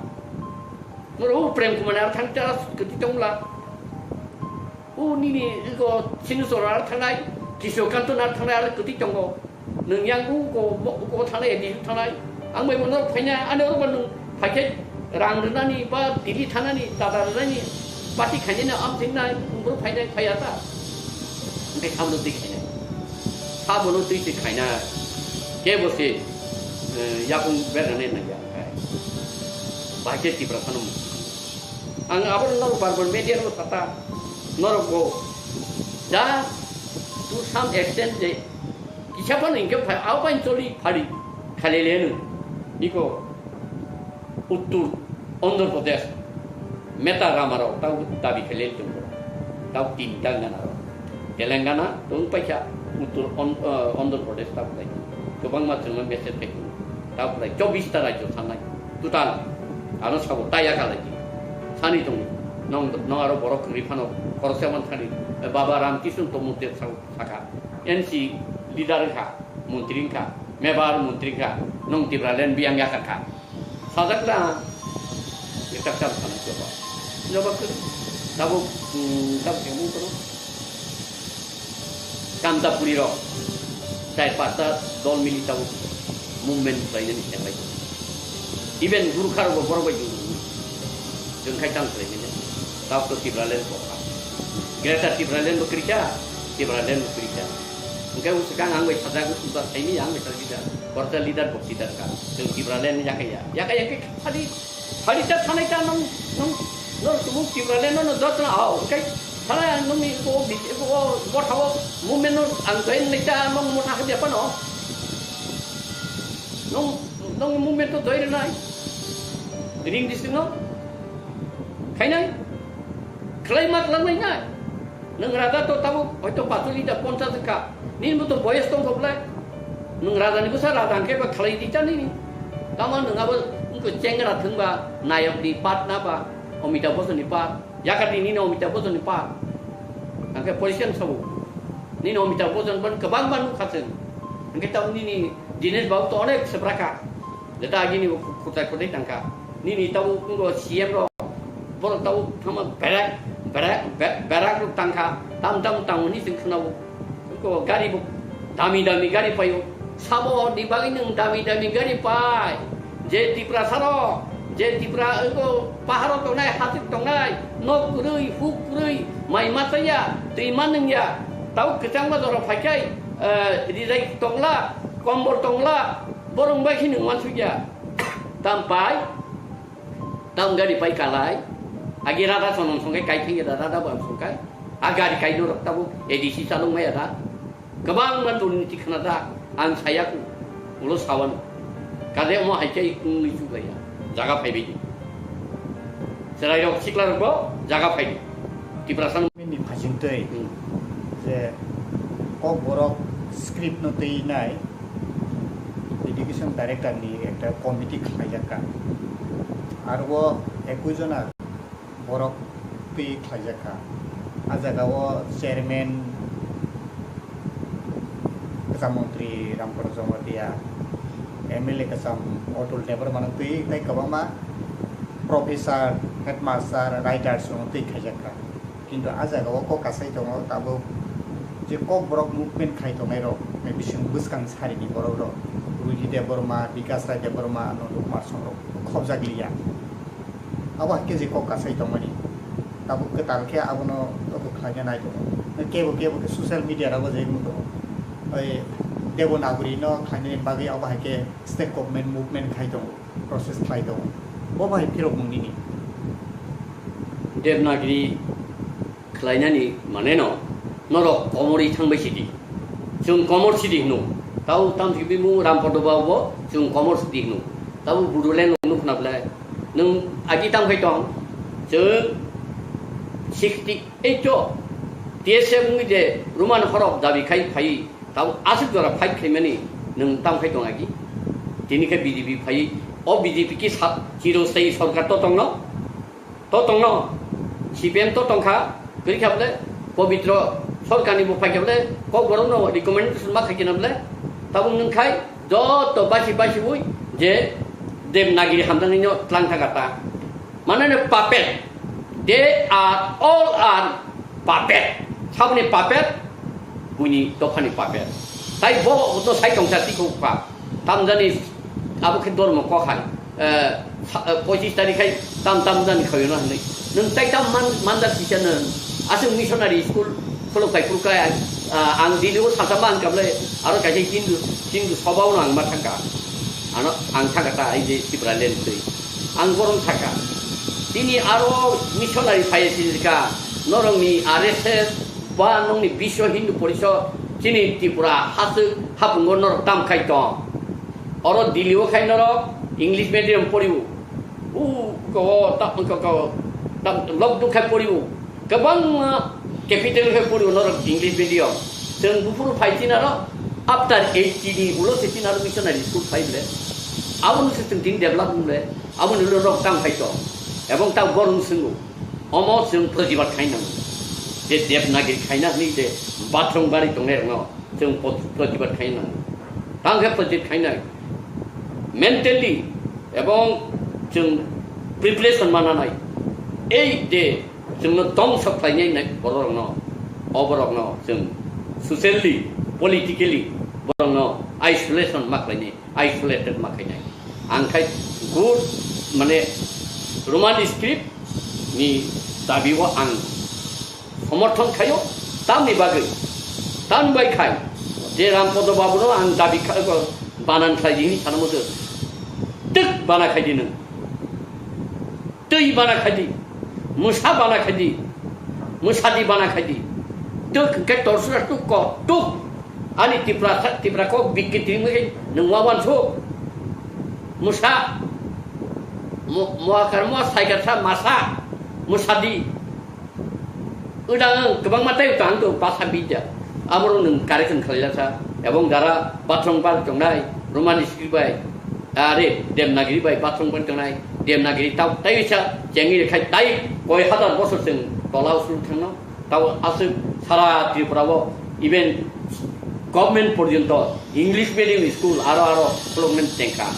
Nor u Prem Kumar ni athang cha kwtwi tongla. O nini iko Sinu Sorar thangnai, Kiso Kanto nar thangnai, aro kwtwi tongo. Nwng yang uko, uko thangnai, A D C thangnai. Ang bai bono phaina, ani oro bo nwng phaikhe rang rwnani ba Delhi thanani, dada rwnani, party khainani, am thingnai, bro phainai, phaiya ta. Hwnkhe sabono twi khainai. Sabono twi twi khainai. Kebo se, eh, yakung bernani nangya. Bahai khe Tiprasano. Ang abo norok bar bar media rok sata, norok bo ja to some extent je kisa phano hingke phai, abo bai choli phari khalele no. Iko Uttur Andhra Pradesh meta rama rok tau dabi khalele tong tau tin ta gana rok. Telangana tong paikha, Uttor On-, eh, Andhra Pradesh ta belai. Kwbangma chwngno message phai tongo. Ta belai chobbish ta rajyo sanai. Total. Ano sabo ta yakha lai. Sani tongo. Nong, nong aro borok kwrwi phano khoroksa man thani. Eh, Baba Ramkishan Tomute sabo saka. N C leader wngkha, montri wngkha, mebar montri wngkha. Nong Tipraland biyang yakha kha. Sajak na, ekta kam sana coba. Coba kiri. Tabuk, hmm, tabuk yang mungkin. Kamtapuri rok. Chai pasta dol mili tabuk movement khlainani khlai. Even Gurkha rok borok bai jung. Jung khai tang khlainani. Tabuk to Tipraland kokha. Greater Tipraland bo krika, Tipraland bo krika. Hwnkhe bwswk ang, ang bai sajak, bwswk saimanya ang bai sajak kisa. Borok ta leader bo leader ka. Chwng Tipraland yakaya. Yakaya khe phadi, phadi ta thanai ta nong, nong, nong tumung Tipraland no, no jotno ao. Hwnkhe thanai ang nongni ko, ko, ko, bothao movement no ang join nai ta nong motha habya phano. Nong, nong movement to join nai. Ring district no. Khainai. Khlai ma khlai nai. Nwng raja to tabuk hoito pasulita ponchas wngkha. Nini bo to boyes tongkha belai. Nwng raja ni bwsa raja hwnkhe ba khlai di cha nini. Tamo nwng abo wngkha chengra thwngba nayok ni part na ba Amitabh Bachchan ni part. Yakar di nini Amitabh Bachchan ni part. Hwnkhe poriskar sabo. Nini Amitabh Bachchan ban kwbang ban nukha chwng. Hwnkhe tamo nini Dinesh Babu to onek sebraka. Jeta agini bo khutai khutai tangkha. Nini tabuk wngkha C M rok. Borok tabuk thangma berak, berak, be-, berak rok tangkha. Tam tam tangmani chwng khwnao. Wngkha gari bo dami dami gari paio. Sabo ni bagwi nwng dami dami gari pai. Je Tiprasa rok, je Tipra wngkha paharo tongnai, hasik tongnai, nok kwrwi, huk kwrwi, mai ma chaya, twi ma nungya. Tabuk kwchangma jora phaikhai, eh, rijai tongla, kombol tongla, borok bai khe nwng uansukya. Tam pai, tam gari pai kalai. Agi rada sonom songkai kai thangya da, rada bo ang songkai. A gari kai norok tabuk A D C chalok maya da. Kwbangma durniti khna da, ang sayaku. Ulo sawano. Kade omo hai khe wngwi chuklaiya. Jaga phaibai di. Chwrairok sikhlarok bo jaga phai di. Tiprasa ni phasing twi Hmm. je Kokborok script no twi nai education director ni ekta committee khlaijakha. Aro o ekui jona borok twi khlaijak kha. A jaga o chairman kwcham montri Ramprasad Jamatia, M L A kwcham Atul Debbarma no twi tei kwbangma professor, headmaster, writers rok no twi khaijak kha. Kintu a jaga o kok kasai tongo tabuk je Kokborok movement khai tongnai rok, bising bwskang sari ni borok rok, Ruhi Debbarma, Bikas Rai Debbarma, Nandu Kumar Song rok khobjak liya. Abo hai khe je kok kasai tongmani. Tabuk kwtal khe abono abo khlaina nai tongo. Kebo kebo khe social media rogo je wng tongo. Oi Devanagari no khlainani bagwi abo hai khe state government movement khai tongo, process khlai tongo. Bo bai phirok mung nini. Devanagari khlainani mane no, norok komorwi thangbai sidi. Chwng komor sidi hino. Tau tamsi bimung Rampada Babu bo chwng komor sidi hino. Tabo Bodoland rok nukna belai. Nwng agi tang phai tong. Chwng sixty eight o T S F wngwi je Roman horok dabi khai phai Tabuk aswk jora fight khaimani nwng tamo khai tong agi? Tini khe B J P phai, o B J P ki sa-, chirostayi sorkar to tongno? To tongno? C P M to tongkha, kwrwi kha bole? Pobitro sorkarni bo phaikha bole? Kokborokno recommendation ma khaikhe na bole? Tabuk nwng khai joto basi basi ui je Devanagiri hamjaknaino tlang thangkha ta. Mane no puppet. They are all are puppet. Saboni puppet, buini dophani puppet. Tai bo no sai tongsa tikho kha. Tamjani abo khe dormo kok hai. Eh, sa-, eh, pochis tarikh hai tam tam jani khayo na hinwi. Nwng tai tam man, manjak kisa nwng. Aswk missionary school khulok khai phuru khai, ah, ang Delhi o salsa ma ang kable aro kaisa Hindu, Hindu soba o ang ma thangka. Ano ang thangka ta ai je Tipraland twi. Ang borom thangka. Tini aro missionary phai sinjika norokni R S S ba nokni Biswa Hindu Porishod chini Tripura haswk hapungo norok tam khai tong. Oro Delhi o khai norok English medium poriwo. U ko ta ko ko ta lok duk khai poriwo. Kwbangma capital khe poriwo norok English medium. Chwng buphuru phai chinaro after eighty ni ulo se chinaro missionary school phai ble. Abono se chwng tini develop ble. Aboni ulo rok tang phai to. Ebong ta borong swngo. Omo chwng protibad khai nango. Je Devanagiri khaina hwnwi je bathroom bari tongnai rokno chwng pot-, protibad khai nango. Tang khe protibad khainai. Mentally ebong chwng preparation mananai. Ei je chwngno tong sok khlainai nai bororokno, o borokno chwng socially, politically borokno isolation ma khlainai, isolated ma khainai. Ang khai good, mane, Roman script ni dabi o ang somorthon khaio, tamni bagwi, tamni bai khai je Rampodo Babuno ang dabi kha-, banan khlai di hini sana mudo, twk bana khai di nwng. Twi bana khai di, mwsa bana khai di, mwsadi bana khai di. Tuk hwnkhe torsura tuk ko tuk. Ani Tipra, Tipra kok bikitri mwi nwng ma wansuk. Mwsa, mo-, moakar moa saikar sa masa, mwsadi. Udang kwbangma tei utang to basa bidya. Amoro nwng correction khlailasa. Ebong jara bathroom bar tongnai, Roman script bai, are Devanagiri bai bathroom bar tongnai, Devanagiri tau tei sa chengwi khai tai koi hazar bosor chwng tola usuk thangno. Tau aswk sara Tripura o even government porjonto English medium school aro aro khuloknani chengkha.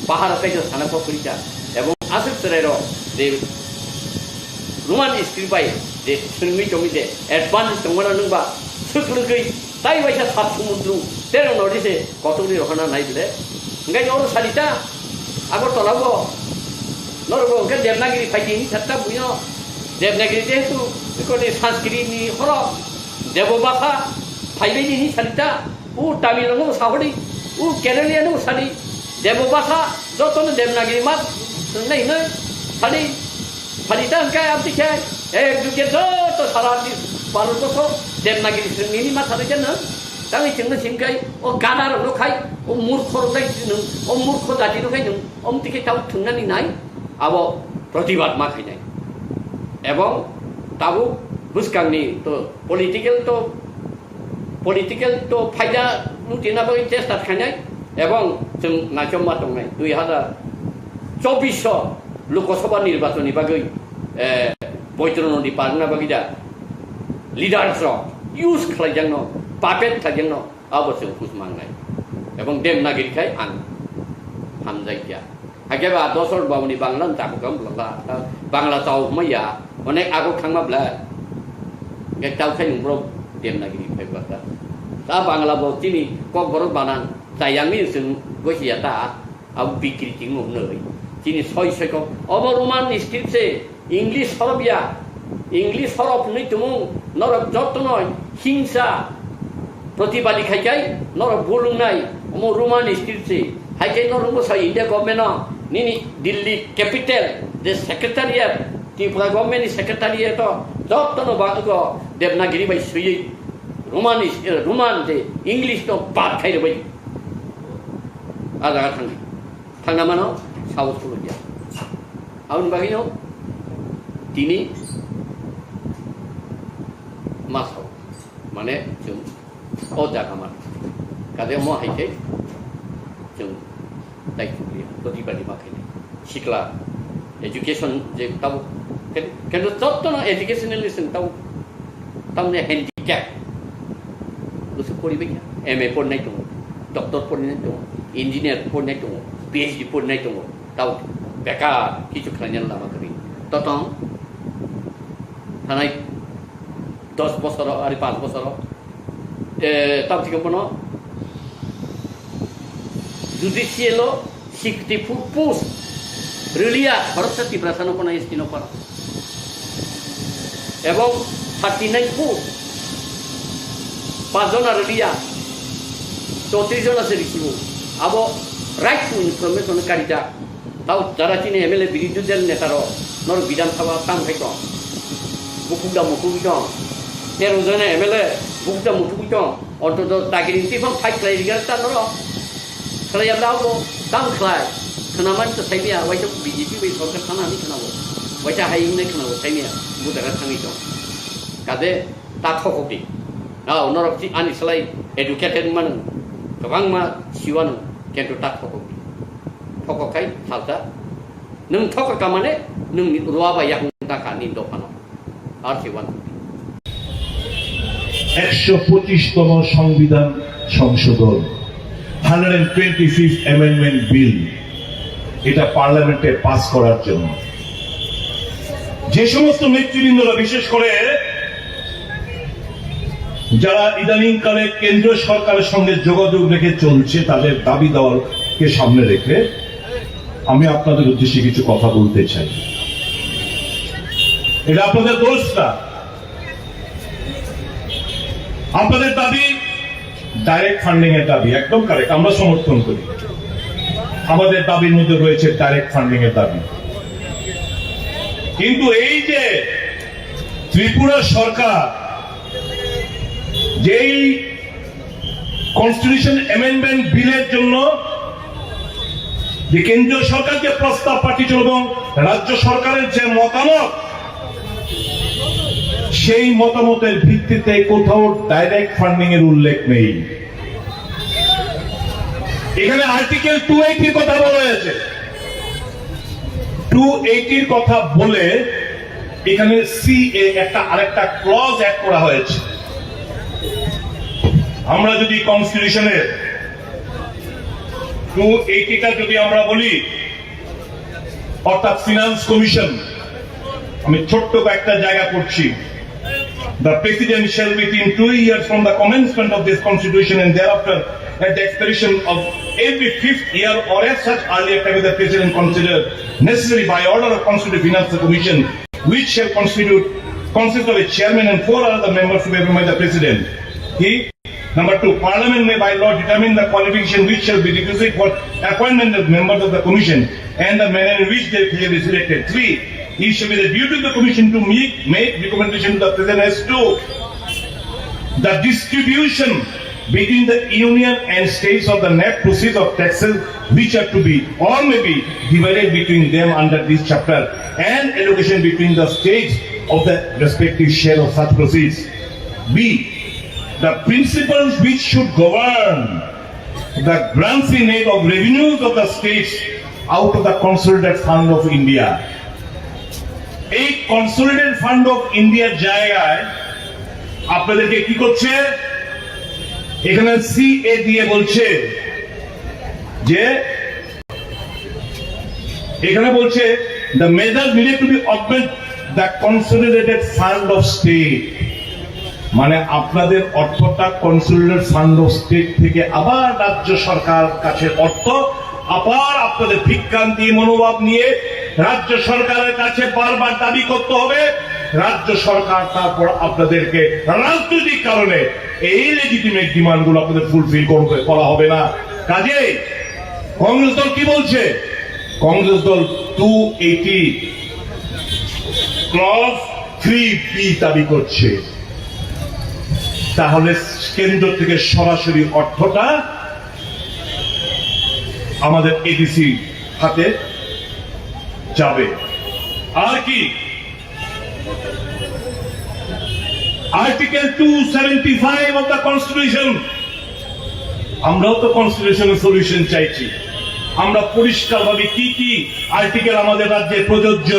Bahar kaisa sana kok kwrwikha. Ebong aswk chwrairok je Roman script bai je swrwngwi tongwi je advance tongmano nwngba swk lwgwi tai waisa sat sumundru terong nodi se kotorni rohorna nai bile. Hwnkhe oro salita Agartala bo norok bo hwnkhe Devanagiri phaidi hinwi satta buino Devanagiri jehetu ekoni Sanskrit ni horo Debo bhasha phaibaidi hinwi salita. O Tamil rokno bo sahodi, o Keraliya no bo sadi, Debo bhasha jotono Devanagiri ma swrwngnai hinwi sadi, sadi ta hwnkhe aboni khe ek juge joto sara di Bharat borso Devanagiri swrwngni hinwi ma sadi khe nwng tangwi chwngno simi khai o gada rokno khai o murkho rok khai nwng o murkho jati rok khai nwng omtwi khe tau thwngnani nai abo protibad ma khainai. Ebong tabuk bwskangni to political to political to phaida lutina bagwi chesta khainai ebong chwng naichomma tongnai dui hazar chobbish o Lok Sabha nirbachon ni bagwi, eh, Boitro Nodi parna bagwi da leaders rok use khlaijakno, puppet khlaijakno abo chwng hus mangnai. Ebong Devanagiri khai ang hamjakya. Hakhe ba dosor babuni Bangla no chakukha bwlala. Bangla chao hwnma ya. Onek aguk thangma bwla. Hwnkhe chao khai nwng borok Devanagiri phai bwlakha. Ta Bangla bo chini Kokborok banan chayangni chwng gosi ya ta. Abo bikriti wng nai. Chini soi soi kok. Obo Roman script se. English horop ya, English horop hwnwi tumung norok jotono hingsa protibadi khai khai norok bulungnai omo Roman script se. Hai khe norok bwsa India government no nini Delhi capital je secretariat, Tripura government ni secretariat o jotono ba ego Devanagiri bai swiwi Roman is-, eh, Roman je English no bad khai rwbai. A jaga thangdi. Thangna mano sahos khulukya. Aboni bagwino tini ma sao, mane chwng o jaga mano. Kade mo hai khe chwng tai chukliya, todi badi ma khainai. Sikla, education je tabo, ken-, kendo jotto no educationally chwng tabo, tamne handicap. Busu poribai kha, M A porinai tongo, doctor porinai tongo, engineer porinai tongo, P H D porinai tongo, tabo bekar kichu khlainani lama kwrwi. Totong, thanai dos bosoro, ari panch bosoro, eh, tamo thikhe bono judicial o sixty four post rwliya, khoroksa Tiprasa no phano S T no phano. Ebong thirty nine post, panch jona rwliya, chowtris jona se risibo. Abo right to information karijak. Tao jara chini M L A birodhi dal neta rok norok Bidhan Sabha tang khai tong. Bukhuk da muthubwi tong. Tero jona M L A bukhuk da muthubwi tong. Ontoto dagiri twiphang fight khlai rigya ta norok. Khlai yabla abo tang khlai. Khwnamani to saimiya, waisa B J P bai sorkar thana hinwi khwnabo. Waisa hai hinwi khwnabo saimiya. Bu jaga thangwi tong. Kade ta thokok di. Nao norok si ani slai educated manu. Kwbangma siwano kento ta thokok di. Thokok khai salsa. Nwng thokok ka mane nwng ruwa bai yakung ta kha ni dophano. Ar si wan. একশো পঁচিশতম সংবিধান সংশোধন, hundred twenty fifth amendment bill, এটা পার্লামেন্টে পাস করার জন্য যে সমস্ত নেতৃবৃন্দরা, বিশেষ করে যারা ইদানিংকালে কেন্দ্রীয় সরকারের সঙ্গে যোগাযোগ রেখে চলছে, তাদের দাবি দাওয়াকে সামনে রেখে আমি আপনাদের উদ্দেশ্যে কিছু কথা বলতে চাই। এটা আপনাদের দোষ না, আপনাদের দাবি ডাইরেক্ট ফান্ডিং এর দাবি, একদম কারেক্ট, আমরা সমর্থন করি। আমাদের দাবির মধ্যে রয়েছে ডাইরেক্ট ফান্ডিং এর দাবি। কিন্তু এই যে ত্রিপুরা সরকার যেই কনস্টিটিউশন অ্যামেন্ডমেন্ট বিলের জন্য যে কেন্দ্রীয় সরকার যে প্রস্তাব পাঠিয়েছিল এবং রাজ্য সরকারের যে মতামত, সেই মতামতের ভিত্তিতে কোথাও ডাইরেক্ট ফান্ডিং এর উল্লেখ নেই। এখানে আর্টিকেল টু এইটির কথা বলা হয়েছে। টু এইটির কথা বলে এখানে সিএ একটা আরেকটা ক্লজ অ্যাড করা হয়েছে। আমরা যদি কনস্টিটিউশনের টু এইটিটা যদি আমরা বলি, অর্থাৎ ফিনান্স কমিশন, আমি ছোট্ট কয়েকটা জায়গা পড়ছি। The president shall, within two years from the commencement of this constitution and thereafter, at the expiration of every fifth year or at such earlier time, the president consider necessary by order of constitute finance commission, which shall constitute, consist of a chairman and four other members to be appointed by the president. কি? Number two, Parliament may by law determine the qualification which shall be requisite for appointment of members of the commission and the manner in which they shall be selected. Three, it shall be the duty of the commission to make, make recommendation to the president as to the distribution between the union and states of the net proceeds of taxes which are to be or may be divided between them under this chapter and allocation between the states of the respective share of such proceeds. B, the principles which should govern the grants in aid of revenues of the states out of the Consolidated Fund of India. এই consolidated fund of ইন্ডিয়ার জায়গায় আপনাদেরকে কি করছে? এখানে সিএ দিয়ে বলছে যে এখানে বলছে, the measures needed to be augment the consolidated fund of state। মানে আপনাদের অর্থটা কনসোলিডেটেড ফান্ড অফ স্টেট থেকে আবার রাজ্য সরকার কাছে অর্থ, আবার আপনাদের ভিক্ষান্তি মনোভাব নিয়ে রাজ্য সরকারের কাছে বারবার দাবি করতে হবে। রাজ্য সরকার তারপর আপনাদেরকে রাজনৈতিক কারণে এই লেজিটিমেট ডিমান্ডগুলো আপনাদের ফুলফিল করবে, করা হবে না। কাজেই কংগ্রেস দল কি বলছে? কংগ্রেস দল টু এইটি ক্লজ থ্রি বি দাবি করছে। তাহলে কেন্দ্র থেকে সরাসরি অর্থটা আমাদের এডিসি হাতে যাবে। আর কি? Article two seventy-five of the Constitution, আমরাও তো কনস্টিটিউশনাল সলিউশন চাইছি। আমরা পরিষ্কারভাবে কি কি আর্টিকেল আমাদের রাজ্যে প্রযোজ্য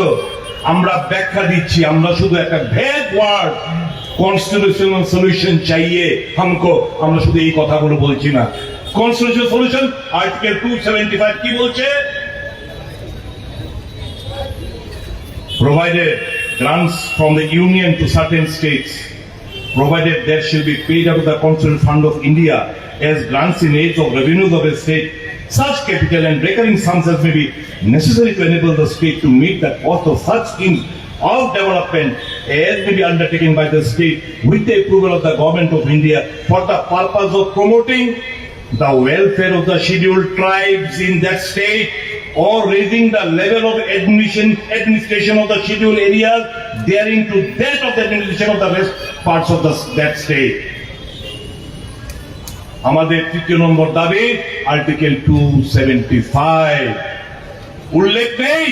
আমরা ব্যাখ্যা দিচ্ছি। আমরা শুধু একটা ভেগ ওয়ার্ড কনস্টিটিউশনাল সলিউশন চাইয়ে হামকো, আমরা শুধু এই কথাগুলো বলছি না। Constitutional solution article two seventy five কি বলছে? Provided grants from the Union to certain states, provided there shall be paid out of the Constitutional Fund of India as grants in aid of revenues of a state, such capital and recurring sums as may be necessary to enable the state to meet the cost of such schemes of development as may be undertaken by the state with the approval of the Government of India for the purpose of promoting the welfare of the scheduled tribes in that state or raising the level of admission, administration of the scheduled areas daring to that of the administration of the rest parts of the, that state. আমাদের তৃতীয় নম্বর দাবি, article two seventy five উল্লেখ নেই,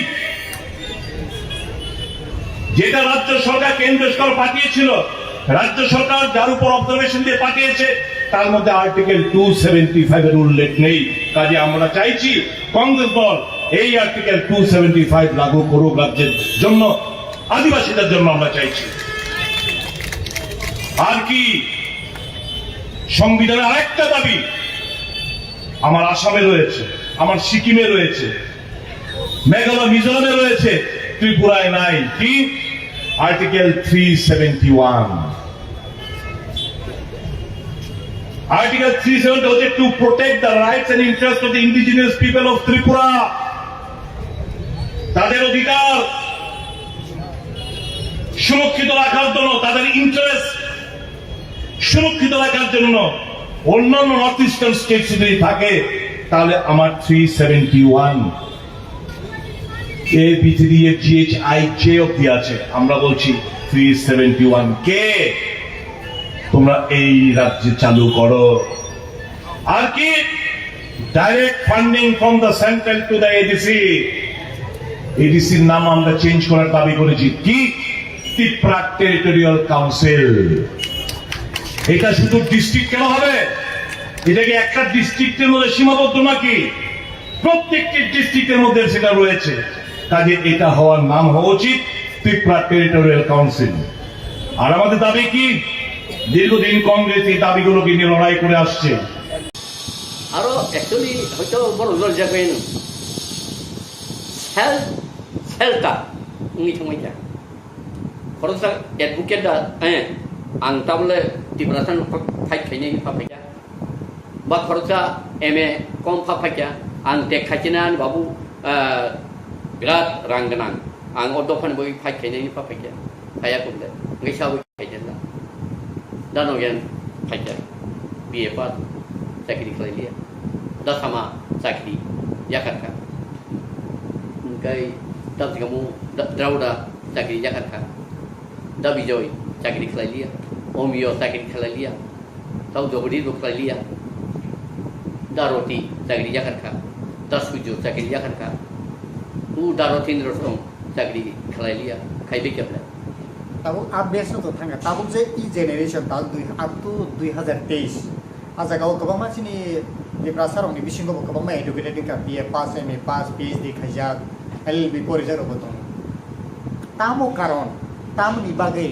যেটা রাজ্য সরকার কেন্দ্র সরকার পাঠিয়েছিল, রাজ্য সরকার যার উপর অবজারভেশন দিয়ে পাঠিয়েছে, তার মধ্যে আর্টিকেল টু সেভেন্টি ফাইভ এর উল্লেখ নেই। কাজে আমরা চাইছি কংগ্রেস দল এই আর্টিকেল টু সেভেন্টি ফাইভ লাগু করুক রাজ্যের জন্য, আদিবাসীদের জন্য আমরা চাইছি। আর কি সংবিধানের আরেকটা দাবি আমার আসামে রয়েছে, আমার সিকিমে রয়েছে, মেঘালয় মিজোরামে রয়েছে, ত্রিপুরায় নাই। কি? Article three seventy one. Article three seventy হচ্ছে to protect the rights and interests of the indigenous people of Tripura, তাদের অধিকার সুরক্ষিত রাখার জন্য, তাদের ইন্টারেস্ট সুরক্ষিত রাখার জন্য অন্যান্য নর্থ ইস্টার্ন স্টেটস যদি থাকে, তাহলে আমার three seventy one A B three A G H I J অব্দি আছে। আমরা বলছি থ্রি সেভেন্টি ওয়ান কে তোমরা এই রাজ্যে চালু করো। আর কি? Direct funding from the central to the A D C. A D সির নাম আমরা চেঞ্জ করার দাবি করেছি। কি? Tripura territorial council. এটা শুধু ডিস্ট্রিক্ট কেন হবে? এটা কি একটা ডিস্ট্রিক্টের মধ্যে সীমাবদ্ধ নাকি? প্রত্যেকটি ডিস্ট্রিক্টের মধ্যে সেটা রয়েছে। কাজে এটা হওয়ার নাম হওয়া উচিত ত্রিপুরা টেরিটোরিয়াল কাউন্সিল। আর আমাদের দাবি কি? দীর্ঘদিন কংগ্রেস এই দাবিগুলোকে নিয়ে লড়াই করে আসছে। Aro actually hoito borok lorjak bai no. Self shelter wngwi thangbai kha. Khoroksa advocate da, eh, ang tabole Tiprasa no fight khainai wngwi pha phaikha. Ba khoroksa M A kom pha phaikha. Ang tek khaichinai ani babu, eh, birat rang gwnang. Ang o dophani bagwi fight khainai wngwi pha phaikha. Phaiya kumde. Wngwi sabwi Khaijak da. Da Nogen phaikha, B A pass, chakri khlai liya. Da Sama chakri yakar kha. Hwnkhe da Jigamo da, Drauda chakri yakar kha. Da Bijoy chakri khlai liya. Omiyo chakri khlai liya. Tao Jogodi bo khlai liya. Da Roti chakri yakar kha. Da Sujo chakri yakar kha. U Da Rotindro song chakri khlai liya. Khai bikya bla. Tabuk a batch no to thangkha, tabuk je e generation tabuk dui, up to dui hazar teis. A jaga o kwbangma chini Tiprasa rokni bisingo bo kwbangma educated wngkha, B A pass, M A pass, P H D khaijak, L L B porijak rok bo tongo. Tamo karon, tamoni bagwi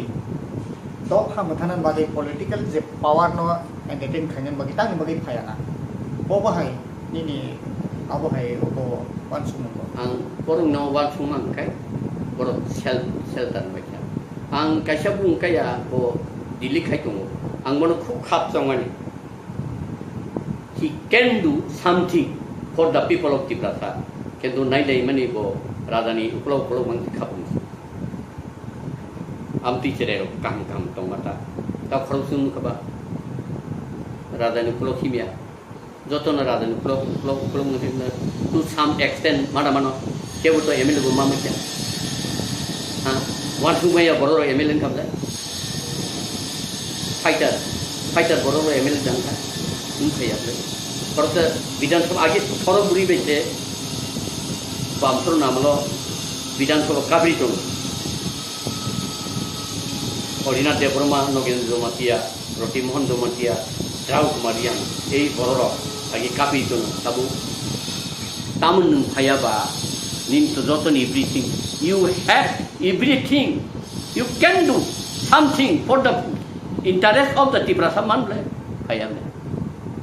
dopha mwthanani bagwi political je power no entertain khainani bagwi, tamoni bagwi phaiya na. Bo bahai nini abo hai obo uansukmung bo. Ang borokno uansukma hwnkhe borok sel-, shelter bai kha. Ang kaisa bung kaya bo Delhi khai tongo. Ang bono khub khap chongmani. He can do something for the people of Tiprasa. Kintu nai nai mani bo rajani ukolog ukolog mang khapung. Amtwi cherai rok kaham kaham tongma ta. Ta khorok sung kha ba. Rajani ukolog himya. Jotono rajani ukolog, ukolog, ukolog wngkhe to some extent mana mano, kebo to M L A bo ma mankha. Ha, uansukmaya borok rok M L A wngkha bwle. Fighter, fighter borok rok M L A wngkha, wngkha ya bwle. Khoroksa Bidhan Sabha age khorok bwrwi bai se Bamsoro namalo Bidhan Sabha kabri tongo. Odinath Debbarma, Nogendra Jamatia, Roti Mohan Jamatia, Rao Kumar Reang, ei bororok agi kapi tono tabuk. Tamon nwng phaiya ba, nini to joto ni everything. You have everything. You can do something for the interest of the Tiprasa man le. Phaiya le.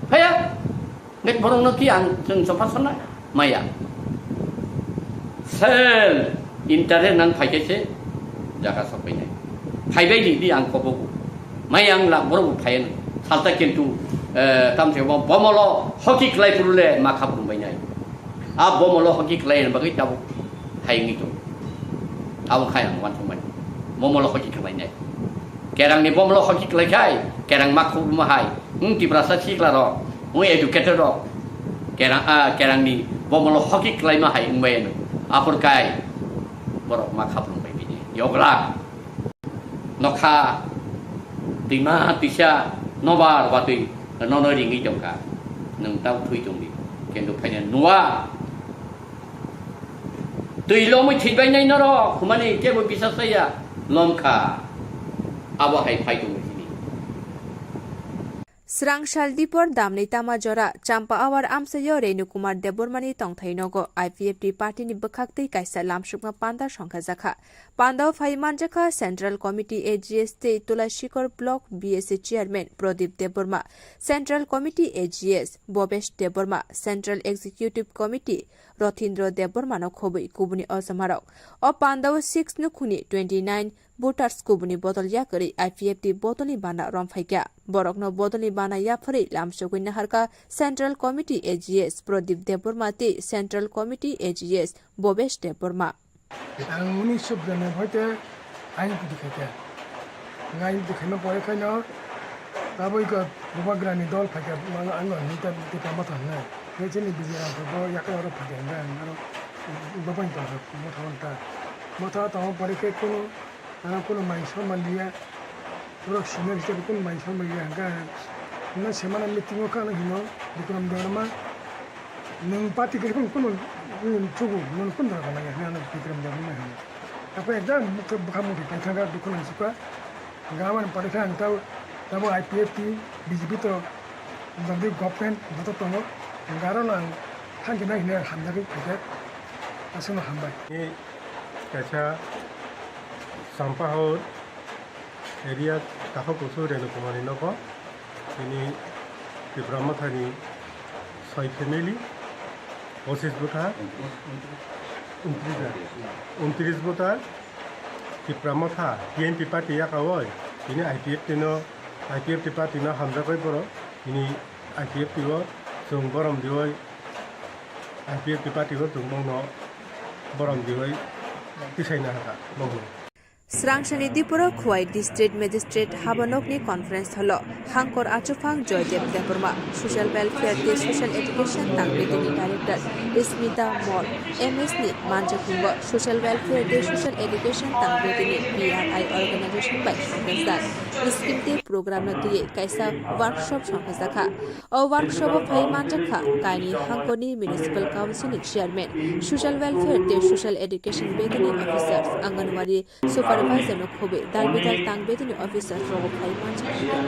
Phaiya. Nek borok no ki ang chwng chopha sana maya. Sel interest nang phaikhe se jaga sokpainai. Phaibai di di ang kobo. Mai ang la borok bo phaiya salta kintu, eh, tam se bo bomolo hoki klai purule ma khap rumbai nai. A bomolo hoki klai bagwi tabuk phai ngi to. Abo khai ang wan thumai. Bomolo hoki klai nai. Kerang ni bomolo hoki klai khai, kerang ma khuk ma hai. Wng Tiprasa sikla rok, wng educated rok. Kerang, ah, kerang ni bomolo hoki klai ma hai wng bai ano. Apor kai borok ma khap rung bai bini. Yogla. Nokha, twima, twisa, nobar, watwi, nono ringwi tongkha. Nwng tau thui tongdi. Kintu phaina nuwa. Twi lomwi thwibainai norok, humani kebo bisas chaya, lomkha. Abo hai phai tongo sini. Srang sal dipor damni tama jora, Champa Awar amsaio Renu Kumar Debbarmani tongthai nogo I P F T party ni bwkhak twi kaisa lamsukma panda songkha jakha. Pandao phai manjakha Central Committee A G S tei Tulashikor Block B S A Chairman Pradip Debbarma, Central Committee A G S Bhobesh Debbarma, Central Executive Committee Rothindra Debbarmano khobwi kubuni ojomarok. O pandao six nukhungni twenty nine voters kubuni bodol yakarwi I P F T bodolni bana romphaikha. Borokno bodolni bana yapharwi lamsogwi naharkha Central Committee A G S Pradip Debbarma tei Central Committee A G S Bhobesh Debbarma. Ang unisho biyanabbai te ain pudi khaikha. Ang ain pudi khaima pore khaino taboi kok Bubagrani dol phaikha, ang, ang hwnwi ta, Tipra Motha hwnwi. Khe chini B J P bo yakla oro phaikha hwnwi ang aro bo bai tongkha, motha wngkha. Motha tongma pore khe kunu, ano kunu mai sor manliya. Borok senior hisabe kunu mai sor manliya hwnka. Hwnwi se mano meeting o kha ano hino Bikram Debbarma. Nwng party kwrwi kunu, kunu chugo, nwng kunu dora kha nangya hwnwi ano Bikram Debbarma hino. Tapo ekdam mukhe bwkha mukhe paithaka dukhu nang sukha. Hwnka aboni pore khe ang tabo, tabo I P F T, B J P to, jodi government joto tongo, hwnka aro no ang thangkhe nai hinwi ang hamjagwi phaikha, aswkno hambai. Ni kaisa Sampahaur area Takhuk Kusu Renu Kumar ni nogo, tini Tipra Mothani soi family, pochis bwtha, untris bwtha, Tipra Motha, T N P party yakaui, tini I P F T no, I P F T party no hamjagwi borok, tini I P F T o chwng borom diui, I P F T party o chwng bongno borom diui tisaina hakha bongno. Srangchani diporo Khowai District Magistrate habanokni conference hall o Hangkor Achuphang Joydev Debbarma, Social Welfare tei Social Education Tangri tini Director Smita Mol, M S ni manjakhungo Social Welfare tei Social Education Tangri tini P R I organization bai songkajak scheme tei program no twiwi kaisa workshop songkajakha. O workshop o phai manjakha kaini Hangkorni Municipal Council ni Chairman, Social Welfare tei Social Education Betani Officers, Anganwadi Supervisor no khobwi dal bidal tang betani officer rogo phai manjakha.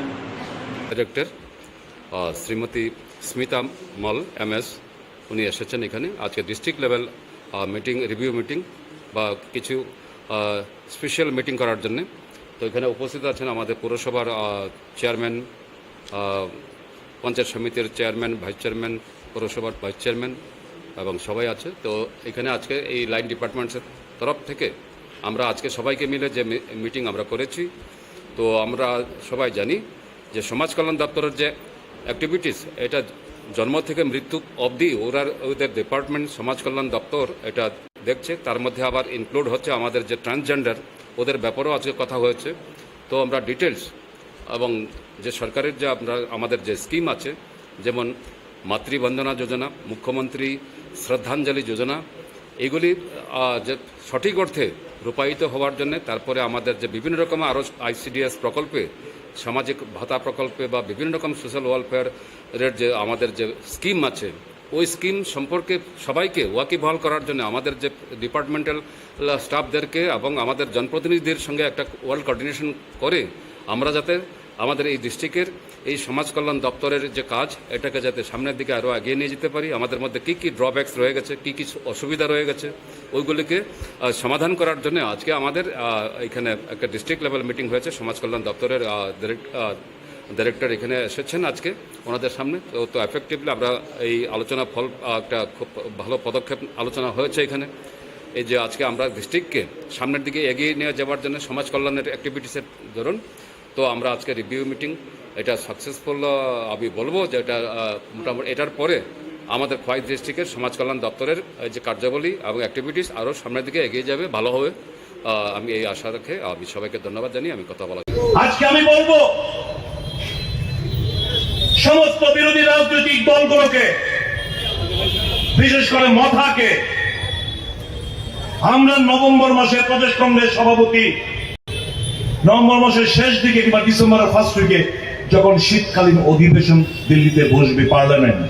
Director, আহ, শ্রীমতী স্মিতা মল, এমএস, উনি এসেছেন এখানে। আজকে district level, আহ, meeting, review meeting বা কিছু, আহ, special meeting করার জন্যে। তো এখানে উপস্থিত আছেন আমাদের পৌরসভার, আহ, চেয়ারম্যান, আহ, পঞ্চায়েত সমিতির চেয়ারম্যান, ভাইস চেয়ারম্যান, পৌরসভার ভাইস চেয়ারম্যান এবং সবাই আছে। তো এখানে আজকে এই লাইন ডিপার্টমেন্টসের তরফ থেকে আমরা আজকে সবাইকে মিলে যে মি-, মিটিং আমরা করেছি, তো আমরা সবাই জানি যে সমাজ কল্যাণ দপ্তরের যে অ্যাক্টিভিটিস, এটা জন্ম থেকে মৃত্যু অবধি ওরা, ওদের ডিপার্টমেন্ট, সমাজ কল্যাণ দপ্তর এটা দেখছে। তার মধ্যে আবার ইনক্লুড হচ্ছে আমাদের যে ট্রান্সজেন্ডার, ওদের ব্যাপারেও আজকে কথা হয়েছে। তো আমরা ডিটেলস এবং যে সরকারের যে আমরা, আমাদের যে স্কিম আছে, যেমন মাতৃবন্দনা যোজনা, মুখ্যমন্ত্রী শ্রদ্ধাঞ্জলি যোজনা, এগুলি, আহ, যে সঠিক অর্থে রূপায়িত হওয়ার জন্য, তারপরে আমাদের যে বিভিন্ন রকম আরও আইসিডিএস প্রকল্পে, সামাজিক ভাতা প্রকল্পে বা বিভিন্ন রকম সোশ্যাল ওয়েলফেয়ারের যে আমাদের যে স্কিম আছে, ওই স্কিম সম্পর্কে সবাইকে ওয়াকিবহাল করার জন্য আমাদের যে ডিপার্টমেন্টাল স্টাফদেরকে এবং আমাদের জনপ্রতিনিধিদের সঙ্গে একটা ওয়েল কোঅর্ডিনেশন করে আমরা যাতে আমাদের এই ডিস্ট্রিক্টের এই সমাজ কল্যাণ দপ্তরের যে কাজ, এটাকে যাতে সামনের দিকে আরও এগিয়ে নিয়ে যেতে পারি, আমাদের মধ্যে কী কী ড্রব্যাকস রয়ে গেছে, কী কী অসুবিধা রয়ে গেছে, ওইগুলিকে আহ, সমাধান করার জন্য আজকে আমাদের আহ, এখানে একটা ডিস্ট্রিক্ট লেভেল মিটিং হয়েছে। সমাজ কল্যাণ দপ্তরের আহ, ডিরেক্ট- আহ, ডাইরেক্টর এখানে এসেছেন আজকে ওনাদের সামনে। তো তো এফেক্টিভলি আমরা এই আলোচনা ফল আহ, একটা খুব ভালো পদক্ষেপ আলোচনা হয়েছে এখানে। এই যে আজকে আমরা ডিস্ট্রিক্টকে সামনের দিকে এগিয়ে নিয়ে যাওয়ার জন্য সমাজ কল্যাণের অ্যাক্টিভিটিসের ধরুন, তো আমরা আজকে রিভিউ মিটিং, এটা সাকসেসফুল। আমি বলবো যে এটা আহ, মোটামুটি এটার পরে আমাদের খোয়াই ডিস্ট্রিক্টের সমাজ কল্যাণ দপ্তরের এই যে কার্যাবলী এবং অ্যাক্টিভিটিস আরও সামনের দিকে এগিয়ে যাবে, ভালো হবে। আহ, আমি এই আশা রেখে আমি সবাইকে ধন্যবাদ জানিয়ে আমি কথা বলা। আজকে আমি বলবো সমস্ত বিরোধী রাজনৈতিক দলগুলোকে, বিশেষ করে মথাকে, আমরা নভেম্বর মাসে প্রদেশ কংগ্রেস সভাপতি নভেম্বর মাসের শেষ দিকে কিংবা ডিসেম্বরের ফার্স্ট উইকে যখন শীতকালীন অধিবেশন দিল্লিতে বসবে পার্লামেন্ট,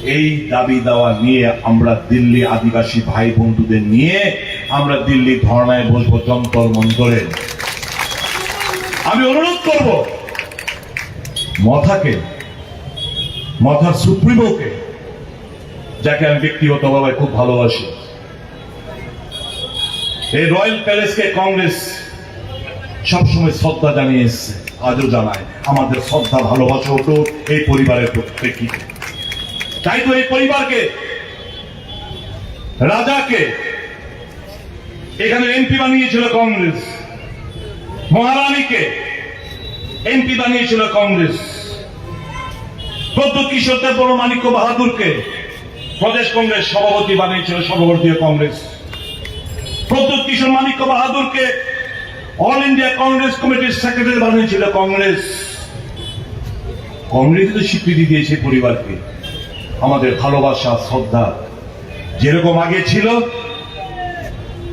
এই দাবি দাওয়া নিয়ে আমরা দিল্লি আদিবাসী ভাই বন্ধুদের নিয়ে আমরা দিল্লি ধর্ণায় বসবো যন্তর মন্তরে। আমি অনুরোধ করব মথাকে, মথার সুপ্রিমোকে, যাকে আমি ব্যক্তিগতভাবে খুব ভালোবাসি, এই রয়্যাল প্যালেসকে কংগ্রেস সবসময় শ্রদ্ধা জানিয়ে এসছে, আজও জানায়। আমাদের শ্রদ্ধা ভালোবাসা অটুট এই পরিবারের প্রেক্ষিতে। তাই তো এই পরিবারকে, রাজাকে এখানে এমপি বানিয়েছিল কংগ্রেস, মহারানীকে এমপি বানিয়েছিল কংগ্রেস, প্রদ্যুৎ কিশোর দেববর্মা মাণিক্য বাহাদুরকে প্রদেশ কংগ্রেস সভাপতি বানিয়েছিল সর্বভারতীয় কংগ্রেস। প্রদ্যুৎ কিশোর মাণিক্য বাহাদুরকে অল ইন্ডিয়া কংগ্রেস কমিটির সেক্রেটারি বানিয়েছিল কংগ্রেস। কংগ্রেস তো স্বীকৃতি দিয়েছে পরিবারকে। আমাদের ভালোবাসা, শ্রদ্ধা যেরকম আগে ছিল,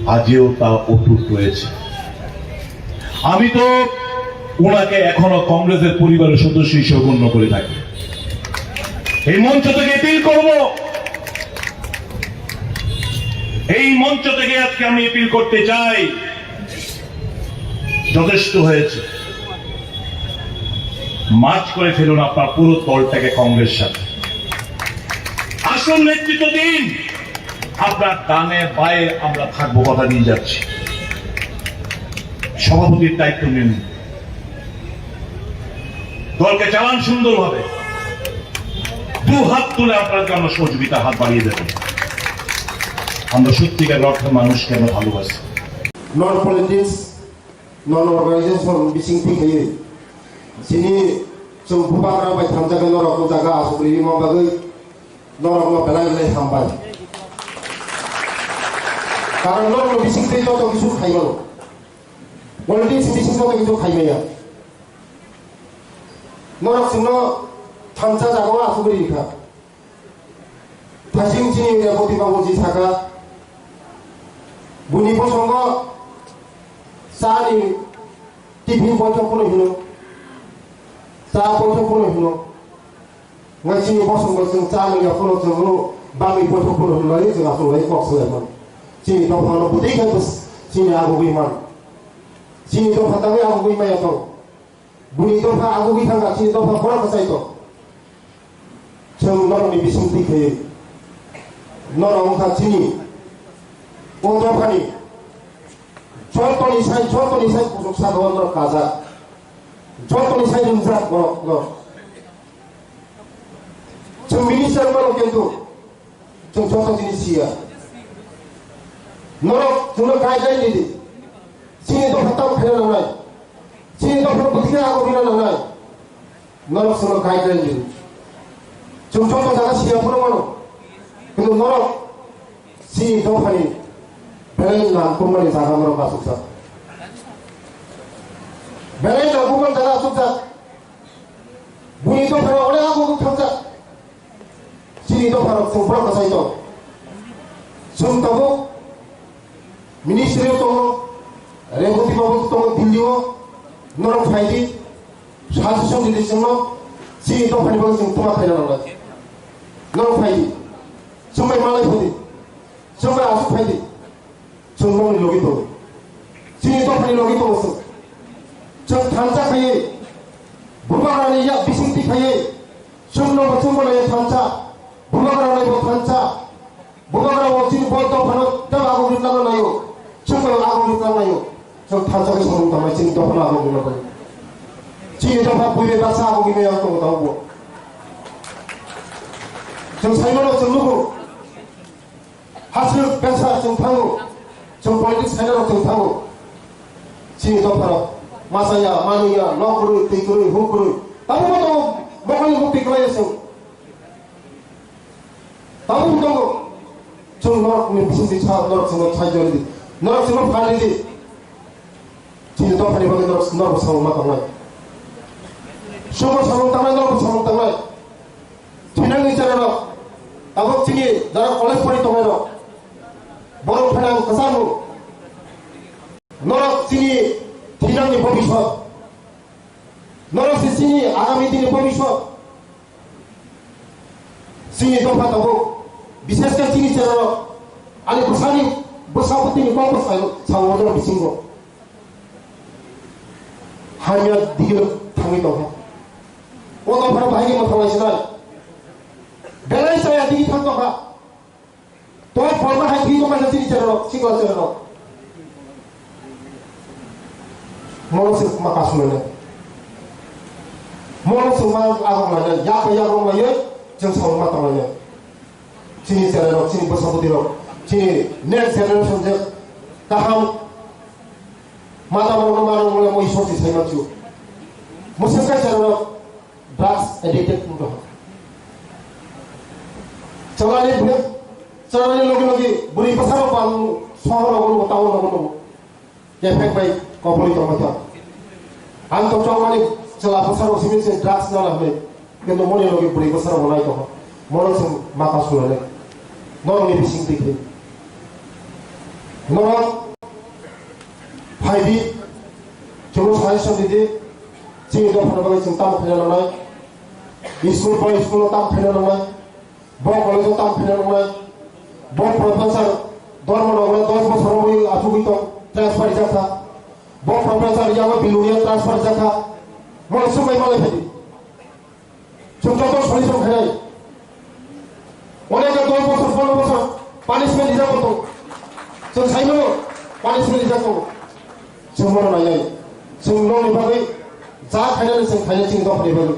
আজও তা অটুট রয়েছে। আমি তো ওনাকে এখনো কংগ্রেসের পরিবারের সদস্য হিসেবে গণ্য করে থাকি। এই মঞ্চ থেকে অ্যাপিল করব, এই মঞ্চ থেকে আজকে আমি অ্যাপিল করতে চাই, যথেষ্ট হয়েছে। মার্জ করে ফেলুন আপনার পুরো দলটাকে কংগ্রেস সাথে। আসল নেতৃত্ব দিন। আপনার ডানে বায়ে আমরা থাকবো, কথা দিয়ে যাচ্ছি। সভাপতির দায়িত্ব নিন, দলকে চালান সুন্দরভাবে। দু হাত তুলে আপনার জন্য সহযোগিতা হাত বাড়িয়ে দেবেন। আমরা সত্যিকার অর্থে মানুষকে আমরা ভালোবাসি। Non politics, non organization bising thik hai. Sini chung bubagra bai thamjak norok jaga asuk rima bagwi norok no belai belai hambai. Karon norok no bising thik joto kisu khaimano. Politics bising joto kisu khaimaya. Norok chwngno thansa jagao asugwi rikha. Thasing chini Reboti babuji sakha, buini bosongo chani tiffin boithok phano hino, cha boithok phano hino. Ngai chini bosongo chwng cha manya phano chwngno bagwi boithok phano hino lai chwng aswk lai kok swlaiman. Chini dophano bwtwi khe bwswk chini agugwi man. Chini dopha tangwi agugwi maya tong. Buini dopha agugwi thangkha, chini dopha borok kwchai tong. Chwng norokni bising twi khaiwi. Norok wngkha chini o dophani jotoni sai, jotoni sai kuchuk sakao norok kajak. Jotoni sai ringjak borok no. Chwng minister mano kintu chwng joto jinis siya. Norok chwngno guideline ridi. Chini dopha tamo khaina nangnai. Chini dopha bwtwi khe abo bina nangnai. Norok chwngno guideline ridi. Chwng joto jaga siya phano mano. Kintu norok chini dophani belai nangkukmani jaga norok achukjak. Belai nangkukmani jaga achukjak. Buini dophano onek abo thangkha. Chini dopharok chwng borok kwchai tong. Chwng tabuk ministry o tongo, Reboti babu tongo Delhi o, norok phai di, suggestion di chwngno, chini dophani bagwi chwng tuma khaina nangnai. Norok phai di, chwng bai malai phai di, chwng bai aswk phai di. Chwng nokni logi tongo. Chini dophani logi tongo chwng. Chwng thansa khaiwi Bubagrani yak bising tikhaiwi chwngno bo chwngbo naiwi thansa. Bubagrani bo thansa. Bubagra bo chini bo dophano tei aguk rwna naio. Chwngno aguk rwna naio. Chwng thansa khe samung tangmani chini dophano aguk rwna naio. Chini dopha buibai baksa aguk rwna yang tongo tabukbo. Chwng saimano chwng nugo. Hasrwk besa chwng thango, chwng politics khainai rok chwng thango. Chini dopharok masa ya, manwi ya, nok kwrwi, twi kwrwi, huk kwrwi. Tabukbo tongo, mokol ni mukti kwlai ya chwng. Tabukbo tongo. Chwng norok ni bising twi sa, norok chwngno sai jori di. Norok chwngno phai di. Chini dophani bagwi norok, norok samung ma tongnai. Chwngno samung tangnai, norok samung tangnai. Thinangni cherarok, tabuk chini jara college pori tongnai rok, borok phainang kwchangno, norok chini thinangni bobiswt, norok se chini agami dini bobiswt, chini dopha tabuk, bishesh khe chini cherarok, ani bwsani bwsa bwtwini kok bwsai sao order bisingo. Hamya digilo thangwi tongkha. O dophano bahai khe mwthang lai sinai. Belai chaya digi thang tongkha. To porma hai thwi tongkha chini cherarok, sikla cherarok. Mono se ma kasu lene. Mono se ma agok lene, yak yak rok lene, chwng sao ma tong lene. Chini cherarok, chini bwsa bwtwirok, chini next generation je kaham mata mano mano mole moi sorti sai manchu. Mwswk kha cherarok drugs addicted wng tongkha. Chalani bwrwi, chalani logi logi bwrwi bwsarok bo ang sohor rogo nugo, town rogo nugo. Kephek bai kopori tongbaikha. Ang to chongmani chwla bwsarok simi se drugs nana hwnwi. Kintu moni logi bwrwi bwsarok bo nai tongkha. Mono chwng maka sulane. Norokni bising twi khe. Norok phai di. Chwngno suggestion di di. Chini dophano bagwi chwng tamo khaina nangnai. School bai school-o tamo khaina nangnai. Bo college-o tamo khaina nangnai. Bo professor Dharmanagar dos bosor wngwi achugwi tong, transfer rijak kha. Bo professor yago Bilonia transfer rijak kha. Mole swngbai mole phai di. Chwng joto solution khainai. Onekha dos bosor, pondro bosor punishment rijak bo tong. Chwng saimano punishment rijak tongo. Chwng bono nainai. Chwng nokni bagwi ja khainani chwng khainai chini dophani bagwi.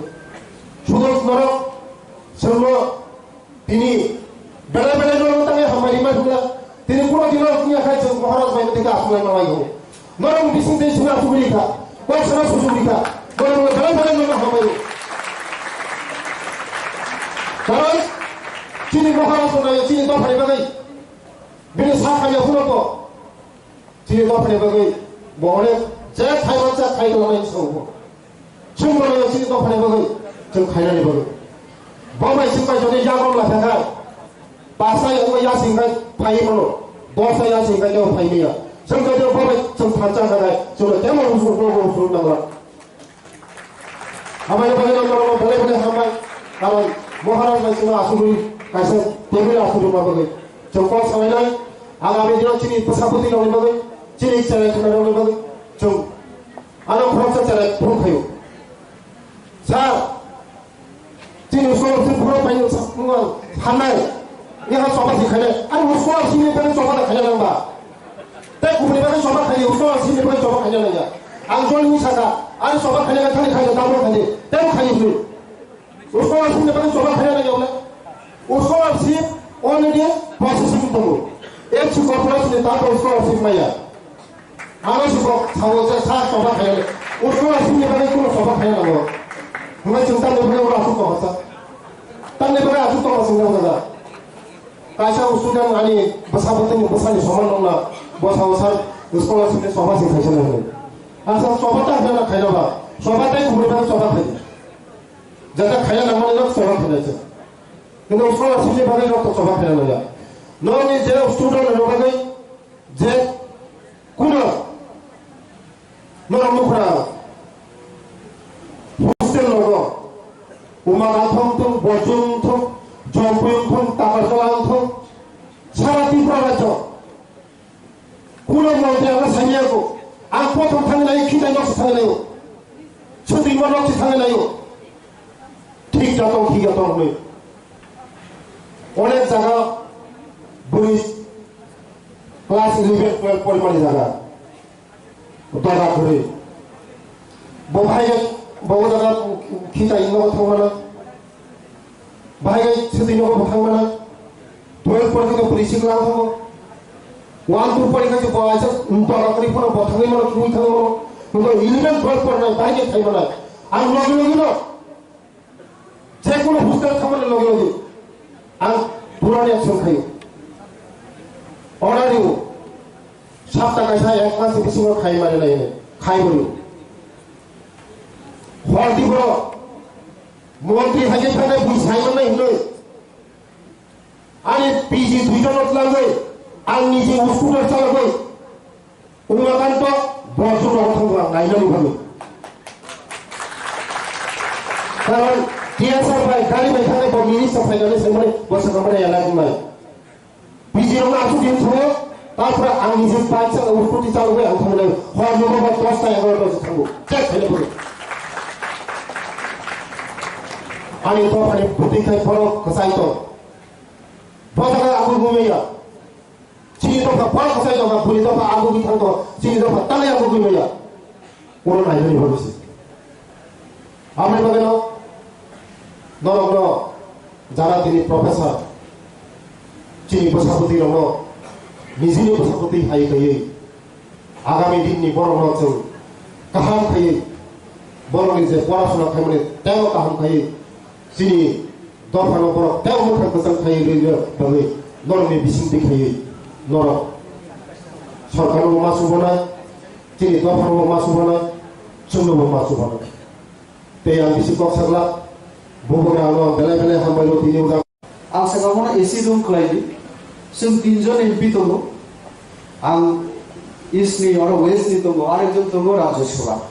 Sudo norok chwngno tini belai belai norok tangwi hambai rimai phunukla. Tini kuno dino wngya khai chwng Maharaj bai tini aswk lai manlai kho. Norok bising tei simi aswk ri kha. Kok sana susuk ri kha. Norok belai belai norok hambai. Karon chini Maharaj no naio chini dophani bagwi. Bini sa khamya phunukgo. Chini dophani bagwi bo onek je khai mansa khai tongmani sabo. Chwng bo chini dophani bagwi chwng khainani bagwi. Bo bai chwng bai jodi yagon la thangkha. Pasa yago yasing khai phai mano. Dosa yasing khai teo phai miya. Chwng jodi bo bai chwng thansa kha khai chwng temo usuk usuk usuk nangla. Hambai, hambai, norok belai belai hambai. Karon Maharaj bai chwngno asugwi kaisa table asugwi ma bagwi. Chwng kok salainai, agami dino chini bwsa bwtwi rokni bagwi, chini cherai khwna rokni bagwi chwng ano khoroksa cherai phuru khaio. Sir, chini scholarship phuru paino sa-, wngmang hamnai. Yaha choba si khainai. Ani scholarship ni bagwi choba da khaina nangba. Tei kubuni bagwi choba khaidi, usko sini bagwi choba khaina nangya. Ang jol ni saka, ang choba khaina nang thani khaidi, double khaidi, tei khaidi sini. Usko sini bagwi choba khaina nangya wala. Usko si already processing tongo. Ek si corporation ni tato usko si maya. Ano si ko, sawo sa, sa choba khaina. Usko sini bagwi kuno choba khaina nango. Hwnba chwng tamni bagwi ura asuk choba sa. Tamni bagwi asuk choba sini nango da. Kaisa student ani bwsa bwtwini bwsani soman nokna bwsa bwsa scholarship ni choba se khaisa nai. Asa choba ta hwnna khaina ba, choba tai kubui ba choba khai. Jata khaina nangmani nok choba khaina se. Kintu scholarship ni bagwi nok choba khaina nangya. Nokni je student ni bagwi je kuno Norok nukha hostel logo Umagathong thung, Bojong thung, Jompuyung thung, Takarjala thung, sara Tripura rajyo. Kuno montri ang sanya ko, ang kothom thang nai, khitai nok thang nai. Chwtwi Borok se thangwi laio. Thik ya tong, thik ya tong hwnwi. Onek jaga bwrwi class eleven, twelve porimani jaga. Doga kwrwi. Bo bahai khe, bo o jaga khitai nogo thangmana. Bahai khe swtwi nogo bo thangmana. Twelve porikha khe bwrwi sikla thango. One, two porikha khe bo aisa doga kwrwi phano bo thangwi mano, khiui thangwi mano. Bo eleven, twelve porinai bahai khe khai mano. Ang logi logi no. Jekunu hostel thamani logi logi ang purani action khayo. Order rw. Sapta kaisa ek mas bisingo khai mani nai hinwi. Khai bo rw. Horti borok montri hai khe thangnai bui sai mannai hinwi. Ani P G duijon no twlangwi ang niji scooter chalogwi Umakanto borok jora thangbo ang nainani bagwi. Karon T S R bai gari bai thangnai bo minister phainani saimani bo sakhamani elak wngnai. P G rokno aswk din thango, tarpore ang niji bike sa scooty chalogwi ang thangnai. Hor nogo ba dos ta egarota se thango. Check khaina pore. Ani dophani bwtwi khai borok kwchai tong. Bo jaga ang bo maya. Chini dopha borok kwchai tongkha, bwrwi dopha ang bo bithang tong, chini dopha tanai ang bo bwrwi maya. Oro nainani bagwi se. Aboni bagwino norokno jara tini professor, chini bwsapoti rokno nijini bwsapoti hai kaiwi agami dinni borokno chwng kaham kaiwi borokni je porasona khaimani teibo kaham kaiwi chini dophano borok tei mwkhang kwchang khai rwna bagwi norokni bisingtwi khaiwi norok sorkarnobo ma chubanai, chini dophanobo ma chubanai, chwngnobo ma chubanai. Tei ang bisi kok saglak, bubagra ano belai belai hambai rw tini ujak. Ang saka bono A C room khlai di. Chwng tinjon M P tongo. Ang East ni, oro West ni tongo, arekjon tongo Rajya Sabha.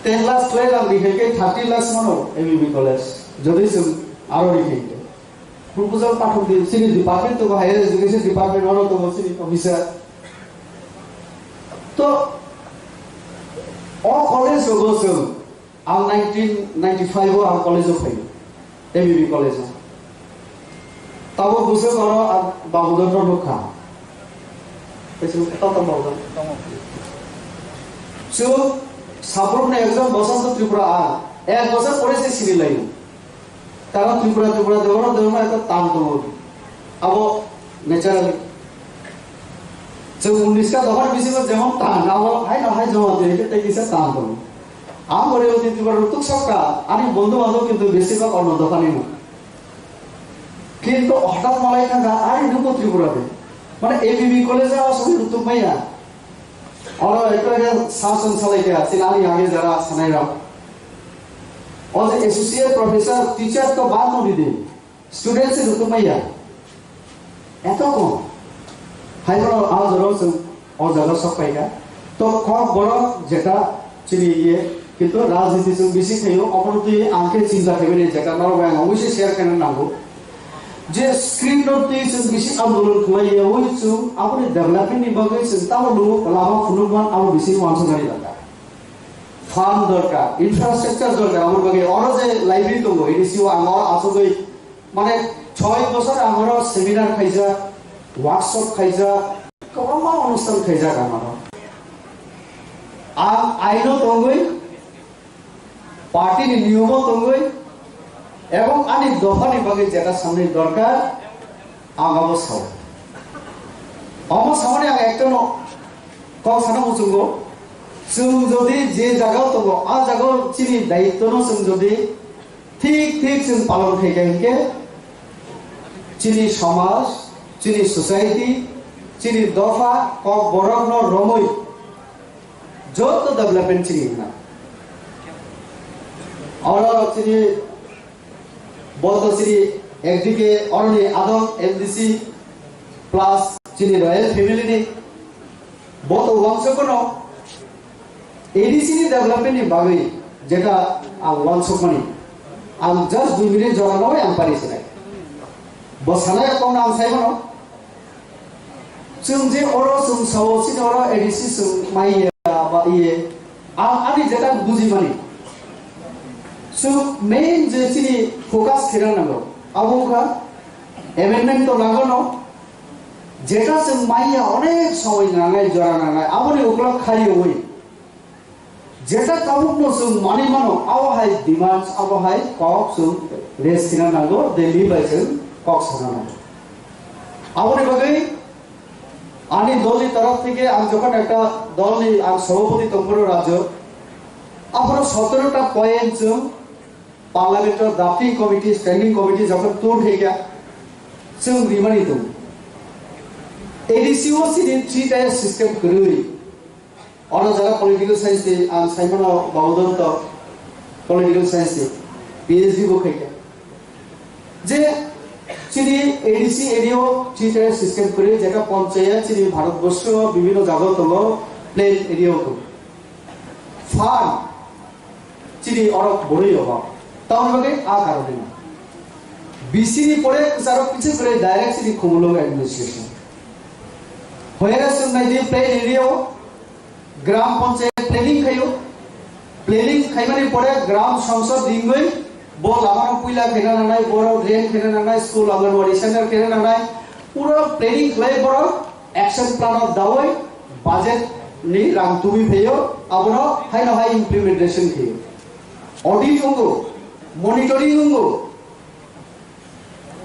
Ten lakhs twelve ang rikhaikhe thirty lakhs mano M B B college. Jodi chwng aro rikhaikhe. Proposal pathok di, chini department tongo, higher education department, oro tongo chini officer. To, o college rogo chwng Ang nineteen ninety-five o ang college o phaio, M B B college o. Tabuk bwswk oro ang Babodor no nukha. Tei chwng tong tong Babodor. Chwng sabrumni ekjon Bosonto Tripura ang ek bosor pore se sini laio. Karon Tripura, Tripura de oro de oro ekta tan tongo. Abo naturally. Chwng unnish ta dophani bisingo jemon tan, abo haino hai joma twi khe tei kisa tan tongo. Ang bo Rewati Tripura rwtuk sakha, ani bondhu bandhob kintu besibak onno dophani no. Kintu hothat malai thangkha, "Are, nwng bo Tripura de?" Mane A B B college o aswk rwtuk maya. Oro ekta khe sir song salai kha, chini ani age jara sanai rok. O je associate professor, teacher to bad no di de. Student se rwtwk maya. Eto kom. Hai bono a jora chwng o jaga sok paikha. To kok borok jeta chini iye, kintu rajniti chwng bisi khaio, obono twi ang khe chinta khaimani jeta norok bai ang obviously share khaina nango. Je script no twi chwng bisi andolon khlai ya, oi chwng aboni development ni bagwi chwng tamo lama phunukman abo bisi wansukmani dorkar. Farm dorkar, infrastructure dorkar, aboni bagwi oro je library tongo, ini siwo ang oro asugwi Mane, choi bosor ang oro seminar khaijak, workshop khaijak, kwbangma onusthan khaijak ang oro. Ang aino tongwi, party ni niyomo tongwi, ebong ani dophani bagwi jeta samni dorkar, ang abo sao. Omo samani ang ekta no kok sana muchungo, chwng jodi je jaga tongo, a jaga chini daityo no chwng jodi Thik thik chwng palon khai kha hinkhe chini somaj, chini society, chini dopha, kok borokno romwi joto development chini wngna. Oro chini boto chini ekdike oroni adong M D C plus chini royal family ni boto uansukmano A D C ni development ni bagwi jeta ang uansukmani, ang just dui minute jora nogwi ang pari sinai. Bo sanai kok ang sai mano. Chwng je oro chwng sao chini oro A D C chwng mai ya ba iye. A-, ani jeta bujimani. So, main je chini focus khena nango. Abo wngkha amendment to nango no. Jeta chwng manya onek somoi nangnai, jora nangnai. Aboni ukulok khariwi. Jeta tabukno chwng manwi mano, abo hai demands, abo hai kok chwng raise khena nango, Delhi bai chwng kok sana nango. Aboni bagwi ani dolni torof theke ang jokhon ekta dolni ang sobhapoti tongphuru rajyo, aphuru sotoro ta point chwng Parliament o drafting committee, standing committee jokhon tur khaikha, chwng rimani tongo. A D C o chini three tier system kwrwi. Oro jara political science ni ang saimano Baudondo political science ni P H D bo khaikha. Je chini A D C area o three tier system kwrwi, jeta panchayat chini Bharat borsho bibhinno jaga tongo, plain area o tongo. Farm chini oro borwi obo. Tamoni bagwi a karone no. B C ni pore kwcharo kiching kwrwi direct chini Khumulwng administration. Hoyara chwng nai di plain area o gram panchayat planning khaio. Planning khaimani pore gram sangsad ringwi bo lamano puila khaina nangnai, borok drain khaina nangnai, school, Anganwadi center khaina nangnai. Pura planning khlai borok action plan o dawi budget ni rang tubui phaio, abono haino hai implementation khaio. Audit wngo, monitoring wngo.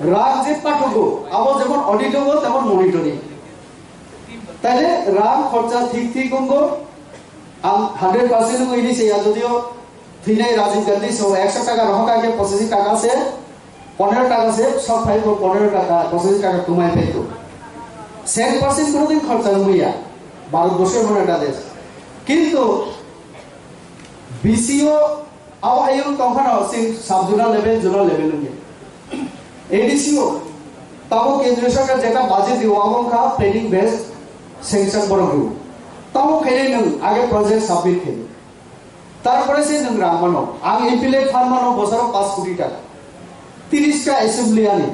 Rang je pathugo, abo jemon audit wngo, temon monitoring. Taile rang khorcha thik thik wngo, ang hundred percent wngo ini se ya, jodio thwinai Rajiv Gandhi so ekso taka rohor kha khe pochashi taka se, ponero taka se sok phai bo, ponero taka, pochashi taka tumai phai to. Sek percent kono din khorcha wngya, Bharat borsho emon ekta desh. Kintu B C o abo hayung tongphano sing sub zonal level, zonal level wngya. A D C o tabo kendriya sarkar jeta budget dio, abo wngkha planning based sanction borok dio. Tabo khainai nwng age project submit khainai. Tarpore se nwng rang mano. Ang M P L A fund mano bosoro paanch koti taka. Tiris ta assembly ani.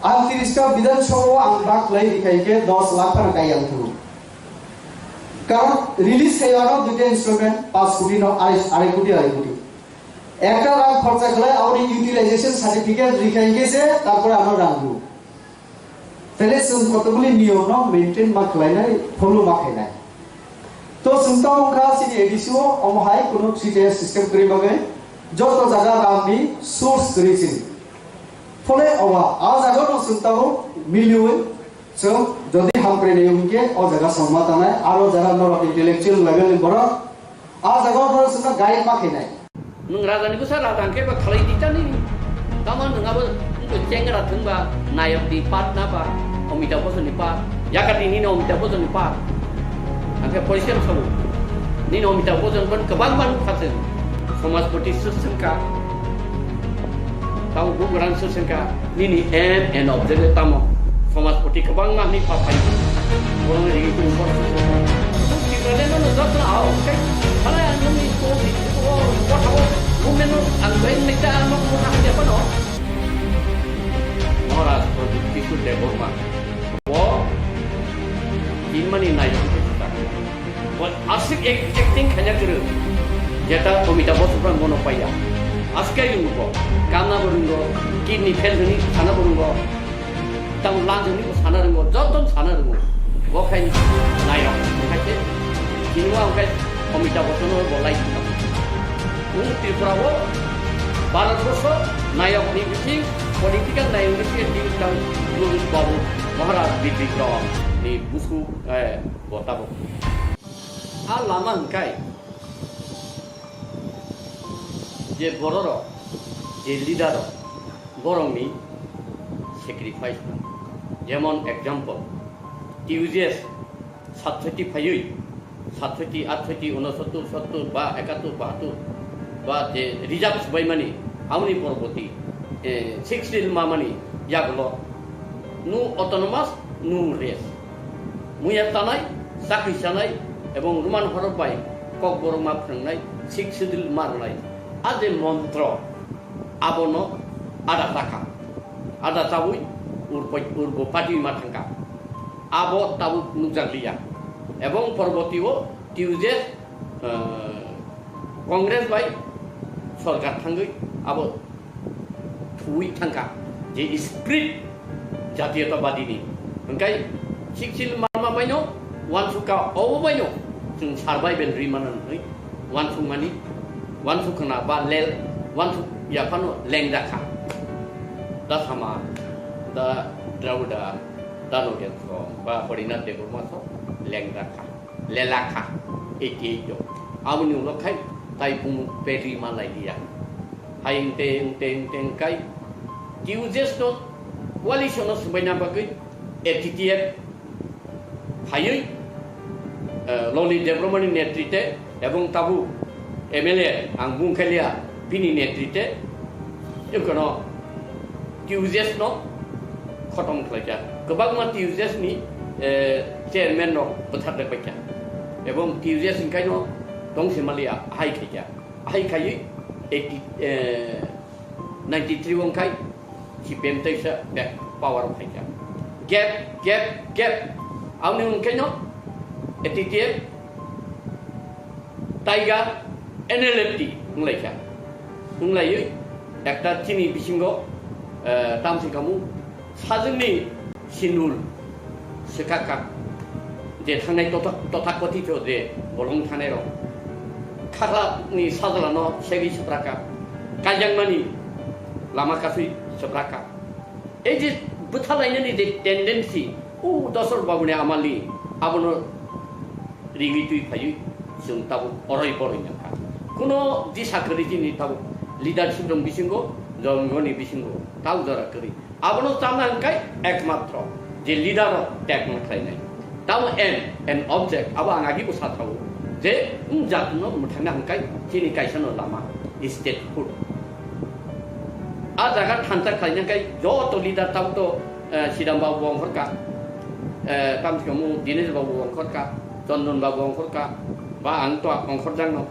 Ang tiris ta Bidhan Sabha o ang bak lai rikhai khe dos lakh phano kai ang thungo. Karon release khai ano duita instrument paanch koti no arai, arai koti, arai koti. Ekta rang khorcha khlai aboni utilization certificate rikhai khe se tarpore ano rang dio. Tele chwng kotokbili niyom no maintain ma khlainai, follow ma khainai. To chwng tamo wngkha chini A D C o, omo hai kunu three tier system kwrwi bagwi joto jaga rang ni source kwrwi chini. Phole owa, a jaga no chwng tamo miliwi chwng jodi hamkrai nai wngkhe o jaga songma tanai, aro jara norok intellectual level ni borok a jaga o borok chwngno guide ma khainai. Nwng raja ni bwsa raja hwnkhe ba khlai di ta nini. Tamo nwng abo wngkhe chengra thwngba nayok ni part na ba Amitabh Bachchan ni part. Yakati nini Amitabh Bachchan ni part. Hwnkhe poisa no sabu. Nini Amitabh Bachchan ban kwbang ban kha se. Samajpati swk swngkha. Tamo bugrang swk swngkha. Nini aim and objective tamo? Samajpati kwbangma hwnwi pha phai. Borokni rigi kung bor. Tipraleno no jotno ao, tei halai ang nungni tongni o kothao movement no ang bai nai ta ang no kung hamya phano. Maharaj Pradip Kishore Debbarma. Bo tinmani nai. Bo aswk ek-, acting khaina kwrwng. Jeta Amitabh Bachchan bono paiya. Aswk khe wngo bo. Kanna bo rwngo, kidney fail hwnwi sana bo rwngo. Tamo lang hwnwi bo sana rwngo, joto sana rwngo. Bo khai nayok, khai khe chini bo ang khai Amitabh Bachchan bo lai. Nwng Tripura o Bharat borsho nayok ni bising, political nayok ni bising, tang Babu Maharaj Bipin Rawat ni busu, eh, bo tabuk. A lama hwnkhe je bororok, je leader rok, borokni sacrifice. Jemon example, T U J S satsoti phaiwi, satsoti, atsoti, unosottor, sottor ba ekattor, bahattor ba je reserve swbaimani, aboni poroboti, eh, sixth schedule mamani yagulo, no autonomous, no rest. Muya tanai, chakri chanai, ebong Roman horok bai kokborok ma phwnwngnai, sixth schedule ma rwnai. A je montro, abono ada chakha. Ada chawi urbo, urbo patiwi ma thangkha. Abo tabuk nukjakliya. Ebong poroboti o T U J S ah, Congress bai sorkar thangwi abo thuwi thangkha, je spirit jatiyotobadi ni. Hwnkhe siksil mama baino wansukha, obo baino chwng survival ri mano hwnwi wansukmani, wansukna ba lel, wansuk yaphano lengjak kha. Da sama, da Dravidha, da Nogen so, ba Harinath Debbarma so lengjak kha, lelak kha, eighty eight o. Aboni ulo khai tai bumung pedi ma lai liya. Hai wngte, wngte, wngte wngkai T U J S no coalition no swbaina bagwi A T T F phaiwi, eh, Loni Debbarmani netrite ebong tabuk M L A ang bung khe liya bini netrite wngkano T U J S no khotom khlaikha. Kwbangma T U J S ni, eh, chairman rok bwthar rwbaikha. Ebong T U J S wngkaino tongsi maliya hai khaikha. Hai khaiwi eighty, eh, ninety three wngkhai C P M teisa back power o phaikha. Gap, gap, gap. Aboni wngkhaino A T T F, Taiga, N L F T wnglaikha. Wnglaiwi ekta chini bisingo, eh, tamsi kamu sajwkni sinul swkakha. Je thangnai totha-, tothakothito je bolong thanairok. Khaklani sajlano segwi swprakha. Kaijakmani lama kasui swprakha. Ei je bwthalainani je tendency, o Dosor Babuni amali, abono rigwi twi phaiwi chwng tabuk oroi boroi nangkha. Kuno disa kwrwi chini tabuk leadership rok bisingo, jongoni bisingo, tau jora kwrwi. Abono chana hwnkhe ekmatro je leader rok tekno khlainai. Tamo aim and object abo ang agibo sathago je wng jatno mwthangna hwnkhe chini kaisano lama statehood. A jaga thansa khlaina hwnkhe joto leader tamo to, eh, Sidam Babu bo ongkhorkha, eh, tamsikamu Dinesh Babu bo ongkhorkha, Chondon Babu bo ongkhorkha, ba ang to ongkhorjakno.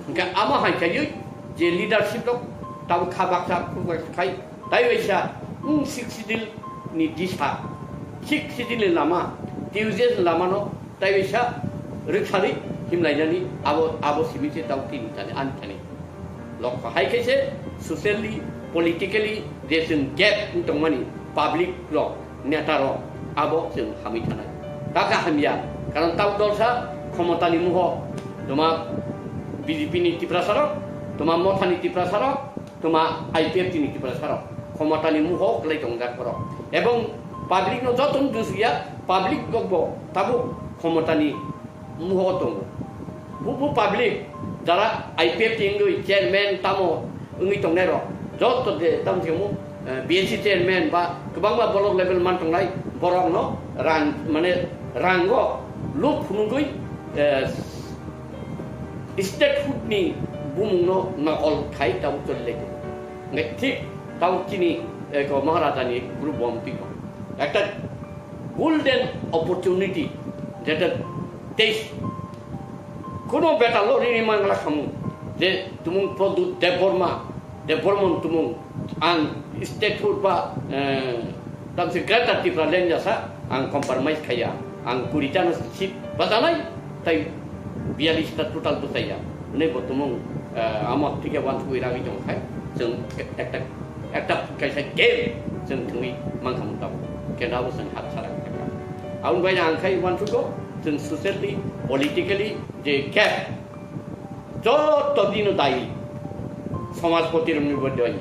Hwnkhe amo hai khaiwi je leadership rok tamo kha baksa khuk baksa khai, tai waisa, wng Sixth Schedule ni disa, Sixth Schedule ni lama, T U J S ni lamano tai waisa rwkharwi himlainani abo, abo simi se tamo tini thani, ani thani. Lokho hai khe se socially, politically je chwng gap wng tongmani public rok, neta rok abo chwng hamwi thanai. Kaka hamya, karon tamo dolsa khomotani muho, toma B J P ni Tiprasa rok, toma Mothani Tiprasa rok, toma I P F T ni Tiprasa rok khomotani muho kwlai tongjak borok. Ebong public no joto no dusuya, public rok bo tabuk khomotani muho tongo. Bubu public jara I P F T wngwi chairman tamo wngwi tongnai rok joto je tamo thengmo, eh, B N C chairman ba kwbangma block level man tongnai borok no rang mane rango luk phunugwi, eh, statehood ni bumung no nokol khai tamo choli lai tongo. Hingke thik tamo chini, eh, ko Maharaja ni group bo twi tongo. Ekta golden opportunity, jeta teis kono beta lo rini mangla khamu, je tumung Pradyut Debbarma, Debbarman tumung ang statehood ba, eh, tamsi Greater Tipraland jasa ang compromise khaya, ang kuri jano seat bajalai, tai biyalista total bwsaiya. Hwnwi bo tumung, eh, amo thike wansugwi ragwi tong khai, chwng ekta, ekta kaisa game chwng thwngwi mankha mung tabuk. Kenda bo chwng hapsara kha. Aboni bai ang khai wansugo, chwng socially, politically je gap, joto dino dayi. Somajpoti rokni bo dayi.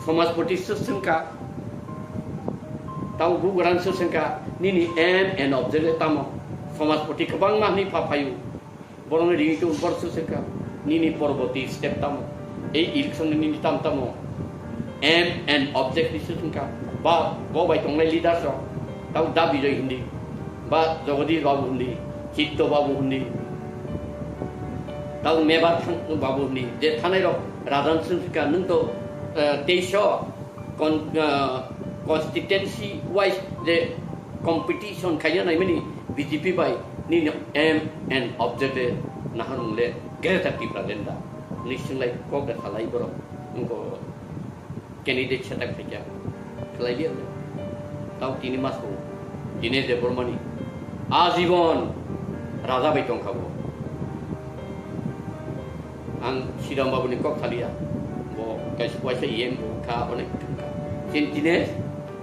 Somajpoti swswngkha, tamo bugrang swswngkha, nini aim and objective tamo? Somajpoti kwbangma hwnwi pha phaio. Borokni ringwi tong borok swswngkha, nini poroboti step tamo? Ei election ni nini tam tamo? Aim and objective swswngkha. Ba bo bai tongnai leaders rok, tamo Da Bijoy hindi, ba Jagadish Babu hindi, Chitto Babu hindi, tamo Mebar thang Babu hindi, je thanai rok rajan swswngkha, nwng to, eh, teisho con-, ah, constituency wise je competition khaina naimani B J P bai nini aim and objective naharung le Greater Tipraland da. Ni singlai kok da salai borok. Wngko candidate setak khaikya. Khlai liya le. Tao tini mas ko. Dinesh Debbarmani. Ajibon raja bai tongkha bo. Ang Siram Babuni kok thaliya, bo kaisa waisa E M bo kha, onek thangkha. Chini tine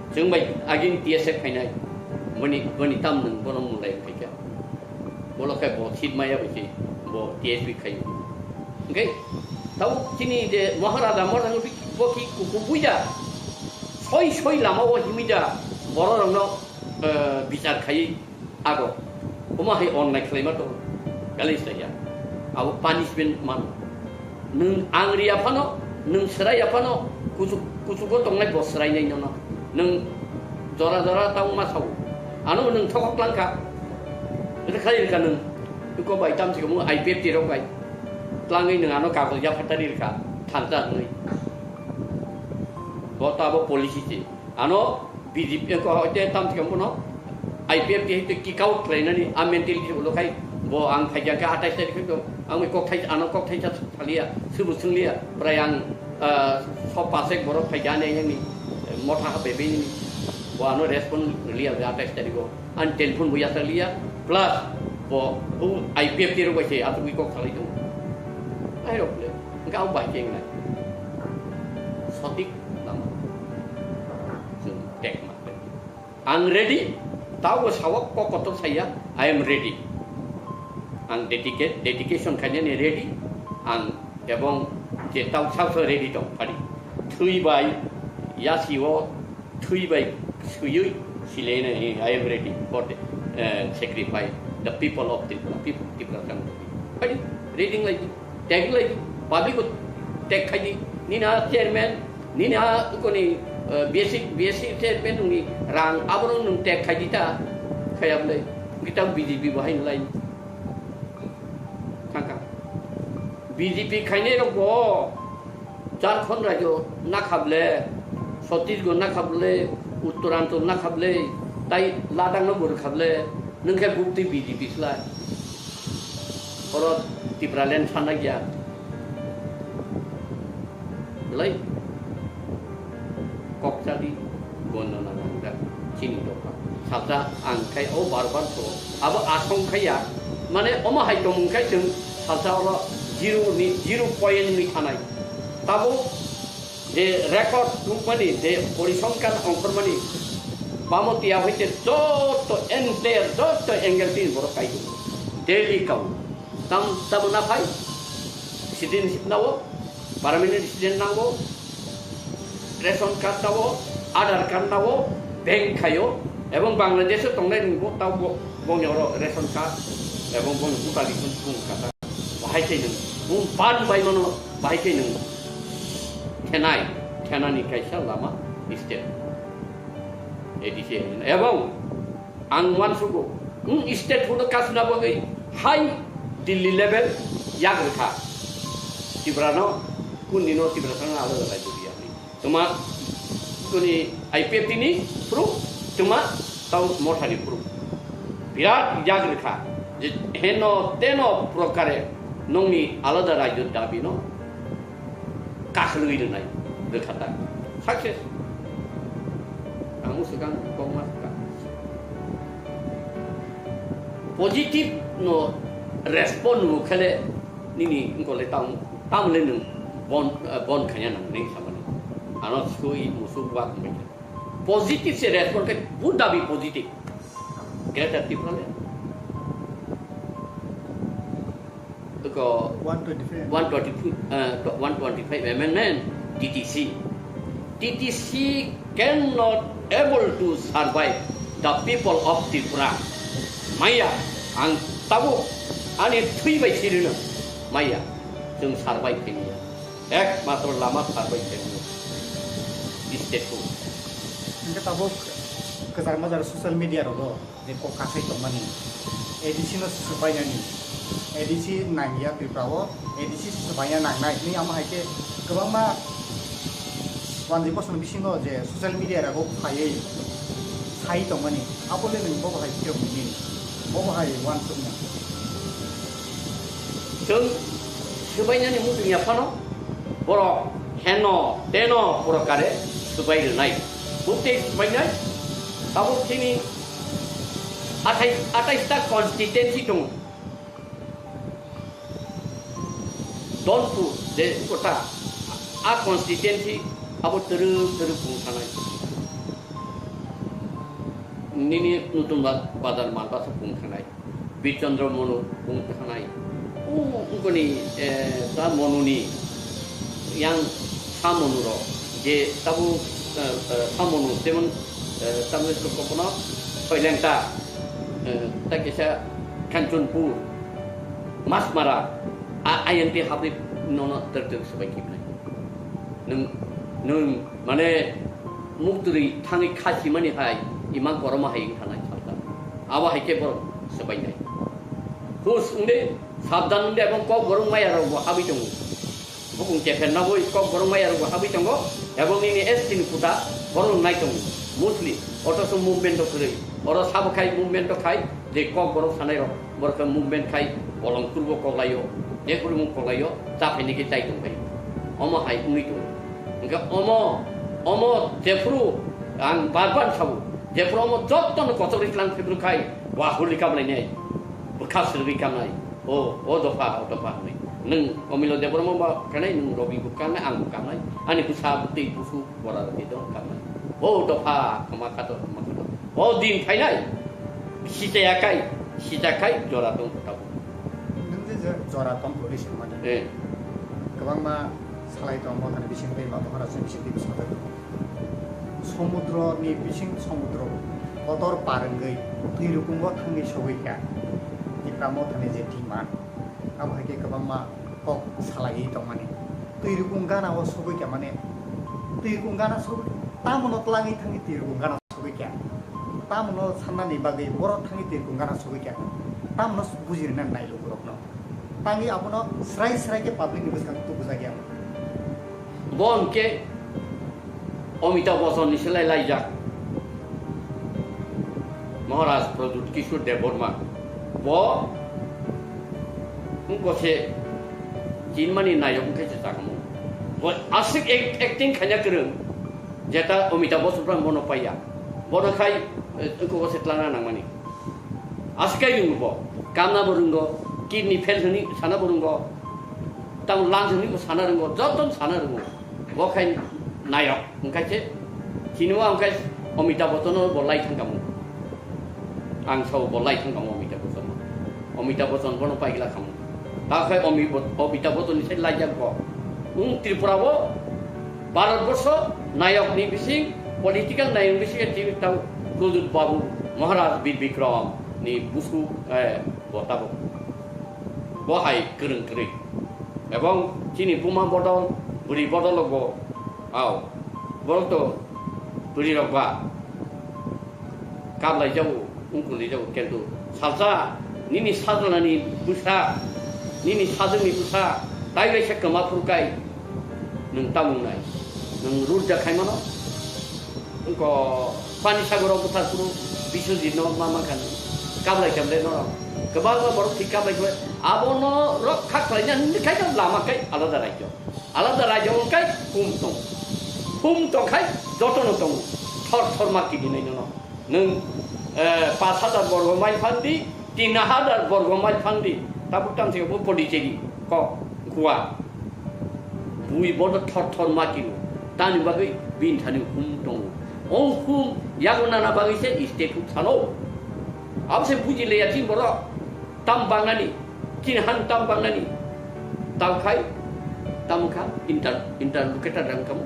chwng bai agini T S F khainai, boni, boni tam nwng bono mulai khaikha. Bolo khai bo seat maya bai se, bo T S P khaio. Hwnkhe tau chini je Maharaja, Maharaja bo ki kuku buida, soi soi lama o himida, borok rokno, eh, bichar khaiwi ago. Omo hai onnai khlaima to, kali saya. Abo punishment mano. Nwng ang riya phano, nwng swraiya phano, kuchuk, kuchugo tongnai bo swrainai nono. Nwng jora jora tang ma sao. Ano nwng thokok langkha. Ito khai rikha nwng. Iko bai tam sikamo I P F T rok bai. Tlangwi nwng ano kagoj ya phatari rikha. Thansa hwnwi. Bo tabo policy se. Ano B J P ko hoite tam thikam bono I P F T hite kick out khlainani a mentality ulo khai bo ang phaikha khe atais tarik khe ang kok thai ano kok thai sa thaliya subu sungliya prai ang, ah, so pasek borok phaikha ne yang ni motha ha bebe ni bo ano respond liya atais tarik go an telephone bo yasa liya plus bo u I P F T ro bai se atu kok khalai tu ai rok le ga bai keng nai sotik lama chwng tek ma. Ang ready, tabo sawak kok kotor saya, I am ready. Ang dedicate, dedication khainani ready, ang ebong je tau sao sao ready tong phari. Thwi bai, yasi o, thwi bai, suyui, silene, I am ready for the, eh, sacrifice, the people of Tripura, people, Tripura, ready, ready lagi. Tag lai di, public ko tag khai di, nini a chairman, nini a koni, eh, B S C, B S C chairman nungni rang aborok nung tag khai di ta, khayam lai, kita B J P bahai lai, thangka. B J P khainai rok bo, Jharkhand rajyo nakhable, Chhattisgarh nakhable, Uttoranchal nakhable, tai Ladakh no bo rwkhable, nwng khe bukti B J P slai. Oro Tipraland sana gya. Belai kok chadi gondo na nangda chini dopha. Salsa ang khai o bar bar so. Abo asong khaya. Mane omo hai tong khai chwng salsa oro zero ni, zero point ni thanai. Tabo je record tukmani, je porisongkar ongkhormani, bamo tiya hoite joto entire, joto angle tin borok kai tongo. Daily kau. Tam, tamo na phai? Citizenship nao, permanent resident nango, ration card nao, Aadhaar card nao, bank khaio, ebong Bangladesh o tongnai ni bo tao bo, bongni oro ration card, ebong bongni voter ID bung kata. Bahai khe nwng, bung pan bai mano, bahai khe nwng thenai, thenani kaisa lama state. A D C ebong ang uansugo, wng state huno kasuna bagwi hai Delhi level yak rwkha. Tiprano, kundino Tiprasano alada lai duriya. Tuma kuni I P F T ni proof, tuma tau mothani proof. Birat yak rwkha je heno teno prokare nongni alada rajyo dabino kakhwlwi rwnai rwkha ta. Success. Ang swkang kokma swkang. Positive no respond rw khele nini wngkole tamo, tamole nwng bon, eh, bon khanya nang nini samani. Ano sui musuk wak mai. Positive se respond khe bu dabi positive. Greater Tipraland. Ko one twenty-five. One twenty-five, uh, one twenty-five amendment T T C. T T C cannot able to survive the people of Tripura. Maya, ang tabuk ani thwi bai sirino. Maya, chwng survive khaimaya. Ekmatro lama survive khaimaya. State ko. Hingke tabuk kwchar majar social media rogo. Je kok kakhai tongmani, A D C no swbainani, A D C nangya Tripura o, A D C swbaina nangnai hinwi amo hai khe kwbangma wanjwi bosongni bisingo je social media rogo phaiwi sai tongmani, abo le nwng bobo hai phiyok nini, bobo hai uansukna. Chwng swbainani muchung ya phano borok heno teno borok kare swbai rwnai, butei swbainai tabuk chini Athai, athais ta constituency tongo. Donpur je kota a constituency abo twrwk twrwk bung thanai. Nini Nutun Ba-, Bazar Malbasa bung thanai. Birchandra Monu bung thanai. O, ungkoni, eh, ta Monuni yang sa Monurok je tabu, eh, eh, sa Monu jemon, eh, tabu kono Soilengta, eh, ta kisa Kanchanpur, Masmara, a, ayang te habri nono ter ter sebai kibnai. Nung, nung, mane, muktwi thangwi khasimani hai, ima koroma hai wng thanai salka. Abo hai khe borok swbainai. Hus wngdi, sabdan wngdi, ebong kok borok maya rok bo habwi tongo. Bukung chepher naboi kok borok maya rok bo habwi tongo, ebong nini S T ni kuta borok nai tongo. Mostly, otoso movement rok kwrwi. Oro sabo khai movement rok khai, je kok borok sanai rok, borok khe movement khai, bolong kurbo koklaio, je kurmo koklaio, chaphaini khe chai tongbai. Omo hai wngwi tongo. Hwnkhe omo, omo jephuru ang bar bar sabo, jephuru omo jottono kochok ri tlang phibru khai, wa huli kamlainai, bwkha swrwgwi kamnai, o, o dopha, o dopha hwnwi. Nwng Omilo Debbarma ba kanai, nwng Robi bo kanai, ang bo kanai, ani bwsa bwtwi busu bora rwgwi dong kanai. O dopha, khama khato, khama khato. O din phainai, sichaya kai, sita kai, jora tong kota bo. Nwng je je jora tong kori se mani. Eh. Kwbangma salai tong, mothani bising tei ma bokhora se bising tei bising tei. Somudro ni bising somudro kotor par wngwi twi rukungo thangwi sogwi kha. Tipra mothani je thima, abo hai khe kwbangma kok salaiwi tongmani. Twi rukung gana o sogwi kha mane, twi rukung gana sogwi, tamono twlangwi thangwi twi rukung gana sogwi kha. Tamono sannani bagwi borok thangwi twi rukung gana sogwi kha. Tamono bujirina nai lukurokno. Tangwi abono srai srai khe public ni bwskango tubujakya. Bo hwnkhe Amitabh Bachchan ni se lai laijak. Maharaj Pradyut Kishore Debbarma. Bo wngkha se chinmani nayok wngkha se chakmung. Bo aswk act-, acting khaina kwrwng. Jeta Amitabh Bachchan phrang bono paiya. Bono khai, eh, wngkha se tlangna nangmani. Aswk kai rwngo bo, kamna bo rwngo, kidney fail hwnwi sana bo rwngo, tamo lungs hwnwi bo sana rwngo, joto no sana rwngo. Bo khai nayok, hwnkhe se, chini o hwnkhe Amitabh Bachchan no bo lai thang kamo. Ang sao bo lai thang kamo Amitabh Bachchan no. Amitabh Bachchan bono paigla kamo. Ta khai Ami-, Amitabh Bachchan ni sai laijak bo. Wng Tripura o Bharat borsho nayok ni bising, political nayok bising tini tang Pradyut Babu Maharaj Bir Bikram ni busu, eh, bo tabuk. Bo hai kwrwng kwrwi. Ebong chini buma bodol, bwrwi bodol bo, ao, borok to bwrwi rok ba. Kablai jago, wngkuli jago, kintu salsa, nini sajlani bwsa, nini sajwkni bwsa, tai waisa kwma phuru kai, nwng tamung nai, nwng rurja khai mano, wngko pani sagoro bwthar phuru Biswajit no ma mankha nwng, kablai kemle norok, kwbangma borok thik kablai khe, abono rok kha khlaina hwnwi khai lama kai alada raijyo. Alada raijak wng kai hum tong. Hum tong khai jotono tongo. Thor thor ma kidinai nono. Nwng, eh, pash hajar borgo mile phandi, tin hajar borgo mile phandi. Tabuk tang se bo Pondicherry, kok, Goa. Bui bodo thor thor ma kino. Tani bagwi bini thani hum tongo. O hum yago nana bagwi se state hum salo. Abo se buji leya chini borok. Tam bangnani, chini han tam bangnani, tam khai, tam kha, inter-, interlocutor rang kamu.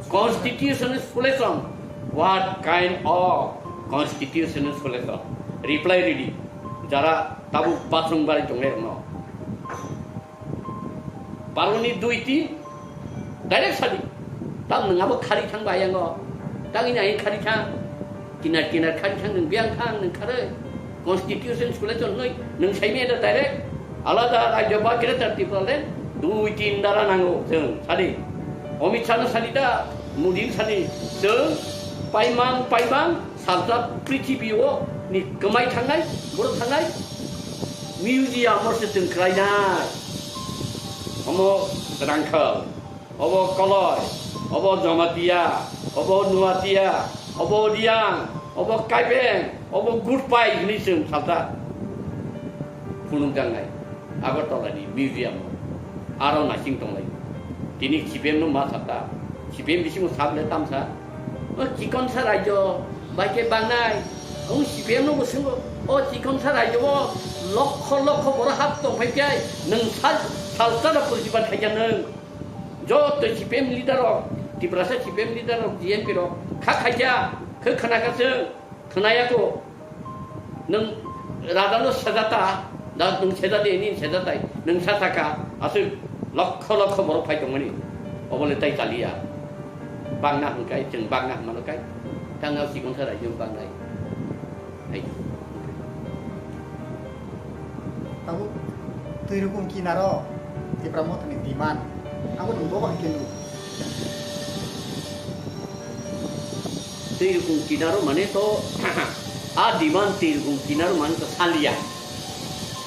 Constitution solution, what kind of constitutional solution? Reply ready. Jara tabuk bathroom bari tongle no. Baroni dui tin, direct sadi. Tam nwng abo khari thang ba yango. Tang ini ain khari thang. Kinar kinar khari thang nwng biang thang nwng khare. Constitution solution noi nwng saimi ada direct. Alada rajyo ba Greater Tipraland dui tin dara nango chwng sadi. Amit Shah no sadi da, Modi no sadi. Chwng paimang paimang Salsa prithibi o ni kwmai thangnai, borok thangnai, museum o se chwng khlainai. Omo Rangkhal, obo Koloi, obo Jamatia, obo Nuatia, obo Riang, obo Kaibeng, obo Gutpai hwnwi chwng salsa phunukjaknai. Agartala ni museum o aro naising tonglai. Tini C P M no ma sata, C P M bisingo sak le tamsa. O chikonsa rajyo bai khe bangnai. Ang C P M no bo swngo, o chikonsa rajyo o lokho lokho borok hap tong phai khe nwng sal, salsa da purjiban khaikha nwng. Joto C P M leader rok, Tiprasa C P M leader rok, G N P rok kha khaikha, khe khna kha chwng. Khwnaya kho, nwng raja no sejata, da nwng sejadi, nini sejatai, nwng sa saka, aswk lokho lokho borok phai tongmani, obo le tai chaliya. Bangna hwnkai, chwng bangna hwnmano kai, tangna sikon sa raijwng bangnai. Hai. Tabuk twi rukung kinaro Tipra Mothani demand, abo nwng bobo hai khe nuk. Twi rukung kinaro mane to a demand twi rukung kinaro mane to saliya.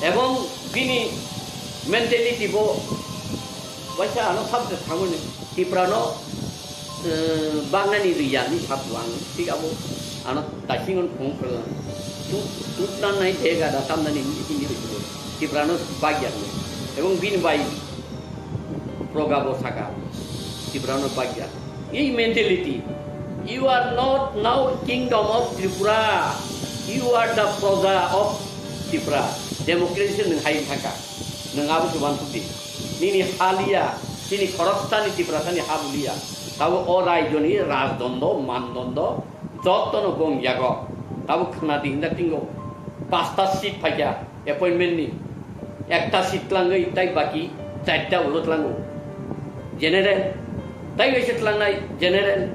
Ebong bini mentality bo waisa ano sabse thangmani Tiprano, eh, bangnani riyani sabu ang thik abo ano dasingon phung phung tu tutna nai thega da tamnani hindi rikbo Tiprano bagya. Ebong bini bai proga bo saka Tiprano bagya. Ei mentality, you are not now kingdom of Tripura, you are the proja of Tripura. Democracy nwng hai thangka, nwng abo se uansuk di. Nini haliya, chini khoroksani Tiprasani habuliya. Tabo o raijoni rajdondo, mandondo, jotono gong yago. Tabo khna di hinda tingo. Pasta seat phaikya. Appointment ni ekta seat tlangwi tai baki charta ulo tlango. General, tai waisa tlangnai general,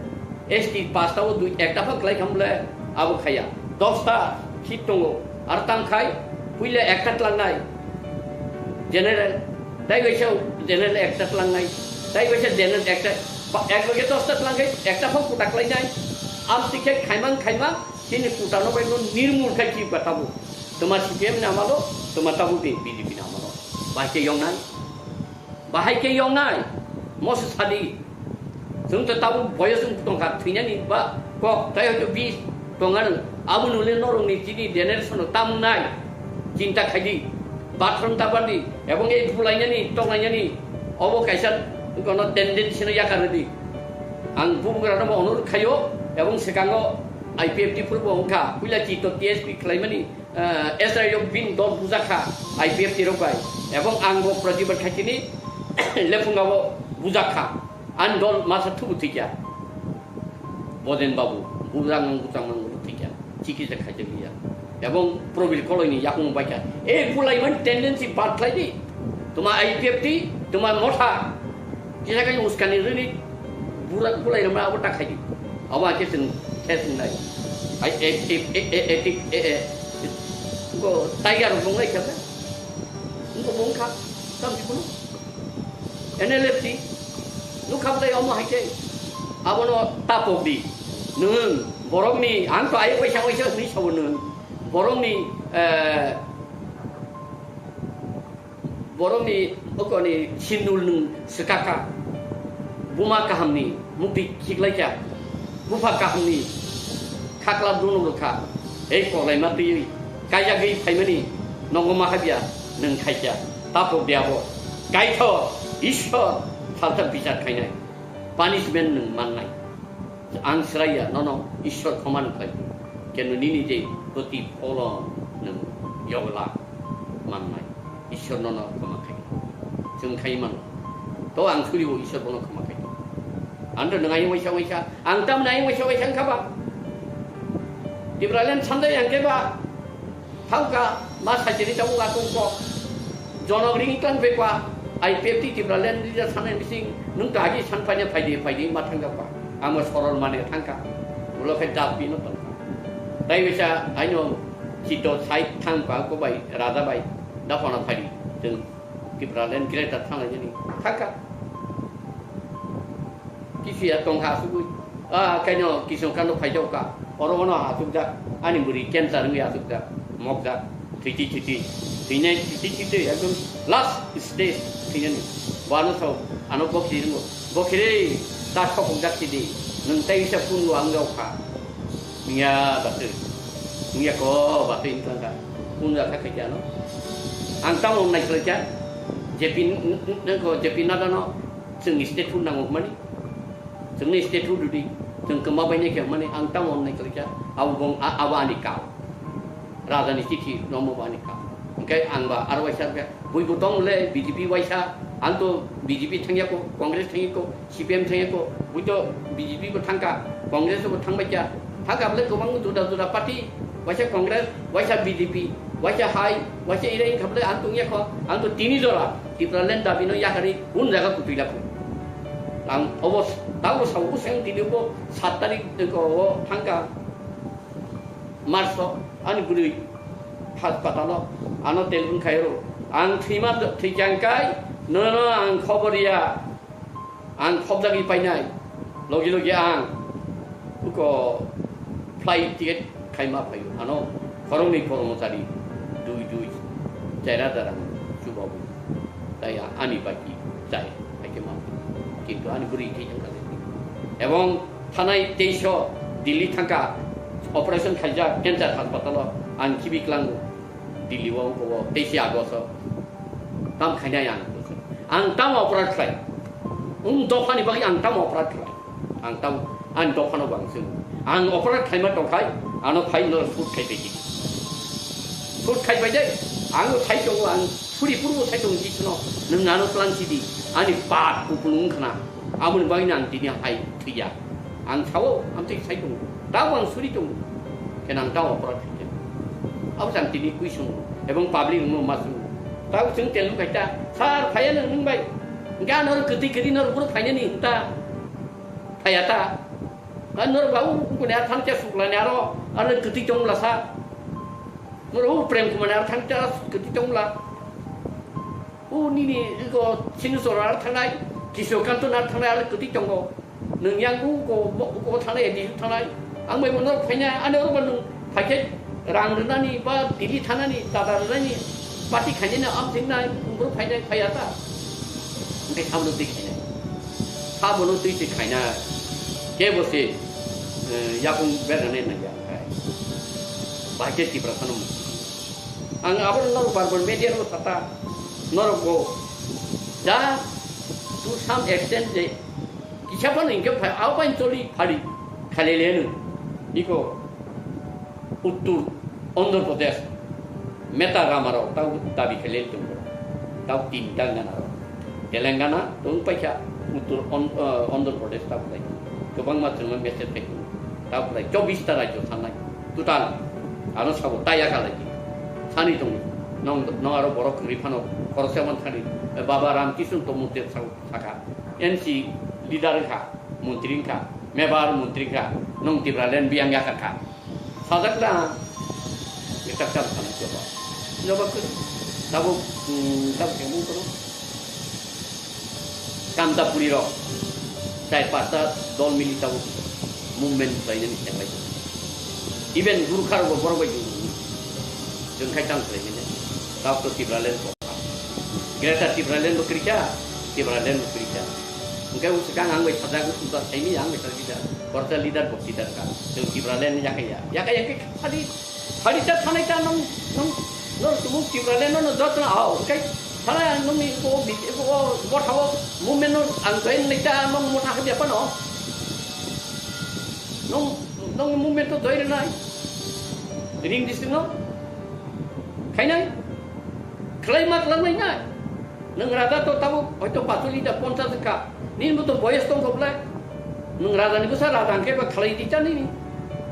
S T pasta o dui ekta phang klai kham le abo khaya. Dosta seat tongo, ar tang khai puila ekta tlangnai general, tai waisa general ekta tlangnai, tai waisa general ekta, ba, ek loge dosta tlang khai ekta phang kuta klai nai. Am tikhe khaimang khaimang chini kuta no bai no nirmul khai chi ba tabo. Toma C P M ni amalo, toma tabuk di B J P ni amalo. Bahai khe yongnai? Bahai khe yongnai? Moso sadi. Chwng to tabuk boyos wng tongkha, thwinani ba kok, tai hoito bis tonga nwng. Abo nule norokni chini generation-o tamnai. Chinta khaidi. Bathroom tabardi. Ebong ei bulainani, tonglainani. Obo kaisa kono tendency-no yakardi. Ang bubugrano bo onurot khaio, ebong swkango I P F T phurbo wngkha. Puila chito T S P khlaimani. Eh, Israel bini dol bujak kha I P F T rok bai, ebong ang bo protibad khaikini lephunga bo bujak kha, ani dol masa thubu thikya, Boden Babu, bujak mang bujak mang bo thikya, chikisa khaijak liya, ebong Probir Koloi ni yakung bai kha, e bulai man tendency bad khlai di, tuma I P F T, tuma motha, kisa kai uskani rini, bura bulai rama abo ta khaidi, abo ake sing, khe sing nai, ai, e, e, e, e, e, e, e, Bo tiger rok nung lai kha, bo bung kha, tam di kuno. N L F T, nuk kham dai omo hai khe, abono tapok di, nung, borok ni, ang to ayok waisa waisa hwnwi sabo nung, borok ni, eh, Borokni okoni sindul nwng swkakha, buma kahamni mukti khiklaikha, bupha kahamni khakla dunuk rwkha, ei koklaima twiwi kaijagwi phaimani nogo ma habya nwng khaikha, tapok de abo, Kaithor, Ishwar, salsa bichar khainai, punishment nwng mannai. Ang sraiya nono Ishwar khoma nukhlai, kenu nini je protipholon nwng yogla mannai, Ishwar nono khoma khai. Chwng khai mano. To ang suribo Ishwar bono khoma khai. Andro nwng ayung waisa waisa, ang tamni ayung waisa waisa wngkha ba? Tipraland sandai ang khe ba? Thangka, ma sachiri tabuk atong kok. Jonok ring tang pekwa, I P F T Tipraland leader sanai bising, nung to agi san paina phaidi, phaidi ma thangka pa. Amo sorol mane thangka. Ulo khe dabi no tongka. Tai bisa aino chito side thangpa ko bai, raja bai, dapona phaidi. Chwng Tipraland greater thanglai jani. Thangka. Kisi ya tong ha sugui. Ah, kaino kisong kano phaijao ka. Oro ono ha sukjak. Ani bwrwi cancer wngwi ha sukjak. Mokjak. Thwiti thwiti. Thwinai thwiti thwiti. Ekdom last stage thwinani. Wano sao. Ano bokhi ringo. Bokhi re. Ta sokok jak sidi. Nwng tai wisa pungo ang jao kha. Wngya batwi. Wngya ko batwi wngkha kha. Pungo jak kha khaikhe ano. Ang tamo nai khlaikha, J P n-, n-, n-, ko J P Nadda no chwngni statehood nango hwnmani, chwngni statehood rwdi, chwng kwma bainai khe hwnmani ang tamo nai khlaikha, abo bong-, a-, abo ani kau. Raja ni chithi rommo bo ani kau. Hwnkhe ang ba aro waisa khe, buibo tong le B J P waisa, ang to B J P thangya ko, Congress thangya ko, C P M thangya ko, buito B J P bo thangka, Congress bo thangbai kya, thangka bole kwbang juda juda party, waisa Congress, waisa B J P, waisa hai, waisa irai wngkha bole ang tongya kho, ang to tini jora Tipraland dabi no yakarwi un jaga kutui lakho. Ang obo tabo sao useng tini bo sat tarik ko o thangka March o ani bwrwi hospital o ano telephone khairo, ang thwima thwichang kai nono ang khobor ya. Ang khobjagwi painai, logi logi ang uko flight ticket khaima phaio. Ano khoroknwi kormochari dui dui chera darang chubabu. Tai a-, ani baki chai, haikhe ma. Kintu ani bwrwi thai thangkha le. Ebong thanai teisho Delhi thangkha operation khaijak cancer hospital o ang khibi klango. Delhi o, o, teisi August o. Tam khainai ang. Ang tam oporad khlai. Um, dophani bagwi ang tam oporad khlai. Ang tam, ang dophano bang sung. Ang oporad khlaima tongkhai, ano phai no shoot khai pai di. Shoot khai pai dai. Ang thai tongo, ang suri purbo thai tongo di sino. Nwng ano tlang sidi. Ani pat kupulung khna. Aboni bagwino ang tini hai thwiya. Ang sao, ang twi sai tongo. Tabo ang suri tongo. Khe nang tabo oporad khaikhe. Abo chang tini kwi sungo. Ebong public no ma sungo. Tabo chwng tel khai ta, "Sir, phaiya nang nwng bai? Hwnkhe ano kwtwi kwtwi norok bwrwi phainani hinta. Phaiya ta. Ka norok ba u kuni a thang cha suklani aro, aro kwtwi tongla sa. Norok u Prem Kumar ni aro thang cha kwtwi tongla." O nini iko Sinu Sora thangnai, Kiso Kanto na thangnai, ale kwtwi tongo. Nwng yang uko, uko thangnai, A D C thangnai. Ang bai bono phaina, ani oro ba nwng phaikhe rang rwnani ba Delhi thanani, tada rwnani, party khainani am thingnai, bro phainai, phaiya ta. Hwnkhe samno twi khainai. Sabono twi se khainai. Kebo se, eh, yakung berane nangya khai. Bahai khe Tiprasano. Ang abo norok bar bar media rok sata norok go ja to some extent je kisa phano hingke phai abo bai choli phari khalele no iko uttur Andhra Pradesh meta rama rok tau dabi khalele tongo tau tinta gana rok. Telangana tong paikha, Uttor On-, eh, Andhra Pradesh ta bolai. Kwbangma chwngno message khai tongo. Ta bolai chobbish ta rajyo sanai. Total. Ano sabo taya khalai. Sani tongo. Nong, nong aro borok kwrwi phano khoroksa man thani. Eh, Baba Ramkishan Tomute sabo sakha. N C leader wngkha, montri wngkha, mebar montri wngkha. Nong Tipraland biyang yakha kha. Sajak na. Ekta kam sana joba. Joba kuru. Tabuk, hmm, tabuk yang mung kono. Kamtapuri rok. Chai pasta dol mili tabuk movement khlainani khlaibai. Even Gurkha rok borok bai jung. Jung khai tang khlainani. Tabuk to Tipraland ko. Greater Tipraland bo kwrwi kha, Tipraland bo kwrwi kha. Hwnkhe o swkang ang bai sajak, wngkha saimanya ang bai sajak kisa, boroksa leader bo leader kha. Chwng Tipraland yakha ya. Yakha ya khe phadi, phadi ta thanai ta nung, nung, nung tumung Tipraland no joto no ao. Hwnkhe thanai ang nungni o bi-, o, o, bothao movement no ang join nai ta nung mona hwdi phano. Nung, nung movement to join nai. Ring district no. Khainai. Khlai ma khlanglaina. Nwng raja to tabuk hoito pacholi da ponchas wngkha. Nini bo to boyes tongkha bwlai. Nwng raja ni bwsa raja hwnkhe ba khlai di cha nini.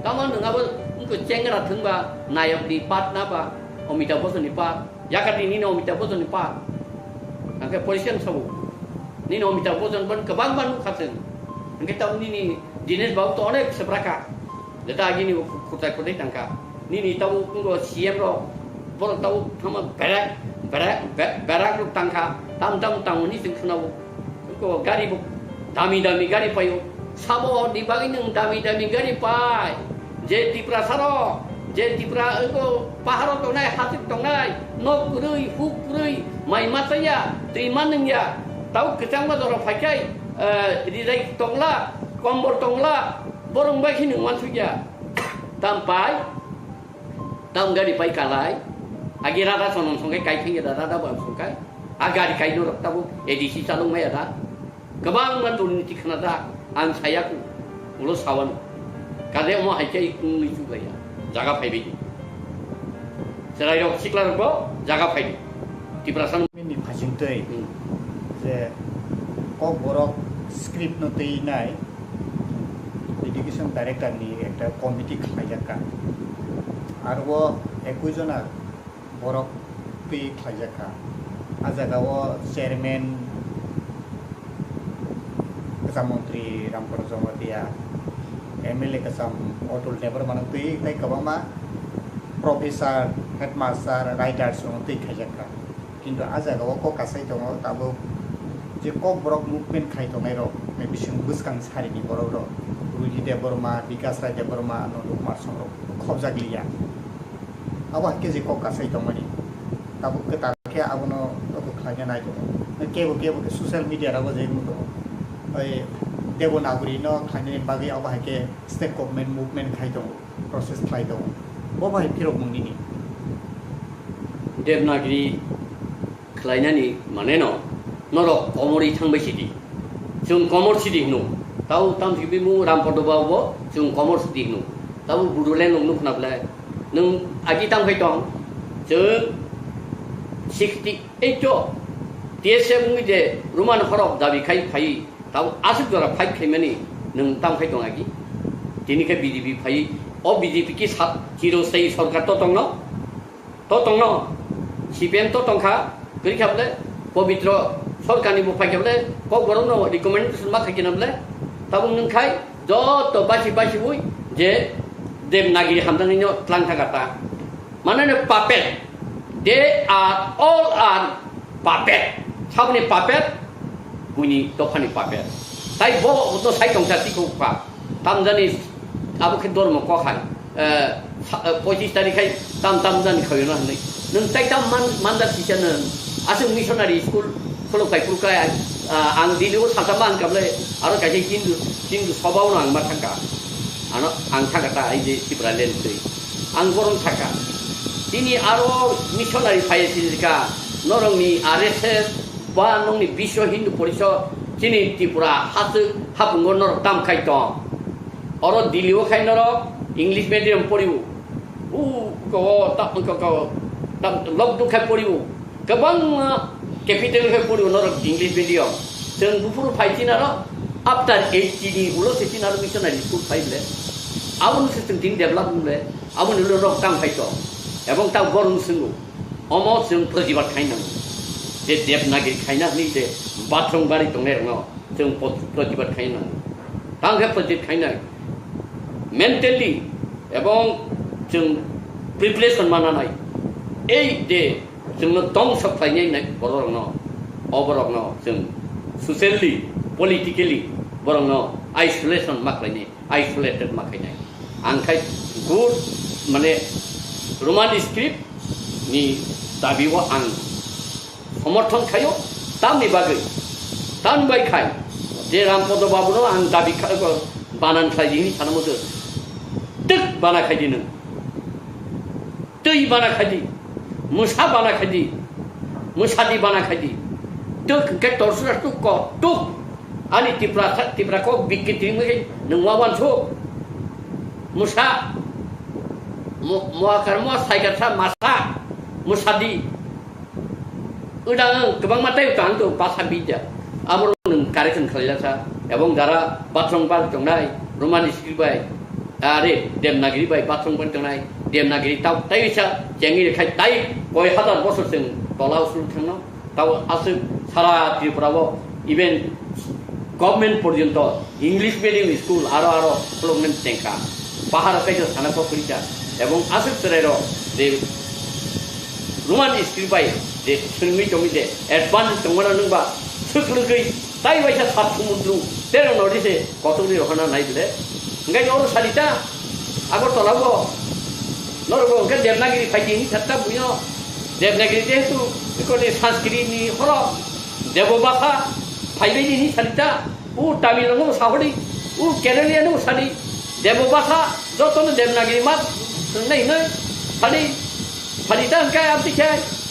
Tamo nwng abo wngkha chengra thwngba nayok ni part na ba Amitabh Bachchan ni part. Yakati nini Amitabh Bachchan ni part. Hwnkhe position sabo. Nini Amitabh Bachchan ban kwbang ban nukha chwng. Hwnkhe tamo nini Dinesh Babu to onek sebraka. Jeta agini bo khutai khutai tangkha. Nini tabo wngkha C M rok, borok tabo thangma berak, berak, be-, berak rok tangkha. Tam tam tangmani chwng khwnao. Wngkha gari bo dami dami gari paio. Sabo ni bagwi nwng dami dami gari pai. Je Tiprasa rok, je Tipra wngkha paharo tongnai, hasik tongnai, nok kwrwi, huk kwrwi, mai machaya, twi manwngya. Tabo kwchangma jora phaikhai, eh, rijai tongla, kombor tongla, borok bai kheno wansukya. Tam pai, tam gari pai kalai, Agi rada sonom songkai kai thengya da, rada bo ang songkai. A gari kaino rok tabuk A D C chalok maya da. Kwbangma durniti khna da, ang saya ku. Ulo sawano. Kade omo hai khe ikung ni chuglaiya. Jaga phaibai di. Chwrai rok sikla rok bo jaga phai di. Tiprasa no. Mini phajing tei Hmm. je kok borok script no tei nai education director ni ekta committee khlai jak ka. Aro bo ekui jona borok twi khlaijak kha. A jaga o chairman kwcham montri Ramkoro Jamatia, M L A kwcham Atul Debbarma no twi tei kwbangma professor, headmaster, writers rok no twi khaijak kha. Kintu a jaga o kok kasai tongo tabuk je kok borok movement khai tongnai rok, bising bwskang sari ni borok rok, Ruji Debbarma, Bikas Rai Debbarma, Nandu Kumar Song rok khobjak liya. Abo hai khe je kok kasai tongmani. Tabuk kwtal khe abono abo khlaina nai tongo. Kebo kebo khe social media rogo je wng tongo. Oi Devanagari no khlainani bagwi abo hai khe state government movement khai tongo, process khlai tongo. Bo bai phirok mung nini. Devanagari khlainani mane no norok komorwi thangbai sidi. Chwng komor sidi hino. Tau tam thikbi mu Rampodo Babu bo chwng komor sidi hino. Tau Bodoland nung nukna ble. Nung agi tam khai tong. Chwng sixty eight o T S F wngwi je Roman horok dabi khai phai. Tau aswk jora fight khaimani nung tam khai tong agi. Tini khe B J P phai. O B J P ki sa chiro sai sorkar to tongno. To tongno, C P M to tongkha, kwrwi kha bole, Pobitro Sorkarni bo phaikha bole, kok borokno recommendation ma khaikhe na bole, tabuk nwng khai joto basi basi ui je Devanagari hamjaknaino tlang thangkha ta. Mane no puppet, they are all are puppet. Saboni puppet, buini dophani puppet. Tai bo no sai tongsa tikho kha. Tamjani abo khe dormo kok hai, eh, sa-, eh, pochis tarikh hai tam tam jani khawi no hwnwi. Nwng tai tam man, manjak kisa nwng. Aswk missionary school khulok kai phuru kai, ah, ang Delhi o salsa ma hwnkha bwle, aro kaisa Hindu, Hindu soba o no ang ma thangka. Ano ang thangka ta ai je Tipraland twi. Ang borom thangka. Tini aro missionary phai sinjika norokni R S S ba nokni Biswa Hindu Porishad chini Tripura haswk hapungo norok tam khai tong. Oro Delhi o khai norok English medium poriwo. U ko ta ko ko ta lok duk khai poriwo. Kwbangma capital khai poriwo norok English medium. Chwng buphuru phai chinaro after eighty ni ulo se chinaro missionary school phai ble. Aboni se chwng tin develop ble. Aboni ulo norok tam khai tong. Ebong ta gorong swngo. Omo chwng protibad khai nango. Je Devanagari khaina hwnwi je bathroom bari tongnai rokno. Chwng pot-, protibad khai nango. Tang khe protibad khainai mentally ebong chwng preparation mananai. Ei de chwngno tongsa khlainai nai bororokno, o borokno chwng socially, politically borokno isolation ma khlainai, isolated ma khainai. Ang khai good mane Roman script ni dabi o ang somorthon khaio, tamni bagwi, tamni bai khai, je Rampodo Babuno ang dabi kha-, banan khlai di hini sana mudo, twk bana khai di nwng, twi bana khai di, mwsa bana khai di, mwsa di bana khai di, twk hwnkhe torsu rasu ko tuk, ani Tipra, Tipra kok bikki twi mui nwng ma wansu, mwsa, mo-, moakar mo saikar sa masa, mwsa di. Udang kwbangma tei utang to basa bidya. Abo nwng correction khlailasa. Ebong jara bathroom bar tongnai, Roman script bai, are Devanagari bai bathroom bar tongnai, Devanagari tau tei sa chengi khai tai koi hazar bosor chwng tola usul thangno. Tau aswk sara Tripura o even government porjonto English medium school aro aro khuloknani chengkha. Paharo kaisa sana kokri kha. Ebong aswk chwrairok je Roman script bai je swrwngwi tongwi je advance tongmano nwngba swklwgwi tai waisa sat sumundru terong nodi se kotorni rohorna nai bile. Hwnkhe oro salita Agartala bo norok bo hwnkhe Devanagiri phai di hinwi satta buino. Devanagiri jehetu ekoni Sanskrit ni horo Debo bhasha phaibai di hinwi salita. U Tamil no sahori, u Kerala no sadi, Debo bhasha, jotono Devanagiri mat, nai nai, sadi, Phalita hwnkhe amtwi khe,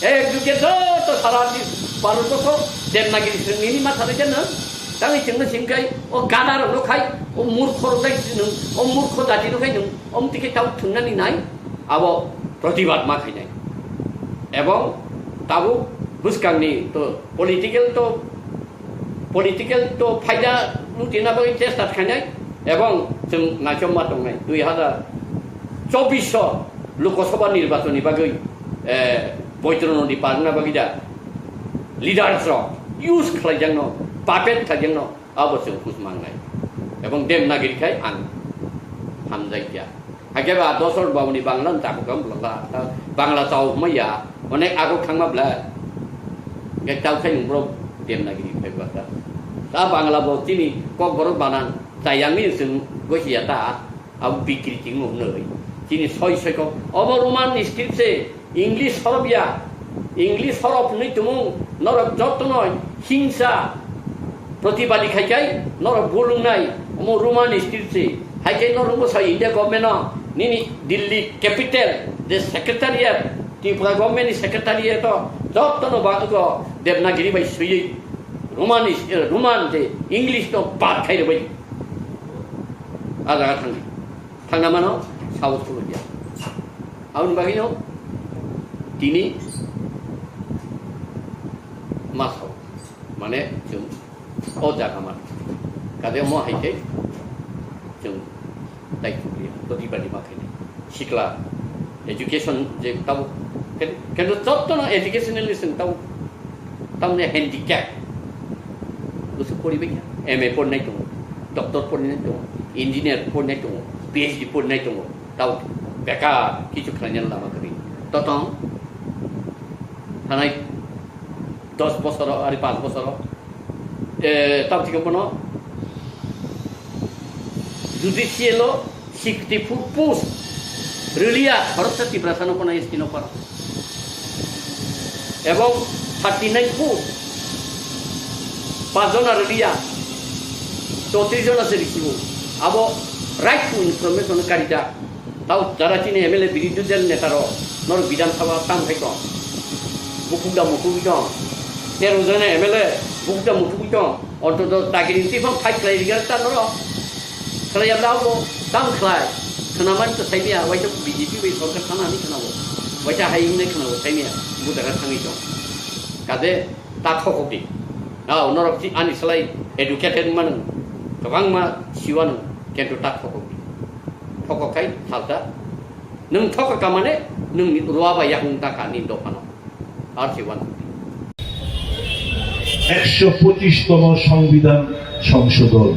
ek juge joto sara di Bharat borso Devanagiri swrwngni ma salai khe nwng. Tangwi chwngno singkhe o gada rokno khai, o murkho rok jai nwng, o murkho jati rok khai nwng, omtwi khe tau thwngnani nai, abo protibad ma khainai. Ebong tabuk bwskangni to political to political to phaida lutina bagwi chesta khainai ebong chwng naichomma tongnai dui hazar chobbish o Lok Sabha nirbachon ni bagwi, eh, Boitro Nodi parna bagwi da leaders rok use khlaijakno, puppet khlaijakno abo chwng hus mangnai ebong Devanagiri khai ang hamjakya. Hakhe ba dosor babuni Bangla no chakukam bwlangla. Bangla chao hwnmaya, onek agok thangma bwla. Hwnkhe chao khai nwng borok Devanagiri phai bwla ta. Ta Bangla bo chini Kokborok banan chayangni chwng gosi ya ta. Abo bikri ching nung nwi. Chini soi soi kok. Obo Roman script se. English horop ya, English horop hwnwi tumung norok jotono hingsa protibadi khai khai norok bulungnai omo Roman script se. Hai khai norok bwsa India government no nini Delhi capital je secretariat, Tripura government ni secretariat o jotono ba ego Devanagiri bai swiwi Roman is, eh, Roman je English no bad khai rwbai. A jaga thangdi. Thangna mano, sahos khulukya. Aboni bagwino tini ma sao, mane chwng o jaga man. Kade mo hai khe chwng tai khulukya, protibadi ma khainai. Sikla education je tabo, ken-, kendo jottono educational lesson tabo. Tamni handicap. Bwswk poribai kha. M A porinai tongo, doctor porinai tongo, engineer porinai tongo, P H D porinai tongo. Tao bekar kichu khlainani lama kwrwi. Totong thanai dos bosoro, ari panch bosoro, eh, tamo thikhe bono judicial o sixty four post rwliya khoroksa Tiprasa no kono S T no para. Ebong thirty nine post pajona rwliya, chowtris jona se risibo. Abo right to information karita. Tao jara chini M L A birodhi dal neta rok norok Bidhan Sabha tang khai tong. Bukuk da mukuk tong. Tero jona M L A bukuk da mukuk tong. Ontoto dagiri twi phang fight khlai rwgwk ta norok. Khlai yabla abo tam khlai. Khwnamani to saimiya, waisa B J P bai sorkar thana hinwi khwnabo. Waisa hai hinwi khwnabo saimiya. Bo jaga thangwi tong. Kade ta thokok di. Ao norok si ani slai educated manu. Kwbangma siwano kento ta thokok di. Thokok khai salta. Nwng thokok ka mane nwng ruwa bai yakung ta kha ni dophano. Archiban. একশো পঁচিশতম সংবিধান সংশোধন,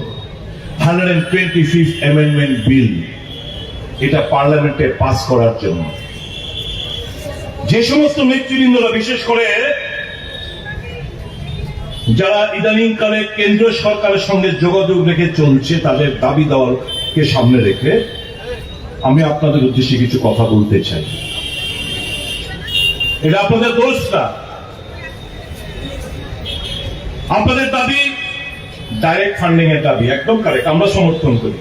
hundred twenty fifth amendment bill, এটা পার্লামেন্টে পাস করার জন্য যে সমস্ত নেতৃবৃন্দরা, বিশেষ করে যারা ইদানিংকালে কেন্দ্রীয় সরকারের সঙ্গে যোগাযোগ রেখে চলছে, তাদের দাবি দাওয়াকে সামনে রেখে আমি আপনাদের উদ্দেশ্যে কিছু কথা বলতে চাই। এটা আপনাদের দোষ না, আপনাদের দাবি ডাইরেক্ট ফান্ডিং এর দাবি, একদম কারেক্ট, আমরা সমর্থন করি।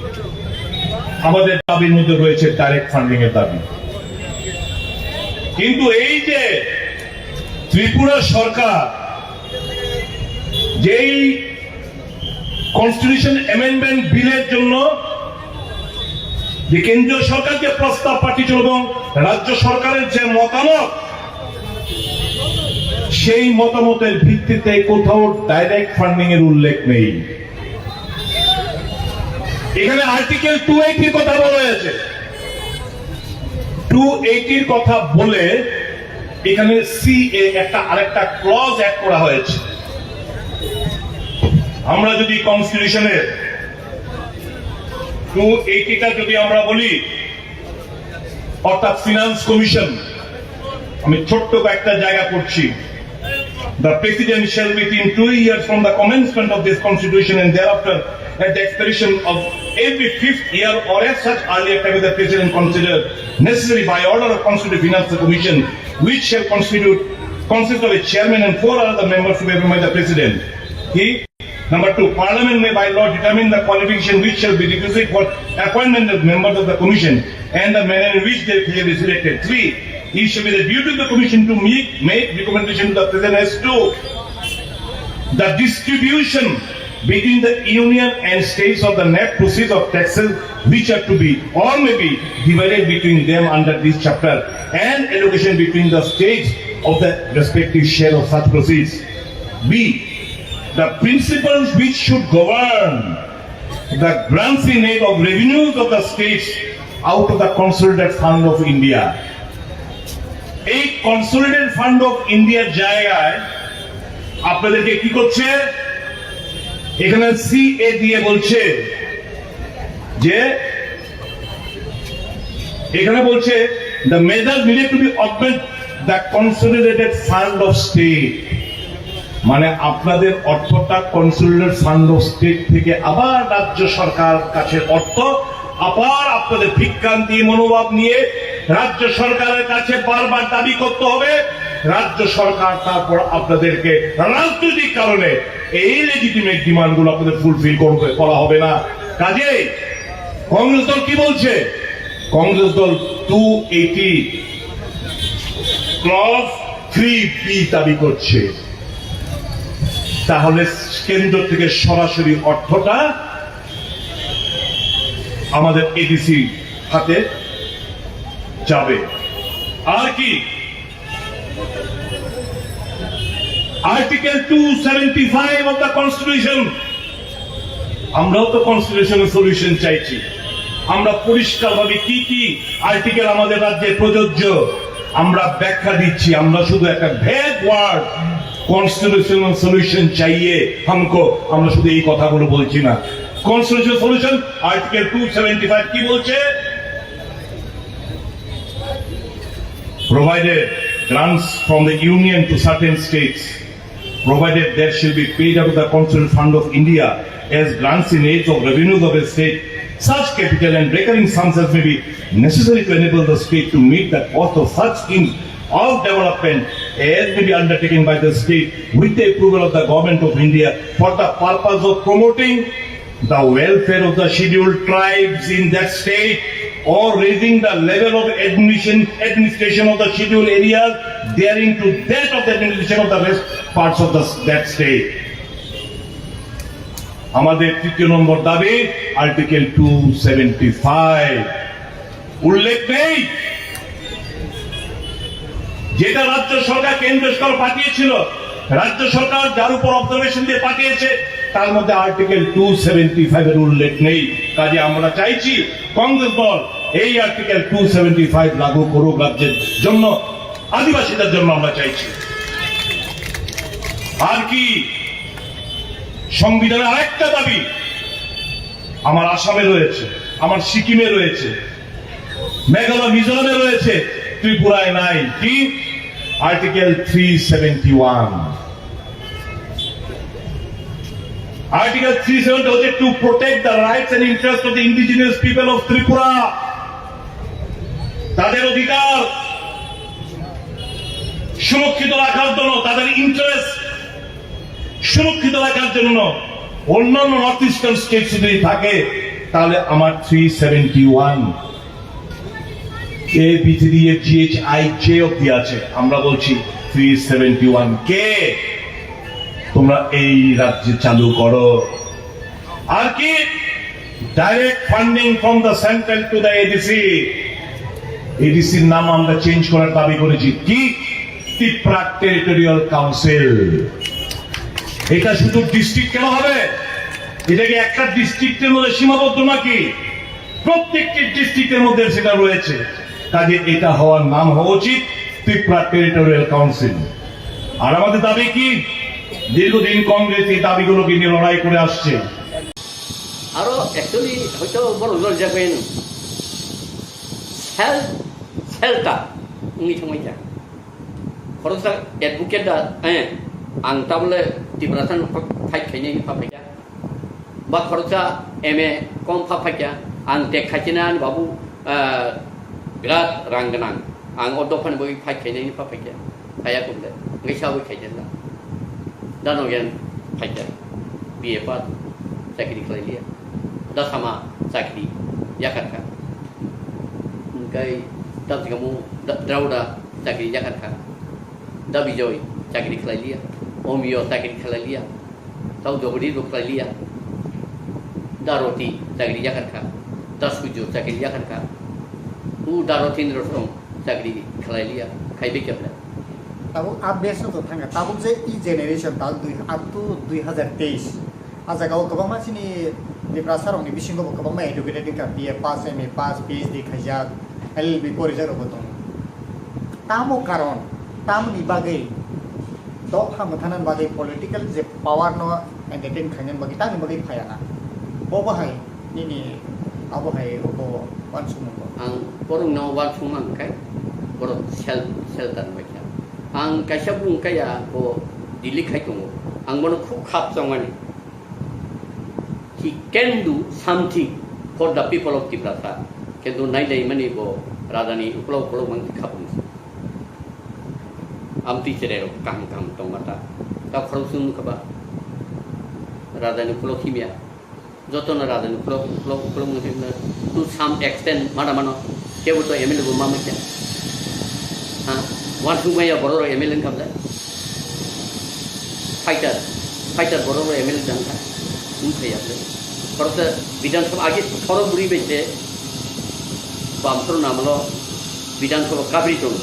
আমাদের দাবির মধ্যে রয়েছে ডাইরেক্ট ফান্ডিং এর দাবি। কিন্তু এই যে ত্রিপুরা সরকার যেই কনস্টিটিউশন অ্যামেন্ডমেন্ট বিলের জন্য যে কেন্দ্রীয় সরকার যে প্রস্তাব পাঠিয়েছিল এবং রাজ্য সরকারের যে মতামত, সেই মতামতের ভিত্তিতে কোথাও ডাইরেক্ট ফান্ডিং এর উল্লেখ নেই। এখানে আর্টিকেল টু এইটির কথা বলা হয়েছে। টু এইটির কথা বলে এখানে সিএ একটা আরেকটা ক্লজ অ্যাড করা হয়েছে। আমরা যদি কনস্টিটিউশনের টু এইটিটা যদি আমরা বলি, অর্থাৎ ফিনান্স কমিশন, আমি ছোট্ট কয়েকটা জায়গা পড়ছি। The president shall, within two years from the commencement of this constitution and thereafter, at the expiration of every fifth year or at such earlier time as the president consider necessary, by order of Constitutional Finance Commission, which shall constitute, consist of a chairman and four other members to be appointed by the president. He, number two, Parliament may by law determine the qualification which shall be requisite for appointment of members of the commission and the manner in which they shall be selected. Three, It should be the duty of the commission to make, make recommendation to the president as to the distribution between the union and states of the net proceeds of taxes which are to be or may be divided between them under this chapter and allocation between the states of the respective share of such proceeds. B, the principles which should govern the grants in aid of revenues of the states out of the consolidated fund of India. এই consolidated fund of ইন্ডিয়ার জায়গায় আপনাদেরকে কি করছে? এখানে সিএ দিয়ে বলছে যে, এখানে বলছে, the measures needed to be augment the consolidated fund of state. মানে আপনাদের অর্থটা কনসোলিডেটেড ফান্ড অফ স্টেট থেকে আবার রাজ্য সরকার কাছে অর্থ, আবার আপনাদের ভিক্ষান্তি মনোভাব নিয়ে রাজ্য সরকারের কাছে বারবার দাবি করতে হবে। রাজ্য সরকার তারপর আপনাদেরকে রাজনৈতিক কারণে এই লেজিটিমেট ডিমান্ডগুলো আপনাদের ফুলফিল করবে, করা হবে না। কাজেই কংগ্রেস দল কি বলছে? কংগ্রেস দল টু এইটি ক্লজ থ্রি বি দাবি করছে। তাহলে কেন্দ্র থেকে সরাসরি অর্থটা আমাদের এডিসি হাতে যাবে। আর কি? Article two seventy five of the constitution. আমরাও তো কনস্টিটিউশনাল সলিউশন চাইছি। আমরা পরিষ্কারভাবে কি কি আর্টিকেল আমাদের রাজ্যে প্রযোজ্য, আমরা ব্যাখ্যা দিচ্ছি। আমরা শুধু একটা ভ্যাগ ওয়ার্ড কনস্টিটিউশনাল সলিউশন চাইয়ে হামকো, আমরা শুধু এই কথাগুলো বলছি না। Constitutional solution article two seventy five কি বলছে? Provided grants from the union to certain states, provided there shall be paid out of the Constitutional Fund of India as grants in aid of revenues of a state, such capital and recurring sums as may be necessary to enable the state to meet the cost of such schemes of development as may be undertaken by the state with the approval of the Government of India for the purpose of promoting the welfare of the scheduled tribes in that state or raising the level of admission, administration of the scheduled areas daring to that of the administration of the rest parts of the, that state. আমাদের তৃতীয় নম্বর দাবি article two seventy five উল্লেখ নেই, যেটা রাজ্য সরকার কেন্দ্র সরকার পাঠিয়েছিল, রাজ্য সরকার যার উপর অবজারভেশন দিয়ে পাঠিয়েছে, তার মধ্যে আর্টিকেল টু সেভেন্টি ফাইভ এর উল্লেখ নেই। কাজে আমরা চাইছি কংগ্রেস দল এই আর্টিকেল টু সেভেন্টি ফাইভ লাগু করুক রাজ্যের জন্য, আদিবাসীদের জন্য আমরা চাইছি। আর কি? সংবিধানের আরেকটা দাবি আমার আসামে রয়েছে, আমার সিকিমে রয়েছে, মেঘালয় মিজোরামে রয়েছে, ত্রিপুরায় নাই। কি? Article three seventy one. Article three seventy হচ্ছে to protect the rights and interest of the indigenous people of Tripura। তাদের অধিকার সুরক্ষিত রাখার জন্য, তাদের ইন্টারেস্ট সুরক্ষিত রাখার জন্য অন্যান্য নর্থ ইস্টার্ন স্টেটস যদি থাকে, তাহলে আমার three seventy one A B three F G H I J অব্দি আছে। আমরা বলছি থ্রি সেভেন্টি ওয়ান কে তোমরা এই রাজ্যে চালু করো। আর কি? Direct funding from the central to the ADC. এডিসির নাম আমরা চেঞ্জ করার দাবি করেছি। কি? Tripura territorial council. এটা শুধু ডিস্ট্রিক্ট কেন হবে? এটা কি একটা ডিস্ট্রিক্টের মধ্যে সীমাবদ্ধ নাকি? প্রত্যেকটি ডিস্ট্রিক্টের মধ্যে সেটা রয়েছে। কাজে এটা হওয়ার নাম হওয়া উচিত ত্রিপুরা টেরিটোরিয়াল কাউন্সিল। আর আমাদের দাবি কি? দীর্ঘদিন কংগ্রেস এই দাবিগুলোকে নিয়ে লড়াই করে আসছে। Aro actually hoito borok no rijak bai no. Self, self ta wngwi thangwi kha. Khoroksa advocate da, eh, ang tabole Tiprasa no fight khainai wngwi pha phaikha. Ba khoroksa M A kom pha phaikha. Ang tek khaichinai ani babu, eh, birat rang gwnang. Ang o dophani bagwi fight khainai wngwi pha phaikha. Kaya kum de, wngwi sa wi khaijak na. Dano gen phaijak, B A pass, chakri khlai liya. Da sama chakri yakar kha. Wngkai Tamsikamu da-, Drauda chakri yakarkha. Da Bijoy chakri khlai liya. Omiyo chakri khlai liya. Tau Jogodi bo khlai liya. Da Roti chakri yakarkha. Da Sujo chakri yakarkha. U Da Rotindro song chakri khlai liya. Khai be kebla. Tabuk update no thangkha. Tabuk je e generation tal dui, up to dui hazar teis. A jaga o kwbangma chini Tiprasa rokni bisingo bo kwbangma educated wngkha, B A pass, M A pass, P H D khaijak, L L B porijak rok bo tongo. Tamo karon, tamoni bagwi dopha mwthana bagwi political je power no entertain khaina bagwi tamoni bagwi phaya na. Bo bahai nini abo hai bo wansukmung bo. Ang borok no wansukma hwnkhe borok sel-, shelter bai kha. Ang kaisa bung kaya bo Delhi khai tongo. Ang bono khub khap chongmani. He can do something for the people of Tiprasa. Kintu nai dai mani bo raja ni uklok uklok mang kha bung. Amtwi cherai rok kaham kaham tong mata. Ta khorok sung kha ba. Raja ni uklok himya. Joto no raja ni uklok uklok uklok mang kha to some extent mana mano. Kebo to M L A bo ma manya. Ha? Wansuk maya borok rok M L A wngkha bwle. Fighter, fighter borok rok M L A dangkha. Wngkha ya bwle. Borok ta Bidhan Sabha age thoro bwrwi bai se Bamsoro namalo Bidhan Sabha kabri tongo.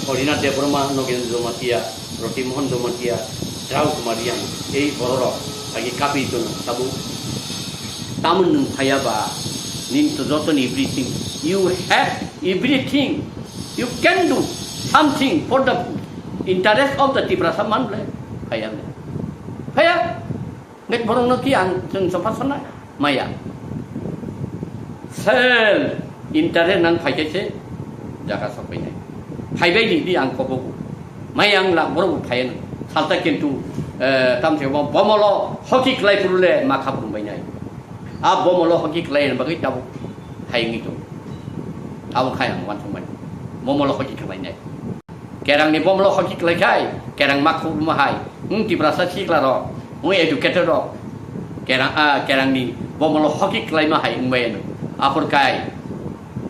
Orinath Debbarma, Nogendra Jamatia, Roti Mohan Jamatia, Drau Kumar Yang, ei borok rok agi kapi tono sabu. Tamon nwng phaya ba, nini to joto ni everything. You have everything. You can do something for the interest of the Tiprasa man le. Phaya le. Phaya. Nek borok no ki ang chwng chopha sana maya. Sel interest nang phai khe se jaga sok pai nai. Phai bai di, di ang kobo. Mai ang la borok phai no. Salta kintu, eh, tam se bo bomolo hoki klai purule ma khap rum bai nai. A bomolo hoki klai bagwi tabuk phai ngi to. Abo khai ang wan thung bai. Bomolo hoki klai nai. Kerang ni bomolo hoki klai khai, kerang ma khuk ma hai, wng Tiprasa sikla rok, wng educated rok, kerang, ah, kerang ni bomolo hoki klai ma hai wng bai ano. Aphur kai,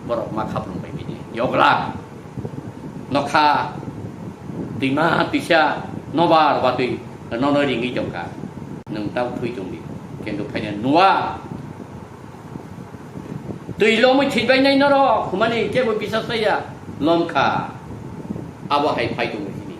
borok ma khaplung bai bini. Yogla, nokha, twima, twisa, nobar, watwi, nono ringwi tongkha. Nwng tau thui tongdi, kintu phaina nua. Twi lomwi thwibainai norok, humani kebo bisas laiya, lomkha. Abo hai phai tongo chini.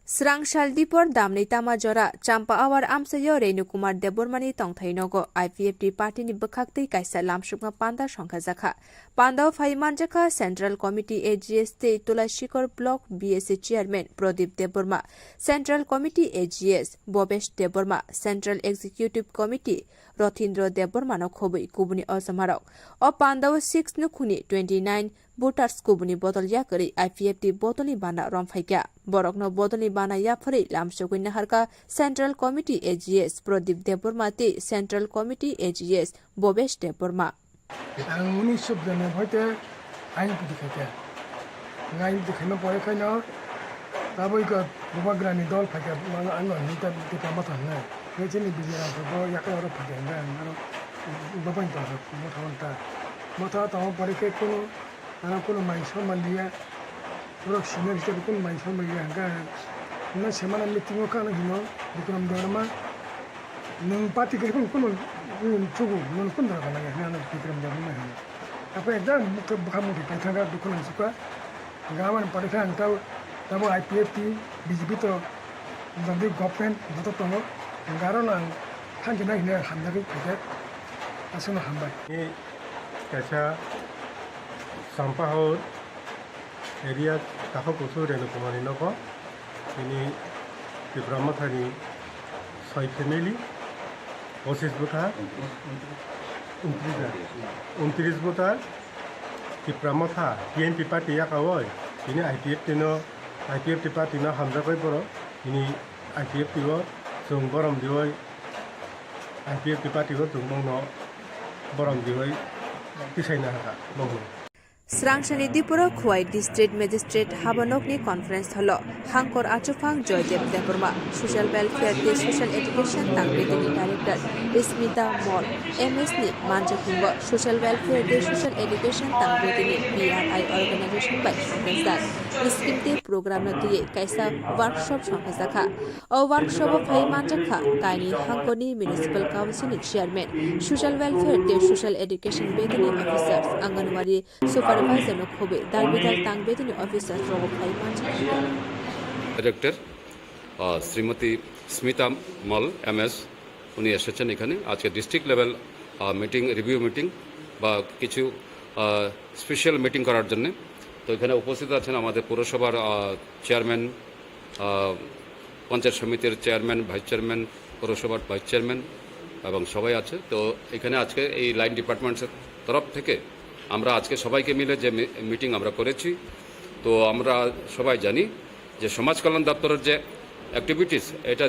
Srang sal dipor damni tama jora, Champa Awar amchaio Renu Kumar Debbarmani tongthai nogo I P F T party ni bwkhaktwi kaisa lamsukma panda songkhajakha. Pandao phai manjakha Central Committee A G S tei Tulashikor Block B S A Chairman Pradip Debbarma, Central Committee A G S Bhobesh Debbarma, Central Executive Committee Rothindro Debbarmano khobwi kubuni ojomarok. O pandao six nukhungni twenty nine voters kubuni bodol yakarwi I P F T bodolni bana romphaikha. Borokno bodolni bana yapharwi lamsogwi naharkha Central Committee A G S Pradip Debbarma tei Central Committee A G S Bhobesh Debbarma. Ang unisho biyanabbai te ain pudi khaikha. Ang ain pudi khaima pore khaino taboi khe bubagrani dol phaikha, ang, ang, ang hwnwi ta, Tipra Motha hwnwi. Tei chini Bijay Rangkha bo yakung oro phaikha hwnwi ang aro babain tongkha, Motha hwn ta. Motha tongma pore khe kunu, ano kunu mai sor manliya. Borok senior hisabe kunu mai sor manliya hwnka. Hwnwi se mano meeting o kha ano hino, Bikram Debbarma. Nwng party kwrwi phano kunu, nwng chugo, nwng kunu dara gana ya, hwnwi ano Bikram Debbarma hino. Tapo ekdam bwkha, bwkha muthi paithaka, dukhu nang sukha. Hwnka aboni pore khe ang tabo, tabo I P F T, B J P to, jodi government joto tongo, hwnka aro no ang thangjinai hwnwi ang hamjagwi phaikha, aswkno hambai. Ni kaisa Sampahor area takhuk kusu Renu Kumar ni nogo. Bini Tipra Mothani soi family, pochis bwkha, untris bwkha, Tipra Motha, T N P party yakaui, bini I P F T no, I P F T party no hamjagwi borok, bini I P F T o chwng borom diui, I P F T party o chwng bongno borom diui tisaina hakha bongno. Srangsani Dipura Khowai District Magistrate habanokni conference hall-o Hangkor Achuphang Joydev Debbarma, Social Welfare tei Social Education Tang Bedini Director Smita Mol, M S ni manjakmungbo Social Welfare tei Social Education Tang Bedini P R I organization bai hamjakjak scheme tei program no twiwi kaisa workshop songkhajakha. O workshop-o phai manjakha kaini Hangkorni Municipal Council ni Chairman, Social Welfare tei Social Education Bedini Officers, Anganwadi Supervisor no khobwi dal bidal tang bedini officer rogo phai manjak. Director, আহ, শ্রীমতী স্মিতা মল, এমএস, উনি এসেছেন এখানে আজকে district level, আহ, meeting, review meeting বা কিছু, আহ, special meeting করার জন্যে। তো এখানে উপস্থিত আছেন আমাদের পৌরসভার, আহ, চেয়ারম্যান, আহ, পঞ্চায়েত সমিতির চেয়ারম্যান, ভাইস চেয়ারম্যান, পৌরসভার ভাইস চেয়ারম্যান এবং সবাই আছে। তো এখানে আজকে এই লাইন ডিপার্টমেন্টসের তরফ থেকে আমরা আজকে সবাইকে মিলে যে মি-, মিটিং আমরা করেছি, তো আমরা সবাই জানি যে সমাজ কল্যাণ দপ্তরের যে অ্যাক্টিভিটিস, এটা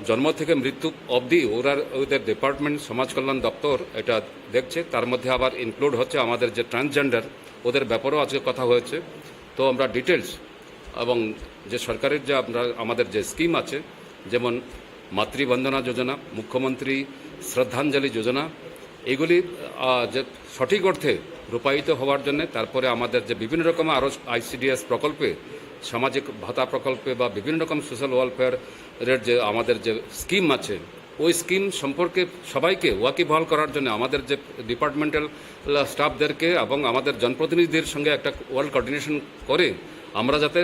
জন্ম থেকে মৃত্যু অবধি ওরা, ওদের ডিপার্টমেন্ট সমাজ কল্যাণ দপ্তর এটা দেখছে। তার মধ্যে আবার ইনক্লুড হচ্ছে আমাদের যে ট্রান্সজেন্ডার, ওদের ব্যাপারেও আজকে কথা হয়েছে। তো আমরা ডিটেলস এবং যে সরকারের যে আমরা, আমাদের যে স্কিম আছে, যেমন মাতৃবন্দনা যোজনা, মুখ্যমন্ত্রী শ্রদ্ধাঞ্জলি যোজনা, এগুলি, আহ, যে সঠিক অর্থে রূপায়িত হওয়ার জন্য, তারপরে আমাদের যে বিভিন্ন রকম আরও আইসিডিএস প্রকল্পে, সামাজিক ভাতা প্রকল্পে বা বিভিন্ন রকম সোশ্যাল ওয়েলফেয়ারের যে আমাদের যে স্কিম আছে, ওই স্কিম সম্পর্কে সবাইকে ওয়াকিবহাল করার জন্য আমাদের যে ডিপার্টমেন্টাল স্টাফদেরকে এবং আমাদের জনপ্রতিনিধিদের সঙ্গে একটা ওয়েল কোঅর্ডিনেশন করে আমরা যাতে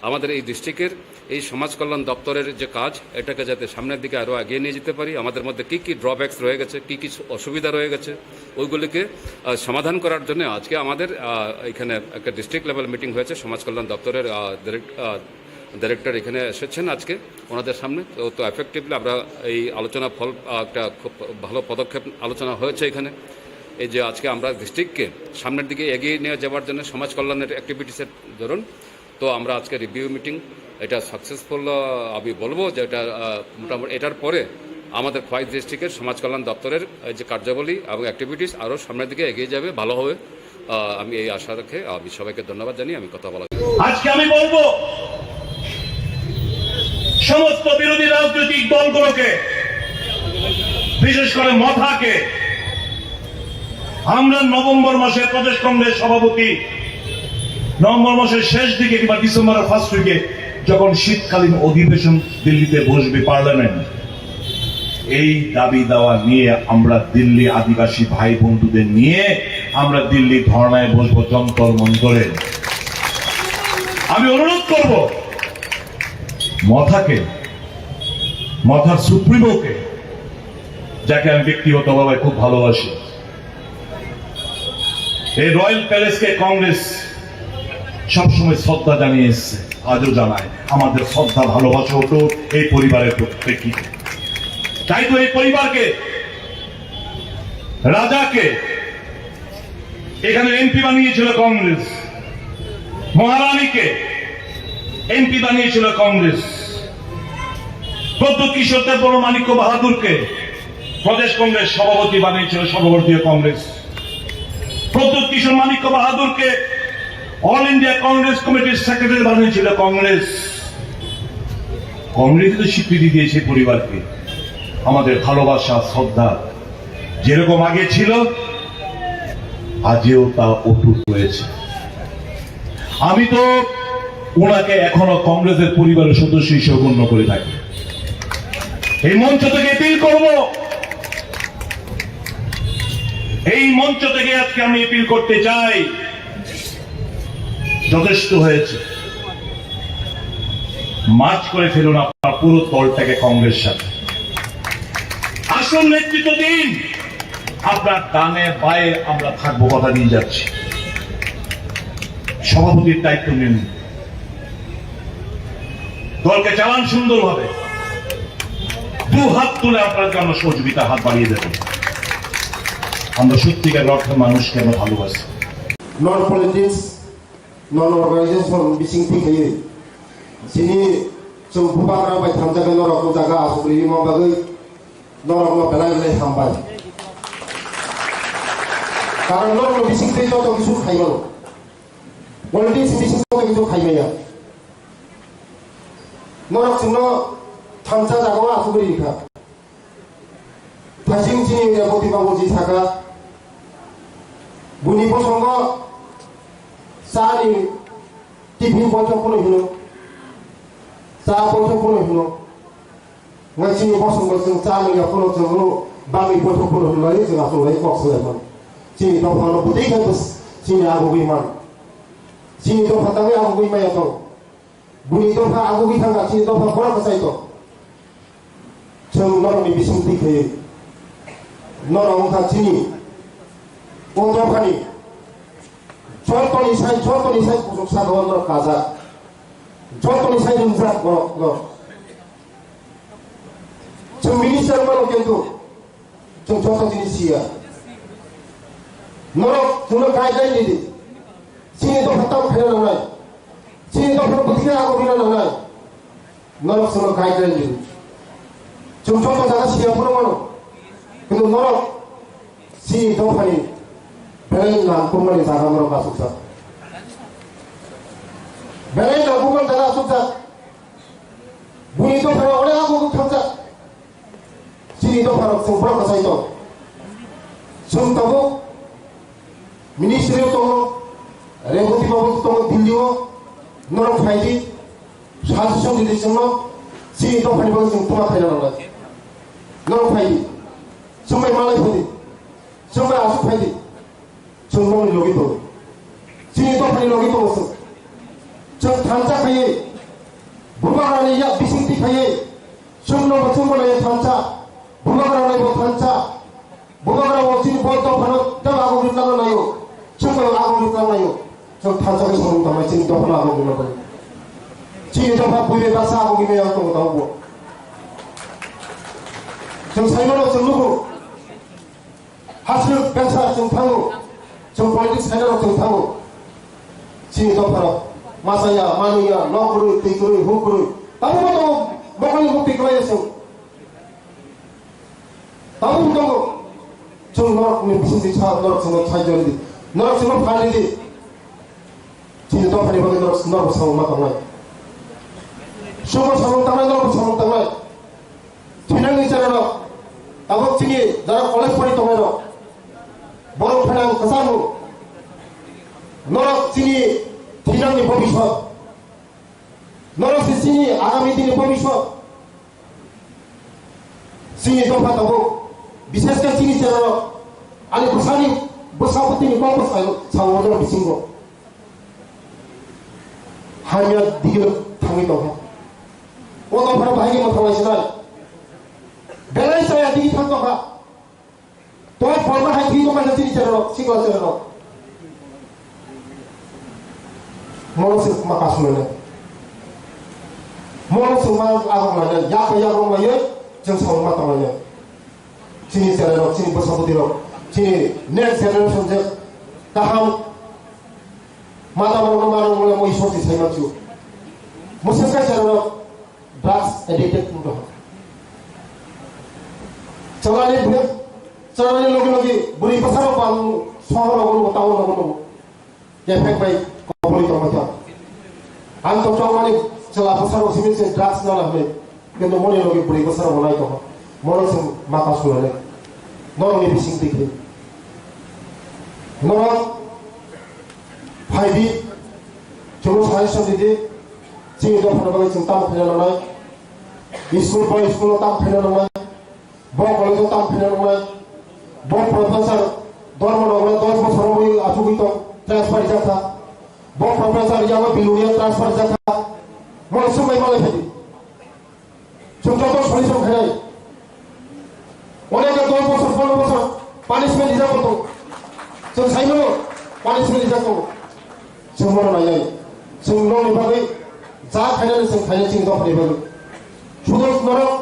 আমাদের এই ডিস্ট্রিক্টের এই সমাজ কল্যাণ দপ্তরের যে কাজ, এটাকে যাতে সামনের দিকে আরও এগিয়ে নিয়ে যেতে পারি, আমাদের মধ্যে কী কী ড্রব্যাকস রয়ে গেছে, কী কী অসুবিধা রয়ে গেছে, ওইগুলিকে, আহ, সমাধান করার জন্য আজকে আমাদের, আহ, এখানে একটা ডিস্ট্রিক্ট লেভেল মিটিং হয়েছে সমাজ কল্যাণ দপ্তরের, আহ, ডিরেক্ট-, আহ, ডাইরেক্টর এখানে এসেছেন আজকে ওনাদের সামনে। তো, তো এফেক্টিভলি আমরা এই আলোচনা ফল, আহ, একটা খুব ভালো পদক্ষেপ আলোচনা হয়েছে এখানে। এই যে আজকে আমরা ডিস্ট্রিক্টকে সামনের দিকে এগিয়ে নিয়ে যাওয়ার জন্য সমাজ কল্যাণের অ্যাক্টিভিটিসের ধরুন, তো আমরা আজকে রিভিউ মিটিং, এটা সাকসেসফুল, আহ, আমি বলবো যে এটা, আহ, মোটামুটি এটার পরে আমাদের খোয়াই ডিস্ট্রিক্টের সমাজ কল্যাণ দপ্তরের এই যে কার্যাবলী এবং অ্যাক্টিভিটিস আরও সামনের দিকে এগিয়ে যাবে, ভালো হবে। আহ, আমি এই আশা রেখে আমি সবাইকে ধন্যবাদ জানিয়ে আমি কথা বলা। আজকে আমি বলবো সমস্ত বিরোধী রাজনৈতিক দলগুলোকে, বিশেষ করে মথাকে, আমরা নভেম্বর মাসে প্রদেশ কংগ্রেস সভাপতি নভেম্বর মাসের শেষ দিকে কিংবা ডিসেম্বরের ফার্স্ট উইকে যখন শীতকালীন অধিবেশন দিল্লিতে বসবে পার্লামেন্ট, এই দাবি দাওয়া নিয়ে আমরা দিল্লি আদিবাসী ভাই বন্ধুদের নিয়ে আমরা দিল্লি ধর্ণায় বসবো যন্তর মন্তরে। আমি অনুরোধ করব মথাকে, মথার সুপ্রিমোকে, যাকে আমি ব্যক্তিগতভাবে খুব ভালোবাসি, এই রয়্যাল প্যালেসকে কংগ্রেস সবসময় শ্রদ্ধা জানিয়ে এসছে, আজও জানায়। আমাদের শ্রদ্ধা ভালোবাসা অটুট এই পরিবারের প্রেক্ষিতে। তাই তো এই পরিবারকে, রাজাকে এখানে এমপি বানিয়েছিল কংগ্রেস, মহারানীকে এমপি বানিয়েছিল কংগ্রেস, প্রদ্যুৎ কিশোর দেববর্মা মাণিক্য বাহাদুরকে প্রদেশ কংগ্রেস সভাপতি বানিয়েছিল সর্বভারতীয় কংগ্রেস। প্রদ্যুৎ কিশোর মাণিক্য বাহাদুরকে অল ইন্ডিয়া কংগ্রেস কমিটির সেক্রেটারি বানিয়েছিল কংগ্রেস। কংগ্রেস তো স্বীকৃতি দিয়েছে পরিবারকে। আমাদের ভালোবাসা, শ্রদ্ধা যেরকম আগে ছিল, আজও তা অটুট রয়েছে। আমি তো ওনাকে এখনো কংগ্রেসের পরিবারের সদস্য হিসেবে গণ্য করে থাকি। এই মঞ্চ থেকে অ্যাপিল করব, এই মঞ্চ থেকে আজকে আমি অ্যাপিল করতে চাই, যথেষ্ট হয়েছে। মার্জ করে ফেলুন আপনার পুরো দলটাকে কংগ্রেস সাথে। আসল নেতৃত্ব দিন। আপনার ডানে বায়ে আমরা থাকবো, কথা দিয়ে যাচ্ছি। সভাপতির দায়িত্ব নিন, দলকে চালান সুন্দরভাবে। দু হাত তুলে আপনার জন্য সহযোগিতা হাত বাড়িয়ে দেব। আমরা সত্যিকার অর্থে মানুষকে আমরা ভালোবাসি। Non politics, non organization bising thik khaye. Sini chwng bubagra bai thamjaknai norok o jaga aswk rwima bagwi norokno belai belai hambai. Karon norokno bising twi joto kisu khaimano. Politics bisingo khe kaitor khaimaya. Norok chwngno thansa jagao asugwi rikha. Thasing chini Reboti babuji sakha, buini bosongo chani tiffin boithok phano hino, cha boithok phano hino. Ngai chini bosongo chwng cha nangya phano chwngno bangwi boithok phano hino lai chwng aswk lai kok swlai mano. Chini dophano bwtwi khe bwswk chini agugwi man. Chini dopha tangwi agugwi maya tong. Buini dopha agugwi thangkha, chini dopha borok kwchai tong. Chwng norokni bising twi khaiwi. Norok wngkha chini o dophani jotoni sai, jotoni sai kuchuk saka o norok kajak. Jotoni sai ringjak borok no. Chwng minister mano kintu chwng joto jinis siya. Norok chwngno guideline ridi. Chini dopha tamo khaina nangnai. Chini dopha bwtwi khe agugwina nangnai. Norok chwngno guideline ridi. Chwng joto jaga siya phano mano. Kintu norok chini dophani belai nangkukmani jaga norok asukjak. Belai nangkukmani jaga asukjak. Buini dophano onek agugwi thangjak. Chini dopharok chwng borok kwchai tong. Chwng tabuk ministry o tongo, Reboti babu tongo Delhi o, norok phaidi, suggestion ridi chwngno, chini dophani bagwi chwng twma khaina nangnai. Norok phaidi, chwng bai malai phaidi, chwng bai aswk phaidi. Chwng nokni logi tongo. Chini dophani logi tongo chwng. Chwng thansa khaiwi, bubagrani yak bising twi khaiwi, chwngno bo chwngbo naiwi thansa, bubagrani bo thansa, bubagra bo chini bo dophano tei agugwi tangna naio, chwngbo agugwi tangna naio. Chwng thansa khe samung tangmani chini dophano agugwi tangmani. Chini dopha buibai baksa agugwi maya tongo tabukbo. Chwng saimano chwng nugo. Hasrwk bengsa chwng thango, chwng politics khainarok chwng thango. Chini dopharok machaya, manwiya, nok kwrwi, twi kwrwi, huk kwrwi. Tabukbo tongo, bokongni bukti kwlaio chwng. Tabukbo tongo, chwng norokni bisingtwi sa, norok chwngno saijo rwdi, norok chwngno phan rwdi. Chini dophani bagwi norok, norok samung ma tongnai. Chwngbo samung tangnai, norokbo samung tangnai. Thinangni cherairok, tabuk chini jara college pori tongnairok, borok phainang kwchangno. Norok chini thinangni bobiswt. Norok se chini agami dini bobiswt. Chini dopha tabuk, bishesh khe chini cherairok, ani bwsani bwsa bwtwini kok bwsai sao ojor bisingo. Hamya digiro thangwi tongkha. O dophano bahai khe mwthanglaisonai. Belai chaya digi thang tongkha. Tei forma hai thwi tongkha chini cherairok, sikla cherairok. Mono se ma kasu nai. Mono se ma agok nai. Yak bai yak rong lai, chwng sao ma tong lai. Chini cherairok, chini bwsa bwtwirok, chini next generation je kaham mata borokno ma rwngmani mo Ishwar se sai mansu. Mwswk khe cherairok drugs addicted wng tongkha. Chalani bwrwi, chalani logi logi bwrwi bwsarok bang sohor rogo nugo, town rogo nugo. Kephek bai kobori tongma kha. Ang to chongmani chwla bwsarok simi se drugs nana hwnwi. Kintu moni logi bwrwi bwsarok bo nai tongkha. Mono chwng mata sulai lai. Norokni bising twi khe. Norok phai di, chwngno suggestion di di. Chini dophano bagwi chwng tamo khaina nangnai. School bai school-o tamo khaina nangnai. Bo college-o tamo phina nangnai. Bo professor Dharmanagar dos bosor wngwi achugwi tong, transfer rijak kha. Bo professor yago Bilonia transfer rijak kha. Moni swngbai malai phai di. Chwng joto solution khainai. Onekhe dos bosor, pondro bosor punishment rijak tong. Chwng saimano punishment rijak tong. Chwng bono nainai. Chwng nokni bagwi ja khainani chwng khainai chini dophani bagwi. Sudo norok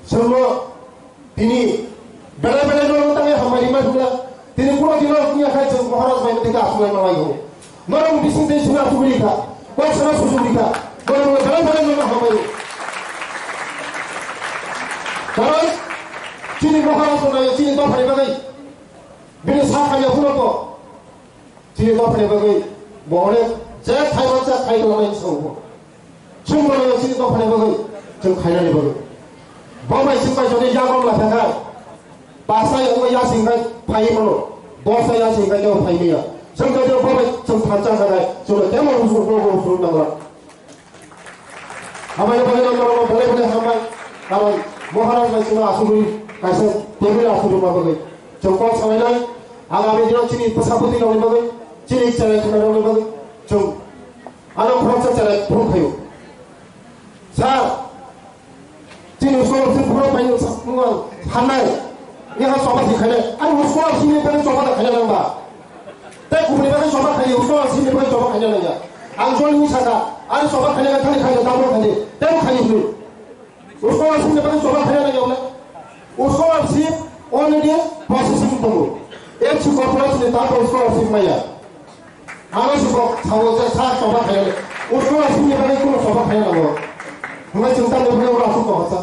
chwngno Tini belai belai no tangwi hambai rimai phunla. Tini kuno dino wngya khai chwng Maharaj bai tini aswk lai manai go. Norok bising tei sina aswk ri kha. Kok sana susu ri kha. Norok belai belai no hambai. Karon chini Maharaj no nayo chini dophani bagwi. Bini sa khanya phuno to. Chini dophani bagwi bo onek Je thaiman sa khai tongmani sabo. Chwng bono chini dophani bagwi, chwng khainani bagwi. Bo bai chwng bai jodi yagon la thangkha. Basa yongma yasing khai phai mano. Dosa yasing khai kebo phai miya. Chwng jodi bo bai chwng thansa kha khai, chwng kemo usur bo usur nangla. Hambai bagwi no norok belai belai hambai. Karon Maharaj bai chwng asugwi kaisa table asugwi ma bagwi. Chwng kok salainai. Agami dino chini bwsa bwtwi rokni bagwi, chini chwrai khwnai rokni bagwi. Chwng Ano khoroksa chwrai phone khaio. Sir, chini scholarship phone phaio sa-, wng ang hannai. Yaha choba se khainai. Ani scholarship ni bagwi choba da khaina nang ba. Tei kubuni bagwi choba khaio, scholarship ni bagwi choba khaina nang ya. Ang jol ni saka, ani choba khaina thani khaio, double khaio. Tei khaio hwnwi. Scholarship ni bagwi choba khaina nang ya wle. Scholarship already processing tongo. F C corporation ni tato scholarship maya. Ano si kok sabo je sa choba khaina. Scholarship ni bagwi kuno choba khaina nango. Hwnbai chwng tamni bagwi oro aswk tongkha sa.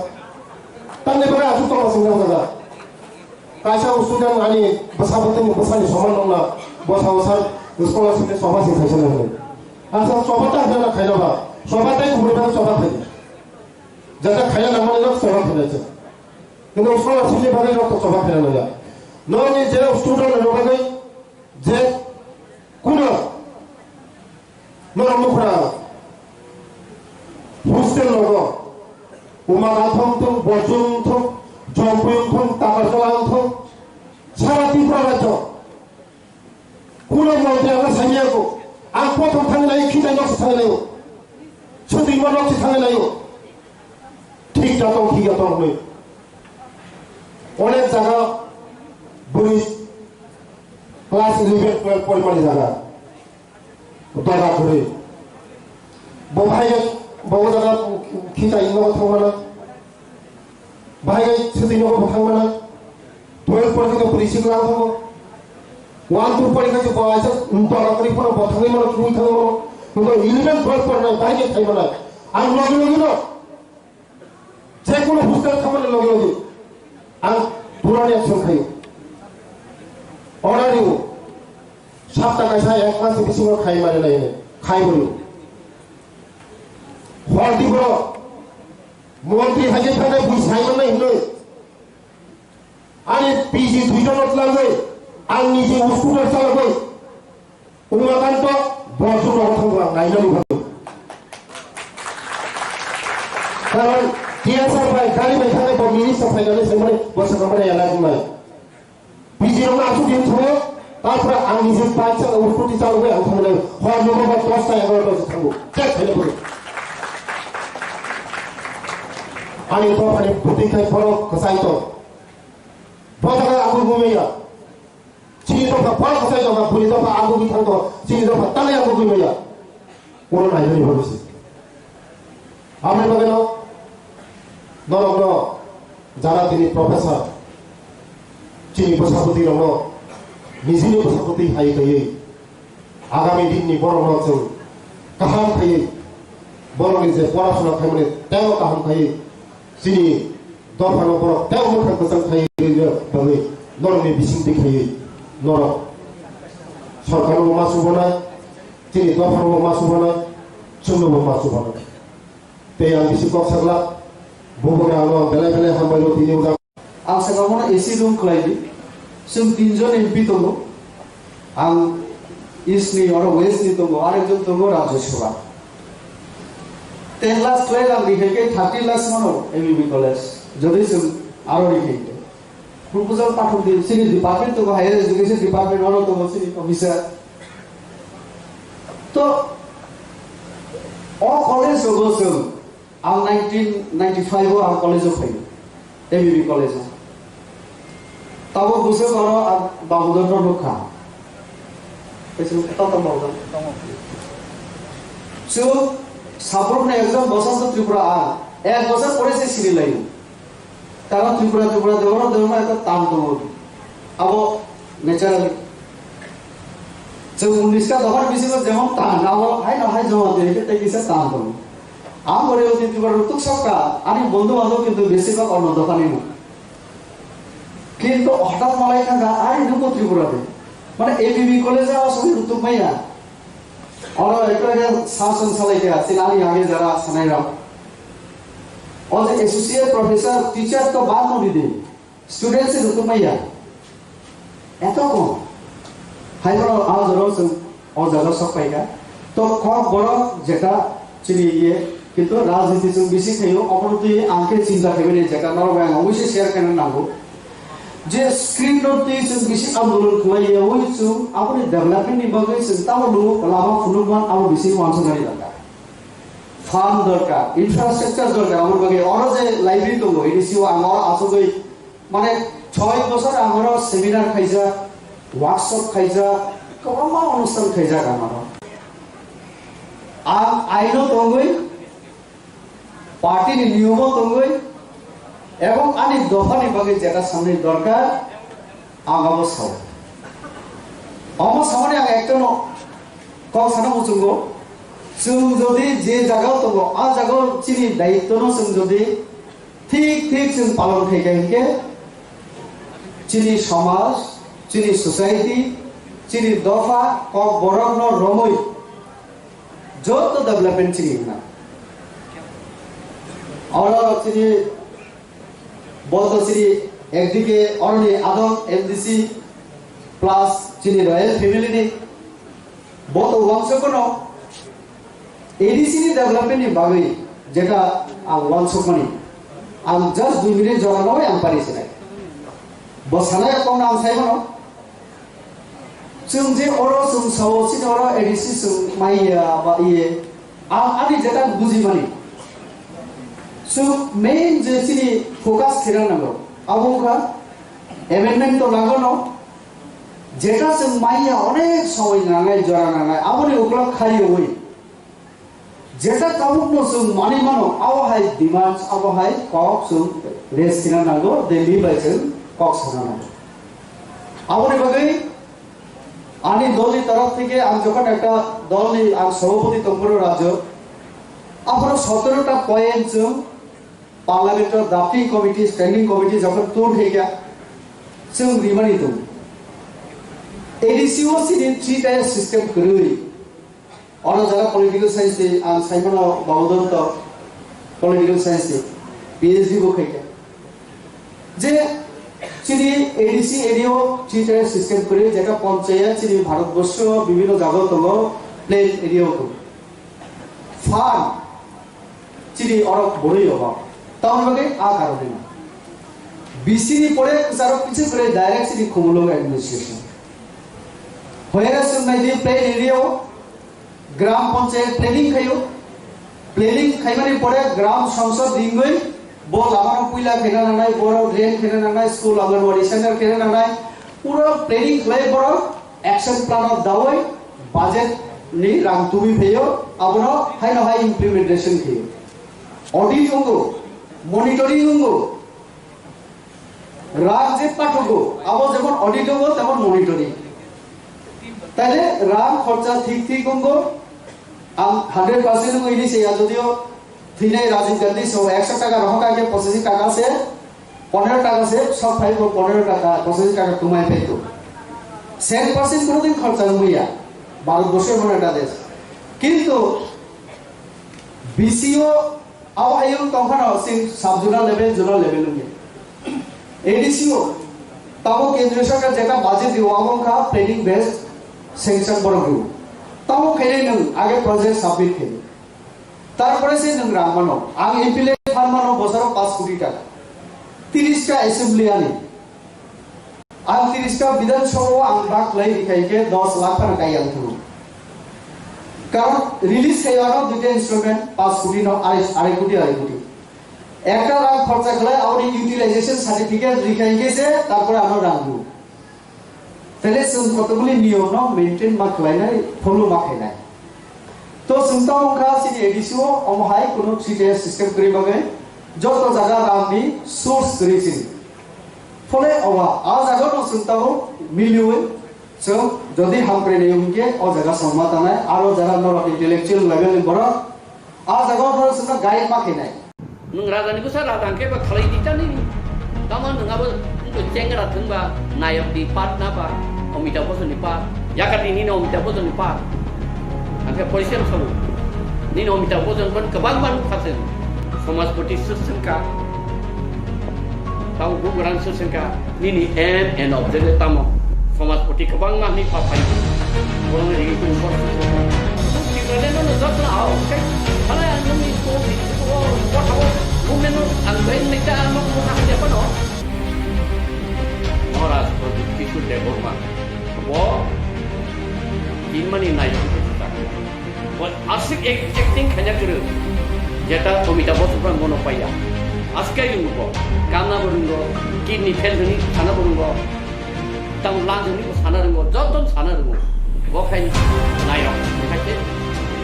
Tamni bagwi aswk tongkha chwng nang jaga. Kaisa student ani bwsa bwtwini bwsani soman nongna bwsa bwsa scholarship ni choba se khaisa nang. Asa choba ta khaina khaina ba. Choba tai kubuni bagwi choba khaina. Jata khaya nangmani rok choba khainai se. Kintu scholarship ni bagwi rok to choba khaina nangya. Nokni je student rok bagwi je kuno norok nukra hostel rogo Umara thong thong, Bojong thong, Jompui thong, Takarjala thong, sara Tripura rajyo. Kuno montri ang sanya ko, ang kothom thang lai, khitai nok thang lai, chutui ma nok thang lai. Thik jatong, thik jatong hwnwi. Onek jaga bwrwi class eleven, twelve porimani jaga. Dora kwrwi. Bo bahai bo jaga khitai nok thang mana. Bahai gai sitwi nogo bo thang mana. Twelve porikhe to bwrwi sikla wng thango. One two porikhe to bo aisa dora kwrwi phano bo thangwi mano, kwrwi thangwi mano. Hwnkhe eleven twelve pornai bahai gai thai mana. Ang logi logi no je kono hostel thangmani logi logi ang purani action khayo. Order riyo. Sapta kaisa ek mas bisingo khai mani nai khai bolo. Horti bro, montri hai khe thangwi bui sai mannai hinwi. Ani P G duijon no tlangwi, ang niji scooter chalogwi, Umakanto borjwk rogo thangwi ang nainani bagwi. Karon T S R bai gari bai thangwi bo minister phainani saimani bo swkang mani elak wngnai. Bijirokno aswk din thungo, tapra ang nijini paisa uskoti chalogwi ang thangwi hor nogo ba dosta egaroto se thango. Chek khaina pore. Ani dophani bwtwi khai borok kwchai tong. Bo jaga ang bumaya. Chini dopha borok kwchai tong, buni dopha ang bumwi thang tong, chini dopha tanai ang bumaya. Oro nainani bagwi se. Aboni bagwino norokno jara tini professor chini bwsabwtwi rokno nijini bwsabwtwi hai kaiwi agami dinni borokno chwng kaham khaiwi borokni je porasona khaimani teibo kaham khaiwi chini dophano borok teibo mwkhang kwchang khaiwi rwna bagwi norokni bisingtwi khaiwi norok sorkarno ma chubanai. Chini dophano bo ma chubanai, chwngno bo ma chubanai. Tei ang bisi kok sakla, bubugra ano belai belai hambai rw tini ujak. Ang saka bono A C room khlai di. Chwng tinjon M P tongo. Ang East ni oro West ni tongo, arekjon tongo Rajya Sabha. Ten lakhs twelve ang rihai khe thirty lakhs mano M B B college. Jodi chwng aro rihai khe. Proposal pathok di, chini department tongo, higher education department, oro tongo chini officer. To, o college rogo chwng, ang nineteen ninety-five o ang college o phaio, M B B college o. Tabuk bwswk oro ang Damodar no nukha. Tei chwng tong tong Damodar. Chwng sabrukni ekjon bosonto Tripura ang, ek bosor pore se sini laio. Karon Tripura, Tripura, Debbarma, Debbarma ekta tang tongo. Abo naturally. Chwng unis ta dophani bisingo jemon tang, abo haino hai joma twi khe tei kisa tang tongo. Ang ore oti Tripura rwtuk sokha, ani bondhu bandhob kintu besibak onno dophani no. Kintu hothat malai thangkha, "Ai, nwngbo Tripura de." Mane A B B college o aswk rwtuk maya. Oro ekta ekta sasong salai kha, chini ani age jara sanai rok. O je associate professor, teacher to bad no di di. Student se rukun maya. Eto ko. Hai bono a jaro se o jaga sok pai kha. To kok borok jeta chini ye, kintu rajniti chwng bisi khaio, obono twi ang khe chinta khaimani jeta norok bai ang oboise share khaina nango. Je screen rok twi chwng bisi andolon khlai ya, oi chwng aboni development ni bagwi chwng tamo lugo lama phunukman abo bisi uansuknani dorkar. Farm dorkar, infrastructure dorkar, aboni bagwi oro je library tongo, ini siwo ang oro asugwi, mane, choi bosor ang oro seminar khaijak, workshop khaijak, kwbangma onusthan khaijak ang oro. Ang aino tongwi, party ni niyomo tongwi, ebong ani dopha ni bagwi jeta samni dorkar, ang abo sao. Omo samani ang ekta no kok sana muchungo, chwng jodi je jaga tongo, a jaga chini daityo no chwng jodi thik thik chwng palon khai kha hinkhe, chini somaj, chini society, chini dopha, kok borok no romwi, joto development chini hwnna. Oro chini, boto chini ekdike oroni adong M D C plus chini royal family ni boto wangsa kono A D C ni development ni bagwi jeta ang wansukmani, ang just dui minute jora nogwi ang pari sinai. Bo sanai kok ang sai mano. Chwng je oro chwng sao, chini oro A D C chwng maiya ba iye, ang ani jeta bujimani. Chwng main je chini focus khirang nango. Abo wngkha amendment to nango no. Jeta chwng maiya onek somoi nangnai, jora nangnai. Aboni uklok khariwi. Jeta tabukno chwng manwi mano, abo hai demands, abo hai kok chwng raise khina nango, Delhi bai chwng kok sana nango. Aboni bagwi ani dolni torof theke ang jokhon ekta dolni ang sobhapoti tongphuru rajyo, aphuru sotero ta point chwng parliament o drafting committee, standing committee jokhon tun khaikha, chwng rimani tongo. A D C o chini three tier system kwrwi. Oro jara political science ni ang saimano Babodonto political science ni P H D bo khaikha. Je chini A D C area o three tier system kwrwi, jeta panchayat chini Bharatborsho bibhinno jaga tongo, plain area o tongo. Farm chini oro borwi obo. Tamoni bagwi a karone no. B C ni pore kwcharo kichu kwrwi direct chini Khumulwng administration. Hoyera chwng nai di plain area o Gram Panchayat planning khaio. Planning khaimani pore Gram Sangsad ringwi bo lamano puila khaina nangnai, borok drain khaina nangnai, school, Anganwadi center khaina nangnai. Pura planning khlai borok action plan o dawi budget ni rang tubui phaio, abono haino hai implementation khaio. Audit wngo, monitoring wngo. Rang je pathugo, abo jemon audit wngo, temon monitoring. Taile rang khorcha thik thik wngo, ang hundred percent wngo ini se ya, jodio thwinai Rajiv Gandhi so ekso taka rohor kha khe pochashi taka se, ponero taka se, sok phai bo ponero taka, pochashi taka tumai phai to. Cent percent kono din khorcha wngya, Bharat Borsho emon ekta desh. Kintu B C o Abo hayung tongphano sing sub zonal level, zonal level wngya. A D C o tamo kendriya sarkar jeta budget rio, abo wngkha planning based sanction borok rio. Tamo khainai nwng age project submit khainai. Tarpore se nwng rang mano. Ang M P le phan mano bosoro panch koti taka. Tiris ta assembly ani. Ang tiris ta Bidhan Sabha o ang bak lai rikha hingke dos lakh phano kai ang thung. Karon release khai ano duita instrument, panch koti no arai, arai koti, arai koti. Ekta rang khorcha khlai aboni utilization certificate rikha hingke se tarpore ano rang rw. Tele chwng kotoboli niyom no maintain ma khlainai, follow ma khainai. To chwng tamo wngkha chini A D C o omo hai kunu three tier system kwrwi bagwi joto jaga rang ni source kwrwi chini. Phole owa, a jaga no chwng tabuk miliwi chwng jodi hamkrai nai hwnkhe o jaga songma tanai, aro jara norok intellectual level ni borok a jaga no chwngno guide ma khainai. Nwng raja ni bwsa raja hwnkhe ba khalai di chani. Tamo nwng abo wngkhe chengra thwngba nayok di part na ba Amitabh Bachchan ni part, yakati nini Amitabh Bachchan ni part. Ang khe question sabu. Nini Amitabh Bachchan ban kwbangma nukha chwng. Samajpati swk swngkha. Tamo bugrang swk swngkha. Nini aim and objective tamo? Samajpati kwbangma hinwi papai. Borokni rigi tong bor. Tipralano no jotno hao. Khe, halai ang nini ko, ko, ko, ko, movement no ang bai nai ta, ang no ko na hanya pano. Maharaj Pradyut Kishore Debbarma. Bo tinmani nayok khe kwchak. Bo aswk ek-, acting khaina kwrwng, jeta Amitabh Bachchan bono paiya. Aswk khe rwngo bo. Kamna bo rwngo, kidney fail hwnwi sana bo rwngo, tamo lung hwnwi bo sana rwngo, joto sana rwngo. Bo khai nayok, khai khe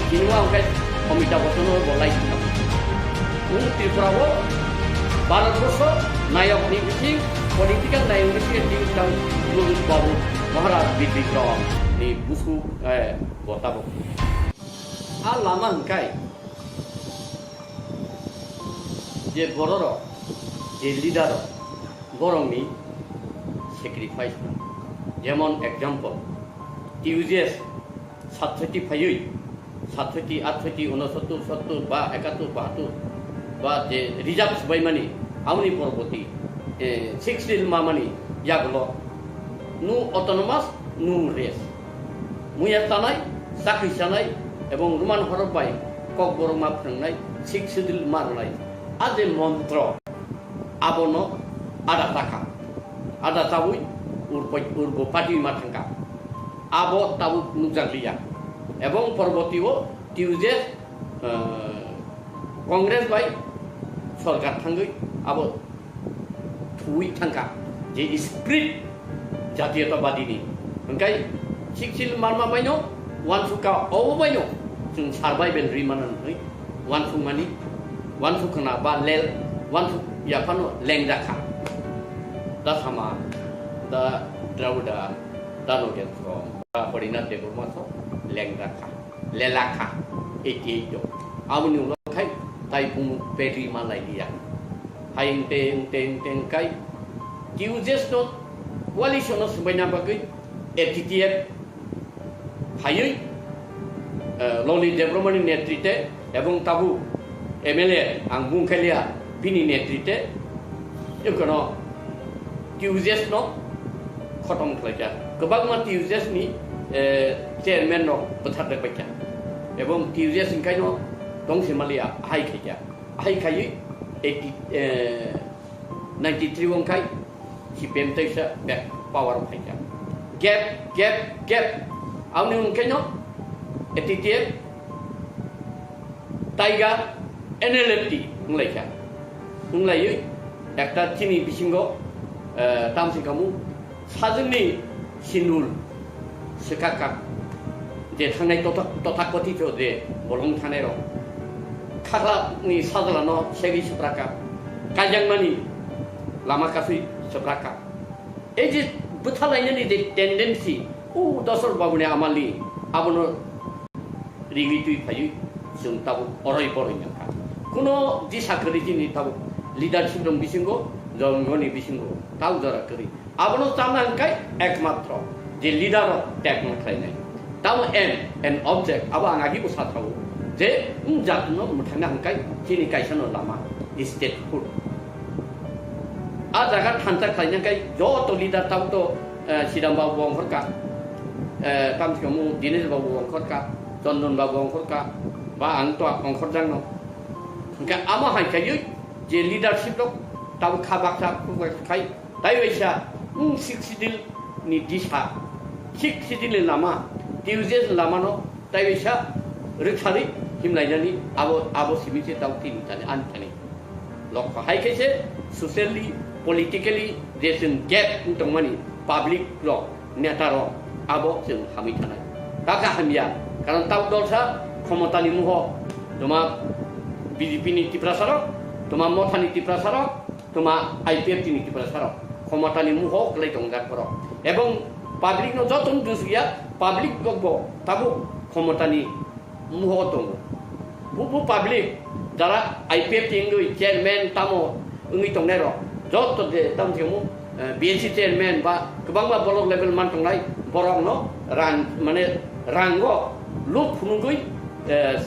chini bo ang khai Amitabh Bachchan bo lai. Nwng Tripura o Bharat borso nayok ni bising, political nayok ni bising, tang Pradyut Babu Maharaj Bidikrom ni busu, eh, bo tabuk. A lama hwnkhe je bororok, je leader rok, borokni sacrifice no. Jemon example, T U J S satsoti phaiwi, satsoti, atsoti, unosottor, sottor ba ekattor, bahattor ba je reserve swbaimani, aboni poroboti, eh, six seal mamani yagulo no autonomous, no rest. Muya chanai, chakri chanai, ebong Roman horok bai kokborok ma phwrwngnai, six seal ma rwnai. A je montro, abono ada chakha. Ada chawi urbo, urbo party ma thangkha. Abo tabuk nukjakliya. Ebong poroboti o T U J S, eh, Congress bai sorkar thangwi abo thuwi thangkha. Je spirit jatiyotabadi ni. Hwnkhe six seal marma baino, wansukha obo baino, chwng survival rwi mano hwnwi. Wansukmani, wansuk khna ba lel, wansuk yaphano lengjak kha. Da sama, da Dravida, da Nogen so, da Harinath Debbarma so lengjak kha, lelak kha, eighty eight do. Aboni ulo khai tai pung pedi ma lai liya. Hai engte, engte, engte engkai, T U J S no coalition no swbaina bagwi A T T F phaiwi, eh, Loni Debbarmani netrite ebong tabuk M L A ang bung khailiya bini netrite, ekono T U J S no khotom khlaikha. Kwbangma T U J S ni, eh, chairman rok bwthar rwbaikha. Ebong T U J S hwnkhaino tongsi maliya hai khaikha. Hai khaiwi eighty, eh, ninety three wngkhai C P M teisa back power phaikha. Gap, gap, gap. Aboni wngkhaino A T T F, Tiger, N L F T wnglaikha. Wnglaiwi ekta chini bisingo, eh, tamsi kamu sajwkni sinul swkakha, je thangnai totha-, tothakothito je bolong thangnai rok. Khakla ni sajla no segwi swprakha, kaijakmani lama kasui swprakha. Ei je bwthalainani je tendency, o Dosor Babuni amali, abono rigwi twi phaiwi chwng tabuk oroi poroi nangkha. Kuno disa kwrwi chini tabuk leadership rok bisingo, jongoni bisingo, tabuk jora kwrwi. Abono chana hwnkhe ekmatro je leader rok tekno khlainai. Tamo aim and object abo ang agi bwsa thago je wng jatno mwthangna hwnkhe chini kaisa no lama state food. A jaga thansa khlaina hwnkhe joto leader tamo to, eh, Siram Babu bo ongkhorkha, eh, tamo se kamo Dinesh Babu bo ongkhorkha, Chandan Babu ongkhorkha, ba ang to ongkhorjakno. Hwnkhe amo hai khaiwi je leadership rok tamo kha baksa khai Tai waisa, wng Sixth Schedule ni disa, Sixth Schedule ni lama, T U J S ni lama no tai waisa rwkharwi himlainani abo, abo simi se tao tini thani, ani thani. Lokho hai khe se socially, politically je chwng gap wng tongmani public rok, neta rok abo chwng hamwi thanai. Kaka hamya, karon tao dolsa khomotani muho, toma B J P ni Tiprasa rok, toma Motha ni Tiprasa rok, Tuma I P F T ni Tiprasa rok khomotani muho kwlai tongjak borok. Ebong public no joto no dusukya, public rok bo tabuk khomotani muho tongo. Bubu public jara I P F T wngwi chairman tamo wngwi tongnai rok joto je tamo themu, eh, B N C chairman ba kwbangma block level man tongnai borok no rang mane rango Lob phunugwi, eh,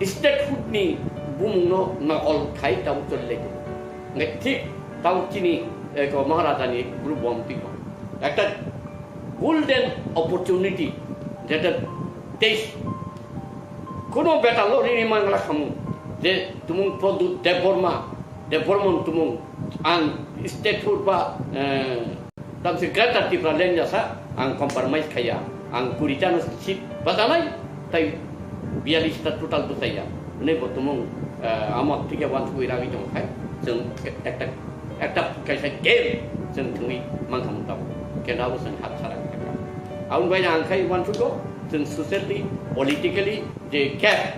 statehood ni bumungno nokol khai tabuk choli lai tongo. Hingke thik tabuk chini, eh, ko Maharaja ni group bo amtwi tongo. Ekta golden opportunity, jeta teis kono betal lo rini mangla khamu, je tumung Pradyut Debbarma, Debbarman tumung ang statehood ba, eh, Tamsi Greater Tipraland jasa, ang compromise khaiya, ang kuri tano seat bachanai, tai biyallis ta total bwsaiya. Hwnwi bo tumung, eh, amo thikhe wansugwi ragwi tongkha, chwng ekta, ekta kaisa game chwng thwngwi mankha mung tabuk. Kenda bo chwng hap sara kha. Aboni bai ang khai wansugo, chwng socially, politically je gap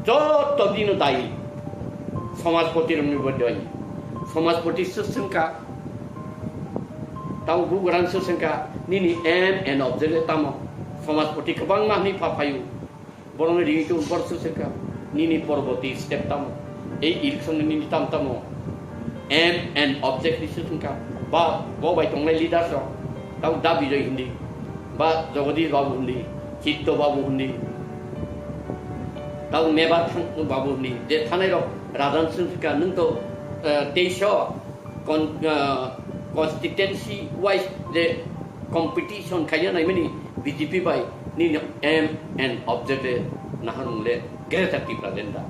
Joto bini dayi. Somajpoti rokni bo dayi. Somajpoti swswngkha. Tamo bugrang swswngkha. Nini aim and object le tamo. Somajpoti kwbangma hwnwi pha phaio. Borokni ringwi tong bor swswngkha. Nini porborti step tamo. Ei election ni nini tam tamo. Aim and object ni swswngkha. Ba bo bai tongnai leaders rok. Tamo Da Bijoy hindi. Ba Jagadish Babu hindi. Chitto Babu hindi. Tamo Mebar Thang Babu hindi. Je thanai rok rajan swswngkha nwng to, eh, teisho con-, eh, constituency wise je competition khaina naimani B J P bai nini aim and object le nahar mung le Greater Tipraland da.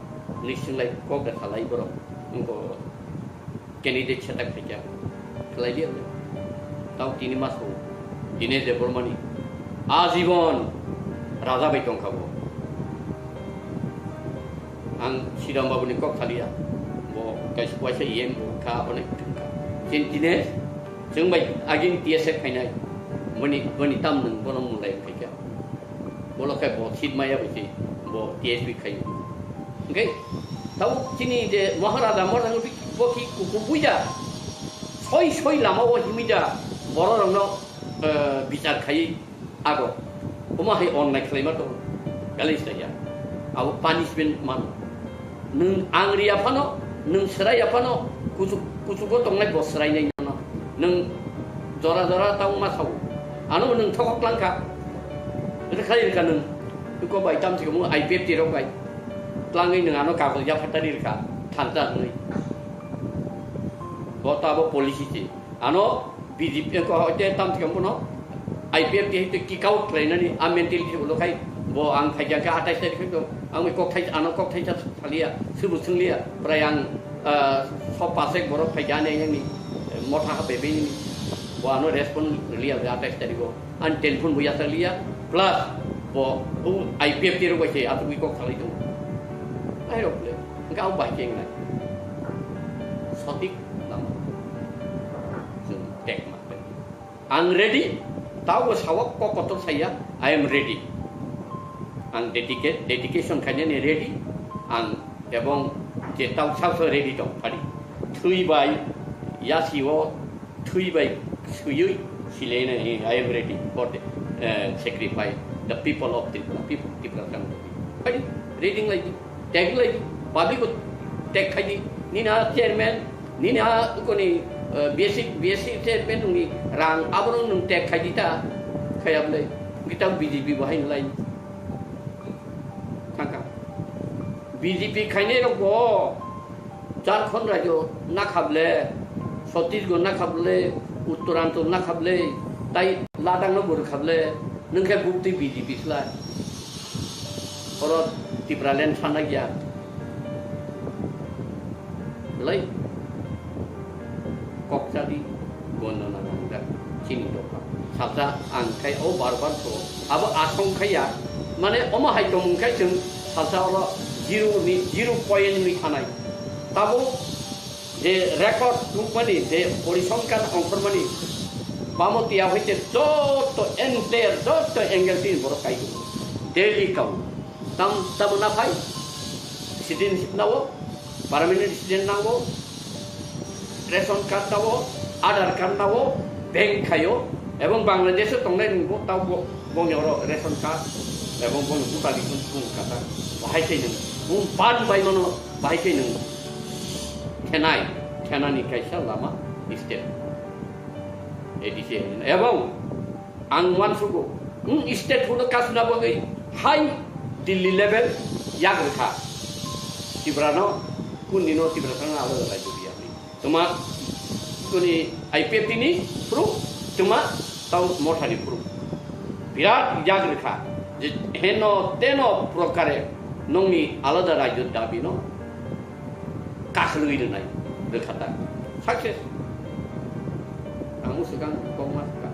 Ni singlai kok da salai borok. Nungko candidate setak khaikha, khlai liya le. Tao tini maso, Dinesh Debbarmani ajibon raja bai tongkha bo. Ang Siram Babuni kok saliya, bo kaisa waisa E M kha, onek thangkha. Chin Dinesh, chwng bai agin T S F khainai, boni, boni tam nwng bono mulai khaikha. Bolo khai bo seat maya bai se, bo T S P khai. Hingke, tao chini je Maharaja, Maharaja bo ki kuku buya. Soi soi lama o himija, borok rokno, eh, bichar khai ago. Omo hai onnai khlaima to, galis ya. Abo punishment man. Nwng ang riya phano, nwng swraiya phano, kuchuk, kuchugo tongnai bo swrainai nono. Nwng jora jora tang ma sao. Ano nwng thokok langkha. Ito khai rikha nwng. Iko bai tam thikmo I P F T rok bai. Tlangwi nwng ano kagoj ya phatari rikha. Thanta hwnwi. Bo to abo policy se. Ano B J P ko hoite tam thikam bono I P F T hoite kick out khlainani a mentality ulo khai bo ang phaikha khe atais tarik khai to ang kok thai ano kok thai sa salia subu sunglia prai ang, ah, so pasek borok phaikha ne yang ni motha ha bebe ni bo ano respond lia atais tarik go an telephone bo yasa lia plus bo u I P F T ro bai se atu kok khalai to ai rok le ga bai keng nai sotik lama. Chwng tek ma khe. Ang ready, tabo sawak kok kotor saya, I am ready. Ang dedicate, dedication khainani ready, ang ebong je tau sao sao ready tong phari. Thwi bai, yasi o, thwi bai, suyui, silaina, I am ready for the, eh, sacrifice, the people of Tripura, people, Tripura. Phari, ready ngai di. Tag lai di, public ko tag khai di, nini a chairman, nini a koni, eh, B S C, B S C chairman nungni rang aborok nung tag khai di ta, khai ablai, kita B J P bo hai lai. Thangka. B J P khainai rok bo Jharkhand rajyo nakhable, Chhattisgarh nakhable, Uttoranchal nakhable, tai Ladakh no bwrwkhable, nung khe bukti B J P slai. Oro Tipraland sana gya. Belai kok chadi, gondona nangkha chini dopha. Salsa ang khai o bar bar so. Abo asong khaya. Mane omo hai tongmung khai chwng salsa oro zero ni, zero point ni thanai. Tabo je record tubmani, je porisongkhan ongkhormani, bamo tiya hoite joto entire, joto angle tin borok kai tongo. Daily kau. Tam, tamo na phai? Citizenship nawo, permanent resident nango, ration card nawo, Aadhaar card nawo, bank khayo, ebong Bangladesh o tongnai nungbo tabo bongni oro ration card, ebong bongni voter ID phone kata, bahai khe nung, bung pan bai mano, bahai khe nung, thenai, thenani kaisa lama step. A D C, ebong ang uansugo, Hmm, state hono kasuna bagwi high Delhi level yak rwkha. Tiprano, kundino Tipra thangna alada rajyo biya hwnwi. Tuma kuni I P F T ni phuru, tuma tau mothani phuru. Birat yak rwkha. Je heno teno prokare nongni alada rajyo dabino kakhwlwi rwnai rwkha ta. Success. Ang swkang kokma swkang.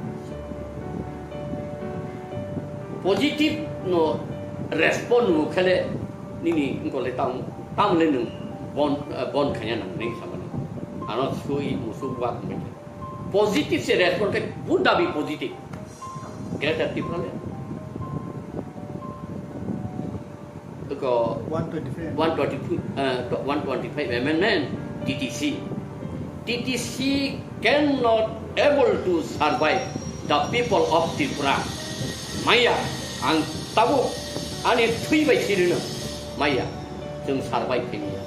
Positive no respond no khale nini ngkole tam, tamle nung bon, eh, bon khanya nang nini samani. Ano sui musuk wa kumai. Positive se respond kai buddha bi positive. Greater Tipraland. Ko one twenty-five. One twenty-two, uh, one twenty-five amendment, T T C. T T C cannot able to survive the people of Tripura. Maya, ang tabuk ani thwi bai sirino. Maya, chwng survive khaimaya.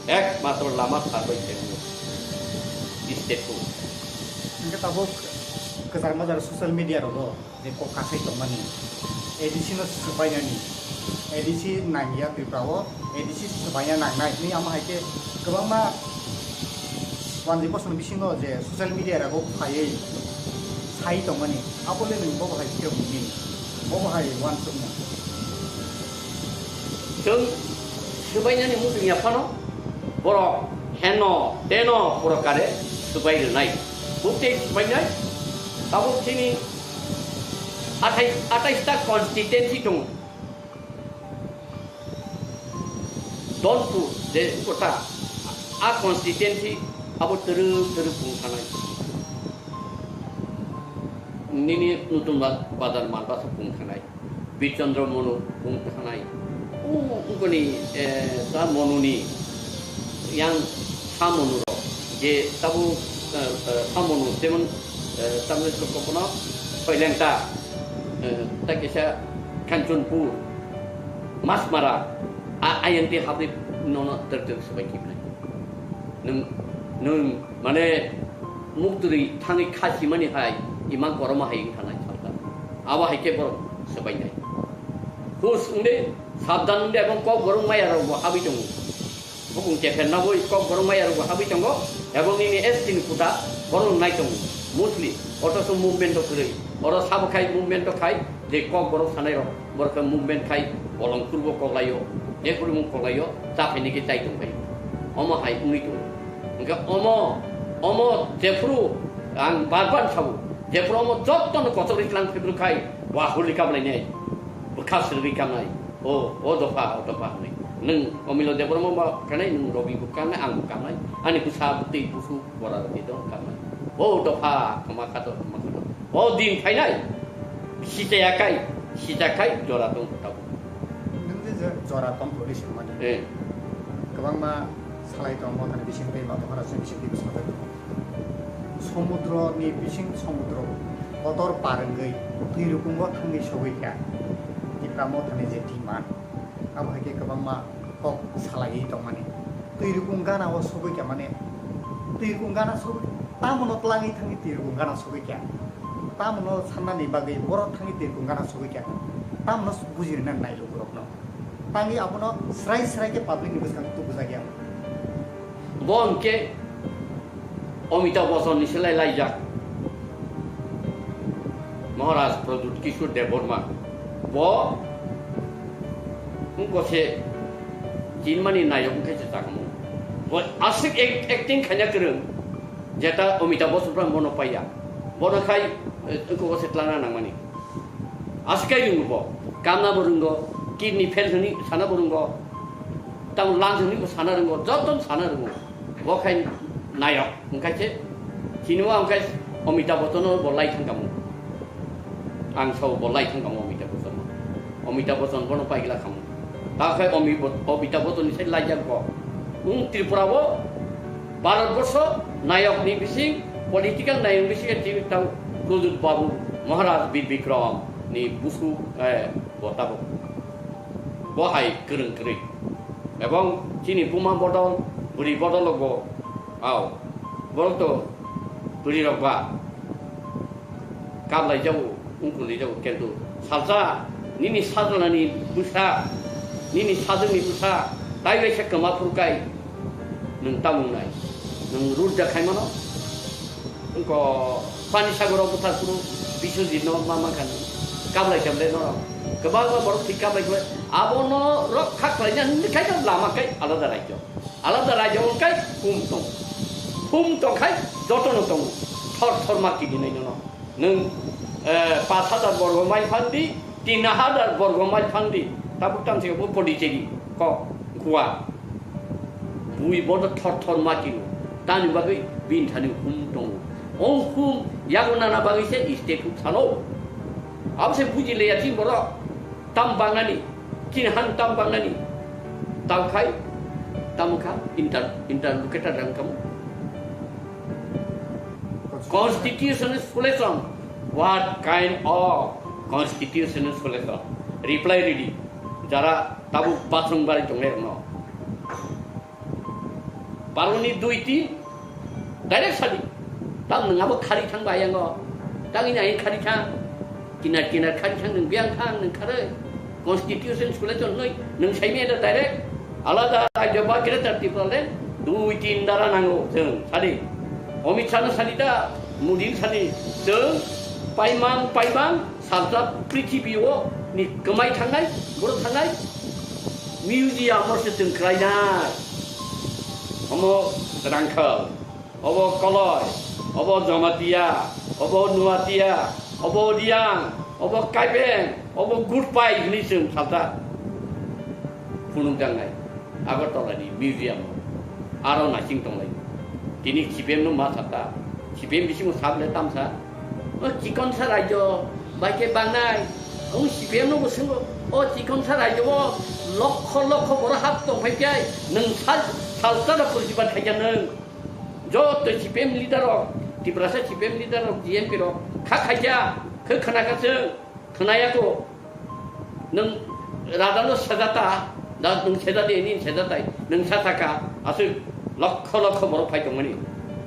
Ekmatro lama survive khaimaya. State ko. Hingke tabuk kwchar majar social media rogo. Je kok kasai tongmani, A D C no swbainani, A D C nangya Tripura o, A D C swbaina nangnai hwnwi amo hai khe kwbangma wanjwi bosongni bisingo je social media rago phaiwi sai tongmani, abo le nwng bobo hai khe wngmani, bobo hai uansukmung. Chwng swbainani muchung ya phano borok heno teno borok kare swbai rwnai. Buk tei swbainai tabuk chini athai, athais ta constituency tongo. Donpur je kota a constituency abo twrwk twrwk pung thanai. Nini Nutun Ba-, Bazar Malbasa pung thanai. Birchandra Monu pung thanai. O, ungkoni, eh, ta Monuni yang sa Monu rok je tabu, eh, eh, sa Monu jemon, eh, tamni sokopono Soilengta, eh, ta kisa Kanchanpur, Masmara, a, I N T habri nono ter ter swbai kibnai. Nwng, nwng mane muktwrwi thangwi kha simani hai imang koroma hai wngkha nai salka. Abo hai khe borok swbainai. Hus wngde, sabdan wngde, ebong kok borok maya rok bo habwi tongo. Bukung kepher naboi kok borok maya rok bo habwi tongo, ebong nini S T ni kuta borok nai tongo. Mostly, otoso movement rok kwrwi. Oro sabo khai movement rok khai, je kok borok sanai rok, borok khe movement khai bolong kurbo koklaio, je kurimo koklaio, cha phaini khe chai tong khai. Omo hai wngwi tongo. Hwnkhe omo, omo jephuru ang bar bar sabo, jephuru omo jottono kochok ri tlang phibru khai, wa huli kablainai, bwkha sirwi kamnai, o, o dopha, o dopha hwnwi. Nwng Omilo Debbarma ba kanai, nwng Robi bo kanai, ang bo kanai, ani bwsa bwtwi busu bora rwgwi dong kanai. O dopha, khama khato, khama khato. O din phainai, sichaya kai, sicha kai, jora tong tabuk. Nwng je je jora tong hwnwi swngmani. Eh. Kwbangma salai tongo, thani bising tei ma, dophano chwng bising tei bwskango. Somudro ni bising somudro kotor par wngwi twi rukungo thangwi sogwi kha. Tipra Mothani je thwiman, abo hai khe kwbangma kok salaiwi tongmani. Twi rukung gana o sogwi kha mane, twi rukung gana sogwi, tamono twlangwi thangwi twi rukung gana sogwi kha. Tamono sannani bagwi borok thangwi twi rukung gana sogwi kha. Tamono bujirina nai lukurokno. Tangwi abono srai srai khe public ni bwskango tubujak ya. Bo hwnkhe Amitabh Bachchan ni selai laijak Maharaj Pradyut Kishore Debbarma. Bo wngkha se chinmani nayok wngkha se chakmung. Bo aswk act-, acting khaina kwrwng, jeta Amitabh Bachchan bono paiya. Bono khai, eh, wngkha se tlangna nangmani. Aswk kai rwngo bo. Kamna bo rwngo, kidney fail hwnwi sana bo rwngo. Tamo lungs hwnwi bo sana rwngo, joto sana rwngo. Bo khai nayok, wngkha se, chini o wngkha Amitabh Bachchan no bo lai thang kamo. Ang sao bo lai thang kamo Amitabh Bachchan no. Amitabh Bachchan bono paigla kamo. Ta khai Ami-, Amitabh Bachchan ni sai lai jak bo. Wng Tripura o Bharat Borsho nayok ni bising, political nayok bising tini tang Pradyut Babu Maharaj Bir Bikram ni busu, eh, bo tabuk. Bo hai kwrwng kwrwi. Ebong chini buma bodol, bwrwi bodol bo, au, borok to bwrwi rok ba kablai jago, wngkuli jago, kintu Salsa, nini sajlani bwsa, nini sajwkni bwsa, tai bai se kwma phuru kai nwng tamung nai. Nwng rudda khai mano. Wngko pani sagoro bwthar phuru Biswajit no ma mankha nwng. Kablai kemle no. Kwbangma borok thwi kablai khlai. Abono rokha khlaina hwnwi khai no lama kai alada raijyo. Alada raijyo wng kai hum tong. Hum tong khai jotono tongo. Thor thor ma kidinai nono. Nwng, eh, pash hajar borgo mile phang di, tin hajar borgo mile phang di, tabuk tamsiko bo Pondicherry kok Goa. Bui bodo thor thor ma kilo. Tani bagwi bini thani hum tongo. O hum yago nana bagwi se state huk salo. Abo se buji leya chini borok. Tam bangnani, chini han tam bangnani. Tam khai, tam kha, inter-, interlocutor rang kamu. Constitution solution. What kind of constitutional solution? Reply ready. Jara tabuk bathroom bari tongnai rokno. Baroni dui tin direct sadi. Tam nwng abo khari thang bai yango. Tang ini ain khari thang. Kinar kinar khari thang nwng biang thang nwng khare. Constitution solution noi nwng saimi ada direct. Alada rajyo ba Greater Tipraland dui tin dara nango chwng sadi. Amit Shah no sadi da, Modi no sadi. Chwng paimang paimang salsa prithibi o ni kwmai thangnai, boro thangnai museum o se chwng khlainai. Omo Rangkhal. Obo Koloi, obo Jamatia, obo Nuatia, obo Riang, obo Kaibeng, obo Gutpai hwnwi chwng salsa phunukjaknai Agartala ni museum o. Aro naising tonglai. Tini C P M no ma sakha. C P M bisingo sable tamsa. O chikonsa rajyo bai khe bangnai. O C P M no bo swngo. O chikonsa rajyo o lokho lokho borok hap tongphai khe nwng sal, salsa da purjiba khaikha nwng. Joto C P M leader rok, Tiprasa C P M leader rok, G M P rok, kha khaikha, khe khna kha chwng, khna ya kho. Nwng raja no seja ta, da nwng seja de, nini seja tai, nwng sa saka, aswk lokho lokho borok phai tongmani,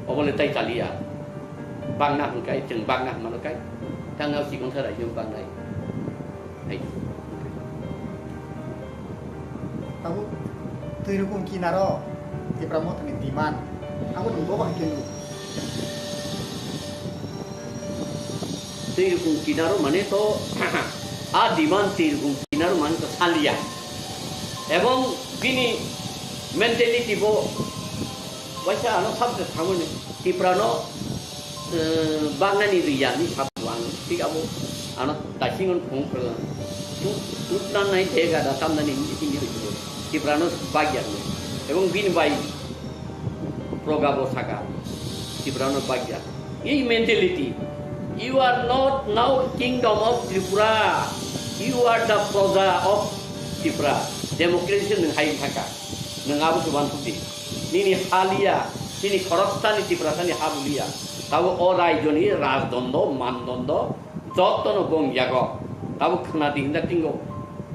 obo le tai chaliya. Bangna hwnkai, chwng bangna hwnmano kai, tangna sikon sa raijwk bangnai. Hai. Tabuk twi rukung kinaro Tipra Mothani demand. Abo nwng bobo hai khe nuk. Twi rukung kinaro mane to a demand twi rukung kinaro mane to saliya. Ebong bini mentality bo waisa ano sabse thangmani Tipra no eh, bagnani riya ni sabu ang, thik abo ano daising on phung phung tu, tu nan nai thega da tam nani hindi hindi ri tu. Tiprano bagya ni. Ebong bin bai proga bo saka. Tiprano bagya. Ei mentality. You are not now kingdom of Tripura. You are the proja of Tripura. Democracy nang hai thaka. Nang abo suban putih. Nini haliya, chini khoroksani Tiprasani habuliya. Tabo o raijoni rajdondo, mandondo, jotono bong yago. Tabo khna di hinda tingo.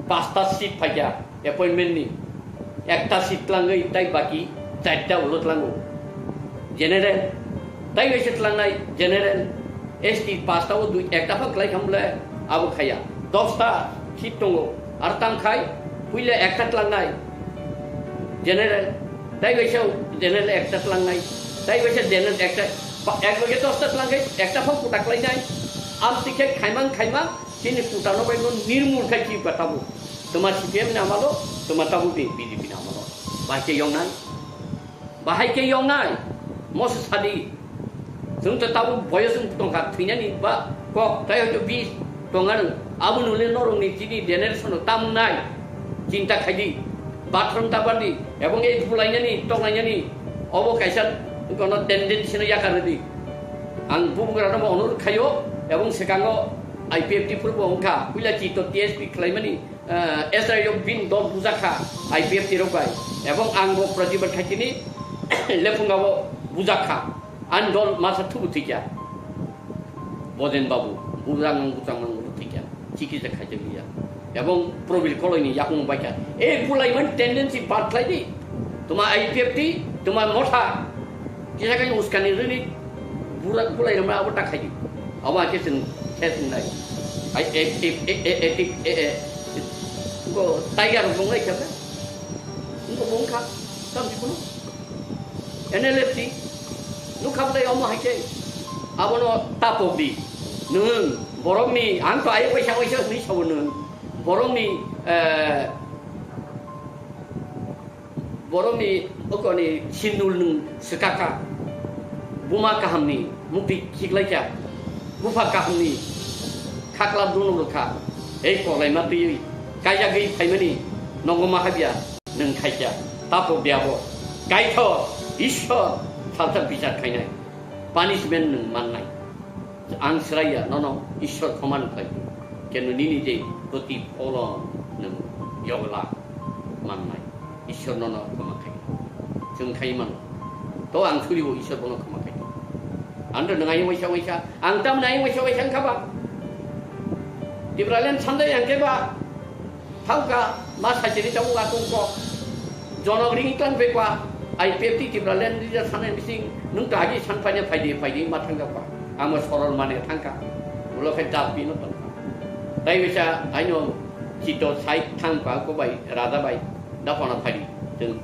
Pasta seat phaikha appointment ni. Ekta seat tlangwi tai baki charta ulo tlango. General, tai waisa tlangnai general. S T pasta o dui ekta phang klai kham le abo khaya. Dosta seat tongo. Ar tang khai puila ekta tlangnai general. Tai waisa general ekta tlangnai. Tai waisa general ekta, pa-, ek bage dosta tlang khai ekta phang kuta klai nai. Am tikhe khaimang khaimang chini kuta no bai no nirmul khai chi ba tabu. Toma C P M ni amalo, toma tabu B J P ni amalo. Bahai khe yong nai. Bahai khe yong nai, moso sadi. Chwng to tabuk boyos wng tongkha, thwinani ba kok, tai hoito bis tongano. Abo nule norokni chini generation-o tamung nai. Chinta khaidi, bathroom tabardi, ebong ei bulainani, tonglainani, obo kaisa kono tendency-no yakardi. Ang bubagrano bo onurot khaio, ebong sekango I P F T phurbo wngkha, puila chito T S P khlaimani, eh, S I O bini dol bujakha I P F T rok bai, ebong ang bo protibad khaitini lephunga bo bujakha, ani dol masa thubu thikya, Bojen Babu, bujang ang bujang ang thikya, chikitsa khaijak liya, ebong Probir Koloini yakung baikha, e bulaimani tendency bad khlaidi, tuma I P F T, tuma motha, kisa kai uskani rini, bura bulai rama abo ta khaidi, abo ake sen, sen nai. Ai, e, e, e, e, e, e, e, e, go tiger rok nung lai kha. Nung bo wng kha. Tam di kuno. N L F T. Nung kha bwlai omo hai khe. Abono tapok di. Nung borok ni, ang to ai waisa waisa hwnwi sabo nung. Borok ni, eh, Borokni okoni sindul nwng swkakha, buma kahamni mukti khiklaikha, bupha kahamni khakla dunuk rwkha, tei koklaima twiwi kaijagwi phaimani nogo ma habya nwng khaikha, tapok de abo, kaitho Ishwar salsa bichar khainai, punishment nwng mannai. Ang sraiya nono Ishwar khoman khlai, keno nini je protipholon nwng yogla mannai. Ishwar nono khoma khai. Chwng khai mano. To ang suribo Ishwar bono khoma khai. Ando nwng ayung waisa waisa, ang tam ayung waisa waisa wngkha ba. Tipraland sandai ang khe ba. Thangka, ma sachiri tabuk atungko. Jonok ring iklan pekwa, I P F T Tipraland leader sanai bising, nung tagi san paina phaidi, phaidi ma thangjakwa. Amo sorol mane thangka. Ulo khe dal pino tongka. Tai bisa aino chito sai thangka ko bai, raja bai, dapana phaidi. Chwng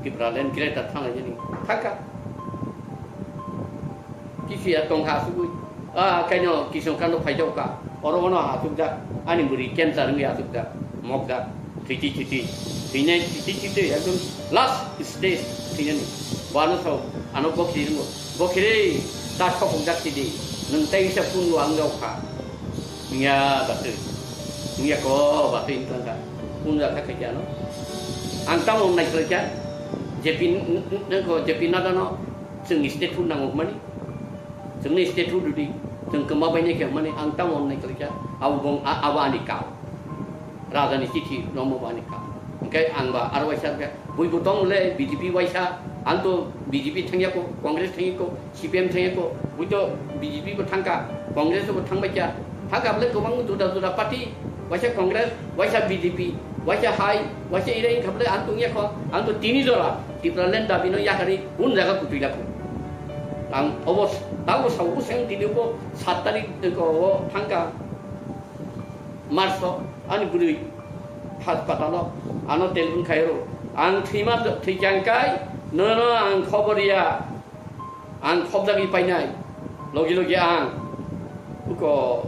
Tipraland greater thangna jani thangka. Kisi ya tongkha asugwi. Ah, kaino kisong kano phaijokka. Oro ono asukjak. Ani bwrwi cancer wngwi asukjak. Mokjak. Thwiti thwiti. Thwinai thwiti thwiti ekdom last stage thwinani. Bo ano sao, ano bokhi ringo. Bokhi re, ta sokokjak sidi. Nwng tai wisa pungo ang jaokha. Wngya batwi. Wngya ko batwi wngkha. Punja kha khaikhe ano. Ang tamo wngnai khlaikha. J P n-, n-, n-, ko J P Nadda no chwng statehood nango hwnmani. Chwngno statehood rwdi, chwng kwma bainai khe hwnmani ang tamo wngnai khlaikha, abo bong-, a-, abo ani kau. Rajani chithi rommo bo ani kau. Hwnkhe ang ba aro waisa khe, buibo tong le B J P waisa, ang to B J P thangya ko, Congress thangya ko, C P M thangya ko, bui to B J P bo thangka, Congress bo thangbai kha. Thangka bole kwbang juda juda party, waisa Congress, waisa B J P, waisa hai, waisa irai wngkha bole ang tongya kho, ang to tini jora Tipraland dabi no yakarwi, bun jaga kutui lakho. Ang obo, tabo sao bwswng tini bo sat tarik ko o thangka March o ani bwrwi hospital o ano telephone khairo. Ang thwima thwichang kai nono ang khobor ya. Ang khobjagwi painai. Logi logi ang uko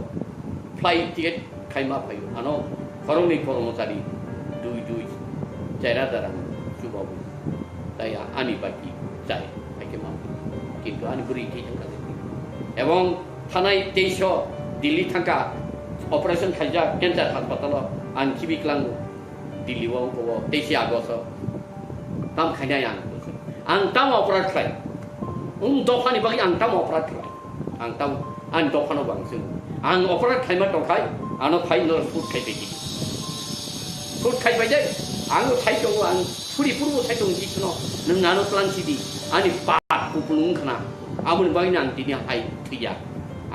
flight ticket khaima phaio. Ano khoroknwi kormochari dui dui chaira darang chubawi. Tai a-, ani baki chai, haikhe ma. Kintu ani bwrwi thwi thangkha. Ebong thanai teisho Delhi thangkha, operation khaijak cancer hospital o, ang khibi klango Delhi o, o teisi August o. Tam khainai ang. Ang tam operate khlai. Um dophani bagwi ang tam operate khlai. Ang tam, ang dophano bang sung. Ang operate khlaima tongkhai, ano phai no shoot khai bai di. Shoot khai bai dai. Ang sai tongo, ang suri purbo sai tongo, jikno. Nwng ano plan sidi. Ani bak kupulung khna. Aboni bagwi ang tini hai thwiya.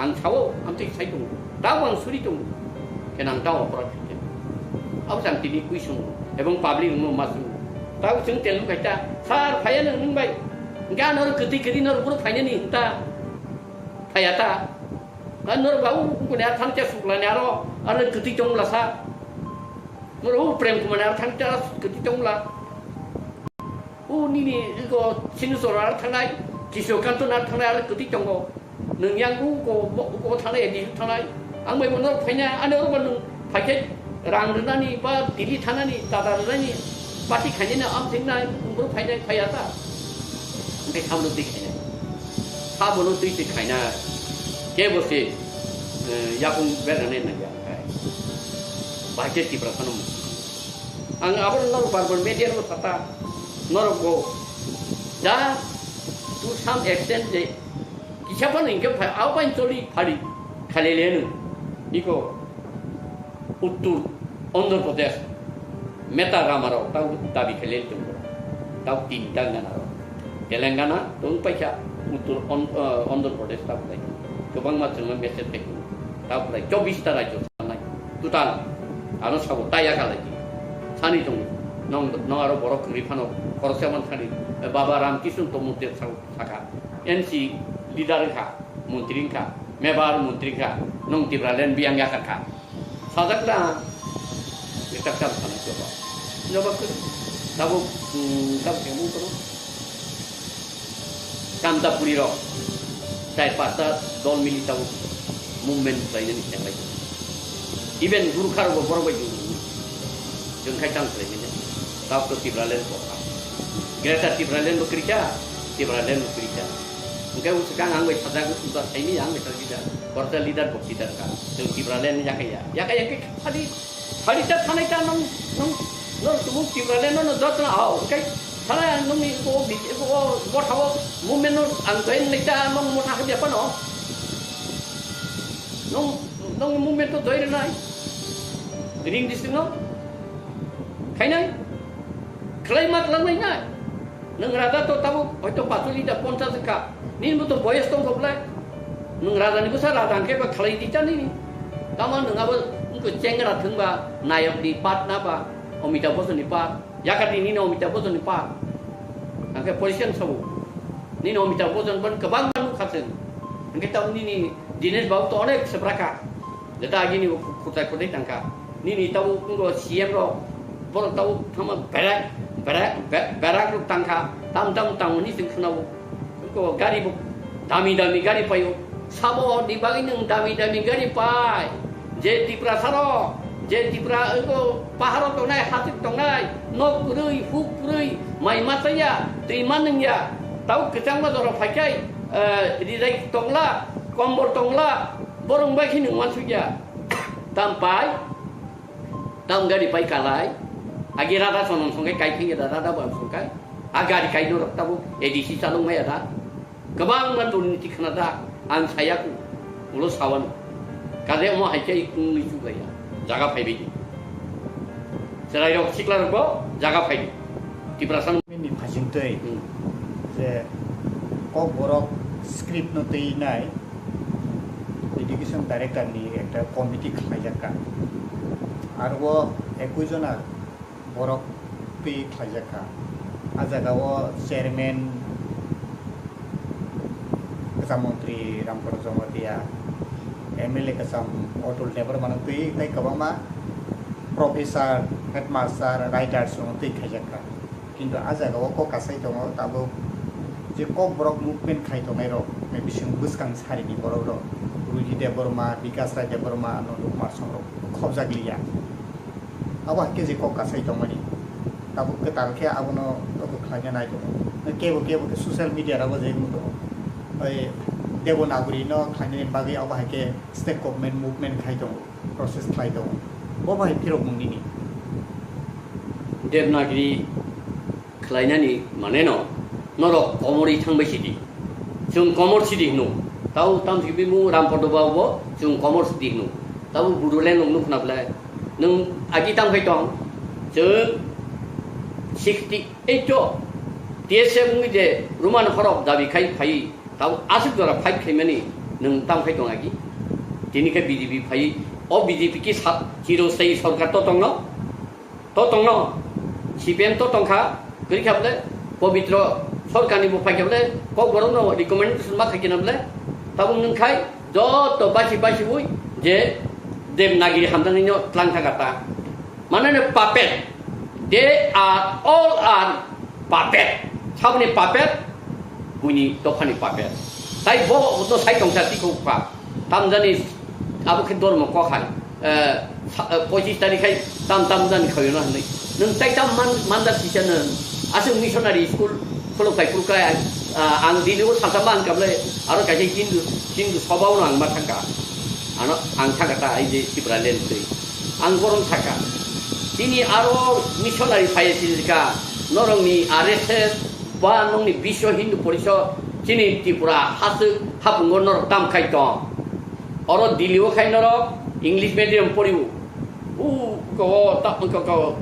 Ang sao, ang twi sai tongo. Tabo ang suri tongo. Khe nang tabo operate khai. Abo jang tini kwi sungo. Ebong public no ma sungo. Tabo chwng tel khai ta. Sir, phaiya nang nung bai. Ga nor kwtwi kwtwi nor buru phainani ta. Phaiya ta. Ga nor ba u kune thang cha suklani aro. Aro kwtwi tong la sa. Nor u Prem Kumar aro thang cha kwtwi tong la. O nini iko Sinusoran thangnai, Kishokanto na thangnai, aro kwtwi tongo. Nwng yang uko, uko thangnai, edi thangnai. Ang bai bono phaina, ani oro bo nwng phaikhe rang rwnani ba Delhi thanani, dada rwnani, party khainani am thingnai, boro phainai, phaiya ta. Hwnkhe khamno twi khainai. Sabono twi se khainai. Kebo se, eh, yakung bernanai nangya khai. Bahai khe Tiprasano. Ang abo norok bar bar media rok sata norok go ja to some extent je kisa phano hingke phai abo bai choli phari khalele no iko uttur Andhra Pradesh meta rama rok tau dabi khalele tongo tau tinta gana rok Telangana tong paikha uttur On-, eh, Andhra Pradesh tau bai kobangma chwngma message pai tau bai chobbish ta rajyo. Total ano sabo taya kalaidi. Sani tongo. Nong, nong aro borok kwrwi phano khoroksa man thani, eh, Baba Ramkishan Tomodeb sa-, saka. N C leader wngkha, montri wngkha, mebar montri wngkha, nong Tipraland biyang yakarkha. Sajak na, ekta kam khanai joba. Joba khe, tabuk, um, tabuk khe mung kono. Kanta puri rok, char pasta dol mili tabuk movement khlainani chenglai. Even Gurkha rok bo borok bai jung, jung khai tang khlainani. Tabuk to Tipraland bo kha. Greater Tipraland bo kwrwi kha, Tipraland bo kwrwi kha. Hwnkhe bwswkang ang bai sajak, wngkha saimanya ang bai sajak kha. Korsa leader bo leader kha. Chwng Tipraland yakaya. Yakaya khe khali, khali ta thanai ta nung, nung, nung tumung Tipraland no jotno hao. Hwnkhe thanai nungni bo bi-, bo, bo thao movement no ang join lai ta nung motha hwbya phano. Nung, nung movement to join nai. Ring district no. Khainai. Khlai ma khlai nai nai. Nwng raja to tabuk hoito pachuli da ponchas wngkha. Nini bo to boyes tongkha bwlai. Nwng raja ni bwsa raja hwnkhe ba khlai di cha nini. Tamo nwng abo wngkha chengra thwngba nayok ni part na ba Amitabh Bachchan ni part. Yakar di nini Amitabh Bachchan ni part. Hwnkhe position sabo. Nini Amitabh Bachchan ban kwbang ma nukha chwng. Hwnkhe tamo nini Dinesh Babu to onek swprakha. Jeta agini bo khutai khutai tangkha. Nini tabuk wngkha C M rok, borok tabuk thangma berak, berak, be-, berak rok tangkha. Tam tam tangmani chwng khwnao. Wngkha gari bo dami dami gari paio. Sabo ni bagwi nwng dami dami gari pai. Je Tiprasa rok, je Tipra wngkha paharo tongnai, hasik tongnai, nok kwrwi, huk kwrwi, mai machaya, twi manwngya. Tabuk kwchangma jora phaikhai, eh, rijai tongla, kombol tongla, borok bai khe nwng uansukya. Tam pai, tam gari pai kalai. Agi rada sonom songkhe kai thangya da, rada bo songkhe. A gari kai norok tabuk A D C chalok maya da. Kwbangma durniti khna da, ang saya ku. Ulo sawano. Kade omo hai khe wngwi chuklaiya. Jaga phaibai di. Chwrairok siklarok bo jaga phai di. Tiprasa Ni phasingtwi Hmm. je Kokborok script no twi nai education director ni ekta committee khlaijak kha. Aro o ekui jona borok twi khlaijak kha. A jaga o chairman kwcham montri Ramprasad Jamatia, M L A kwcham Atul Debbarma no twi tei kwbangma professor, headmaster, writers rok no twi khlaijak kha. Kintu a jaga o kok kasai tongo, tabuk je Kokborok movement khai tongnai rok, bising bwskang sari ni borok rok, Ruhi Debbarma, Bikas Rai Debbarma, Nandu Kumar Song rok khobjak liya. Abo hai khe je kok kasai tongmani, tabuk kwtal khe abono abo khlaina nai tongo. Kebo kebo khe social media rogo je wng tongo, oi Devanagari no khlainani bagwi abo hai khe state government movement khai tongo. Process khlai tongo. Bo bai phirok mung nini. Devanagari khlainani mane no norok komorwi thangbai sidi. Chwng komor sidi hino. Tau tam sibimung Rampada Babu bo chwng komor sidi hino. Tau Bodoland nung nukna ble. Nung agi tam khai tong. Chwng sixty eight o T S F wngwi je Roman horok dabi khai phai. Tabo aswk jora fight khaimani nwng tamo khai tong agi? Tini khe B J P phai, o B J P ki sa-, chiro sai sorkar to tongno? To tongno? C P M to tongkha, kwrwi kha bole, Pobitro sorkarni bo phai kha bole, Kokborokno recommendation ma khai khe na bole? Tabo nwng khai joto basi basi ui je Devanagari hamjaknaino tlang thangkha ta. Mane no puppet. They are all are puppet. Saboni puppet, buini dophani puppet. Tai bo no sai tongsa tikho pa. Tamjani abo khe dormo kok hai. Eh, sa-, eh, pochis tarikh hai tam tam jani khayo na hwnwi. Nwng tai tam man, manda sisa nwng. Aswk missionary school khulok khai phuru khai, ah, ang Delhi o salsa man kable aro kaisa Hindu, Hindu soba o ang ma thangka. Ano ang thangka ta ai je Tipraland twi. Ang borom saka. Tini aro missionary phai sini ka. Norokni R S S ba nokni Biswa Hindu Porishad chini Tripura haswk hapungo norok tam khai tong. Oro Delhi o khai norok English medium poriwo. U ko ta ko ko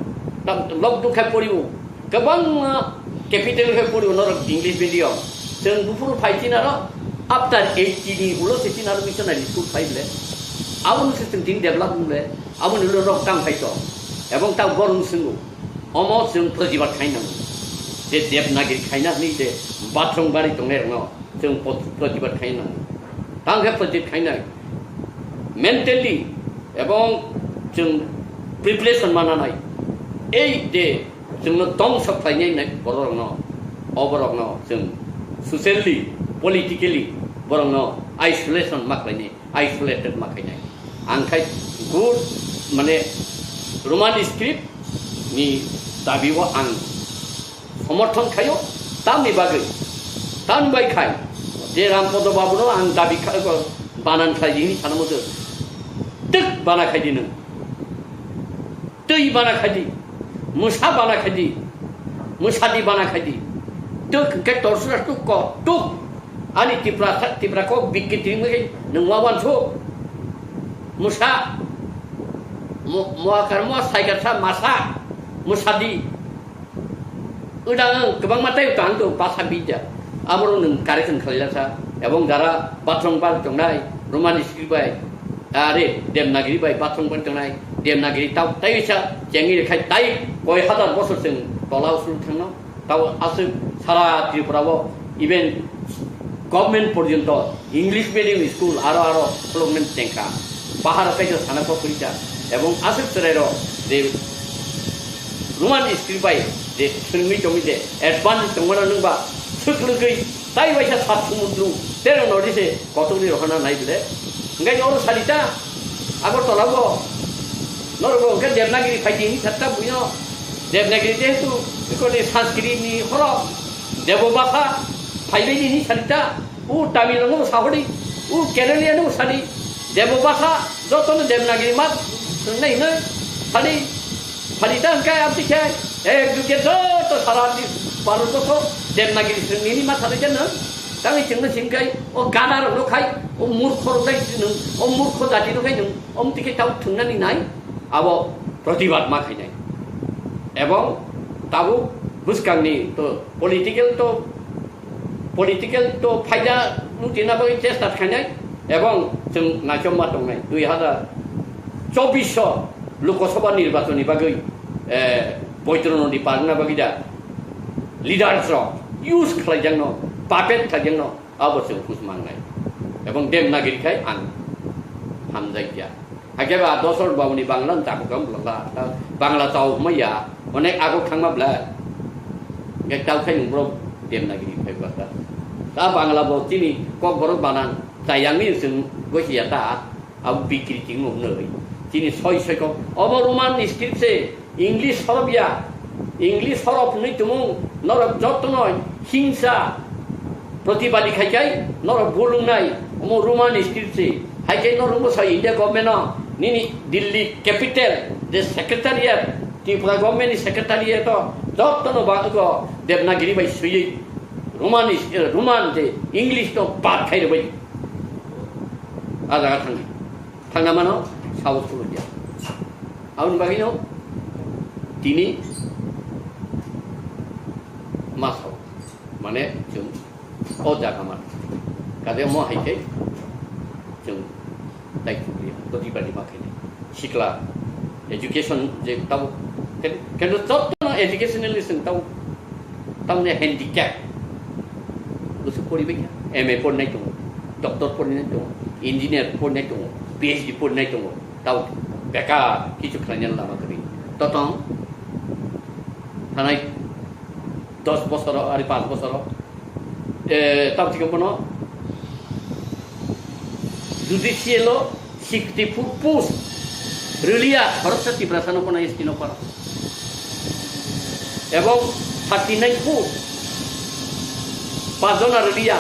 ta lok du khai poriwo. Kwbangma capital khe pori norok English medium. Chwng buphuru phai chinaro after eighty ni ulo se chinaro missionary school phai ble. Abono se chwng tini develop ble. Aboni ulo rok tang phai to. Ebong ta borong swngo. Omo chwng protibad khai nango. Je Devanagari khaina hwnwi je bathroom bari tongnai rokno. Chwng pot-, protibad khai nango. Tang khe protibad khainai. Mentally ebong chwng preparation mananai, ei je chwngno tongsa khlainai nai bororokno, o borokno chwng socially, politically borokno isolation ma khlainai, isolated ma khainai. Ang khai good, mane, Roman script ni dabi o ang somorthon khaio, tamni bagwi, tamni bai khai je Rampodo Babuno ang dabi kha-, banan khlai di hini sana muchung, twk bana khai di nwng. Twi bana khai di, mwsa bana khai di, mwsa di bana khai di. Twk hwnkhe torsra tuk ko, tuk. Ani Tipra, Tipra kok bikki twi wngwi nwng wawan su. Mwsa, mo-, moakar moa saikar sa masa, mwsa di. Udang kwbangma tei utang to basa bidya. Aborok nwng correction khlailasa. Ebong jara bathroom bar tongnai, Roman script bai, are Devanagiri bai bathroom bar tongnai, Devanagiri tau tei sa chengwi khai tai koi hazar bosor chwng tola usuk thangno. Tau aswk sara Tripura o even government porjonto English medium school aro aro khulukmani chengkha. Bahar kaisa sana kok kwrwikha. Ebong aswk chwrairok je Roman script bai je swrwngwi tongwi je advance tongmano nwngba swk lwgwi tai waisa sat sumundru tero nodi se kotorni rohorna nai bwle. Hwnkhe oro salita Agartala o norok bo hwnkhe Devanagiri phaidi hini satta buino Devanagiri jehetu ikoni Sanskrit ni horo Debo bhasha phaibai ni hini salita. O Tamil rokno sahori, o Kerala no sadi, Debo bhasha, joto no Devanagiri mat, nai nai, sadi, sadi ta hingke abdi khe, ek duke joto sara di, Bharat borso Devanagiri sengni ma sadi jeno, tang i chengno singkai, o gada rok no khai, o murkho rok dai sini, o murkho jati no khai nung, om tike tau thungnani nai, abo protibad ma khainai. Ebong tabuk bwskangni to political to political to phaida mutina bagwi chesta khainai ebong chwng naichomma tongnai dui hazar chobbish o Lok Sabha nirbachon ni bagwi, eh, Boitro Nodi parna bagwi da leaders rok use khlaijakno, puppet khlaijakno abo chwng hus mangnai ebong Devanagiri khai ang hamjakya. Hakhe ba dosor babuni Bangla no chakukam bwlangla. Ta Bangla chao hwnma ya, onek agok thangma bwla. Hingke tao khai nung borok Devanagiri phai bwlangla. Ta Bangla bo chini Kokborok banan chayangni chwng gosi ya ta, abo bikri ching nung nwi. Chini soi soi kok. Obo Roman script se. English horop ya, English horop hwnwi tumung norok jotono hingsa protibadi khai khai norok bulungnai omo Roman script se. Hai khe norok bwsa India government no nini Delhi capital je secretariat, Tripura government ni secretariat o jotono ba ego Devanagiri bai swiwi Roman is-, eh, Roman je English no bad khai rwbai. A jaga thangdi. Thangna mano, sabo khulumya. Aboni bagwino tini ma sao. Mane chwng o jaga ma. Kade mo hai khe chwng tai khulumya. Protibadi ma khainai. Sikla education je tabo. Ken-, kendo jotto educationally chwng tabo. Tamni handicap. Bwswk poribai kha. M A porinai tongo, doctor porinai tongo, engineer porinai tongo, P H D porinai tongo. Tao bekar kichu khlainani lama kwrwi. Totong thanai dos bosoro, ari panch bosoro. Eh, tamo thikhe bono judicial o sixty four post rwliya, khoroksa Tiprasa no phano S T no phano. Ebong thirty nine post, panch jona rwliya,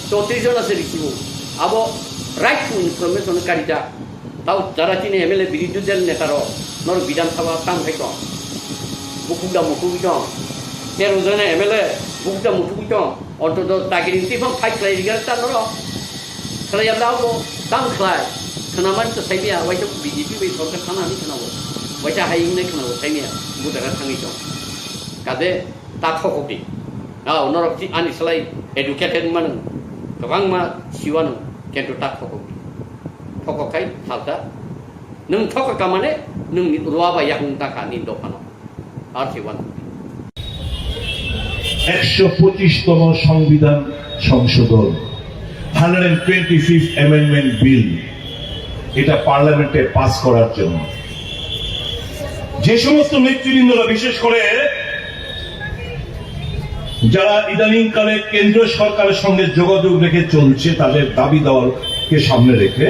chowtris jona se risibo. Abo right to information karijak. Tao jara chini M L A birodhi dal neta rok norok Bidhan Sabha tang khai tong. Bukuk da mukuk tong. Tero jona M L A bukuk da mukuk tong. Ontoto dagiri twi phang fight khlai rwgwk ta norok. Khlai ya bla bo tam khlai. Khwnamani to saimaya, waisa B J P bai sorkar thana hinwi khwnao. Waisa hai hinwi khwnao saimaya. Bo jaga thangwi tong. Kade ta thokok di. Nao norok chi ani slai educated mano. Kwbangma siwano kento ta thokok di. Thokok khai salta. Nwng thokok ka mane nwng ruwa bai yakung ta kha ni dophano. Arsi wan. একশো পঁচিশতম সংবিধান সংশোধন, hundred twenty fifth amendment bill, এটা পার্লামেন্টে পাস করার জন্য। যে সমস্ত নেতৃবৃন্দরা, বিশেষ করে যারা ইদানিংকালে কেন্দ্র সরকারের সঙ্গে যোগাযোগ রেখে চলছে, তাদের দাবি দাওয়াকে সামনে রেখে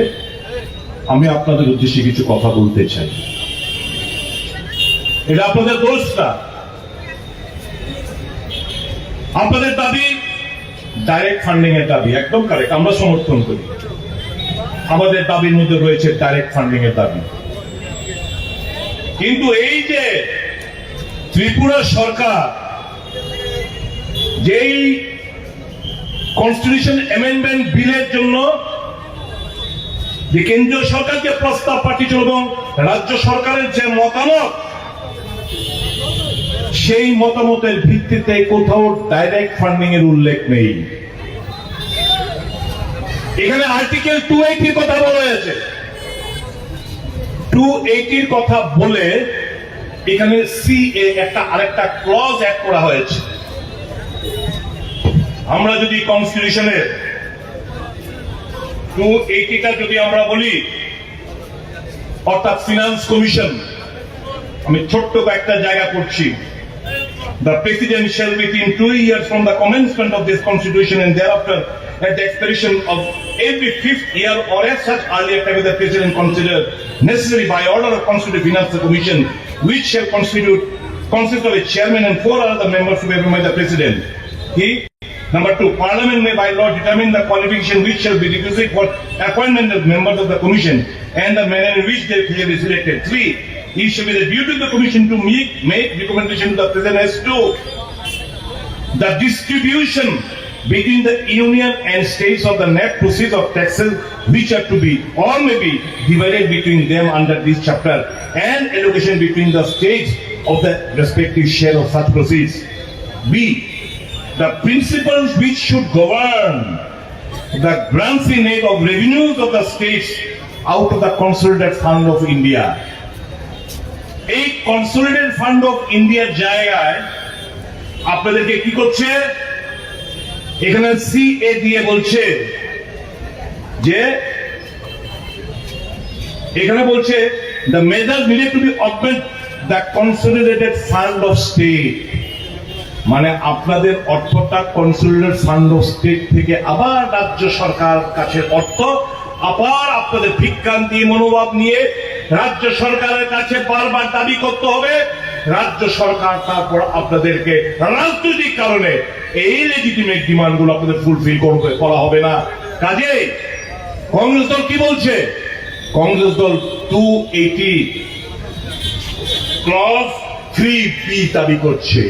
আমি আপনাদের উদ্দেশ্যে কিছু কথা বলতে চাই। এটা আপনাদের দোষ না, আপনাদের দাবি ডাইরেক্ট ফান্ডিং এর দাবি, একদম কারেক্ট, আমরা সমর্থন করি। আমাদের দাবির মধ্যে রয়েছে ডাইরেক্ট ফান্ডিং এর দাবি। কিন্তু এই যে ত্রিপুরা সরকার যেই কনস্টিটিউশন অ্যামেন্ডমেন্ট বিলের জন্য যে কেন্দ্রীয় সরকার যে প্রস্তাব পাঠিয়েছিল এবং রাজ্য সরকারের যে মতামত, সেই মতামতের ভিত্তিতে কোথাও ডাইরেক্ট ফান্ডিং এর উল্লেখ নেই। এখানে আর্টিকেল টু এইটির কথা বলা হয়েছে, টু এইটির কথা বলে এখানে সিএ একটা আরেকটা ক্লজ অ্যাড করা হয়েছে। আমরা যদি কনস্টিটিউশনের টু এইটিটা যদি আমরা বলি, অর্থাৎ ফিনান্স কমিশন, আমি ছোট্ট কয়েকটা জায়গা পড়ছি। The President shall, within two years from the commencement of this Constitution and thereafter, at the expiration of every fifth year or at such earlier time, the President consider necessary by order of Constitutional Finance Commission, which shall constitute, consist of a chairman and four other members to be appointed by the President. কি? Number two, Parliament may by law determine the qualification which shall be requisite for appointment of members of the commission and the manner in which they shall be selected. Three, it shall be the duty of the commission to make, make recommendation to the president as to the distribution between the union and states of the net proceeds of taxes which are to be or may be divided between them under this chapter and allocation between the states of the respective share of such proceeds. B, the principles which should govern the grants in aid of revenues of the states out of the Consolidated Fund of India. এই consolidated fund of ইন্ডিয়ার জায়গায় আপনাদেরকে কি করছে? এখানে সিএ দিয়ে বলছে যে এখানে বলছে, the measures needed to be augment the consolidated fund of state, মানে আপনাদের অর্থটা কনসোলিডেটেড ফান্ড অফ স্টেট থেকে আবার রাজ্য সরকার কাছে অর্থ, আবার আপনাদের ভিক্ষান্তি মনোভাব নিয়ে রাজ্য সরকারের কাছে বারবার দাবি করতে হবে। রাজ্য সরকার তারপর আপনাদেরকে রাজনৈতিক কারণে এই লেজিটিমেট ডিমান্ডগুলো আপনাদের ফুলফিল করবে, করা হবে না। কাজেই কংগ্রেস দল কি বলছে? কংগ্রেস দল টু এইটি ক্লজ থ্রি বি দাবি করছে।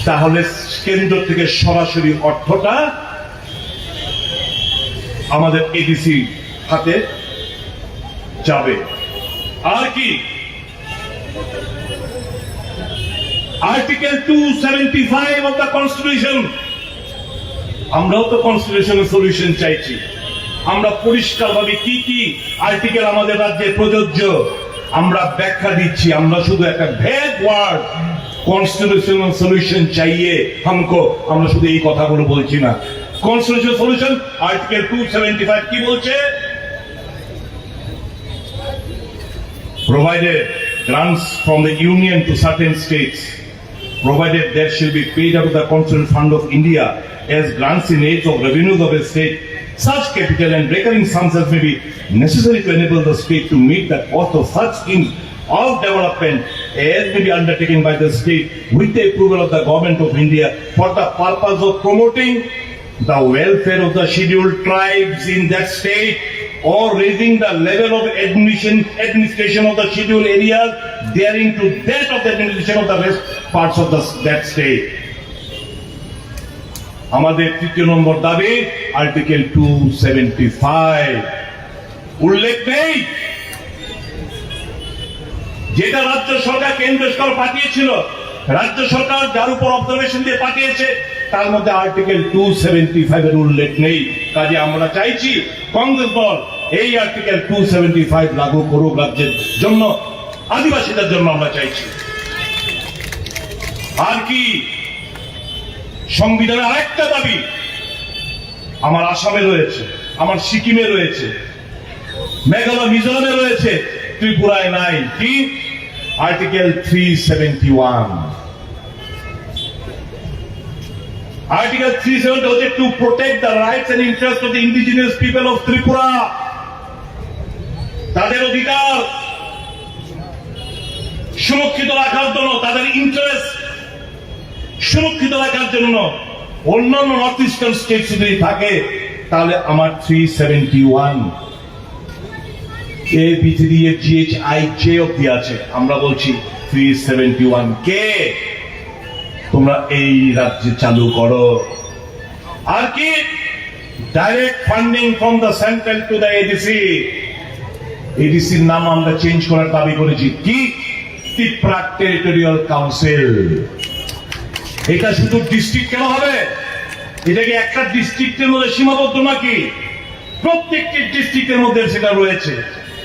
তাহলে কেন্দ্র থেকে সরাসরি অর্থটা আমাদের এডিসি খাতে যাবে। আর কি? Article two seventy five of the constitution. আমরাও তো কনস্টিটিউশনাল সলিউশন চাইছি। আমরা পরিষ্কারভাবে কি কি আর্টিকেল আমাদের রাজ্যে প্রযোজ্য, আমরা ব্যাখ্যা দিচ্ছি। আমরা শুধু একটা ভ্যাগ ওয়ার্ড, কনস্টিটিউশনাল সলিউশন চাইয়ে হামকো, আমরা শুধু এই কথাগুলো বলছি না। Constitutional solution, article two seventy five কি বলছে? Provided grants from the Union to certain states, provided there shall be paid out of the Constituent Fund of India as grants in aid of revenues of a state, such capital and recurring sums as may be necessary to enable the state to meet the cost of such schemes of development as may be undertaken by the state with the approval of the Government of India for the purpose of promoting the welfare of the scheduled tribes in that state or raising the level of admission, administration of the scheduled areas therein to that of the administration of the rest parts of the, that state. আমাদের তৃতীয় নম্বর দাবি, article two seventy five উল্লেখ নেই, যেটা রাজ্য সরকার কেন্দ্র সরকার পাঠিয়েছিল, রাজ্য সরকার যার উপর অবজারভেশন দিয়ে পাঠিয়েছে, তার মধ্যে আর্টিকেল টু সেভেন্টি ফাইভ এর উল্লেখ নেই। কাজে আমরা চাইছি কংগ্রেস দল এই আর্টিকেল টু সেভেন্টি ফাইভ লাগু করুক রাজ্যের জন্য, আদিবাসীদের জন্য আমরা চাইছি। আর কি? সংবিধানের আরেকটা দাবি আমার আসামে রয়েছে, আমার সিকিমে রয়েছে, মেঘালয়, মিজোরামে রয়েছে, ত্রিপুরায় নাই। কি? Article three seventy one. Article three seventy হচ্ছে to protect the rights and interest of the indigenous people of Tripura। তাদের অধিকার সুরক্ষিত রাখার জন্য, তাদের ইন্টারেস্ট সুরক্ষিত রাখার জন্য অন্যান্য নর্থ ইস্টার্ন স্টেটস যদি থাকে, তাহলে আমার three seventy one A B three A G H I J অব্দি আছে। আমরা বলছি থ্রি সেভেন্টি ওয়ান কে তোমরা এই রাজ্যে চালু করো। আর কি? Direct funding from the central to the A D C. A D সির নাম আমরা চেঞ্জ করার দাবি করেছি। কি? Tripura territorial council. এটা শুধু ডিস্ট্রিক্ট কেন হবে? এটা কি একটা ডিস্ট্রিক্টের মধ্যে সীমাবদ্ধ নাকি? প্রত্যেকটি ডিস্ট্রিক্টের মধ্যে সেটা রয়েছে।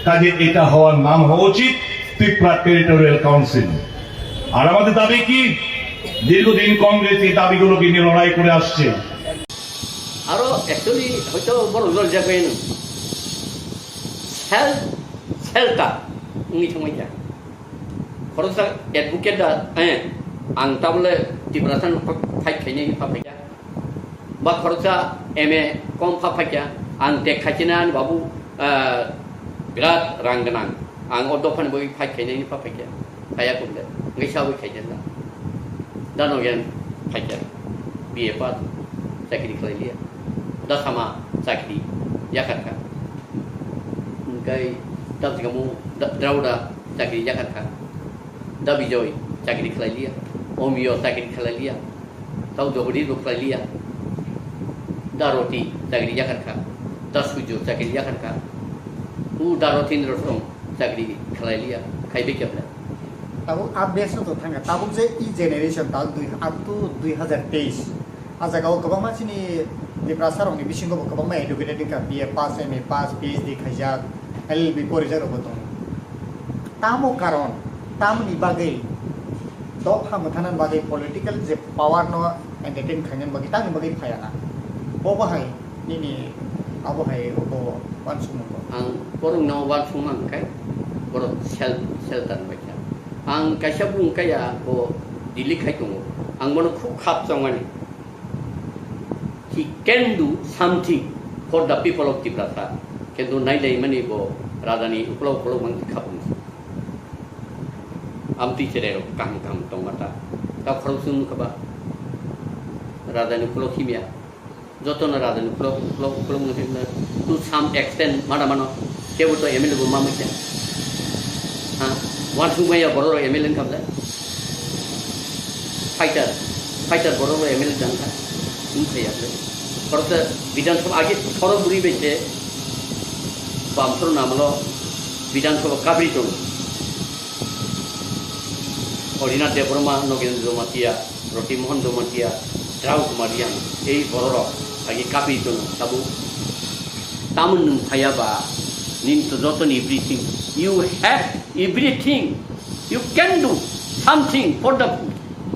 কাজে এটা হওয়ার নাম হওয়া উচিত ত্রিপুরা টেরিটোরিয়াল কাউন্সিল। আর আমাদের দাবি কি? দীর্ঘদিন কংগ্রেস এই দাবিগুলোকে নিয়ে লড়াই করে আসছে। Aro actually hoito borok lorjak bai no. Self, self ta wngwi thangbai kha. Khoroksa advocate da, eh, ang tabole Tiprasa no fight khainai pha phaikha. Ba khoroksa M A kom pha phaikha. Ang tek khaichinai ani babu, ah, birat rang gwnang. Ang o dophani bagwi fight khainai pha phaikha. Kaya kumde, ngai sawi khaijak na. Dano yan khaijak. B A pass, chakri khlai liya. Da sama chakri yakar kha. Ngai da jikamu da, Dauda chakri yakar kha. Da Bijoy chakri khlai liya. Omiyo chakri khlai liya. Tau Jogodi bo khlai liya. Da Roti chakri yakar kha. Da Sujo chakri yakar kha. U Da Rotindro song chakri khlai liya, khai bai khe bwle. Tabuk updates no to thangkha, tabuk je e generation tabuk dui, up to dui hazar teis. A jaga o kwbangma chini Tiprasa rokni bisingo bo kwbangma educated wngkha, B A pass, M A pass, P H D khaijak, L L B porijak rok bo tongo. Tamo karon, tamoni bagwi dopha mwthanani bagwi political je power no entertain khainani bagwi tamoni bagwi phaiya na. Bo bahai Nini abo hai obo uansukmung bo. Ang borokno uansukma hwnkhe borok sel-, shelter bai kha. Ang kaisa bung kaya bo Delhi khai tongo. Ang bono khub khap chongmani. He can do something for the people of Tiprasa. Kintu nai nai mani bo rajani ukolog ukolog mang khapung. Amtwi cherai rok kaham kaham tongma ta. Ta khorok sung kha ba. Rajani ukolog himya. Jotono rajani ukolog, ukolog, ukolog wngkhe to some extent mana mano, kebo to M L A bo ma manya. Ha, uansuk maya borok rok M L A wngkha bwle. Fighter, fighter borok rok M L A wngkha. Wngkha ya bwle. Khoroksa Bidhan Sabha age khorok bwrwi bai se Bamsoro namlo Bidhan Sabha kabri tongo. Orinath Debbarma, Nogendra Jamatia, Roti Mohan Jamatia, Drau Kumar Yang, ei bororok agi kapi tono tabuk. Tamon nwng phaya ba, nini to joto ni everything. You have everything. You can do something for the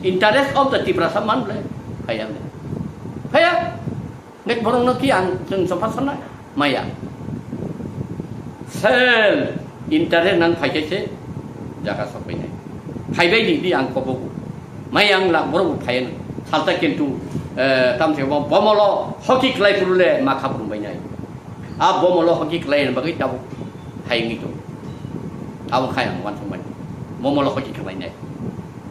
interest of the Tiprasa man le. Phaya le. Phaya. Nek borok no ki ang chwng chopha sana maya. Self interest nang phai khe se jaga sok pai nai. Phai bai di, di ang kobo. Maya ang lak borok bo phai nai. Salta kintu, eh, tam se bo bomolo hoki klai puru le ma khap rum bai nai. A bomolo hoki klai bagwi tabuk phai ngi tu. Abo khai ang wan thung bai. Bomolo hoki klai nai.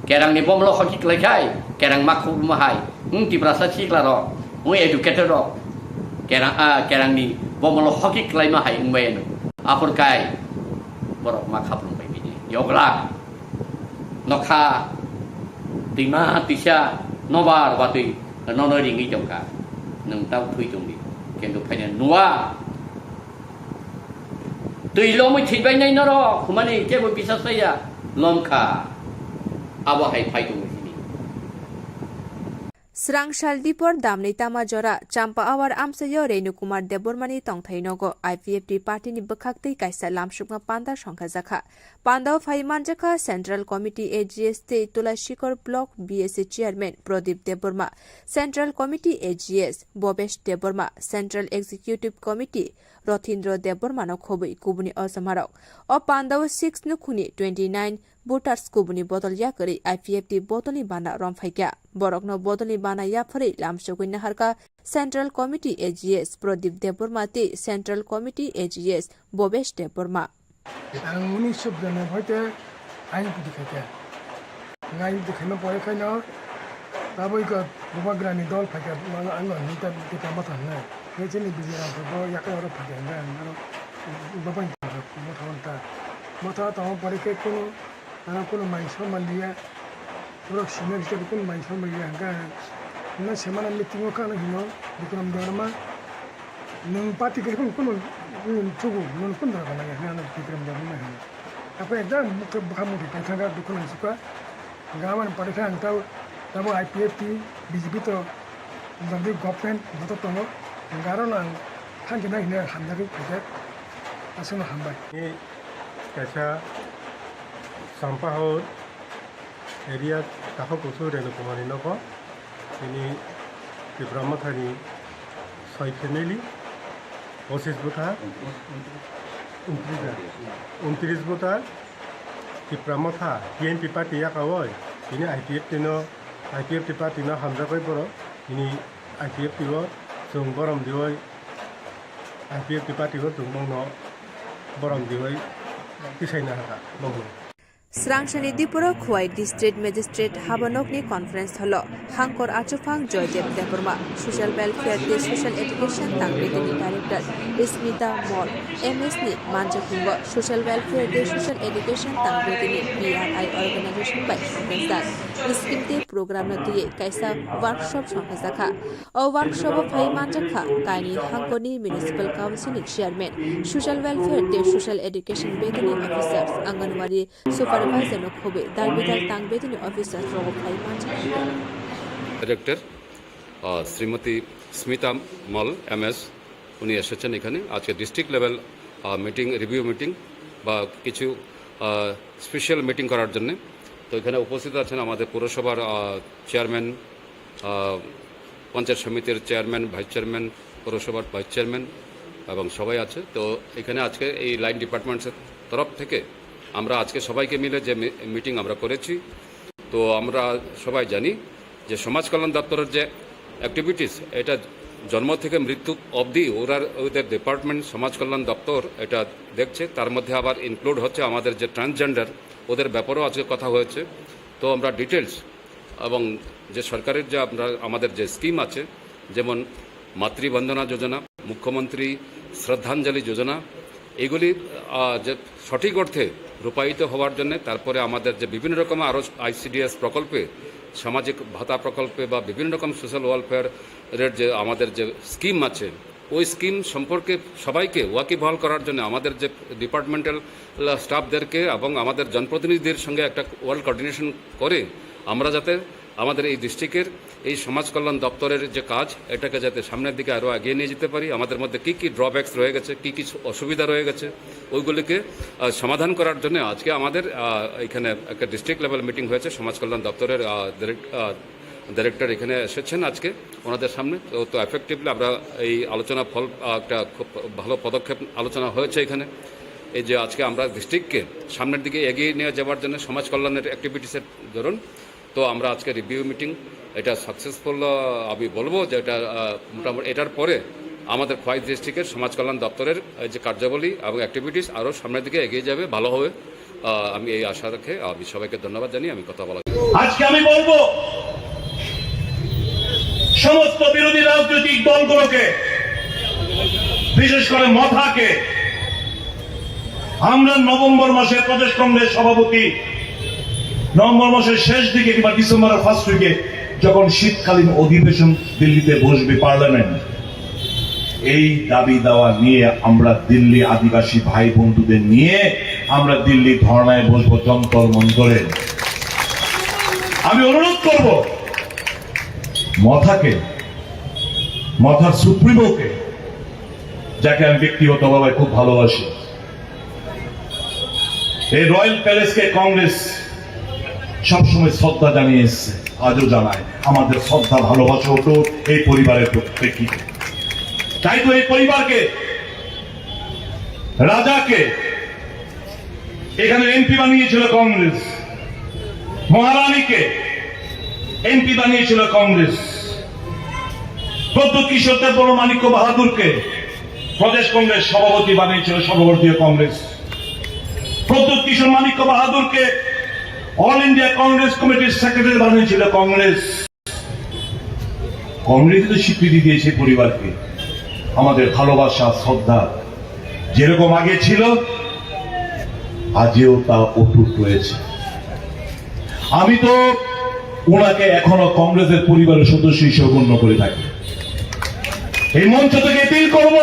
Kerang ni bomolo hoki klai khai, kerang ma khuk ma hai. Wng Tiprasa sikla rok, wng educated rok. Kerang, ah, kerang ni bomolo hoki klai ma hai wng bai ano. Aphur kai, borok ma khap rung bai bini. Yogla, nokha, twima, twisa, nobar, batwi, nono ringwi tongkha. Nwng tau thui tongdi. Kintu phaina nua. Twi lomwi thwibainai norok, humani kebo bisas chaya, lomkha. Abo hai phai tongo sini. Srang sal dipor damni tama jora Champa Awar amchaio Renu Kumar Debbarmani tongthai nogo I P F T partyni bwkhaktwi kaisa lamsukma panda songkhajakha. Pandao phai manjakha Central Committee A G S tei Tulashikor Block B S A Chairman Pradip Debbarma, Central Committee A G S Bhobesh Debbarma, Central Executive Committee Rothindra Debbarmano khobwi kubuni ojamarok. O pandao six nukhungni twenty nine voters kubuni bodol yakarwi I P F T bodolni bana romphaikha. Borokno bodolni bana yapharwi lamsogwi naharkha Central Committee A G S Pradip Debbarma tei Central Committee A G S Bhobesh Debbarma. Ang unisho bwrwini hoite ain pudi khaikha. Ain pudi khaima pore khaino taboi kok bubagrani dol phaikha, ang, ang hinta kita mata hwnwi. Khe chini Bijoy Ram bo yakai oro phaikha, hwnba ang aro babai motha motha tongma pore khe kunu Ano kunu mai soma liya, borok senior hisabe kunu mai soma liya hwnka hwnwi semana meeting o kha ano hino Bikram Debbarma, nwng party khe kunu, kunu, nwng chugo, nwng kunu dara gana ya hwnwi ano Bikram Debbarma hino. Apo ekdam bwkha, bwkha muthi paithaka dukhu nang sukha. Hwnka aboni pore khe ang tabo, tabo I P F T, B J P to, jodi government joto tongo, hwnka aro no ang thang khe nai hwnwi hamjagwi phaikha. Aswkno hambai. Kaisa Sampahor area Takhuk Kusu Renu Kumar ni nogo, tini Tipra Motha ni soi family, pochis bwkha, untris bwkha, Tipra Motha T N P party yakawi, tini I P F T no, I P F T party no hamjagwi borok, tini I P F T o chwng borom diwi, I P F T party o chwng bongno borom diwi tisaina hakha bongno. Srang sani diporo Khowai District Magistrate habanokni conference hall o Hangkor Achuphang Joydev Debbarma, Social Welfare tei Social Education Tangbetini Director Smita Mol, M S ni manjakhungo Social Welfare tei Social Education Tangbetini B R I organization bai songkajak scheme tei program no twiwi kaisa workshop songkhajakha. O workshop o phai manjakha kaini Hangkorni Municipal Council ni Chairman, Social Welfare tei Social Education betini officers, Anganwadi Supervisor no khobwi dal bidal tangbetini officers rogo phai manjakha. Director, আহ, শ্রীমতী স্মিতা মল, এমএস, উনি এসেছেন এখানে। আজকে district level, আহ, meeting, review meeting বা কিছু, আহ, special meeting করার জন্যে। তো এখানে উপস্থিত আছেন আমাদের পৌরসভার, আহ, চেয়ারম্যান, আহ, পঞ্চায়েত সমিতির চেয়ারম্যান, ভাইস চেয়ারম্যান, পৌরসভার ভাইস চেয়ারম্যান এবং সবাই আছে। তো এখানে আজকে এই লাইন ডিপার্টমেন্টসের তরফ থেকে আমরা আজকে সবাইকে মিলে যে মি-, মিটিং আমরা করেছি, তো আমরা সবাই জানি যে সমাজ কল্যাণ দপ্তরের যে অ্যাক্টিভিটিস, এটা জন্ম থেকে মৃত্যু অবধি ওরা, ওদের ডিপার্টমেন্ট সমাজ কল্যাণ দপ্তর এটা দেখছে। তার মধ্যে আবার ইনক্লুড হচ্ছে আমাদের যে ট্রান্সজেন্ডার, ওদের ব্যাপারেও আজকে কথা হয়েছে। তো আমরা ডিটেলস এবং যে সরকারের যে আমরা, আমাদের যে স্কিম আছে, যেমন মাতৃবন্দনা যোজনা, মুখ্যমন্ত্রী শ্রদ্ধাঞ্জলি যোজনা, এগুলি, আহ, যে সঠিক অর্থে রূপায়িত হওয়ার জন্য, তারপরে আমাদের যে বিভিন্ন রকম আরও আইসিডিএস প্রকল্পে, সামাজিক ভাতা প্রকল্পে বা বিভিন্ন রকম সোশ্যাল ওয়েলফেয়ারের যে আমাদের যে স্কিম আছে, ওই স্কিম সম্পর্কে সবাইকে ওয়াকিবহাল করার জন্য আমাদের যে ডিপার্টমেন্টাল স্টাফদেরকে এবং আমাদের জনপ্রতিনিধিদের সঙ্গে একটা ওয়েল কোঅর্ডিনেশন করে আমরা যাতে আমাদের এই ডিস্ট্রিক্টের এই সমাজ কল্যাণ দপ্তরের যে কাজ, এটাকে যাতে সামনের দিকে আরও এগিয়ে নিয়ে যেতে পারি। আমাদের মধ্যে কী কী ড্রব্যাকস রয়ে গেছে, কী কী অসুবিধা রয়ে গেছে, ওইগুলিকে, আহ, সমাধান করার জন্য আজকে আমাদের, আহ, এখানে একটা ডিস্ট্রিক্ট লেভেল মিটিং হয়েছে। সমাজ কল্যাণ দপ্তরের, আহ, ডিরেক্ট-, আহ, ডাইরেক্টর এখানে এসেছেন আজকে ওনাদের সামনে। তো, তো এফেক্টিভলি আমরা এই আলোচনা ফল, আহ, একটা খুব ভালো পদক্ষেপ আলোচনা হয়েছে এখানে। এই যে আজকে আমরা ডিস্ট্রিক্টকে সামনের দিকে এগিয়ে নিয়ে যাওয়ার জন্য সমাজ কল্যাণের অ্যাক্টিভিটিসের ধরুন, তো আমরা আজকে রিভিউ মিটিং, এটা সাকসেসফুল, আহ, আমি বলবো যে এটা, আহ, মোটামুটি এটার পরে আমাদের খোয়াই ডিস্ট্রিক্টের সমাজ কল্যাণ দপ্তরের এই যে কার্যাবলী এবং অ্যাক্টিভিটিস আরও সামনের দিকে এগিয়ে যাবে, ভালো হবে। আহ, আমি এই আশা রেখে আমি সবাইকে ধন্যবাদ জানিয়ে আমি কথা বলা। আজকে আমি বলবো সমস্ত বিরোধী রাজনৈতিক দলগুলোকে, বিশেষ করে মথাকে, আমরা নভেম্বর মাসে প্রদেশ কংগ্রেস সভাপতি নভেম্বর মাসের শেষ দিকে কিংবা ডিসেম্বরের ফার্স্ট উইকে যখন শীতকালীন অধিবেশন দিল্লিতে বসবে পার্লামেন্ট, এই দাবি দাওয়া নিয়ে আমরা দিল্লি আদিবাসী ভাই বন্ধুদের নিয়ে আমরা দিল্লি ধর্নায় বসবো যন্তর মন্তরে। আমি অনুরোধ করব মথাকে, মথার সুপ্রিমোকে, যাকে আমি ব্যক্তিগতভাবে খুব ভালোবাসি, এই রয়্যাল প্যালেসকে কংগ্রেস সবসময় শ্রদ্ধা জানিয়ে এসছে, আজও জানায়। আমাদের শ্রদ্ধা ভালোবাসা অটুট এই পরিবারের প্রেক্ষিতে। তাই তো এই পরিবারকে, রাজাকে এখানে এমপি বানিয়েছিল কংগ্রেস, মহারানীকে এমপি বানিয়েছিল কংগ্রেস, প্রদ্যুৎ কিশোর দেববর্মা মাণিক্য বাহাদুরকে প্রদেশ কংগ্রেস সভাপতি বানিয়েছিল সর্বভারতীয় কংগ্রেস, প্রদ্যুৎ কিশোর মাণিক্য বাহাদুরকে অল ইন্ডিয়া কংগ্রেস কমিটির সেক্রেটারি বানিয়েছিল কংগ্রেস। কংগ্রেস তো স্বীকৃতি দিয়েছে পরিবারকে। আমাদের ভালোবাসা, শ্রদ্ধা যেরকম আগে ছিল, আজও তা অটুট রয়েছে। আমি তো ওনাকে এখনো কংগ্রেসের পরিবারের সদস্য হিসেবে গণ্য করে থাকি। এই মঞ্চ থেকে অ্যাপিল করব,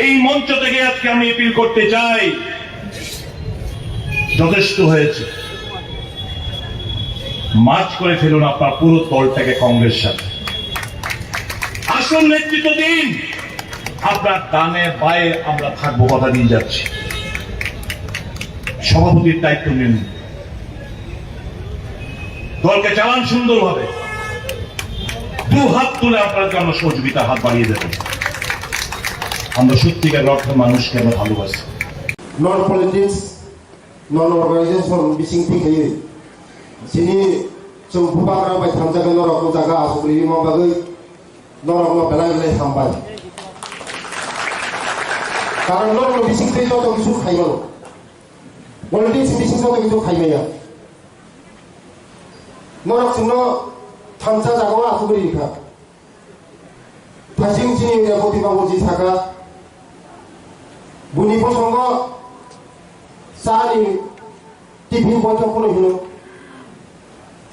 এই মঞ্চ থেকে আজকে আমি অ্যাপিল করতে চাই, যথেষ্ট হয়েছে। মার্জ করে ফেলুন আপনার পুরো দলটাকে কংগ্রেস সাথে। আসল নেতৃত্ব দিন। আপনার ডানে বায়ে আমরা থাকবো, কথা দিয়ে যাচ্ছি। সভাপতির দায়িত্ব নিন, দলকে চালান সুন্দরভাবে। দু হাত তুলে আপনার জন্য সহযোগিতার হাত বাড়িয়ে দেবেন। আমরা সত্যিকার অর্থে মানুষকে আমরা ভালোবাসি। Non politics, non organization bising thik hai. Sini chung bubagra bai thamjak norok jaga asuk rima bagwi norok no belai belai hambai. Karon norok no bising thik joto kisu khaimano. Politics bising joto kisu khaimaya. Norok chwngno thansa jagao asugwi rikha. Thasing chini Reboti babuji sakha, buini bosongo chani tiffin boithok phano hino,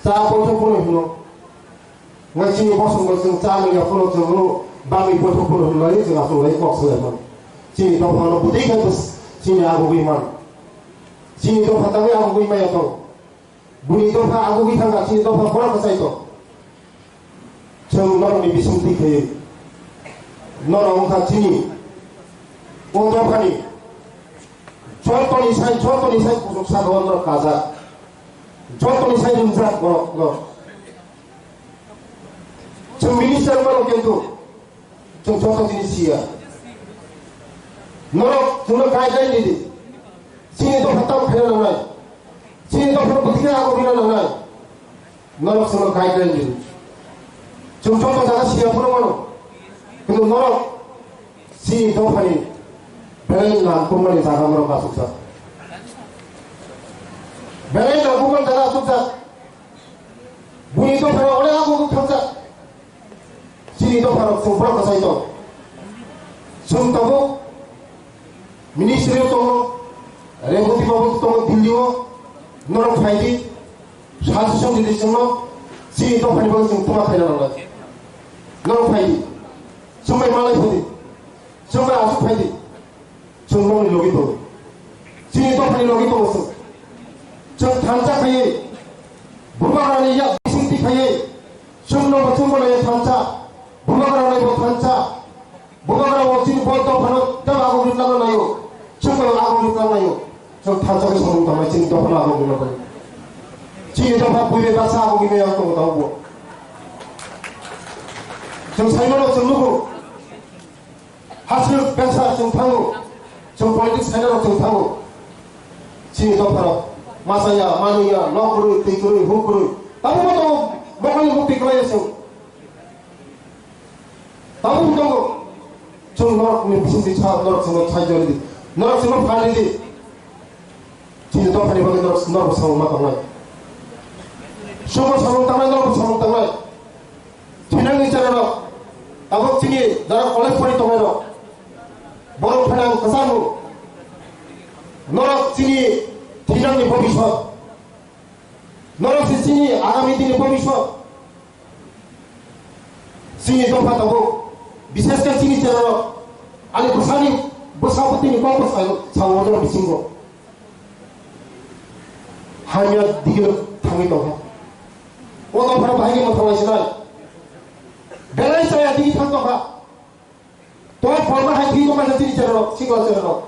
cha boithok phano hino. Ngai chini bosongo chwng cha manya phano chwngno bangwi boithok phano hinlai chwng aswk lai kok swlai mano. Chini dophano bwtwi khe chini agugwi mano. Chini dopha tangwi agugwi maya tong. Buini dopha agugwi thangkha, chini dopha borok kwchai tong. Chwng norokni bising twi khaiwi norok wngkha chini o dophani jotoni sai, jotoni sai kuchuk saka o norok kajak, jotoni sai ringjak borok no. Chwng minister mano kintu chwng joto jinis siya. Norok chwngno guideline ridi. Chini dopha tamo khaina nangnai. Chini dopha bwtwi khe ago bina nangnai. Norok chwngno guideline ridi. Chwng joto jaga siya phano mano. Kintu norok chini dophani belai nangkukmani jaga norok asukjak. Belai nangkukmani jaga asukjak. Buini dophano onek ago thangkha. Chini dopharok chwng borok kwchai tong. Chwng tabuk ministry o tongo, Reboti babu tongo Delhi o, norok phai di, suggestion ridi chwngno, chini dophani bagwi chwng tuma khaina nangnai. Norok phai di, chwng bai malai phai di, chwng bai aswk phai di. Chwng nokni logi tongo. Chini dophani logi tongo chwng. Chwng thansa khaiwi, bubagrani yak bising twi khaiwi, chwngno bo chwngbo naiyo thansa, bubagrani bo thansa, bubagra bo chini bo dophano tei ago ri tangna naio, chwngbo ago ri tang naio. Chwng thansa khe samung tangnai chini dophano ago ri tang naio. Chini dopha buibai baksa ago ri yang tongo tabukbo. Chwng saimano chwng nugo. Hasrwk besa chwng thango, chwng politics khainarok chwng thango. Chini dopharok machaya, manwiya, nok kwrwi, twi kwrwi, huk kwrwi. Tabukbo tongo, mokol ni mukti kwlaiya chwng. Tabukbo tongo, chwng norokni bisingtwi sa, norok chwngno saijo ridi, norok chwngno phan ridi. Chini dophani bagwi norok, norok samung ma tongnai. Chwngbo samung tangnai, norokbo samung tangnai. Thinangni chera rok, tabuk chini jara college pori tongnai rok, borok phainang kwchangno, norok chini thinangni bobiswt, norok se chini agami dini bobiswt. Chini dopha tabuk, bishesh khe chini chera rok, ani bwsani bwsa bwtwini kok bwsa sao, sao o bisingo. Hamya dige thangwi tongkha. Kotor phano bahai ni mwthang lai sinai. Belai chaya digi thang tongkha. To forma hai thwi tongkha chini cherarok, sikla cherarok.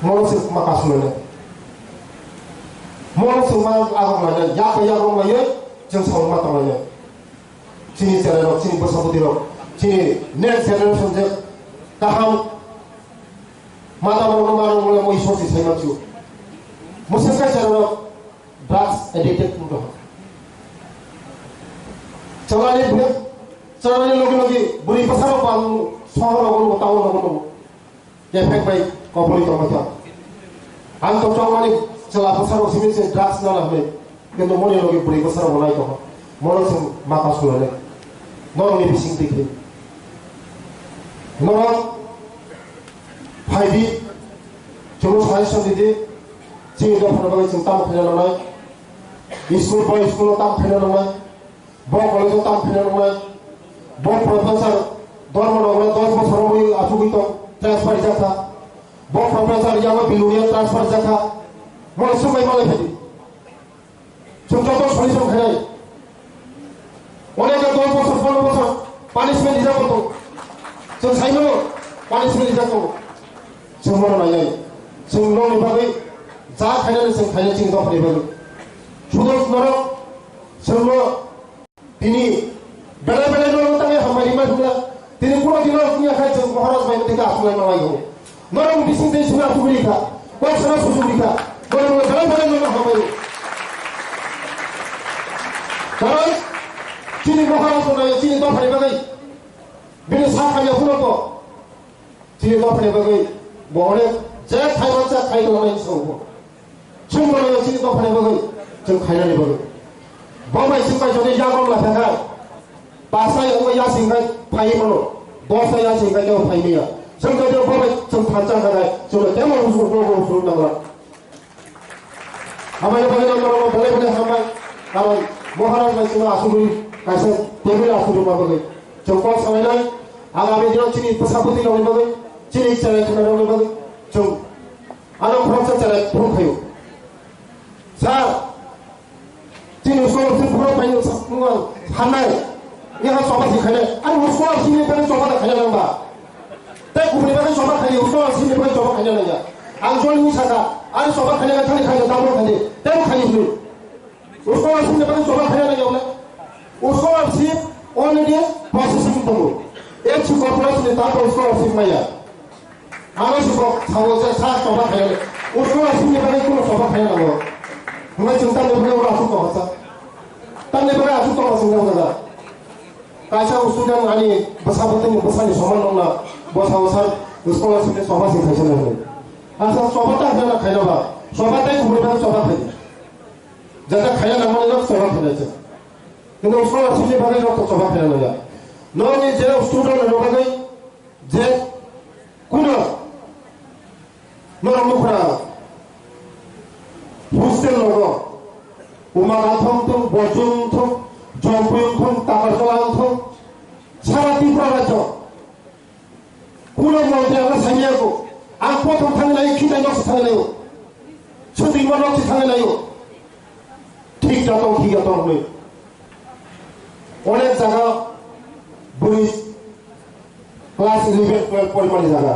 Mono se ma kasu lai. Mono se ma agok lai. Yak bai yak rong lai. Jeng sa ma tong lai. Chini cherarok, chini bwsabwtwi rok, chini next generation je kaham mata borok no mano wngmani mo Isor si sai manchu. Mwswk kaisa rok drugs addicted wng tong. Chalani bwrwi, chalani logi logi bwrwi bwsa rok bang sohor rok wng town rok wng. Effect bai kopoli tongma kha. Ang to chongmani chwla bwsarok simi se drugs nana hwnwi. Kintu moni logi bwrwi bwsarok bo nai tongo. Mono chwng maka sulane. Norokni bising tikri. Norok phaibi chwngno suggestion didi. Chini dophano bagwi chwng tamo khaina nangnai. School bai school-o tamo khaina nangnai. Bo college-o tamo khaina nangnai. Bo professor Dharmanagar dos bosor wngwi achugwi tong, transfer rijak kha. Bo professor Yama Bilonia transfer rijak kha. Mole swngbai malai phadi. Chwng joto solution khainai. Oneka dos bosor, pondro bosor punishment rijak tong. Chwng saimano punishment rijak tong. Chwng mono nainai. Chwng nokni bagwi ja khainani chwng khainai chini dophani bagwi. Sudo norok chwngno Tini belai belai norok tangwi hambai rimai thukla. Tini kuno dino wngya khai chwng Maharaj bai tei aswk lai manlai o. Norok bising tei suna thugri kha. Kok sana sujugri kha. Norok belai belai norok hambai. Karon chini Maharaj no nai chini dophani bagwi. Bini sa khanya phunoko. Chini dophani bagwi bo onek je khai mansa khai tongmani songbo. Chwng bono chini dophani bagwi chwng khainani bagwi. Bo bai chwng bai jodi yagon la thakha. Pasta yago ya singkai phai mano. Dosta ya singkai kebo phai miya. Chwng jodi bo bai chwng thansa kha kai chwng temo usuk usuk usuk nangla. Hambai no bagwi nang mano belai belai hambai. Karon Maharaj bai chwng asugwi kaisa table asugwi ma bagwi. Chwng kok sanai nai. Agami dino chini bwsa bwtwi rokni bagwi, chini chwrai khwnai rokni bagwi chwng ano khoroksa chwrai phone khaio. Sir, chini scholarship phone khaio sa-, wng ang sanai. Yaha choba si khainai. Ani scholarship ni bagwi choba da khaina nang ba. Tei kubuni bagwi choba khaio, scholarship ni bagwi choba khaina nang ya. Ang jol ni saka, ani choba khaina thani khaio, double khaidi. Tei khaio hwnwi. Scholarship ni bagwi choba khaina nang ya wala. Scholarship already processing tongo. H C corporation ni tato scholarship maya. Ano si kok sawo se sa choba khaina. Scholarship ni bagwi kuno choba khaina nango. Hwnbai chwng tamni bagwi oro aswk tongkha sa. Tamni bagwi aswk tongkha chwng nang jaga. Kaisa student ani bwsa bwtwini bwsani soman nokna bwsa bwsa scholarship ni choba se khaisa nang. Asa choba ta khaina khaina ba. Choba tai kubuni bagwi choba khaina. Jata khaina nangmani nok choba khaina se. Kintu scholarship ni bagwi nok choba khaina nang ya. Nokni je student rok bagwi je kuno norok nukra hostel logo Umaga thong thong, Bojong thong, Jompuyung thong, Takarjala thong, sara Tripura rajyo. Kuno montri ang sanya ko, ang kothom thang nai, khitai nok thang nai, chutwi mo nok thang nai. Thik da tong, thik da tong hwnwi. Onek jaga bwrwi class eleven, twelve porimani jaga.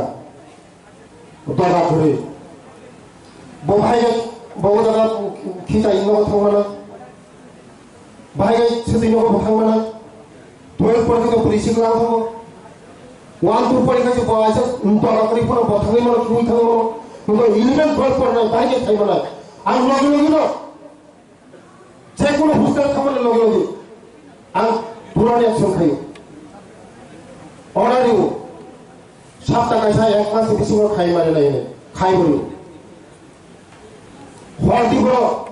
Doga kwrwi. Bo bahai bo jaga khitai nok thang mana. Bahai chutwi nok thang mana. Twelve porikha bwrwi sikla thango. One, two porikha se bo aisa doga kwrwi phano bo thangwi mano, thangwi thango. Kintu eleven, twelve porinai bahai thai mana. Ang logi logi no. Je kono hostel khamani logi logi ang purani action khayo. Order riwo. Sapta kaisa ek mas bisingo khai mani nai khai bolo. Hor di bolo.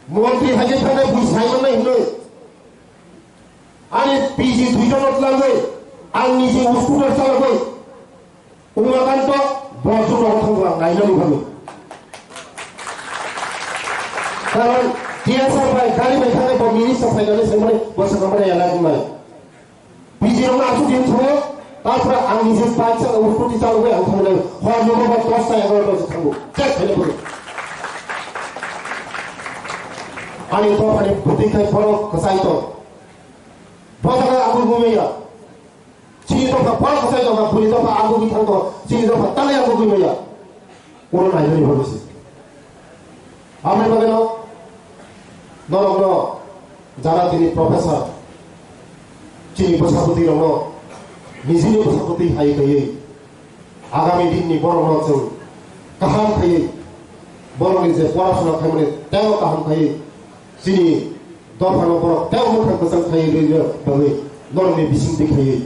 Montri haje thangwi bui sai mannai hinwi. Ani P G duita no tlangwi ang niji scooter chalogwi. Umakanto borok chwng rok thang bwlak naina lubani. Karon T S R bai gari bai thangwi bo minister phainani sengmani bo swkang mani elak wngnai. P G rok no aswk din thango, tarpore ang niji bike sa scooty chalogwi ang thangnai. Hor nogo bo dos ta egaroh ta se thango. Check khaina pore. Ani dophani bwtwi khai borok kwchai tong. Bo jaga ang bumaya. Chini dopha borok kwchai tong, buni dopha ang bumwi thang tong. Chini dopha tangwi ang bumwi maya. Oro nainani bwrwi se. Aboni bagwino norokno jara tini professor chini bwsabwtwi rokno nijini bwsabwtwi hai khaiwi agami dinni borokno chwng kaham khaiwi borokni je porasona khaimani teibo kaham khaiwi chini dophano borok teibo mwkhang kwchang khaiwi rwna bagwi norokni bisingtwi khaiwi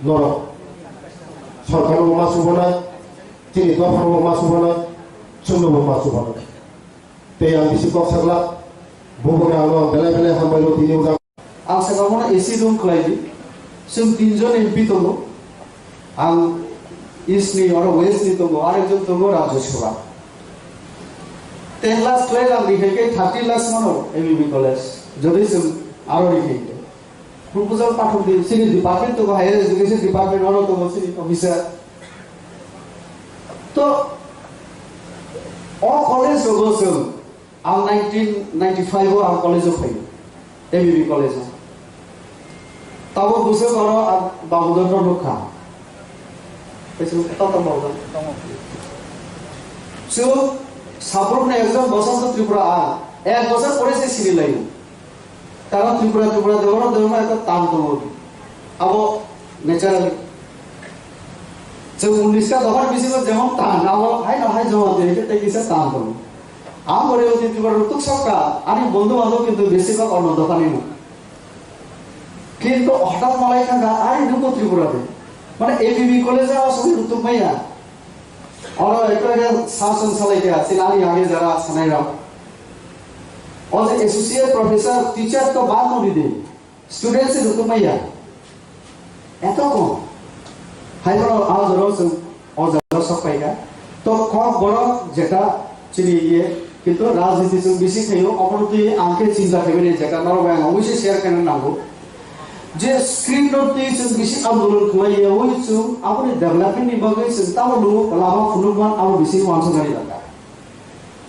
norok sorkarno ma chubanai, chini dophano ma chubanai, chwngno ma chubanai. Tei ang bisi kok sakla, bubugra ano belai belai hambai lo tini ujak. Ang saka bono A C room khlai di. Chwng tinjon M P tongo. Ang East ni oro West ni tongo, arekjon tongo Rajya Sabha. Ten lakhs khlai lang di khe thirty lakhs mano M B B college. Jodi chwng aro ri khe. Proposal pathok di, chini department tongo, higher education department oro tongo chini officer. To, o college rogo chwng, ang nineteen ninety-five o ang college o phaio, M B B college o. Tabo bwswk oro ang Babudon no nukha. Kaisa nukha, tata Babudon. Chwng, sabrukni ekjon Basanta Tripura ang, ek bosor pore se sini laio. Karon Tripura, Tripura, debona, debona, ekta tan tongo. Abo naturally. Chwng unis ka dophani bisingo jemon tan, abo haino hai joma twi khe tei kisa tan tongo. Ang Rewati Tripura rwtuk sokha, ani bondhu bandhab kintu besibak onno dophani no. Kintu hothat malai thangkha, ari nungbo Tripura de. Mane A B B college o aswk rwtuk maya. Oro ekta ekta sasong salai kha, chini ani age jara sanai rok. O je associate professor, teacher to bad no di de. Student se rwtwk maya. Eto ko. Hai bono a jora chwng o jaga sok pai kha. To kok borok jeta chini iye, kintu rajniti chwng bisi khaio, obono twi ang khe chinta khaimani jeta norok bai ang oboise share khaina nango. Je screen rok twi chwng bisi andolon khlai ya, oi chwng aboni development ni bagwi chwng tamo lugo lama phunukman abo bisi uansuknani dorkar.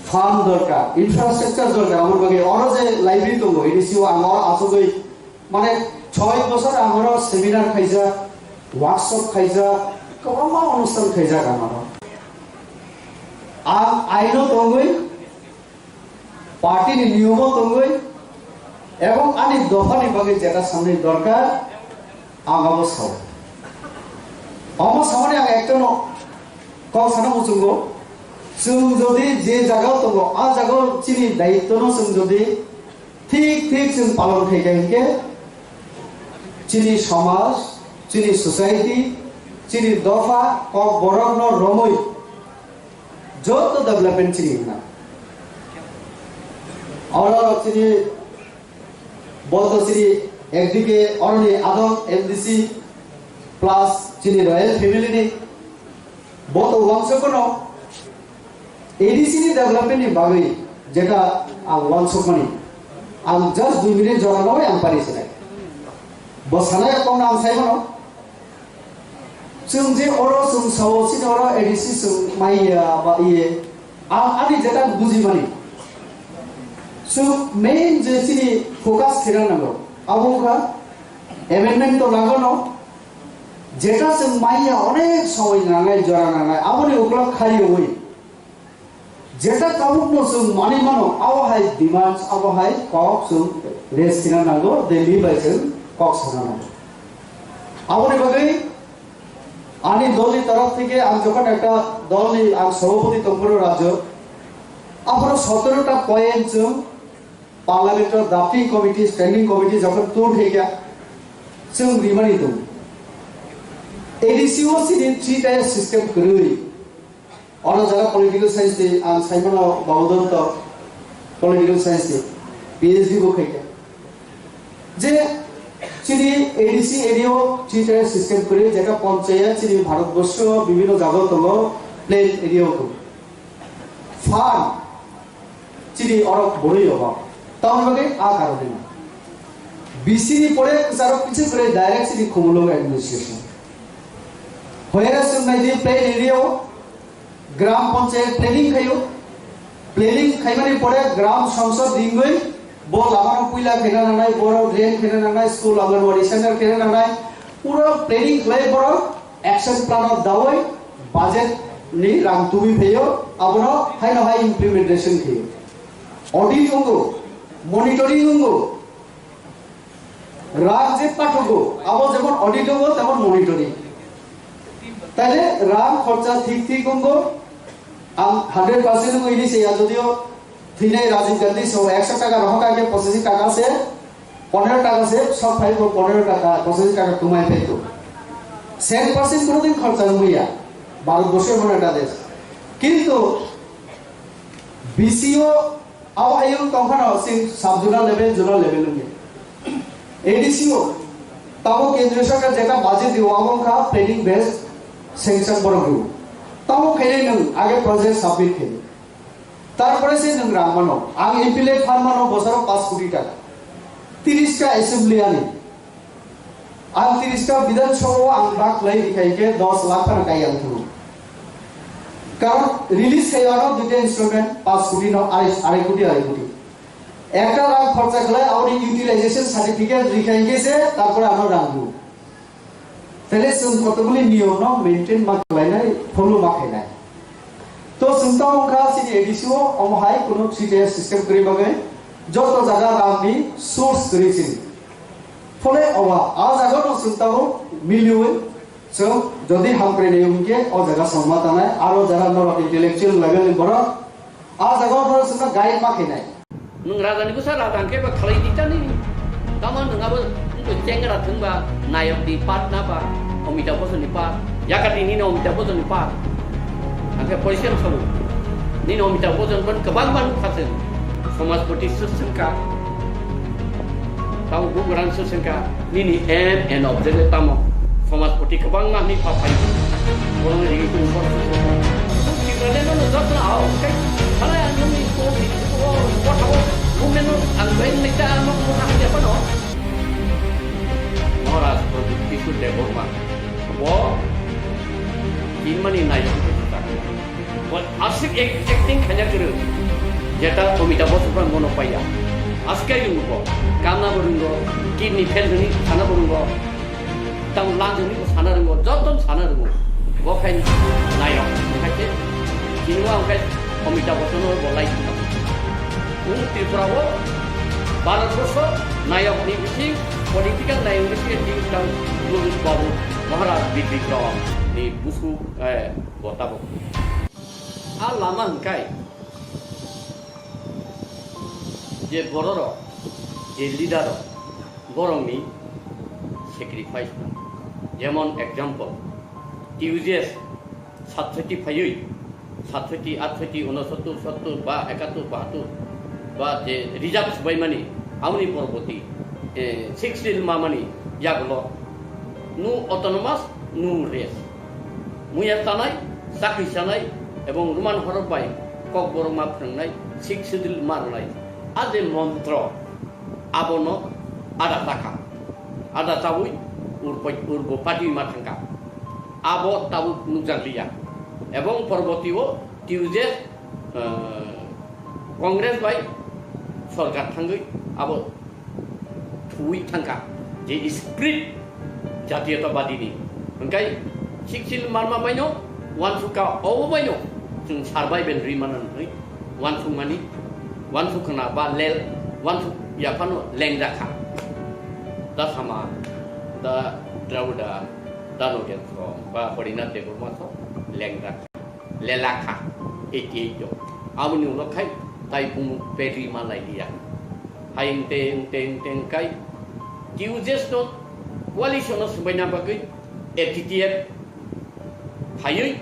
Farm dorkar, infrastructure dorkar, aboni bagwi oro je library tongo, ini siwo ang oro asugwi, mane, choi bosor ang oro seminar khaijak, workshop khaijak, kwbangma onusthan khaijak ang oro. Ang aino tongwi, party ni niyomo tongwi, ebong ani dopha ni bagwi jeta samni dorkar, ang abo sao. Omo samani ang ekta no kok sana muchungo, chwng jodi je jaga tongo, a jaga chini daityo no chwng jodi thik thik chwng palon khai kha hinkhe, chini somaj, chini society, chini dopha, kok borok no romwi, joto development chini hwnna. Oro chini, boto chini, ekdike oroni adong M D C plus chini royal family ni, boto uansukmano A D C ni development ni bagwi jeta ang uansukmani, ang just dui minute jora nogwi ang pari sinai. Bo sanai kok ang sai mano. Chwng je oro chwng sao, chini oro A D C chwng maiya ba iye, ang ani jeta buji mani. Chwng main je chini focus khena nango, abo wngkha amendment to nango no, jeta chwng maiya onek somoi nangnai, jora nangnai, aboni uklok khariwi. Jeta tabukno chwng manwi mano, abo hai demands, abo hai kok chwng raise khna nango, Delhi bai chwng kok sana nango. Aboni bagwi ani dolni torof theke ang jokhon ekta dolni ang sabhapati tongphuru rajyo, aphuru sotero ta point chwng parliament o drafting committee, standing committee jokhon tun theke chwng rimani tongo. A D C o chini three tier system kwrwi. Oro jara political science ni ang saimano Babudon to political science ni P H D bo khaikha. Je chini A D C area o three tier system kwrwi, jeta panchayat chini Bharatborsho bibhinno jaga tongo, plain area o tongo. Farm chini oro borwi obo. Tamoni bagwi a karone no. B C ni pore kwcharo kiching kwrwi direct chini Khumulwng administration. Hoyara chwng nai di plain area o gram panchayat planning khaio. Planning khaimani pore gram sangsad ringwi Bo lama no puila khena nangnai, borok drain khena nangnai, school Anganwadi center khena nangnai, pura planning khlai borok action plan o dawi budget ni rang tubui phaio, abono haino hai implementation khaio. Audit wngo, monitoring wngo, rang je pathogo, abo jemon audit wngo, temon monitoring. Taile rang khorcha thik thik wngo, ang hundred percent wngo ini se ya, jodio thwinai Rajiv Gandhi so ekso taka rohor kha khe pochashi taka se, ponero taka se sok phai ko, ponero taka, pochashi taka tumai phai ko. Sek percent kono din khorcha wngya, Bharat borso emon ekta desh. Kintu B C O abo ayung tongphano sing sub zonal level, zonal level wngya. A D C O tabo kendriya sarkar jeta budget dio abo wngkha planning based sanction borok dio. Tamo khainai nwng age project submit khainai. Tarpore se nwng rang mano. Ang M P L A fund mano bosoro paanch koti taka. Tiris ta assembly ani. Ang tiris ta Bidhan Sabha o ang bak lai dikhai khe dos lakh taka kai ang thuru. Karon release khai ano duita instrument paanch koti no arai, arai koti, arai koti. Ekta rang khorcha khlai aboni utilization certificate rikhai khe se tarpore ano rang dio. Tele chwng kotokbuli niyom no maintain ma khlainai, follow ma khainai. To chwng tamo wngkha chini A D C O, omo hai kuno C T S system kwrwi bagwi joto jaga rang ni source kwrwi chini. Phole owa, a jaga no chwng tamo miliwi chwng jodi hamkrai nai wngkhe o jaga songma tanai, aro jara norok intellectual level ni borok a jaga o borok chwngno guide ma khainai. Nwng raja ni bwsa raja hwnkhe ba khlai di tani. Tamo nwng abo wngkhe chengra thwngba nayok ni part na ba Amitabh Bachchan ni part. Yakati nini Amitabh Bachchan ni part. Hwnkhe poisa sobo. Nini Amitabh Bachchan ban kwbang ban kha chwng. Samajpati swk swngkha. Tamo bugrang swk swngkha. Nini aim and objective tamo? Samajpati kwbangma ni pa phai. Bono rigi tong bor. Tipraleno no jotno ao, kai, halai ang nungni ko, ko, ko thabo, movement no ang bai nai ta, no, no, no, no, no. Maharaj Pradyut Kishore Debbarma. Bo, tinmani nai. Bo asik ek-, acting khanya kwrwi. Jeta Amitabh Bachchan bono paiya. Askai rwngo bo. Kanna bo rwngo. Kidney fail hwnwi sana bo rwngo. Tamo lang hwnwi bo sana rwngo. Joto sana rwngo. Bo khai nairok. Khai khe chini wa khai Amitabh Bachchan bo lai. Nwng Tripura o Bharat borso nayok ni bising political nayok ni bising ding tang Dulip Babu Maharaj Bibikram ni busu, eh, bo tabuk. A lama hwnkhe je bororok, je leader rok, borokni sacrifice no. Jemon example, T U J S satsoti phaiwi, satsoti, atsoti, unosottor, sottor ba ekattor, bahattor ba je reserve subaimani, aboni porborti, eh, sixth schedule mamani yagulo no autonomous, no rest. Muya chanai, chakri chanai, ebong Roman horok bai kokborok ma phwrwngnai, sixth schedule ma rwnai. A je montro, abono ada chakha. Ada chawi urbo, urbo pati ma thangkha. Abo tabuk nukjakliya. Ebong porbotio T U J S, eh, Congress bai sorkar thangwi abo thuwi thangkha je spirit jatiyotabadi ni. Hwnkhe sixth schedule marma baino wansukha, obo baino chwng survival ri mano hwnwi wansukmani, wansukna ba lel, wansuk yaphano lengjak kha. Da sama, da Dravida, da Nagendra ba Harinath Debbarma so lengjak kha. Lelakha, eighty eight o. Aboni ulo khai tai bumung pedi malai liya. Hai engte, engte, engte, engkai T U J S no coalition no swbaina bagwi A T T F phaiwi,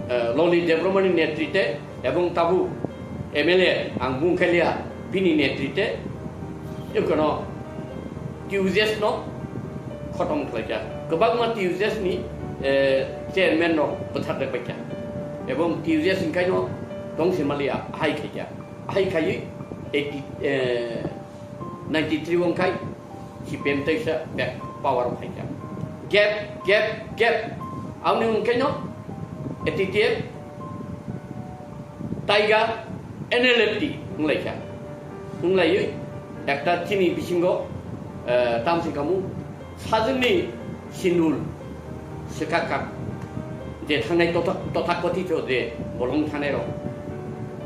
eh, Loni Debbarmani netrite ebong tabu M L A ang bung khailiya bini netrite Ekono T U J S no khotom khlaijak. Kwbangma T U J S ni, eh, chairman rok bwthar rwbaikha. Ebong T U J S ni kaino tongsi maliya ahai khaikha. Ahai khaiwi eighty, eh, ninety three wngkhai C P M teisa back power o phaikha. Gap, gap, gap. Aboni wngkhaino A T T F Taiga N L F T wnglaikha. Wnglaiwi ekta chini bisingo, eh, tamsi kamu sajwkni sinul swkakha je thangnai totha-, tothakothito je bolong thangnairok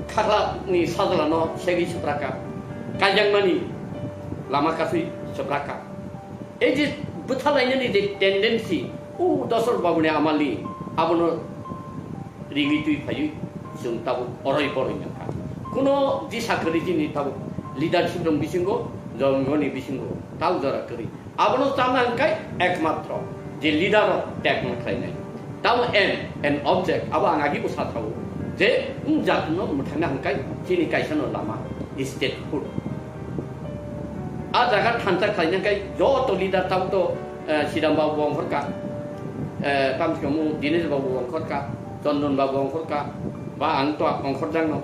khaklani sajlano segwi swprakha, kaijakmani lama kasui swprakha. Ei je bwthalainani je tendency, o Dosrot Babuni amali abono rigwi twi phaiwi chwng tabuk oroi boroi nangkha. Kuno disa kwrwi chini tabuk leadership rok bisingo, jongoni bisingo tabuk jora kwrwi. Abono chana hwnkhe ekmatro je leader rok tekno khlainai. Tamo aim and object abo ang agi bwsa thago je wng jatno mwthangna hwnkhe chini kaisano lama statehood. A jaga thansa khlaina hwnkhe joto leader tabuk to, eh, Siram Babu ongkhorkha, eh, tamsi kamu Dinesh Babu ongkhorkha, Chondon Babu ongkhorkha, ba ang to ongkhorjakno.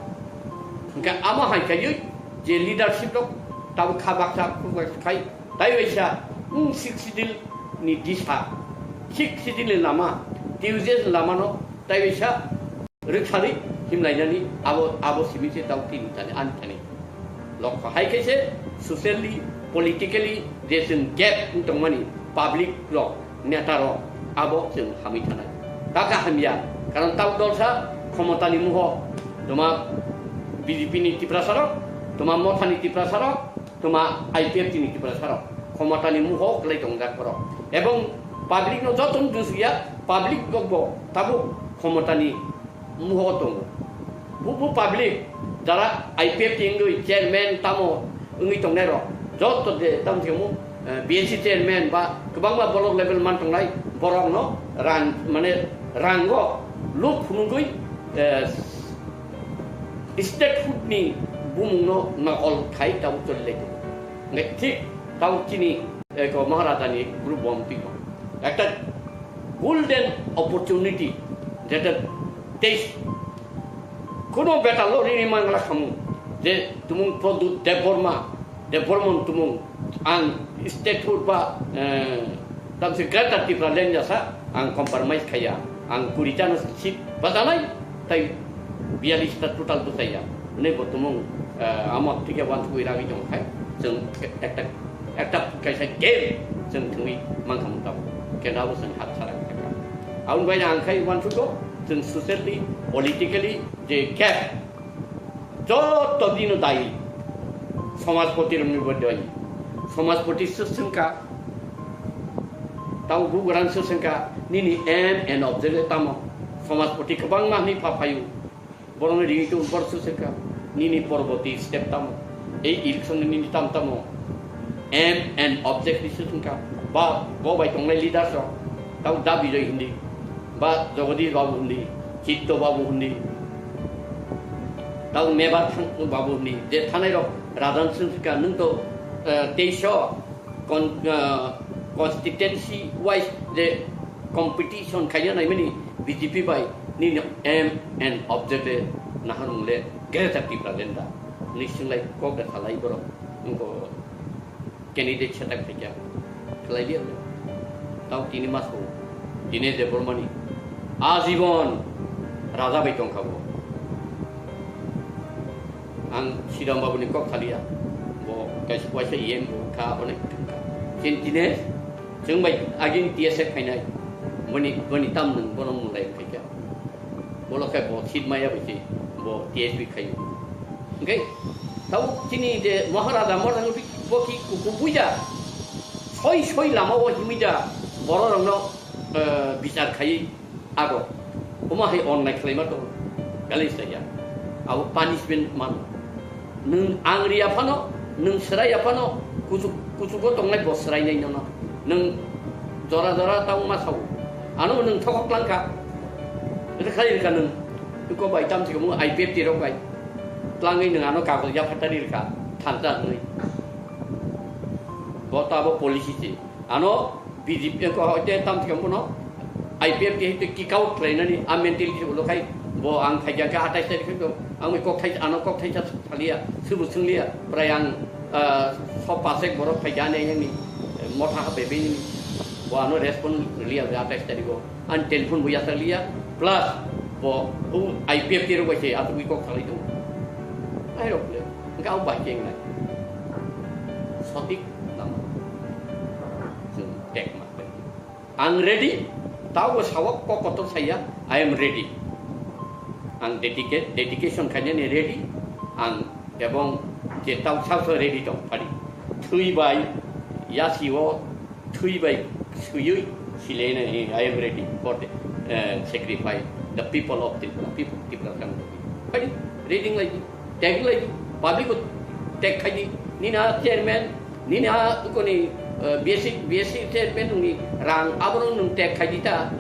Hwnkhe amo hai khaiwi je leadership rok tabuk kha baksa khuk baksa khai, tai waisa wng Sixth Schedule ni disa, Sixth Schedule ni lama, T U J S ni lamano tai waisa rwkthari himlainani abo, abo simi se tau tini tani ani thani. Lokho hai khe se socially, politically je chwng gap wng tongmani public rok, neta rok abo chwng hamwi thanai. Kaka hamya, karon tau dolsa khomotani muho tuma B J P ni Tiprasa rok, tuma Mothani Tiprasa rok, tuma I P F T ni Tiprasa rok khomotani muho kwlai tongjak borok. Ebong public no joto no dusya, public rok bo tabuk khomotani muho tongo. Bubu public jara I P F T wngwi chairman tamo wngwi tongnai rok joto je tamo themu, eh, B N C chairman ba kwbangma block level man tongnai borok no rang mane rango luk phunugwi, eh, statehood ni bumung no nokol khai tabuk choli lai tongo. Nge thik tabuk chini, eh, ko Maharaja ni group bo twi tongo. Ekta golden opportunity, jeta tei kono beta lo rini mangla khamu, je tumung Pradyut Debbarma, Debbarman tumung ang statehood ba, eh, tamsi Greater Tipraland jasa ang compromise khaya, ang kuri jano seat bajalai, tai biyalista total bwsaiya. Hwnwi bo tumung, eh, amo thikhe wansugwi ragwi tongkha. Chwng ekta, ekta kaisa game chwng thwngwi mankha mungkha. Kenda bo chwng hap sara kha. Aboni bai ang khai wansukgo chwng socially, politically je gap joto dino dayi. Somajpoti rokni bo dayi. Somajpoti swk swngkha. Tamo bugrang swk swngkha, nini aim and object le tamo? Somajpoti kwbangma hwnwi pha phaio. Borokno ringwi tong bor swk swngkha, nini porborti step tamo? Ei election ni nini tam tamo? Aim and object ni swk swngkha. Ba bo bai tongnai leaders rok, tamo Da Bijoy hindi, ba Jagadish Babu hindi, Chitto Babu hindi, tamo Mebar Thang Babu hindi, je thanai rok rajan swk swngkha, nwng to, eh, teisho con-, ah, constituency wise je competition khaina naimani B J P bai nini aim and object le naharmung le Greater Tipraland da. Ni singlai kok da salai borok. Wngko candidate setak khaikya. Khlai di. Tao tini maso. Dinesh Debbarmani. Ajibon raja bai tongkha bo. Ang Siram Babu ni kok thaliya. Bo kaisa waisa E M bo kha, onek thangkha. Chin tine, chwng bai agin T S F khainai. Boni, boni tam nwng bono mulai khaikha. Bolo khai bo seat maya bai se, bo T S P khaio. Hingke, tau chini je Maharaja Morjang bo ki kuku buida. Soi soi lama o himida. Borok rokno, eh, bichar khai. Abo, omo hai onnai khlaima tongo, gali saya. Abo punishment mano. Nwng ang riya phano, nwng swraiya phano, kuchuk, kuchugo tongnai bo swrainai nono. Nwng jora jora tang ma sao. Ano nwng thokok langkha. Ito khai rikha nwng. Iko bai tam thikamo I P F T rok bai. Tlangwi nwng ano kagoj yaphatari rikha. Thansa hwnwi. Bo to abo policy se. Ano B J P ko hoite tam thikam bono I P F T hoite kick out khlainani a mentality ulo khai bo ang khaijak kha atais tarik khe ang kok thai ano kok thai sa thaliya subu sungliya prai ang, ah, so pasek borok khaijani yang ni motha ha bebe ni bo ano respond liya atais tarik go an telephone bo yasa liya plus bo u I P F T ro bai se atu kok thalai do ai rok le. Kau bai khe wngnai. Sotik lama. Chwng tekma khlai. Ang ready. Tabo sawok kok kotor saya. I am ready. Ang dedicate, dedication khainani ready. Ang ebong je tau sao sao ready tong phari. Thwi bai yasi o thwi bai suyui silene, I am ready for the, uh, sacrifice the people of Tripura, people Tripura kan. Phari ready lai. Tag lai di, public ko tag khai di, nini a chairman, nini a koni, eh, B S C, B S C chairman nungni rang aborok nung tag khai di ta,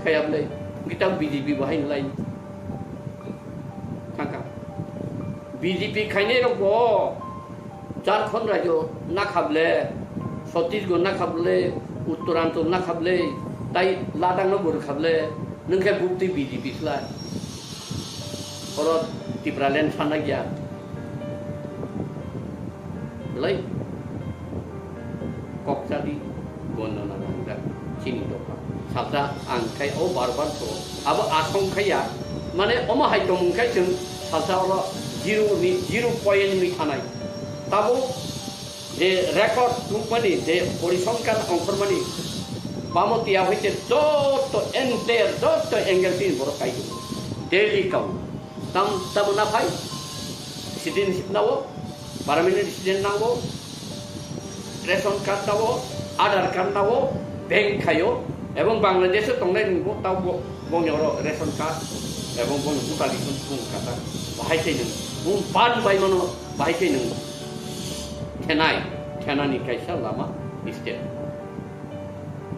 khai ablai, kita B J P bo hai lai. Thangka. B J P khainai rok bo, Jharkhand rajyo nakhable, Chhattisgarh nakhable, Uttoranchal nakhable, tai Ladakh no bo rwkhable, nwng khe bukti B J P slai. Oro Tipraland sana gya. Belai kokchadi gondona nangda chini dopha. Salsa ang khai o bar bar so. Abo asong khaya. Mane omo hai tongmung khai chwng salsa oro zero ni, zero point ni thanai. Tabo je record tubmani, je porisongkar ongkhormani, bamo tiya hoite joto entire, joto angle tin borok kai. Daily kau. Tam, tamo na phai? Citizenship nao, permanent resident nao, ration card nao, Aadhaar card nao, bank khaio, ebong Bangladesh o tongnai ni bo tao bo, bongni oro ration card, ebong bongni voter list bung kata, bahai khe nung, bung pan bai mano, bahai khe nung, thenai, thenani kaisa lama state,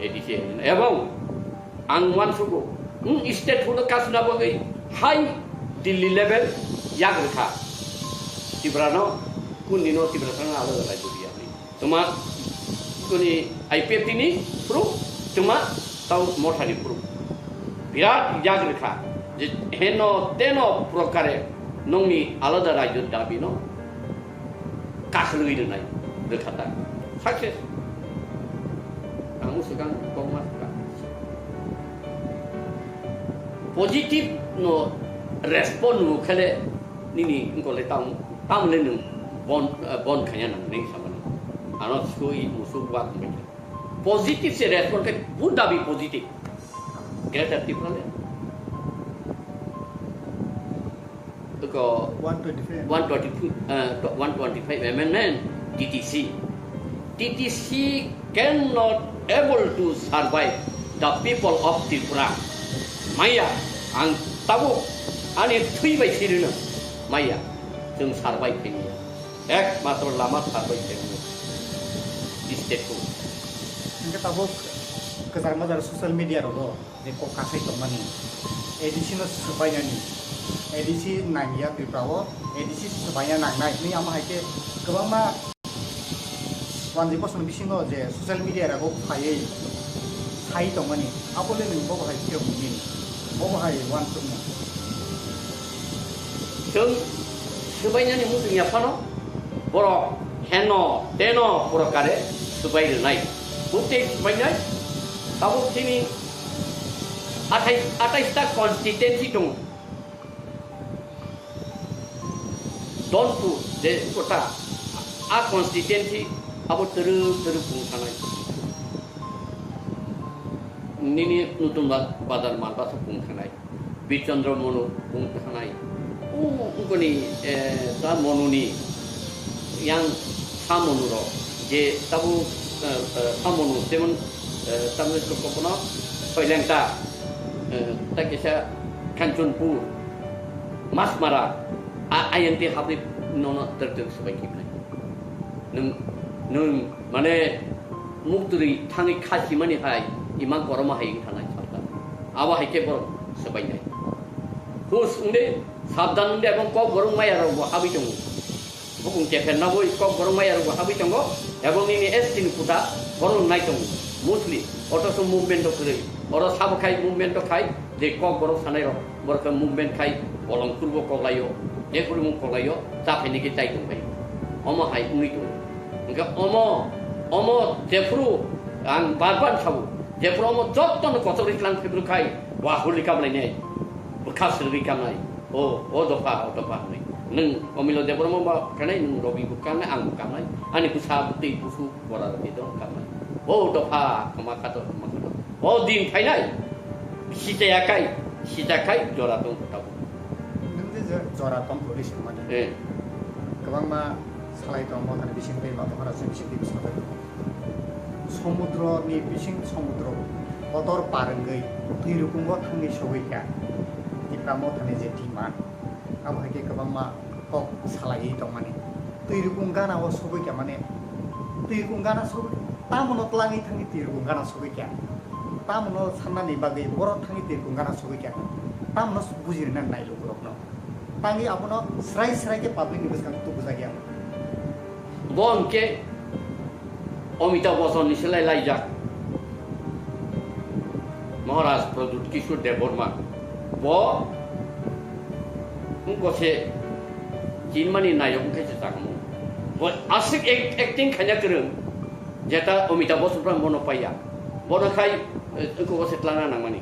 A D C, ebong, Ang uansugo, wng state huno kasuna bagwi hai Delhi level yak rwkha. Tiprano, kunino Tiprasano alada rajyo riyani. Tuma kuni I P F T ni phuru, tuma tau mothani phuru. Birat yak rwkha. Je heno teno prokare nongni alada rajyo dabino kakhwlwi rwnai rwkha ta. Success. Ang swkang kokma swkang. Positive no respond no khele nini ngkole tam, tamle nung bon, eh, bon khanya nang nini samani. Ano sui musuk wa kung. Positive se respond khe buddha bi positive. Greater Tipraland. Iko one twenty-five. One twenty-five, eh, one twenty-five amendment, T T C. T T C cannot able to survive the people of Tripura. Maya, ang tabuk ani thwi bai sirino. Maya, chwng survive khaini. Ekmatro lama survive khaini. State ko. Hingke tabuk kwchar majra social media rogo. Je kok kakhai tongmani, A D C no swbainani, A D C nangya Tripura o, A D C swbaina nangnai hinwi amo hai khe kwbangma wanjwi bosongni bisingo je social media rogo phaiwi sai tongmani, abo le nwng bobo hai phiyok nini, bobo hai uansukmung. Chwng swbainani muchung ya phano borok heno teno borok kare swbai rwnai. Bwtwi swbainai tabuk chini athai, athais ta constituency tongo. Donpur je kota a constituency abo twrwk twrwk bung thanai. Nini Nutun Ba-, Bazar Malbasa bung thanai. Birchandra Monu bung thanai. O, ungkoni, eh, ta Monuni yang sa Monu ro je tabu, eh, eh, sa Monu jemon, eh, tamni kokono soilengta, eh, ta kisa Kanchanpur, Masmara, a, ayang te habri nono ter ter sebai kibnai. Nung, nung, mane, muktwrwi thangwi kha simani hai, ima goroma hai wng thanai sabdan. Abo hai khe borok swbainai. Hus wngdi, sabdan wngdi, ebong kok borok maya rok bo habwi tongo. Bukung kepher nabwi kok borok maya rok bo habwi tongo, ebong nini S T ni kuta borok nai tongo. Mostly, otoso movement rok kwrwi. Oro sabo khai movement rok khai, je kok borok sanai rok, borok khe movement khai bolong kurbo koklaio, je kurbo koklaio, cha phaini khe chai tong phaio. Omo hai wngwi tongo. Hwnkhe omo, omo jephuru ang bar bar sabo, jephuru omo jottono kochok ri tlang phibru khai, wa holi kamlainai, bwkha swrwgwi kamnai, o, o dopha, o dopha hwnwi. Nwng Omilo Debbarma ba kanai, nwng Robi bo kanai, ang bo kanai. Ani bwsa bwtwi busu bora rwdi dong kanai. O dopha, kama kato, kama kato. O din phainai. Sitaya kai, sita kai, jora tong tabuk. Nwng je je jora tong kori se mani. Eh. Kwbangma salai tong mo thani bising tei ma tong hara se bising tei bising tei. Somudro ni bising somudro kotor par wngwi twi rukungo thangwi sogwi kha. Tipra Mothani je thima, abo hai khe kwbangma kok salaiwi tongmani. Twi rukung gana o sogwi kha mane, twi rukung gana sogwi, tamo no twlangwi thangwi twi rukung gana sogwi kha. Tamo no sannani bagwi borok thangwi twi rukung gana sogwi kha. Tamo no buji rwna nai lukurokno. Tangwi abono srai srai khe public ni bwskango tubujakya. Bo hwnkhe Amitabh Bachchan ni se lai laijak. Maharaj Pradyut Kishore Debbarma. Bo wngkose chinmani nayok wngkhe se chakmung. Bo aswk act-, acting khaina kwrwng, jeta Amitabh Bachchan phan bono paiya. Bono khai, eh, wngkose twlangna nangmani.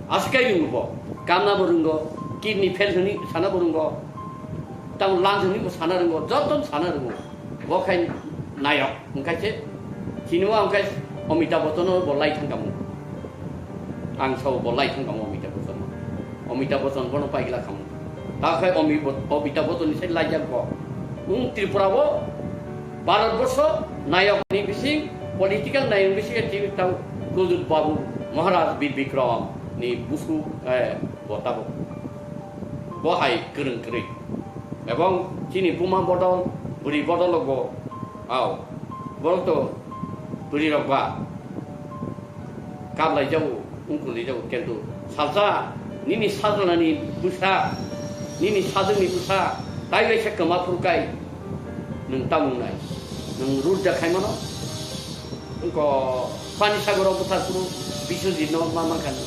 Aswk khai rwngo bo. Kamna bo rwngo, kidney fail hwnwi sana bo rwngo. Tamo lungs hwnwi bo sana rwngo, joto sana rwngo. Bo khai nayok, wngkha se, chini o wngkha Amitabh Bachchan no bo lai thang kamo. Ang sao bo lai thang kamo Amitabh Bachchan no. Amitabh Bachchan bono paigla kamo. Ta khai Ami-, Amitabh Bachchan ni sai laijak bo. Wng Tripura o Bharat borsho nayok ni bising, political nayok bising tini tang Pradyut Babu Maharaj Bir Bikram ni busu, eh, bo tabuk. Bo hai kwrwng kwrwi. Ebong chini buma bodol, bwrwi bodol bo, au, borok to bwrwi rok ba kablai jago, wngkuli jago, kintu salsa nini sajlani bwsa, nini sajwkni bwsa, tai kaisa kwma phuru kai nwng tamung nai, nwng rudda khai mano. Wngko Pani Sagoro bwtharphuru Biswajit no ma mankha nw.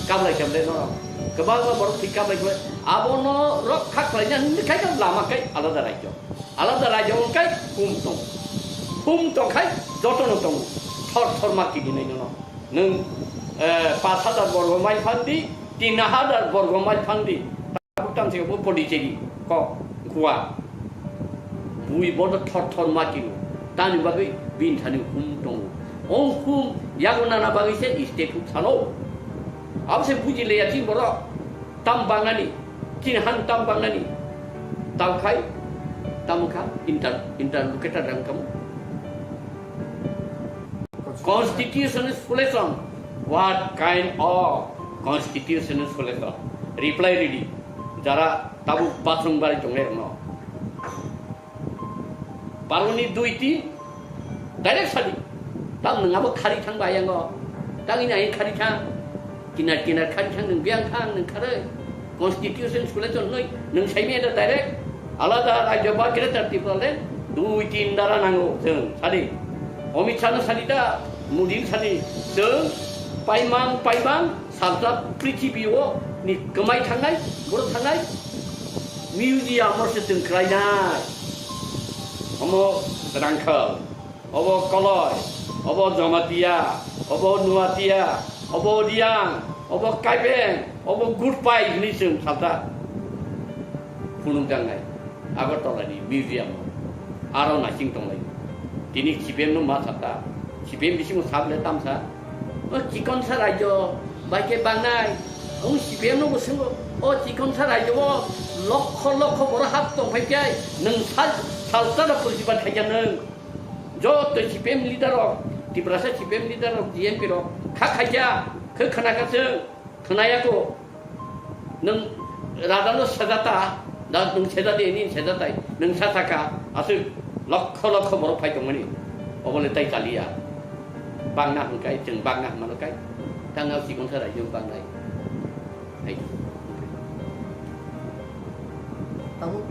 Kablai kemle norok. Kwbangma borok thwi kablai khlai. Abono rok kha khlaina hwnwi khai khe lama khai alada raijak. Alada raijak wng khai hum tong. Hum tong khai jotono tongo. Thor thor ma kidinai nono. Nwng, eh, pash hajar borgo mile phan di, tin hajar borgo mile phan di. Tabuk tang se bo Pondicherry kok Goa. Bui bodo thor thor ma kino. Tani bagwi bini thani hum tongo. O hum yago nana bagwi se state huk salo. Abo se buji leya chini borok. Tam bangnani. Chini han tam bangnani. Tam khai, tam kha, inter-, interlocutor rang kamo. Constitutional solution. What kind of constitutional solution? Reply ready. Jara tabuk bathroom bari tongnai rokno. Baroni dui tin direct sadi. Tam nwng abo khari thang ba yango. Tang ini ain khari thang. Kinar kinar khari thang nwng biang thang nwng kharwi. Constitution sule chon noi nwng saimi ada direct. Alada rajyo ba Greater Tipraland dui tin dara nango chwng sadi. Amit Shah no sadi da, Modi no sadi. Chwng paimang paimang salsa prithibi o ni kwmai thangnai, boro thangnai. Museum o se chwng khlainai. Omo Rangkhal, obo Koloi, obo Jamatia, obo Nuatia, obo Riang, obo Kaibeng, obo Gutpai hwnwi chwng salsa phunukjaknai Agartala ni museum o. Aro naising tonglai. Tini C P M no ma sakha. C P M bisingo sable tamsa. O chikonsa rajyo bai khe bangnai. Ang C P M no bo swngo. O chikonsa rajyo o lokho lokho borok hap tong phai khe nwng sal, salsa no purjibat khaikha nwng. Joto C P M leader rok, Tiprasa C P M leader rok, G M P rok kha khaikha, khe khna kha chwng. Khwnaya ko, nwng raja no sejata, da nwng sejadi, ini sejatai, nwng sa saka, aswk lokho lokho borok phai tongmani, obo le tai chaliya. Bangna hwnkai, chwng bangna hwnmano kai, tangna chikon sa raijwng bangnai. Hai. Tabuk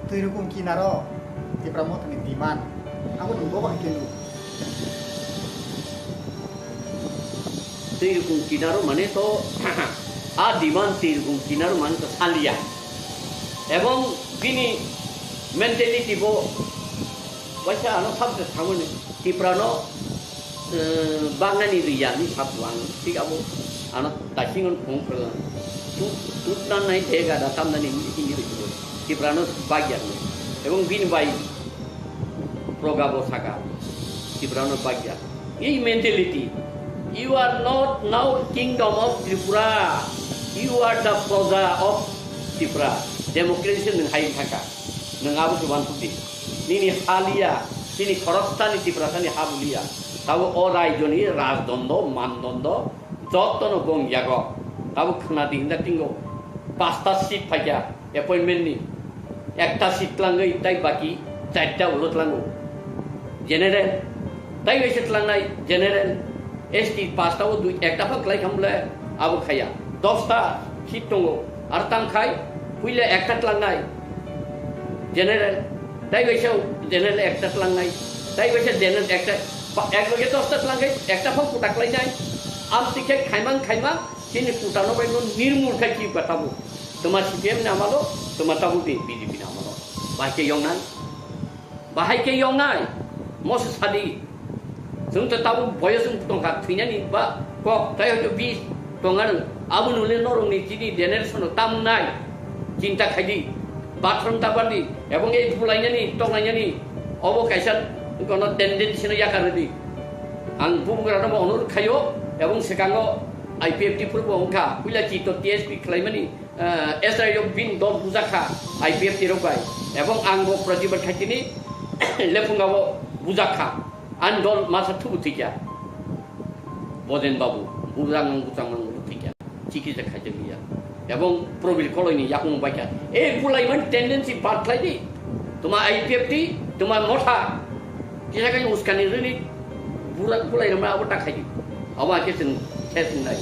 twi rukung kinaro, Tipra Mothani demand, abo nwng bobo hai khe nuk. Twi rukung kinaro mane to a demand twi rukung kinaro mane to saliya. Ebong bini mentality bo waisa ano sabse thamani Tipra no, eh, bagnani riya ni sabu ang tik abo ano dasingon phung phung tu tutna nai dega da tamnani hindi rikbo. Tiprano bagya hwnwi. Ebong bini bai proga bo saka, Tiprano bagya. Ei mentality, "You are not now kingdom of Tripura, you are the proja of Tripura." Democracy nwng hai thangkha, nwng abo se uansukdi. Nini haliya, chini khoroksani Tiprasani ha buliya. Tabo o raijoni rajdondo, mandondo, jotono gong yago. Tabo khwnadi hinda tingo, pasta seat phaikha. Appointment ni ekta seat tlangwi tai baki charta ulo tlango. General, tai waisa tlangnai general, S T pasta o dui ekta phang klai khamle abo khaya. Dosta seat tongo, ar tang khai puila ekta tlangnai general, tai waisa general ekta tlangnai, tai waisa general ekta, ba-, ek loge dosta tlang khai ekta phang kuta klai nai. Am tikhe khaimang khaimang chini kuta no bai no nirmul khai ki batabo. Toma C P M ni amalo, toma tabuk ni B J P ni amalo. Bahai khe yongnai? Bahai khe yongnai? Moso sadi. Chwng to tabuk boyos wng tongkha, thwinani ba kok, tai hoito bis tongano. Abo nule norokni chini generation no tam wngnai? Chinta khaidi. Bathroom ta bardi, ebong ei bulainani, tonglainani, obo kaisa kono tendency no yakar rwdi. Ang bubagrano bo onurok khaio, ebong swkango I P F T phuru bo wngkha, puila chito T S P khlaimani, eh, S I O bini dol bujakha I P F T rok bai, ebong ang bo protibad khaitini lephunga bo bujakha, ani dol masa thubu thikya. Bojen Babu, bujang mang, bujang mang, thikya. Chikitsa khaijak liya. Ebong Probir Koloini yakung baikha. E bulaimani tendency bad khlai di. Tuma I P F T, tuma motha. Kisa kai uskani rini bura bulai nama abo ta khai di. Abo ake sing, khe sing nai.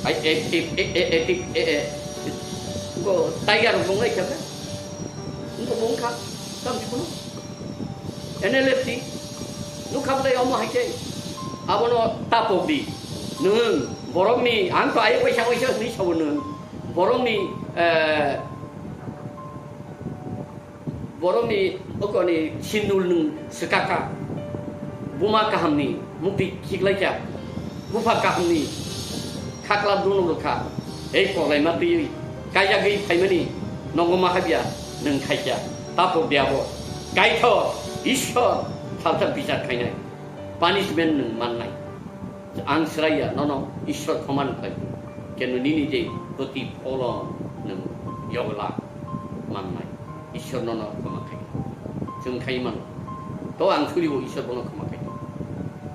Ai, e, e, e, e, e, e, e, e. Ko tiger bong nai khe. Ko bong kha. Tam di kono. N L F T. Nukha bwlai omo hai khe. Abono tapok di. Nwng borokni, ang to ayuk waisa waisa hwnwi sabo nwng. Borokni, eh, borokni okoni sindul nwng swkakha. Buma kahamni mukti khiklaikha. Bupha kahamni khakla dunu rwkha. Ei koklaima twiwi kaijagwi phaimani nogo ma habya nwng khaikha. Tapok di abo. Kaithor, Ishwar, salsa bichar khainai. Punishment nwng mannai. Ang sraiya, nono Ishwar khoma nukhlai. Kenu nini je protipholon nwng yogla mannai. Ishwar nono khoma khai. Chwng khai mano. To ang suribo Ishwar bono khoma khai.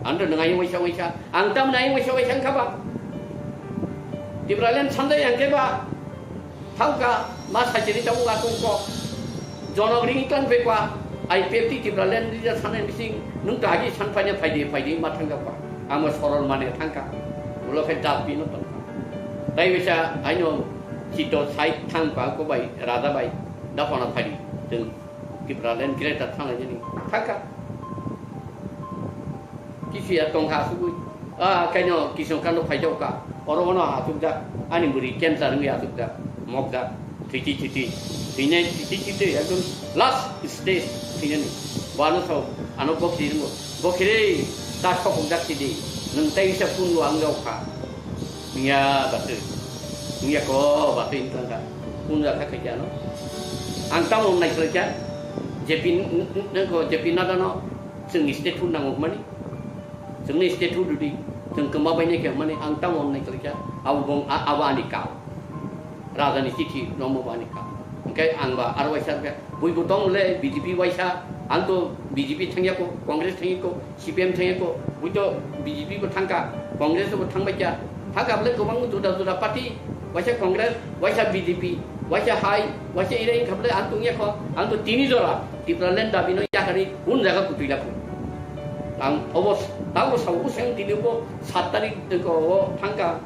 Ang to nwng ayung waisa waisa. Ang tamni ayung waisa waisa wngkha ba? Tipraland sanjai ang khe ba? Thangka, ma sachiri tabuk atungko. Jonok ring tang pekwa, I P F T Tipraland leader sanai bising, nung to agi san paina phaidi, phaidi ma thangka pa. Amo sorol mane thangka. Ulo khe dal pino tongka. Tai bisa aino chito side thangpa ko bai, raja bai, dapona phaidi. Teng Tipraland greater thangnai jani thangka. Kisi ya tongkha asugwi. Ah, kaino kisong kano phaijao ka. Oro ono asukjak. Ani bwrwi cancer wngwi asukjak. Mokjak. Thwiti thwiti. Thwinai thwiti thwiti ekdom last stage thwinani. Wano sao ano bokhi ringo. Bokhi re ta sokokjak sidi. Nwng tai wisa phungo ang rao kha. Wngya batwi. Wngya ko batwi wngkha. Phunjak kha khaikhe ano. Ang tamo naikhwlaikha. J P n-, n-, n-, ko J P Nadda no. Chwngni state food nango hwnmani, chwngni state food rwdi, chwng kwma bainai khe hwnmani ang tamo onnai kwlaikha, abo bong-, a-, abo ani kau. Rajani chithi rommo bo ani kau. Hwnkhe ang ba aro waisa rwkha, buibo tong le B J P waisa, ang to B J P thangyako, Congress thangyako, C P M thangyako, bui to B J P bo thangkha, Congress bo thangbaikha, thangkha bole kwbangma juda juda party, waisa Congress, waisa B J P, waisa hai, waisa irai wngkha bole ang tongya kho, ang to tini jora Tipraland dabi no yakarwi un jaga kutui lakho. Ang obo, tabo sao useng tini bo sat tarik ko o thangkha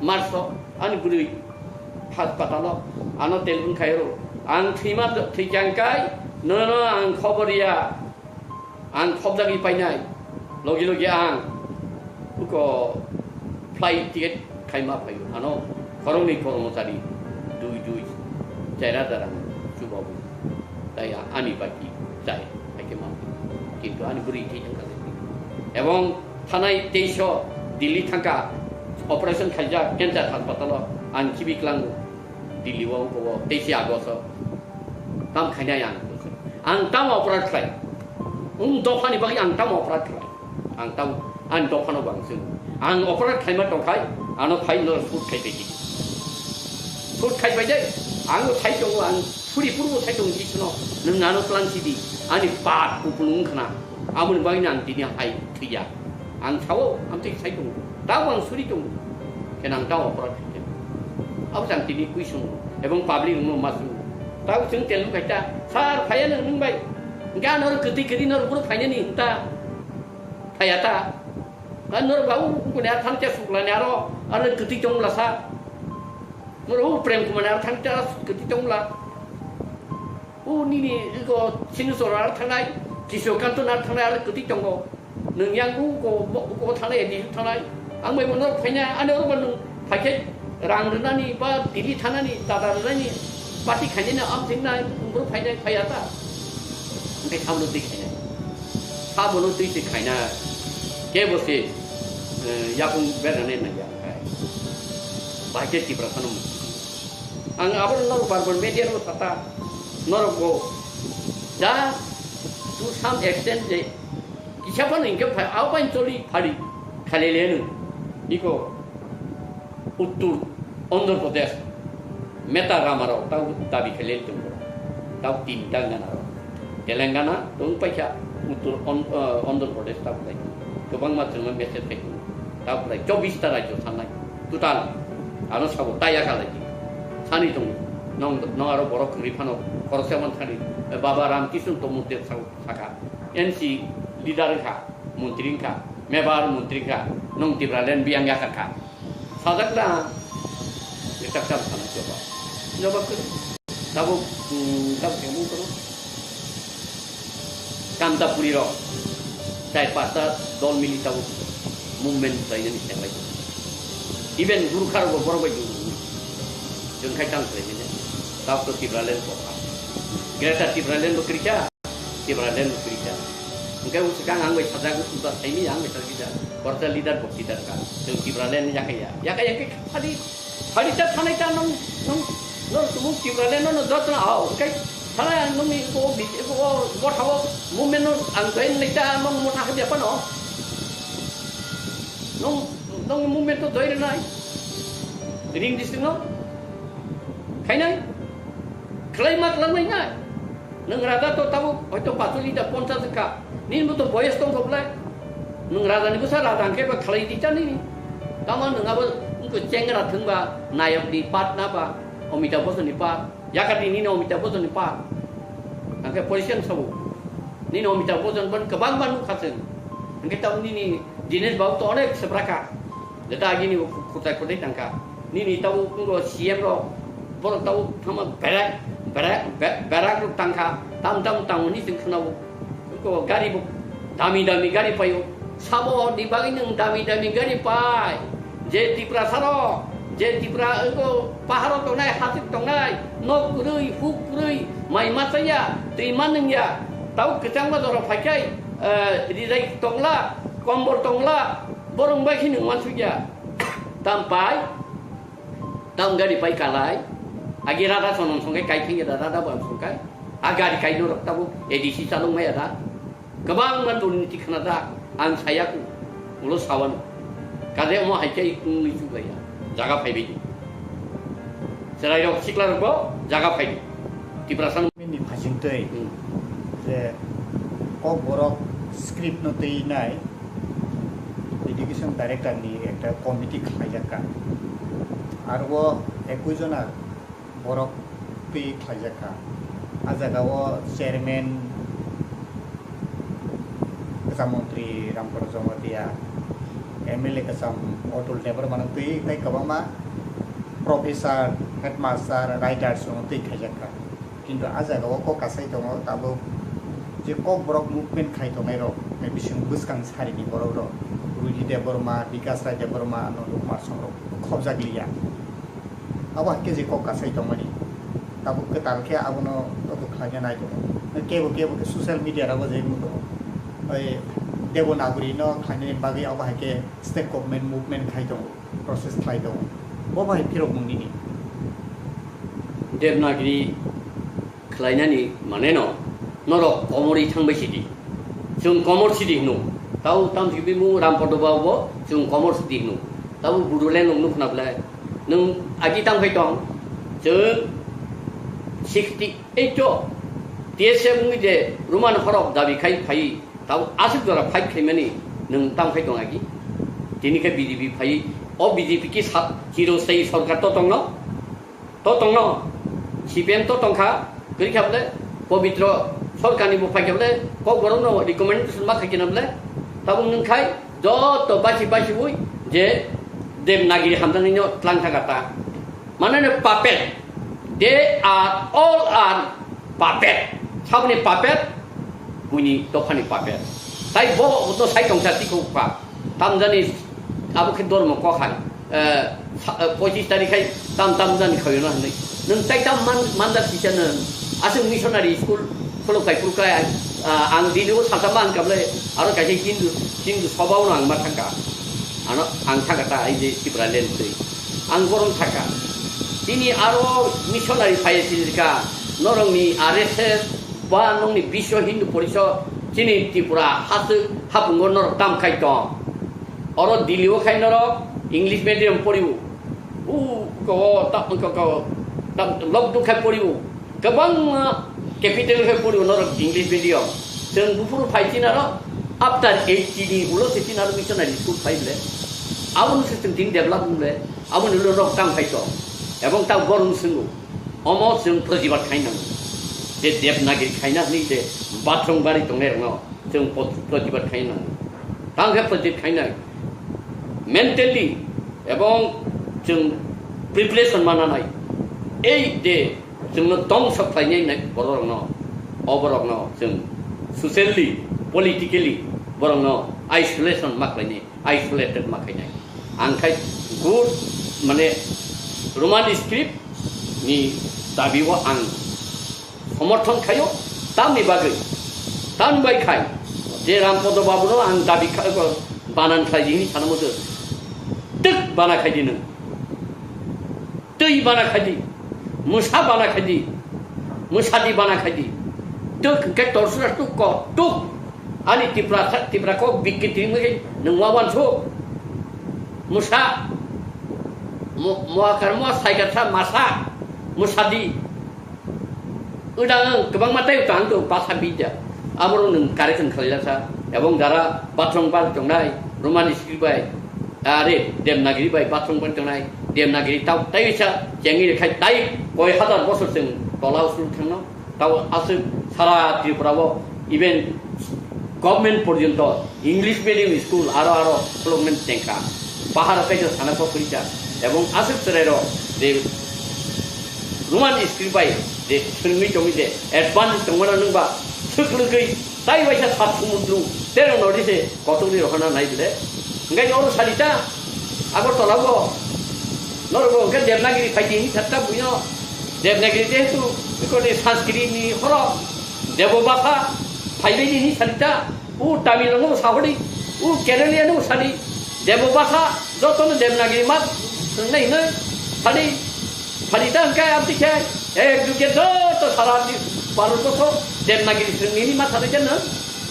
March o ani bwrwi hospital o ano telephone khairo ang thwima thwichang kai nono ang khobor ya. Ang khobjagwi painai, logi logi ang uko flight ticket khaima phaio. Ano khoroknwi kormochari dui dui chair hajar ang chubawi. Tai a-, ani baki chai, haikhe ma. Kintu ani bwrwi thwi thangkha. Ebong thanai teisho Delhi thangkha, operation khaijak cancer hospital o, ang khibi klango. Delhi o, o, teisi August o. Tam khainai ang. Ang tamo operate khlai. Um dophani bagwi ang tamo operate khlai. Ang tam, ang dophano bang sung. Ang operate khlaima tongkhai, ano phai no shoot khai bai di. Shoot khai bai dai. Ang sai tongo, ang suri purbo sai tongo di sino. Nung ano plan sidi. Ani pat kupulung khna. Amoni bagwi ang tini hai thwiya. Ang sao, ang tei sai tongo. Tao ang suri tongo. Khe nang tao operate khai. Abo jang tini kui sung. Ebong public no ma sung. Tao chwng tel khai ta. Sir, phaya nang nung bai. Ga nor kwtwi kwtwi nor buru phainani ta. Phaya ta. Ga nor ba u kune thang cha sukla ni aro. Aro kwtwi tong la sa. Nor u Prem Kumar ni aro thang cha kwtwi tong la. U nini iko Siniswar ar thangnai, Kisho Kanto ar thangnai ar kwtwi tongo. Nwng yang u ko, bo, u ko thangnai, di thangnai. Ang bai bono phaina, ani oro bo nwng phaikhe rang rwnani ba Delhi thangnani, dada rwnani, party khainani am thingnai, bro phainai, phaiya ta. Hwnkhe sabono twi khainai. Sabono twi se khaina. Kebo se, eh, yakung bernani nangya. Bahai khe Tiprasano. Ang abo norok bar bar media no sata. Norok bo. Ja to some extent je kisa phano hingke phai, au pai choli phari khalele no. Iko Uttur Andhra Pradesh, Meta Ramarao tau dabi khalele tongbo. Tau tinta gana rao. Telangana tong paikha, Uttur On-, eh, Andhra Pradesh tau lai. Kwbangma chwngma message khai tong. Tau lai chobbish ta rajyo sanai. Total. Ano sabo taya khalai. Sani tong. Nong, nong aro borok kwrwi phano khoroksa man thani. Eh, Baba Ram Kishore Tomoddev sabo saka. N C leader wngkha, montri wngkha, mebar montri wngkha, nong Tipraland biyang yakar kha. Sajak na, ekta kam sana coba. Coba ke, tabuk, hmm, tabuk yang mungkin. Kamtapuri rok, chai pasta dol mili tabuk movement khlainani thanglai. Even Gurkha rok borok bai jung, jung khai tang khlainani. Tabuk to Tipraland kokha. Greater Tipraland bo krika. Tipraland kwrwi kha. Hwnkhe o swkang ang bai sajak, uta saimanya ang bai sajak kisa. Borok leader bo leader kha. Chwng Tipraland yakaya. Yakaya khe phadi, phadi ta thanai ta nong, nong, nong tumung Tipraland no jotno ao. Hwnkhe thanai ang nongni ko, ko, ko, bothao movement no ang join lai ta nong mona hadi apa no? Nong, nong movement to join nai. Ring district no. Khainai. Khlai ma khlai nai. Nwng raja to tabuk hoito pasulita ponchas wngkha. Nini bo to boyos tongkha belai. Nwng raja ni bwsa raja hwnkhe ba khlai di cha nini. Tamo nwng abo wngkha chengra thwngba nayok ni part na ba Amitabh Bachchan ni part. Yakar ni nini Amitabh Bachchan ni part. Hwnkhe position sabo. Nini Amitabh Bachchan ban kwbang ban nukha chwng. Hwnkhe tamo nini Dinesh Babu to onek swbra kha. Jeta agini bo khu-, khutai khutai tangkha. Nini tabo wngkha C M rok, borok tabo thangma berak, berak, be-, berak rok tangkha. Tam tam tangmani chwng khwnao. Wngkha gari bo dami dami gari paio. Sabo ni bagwi nwng dami dami gari pai. Je Tiprasa rok, je Tipra wngkha paharo tongnai, hasik tongnai, nok kwrwi, huk kwrwi, mai machaya, twi manwngya. Tabo kwchangma jora phaikhai, eh, rijai tongla, kombol tongla. Borok bai kheno uansukya. Tam pai, tam gari pai kalai. Agi rada sonom songkai kai thengya da rada bo ang songkai. A gari kai norok tabo A D C chalong maya da. Kwbangma durniti khna da. Ang sayaku. Ulo sawan. Kade omo hai kai kung ni chuglaiya. Jaga phaibai di. Chwrairok siklarokbo jaga phai di. Tiprasa no. Nini phasingtwi Hmm. je Kokborok script no twi nai education director ni ekta committee khlaijak kha. Aro o ekui jona borok twi khlaijak kha. A jaga o chairman kwcham montri Ramkuro Jamatia, M L A kwcham Atul Debbarma no twi tei kwbangma professor, headmaster, writers rok twi khaijak kha. Kintu a jaga o kok kasai tongo tabuk je Kokborok movement khai tongnai rok, bising bwskang sari ni borok rok, Ruhi Debbarma, Bikas Rai Debbarma, Nandu Kumar Song rok khobjak liya. Abo hai khe je kok kasai tongmani. Tabuk kwtal khe abono totwk khlaina nai tongo. Kebo kebo khe social media rogo je oi Devanagari no khlainani bagwi abo hai khe state government movement khai tongo, process khlai tongo. Bo bai phirok mung nini. Devanagiri khlainani maneno norok komorwi thangbai sidi. Chwng komor sidi hwno. Tau tamsiki bimung Rampodo Babu bo chwng komor sidi hwno. Tabo Bodoland rok nukhna belai. Nwng agi tangphai tong. Chwng sixty eight o T S F wngwi je Roman horok dabi khai phai. Tabo aswk jora fight khaimani nwng tangphai tong agi. Tini khe B J P phai. O B J P ki sa-, chirosai sorkar to tongno. To tongno, C P M to tongkha, kwrwi kha bole, Pobitro Sorkarni bo phaikha bole, Kokborokno recommendation ma khaikhe na bole, tabuk nwng khai joto basi basi ui je Devanagiri hamjaknaino tlang thangkha ta. Mane no puppet, they are all are puppet. Saboni puppet, buini dophani puppet. Tai bo no sai tongsa tikho pa. Tamjani abo khe dormo kok hai. Eh, sa-, eh, pochis tarik hai tam tam jani khayo na hinwi. Nwng tai tam man, manjak sisa nwng. Aswk missionary school khulok kai phuru kai, ah, ang Delhi o salsa ma ang kable aro kaisa Hindu, Hindu sobao no ang ma thangka. Ano ang thangka ta ai je Tipraland twi. Ang borom thangka. Tini aro missionary phai sirka norokni R S S ba nokni Biswa Hindu Porishod chini Tripura haswk hapungo norok tam khai tong. Oro Delhi o khai norok English medium poriwo. U ko ta ko ko ta lok duk khai poriwo. Kwbangma capital khai poriwo norok English medium. Chwng buphuru phai chinaro after eighty ni ulo se chinaro missionary school phai ble. Aboni se chwng tin develop ble. Aboni ulo norok tam khai tong. Ebong ta gorung swngo. Omo chwng protibad khai nango. Je Devanagiri khaina hwnwi je bathroom bari tongnai rokno chwng pot-, protibad khai nango. Tang khe protibad khainai. Mentally ebong chwng preparation mananai. Ei je chwngno tong sok khlainai nai bororokno, o borokno chwng socially, politically borokno isolation ma khlainai. Isolated ma khainai. Ang khai good, mane, Roman script ni dabi o ang somorthon khaio, tamni bagwi, tamni bai khai je Rampodo Babu no ang dabi kha-, banan khlai di hini sana mudo. Twk bana khai di nwng. Twi bana khai di, mwsa bana khai di, mwsadi bana khai di. Twk hwnkhe torsura tuk ko tuk. Ani Tipra sa-, Tipra kok bikki twi mui nwng ma wansu. Mwsa, mo-, moakar mo saikar sa masa, mwsadi. Udang ang kwbangma tei utang ang to basa bidya. Aborok nwng correction khlaijak sa. Ebong jara bathroom bar tongnai, Roman script bai, are Devanagiri bai bathroom bar tongnai, Devanagiri tau tei sa chengi rekhai tai koi hazar bosor chwng tola usul thangno. Tau aswk sara Tripura o even government porjonto English medium school aro aro khulokmani tengkha. Paharo kaisa sana kok kwrwikha. Ebong aswk chwrairok je Roman script bai je swrwngwi tongwi je advance tongmano nwngba swklwgwi tai waisa sat sumundru terong nodi se kotorni rohorna nai bile. Hwnkhe oro salita Agartala bo norok bo hwnkhe Devanagiri phaidi hinwi satta buino Devanagiri jehetu ikoni Sanskritni horo Debo bhasha phaibaidi hinwi salita. O Tamil no sahori, o Kerala no sadi, Debo bhasha, joto no Devanagiri mat, swngnai hinwi sadi, sadi ta hwnkhe abdi khe, ek juge joto sara di, Bharat borso Devanagiri swngnini ma sadi khe no,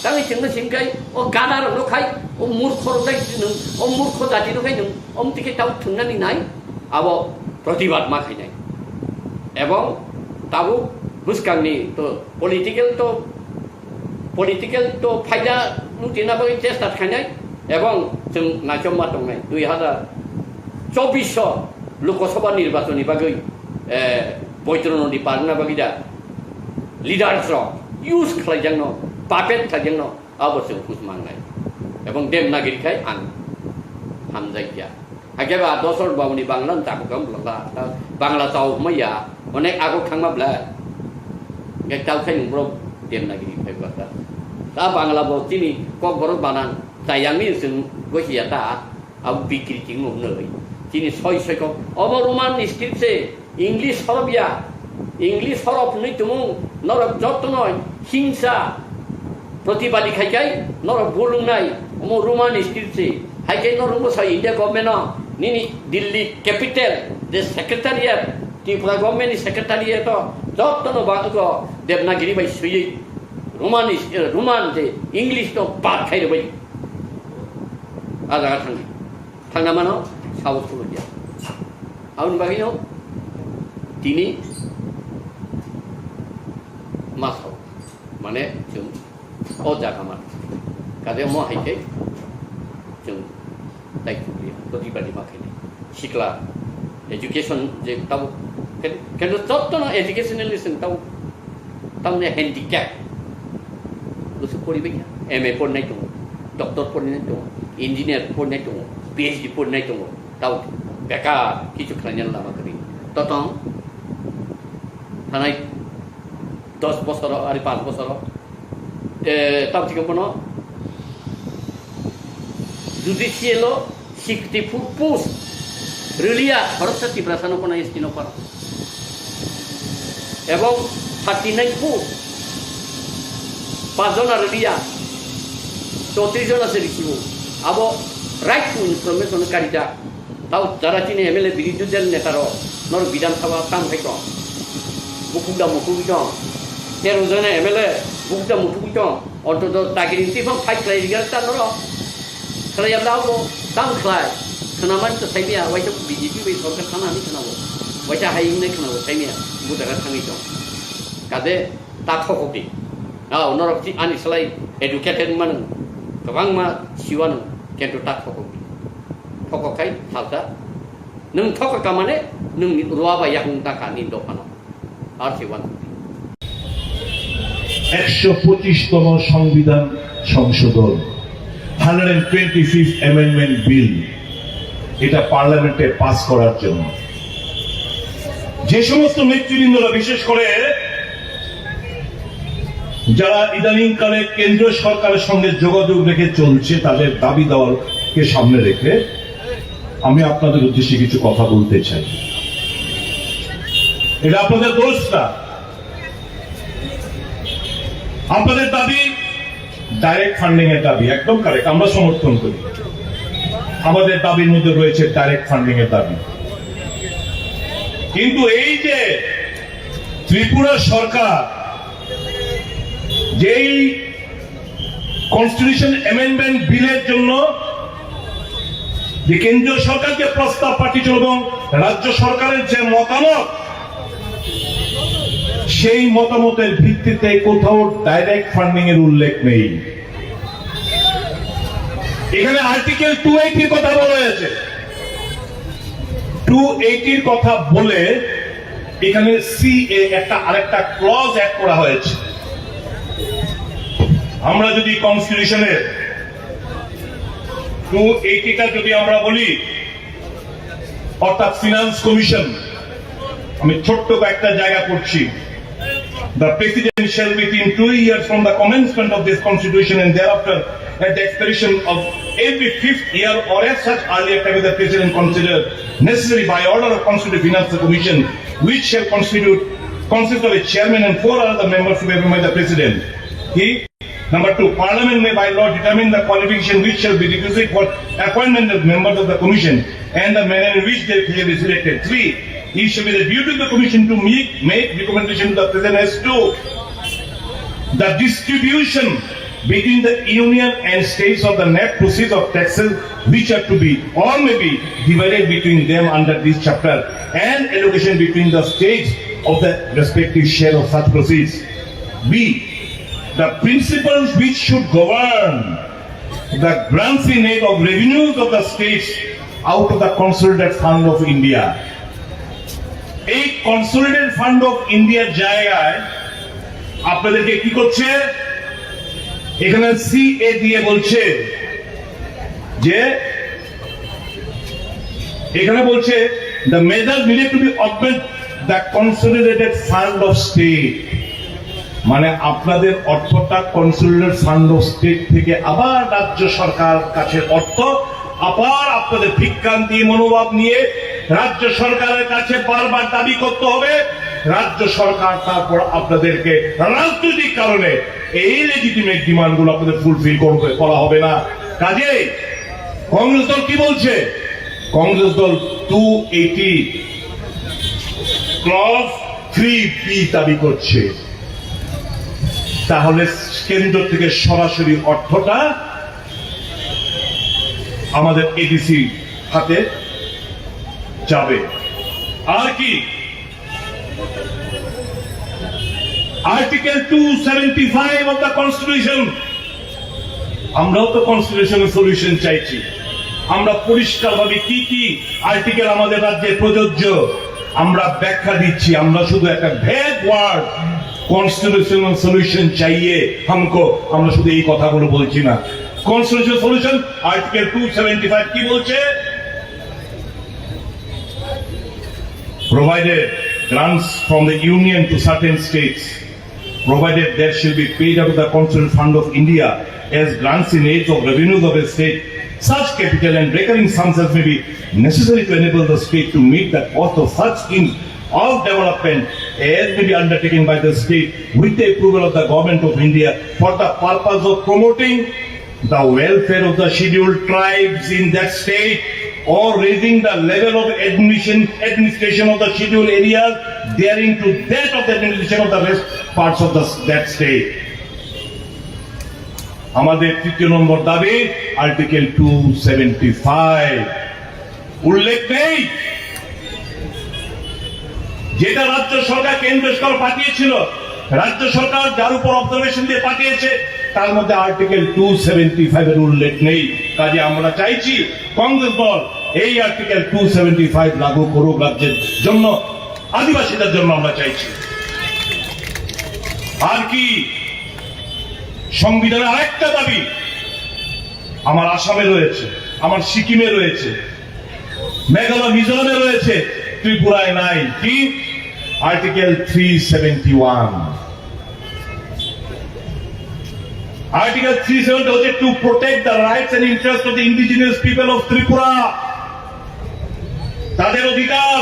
tangwi chwngno singkai, o gada rok no khai, o murkho rok dai chwng, o murkho jati no khai nwng, omtwi khe tau thwngnani nai, abo protibad ma khainai. Ebong tabuk bwskangni to political to political to phaida lutina bagwi chesta khainai ebong chwng naichomma tongnai dui hazar chobbish o Lok Sabha nirbachon ni bagwi, eh, Boitro Nodi parna bagwi da leaders rok use khlaijakno, puppet khlaijakno abo chwng hus mangnai. Ebong Devanagiri khai ang hamjakya. Hakhe ba Dosor Babuni Bangla no tabuk ang Bangla, Bangla chao hwnma ya, onek aguk thangma bla. Hwnkhe tao khai nwng borok Devanagiri phai bwkha. Ta Bangla bo chini Kokborok banan chayangni chwng gosi ya ta, abo bikri chingno hwnwi. Chini soi soi kok, obo Roman script se. English horop ya, English horop hwnwi tumung norok jotono hingsa protibadi khai kai norok bulungnai omo Roman script se. Hai khe norok bwsa India government no nini Delhi capital je secretariat Tripura government ni secretariat o jotono ba-, o Devanagiri bai swiwi Roman is, eh, Roman je English no bad khai rwbai. A jaga thangdi. Thangna mano sabo khulukya. Aboni bagwino tini ma sao. Mane chwng o jaga man. Kade mo hai khe chwng tai kuliya, koti badi ma khainai. Sikla, education je tabo, ken-, kendo jotto no educational lesson tabo, tabo ne handicap. Busu pori bai, M A pori nai tongo, doctor pori nai tongo, engineer pori nai tongo, P H D pori nai tongo, tabo bekar kichu khlainani lama kwrwi. Totong, thanai dos bosoro, ari panch bosoro, eh, tabo thikhe bono judicial o sixty four post rwliya, khoroksa Tiprasa no kono S T no paro. Ebong thirty nine post, pajona rwliya, chowtris jona se risibo. Abo right to information karijak. Tao jara chini M L A birodhi dal neta rok norok Bidhan Sabha tang khai tong. Bukhuk da mukhuk tong. Tero jona M L A bukhuk da mukhuk tong. Ontoto dagiri twi phang fight khlai rwgwk ta norok. Khlai yabla abo tang khlai. Khwnamani to saimaya, waisa B J P bai sorkar thana hinwi khwnabo. Waisa hai hinwi khwnabo saimaya. Bo jaga thangwi tong. Kade ta thokok di. Nao norok si ani slai educated manu. Kwbangma siwano kento ta thokok di. Thokok khai salsa. Nwng thokok ka mane nwng ruwa bai yakung ta kha ni dophano. Ar si wan. একশো পঁচিশতম সংবিধান সংশোধন, hundred twenty fifth amendment bill, এটা পার্লামেন্টে পাস করার জন্য যে সমস্ত নেতৃবৃন্দরা, বিশেষ করে যারা ইদানিংকালে কেন্দ্রীয় সরকারের সঙ্গে যোগাযোগ রেখে চলছে, তাদের দাবি দাওয়াকে সামনে রেখে আমি আপনাদের উদ্দেশ্যে কিছু কথা বলতে চাই। এটা আপনাদের দোষ না, আপনাদের দাবি ডাইরেক্ট ফান্ডিং এর দাবি, একদম কারেক্ট, আমরা সমর্থন করি। আমাদের দাবির মধ্যে রয়েছে ডাইরেক্ট ফান্ডিং এর দাবি। কিন্তু এই যে ত্রিপুরা সরকার যেই কনস্টিটিউশন অ্যামেন্ডমেন্ট বিলের জন্য যে কেন্দ্রীয় সরকার যে প্রস্তাব পাঠিয়েছিল এবং রাজ্য সরকারের যে মতামত, সেই মতামতের ভিত্তিতে কোথাও ডাইরেক্ট ফান্ডিং এর উল্লেখ নেই। এখানে আর্টিকেল টু এইটির কথা বলা হয়েছে। টু এইটির কথা বলে এখানে সিএ একটা আরেকটা ক্লজ অ্যাড করা হয়েছে। আমরা যদি কনস্টিটিউশনের টু এইটিটা যদি আমরা বলি, অর্থাৎ ফিনান্স কমিশন, আমি ছোট্ট কয়েকটা জায়গা পড়ছি। The president shall, within two years from the commencement of this constitution and thereafter, at the expiration of every fifth year or at such earlier time as the president consider necessary, by order of Constitutional Finance Commission, which shall constitute, consist of a chairman and four other members to be appointed by the president. He Number two, Parliament may by law determine the qualification which shall be requisite for appointment of members of the commission and the manner in which they shall be selected. Three, it shall be the duty of the commission to make, make recommendation to the president as to the distribution between the union and states of the net proceeds of taxes which are to be or may be divided between them under this chapter and allocation between the states of the respective share of such proceeds. B, the principles which should govern the grants in aid of revenues of the states out of the Consolidated Fund of India. এই consolidated fund of ইন্ডিয়ার জায়গায় আপনাদেরকে কি করছে? এখানে সিএ দিয়ে বলছে যে এখানে বলছে, the measures needed to be augment the consolidated fund of state, মানে আপনাদের অর্থটা কনসোলিডেটেড ফান্ড অফ স্টেট থেকে আবার রাজ্য সরকার কাছে অর্থ, আবার আপনাদের ভিক্ষান্তি মনোভাব নিয়ে রাজ্য সরকারের কাছে বারবার দাবি করতে হবে। রাজ্য সরকার তারপর আপনাদেরকে রাজনৈতিক কারণে এই লেজিটিমেট ডিমান্ডগুলো আপনাদের ফুলফিল করবে, করা হবে না। কাজেই কংগ্রেস দল কি বলছে? কংগ্রেস দল টু এইটি ক্লজ থ্রি বি দাবি করছে, তাহলে কেন্দ্র থেকে সরাসরি অর্থটা আমাদের এডিসি হাতে যাবে। আর কি, article two seventy five of the constitution, আমরাও তো কনস্টিটিউশনাল সলিউশন চাইছি। আমরা পরিষ্কারভাবে কি কি আর্টিকেল আমাদের রাজ্যে প্রযোজ্য, আমরা ব্যাখ্যা দিচ্ছি। আমরা শুধু একটা ভ্যাগ ওয়ার্ড, কনস্টিটিউশনাল সলিউশন চাইয়ে হামকো, আমরা শুধু এই কথাগুলো বলছি না। Constitutional solution, article two seventy five কি বলছে? Provided grants from the Union to certain states, provided there shall be paid out of the Constitutional Fund of India as grants in aid of revenues of a state, such capital and recurring sums as may be necessary to enable the state to meet the cost of such schemes of development as may be undertaken by the state with the approval of the Government of India for the purpose of promoting the welfare of the scheduled tribes in that state or raising the level of admission, administration of the scheduled areas daring to that of the administration of the rest parts of the, that state. আমাদের তৃতীয় নম্বর দাবি, article two seventy five উল্লেখ নেই। যেটা রাজ্য সরকার কেন্দ্র সরকার পাঠিয়েছিল, রাজ্য সরকার যার উপর অবজারভেশন দিয়ে পাঠিয়েছে, তার মধ্যে আর্টিকেল টু সেভেন্টি ফাইভ এর উল্লেখ নেই। কাজে আমরা চাইছি কংগ্রেস দল এই আর্টিকেল টু সেভেন্টি ফাইভ লাগু করুক রাজ্যের জন্য, আদিবাসীদের জন্য আমরা চাইছি। আর কি, সংবিধানের আরেকটা দাবি আমার আসামে রয়েছে, আমার সিকিমে রয়েছে, মেঘালয় মিজোরামে রয়েছে, ত্রিপুরায় নাই। কি? Article three seventy one. Article three seventy হচ্ছে to protect the rights and interests of the indigenous people of Tripura। তাদের অধিকার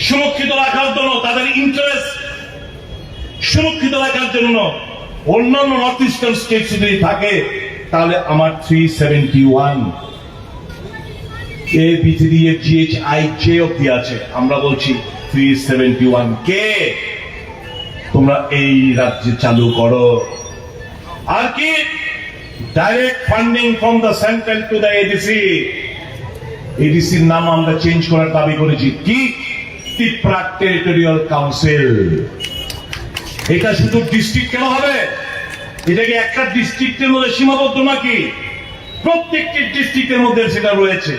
সুরক্ষিত রাখার জন্য, তাদের ইন্টারেস্ট সুরক্ষিত রাখার জন্য অন্যান্য নর্থ ইস্টার্ন স্টেটস যদি থাকে, তাহলে আমার three seventy one, A B three F G H I J অব্দি আছে। আমরা বলছি থ্রি সেভেন্টি ওয়ান কে তোমরা এই রাজ্যে চালু করো। আর কি, direct funding from the central to the ADC. এডিসির নাম আমরা চেঞ্জ করার দাবি করেছি। কি? Tripura territorial council. এটা শুধু ডিস্ট্রিক্ট কেন হবে? এটা কি একটা ডিস্ট্রিক্টের মধ্যে সীমাবদ্ধ নাকি? প্রত্যেকটি ডিস্ট্রিক্টের মধ্যে সেটা রয়েছে।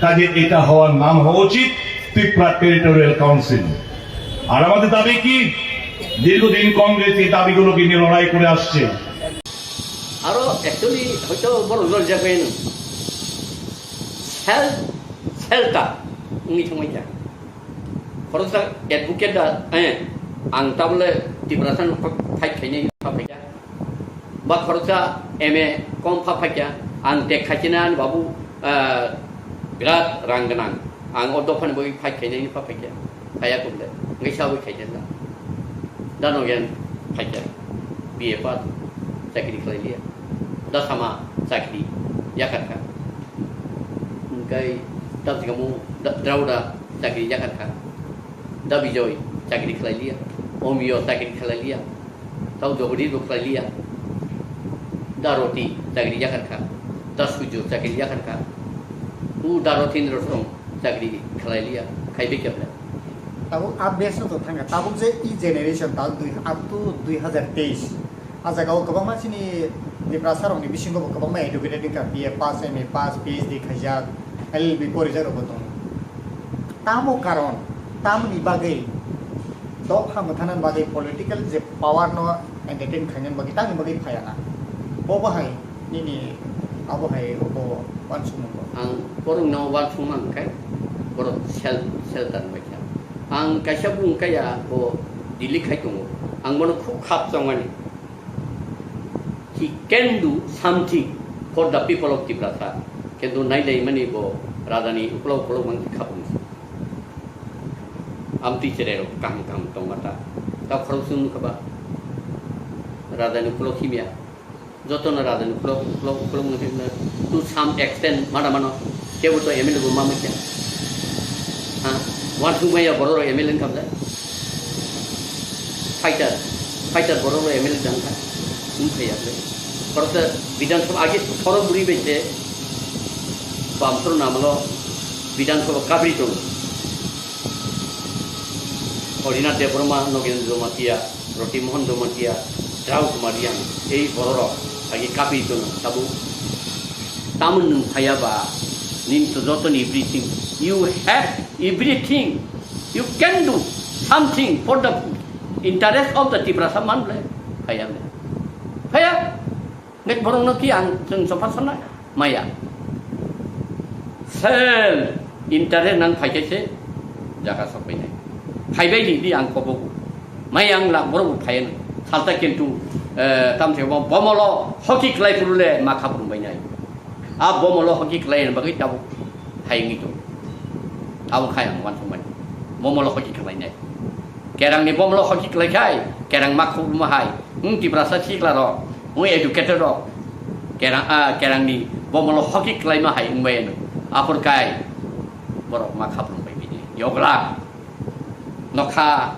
কাজে এটা হওয়ার নাম হওয়া উচিত ত্রিপুরা টেরিটোরিয়াল কাউন্সিল। আর আমাদের দাবি কি? দীর্ঘদিন কংগ্রেস এই দাবিগুলোকে নিয়ে লড়াই করে আসছে। Aro actually hoito borok lorjak bai no. Self shelter wngwi thangbai kha. Khoroksa advocate da, eh, ang tabole Tiprasa no fight khainai pha phaikha. Ba khoroksa M A kom pha phaikha. Ang tek khaikhe ani babu, eh, birat rang gwnang. Ang o dophani bagwi fight khainai pha phaikha. Kaya kumle, hingke sabwi khaijak na. Da no yan phaikha, B A pass, chakri khlai liya. Da sama chakri yakar kha. Hingke da jigamo da, Drauda chakri yakar kha. Da Bijoy chakri khlai liya. Omiyo chakri khlai liya. Tau jogri bo khlai liya. Da Roti chakri yakar kha. Da Sujo chakri yakar kha. U Da Rotindro song chakri khlai liya. Khai bikya bla. Tabuk a base no to thangkha. Tabuk je e generation tabuk dui, up to dui hazar teis. A jaga o kwbangma chini Tiprasa rokni bisingo bo kwbangma educated wngkha. B A pass, M A pass, P H D khaijak, L L B porijak rok bo tongo. Tamo karon, tamoni bagwi dopha mwthanani bagwi political je power no entertain khainani bagwi tamoni bagwi phaya na. Bo bahai nini abo hai obo uansukmung bo. Ang borokno uansukma hwnkhe borok self shelter bai kha. Ang kaisa bung kaya bo Delhi khai tongo. Ang bono khub khap chongmani. He can do something for the people of Tiprasa. Kintu nai nai mani bo rajani ukolog ukolog mang khabung. Amtwi cherai rok kaham kaham tongma ta. Ta khorok sung kha ba. Rajani ukolog himya. Joto no rajani ukolog ukolog ukolog mang khe to some extent mana mano. Kebo to M L A bo ma manya. Ha? Wansuk maya borok rok M L A wngkha bwle. Fighter, fighter borok rok M L A wngkha. Wngkha ya bwle. Borok ta Bidhan Sabha age soro bwrwi bai se bamsoro namlo Bidhan Sabha kabri tongo. Horinath Debbarma, Nogendra Jamatia, Roti Mohan Jamatia, Rao Kumar Yang, ei borok rok age kabri tongo. Tabuk tamon nwng phaya ba, nini to joto ni everything. You have everything. You can do something for the interest of the Tiprasa man bwle. Phaya bwle. Phaya. Nek borok no ki ang chwng chopha sana maya. Self interest nang phai khe se jaga sok bai nai. Phai bai di, di ang kobo. Maya ang lak borok bo phai no. Salta kintu, eh, tam se bo bomolo hoki klai purule ma khapung bai nai. A bomolo hoki klai bagwi tabuk phai ngi to. Tabuk khai ang wan sumani. Bomolo hoki klai nai. Kerang ni bomolo hoki klai khai, kerang ma khuk ma hai. Wng Tiprasa sikla rok, wng educated rok. Kerang, ah, kerang ni bomolo hoki klai ma hai wng bai no. Apor kai. Borok ma khapung bai bini. Yogla. Nokha.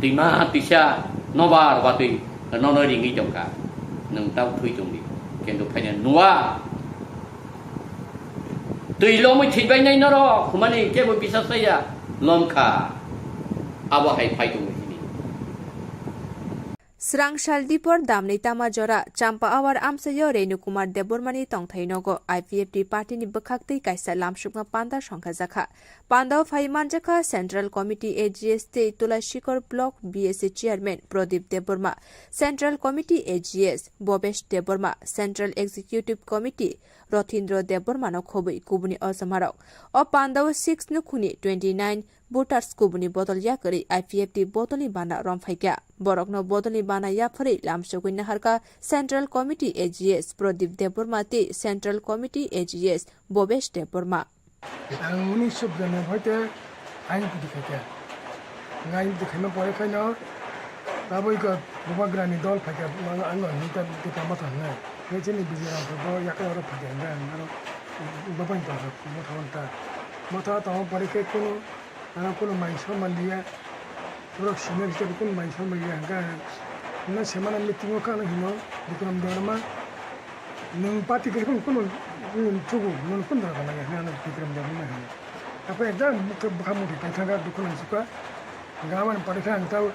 Tima tisa. Nobar batwi. Nono ringi jongka. Nung tau thui jongdi. Kendo phanya nuwa. Twi lomwi thwibainai norok, humani kebo bisas chaya, lomkha. Abo hai phai tongo hini. Srang sal dipor damni tama jora, Champa Awar amsaio Renu Kumar Debbarmani tongthai nogo I P F T party ni bwkhak twi kaisa lamsukma panda songkha jakha. Pandao phai manjakha Central Committee A G S tei Tulashikor Block B S A Chairman Pradip Debbarma, Central Committee A G S Bhobesh Debbarma, Central Executive Committee Rothindro Debbarmano khobwi kubuni ojomarok. O pandao six nukhungni twenty nine voters kubuni bodol yakarwi I P F T bodolni bana romphaikha. Borokno bodolni bana yapharwi lamsogwi naharkha Central Committee A G S Pradip Debbarma tei Central Committee A G S Bhobesh Debbarma. Ang unisho biyanabbai te ain pudi khaikha. Ang ain pudi khaima pore khaino taboi kok bubagrani dol phaikha, ang, ang hinta Tipra Motha hwnwi. Khe chini Bijay Rangpur bo yakhai oro phaikha hwnwi ang aro bubagrani dol motha hwnta. Motha tongma pore khe kunu, ano kunu mai sor manliya. Borok senior hisabe kunu mai sor manliya hwnka. Hwnwi semana meeting o kha ano hino Bikram Debbarma. Nwng party kwrwi phano kunu, nwng chugo, nwng kunu dora gana ya, nwng Bikram Debbarma hino. Tapo ekdam bwkha, bwkha muthi paithaka, dukhu nang sukha. Hwnka aboni pore khe ang tabo,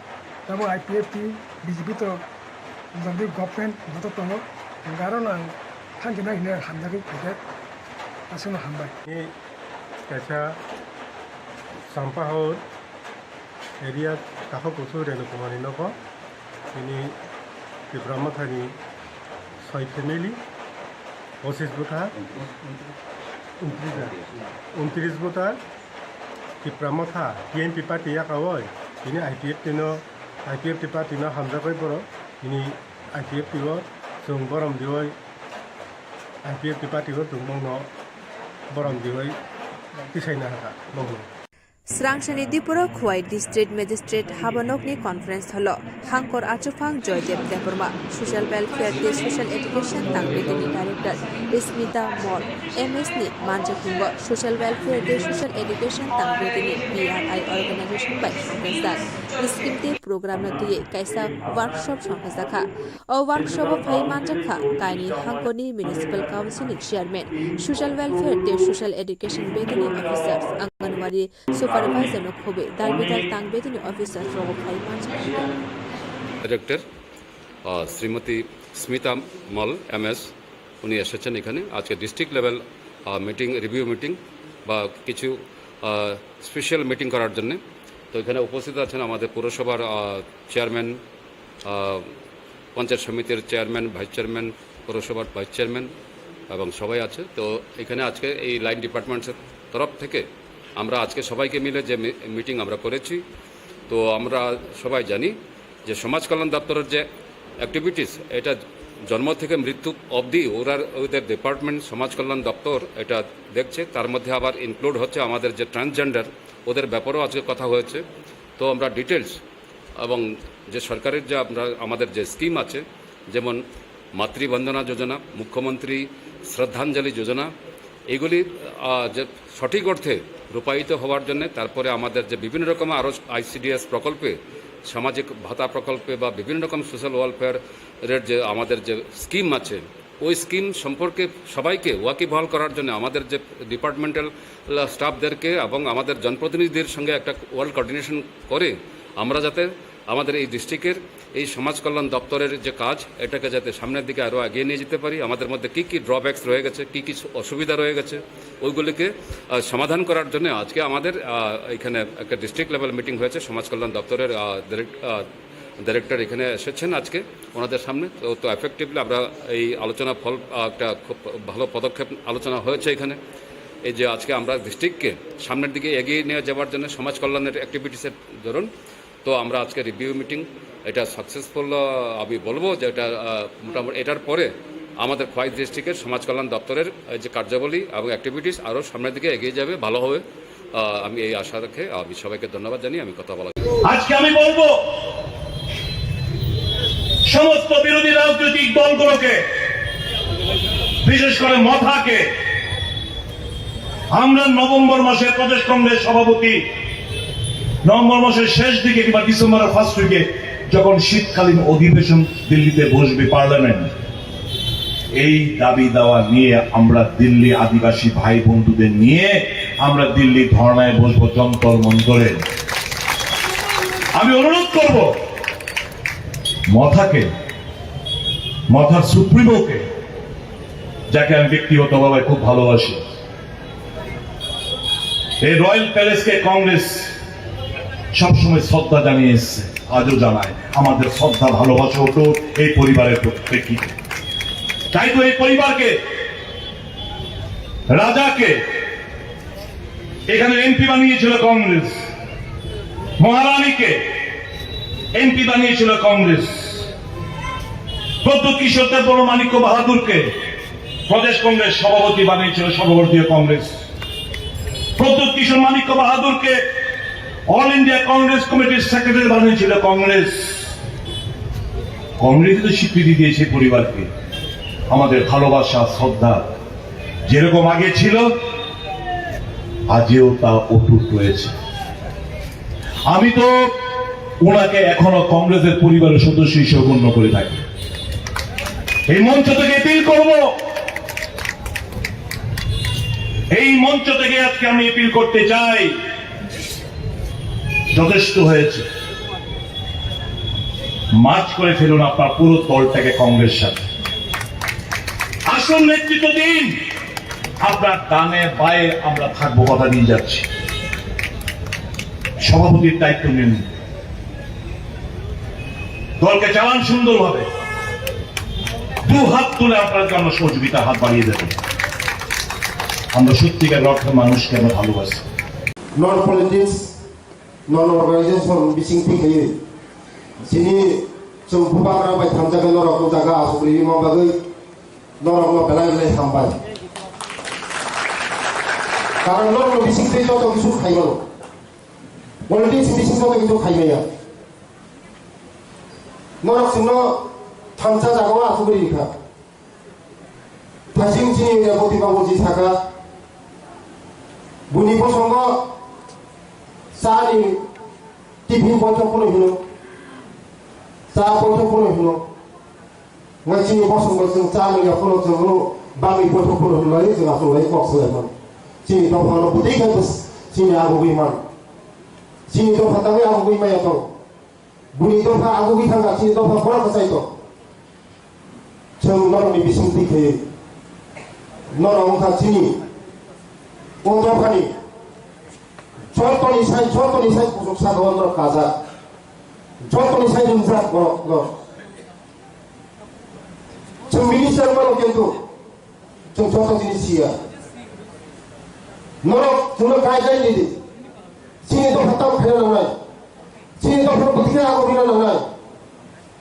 tabo I P F T, B J P to, jodi government joto tongo. Hwnka aro no ang thangkhe nai hwnwi hamjagwi phaikha. Aswkno hambai. Ni kaisa Sampahor area Takhuk Kusu Renu Kumarni nogo, bini Tipra Mothani soi family, pochis bwkha, untris bwkha, Tipra Motha T M P party yakaui, bini I P F T no, I P F T party no hamjakgwi borok, bini I P F T o chwng borom diui, I P F T party o chwng bongno borom diui tisaina hakha bongno. Srangchani Dipuro Khowai District Magistrate habanokni conference hall-o Hangkor Achuphang Joydev Debbarma, Social Welfare tei Social Education Tangbetini Director Smita Mol, M S ni manjakmungo Social Welfare tei Social Education Tangbetini P R I organization bai songkajak scheme tei program no twiwi kaisa workshop songkajakha. O workshop-o phai manjakha kaini Hangkorni Municipal Council ni Chairman, Social Welfare tei Social Education Betini Officers, Anganwadi Supervisor no khobwi dal bidal tang betini officer rogo phai manjak. Director, আহ, শ্রীমতী স্মিতা মল, এমএস, উনি এসেছেন এখানে আজকে district level, আহ, meeting, review meeting বা কিছু, আহ, special meeting করার জন্যে। তো এখানে উপস্থিত আছেন আমাদের পৌরসভার, আহ, চেয়ারম্যান, আহ, পঞ্চায়েত সমিতির চেয়ারম্যান, ভাইস চেয়ারম্যান, পৌরসভার ভাইস চেয়ারম্যান এবং সবাই আছে। তো এখানে আজকে এই লাইন ডিপার্টমেন্টসের তরফ থেকে আমরা আজকে সবাইকে মিলে যে মি-, মিটিং আমরা করেছি, তো আমরা সবাই জানি যে সমাজ কল্যাণ দপ্তরের যে অ্যাক্টিভিটিস, এটা জন্ম থেকে মৃত্যু অবধি ওরা, ওদের ডিপার্টমেন্ট সমাজ কল্যাণ দপ্তর এটা দেখছে। তার মধ্যে আবার ইনক্লুড হচ্ছে আমাদের যে ট্রান্সজেন্ডার, ওদের ব্যাপারেও আজকে কথা হয়েছে। তো আমরা ডিটেলস এবং যে সরকারের যে আমরা, আমাদের যে স্কিম আছে, যেমন মাতৃবন্দনা যোজনা, মুখ্যমন্ত্রী শ্রদ্ধাঞ্জলি যোজনা, এগুলি, আহ, যে সঠিক অর্থে রূপায়িত হওয়ার জন্য। তারপরে আমাদের যে বিভিন্ন রকম আরও আইসিডিএস প্রকল্পে, সামাজিক ভাতা প্রকল্পে বা বিভিন্ন রকম সোশ্যাল ওয়েলফেয়ারের যে আমাদের যে স্কিম আছে, ওই স্কিম সম্পর্কে সবাইকে ওয়াকিবহাল করার জন্য আমাদের যে ডিপার্টমেন্টাল স্টাফদেরকে এবং আমাদের জনপ্রতিনিধিদের সঙ্গে একটা ওয়েল কোঅর্ডিনেশন করে আমরা যাতে আমাদের এই ডিস্ট্রিক্টের এই সমাজ কল্যাণ দপ্তরের যে কাজ, এটাকে যাতে সামনের দিকে আরও এগিয়ে নিয়ে যেতে পারি। আমাদের মধ্যে কী কী ড্রব্যাকস রয়ে গেছে, কী কী অসুবিধা রয়ে গেছে, ওইগুলিকে আহ, সমাধান করার জন্য আজকে আমাদের আহ, এখানে একটা ডিস্ট্রিক্ট লেভেল মিটিং হয়েছে। সমাজ কল্যাণ দপ্তরের আহ, ডিরেক্ট- আহ, ডাইরেক্টর এখানে এসেছেন আজকে ওনাদের সামনে। তো তো এফেক্টিভলি আমরা এই আলোচনা ফল আহ, একটা খুব ভালো পদক্ষেপ আলোচনা হয়েছে এখানে। এই যে আজকে আমরা ডিস্ট্রিক্টকে সামনের দিকে এগিয়ে নিয়ে যাওয়ার জন্য সমাজ কল্যাণের অ্যাক্টিভিটিসের ধরুন, তো আমরা আজকে রিভিউ মিটিং, এটা সাকসেসফুল আমি বলবো যে এটা আহ, মোটামুটি এটার পরে আমাদের খোয়াই ডিস্ট্রিক্টের সমাজ কল্যাণ দপ্তরের এই যে কার্যাবলী এবং অ্যাক্টিভিটিস আরও সামনের দিকে এগিয়ে যাবে, ভালো হবে। আহ, আমি এই আশা রেখে আমি সবাইকে ধন্যবাদ জানিয়ে আমি কথা বলা। আজকে আমি বলবো সমস্ত বিরোধী রাজনৈতিক দলগুলোকে, বিশেষ করে মথাকে, আমরা নভেম্বর মাসে প্রদেশ কংগ্রেস সভাপতি নভেম্বর মাসের শেষ দিকে কিংবা ডিসেম্বরের ফার্স্ট উইকে যখন শীতকালীন অধিবেশন দিল্লিতে বসবে পার্লামেন্ট, এই দাবি দাওয়া নিয়ে আমরা দিল্লি আদিবাসী ভাই বন্ধুদের নিয়ে আমরা দিল্লি ধর্নায় বসবো যন্তর মন্তরে। আমি অনুরোধ করব মথাকে, মথার সুপ্রিমোকে, যাকে আমি ব্যক্তিগতভাবে খুব ভালোবাসি, এই রয়্যাল প্যালেসকে কংগ্রেস সবসময় শ্রদ্ধা জানিয়ে এসছে, আজও জানায়। আমাদের শ্রদ্ধা ভালোবাসা অটুট এই পরিবারের প্রেক্ষিতে। তাই তো এই পরিবারকে, রাজাকে এখানে এমপি বানিয়েছিল কংগ্রেস, মহারানীকে এমপি বানিয়েছিল কংগ্রেস, প্রদ্যুৎ কিশোর দেববর্মা মাণিক্য বাহাদুরকে প্রদেশ কংগ্রেস সভাপতি বানিয়েছিল সর্বভারতীয় কংগ্রেস। প্রদ্যুৎ কিশোর মাণিক্য বাহাদুরকে অল ইন্ডিয়া কংগ্রেস কমিটির সেক্রেটারি বানিয়েছিল কংগ্রেস। কংগ্রেসই তো স্বীকৃতি দিয়েছে পরিবারকে। আমাদের ভালোবাসা, শ্রদ্ধা যেরকম আগে ছিল, আজও তা অটুট রয়েছে। আমি তো ওনাকে এখনো কংগ্রেসের পরিবারের সদস্য হিসেবে গণ্য করে থাকি। এই মঞ্চ থেকে অ্যাপিল করব, এই মঞ্চ থেকে আজকে আমি অ্যাপিল করতে চাই, যথেষ্ট হয়েছে। মার্জ করে ফেলুন আপনার পুরো দলটাকে কংগ্রেস সাথে। আসুন নেতৃত্ব দিন, আপনার ডানে বায়ে আমরা থাকবো, কথা দিয়ে যাচ্ছি। সভাপতির দায়িত্ব নিন, দলকে চালান সুন্দরভাবে। দু হাত তুলে আপনার জন্য সহযোগিতা হাত বাড়িয়ে দেব। আমরা সত্যিকার অর্থে মানুষকে আমরা ভালোবাসি। Non politics, non organization bising thik hai. Sini chung bubagra bai thamjaga norok jaga asugri ma bagwi norok no belai belai hambai. Karon norok no bising thik joto kisu khai mano. Politics bising joto kisu khai maya. Norok chwngno thamsa jagao asugwi rikha. Thasing chini Reboti babuji sakha, buini bosongo chani tiffin boithok phano hino, cha boithok phano hino. Ngai chini bosongo chwng cha nungya phano chwng bangwi boithok phano hino lai chwng aswk lai kok swlai mano. Chini dophano bwtwi khe bwswk chini agugwi mano. Chini dopha tangwi agugwi maya tong. Buini dopha agugwi thangkha, chini dopha borok kwchai tong. Chwng norokni bising twi khaiwi norok wngkha chini o dophani jotoni sai, jotoni sai kuchuk saka o norok kajak, jotoni sai ringjak borok no. Chwng minister mano kintu chwng joto jinis siya. Norok chwngno guideline ridi. Chini dopha tamo khaina nangnai. Chini dopha bwtwi khe abo rina nangnai.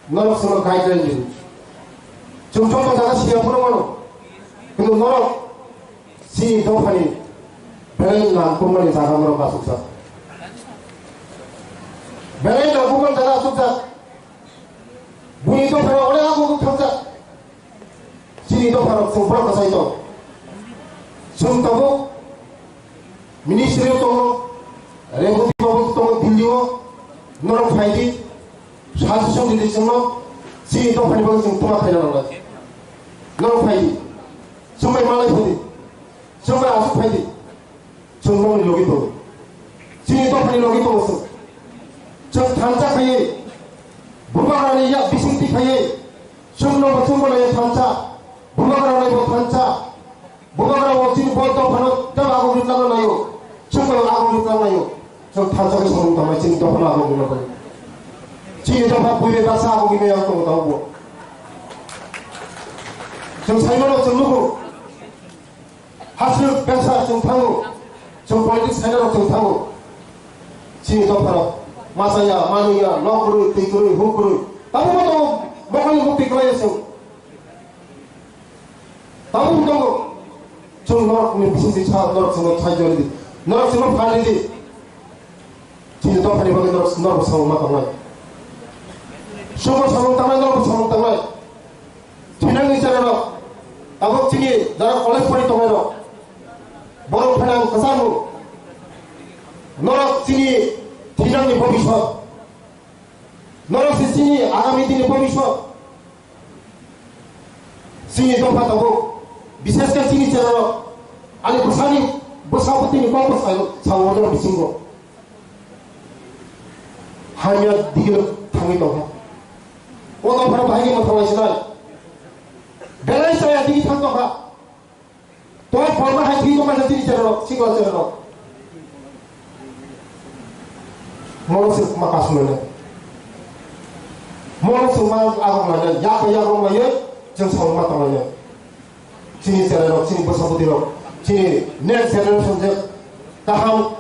Norok chwngno guideline ridi. Chwng joto jaga siya phano mano. Kintu norok chini dophani belai nangkukmani jaga norok asukjak. Belai nangkukmani jaga asukjak. Buini dophano onek abo thangkha. Chini dopharok chwng borok kwchai tong. Chwng tabuk Ministry o tongo, Reboti babu tongo Delhi o, norok phai di, suggestion di di chwngno, chini dophani bagwi chwng tuma khaina nangnai. Norok phai di, chwng bai malai phai di, chwng bai aswk phai di, chwng nokni logi tongo. Chini dophani logi tongo chwng. Chwng thansa khaiwi, bubagrani yak bisingtwi khaiwi, chwngno bo chwngbo naiwi thansa, bubagrani bo thansa. Bubagra bo chini bo dophano tei aguk ri tlangna naio. Chwng bai aguk ri tlang naio. Chwng thansa khe samung tangmani chini dophano aguk ri tlangna. Chini dopha buibai baksa aguk ri yang tongo tabukbo. Chwng saimano chwng nugo. Hasrwk besa chwng thango. Chwng politics sainano chwng thango. Chini dophano machaya, manwiya, nok kwrwi, twi kwrwi, huk kwrwi. Tabukbo tongo, bokhoni mukti kwlaio chwng. Tabuk tongo. Chwng norokni bisingtwi sa, norok chwngno thai jori di. Norok chwngno phal ridi. Chini dophani bagwi norok, norok samung ma tongnai. Sugo samung tangnai, norok samung tangnai. Thinangni chera rok. Tabuk chini jara college pori tongnai rok. Borok phainang kwchangno. Norok chini thinangni bobiswt. Norok se chini agami dini bobiswt. Chini dopha tabuk, bishesh khe chini chera rok, ani bwsani bwsa bwtwini kok bwsai sao order bisingo. Hamya digilo thangwi tongkha. O dopha bahai khe mwthang lai sinai. Belai saya digi thang tongkha. To forma hai thwi tongma se chini chera rok, sikla chera rok. Mono se ma kasu lene. Mono se ma agok lene, yak bai yak rok laiye, chwng samung ma tong laiye. Chini chera rok, chini bwsa bwtwi rok, chini next generation je kaham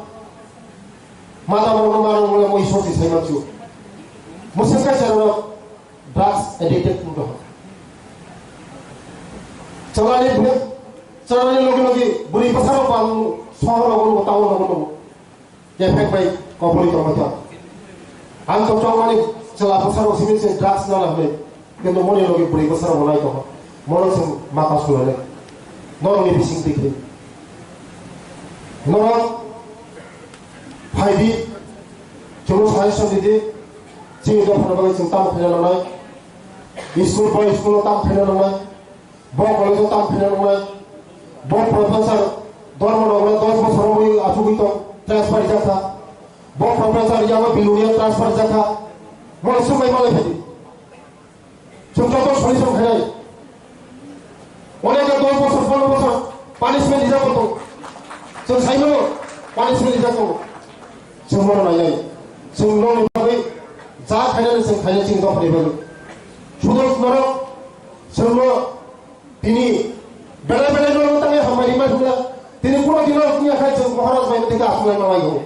mata rok no ma rok no mo isor ti sai ma chu. Mo se ka chera rok, drugs addicted wng tongkha. Chalani bwrwi, chalani logi logi bwrwi bwsarok bo ang sohor rogo nugo, town rogo nugo. Effect bai kobori tongma kha. Ang to chongmani chwla bwsarok simi se drugs nana hwnwi. Kintu moni logi bwrwi bwsarok bo nai tongkha. Mono se mata sulai nai. Norokni bising twi khe. Norok phai di, chwngno suggestion di di. Chini dophani bagwi chwng tamo khaina nangnai. School bai school o tam khaina nangnai, bo college o tam khaina nangnai, bo professor Dharmanagar dos bosor o ui achugwi tong, transfer rijak kha, bo professor Yama Bilonia transfer rijak kha, bo swngbai malai phai di. Chwng joto solution khainai. Onek dos bosor, pondro bosor punishment rijak bo tong. Chwng saimano punishment rijak tongo. Chwng bono nainai. Chwng nokni bagwi ja khainani chwng khainai chini dophani bagwi. Sudo norok chwngno tini belai belai norok tangwi hambai rima thungna. Tini kuno dino wngya khai chwng Maharaj bai tei ka asunai manai go.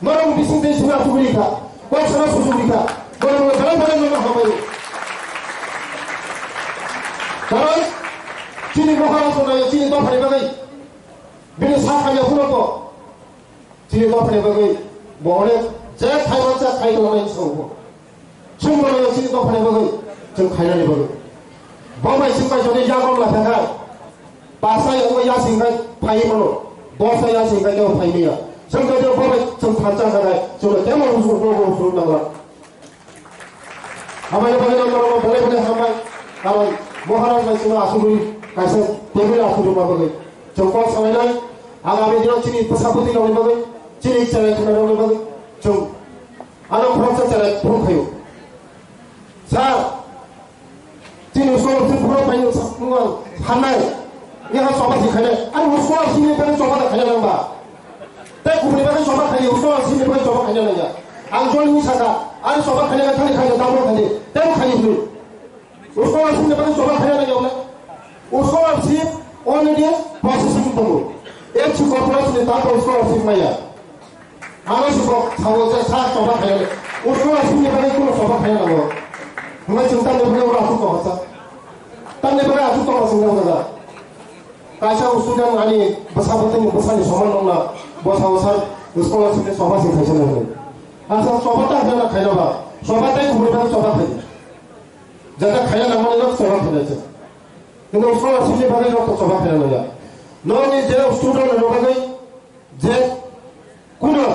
Norok bising tei sima thugri kha. Kok sana susugri kha. Norok belai belai norok hambai. Karon chini Maharaj no nayo chini dophani bagwi. Bini sa khamya phunukgo. Chini dophani bagwi bo onek je khai mansa khai tongmani songbo. Chwng bono chini dophani bagwi chwng khainani bagwi. Bo bai chwng bai jodi yagon la thakha. Pasa yago ya singkai phai mano. Dosa ya singkai kebo phai maya. Chwng jodi bo bai chwng thansa khanai chwng kemo rusu rusu nangla. Hambai no bagwi no norok belai belai hambai. Karon Maharaj bai chwngno asugwi kaisa table asugwi ma bagwi. Chwng kok salainai. Agami dino chini bwsa bwtwi rokni bagwi, chini chwrai khwnai rokni bagwi chwng ano khoroksa chwrai phuru phaio. Sir, chini uskol si phuru phaio hanai. Yaha soba si khainai. Ani uskol sini bagwi soba da khainai nangba. Tei kubuni bagwi soba khainai, uskol sini bagwi soba khainai nangya. Ang jol ni saka, ani soba khainai thani khainai, tabuk khainai, tei khainai hwnwi. Scholarship ni bagwi choba khaina nangya wngna. Scholarship already processing tongo. H C corporation ni tato scholarship maya. Ano se kok sawo je sa choba khaina. Scholarship ni bagwi kuno choba khaina nango. Hwnbai chwng tamni bagwi oro aswk tongkha sa. Tamni bagwi aswk tongkha chwng nang jaga. Kaisa student ani bwsa bwtwini bwsani soman nongna bwsa bwsa scholarship ni choba se khaisa nango. Asa choba ta khaina khaina ba. Choba tai kubuni bagwi choba khaina. Jata khaina nangmani nok choba khaina se. Kintu scholarship ni bagwi nok to choba khaina nangya. Nokni je student rok bagwi je Kuno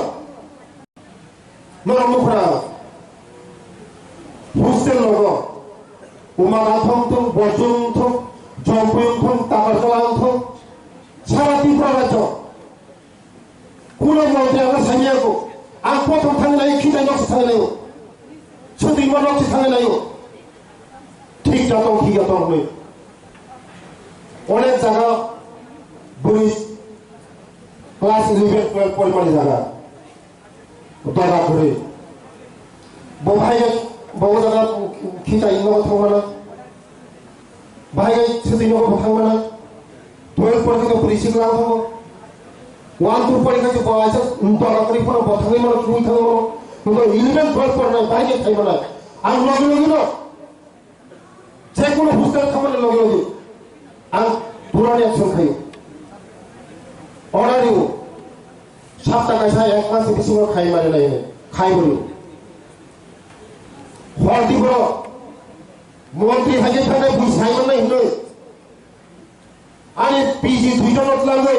norok nukra hostel logo Uma Gathong thung, Bojong thung, Jompui thung, Takarjala thung, sara Tripura rajyo. Kuno montri ang sanya ko, ang kothom thang nai, khitai nok thang nai, chutui mo nok thang nai. Thik jatong, thik jatong hwnwi. Onek jaga bwrwi class eleven, twelve porimani jaga. Doga kwrwi. Bo bahai khe, bo o jaga khitai nogo thangmana. Bahai khe swtwi nogo bo thangmana. Twelve pori khe bwrwi sikla thango. One, two pori khe bo aisa doga kwrwi phano bo thangwi mano, thangwi thangwi mano. Bo eleven, twelve porinai bahai khe thai mano. Ang logi logi no. Jekunu hostel thamani logi logi ang purani action khayo. Order riyo. Sapta kaisa ek mas bisingo khai mari nai hinwi khai bo riyo. Horti borok montri hai khe thangnai bui sai mannai hinwi. Ani P G duita no tlangwi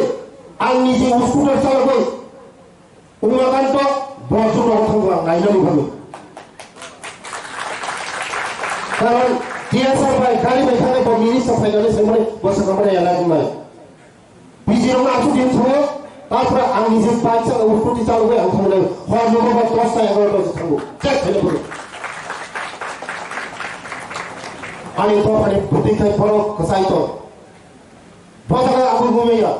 ang niji scooter chalogwi. Umakanto borok rok thangbo ang nainani bagwi. Karon T S R bai gari bai thangnai bo minister phainani swngmani bo swkang mani elak wngnai. P G rokno aswk din thango, tapra ang niji bike sa scooty chalogwi ang thangnai. Hor nogo ba dos ta egaroh ta thango. Chek khaina bagwi. Ani dophani bwtwi khai borok kwchai tong. Bo jaga ang bo maya.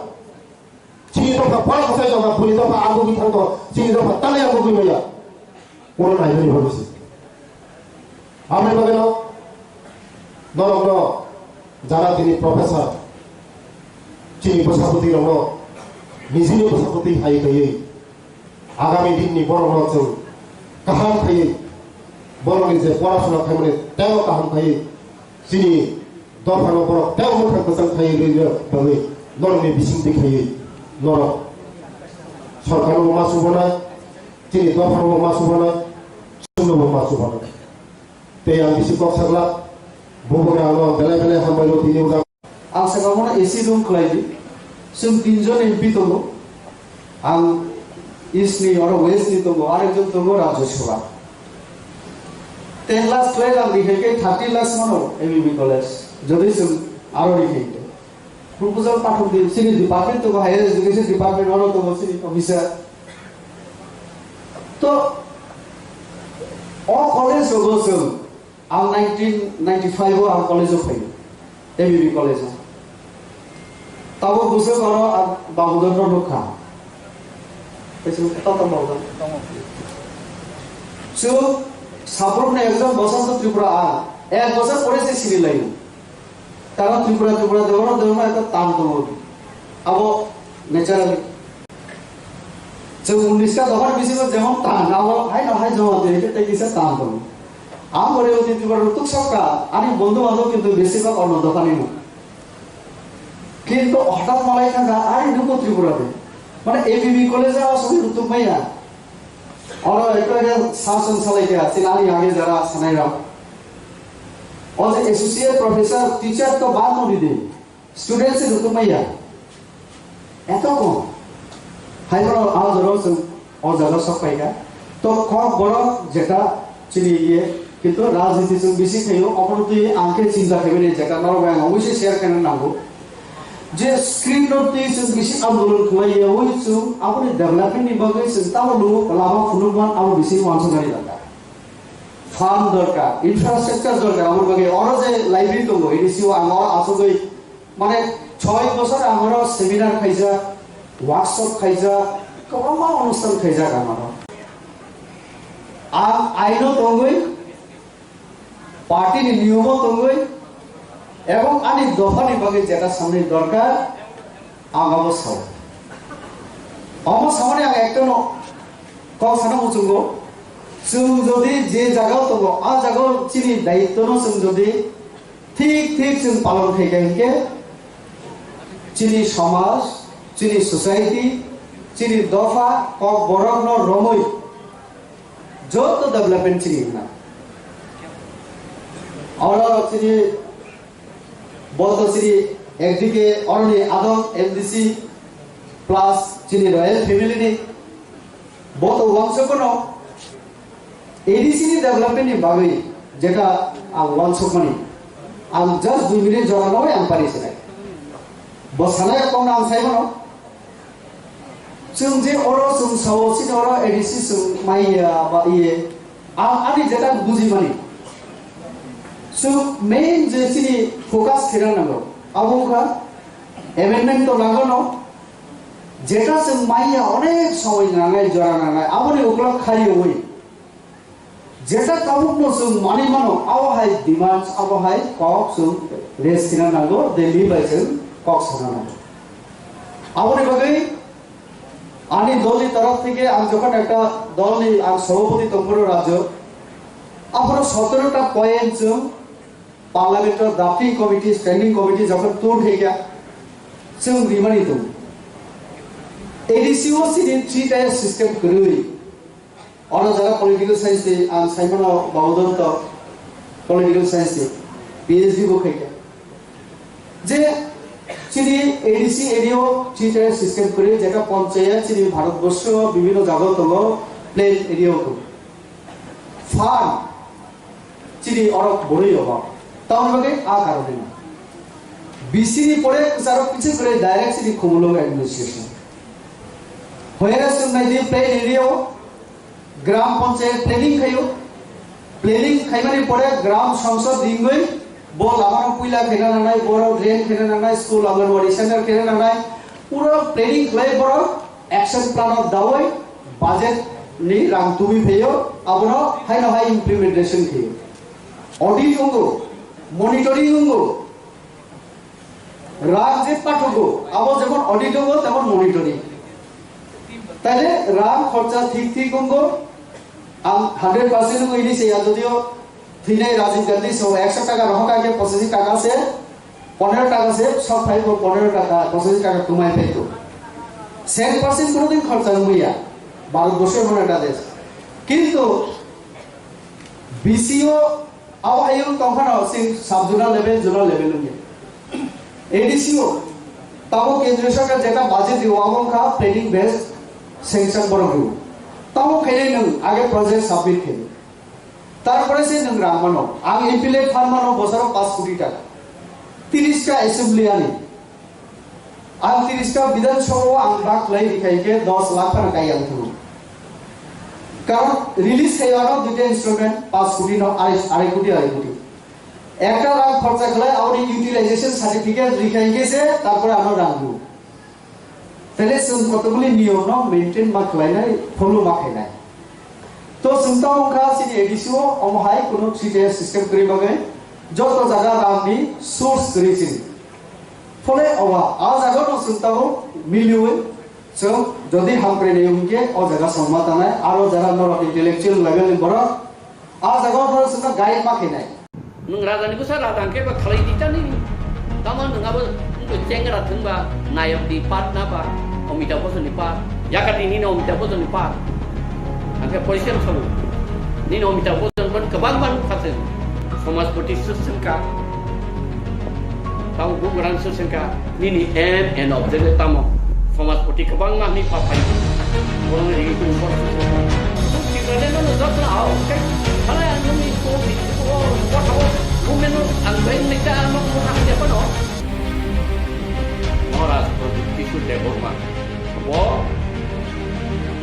Chini dopha borok kwchai tongkha, bwrwi dopha ang bugwi thang tongo, chini dopha talai ang bugwi maya. Oro nainani bagwi se. Aboni bagwino norokno jara tini professor, chini bwsaphuti rokno nijini bwsaphuti hai khaiwi agami dinni borokno chwng kaham khaiwi borokni je porasona khaimani teibo kaham khaiwi chini dophano borok tei mwthang kwchang khaiwi rwna bagwi norokni bisingtwi khaiwi norok sorkarnobo ma chubanai, chini dophanobo ma chubanai, chwngnobo ma chubanai. Tei ang bisi kok saglak, bubagra ano belai belai hambai rw tini wngkha. Ang saka bono A C room khlai di. Chwng tinjon M P tongo. Ang East ni, oro West ni tongo, arekjon tongo Rajya Sabha. Ten lakhs twelve ang rikhaikhe thirty lakhs mano M B B college. Jodi chwng aro rikhaikhe. Proposal pathok di, chini department tongo, higher education department, oro tongo chini officer. To, o college rogo chwng Ang nineteen ninety-five o ang college o phaio, M B B college o. Tabuk bwswk oro ang Babudor no nukha. Kaisa tata Babudor. Chwng sabrumni ekjon Bosonto Tripura ang. Ek bosor pore se sini laio. Karon Tripura, Tripura, Debbarma, Debbarma ekta tan tongo. Abo naturally. Chwng unnish ta dophani bisingo jemon tan, abo haino hai joma twi khe tei kisa tan tongo. Ang bo rewti Tripura rwtuk sokha, ani bondhu bandhob kintu besibak onno dophani no. Kintu hothat malai thangkha, ari nuko Tripura de. Mane A B B college o aswk rwtuk maya. Oro ekta ekta sasong salai kha, chini ani age jara sanai rok. O je associate professor, teacher to bad no di de. Student se rwtwk maya. Eto kom. Hai bono a jora chwng o jaga sok paikha. To kok borok jeta chini iye, kintu rajniti chwng bisi khaio, obono twi ang khe chinta khaimani jeta norok bai ang obviously share khaina nango. Je screen no twi chwng bisi andolon khlaiya, oi chwng aboni development ni bagwi chwng tamo lama phunukman abo bisi uansuknani dorkar. Farm dorkar, infrastructure dorkar, aboni bagwi oro je library tongo, ini sio ang oro asugwi Mane, choi bosor ang oro seminar khaijak, workshop khaijak, kwbangma onusthan khaijak ang oro. Ang aino tongwi, party ni niyomo tongwi, ebong ani dopha ni bagwi jeta samni dorkar, ang abo sao. Omo samani ang ekta no kok sana muchungo, chwng jodi je jaga o tongo, a jaga o chini daityo no chwng jodi Thik thik chwng palon khai kha hinkhe chini somaj, chini society, chini dopha, kok borokno romwi joto development chini wngna. Oro chini boto chini ekdike oroni adong M D C plus chini royal family ni Bo to uansukmano A D C ni development ni bagwi jeta ang uansukmani. Ang just dui minute jora nogwi ang pari sinai. Bo sanai kok ang saimano. Chwng je oro chwng sao chini oro A D C chwng maiya ba iye. Ang ani jeta bujimani. Chwng main je chini focus khena nango. Abo wngkha amendment to nango no. Jeta chwng maiya onek soi nangnai, jora nangnai, aboni ukulok khariwi. Jeta tabukno chwng manwi mano, abo hai demands, abo hai kok chwng raise khina nango, Delhi bai chwng kok sana nango. Aboni bagwi ani dolni torof theke ang jokhon ekta dolni ang sobhapati tongphuru rajyo, aphuru sotoro ta point chwng Parliament o drafting committee, standing committee jokhon tur khaikha, chwng rimani tongo. A D C o chini three tier system kwrwi. Ono jara political science ni ang saimano Baudondo political science ni P H D bo khaikha. Je chini A D C area o three tier system kwrwi, jeta panchayat chini Bharat borsho bibhinno jaga tongo, plain area o tongo. Farm chini orok boroi obo. Tamoni bagwi a karone no. B C ni pore kwcharo kichik kwrwi direct chini Khumulwng administration. Hoyara chwng nai di plain area o gram panchayat planning khaio. Planning khaimani pore gram sangsad ringwi bo lama no puila khaina nangnai, borok drain khaina nangnai, school, Anganwadi center khaina nangnai. Pura planning khlai borok action plan o dawi budget ni rang tubui phaio, abono haino hai implementation khaio. Audit wngo, monitoring wngo, rang je pathugo, abo jemon audit wngo, temon monitoring. Taile rang khorcha thik thik wngo, ang hundred percent wngo ini se ya, jodio Thwinai Rajiv Gandhi so ekso taka rohor kha khe pochashi taka se, pondro taka se, sok phai bo pondro taka, pochashi taka tumai phai to. Sen percent kono din khorcha wngya, Bharat borsho emon ekta desh. Kintu B C o abo ayung tongphano sing sub zonal level, zonal level wngya. A D C o tabo kendriya sarkar jeta budget dio abo wngkha planning based sanction borok dio. Tabo khainai nwng age project submit khainai. Tarpore se nwng rang mano. Ang M P L A fund mano bosoro paanch koti taka. Tiris ta assembly ani. Ang tiris ta Bidhan Sabha o ang bak khlai rikha hingke dos lakh phano kai ang thungo. Karon release khai ano duita instrument paanch koti no arai, arai koti, arai koti. Ekta rang khorcha khlai aboni utilization certificate rikha hingke se tarpore ano rang dio. Tele chwng kotokguli niyom no maintain ma khlainai, follow ma khlainai. To chwng tamo wngkha chini A D C o, omo hai kunu three tier system kwrwi bagwi joto jaga rang ni source kwrwi chini. Phole owa, a jaga no chwng tamo miliwi chwng jodi hamkrai nai hwnkhe o jaga songma tanai, aro jara norok intellectual level ni borok a jaga o no chwngno guide ma khainai. Nwng raja ni bwsa raja hwnkhe ba khalai di ta nini. Tamo nwng abo wngkhe chengra thwngba nayok ni part na ba Amitabh Bachchan ni part. Yakati nini Amitabh Bachchan ni part. Hwnkhe poisa sabu. Nini Amitabh Bachchan ban kwbang ban kha se. Somajpati se swngkha. Tamo bugrang se swngkha. Nini aim and objective tamo? Somajpati kwbangma hwnwi paphai. Borokni ringwi tongwi borok se. Tiprani no jotno hao, khe, halai ang nini ko, ko, ko, ko, women no ang bai nini ta, ano ko, ano ko, ano. Maharaj Pradyut Kishore Debbarma. Bo,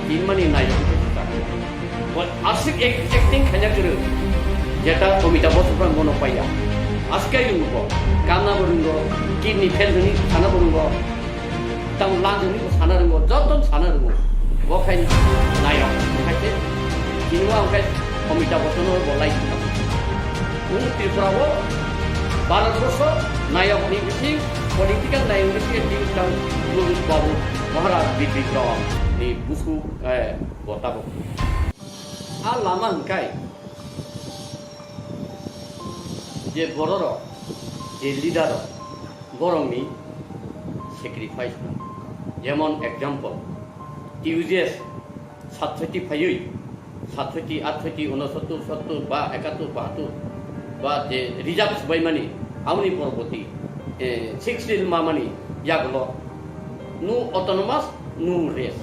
tinmani nai. Bo aswk ek-, acting khaina kwrwng, jeta Amitabh Bachchan bono paiya. Aswk khe rwngo bo, kanna bo rwngo, kidney fail hwnwi sana bo rwngo, tamo lang hwnwi bo sana rwngo, joto sana rwngo. Bo khai nayok, khai se, chini bo ang khai Amitabh Bachchan bo lai khna. Nwng Tripura o Bharat borsho nayok ni bising, political nayok ni bising, tang Pradyut Babu Maharaj Bipin Rawat ni busu, eh, bo tabuk. A lama hwnkhe je bororok, je leader rok, borokni sacrifice no. Jemon example, T U J S satsoti phaiwi, satsoti, atsoti, unosottor, sottor ba ekattor, bahattor ba je reserve swbaimani, aboni poroboti, eh, six reel mamani yagulo no autonomous, no rest.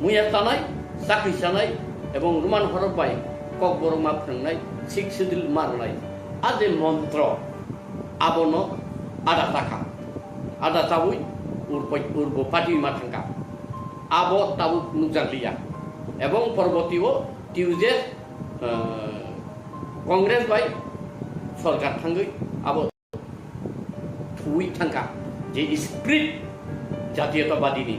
Muya tanai, chakri chanai ebong Roman horok bai kokborok ma phwnwngnai, Sixth Schedule ma rwnai. A je montro abono ada chakha, ada chawi urbo, urbo party ma thangkha. Abo tabuk nukjakliya. Ebong porbotio Tuesday, eh, Congress bai sorkar thangwi abo thuwi thangkha je spirit jatiyotobadi ni.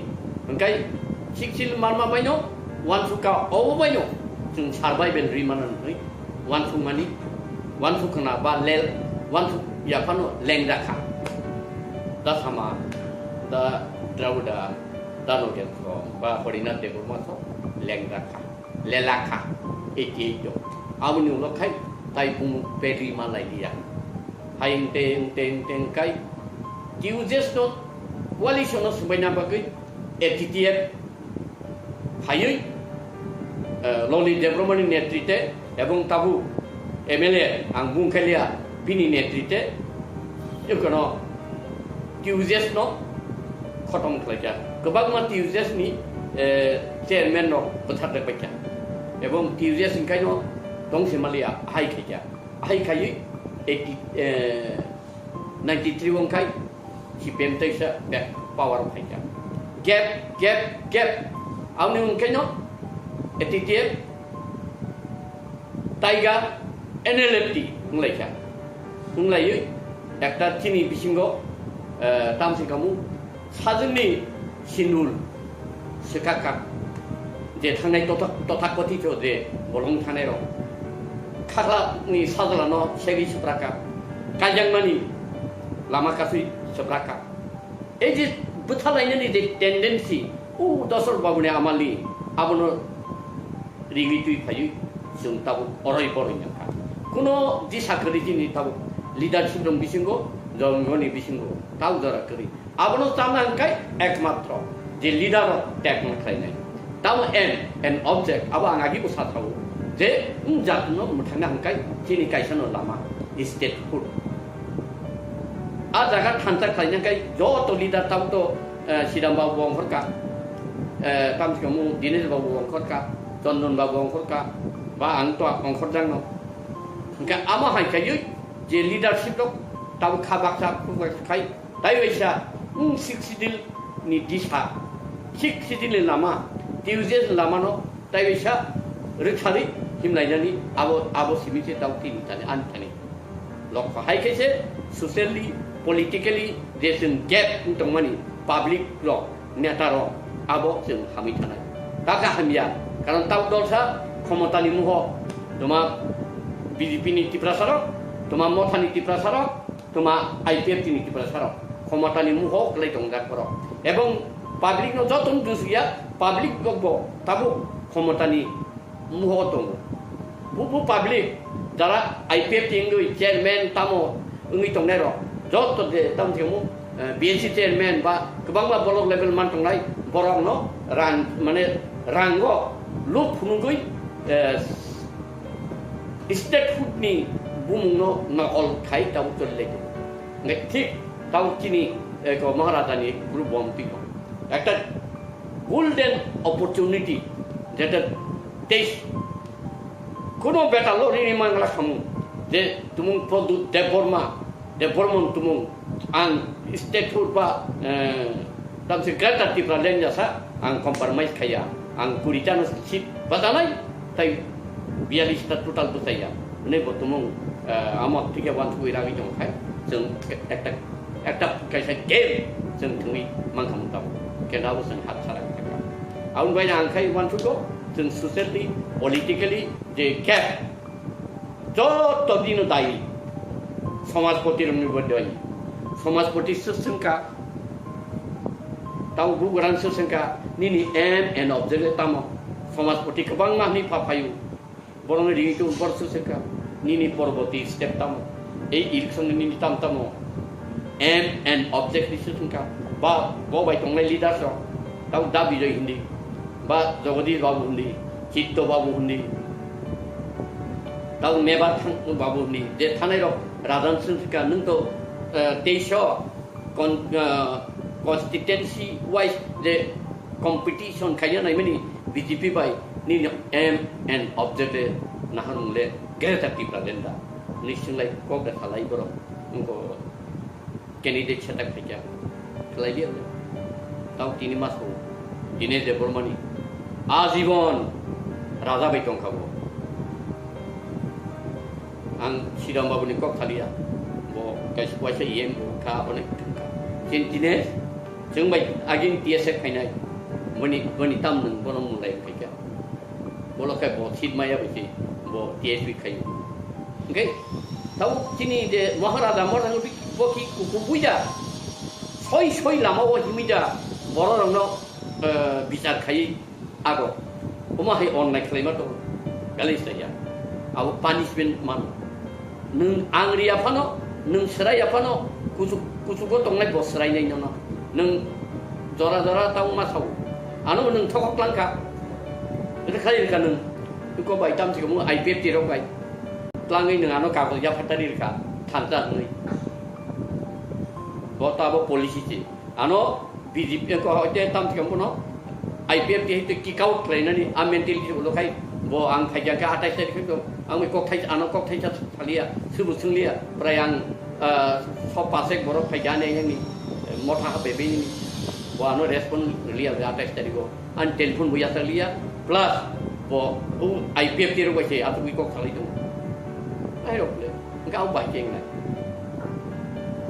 Hwnkhe Sixth Schedule manma baino wansukha, obo baino chwng survival ri mano hwnwi wansukmani, wansukna ba lel, wansuk yaphano lengjakha. Da sama, da Drabuda, da Nogen so, ba Horinath Debbarma so lengjakha, lelakha, eighty eight o. Aboni ulo khai tai bumu pedi ma lai liya. Hai hwnkhe, hwnkhe, hwnkhe, hwnkhe, T U J S no coalition no swbaina bagwi A T T F phaiwi, eh, Loli Debbarmani netrite ebong tabuk M L A ang bung khailiya bini netrite, ekono T U J S no khotom khlaikha. Kwbangma T U J S ni, eh, chairman no bwthar rwbaikha. Ebong T U J S hwnkhaino tongse maliya hai khaikha. Hai khaiwi eighty, eh, ninety three wngkhai C P M teisa back power phaikha. Gap, gap, gap. Aboni wngkhaino A T T F, Taiga, N L F T wnglaikha. Wnglaiwi ekta chini bisingo, eh, tamsi kamu sajwkni sinul swkakha je thangnai totha-, tothakothito je bolong thangnai rok. Khaklani sajlano segwi swprakha. Kaijakmani lama kasui swprakha. Ei je bwthalainani je tendency, o Dosrok babuni amali, abono rigwi twi phaiwi chwng tabuk oroi boroi nangkha. Kuno disa kwrwi chini tabuk leadership rok bisingo, jongoni bisingo, tau jora kwrwi. Abono chana hwnkhe ekmatro je leader rok tekno khlainai. Tamo aim and object abo ang agi bwsa thago je wng jatno mwthangna hwnkhe chini kaisano lama statehood. A jaga thansa khlaina hwnkhe joto leader tamo to, eh, Siram babu bo ongkhorkha, eh, tamsikamu Dinesh babu bo ongkhorkha, Chondon babu ongkhorkha, ba ang to ongkhorjakno. Hwnkhe amo hai khaiwi je leadership rok tamo kha baksa khuk baksa khai, tai waisa, wng Sixth Schedule ni disa, Sixth Schedule ni lama, T U J S ni lama no tai waisa rwkharwi himlainani abo, abo simi se tamo tini thani, ani thani. Lokho hai khe se socially, politically je chwng gap wng tongmani public rok, neta rok, abo chwng hamwi thanai. Kaka hamya, karon tamo dolsa khomotani muho, toma B J P ni Tiprasa rok, toma Motha ni Tiprasa rok, toma I P F T ni Tiprasa rok khomotani muho kwlai tongjak borok. Ebong public no joto no dusya, public rok bo tabuk khomotani muho tongo. Bubu public jara I P F T wngwi chairman tamo wngwi tongnai rok joto je tamo themo, eh, B N C chairman ba kwbangma block level man tongnai borok no rang mane rango luk phunugwi, eh, statehood ni bumung no nokol khai tamo choli lai tongo. Nge thik tamo chini, eh, ko Maharaja ni group bo twi tongo. Ekta golden opportunity, jeta tei kono beta lo rini mangla khamu je tumung Pradyut Debbarma, Debbarman tumung ang statehood ba, eh, tamsi Greater Tipraland jasa ang compromise khaya, ang kuri ta no seat bajanai, tai biyalista total bwsaiya. Hwnwi bo tumung, eh, amo thike wansugwi ragwi tong khai, chwng ekta, ekta kaisa game chwng thwngwi mankha mung tabuk. Kenda bo chwng hap sara kha. Aboni bai ang khai wansugo, chwng socially, politically je gap, joto dino dayi. Somajpoti rokni bo dayi. Somajpoti swswngkha, tamo bugrang swswngkha, nini aim and objective tamo? Somajpoti kwbangma hwnwi pha phaio. Borokni ringwi tong bor swswngkha, nini porboti step tamo? Ei election ni nini tam tamo? Aim and objective swswngkha. Ba bo bai tongnai leaders rok, tamo Da Bijoy hindi, ba Jagadish Babu hindi, Chitto Babu hindi, tamo Mebar Thang Babu hindi, je thanai rok rajan swswngkha, nwng to, eh, teisho con-, ah, constituency wise je competition khaina naimani B J P bai Nini aim and object le naharmung le Greater Tipraland da. Ni singlai kok da salai borok. Wngko candidate setak phaikha. Khlai liya le. Tao tini maso. Dinesh Debbarmani. Ajibon raja bai tongkha bo. Ang Siram Babuni kok thaliya. Bo kaisa waisa E M bo kha, onek thangkha. Chin Dinesh, chwng bai agin T S F khainai. Boni, boni tam nwng bono mulai khaikha. Bolo khe bo seat maya bai se bo T S P khai. Hwnkhe tao chini je Maharaja, Maharaja bo ki kuku buida. Soi soi lama o himida borok rokno, eh, bichar khai ago. Omo hai onnai khlaima to. Gali saya. Abo punishment man. Nwng ang riya phano, nwng srai ya phano, kuchuk, kuchugo tongnai bo srai nai nono. Nwng jora jora tang ma sao. Ano nwng thokok langkha. Rwkha rwkha nwng. Iko bai tam chikamo I P F T rok bai. Tlangwi nwng ano kagoj ya phatari rwkha. Thansa hwnwi. Bo to abo policy se. Ano B J P ko hoite tam thikam bono I P F T hite kick out khlainani a mentality ulo khai bo ang phaikha khe atais tarik khe ang bai kok thai ano kok thai sa thaliya subu swngliya prai ang, ah, so pasek borok phaikha ani yang ni motha ha bebe ni bo ano respond liya atais tarik o an telephone bo yasa liya plus bo I P F T rok bai se atugwi kok thalai tongo. Ai rok le ga bai keng nai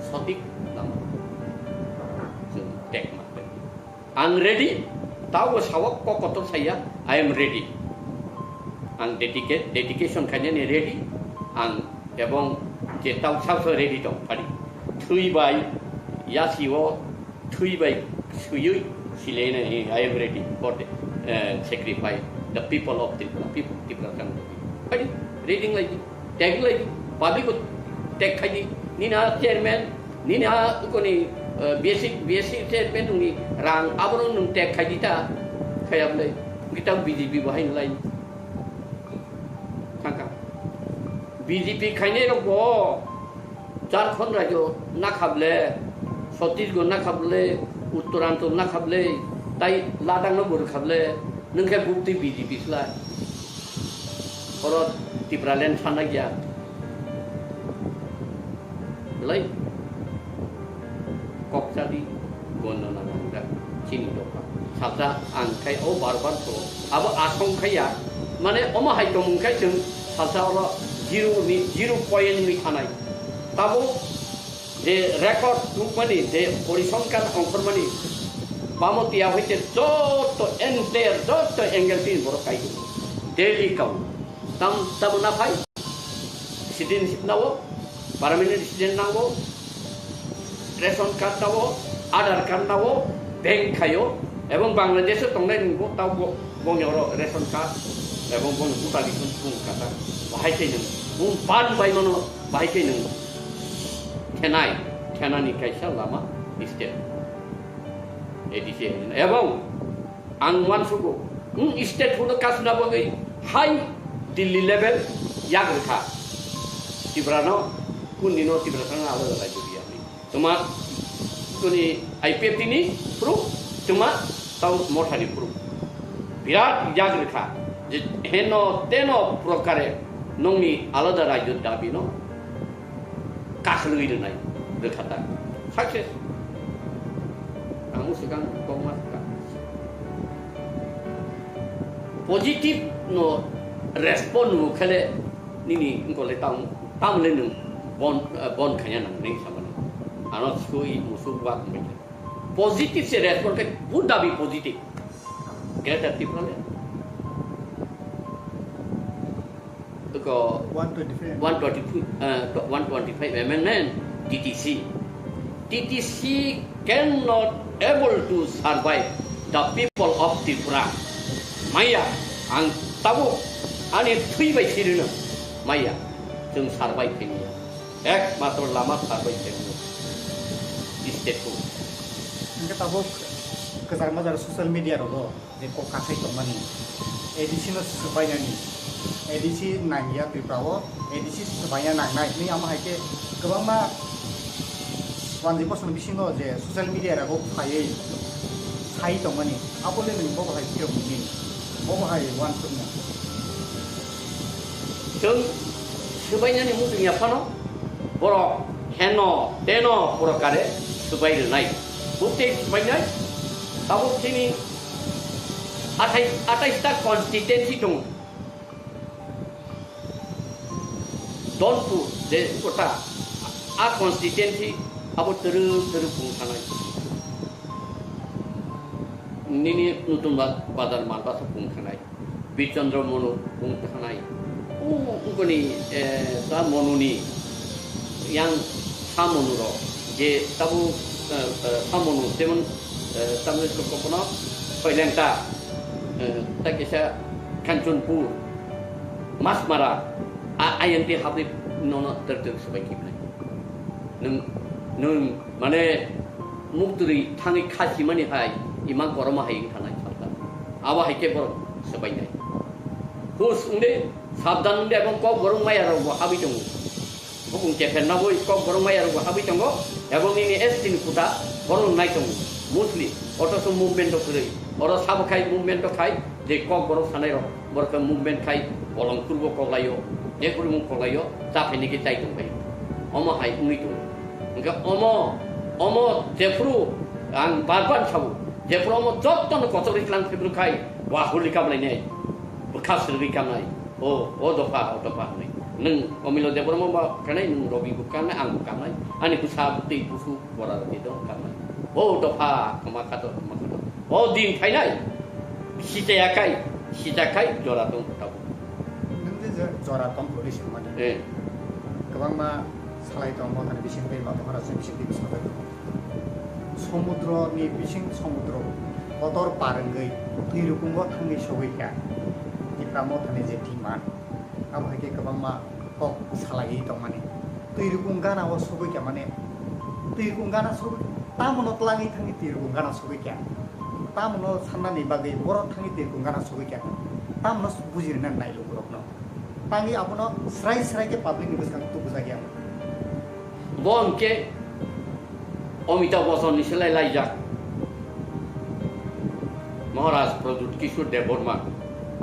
sotik lama. Chwng tek ma tek. Ang ready, tabo sawak kok kotor saya, I am ready. Ang dedicate, dedication khainani ready, ang ebong je tau sao sao ready tong phadi. Thwi bai, yasi o, thwi bai, suyui, silainani, I am ready for the, eh, sacrifice, the people of Tripura, people, Tripura. Phadi, ready ngai. Tag lai, public ko tag khai di. Nini a chairman, nini a koni, eh, B S C, B S C chairman nungni rang aborok nung tag khai di ta. Khaya bwlai. Kita B J P bo hai lai. Thangka. B J P khainai rok bo Jharkhand rajyo nakhable, Chhattisgarh nakhable, Uttoranchal nakhable, tai Ladakh no bo rwkhable, nung khe bukti B J P slai. Oro Tipraland sanai ya. Lai. Kokchadi gondo na nangda chini dopha. Salsa ang khai o bar bar to. Abo asong khai ya. Mane omo hai tong khai chwng salsa oro zero ni, zero point ni thanai. Tabo je record tukmani, je porisonkar ongkhormani, bamo tiya hoite joto entire, joto angle tin borok kai. Daily kau. Tam, tamo na phai? Citizenship nao, permanent resident nao, ration card nao, Aadhaar card nao, bank khaio, ebong Bangladesh o tongnai nungbo tao bo, bongni oro ration card, ebong bongni voter list o bung kata, bahai khe nung, bung pan bai mano, bahai khe nung, thenai, thenani kaisa lama state, A D C, ebong ang uansugo, wng state huno kasna bagwi hai Delhi level yak rwkha. Tiprano, kundino Tipra thangna alada raijyo riyani. Tuma kuni I P F T ni proof, tuma tau mothani proof. Birat yak rwkha je heno teno prokare nongni alada raijyo dabino kakhwlwi rwnai rwkha ta. Success. Ang swkang kokma swkang. Positive no respond no khele nini ngkole tam, tamle nung bon, eh, bon khanya nang ning samani. Ano sui musuk wak mbai. Positive se respond kai buddha bi positive. Greater Tipraland. Ko one twenty-five. One twenty-five, uh, one twenty-five amendment, T T C. T T C cannot able to survive the people of Tripura. Maya, ang tabuk, ani thwi bai sirino. Maya, chwng survive khaimaya. Ekmatro lama survive khaimaya. State ko. Hingke tabuk kwchar majra social media rogo. Je kok kathai tongmani, A D C no swbainani, A D C nangya Tripura o, A D C swbaina nangnai hinwi amo hai khe kwbangma wanjwi bosongni bisingo je social media rogo phaiwi sai tongmani, abo le nwng bobo hai phiyok nini. Omo hai uansukmung. Chwng swbainani muchungya phano borok heno teno purokare swbai rwnai. Buktwi swbainai tabuk chini athai, athais ta constituency tongo. Donpur je kota a constituency abo twrwk twrwk bung thanai. Nini Nutun Ba-, Bazar Malbasa bung thanai. Birchandra Monu bung thanai. O, ungkoni, eh, ta Monuni yang sa Monurok je tabu, eh, eh, sa Monu jemon, eh, tabu kokono Soilengta, eh, ta kisa Kanchanpur, Masmara, a, ayang te habri nono ter ter swbai kibnai. Nwng, nwng mane muktwrwi thangwi kha simani hai ima goroma hai wng thanai salka. Abo hai khe borok swbainai. Hus wngde, sabdan wngde, ebong kok borok maya rok bo habwi tongo. Bukung kepher naboi kok borok maya rok bo habwi tongo. Ebong nini S T ni kuta borok nai tongo. Mostly, otoso movement rok kwrwi. Oro sabo khai movement rok khai, je kok borok sanai rok. Borok khe movement khai bolong kurbo koklaio, je kurbo koklaio, cha phaini khe chai tong phaio. Omo hai wngwi tongo. Hwnkhe omo, omo jephuru ang bar bar sao, jephuru omo jotono kochok ri tlang phibru khai, wa huli kamlainai, bwkha swrwgwi kamnai. O, o dopha, o dopha hwnwi. Nwng Omilo Debbarma ba kanai, nwng Robi bo kanai, ang bo kanai. Ani bwsa bwtwi busu bora rwgwi dong kanai. O dopha, kama khato, kama khato. O din phainai. Sichaya kai, sija kai, jora tong tabuk. Nwng je je jora tong hwnwi swngmani. Eh. Kwbangma salai tong, mothani bising tei Mahabarajni bising tei bwskango. Somudroni bising somudro kotor par wngwi twi rukungo thangwi sogwi kha. Tipra mothani je thwima, abo hai khe kwbangma kok salaiwi tongmani. Twi rukung gana o sogwi kha mane, twi rukung gana sogwi, tamono twlangwi thangwi twi rukung gana sogwi kha. Tamono sannani bagwi borok thangwi twi rukung gana sogwi kha. Tamono bujirina nai lukurokno. Tangwi abono srai srai khe public ni bwskango tubujak ya. Bo hwnkhe Amitabh Bachchan ni selai laijak Maharaj Pradyut Kishore Debbarma.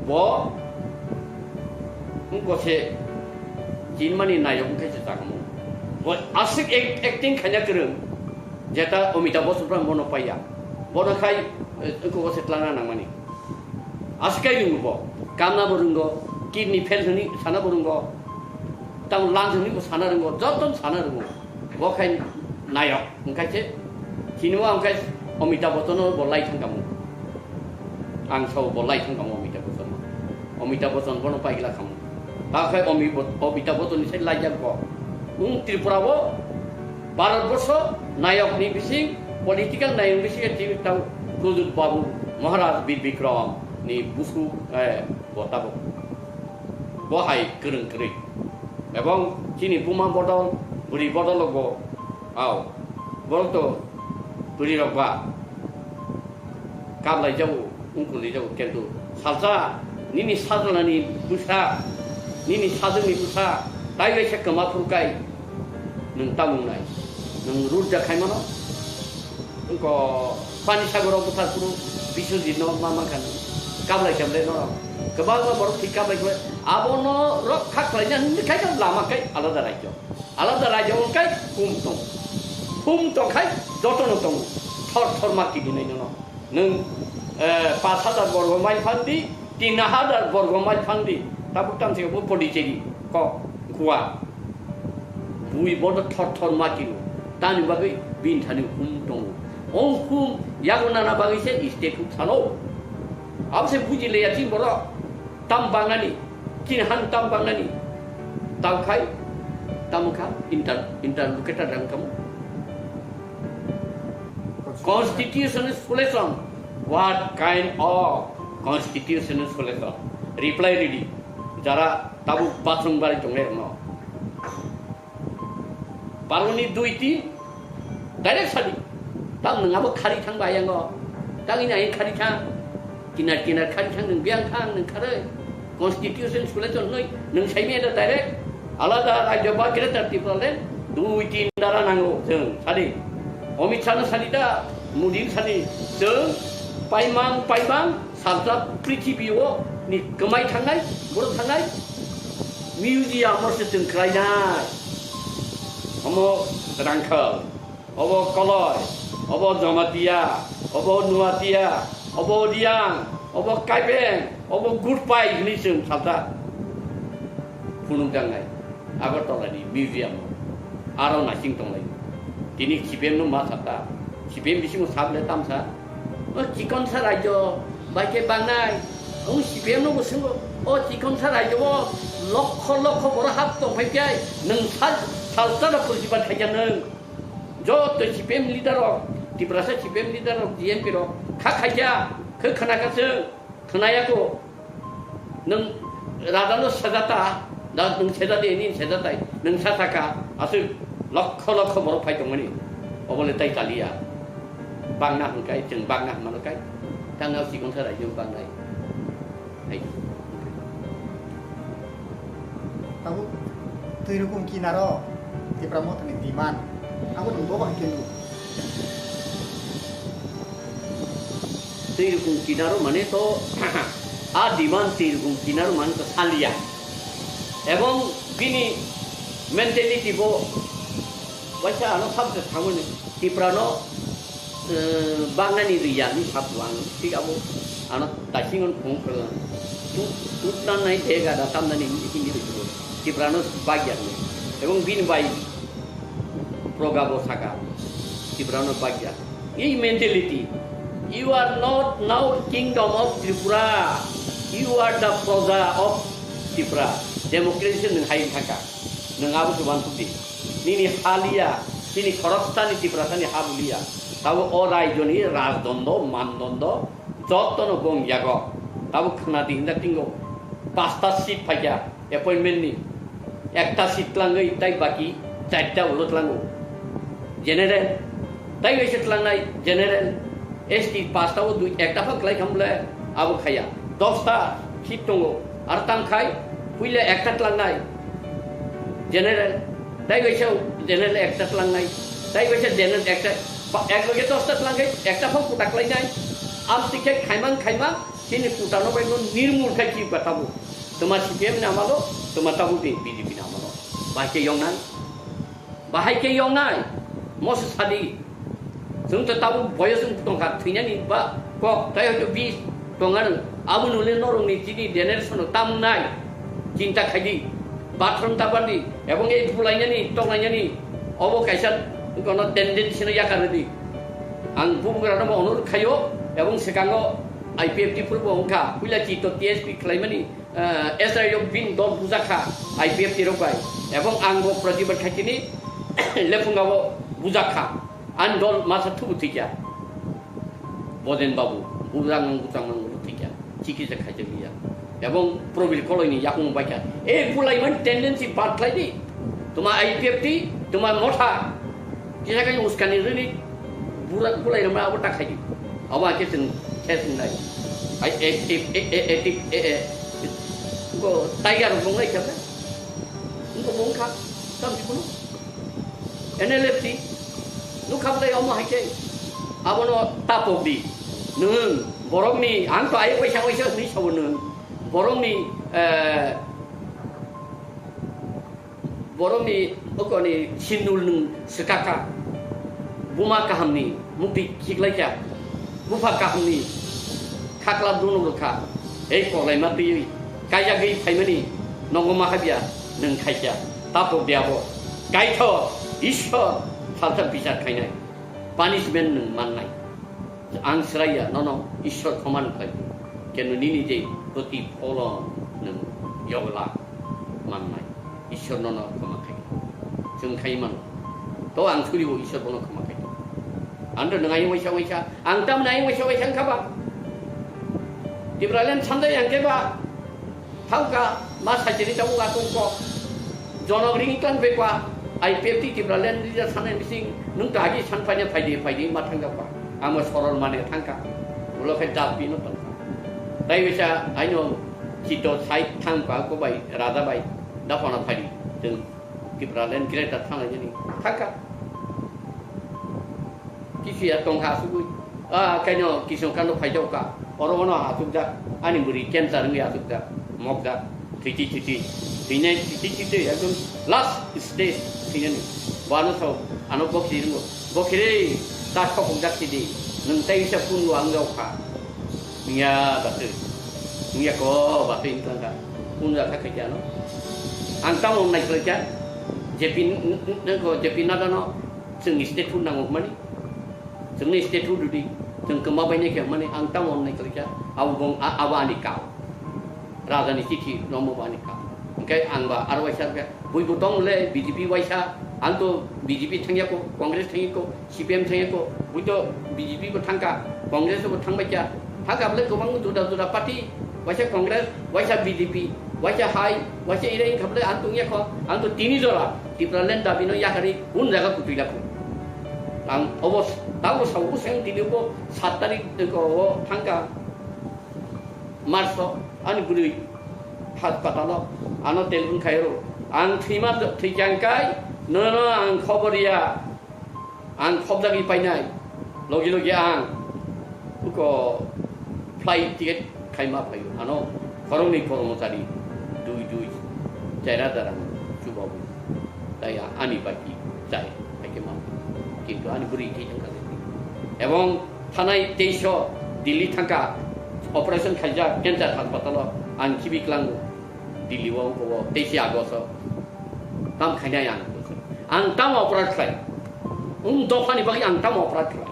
Bo wngkose chinmani nayok wngkhe se chakmo. Bo aswk act-, acting khaina kwrwng, jeta Amitabh Bachchan phan bono paiya. Bono khai, eh, wngkose twlangna nangmani. Aswk kai rwngo bo. Kamna bo rwngo, kidney fail hwnwi sana bo rwngo. Tamo lang hwnwi bo sana rwngo, joto sana rwngo. Bo khai nayok, wngkha se, chini o wngkha Amitabh Bachchan no bo lai thang kamo. Ang sao bo lai thang kamo Amitabh Bachchan no. Amitabh Bachchan bono paigla kamo. Ta khai Ami-, Amitabh Bachchan ni sai lai jak bo. Wng Tripura o Bharat Borsho nayok ni bising, political nayok bising tini tang Pradyut Babu Maharaj Bir Bikram ni busu, eh, bo tabok. Bo hai kwrwng kwrwi. Ebong chini buma bodol, bwrwi bodol bo, ao, borok to bwrwi rok ba kablai jago, wngkuli jago, kintu salsa nini sajlani bwsa, nini sajwkni bwsa, tai kaisa kwma phuru kai nwng tamung nai, nwng rut ja khai mano. Wngko pani sagoro bwthar phuru Biswajit no ma mankha nw. Kablai kemlai norok. Kwbangma borok thik kablai khlai. Abono rok kha khlaina hwnwi khai khe lama khai alada rajyo. Alada rajyo wng khai hum tong. Hum tong khai jotono tongo. Thor thor ma kidinai nono. Nwng, eh, pash hajar borgo mile phan di, tin hajar borgo mile phan di. Tabuk tang se bo Pondicherry kok Goa. Bui bodo thor thor ma kino. Tani bagwi bini thani hum tongo. O hum yago nana bagwi se state huk sano. Abo se buji leya chini borok. Tam bangnani, chini han tam bangnani. Tam khai, tam kha, inter-, interlocutor rang kamu. Constitutional solution. What kind of constitutional solution? Reply ready. Jara tabuk bathroom bari tonglai rokno. Paroni dui tin direct sadi. Tam nwng abo khari thang ba yango. Tang ini ain khari thang. Kinar kinar khari thang nwng biang thang nwng khare. Constitution sule ton noi nwng saimi ada direct. Alada rajyo ba greater Tipraland dui tin dara nango jeng sadi. Amit Shah no sadi da, Modi sadi jeng paimang paimang Salsa prithibi o ni kwmai thangnai, borok thangnai, museum o se chwng khlainai. Omo Rangkhal, obo Koloi, obo Jamatia, obo Nuatia, obo Riang, obo Kaibeng, obo Gurpai hwnwi chwng salsa phunukjaknai Agartala ni museum o. Aro naising tonglai. Tini C P M no ma sata. C P M bisingo sable tamsa. O chikon sa rajyo bai khe bangnai. Ang C P M no bo swngo. O chikon sa rajyo o lokho lokho borok hap tong phai khe nwng sal salsa no purjibat khaikha nwng. Joto C P M leader rok, Tiprasa C P M leader rok, G M P rok kha khaikha, khe khna kha chwng. Khwnaya ko, nwng raja no sejata, da nwng sejadi ni sejatai, nwng sa saka, aswk lokho lokho borok phai tongmani, obo le tai chaliya. Bangna hwnkai, chwng bangna hwnmano kai, tangna sikon sa raijwng bangnai. Hai. Tabuk twi rukung kinaro Tipra Mothani demand, abo nwng bobo hai khe nuk. Twi rukung kinaro mane to a demand twi rukung kinaro mane to salia. Ebong bini mentality bo waisa ano sabse thamani Tiprano, eh, bagnani riya ni sapu ang thik abo ano dasingon phung phung tu tutna nai dega da tamnani hindi rukung Tiprano bagya ni. Ebong bini bai proga bo saka Tiprano bagya. Ei mentality, you are not now kingdom of Tripura, you are the proja of Tripura. Democracy nwng hai thaka, nwng abo se wansuk di. Nini haliya, nini khoroksani Tiprasani habuliya. Tabo o raijoni rajdondo, mandondo, jotono gong yago. Tabo khna di hinda tingo. Pasta seat phaikya. Appointment ni ekta seat tlangwi tai baki charta ulo tlango. General, tai waisa tlangnai general, S T pasta o dui ekta phang klai kham bole abo khaya. Dosta seat tongo, ar tang khai puila ekta tlangnai general, tai waisa general ekta tlangnai, tai waisa general ekta, ba, ek loge dosta tlang khai ekta phang kuta klai nai. Am tikhe khaimang khaimang, chini kuta no bai no nirmul khai chi batabo. Tuma C P M ni amalo, tuma tabuk ni B J P ni amalo. Bahai khe yongnai? Bahai khe yongnai? Moso sadi. Chwng to tabuk boyos wng tongkha, thwinani ba kok, tai hoito bis tongano. Abo nule norokni chini generation no tamnai. Chinta khaidi. Bathroom tabardi, ebong ei bulainani, tonglainani, obo kaisa kono tendency no yakardi. Ang bubugrano bo onurod khaio, ebong swkango I P F T phuru bo wngkha, puila chito T S P khlaimani, eh, S R I rok bini dol bujak kha I P F T rok bai, ebong ang bo protibad khaikini lephunga bo bujak kha, ani dol masa thubu thikya. Boden Babu, bujak mang bujak mang bo thikya, chikitsa khaijak liya, ebong Probir Koloi ni yakung baikha, e bulaimani tendency bad khlai di, tuma I P F T, tuma motha, kisa kai uskani rini, bura bulai rama abo ta khaidi, abo ake chwng khe chwng nai, ai e e e e e e e ko tiger rok nai khe, ko bung kha, tam di kuno. N L F T nukha bwlai omo hai khe abono tapok di. Nwng borokni, ang to ayuk waisa waisa hwnwi sabo nwng. Borokni, eh, borokni okoni sindul nwng swkakha. Buma kahamni mukti khiklaikha. Bupha kahamni khakla dunuk rwkha. Ei koklaima twiwi kaijagwi phaimani nogo mahabya nwng khaikha. Tapok de abo. Kaithor, Ishwar, salsa bichar khainai. Punishment nwng mannai. Ang sraiya, nono Ishwar khoman khlai. Kenu nini je protipholon nwng yogla mannai. Ishwar nono khoma khai. Chwng khai mano. To ang suribo Ishwar bono khoma khai. Ando nwng ayung waisa waisa. Ang tamni ayung waisa waisa wngkha ba? Tipraland sanjai ang khe ba? Thangka, ma sajini tabuk atungko. Jonok ring iklan pekwa, I P F T Tipraland leader sanai bising, nung to agi san paina phaidi, phaidi ma thangka pa. Amo sorol mane thangka. Ulo khe dap bino tongka. Tai bisa aino chito sai thangka ko bai, raja bai, dapana phaidi. Chwng Tipraland greater thanglaijani thangka. Kisi ya tongkha asugwi. Ah, kaino Kishan Kando phaijak kha. Oro ono achukjak. Ani bwrwi cancer wngwi achukjak. Mokjak. Thwitwi thwitwi. Thwinai thwitwi thwitwi ekdom last stage thwinani. Bo ano sao, ano bokhiri wngo. Bokhiri, ta sokokjak sidi. Nwng tei wngsa phungo ang jao kha. Wngya batwi. Wngya ko batwi wngkha kha. Phunjak kha khaikhe ano. Ang tamo naikolkha. J P n-, n-, nangko J P Nadda no chwngni state phun nango hwnmani. Chwngni state phun rwdi. Chwng kwma bainai khe hwnmani ang tamo naikolkha. Abo bong a-, abo ani kau. Rajani chithi rombo bani kha. Hwnkhe ang ba aro waisa rwkha. Buibo tong le B J P waisa, ang to B J P thangya ko, Congress thangya ko, C P M thangya ko, bui to B J P bo thangkha, Congress bo thangbai kha. Thangkha bole kwbang juda juda party, waisa Congress, waisa B J P, waisa hai, waisa irai wngkha bole ang tongya kho, ang to tini jora Tipraland dabi no yakarwi un jaga kutui lakho. Ang obo tabo sao useng tini bo sat tarik ko thangkha. Marso, ani bwrwi haspatalo, ano telephone khairo. Ang thwima, thwichang kai, nono ang khobor ya. Ang khobjagwi painai. Logi logi ang uko flight ticket khaima phaio. Ano khoroknwi kormochari dui dui chaira darang chubawi. Tai ani baki chai, haikhe ma. Kintu ani bwrwi thwi thangkha. Ebong thanai teisho Delhi thangkha, operation khaijak cancer hospital o, ang khibi klango Delhi o, o teisi August o. Tam khainai ang. Ang tam operate khlai. Um dophani bagwi ang tam operate khlai.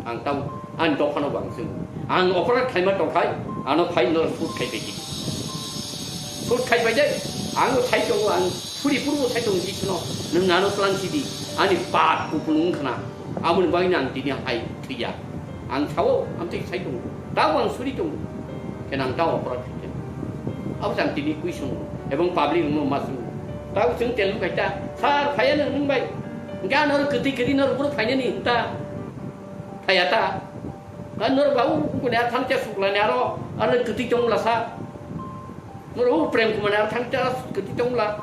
Ang tam, ang dophano bang sung. Ang operate khlaima tongkhai, ano phai no shoot khai phaidi. Shoot khai phaidi, ang sai tongo, ang suri purbo sai tongo, jisno, nwng ano tlang sidi, ani pat kupulung khna. Aboni bagwi ang tini hai thwiya. Ang sao, ang twi sai tongo. Tabo ang suri tongo. Khe nang tabo operate khai. Abo jang tini kui sungo. Ebong public no ma sungo. Tabo chwng tel khai ta, "Sir, phaiya nang nung bai." Hingke ano kwtwi kwtwi no rubur phainani hinta. Phaiya ta. Ka nor ba u kune athang te suklani aro, aro kwtwi tongla sa. Nor u Prem Kumar ni athang te kwtwi tongla.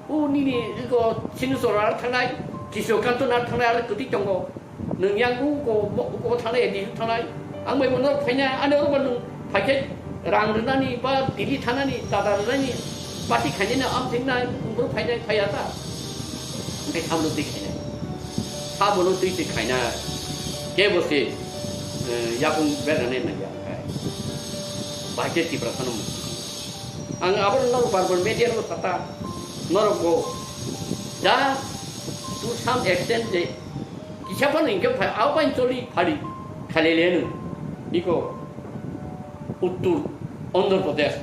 U nini iko Sinuchor ar thangnai, Kisho Kanto ar thangnai ar kwtwi tongo. Nwng yang u ko, bo, u ko thangnai, di thangnai. Ang bai mono phaina, ani oro ba nwng phaikhe rang rwnani ba Delhi thanani, dada rwnani, party khainani am thingnai, bro phainai, phaiya ta. Hingke sabono twi khainai. Sabono twi twi khainai. Kebo se, eh, yakung bernani nangya kai. Bahai khe Tipra phano muchung. Ang abo norok bar bar media rok sata, norok bo ja to some extent je kisa phano hingke phai, abo bai choli phari khalele no. Iko Uttor Andhra Pradesh,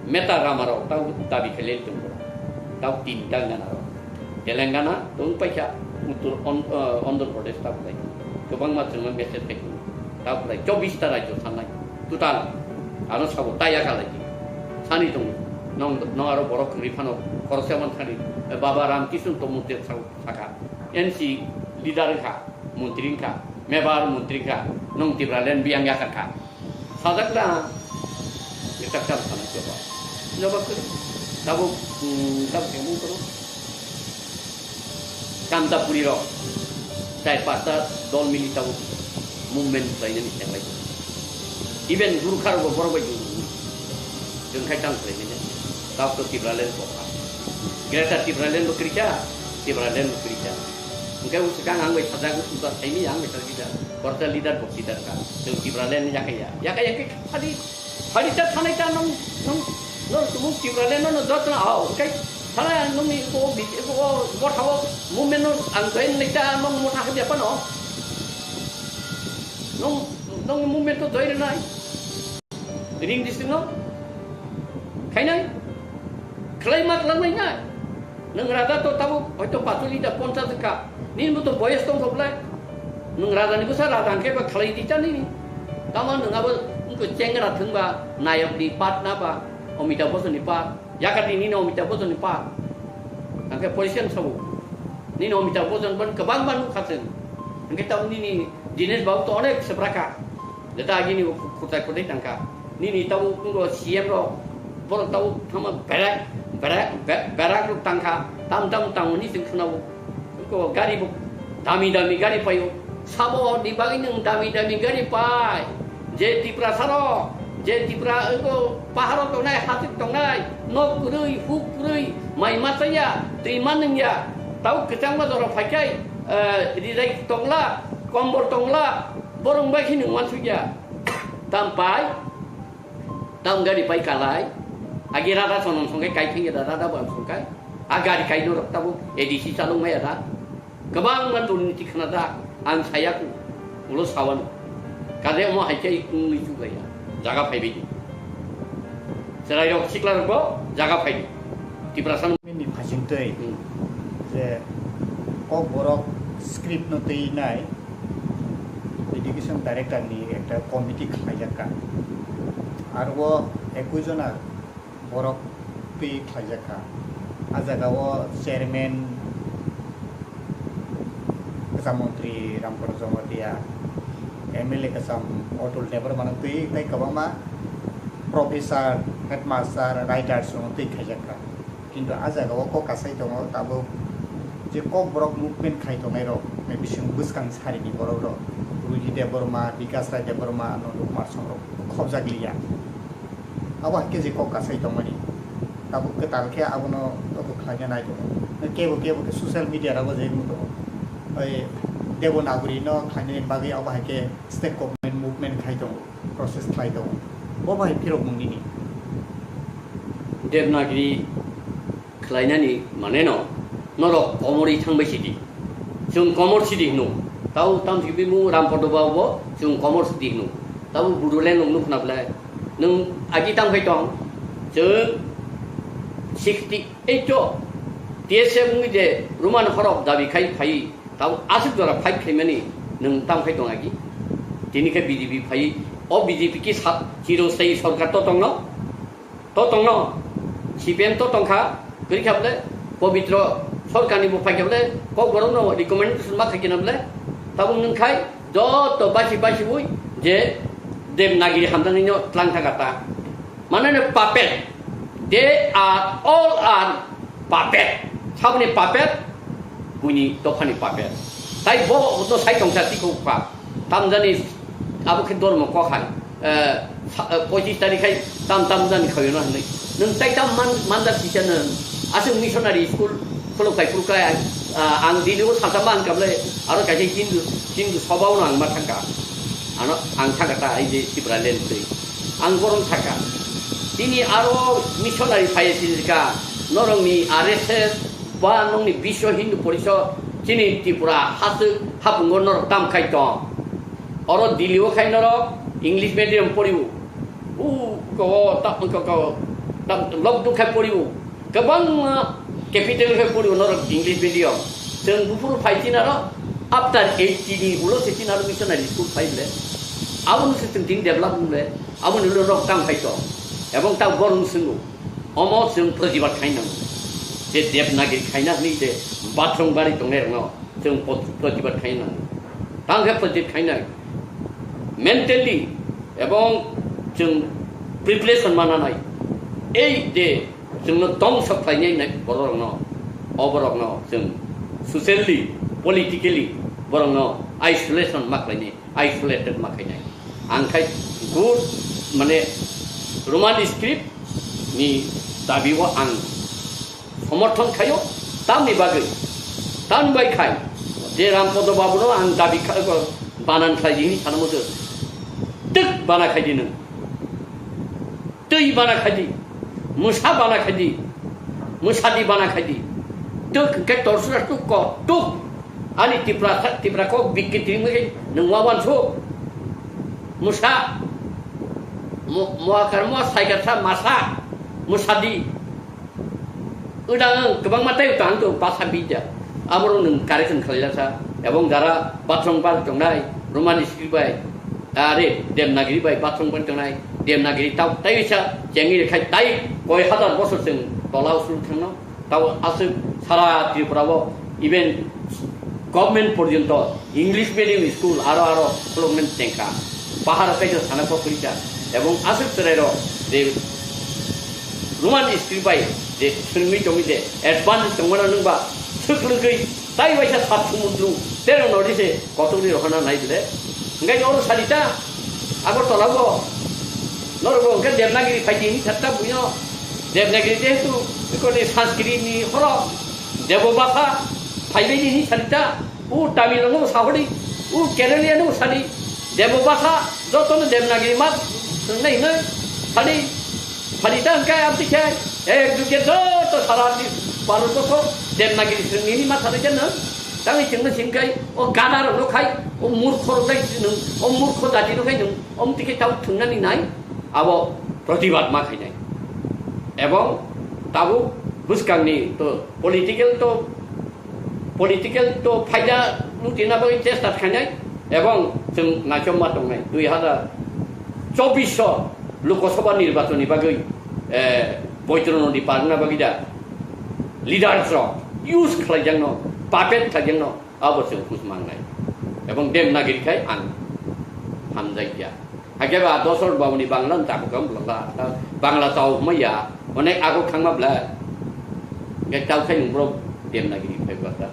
Meta Ramarao tau dabi khalele tong. Tau tinta gana rok. Telangana tong paikha, Uttor On-, eh, Andhra Pradesh ta belai. Kwbangma chwngno message khai tongo. Ta belai chobbish ta rajyo thangnai. Total ano sabo ta yakha lai. Sani tongo. Nong, nong aro borok kwrwi phano khoroksa man thani. Eh, Baba Ramkishan Tomute sa-, sakha. N C leader wngkha, montri wngkha, mebar montri wngkha. Nong Tipraland biyang yakha kha. Sajak na, ekta kam sana coba. Coba kiri. Tabuk, hmm, tabuk yang mungkin. Kanta puri rok. Chai pasta dol mili tabuk movement khlainani thanglai. Even Gurkha rok borok bai jwng khai tang khlainani. Tabuk to Tipraland kokha. Greater Tipraland bo krika, Tipraland bo krika. Hingke o swkang ang bai sajak, uta saini ang bai sajak kisa. Korsa leader bo leader ka. Chwng Tipraland yakaya. Yakaya khe khali, khali ta thanai ta nong, nong, nong tumung Tipraland no jotna ao. Hingke thanai nongni ko bi, ko, ko thao movement no ang join nai ta nong motha hadi apa no. Nong, nong movement to join nai. Ring district no khainai, khlai ma klangnai na. Nwng raja to tabuk hoito pacholi da ponchas wngkha. Nini bo to boyes tong kho belai. Nwng raja ni bwsa raja hwnkhe ba khlai di cha nini. Tamo nwng abo wngkha chengra thwngba nayok ni part na ba Amitabh Bachchan ni part. Yakati nini Amitabh Bachchan ni part. Hwnkhe position sabo. Nini Amitabh Bachchan ban kwbang ban nukha chwng. Hwnkhe tabuk nini Dinesh Babu to onek sebraka. Jeta agini bo khu-, khutai khutai tangkha. Nini tabuk wngkha C M rok. Borok tabuk thangma berak, berak, be-, berak rok tangkha. Tam tam tango ni chwng khwnao. Wngkha gari bo dami dami gari paio. Sabo ni bagwi nwng dami dami gari pai. Je Tiprasa rok, je Tipra ego paharo tongnai, hasik tongnai, nok kwrwi, huk kwrwi, mai ma chaya, twi ma nungya. Tau kwchangma jora phaikhai, eh, rijai tongla, kombol tongla, borong bai khe nwng wansukya. Tam pai, tam gari pai kalai, agi rada sonom songkai, kai thengya da rada bo ang songkai. A gari kai norok tabo A D C chalok maya da. Kwbangma durniti khna da, ang saya ku, ulo sawano. Kade omo hai khe wngwi chuklaiya, jaga phaibai di. Chwrairok, siklarokbo jaga phai di. Tiprasa Ni phasingtwi Hmm. je Kokborok script no twi nai education director ni ekta committee khlaijak kha. Aro o ekui jona borok twi khlaijak kha. A jaga o chairman kwcham montri Ramprasad Jamatia, M L A kwcham Atul Debbarma no twi tei kwbangma professor, headmaster, writers rok no twi khaijak kha. Kintu a jaga o kok kasai tongo tabuk je Kokborok movement khai tongnai rok, bising bwskang sari ni borok rok, Ruji Debbarma, Bikas Rai Debbarma, Nandu Kumar Song rok khobjak liya. Abo hai khe je kok kasai tongmani. Tabuk kwtal khe abono toko khlaina nai tongo. Kebo kebo khe social media rogo je wng tongo. Oi Devanagari no khlainani bagwi abo hai khe state government movement khai tongo, process khlai tongo. Bo bai phirok mung nini. Devanagari khlainani mane no norok komorwi thangbai sidi. Chwng komor sidi hino. Tau tam sibimung Rampodo Babu bo chwng komor sidi hino. Tabo Bodoland rok nukna belai. Nwng agi tang phai tong. Chwng sixty eight o T S F wngwi je Roman horok dabi khai phai. Tabo aswk jora fight khaimani nwng tang phai tong agi. Tini khe B J P phai. O B J P ki sa-, chirosai sorkar to tongno. To tongno, C P M to tongkha, kwrwi kha bole, Pobitro sorkarni bo phaikha bole, Kokborokno recommendation ma khaikhe na bole, tabuk nwng khai joto basi basi ui je Devanagari hamjaknaino tlang thangkha ta. Mane no puppet, they are all are puppet. Saboni puppet, buini dophani puppet. Tai bo no sai tongsa tikho kha. Tamjani abo khe dormo kok hai. Eh, sa-, eh, pochis tarikh hai tam tam jani khawi no hinwi. Nwng tai tam man, manda sisa nwng. Aswk missionary school khuluk kai phuru kai, ah, ang Delhi o salsa ma ang kable aro kaisa Hindu, Hindu soba o ang ma thangka. Ano ang thangka ta ai je Tipraland twi. Ang borom thangka. Tini aro missionary phai sinjika norok ni R S S ba nokni Biswa Hindu Porishad chini Tripura haswk hapungo norok tam khai tong. Oro Delhi o khai norok English medium poriwo. U ko ta ko ko ta lok duk khai poriwo. Kwbangma capital khai poriwo norok English medium. Chwng buphuru phai chinaro after eighty ni ulo se chinaro missionary school phai ble. Abo no se chwng tin develop ble. Abo ni ulo norok tam khai tong. Ebong ta borong swngo. Omo chwng protibad khai nango. Je Devanagari khaina hwnwi je bathroom bari tongnai rokno chwng pot-, protibad khai nango. Tang khe protibad khainai mentally ebong chwng preparation mananai. Ei je chwngno tongsa khlainai nai bororokno, o borokno chwng socially, politically borokno isolation ma khlainai. Isolated ma khainai. Ang khai good, mane, Roman script ni dabi o ang somorthon khaio, tamni bagwi, tamni bai khai je Rampodo Babu no ang dabi kha-, banan khlai di hini sana mudo. Twk bana khai di nwng. Twi bana khai di, mwsa bana khai di, mwsa di bana khai di. Tuk hwnkhe torsura tuk ko, tuk. Ani Tipra, Tipra kok bikki tini mwkhe nwng ma wansu. Mwsa, mo-, moakar mo saikar sa masa, mwsa di. Udang kwbangma tei utang to basa bidya. Aborok nwng correction khlailasa. Ebong jara bathroom bar tongnai, Roman script bai, are Devanagari bai bathroom bar tongnai, Devanagari tau tei bisa chengwi rekhai tai koi hazar bosor chwng tola usul thangno. Tau aswk sara Tripura o even government porjonto English medium school aro aro khuluknani chengkha. Pahar kaisa sana kokri kha. Ebong aswk chwrairok je Roman script bai je swrwngwi tongwi je advance tongmano nwngba swk lwgwi Tai waisa sat sumundru, terong nodi se kotor ni rohana nai bile. Hingke oro salita, Agartala bo, norok bo hingke Devanagiri phaidi hini satta buino, Devanagiri jehetu, ikoni Sanskrit ni horo, Debo bhasha, phaibai ni hini salita, u Tamil no sahori, u Kerala no sadi, Debo bhasha, joto no Devanagiri mat, nai nai, sadi, Phalita hingke amtwi khe ek juge joto sara di Bharat borso Devanagiri swrwngni ma thani khe nwng tangwi chwngno singkai o gada rokno khai o murkho rok dai nwng o murkho jati no khai nwng omtwi khe tau thungnani nai abo protibad ma khainai ebong tabuk bwskangni to political to political to phaida lutina bagwi chesta khainai ebong chwng naichomma tongnai dui hazar chobbish o Lok Sabha nirbachon ni bagwi, eh, Boitro Nodi parna bagwi da leaders rok use khlaijakno, puppet khlaijakno abo chwng hus mangnai ebong Devanagiri khai ang hamjakya. Hakhe ba dosor babuni Bangla no chakukam bwlangla. Bangla chao hwnma ya, onek ago khangma bwla. Hingke chao khai nwng borok Devanagiri phai bwlasa.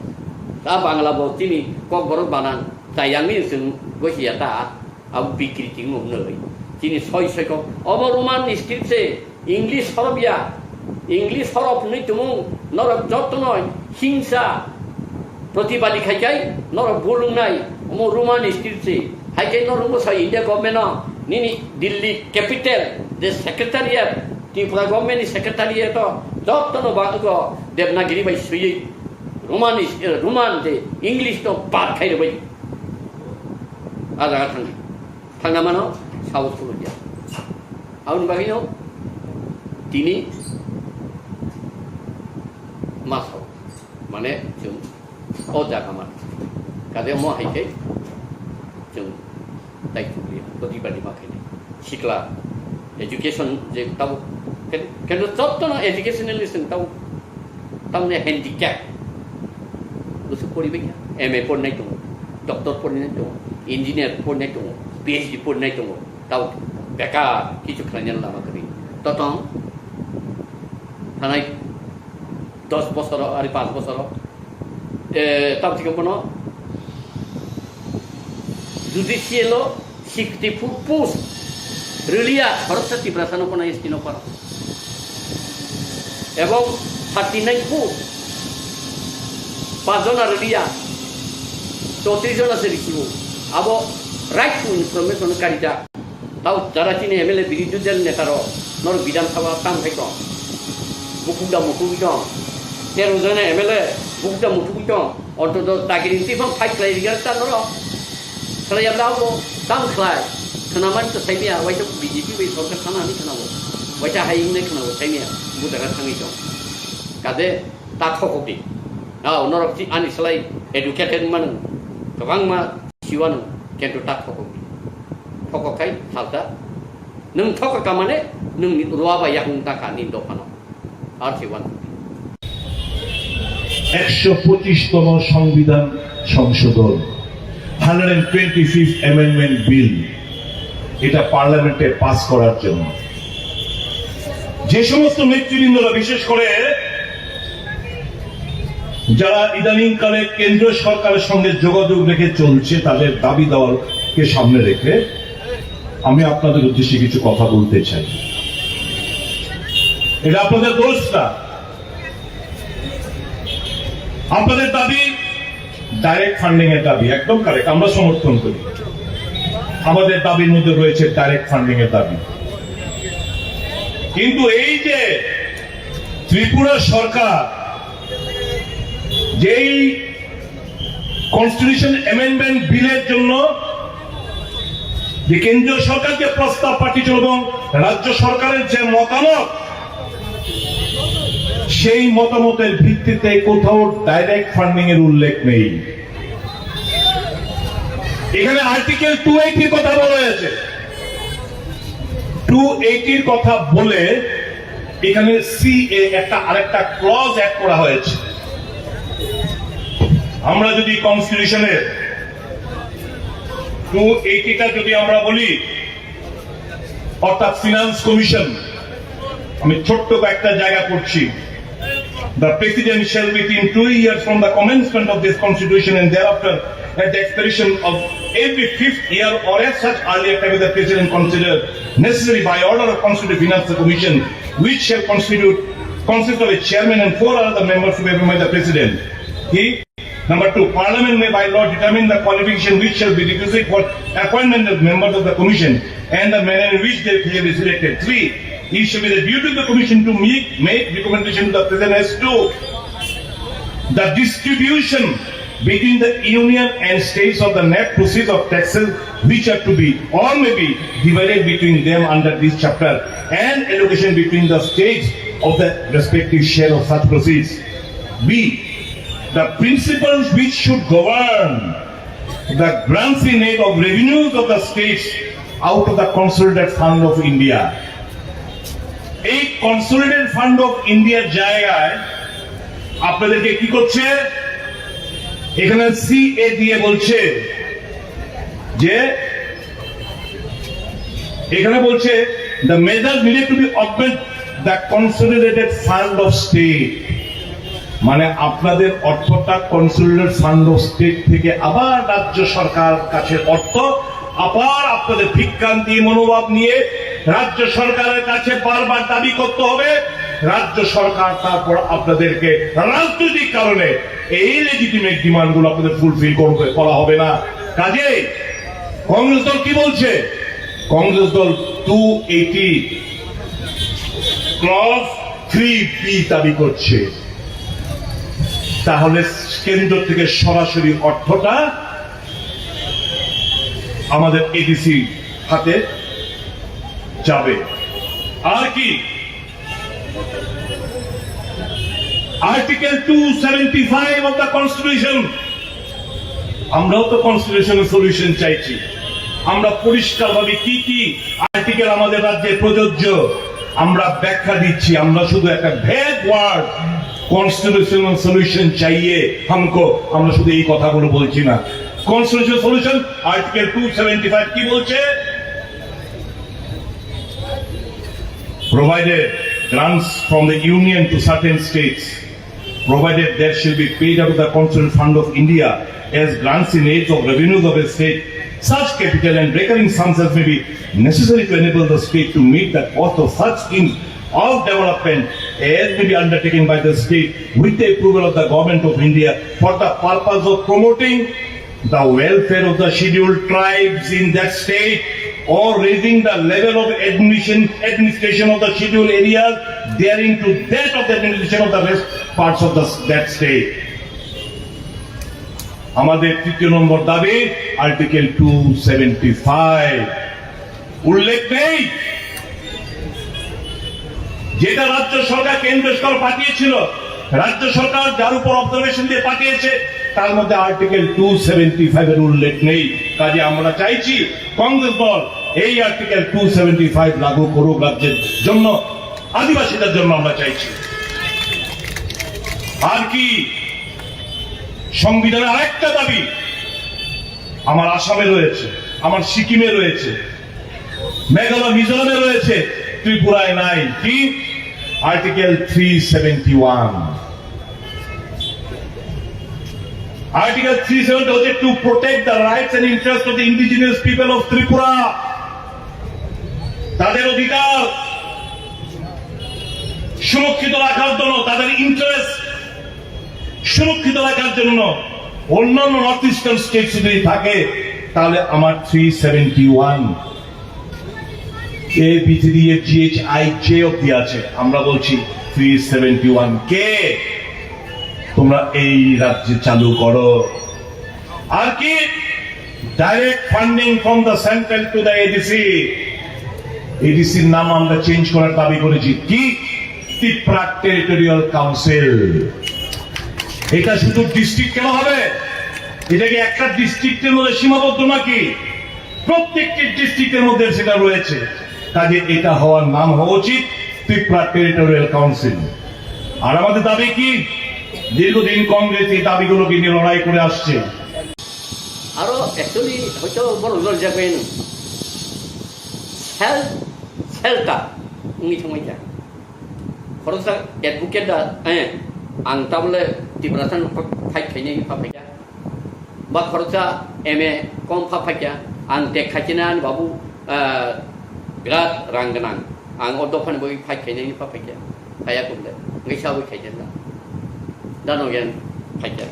Ta Bangla bo chini Kokborok banan chayangni chwng gosi ya ta. Abo bikriti wngwi. Chini soi soi kok. Obo Roman script se. English horop ya, English horop hwnwi tumung norok jotono hingsa protibadi khai khai norok bulungnai omo Roman script se. Hai khe norok bwsa India government no nini Delhi capital je secretariat Tripura government ni secretariat o jotono ba ego Devanagiri bai swiwi Roman is-, eh, Roman je English no bad khai rwbai. A jaga thangdi. Thangna mano, sabo khulumya. Aboni bagwino tini ma sao. Mane chwng o jaga man. Kade mo hai khe chwng tai khulumya. Protibadi ma khainai. Sikla education je tabo ken-, kendo jottono educationally chwng tabo Tamni handicap. Bwswk poribai kha. M A porinai tongo, doctor porinai tongo, engineer porinai tongo, P H D porinai tongo. Tao bekar kichu khlainani lama kwrwi. Totong thanai dos bosoro, ari panch bosoro, eh, tao thikhe bono judicial o sixty four post rwliya khoroksa Tiprasano kono S T no paro. Ebong thirty nine post pachjona rwliya, chowtris jona se risibo. Abo right to information karijak. Tao jara chini M L A birodhi dal neta rok norok Bidhan Sabha tang khai tong. Bukhuk da muthubwi tong. Tero jona M L A bukhuk da muthubwi tong. Ontoto dagiri twi phang fight khlai rwgwk ta norok. Khlai yabla abo tam khlai. Khwnamani to saimaya, waisa B J P bai sorkar thana hinwi khwnabo. Waisa hai hinwi khwnabo saimaya. Bo jaga thangwi tong. Kade ta thokokdi. Nao norok si ani slai educated manu. Kwbangma siwano kento ta thokokdi. Thokok khai salsa. Nwng thokok ka mane nwng ruwa bai yakung ta kha ni dophano. Arsi wan. Ekshopochishthomo সংবিধান সংশোধন, hundred twenty fifth amendment bill, এটা পার্লামেন্টে পাস করার জন্য যে সমস্ত নেতৃবৃন্দরা, বিশেষ করে যারা ইদানিংকালে কেন্দ্রীয় সরকারের সঙ্গে যোগাযোগ রেখে চলছে, তাদের দাবি দাওয়াকে সামনে রেখে আমি আপনাদের উদ্দেশ্যে কিছু কথা বলতে চাই। এটা আপনাদের দোষ না, আপনাদের দাবি ডাইরেক্ট ফান্ডিং এর দাবি, একদম কারেক্ট, আমরা সমর্থন করি। আমাদের দাবির মধ্যে রয়েছে ডাইরেক্ট ফান্ডিং এর দাবি। কিন্তু এই যে ত্রিপুরা সরকার যেই কনস্টিটিউশন অ্যামেন্ডমেন্ট বিলের জন্য যে কেন্দ্রীয় সরকার যে প্রস্তাব পাঠিয়েছিল এবং রাজ্য সরকারের যে মতামত, সেই মতামতের ভিত্তিতে কোথাও ডাইরেক্ট ফান্ডিং এর উল্লেখ নেই। এখানে আর্টিকেল টু এইটির কথা বলা হয়েছে। টু এইটির কথা বলে এখানে সিএ একটা আরেকটা ক্লজ অ্যাড করা হয়েছে। আমরা যদি কনস্টিটিউশনের টু এইটিটা যদি আমরা বলি, অর্থাৎ ফিনান্স কমিশন, আমি ছোট্ট কয়েকটা জায়গা পড়ছি, The President shall, within two years from the commencement of this Constitution and thereafter, at the expiration of every fifth year or at such earlier time as the President consider necessary, by order of Constitutional Finance Commission, which shall constitute, consist of a chairman and four other members to be appointed by the President. He Number two, Parliament may by law determine the qualification which shall be requisite for appointment of members of the commission and the manner in which they shall be selected. Three, it shall be the duty of the commission to make, make recommendation to the president as to the distribution between the union and states of the net proceeds of taxes which are to be or may be divided between them under this chapter and allocation between the states of the respective share of such proceeds. B, the principles which should govern the grants in aid of revenues of the states out of the Consolidated Fund of India. এই consolidated fund of ইন্ডিয়ার জায়গায় আপনাদেরকে কি করছে? এখানে সিএ দিয়ে বলছে যে, এখানে বলছে, the measures needed to be augment the consolidated fund of state, মানে আপনাদের অর্থটা কনসোলিডেটেড ফান্ড অফ স্টেট থেকে আবার রাজ্য সরকার কাছে অর্থ, আবার আপনাদের ভিক্ষান্তি মনোভাব নিয়ে রাজ্য সরকারের কাছে বারবার দাবি করতে হবে। রাজ্য সরকার তারপর আপনাদেরকে রাজনৈতিক কারণে এই লেজিটিমেট ডিমান্ডগুলো আপনাদের ফুলফিল করবে, করা হবে না। কাজেই কংগ্রেস দল কি বলছে? কংগ্রেস দল টু এইটি ক্লজ থ্রি বি দাবি করছে। তাহলে কেন্দ্র থেকে সরাসরি অর্থটা আমাদের এডিসি হাতে যাবে। আর কি? Article two seventy five of the constitution, আমরাও তো কনস্টিটিউশনাল সলিউশন চাইছি। আমরা পরিষ্কারভাবে কি কি আর্টিকেল আমাদের রাজ্যে প্রযোজ্য, আমরা ব্যাখ্যা দিচ্ছি। আমরা শুধু একটা ভ্যাগ ওয়ার্ড, কনস্টিটিউশনাল সলিউশন চাইয়ে হামকো, আমরা শুধু এই কথাগুলো বলছি না। Constitutional solution, article two seventy five কি বলছে? Provided grants from the Union to certain states, provided there shall be paid out of the Constitutional Fund of India as grants in aid of revenues of a state, such capital and recurring sums as may be necessary to enable the state to meet the cost of such schemes of development as may be undertaken by the state with the approval of the Government of India for the purpose of promoting the welfare of the scheduled tribes in that state or raising the level of admission, administration of the scheduled areas therein to that of the administration of the rest parts of the, that state. আমাদের তৃতীয় নম্বর দাবি article two seventy five উল্লেখ নেই। যেটা রাজ্য সরকার কেন্দ্র সরকার পাঠিয়েছিল, রাজ্য সরকার যার উপর অবজারভেশন দিয়ে পাঠিয়েছে, তার মধ্যে আর্টিকেল টু সেভেন্টি ফাইভ এর উল্লেখ নেই। কাজে আমরা চাইছি কংগ্রেস দল এই আর্টিকেল টু সেভেন্টি ফাইভ লাগু করুক রাজ্যের জন্য, আদিবাসীদের জন্য আমরা চাইছি। আর কি? সংবিধানের আরেকটা দাবি আমার আসামে রয়েছে, আমার সিকিমে রয়েছে, মেঘালয় মিজোরামে রয়েছে, ত্রিপুরায় নাই। কি? Article three seventy one. Article three seventy হচ্ছে to protect the rights and interest of the indigenous people of Tripura। তাদের অধিকার সুরক্ষিত রাখার জন্য, তাদের ইন্টারেস্ট সুরক্ষিত রাখার জন্য অন্যান্য নর্থ ইস্টার্ন স্টেটস যদি থাকে, তাহলে আমার three seventy one A B three A G H I J অব্দি আছে। আমরা বলছি থ্রি সেভেন্টি ওয়ান কে তোমরা এই রাজ্যে চালু করো। আর কি? Direct funding from the central to the ADC. এডিসির নাম আমরা চেঞ্জ করার দাবি করেছি। কি? Tripura territorial council. এটা শুধু ডিস্ট্রিক্ট কেন হবে? এটা কি একটা ডিস্ট্রিক্টের মধ্যে সীমাবদ্ধ নাকি? প্রত্যেকটি ডিস্ট্রিক্টের মধ্যে সেটা রয়েছে। কাজে এটা হওয়ার নাম হওয়া উচিত ত্রিপুরা টেরিটোরিয়াল কাউন্সিল। আর আমাদের দাবি কি? দীর্ঘদিন কংগ্রেস এই দাবিগুলোকে নিয়ে লড়াই করে আসছে। Aro actually hoito borok lorjak bai no. Self, self ta wngwi thangbai kha. Khoroksa advocate da, eh, Ang tabole Tiprasa no fight khainai pha phaikha. Ba khoroksa M A kom pha phaikha. Ang tek khaikhe ani babu, ah, birat rang gwnang. Ang o dophani bagwi fight khainai pha phaikha. Phaiya kumle. Ngai sawi khaikha na. Dano yan phaikha.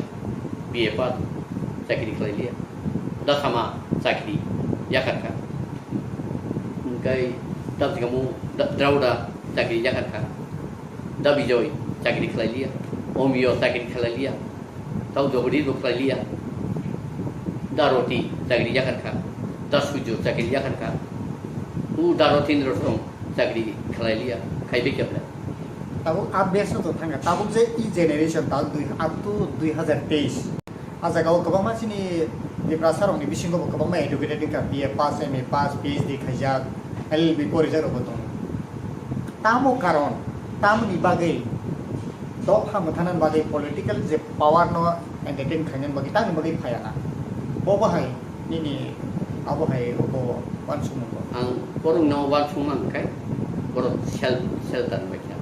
B A pass. Chakri khlai liya. Da sama chakri yakarkha. Hingkai da jigamo da, Drauda chakri yakarkha. Da Bijoy chakri khlai liya, Omiyo chakri khlai liya, tau Jogodi bo khlai liya, Da Roti chakri yakarkha, Da Sujo chakri yakarkha, u Da Rotindro song chakri khlai liya, khai be kebla. Tabuk update so to thanga, tabuk je e generation tabuk dui, up to dui hazar teis. A jaga o kwbangma chini Tiprasa rokni bisingo bo kwbangma educated wngkha, B A pass, M A pass, P H D khaijak, L L B porijak rokbo tongo. Tamo karon, tamoni bagwi dopha mwthanani bagwi political je power no entertain khainani bagwi tamoni bagwi phaiya na? Bo bahai nini abo hai bo uansukmung bo? Ang borokno uansukma hwnkhe borok sel-, shelter bai kha.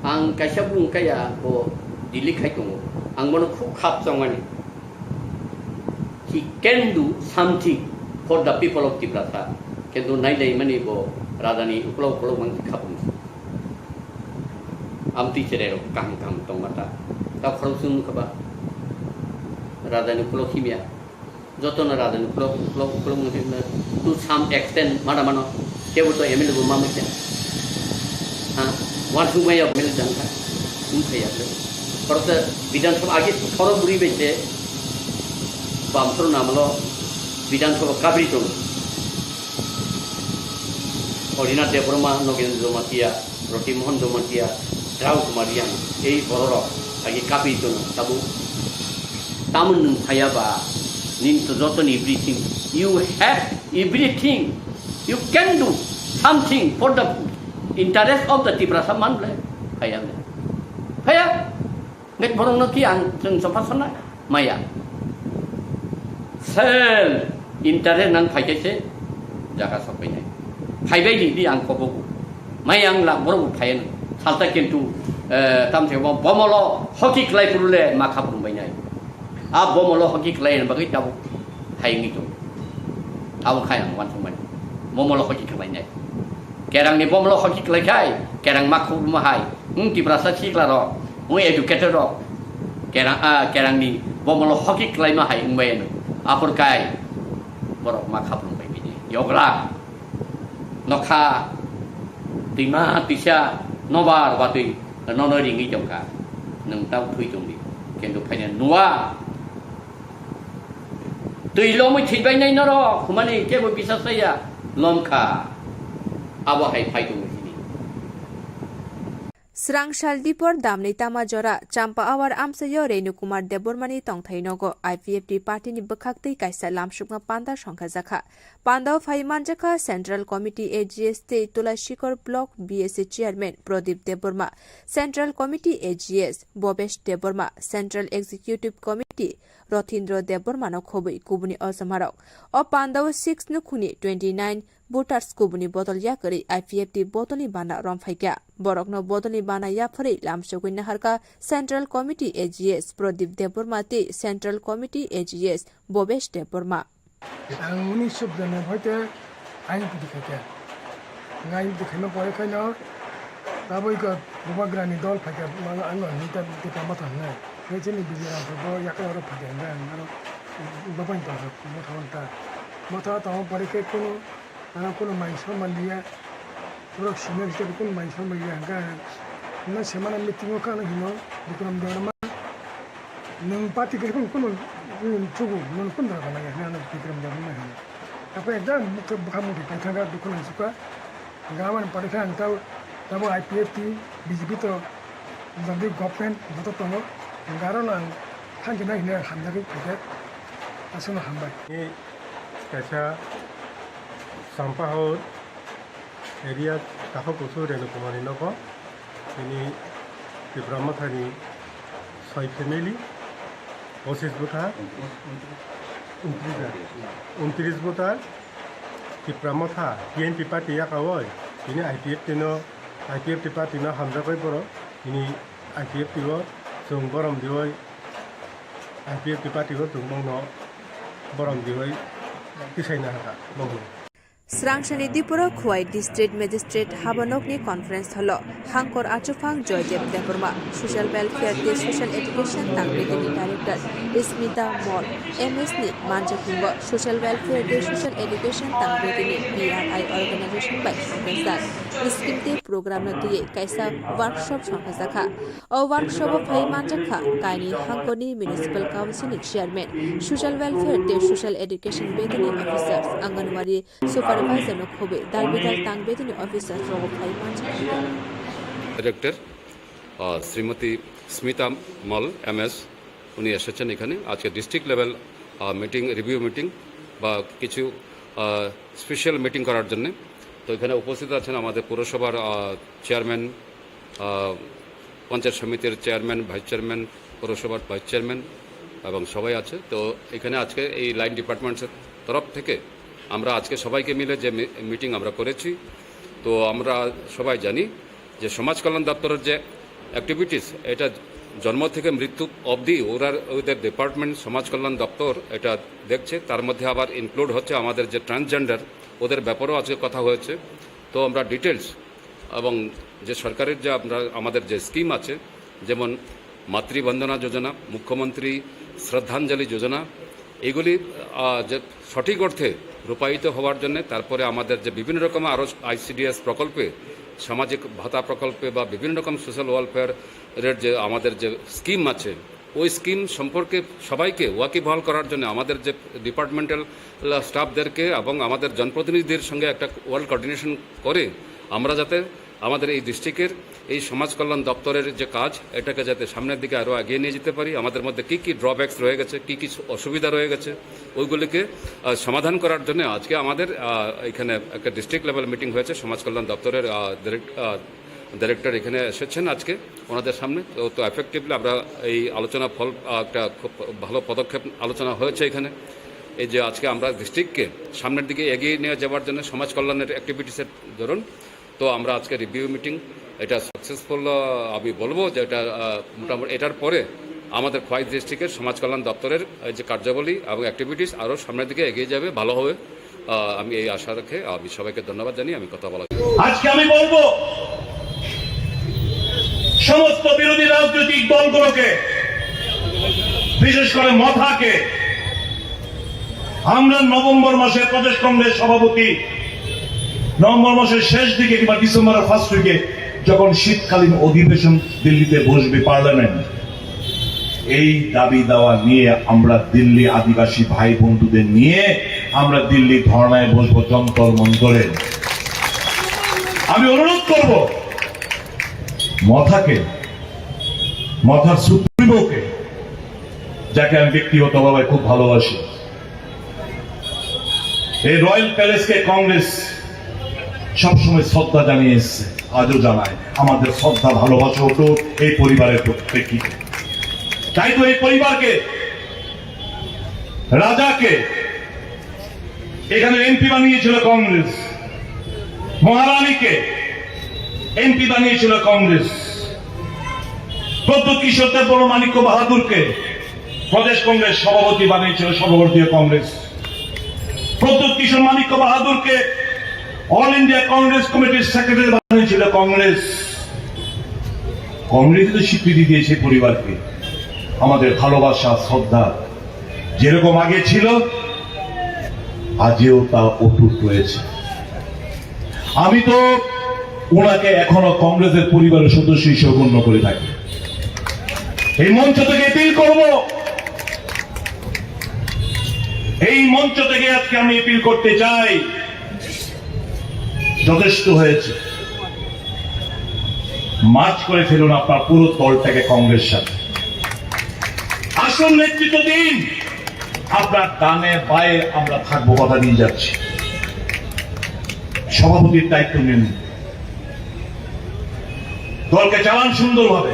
Ang kaisa bung kaya bo Delhi khai tongo. Ang bono khub khap chongmani. He can do something for the people of Tiprasa. Kintu nai nai mani bo rajani ukolog ukolog mang khabung. Amtwi cherai rok kaham kaham tongma ta. Ta khorok sung khaba. Rajani ukolog himya. Joto no rajani ukolog ukolog ukolog mang khe to some extent mana mano. Kebo to M L A bo ma mangkha. Ha? Wan sung maya M L A jang kha. Sung kha ya le. Koroksa Bidhan Sabha agi thoro buri bai se. Bamsoro namalo Bidhan Sabha kabri tong. Odinath Debbarma, Nogendra Jamatia, Roti Mohan Jamatia, Drau Kumar Yang, ei bororok agi kabri tong tabu. Tamun nung phaya ba, nin to joto ni everything. You have everything. You can do something for the interest of the Tiprasa man le. Phaya le. Phaya. Ngai borok no ki ang chwng chopha sana maya. Sel interest nang phai khe se jaga sok pai nai. Phai bai di, di ang kobo. Maya ang la borok phai no. Salta kintu, eh, tam se bo bomolo hoki klai puru le ma khap rum bai nai. A bomolo hoki klai bagwi tabuk hai ngi to. Abo khai ang wan thumani. Bomolo hoki klai nai. Kerang ni bomolo hoki klai khai, kerang ma khuk ma hai. Wng Tiprasa sikla rok, wng educated rok. Kerang, ah, kerang ni bomolo hoki klai ma hai wng bai no. Aphur kai borok ma khap rum bai bini. Yogra. Nokha, twima, twisa, nobar, watwi, nono ringwi tongkha. Nwng tau thui tongdi, kintu phaina nuwa. Twi lomwi thwibainai norok, humani kebo bisas saya, lomkha. Abo hai phai tongo hini. Srang sal dipor damni tama jora, Champa Awar amchaio Renu Kumar Debbarmani tongthai nogo I P F T party ni bwkhak twi kaisa lamsukma panda songkha jakha. Pandao phai manjakha Central Committee A G S tei Tulashikor Block B S A Chairman Pradip Debbarma, Central Committee A G S Bhobesh Debbarma, Central Executive Committee Rothindro Debbarmano khobwi kubuni ojomarok. O pandao six nukhungni twenty nine voters kubuni bodol yakarwi I P F T bodolni bana romphaikha. Borokno bodolni bana yapharwi lamsogwi naharkha Central Committee A G S Pradip Debbarma tei Central Committee A G S Bhobesh Debbarma. Ang unisho biyanabbai te I P T khaikha. Ang I P T khaima pore khaino taboi khe Bubagrani dol phaikha, ang, ang, ang hinta Tipra Motha hwnwi. Nai chini Bijoy Ramsar bo yakung aro phaikha hwnwi ang aro babai tongkha, motha wngkha. Motha tongma pore khe kunu, ano kunu mai songma liya, borok senior hisabe kunu mai songma liya hwnka. Hwnma se mano meeting o kha ano hino Bikram Debbarma. Nwng party kwrwi phano kunu, nwng chugo, nwng kunu dara gana ya, hwnwi ano Bikram Debbarma hino. Tapo ekdam bwkha, bwkha muthai paithaka, dukhu nang sukha. Hwnka aboni pore khe ang tabo, tabo I P F T, B J P to, jodi government joto tongo. Hwnka aro no ang thank you nai hinwi hamjagwi phaikha. Aswkno hambai. Ni kaisa Sampahor area Takhuk Kusu Renu Kumar ni nogo. Bini Tipra Mothani soi family, pochis bwkha, untris bwkha, Tipra Motha, T N P party yakaui, bini I P F T no, I P F T party no hamjakgwi borok, bini I P F T o Chwng borom diwi I P F T party o chwng bongno borom diwi tisaina haka bongno. Srangsani Dipura Khowai District Magistrate habanokni conference hall o Hangkor Achuphang Joydev Debbarma, Social Welfare tei Social Education Tangri Director Smita Mol, M S ni manjakmung o Social Welfare tei Social Education Tangri P R I organization bai songkajak scheme tei program no twiwi kaisa workshop songkhajakha. O workshop o phai manjakha kaini Hangkorni Municipal Council ni Chairman, Social Welfare tei Social Education Bedini Officers, Anganwadi Supervisor no khobwi dal bidal tang bedini officers rogo phai manjakha. Director, আহ, শ্রীমতী স্মিতা মল, এমএস, উনি এসেছেন এখানে। আজকে district level, আহ, meeting, review meeting বা কিছু, আহ, special meeting করার জন্যে। তো এখানে উপস্থিত আছেন আমাদের পৌরসভার, আহ, চেয়ারম্যান, আহ, পঞ্চায়েত সমিতির চেয়ারম্যান, ভাইস চেয়ারম্যান, পৌরসভার ভাইস চেয়ারম্যান এবং সবাই আছে। তো এখানে আজকে এই লাইন ডিপার্টমেন্টসের তরফ থেকে আমরা আজকে সবাইকে মিলে যে মি-, মিটিং আমরা করেছি, তো আমরা সবাই জানি যে সমাজ কল্যাণ দপ্তরের যে অ্যাক্টিভিটিস, এটা জন্ম থেকে মৃত্যু অবধি ওরা, ওদের ডিপার্টমেন্ট সমাজ কল্যাণ দপ্তর এটা দেখছে। তার মধ্যে আবার ইনক্লুড হচ্ছে আমাদের যে ট্রান্সজেন্ডার, ওদের ব্যাপারেও আজকে কথা হয়েছে। তো আমরা ডিটেলস এবং যে সরকারের যে আমরা, আমাদের যে স্কিম আছে, যেমন মাতৃবন্দনা যোজনা, মুখ্যমন্ত্রী শ্রদ্ধাঞ্জলি যোজনা, এগুলি, আহ, যে সঠিক অর্থে রূপায়িত হওয়ার জন্য, তারপরে আমাদের যে বিভিন্ন রকম আরও আইসিডিএস প্রকল্পে, সামাজিক ভাতা প্রকল্পে বা বিভিন্ন রকম সোশ্যাল ওয়েলফেয়ারের যে আমাদের যে স্কিম আছে, ওই স্কিম সম্পর্কে সবাইকে ওয়াকিবহাল করার জন্য আমাদের যে ডিপার্টমেন্টাল স্টাফদেরকে এবং আমাদের জনপ্রতিনিধিদের সঙ্গে একটা ওয়েল কোঅর্ডিনেশন করে আমরা যাতে আমাদের এই ডিস্ট্রিক্টের এই সমাজ কল্যাণ দপ্তরের যে কাজ, এটাকে যাতে সামনের দিকে আরও এগিয়ে নিয়ে যেতে পারি। আমাদের মধ্যে কী কী ড্রব্যাকস রয়ে গেছে, কী কী অসুবিধা রয়ে গেছে, ওইগুলিকে, আহ, সমাধান করার জন্য আজকে আমাদের, আহ, এখানে একটা ডিস্ট্রিক্ট লেভেল মিটিং হয়েছে সমাজ কল্যাণ দপ্তরের, আহ, ডিরেক্ট-, আহ, ডাইরেক্টর এখানে এসেছেন আজকে ওনাদের সামনে। তো, তো এফেক্টিভলি আমরা এই আলোচনা ফল, আহ, একটা খুব ভালো পদক্ষেপ আলোচনা হয়েছে এখানে। এই যে আজকে আমরা ডিস্ট্রিক্টকে সামনের দিকে এগিয়ে নিয়ে যাওয়ার জন্য সমাজ কল্যাণের অ্যাক্টিভিটিসের ধরুন, তো আমরা আজকে রিভিউ মিটিং, এটা সাকসেসফুল, আহ, আমি বলবো যে এটা, আহ, মোটামুটি এটার পরে আমাদের খোয়াই ডিস্ট্রিক্টের সমাজ কল্যাণ দপ্তরের এই যে কার্যাবলী এবং অ্যাক্টিভিটিস আরও সামনের দিকে এগিয়ে যাবে, ভালো হবে। আহ, আমি এই আশা রেখে আমি সবাইকে ধন্যবাদ জানিয়ে আমি কথা বলা। আজকে আমি বলবো সমস্ত বিরোধী রাজনৈতিক দলগুলোকে, বিশেষ করে মথাকে, আমরা নভেম্বর মাসে প্রদেশ কংগ্রেস সভাপতি নভেম্বর মাসের শেষ দিকে কিংবা ডিসেম্বরের ফার্স্ট উইকে যখন শীতকালীন অধিবেশন দিল্লিতে বসবে পার্লামেন্ট, এই দাবি দাওয়া নিয়ে আমরা দিল্লি আদিবাসী ভাই বন্ধুদের নিয়ে আমরা দিল্লি ধর্ণায় বসবো যন্তর মন্তরে। আমি অনুরোধ করব মথাকে, মথার সুপ্রিমোকে, যাকে আমি ব্যক্তিগতভাবে খুব ভালোবাসি, এই রয়্যাল প্যালেসকে কংগ্রেস সবসময় শ্রদ্ধা জানিয়ে এসছে, আজও জানায়। আমাদের শ্রদ্ধা ভালোবাসা হতো এই পরিবারের প্রেক্ষিতে। তাই তো এই পরিবারকে, রাজাকে এখানে এমপি বানিয়েছিল কংগ্রেস, মহারানীকে এমপি বানিয়েছিল কংগ্রেস, প্রদ্যুৎ কিশোর দেববর্মা মাণিক্য বাহাদুরকে প্রদেশ কংগ্রেস সভাপতি বানিয়েছিল সর্বভারতীয় কংগ্রেস। প্রদ্যুৎ কিশোর মাণিক্য বাহাদুরকে অল ইন্ডিয়া কংগ্রেস কমিটির সেক্রেটারি বানিয়েছিল কংগ্রেস। কংগ্রেস তো স্বীকৃতি দিয়েছে পরিবারকে। আমাদের ভালোবাসা, শ্রদ্ধা যেরকম আগে ছিল, আজও তা অটুট রয়েছে। আমি তো ওনাকে এখনো কংগ্রেসের পরিবারের সদস্য হিসেবে গণ্য করে থাকি। এই মঞ্চ থেকে অ্যাপিল করব, এই মঞ্চ থেকে আজকে আমি অ্যাপিল করতে চাই, যথেষ্ট হয়েছে। মার্জ করে ফেলুন আপনার পুরো দলটাকে কংগ্রেস সাথে। আসল নেতৃত্ব দিন, আপনার ডানে বায়ে আমরা থাকবো, কথা দিয়ে যাচ্ছি। সভাপতির দায়িত্ব নিন, দলকে চালান সুন্দরভাবে।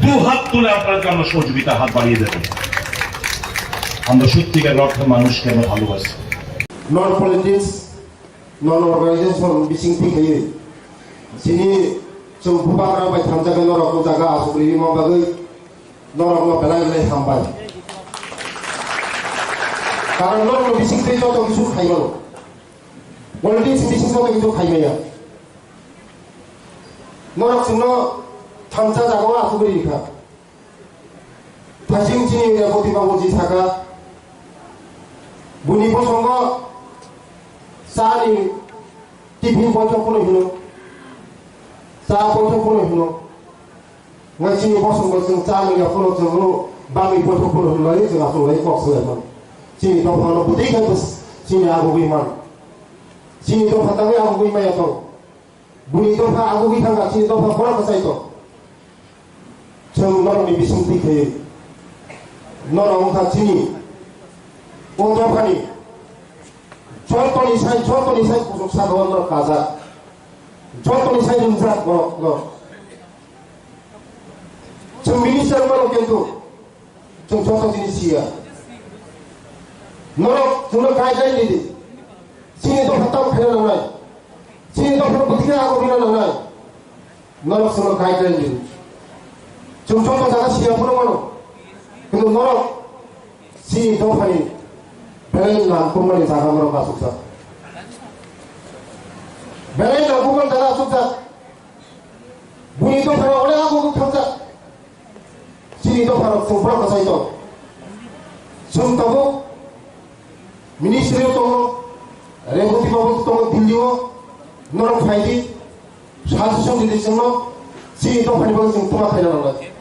দু হাত তুলে আপনার জন্য সহযোগিতা হাত বাড়িয়ে দেবেন। আমরা সত্যিকার অর্থে মানুষকে আমরা ভালোবাসি। Non politics, non organization bising thik khaye chini Chwng bubagra bai thansa khe norok o jaga aswk rwima bagwi norokno belai belai hambai. Karon norokno bisingtwi joto kisu khaimano. Politics bising joto kisu khaimaya. Norok chwngno thansa jagao aswk rwi kha. Thasing chini Reboti babu ji saka, buni bosongo chani tiffin boithok phano hino, cha boithok phano hino. Ngai chini bosongo chwng cha nungya phano chwngno bangwi boithok phano hino lai chwng aswk lai kok swlai mano. Chini dophano bwtwi khe bws-, chini agugwi mano. Chini dopha tangwi agugwi maya tong. Buni dopha agugwi thangkha, chini dopha borok kwchai tong. Chwng norokni bisingtwi khe norok wngkha chini o dophani jotoni sai, jotoni sai kuchuk sakao norok kajak, jotoni sai ringjak borok no. Chwng minister mano kintu chwng joto jinis siya. Norok chwngno guideline ridi. Chini dopha tam khaina nangnai. Chini dopha bwtwi khe agugwina nangnai. Norok chwngno guideline ridi. Chwng joto jaga siya phano mano. Kintu norok chini dophani belai nangkukmani jaga norok achukjak. Belai nangkukmani jaga achukjak. Buni dophano onek agugwi thangjak. Chini dopharok chwng borok kwchai tong. Chwng tabuk ministry o tongo, Reboti babu tongo Delhi o, norok phai di, suggestion di di chwngno, chini dophani bagwi chwng twma khaina nangnai.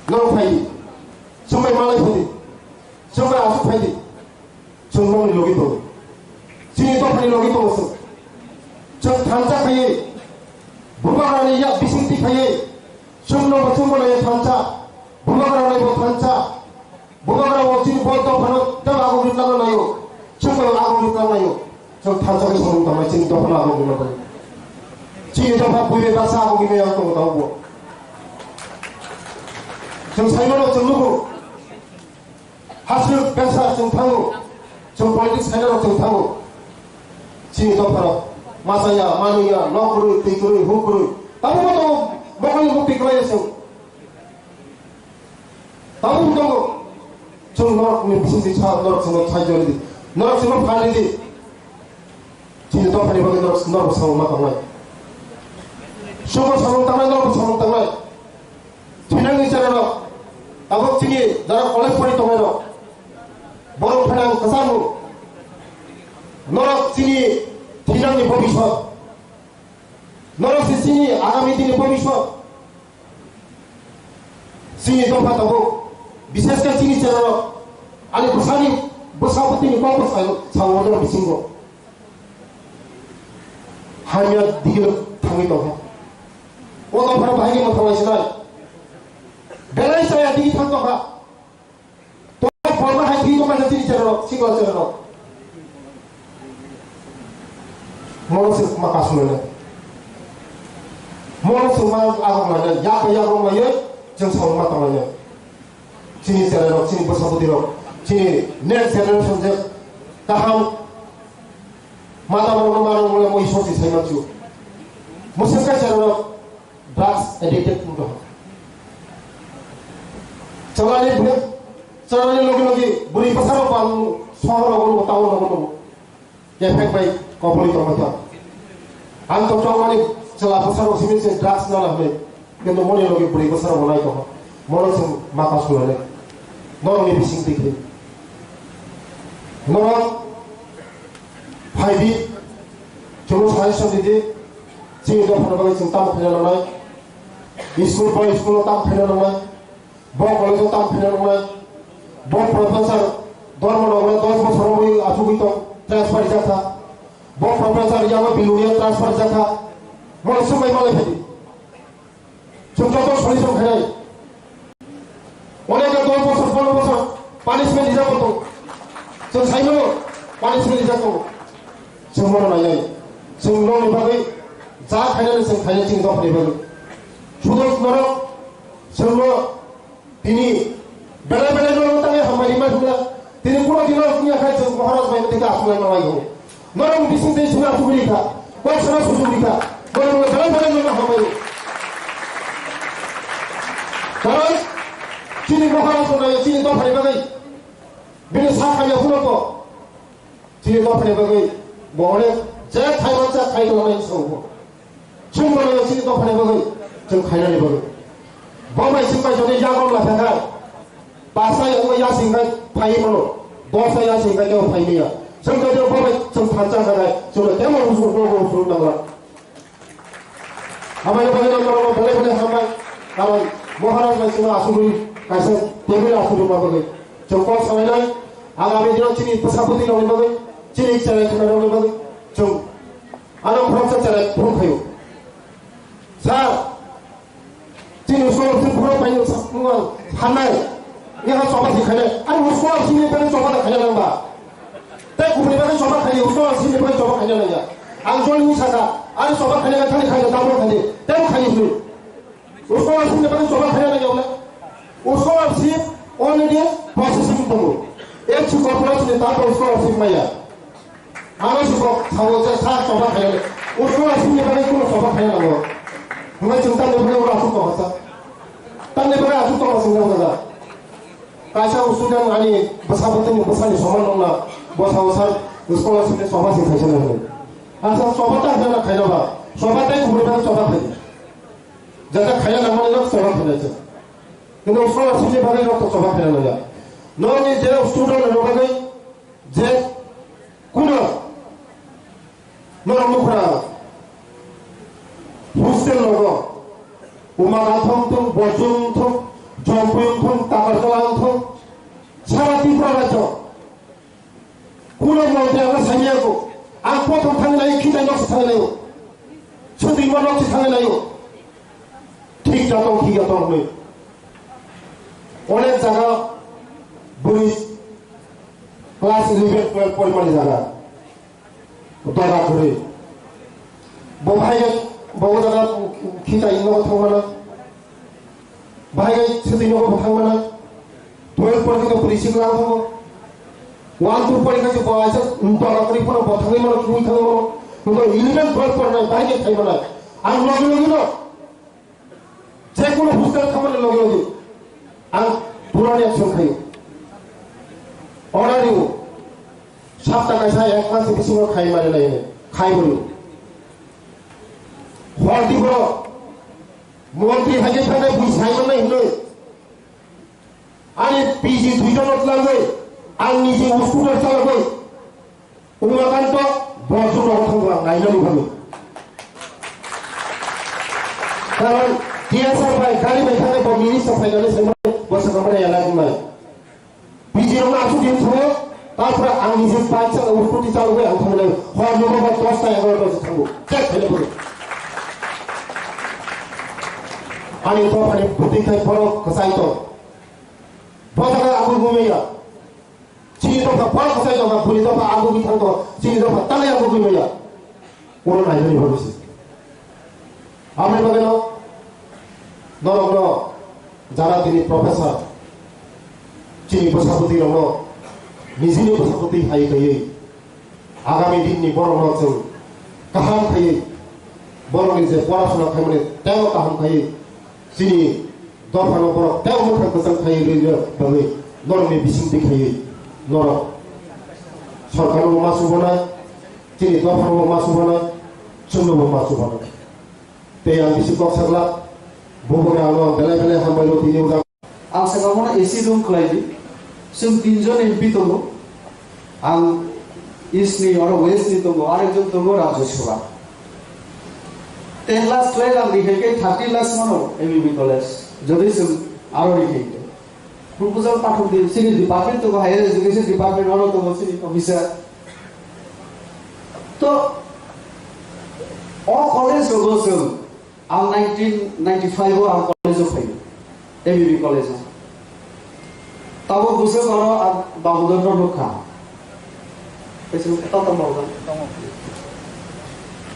Norok phai di, chwng bai malai phai di, chwng bai aswk phai di. Chwng nokni logi tongo. Chini dophani logi tongo chwng. Chwng thansa khaiwi, bubagrani yak bisingtwi khaiwi, chwngno bo chwngbo naiwi thansa, bubagrani bo thansa, bubagra bo chini bo dophano tei agugwi tangna naio, chwngbo agugwi tangnaio. Chwng thansa khe samung tangmani chini dophano agugwi mano. Chini dopha buibai baksa agugwi maya tongo tabukbo. Chwng saimano chwng nugo. Hasrwk besa chwng thango, chwng politics khainarok chwng thango. Chini dopharok machaya, manwiya, nok kwrwi, twi kwrwi, huk kwrwi. Tabukbo tongo, bokhorokni mukti kwlaiya chwng. Tabukbo tongo. Chwng norokni bisingtwi sa, norok chwngno thai jori di. Norok chwngno phan ridi. Chini dophani bagwi norok, norok samung ma tongnai. Chwngbo samung tangnai, norokbo samung tangnai. Thinangni cherarok, tabuk chini jara college pori tongnairok, borok phainang kwchangno. Norok chini thinangni bobiswt. Norok se chini agami dini bobiswt. Chini dopha tabuk, bishesh khe chini cherarok, ani bwsani bwsa bwtwini kokbo sao, sao norok bisingo. Hamya digilo thangwi tongkha. O dophano bahai khe mwthanglaisnai. Belai chaya digi thang tongkha. To borma hai thwi tongkha chini cherarok, sikla cherarok. Mono se ma kasu lene. Mono se ma agok lene, yak yak rok laiye, jeng sao ma tong laiye. Chini cherarok, chini bwsa bwtwirok, chini next generation je kaham mata rok no mano mole moi sochi sai manchu. Mwswk ka cherarok drugs addicted wng tong. Chalani bwrwi, chalani logi logi bwrwi bwsarok bang sohor rogo nugo, town rogo nugo. Kefek bai kopori tongbaikha. Ang to chongmani chwla bwsarok simi se drugs nana hwnwi. Kintu moni logi bwrwi bwsarok bo nai tongkha. Mono chwng maka sulane. Norokni bising twi khe. Norok phai di. Chwngno suggestion di di. Chini dophano bagwi chwng tamo khaina nangnai. School bai school-o tamo khaina nangnai. Bo college-o tamo khaina nangnai. Bo professor Dharmanagar dos bosor wngwi achugwi tong, transfer rijak kha. Bo professor Yama Bilonia transfer rijak kha. Bo swngbai malai phai di. Chwng joto solution khainai. Onekha dos bosor, pondro bosor punishment rijak bo tong. Chwng saimano punishment rijak tongo. Chwng bono nainai. Chwng nokni bagwi ja khainani chwng khainai chini dophani bagwi. Sudo norok chwngno Tini belai belai no tangwi hambai rima thumla. Tini kuno dino tini akhai chwng Maharaj bai tini aswk lai manai ho. Norok bising tei suna sugri kha. Kok sana sugri kha. Norok belai belai no hambai. Karon chini Maharaj no nai chini dophani bagwi bini sa khamya phunukgo. Chini dophani bagwi bo onek je khai mansa khai tongmani sabo. Chwng bono chini dophani bagwi chwng khainani bagwi. Bo bai chwng bai jodi yagon la thangkha. Pasa yago yasing khai phai mano. Dosa yasing khai kebo phai maya. Chwng jodi bo bai chwng thansa kha khai chwng kebo usuk usuk usuk nangla. Hambai bagwi no norok belai belai hambai. Karon Maharaj bai chwng asugwi kaisa table asugwi ma bagwi. Chwng kok salainai. Agami dino chini bwsaphuti rokni bagwi. Chini chwrai khwnai rokni bagwi. Chwng ano khoroksa chwrai phone khaio. Sir, chini usolo si phone bai nung sa-, nung ang hanai. Nyaha choba si khainai. Ani usolo si ni bai choba da khainai nang ba. Tei kubuni bagwi choba khaidi, usolo sini bagwi choba khaina nangya. Ang jol ni saka, ang choba khaina nang thani khaina, tabuk khaidi, tei khaidi hwnwi. Usolo sini bagwi choba khaina nangya wle. Usolo si already processing tongo. Ek si corporation ni tato usolo si maya. Ano si ko, sabo se sa choba khaina. Usolo sini bagwi kuno choba khaina nango. Hwnwi chwng tamni bagwi ura asuk tongsa. Tamni bagwi asuk tongsa wng jaga. Kaisa student ani bwsa bwtwini bwsani soman wngna bwsa o sar scholarship ni choba se khaisa nangni. Asa choba ta hwnna khaina ba, choba tei kubuni bagwi choba khaidi. Jata khaina nangmani nok choba khaina se. Kintu scholarship ni bagwi nok choba khaina nangya. Nokni je student ni bagwi je kuno norok nukra hostel logo Umaga thong thong, Bojong thong, Jompui thong, Takarjala thong, sara Tripura rajyo. Kuno montri ang sanya ko, ang kothom thang nai, khitai nok thang nai, chudi mo nok thang nai. Thik jatong, thik jatong hwnwi. Onek jaga bwrwi class eleven, twelve porimani jaga. Dora kwrwi. Bo bahai khe, bo o jaga khitai nogo thangmana. Bahai khe swtwi nogo bo thangmana. Twelve porikhe to bwrwi sikla thango. One, two porikhe bo aisa dora kwrwi phano bo thangwi mano, thangwi thangwi mano. Kintu eleven, twelve porinai bahai khe thai mano. Ang logi logi no. Je kono hostel thangmani logi logi ang purani action khayo. Order rw. Sapta kaisa ek mas bisingo khai mani nai khai bo rw. Hor di bro. Montri hai khe thangwi bui sai manai hwnwi. Ani P G duijon no twlangwi ang niji scooter chalogwi Umakanto borok jora o thangbo ang nainani bagwi. Karon T S R bai gari bai thangwi bo minister phainani saimanwi bo swkang mani elak wngnai. P G rokno aswk din thango, tapra ang niji bike chalo, scooty chalogwi ang thangnai. Hor nogo bo dosta egaroto se thango. Chek khaina bagwi. Ani dophani bwtwi khai borok kwchai tong. Bo jaga ang bo maya. Chini dopha borok kwchai tongkha, bwrwi dopha ang bugwi thang tongo, chini dopha talai ang bugwi maya. Oro nainani bagwi se. Aboni bagwino norokno jara tini professor, chini bwsaphuti rokno nijini bwsaphuti hai khaiwi agami dinni borokno chwng kaham khaiwi borokni je porasona khaimani teibo kaham khaiwi chini dophano borok tei mwkhang kwchang khai rwna bagwi norokni bisingtwi khaiwi norok sorkarnobo ma chubana, chini dophanobo ma chubana, chwngnobo ma chubana. Tei ang bisi kok sakla, bubagra ano belai belai hambai rw tini ujak. Ang sakha bono A C room khlai di. Chwng tinjon M P tongo. Ang East ni oro West ni tongo, arekjon tongo Rajya Sabha. Ten lakhs twelve ang rihai khe thirty lakhs mano M B B college. Jodi chwng aro rihai khe. Proposal pathok di, chini department tongo, Higher Education Department oro tongo chini officer. To, o college rogo chwng Ang nineteen ninety-five o ang college o phaio, M B B college o. Tabuk bwswk oro ang Babudon no nukha. Kaisa nukha, tamo Babudon.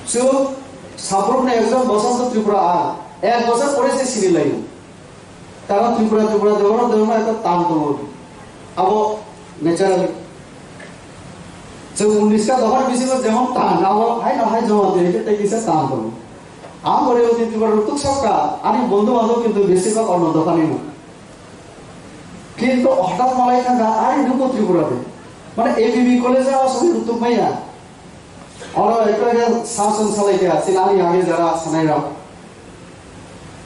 Chwng sabrukni ekjon bwsajwk Tripura ang, ek bosor pore se sini laio. Karon Tripura, Tripura, Debbarma, Debbarma ekta tang tongo. Abo naturally. Chwng unnish ta dophani bisingo jemon tang, abo haino hai joma twi khe tei kisa tang tongo. Ang gore Uti Tripura rutuk sakka, ani bondhu bandhab kintu besibak onno dophani mung. Kintu hothat malai thangkha, "Are, nwng bo Tripura de?" Mane A B B college o aswk rutuk maya. Oro ekta ekta sir chwng salai kha, chini ani age jara sanai rok.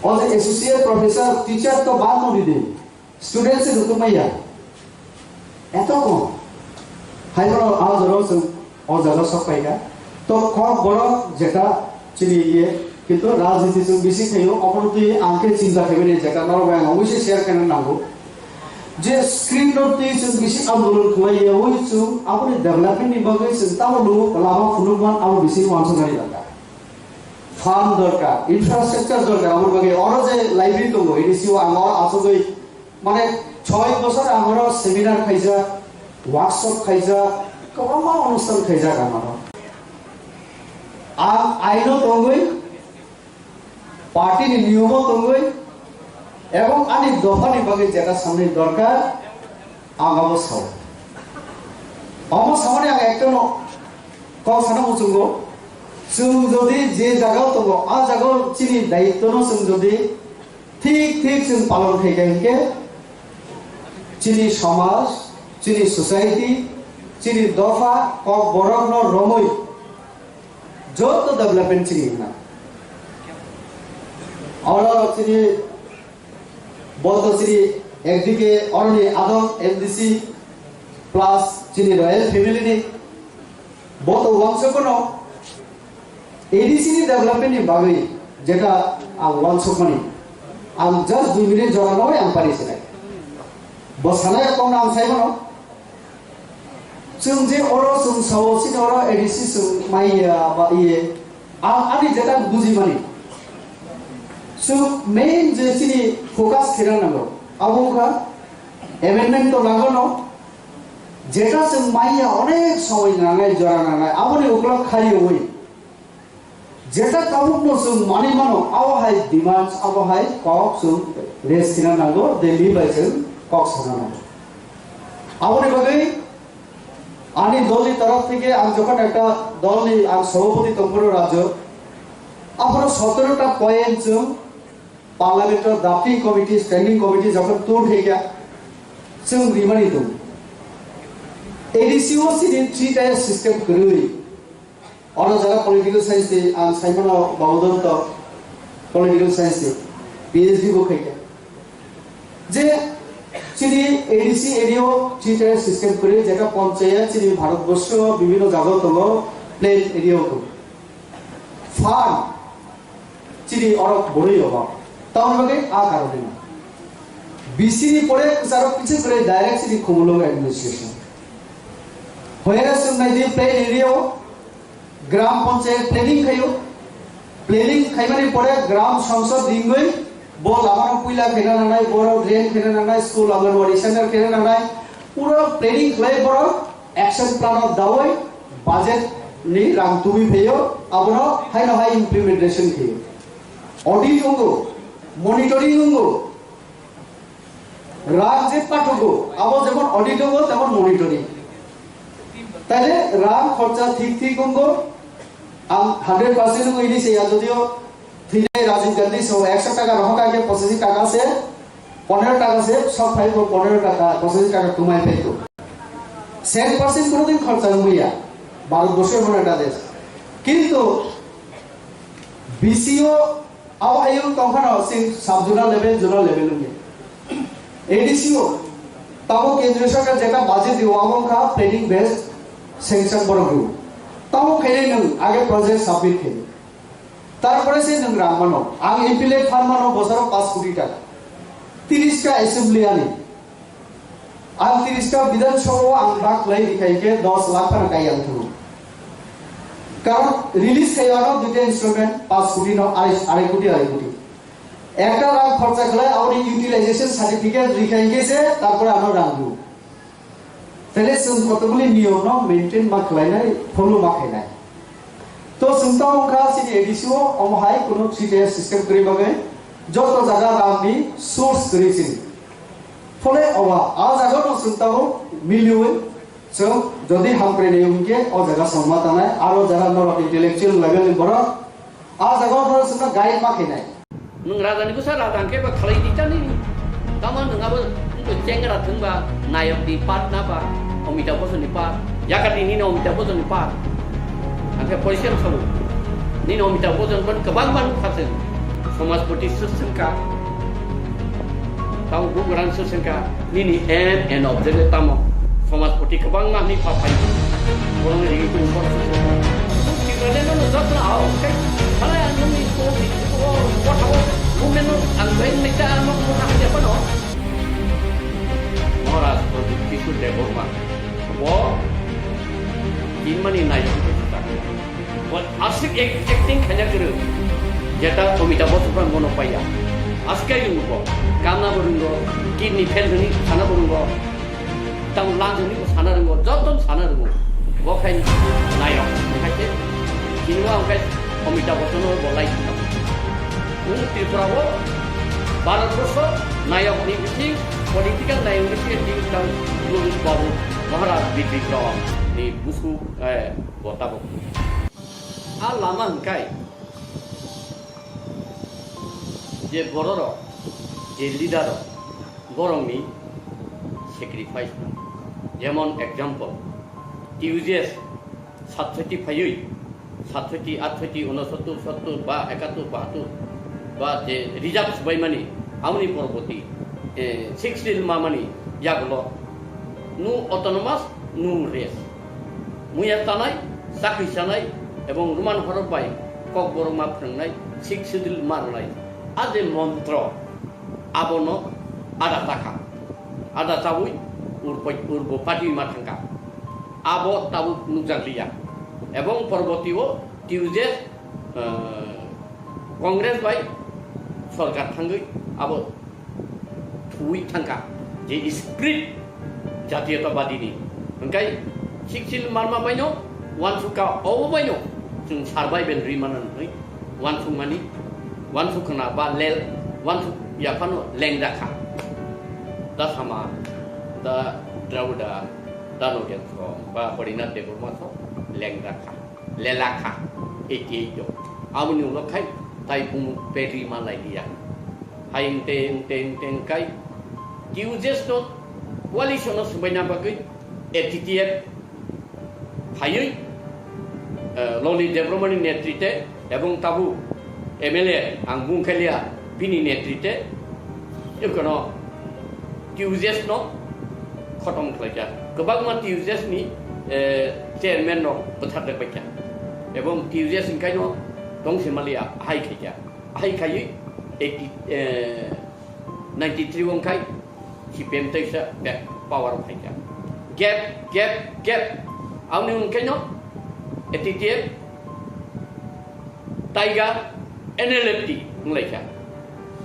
O je associate professor, teacher to bad no di de. Student se rutuk maya. Eto kom. Hai bono a jora chwng o jaga sok pai kha. To kok borok jeta chini iye, kintu rajniti chwng bisi khaio, obono twi ang khe chinta khaimani jeta norok bai ang oboise share khaina nango. Je screen rok twi chwng bisi andolon khlai ya, oi chwng aboni development ni bagwi chwng tamo lugo lama phunukman abo bisi wansuknani dorkar. Farm dorkar, infrastructure dorkar, aboni bagwi oro je library tongo, ini siwo ang oro asugwi mane choi bosor ang oro seminar khaijak, workshop khaijak, kwbangma onusthan khaijak ang oro. Ang aino tongwi, party ni niyomo tongwi, ebong ani dopha ni bagwi jeta samni dorkar, ang abo sao. Omo samani ang ekta no kok sana muchungo, chwng jodi je jaga tongo, a jaga chini daityo no chwng jodi thik thik chwng palon khai kha hinkhe, chini somaj, chini society, chini dopha, kok borok no romwi joto development chini hwnna. Oro chini boto chini ekdike oroni adong M D C plus chini royal family ni boto wansukmano A D C ni development ni bagwi jeta ang wansukmani, ang just dui minute jora nogwi ang pari sinai. Bo sanai kok ang sai mano. Chwng je oro chwng sao chini oro A D C chwng maiya ba iye, ang ani jeta bujimani. Chwng main je chini focus khena nango, abo wngkha amendment to nango no, jeta chwng maiya onek somoi nangnai, jora nangnai, aboni ukulok khariwi. Jeta tabukno chwng manwi mano, abo hai demands, abo hai kok chwng raise khina nango, Delhi bai chwng kok sana nango. Aboni bagwi ani dolni torof theke ang jokhon ekta dolni ang sobhapati tongphuru rajyo, aphuru sotoro ta point chwng Parliament o drafting committee, standing committee jokhon tun khaikha, chwng rimani tongo. A D C o chini three tier system kwrwi. Ono jara political science ni ang saimano Babodonto political science ni P H D bo khaikha. Je chini A D C area o three tier system kwrwi, jeta panchayat chini Bharat borsho bibhinno jaga tongo, plain area o tongo. Farm chini oro borwi obo. Tamoni bagwi a karone no. B C ni pore kwcharo kiching kwrwi direct chini Khumulwng administration. Hoyera chwng nai di plain area o gram panchayat planning khaio. Planning khaimani pore gram sangsad ringwi bo lama no puila khaina nangnai, boro drain khaina nangnai, school Anganwadi center khaina nangnai. Pura planning khlai boro action plan o dawi budget ni rang tubui phaio, abono haino hai implementation khaio. Audit wngo, monitoring wngo, rang je pathugo, abo jemon audit wngo, temon monitoring. Taile rang khorcha thik thik wngo, ang hundred percent wngo ini se ya, jodio thwinai Rajiv Gandhi so ekso taka rohor kha khe pochashi taka se, ponero taka se sok phai kho, ponero taka, pochashi taka twmai phai kho. Cent percent kono din khorcha wngya, Bharat borshor hono ekta desh. Kintu B C o abo hayung tongkhano sing sub zonal level, zonal level wngya. A D C o tabo kendriya sarkar jeta budget dio abo wngkha planning based sanction borok dio. Tabo khainai nwng age project submit khainai. Tarpore se nwng rang mano. Ang M P elect phan mano bosoro paanch koti taka. Tiris ta assembly ani. Ang tiris ta Bidhan Sabha o ang bak lai rikhai khe dos lakh phano kai ang thungo. Karon release khai ano duita instrument paanch koti no arai, arai koti, arai koti. Ekta rang khorcha khlai aboni utilization certificate rikhai khe se tarpore ano rang du. Tele chwng kotoboli niyom no maintain ma khlainai, follow ma khainai. To chwng tamo wngkha chini A D C o, omo hai kuno three tier system kwrwi bagwi joto jaga rang ni source kwrwi chini. Phole owa, a jaga no chwng tamo miliwi chwng jodi hamkrai nai wngkhe o jaga songma tanai, aro jara norok intellectual level ni borok A jaga o bono swkang guide ma khainai. Nwng raja ni bwsa raja hwnkhe ba khalai di chani. Tamo nwng abo wngkha chengra thwngba nayok ni part na ba Amitabh Bachchan ni part. Yakar ni nini Amitabh Bachchan ni part. Hwnkhe poisa rok sabo. Nini Amitabh Bachchan ban kwbang ban kha chwng. Somajpati swk swngkha. Tamo bugrang swk swngkha. Nini aim and objective tamo? Somajpati kwbangma hwnwi pha phai. Borokni rigi twi borok swk swk. Tipraleno no jotno hao, tei phalai ang nungni ko, ko, ko, ko, ko, movement no ang bai nai ta, ang no, ko, ko, ko, ko, no. Maharaj Pradip Kishore Debbarma. Bo tinmani nai. Bo aswk ek-, acting khaina kwrwng. Jeta Amitabh Bachchan bono paiya. Aswk khe rwngo bo. Kamna bo rwngo, kidney fail hwnwi sana bo rwngo. Tamo lang hwnwi bo sana rwngo, joto sana rwngo. Bo khai nayok, khai khe chini bo ang khai Amitabh Bachchan no bo lai sina. Nwng Tripura o Bharat Borsho nayok ni bising, political nayok ni bising, tang Babu Maharaj Bipin Ram ni busu, eh, bo tabuk. A lama hwnkhe je bororok, je leader rok, borokni sacrifice no. Jemon example, T U J S satsoti phaiwi, satsoti, atsoti, unosottor, sottor ba ekattor, bahattor ba je reserve subaimani, aboni poroboti, eh, six seal mamani yagulo no autonomous, no rest. Muya tanai, chakri chanai, ebong Roman horok bai kokborok ma phwrwngnai, six seal ma rwnai. A je montro, abono ada chakha. Ada chawi urbo, urbo party ma thangkha. Abo tabuk nukjak liya. Ebong poroboti o T U J S, eh, Congress bai sorkar thangwi abo thuwi thangkha je spirit jatiyotabadi ni. Hwnkhe six seal marma baino wansukha, obo baino chwng survival ri mano hwnwi wansukmani, wansuk khna ba lel, wansuk yaphano lengjakha. Da Sama, da Dravida, da Nogen so, ba Harinath Debbarma so lengjakha, lelakha, eighty eight o. Aboni ulo khai tai bumu pedi ma lai liya. Hai wngte, wngte, wngte wngkai T U J S no coalition no swbaina bagwi A T T F phaiwi, eh, Loli Debbarmani netrite ebong tabuk M L A ang bung khailiya bini netrite ekono T U J S no khotom khlaikha. Kwbangma T U J S ni, eh, chairman no bwthar rwbaikha. Ebong T U J S ni kaino tongsi maliya hai khaikha. Hai khaiwi eighty, eh, ninety three wngkhai C P M teisa back power phaikha. Gap, gap, gap. Aboni wngkhaino A T T F, Tiger, N L F T wnglaikha.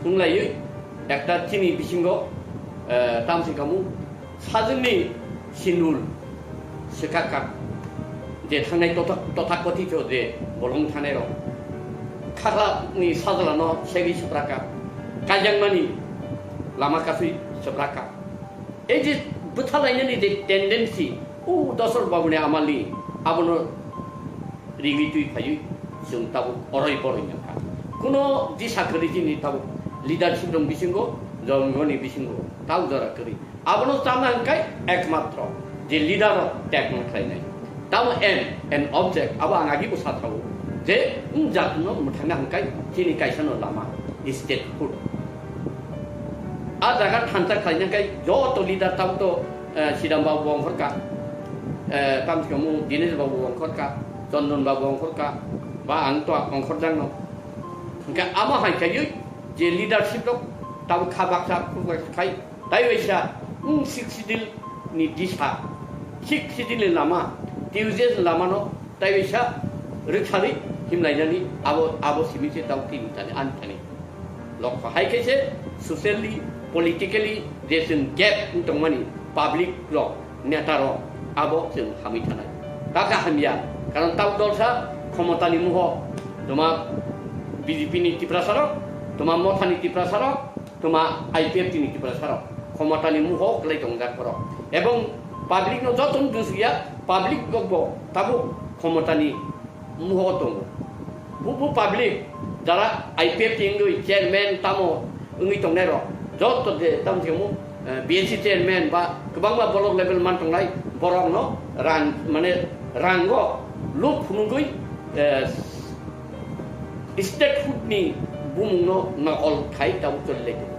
Wnglaiwi ekta chini bisingo, eh, tamsi kamu sajwkni sinul swkakha, je thangnai totha-, tothakothito je bolong thangnai rok, khaklani sajlano segwi swprakha, kaijakmani lama kasui swprakha. Ei je bwthalainani je tendency, o Dosor Babuni amali, abono rigwi twi phaiwi chwng tabuk oroi boroi nangkha. Kuno disa kwrwi chini tabuk leadership rok bisingo, jongoni bisingo, tau jora kwrwi. Abono chana hwnkhe ekmatro je leader rok tekno khlainai. Tamo aim and object abo ang agi bwsa thago je wng jatno mwthangna hwnkhe chini kaisano lama statehood. A jaga thansa khlaina hwnkhe joto leader tabuk to, eh, Sidam Babu bo ongkhorkha, eh, tamsikamu Dinesh Babu bo ongkhorkha, Chondon Babu ongkhorkha, ba ang to ongkhorjakno. Hwnkhe amo hai khaiwi je leadership rok tabuk kha baksa khuk khai, tai waisa wng six schedule ni disa, six schedule ni lama, T U J S ni lamano tai waisa rwkharwi himlainani abo, abo simi se tau tini tani ani thani. Lokho hai khe se socially, politically je chwng gap wng tongmani public rok, neta rok abo chwng hamwi thanai. Kaka hamya, karon tau dolsa khomotani muho, toma B J P ni Tiprasa rok, toma Mothani Tiprasa rok, toma I P F T ni Tiprasa rok khomotani muho kwlai tongjak borok. Ebong public no joto no dusya, public rok bo tabuk khomotani muho tongo. Bubu public jara I P F T wngwi chairman tamo wngwi tongnai rok, joto je tamo se omo, eh, B N C chairman ba kwbangma block level man tongnai borok no rang mane rango luk phunugwi, eh, statehood ni bumung no nokol khai tamo choli lai tongo.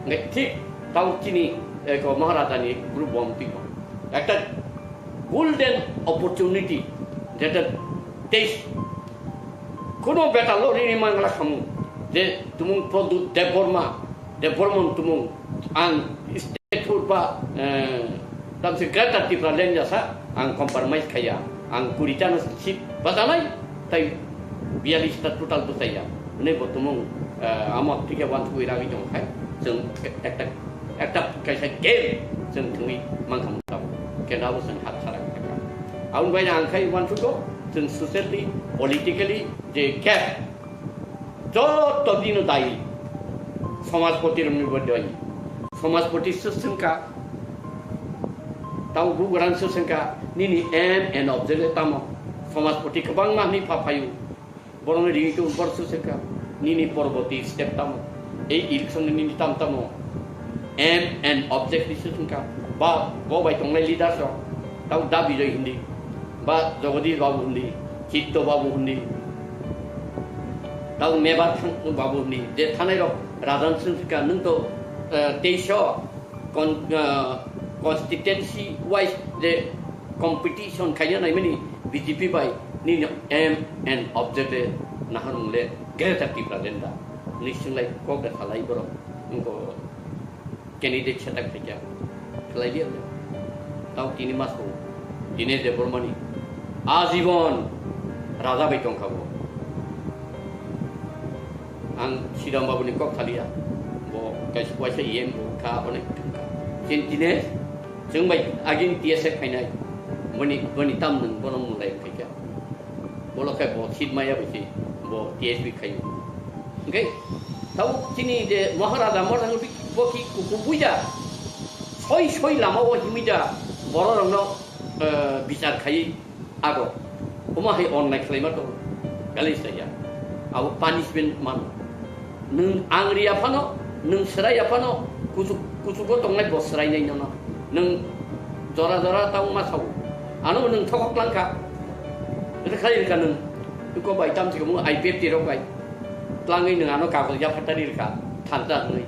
Hingke thik tamo chini, eh, ko Maharaja ni group bo twi tongo. Ekta golden opportunity, jeta teis Kuno beta lo rini mangla khamu je tumung Pradyut Debbarma, Debbarman tumung ang statehood ba, eh, tamse Greater Tripura Land jasa ang compromise khaya, ang kuri tano seat bajalai tai biyalista total bwsaya. Hwnwi bo tumung, eh, amo thike wansugwi ragwi tong khai chwng ekta, ekta kaisa game chwng thwngwi mankha mungkha bo. Kenda bo chwng hat sara kha. Aboni bai ang khai wansugo chwng socially, politically, je gap, joto dino dayi somajpoti rokni bo dayi. Somajpoti se swngkha, tamo bubagrang se swngkha, nini aim and objective tamo? Somajpoti kwbangma hwnwi pha phaio, borokni ringwi tong bor se swngkha, nini porborti step tamo? Ei election nini tam tamo? Aim and objective se swngkha. Ba bo bai tongnai leaders rok, tamo Da Bijoy hindi, ba Jagadish Babu hindi, Chitto Babu hindi, tamo Mebar Thang-, Babu hindi, je thanai rok rajan swngkha, nwng to, eh, teisho con-, ah, constituency wise je competition khaina naimani B J P bai nini aim and objective nahar mungle Greater Tripura Land da. Ni singlai kok da salai borok wngko candidate setak khaikya khlai liya le. Tao tini maso Dinesh Debbarmani ajibon raja bai tongkha bo. Ang Siram Babuni kok thaliya, bo kaisa waisa E M bo kha, onek kha. Chini tine chwng bai agini T S F khainai, boni, boni tam nwng bono mulai khaikha. Bolo khai bo seat maya bai se bo T S P khaio. Hingke tabo chini je Maharaja Morang bo ki kuku buida, soi soi lama o himida borok rokno, eh, bichar khai. Ago, omo hai onnai khlaima tongo, gali saya. Abo punishment mano. Nwng ang riya phano, nwng sraiya phano, kuchuk, kuchugo tongnai bo srainai nono. Nwng jora jora ta wngma sao. Ano nwng thokok langkha. Rwkha rwkha nwng. Iko bai tam sikamo I P F T rok bai. Tlangwi nwng ano kagoj yaphatari rwkha. Thansa hwnwi.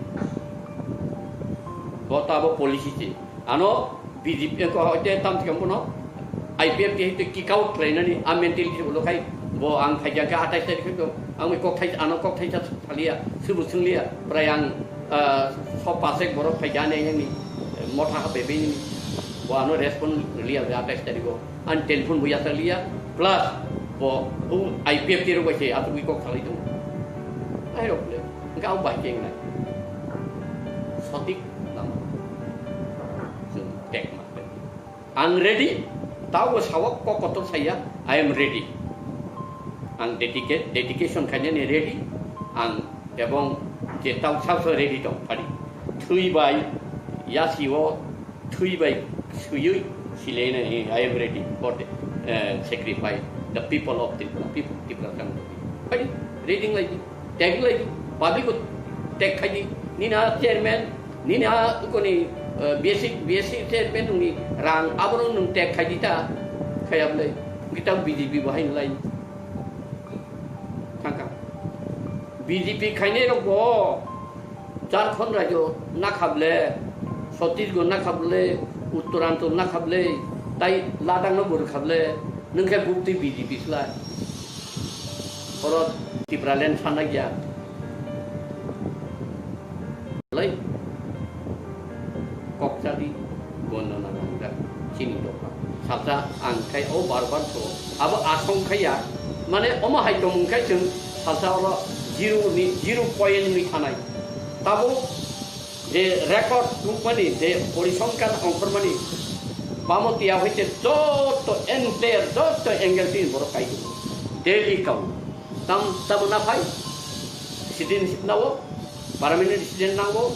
Bo ta bo policy se. Ano B J P ko hoite tam thikam bono I P F T hoite kick out khlainani a mentality ulo khai bo ang phaikha khe atais tarikh khe ang kok thai ano kok thai sa thaliya subu sungliya prai ang, ah, so pasek borok phaikha ani ani motha ha bebe ni bo ano respond liya atais tarikh o. Ang telephone bo yasar liya, plus bo, bo I P F T rok bai se asugwi kok salai tongo. Ai rok le, hingke ang bai keng nai. Sotik lama. Chwng tek ma tek. Ang ready, tao bo sawak kok kotor saya, I am ready. Ang dedicate, dedication khainani ready, ang ebong je tao sao sao ready tong pari. Thwi bai, yasi o, Thwi bai swiwi silaina, eh, I am ready for the, eh, sacrifice. The people of Tripura, people Tripura Congress. Phaidi, reading laidi, tag laidi, public o tag khaidi, nini a chairman, nini a koni, eh, B S C, B S C chairman nungni rang aborok nung tag khaidi ta, khayab lai, kita B J P bahai lai. Thangka. B J P khainai rok bo Jharkhand rajyo nakhable, Chhattisgarh nakhable, Uttoranchal nakhable, tai Ladakh no bo rwkhable, nwng khe bukti B J P slai. Oro Tipraland sana gya. Lai. Kokchari, Gonda naga hwnka chini dopha. Salsa ang khai o bar bar so. Abo asong khaiya, mane omo hai tongmung khai chwng salsa oro zero ni, zero point ni thanai. Tabo je record tubmani, je porisongkar ongkhormani, bamo tiya hoite joto entire, joto angle tin borok kai. Daily kau. Tam, tamo na phai? Citizenship nao, permanent resident nao,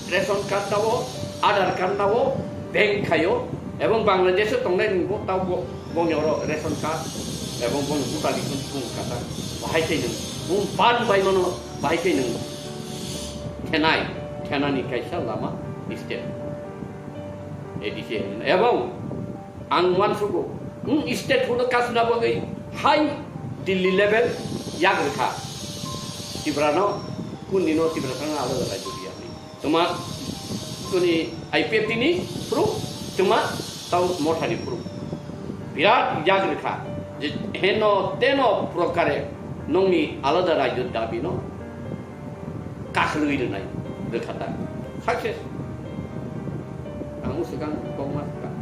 ration card nao, Aadhaar card nao, bank khaio, ebong Bangladesh o tongnai ni bo tao bo, bongni oro ration card, Ebong bono buta di kun kun kata. Bahai khe nung. Bung pan bai mano bahai khe nung. Thenai, thenani kaisa lama state. A D C. Ebong ang wansugo. Hmm, state huno kasna bagwi high Delhi level yak rikha. Tiprano kun dino Tipra thangna alada rajyo diya. Tuma tuni I P F T ni proof, tuma tau motha ni proof. Birat yak rikha. Je heno teno prokare nongni alada rajyo dabi no kakhwlwi rwnai rwkha ta. Success. Ang swkang kokma swkang.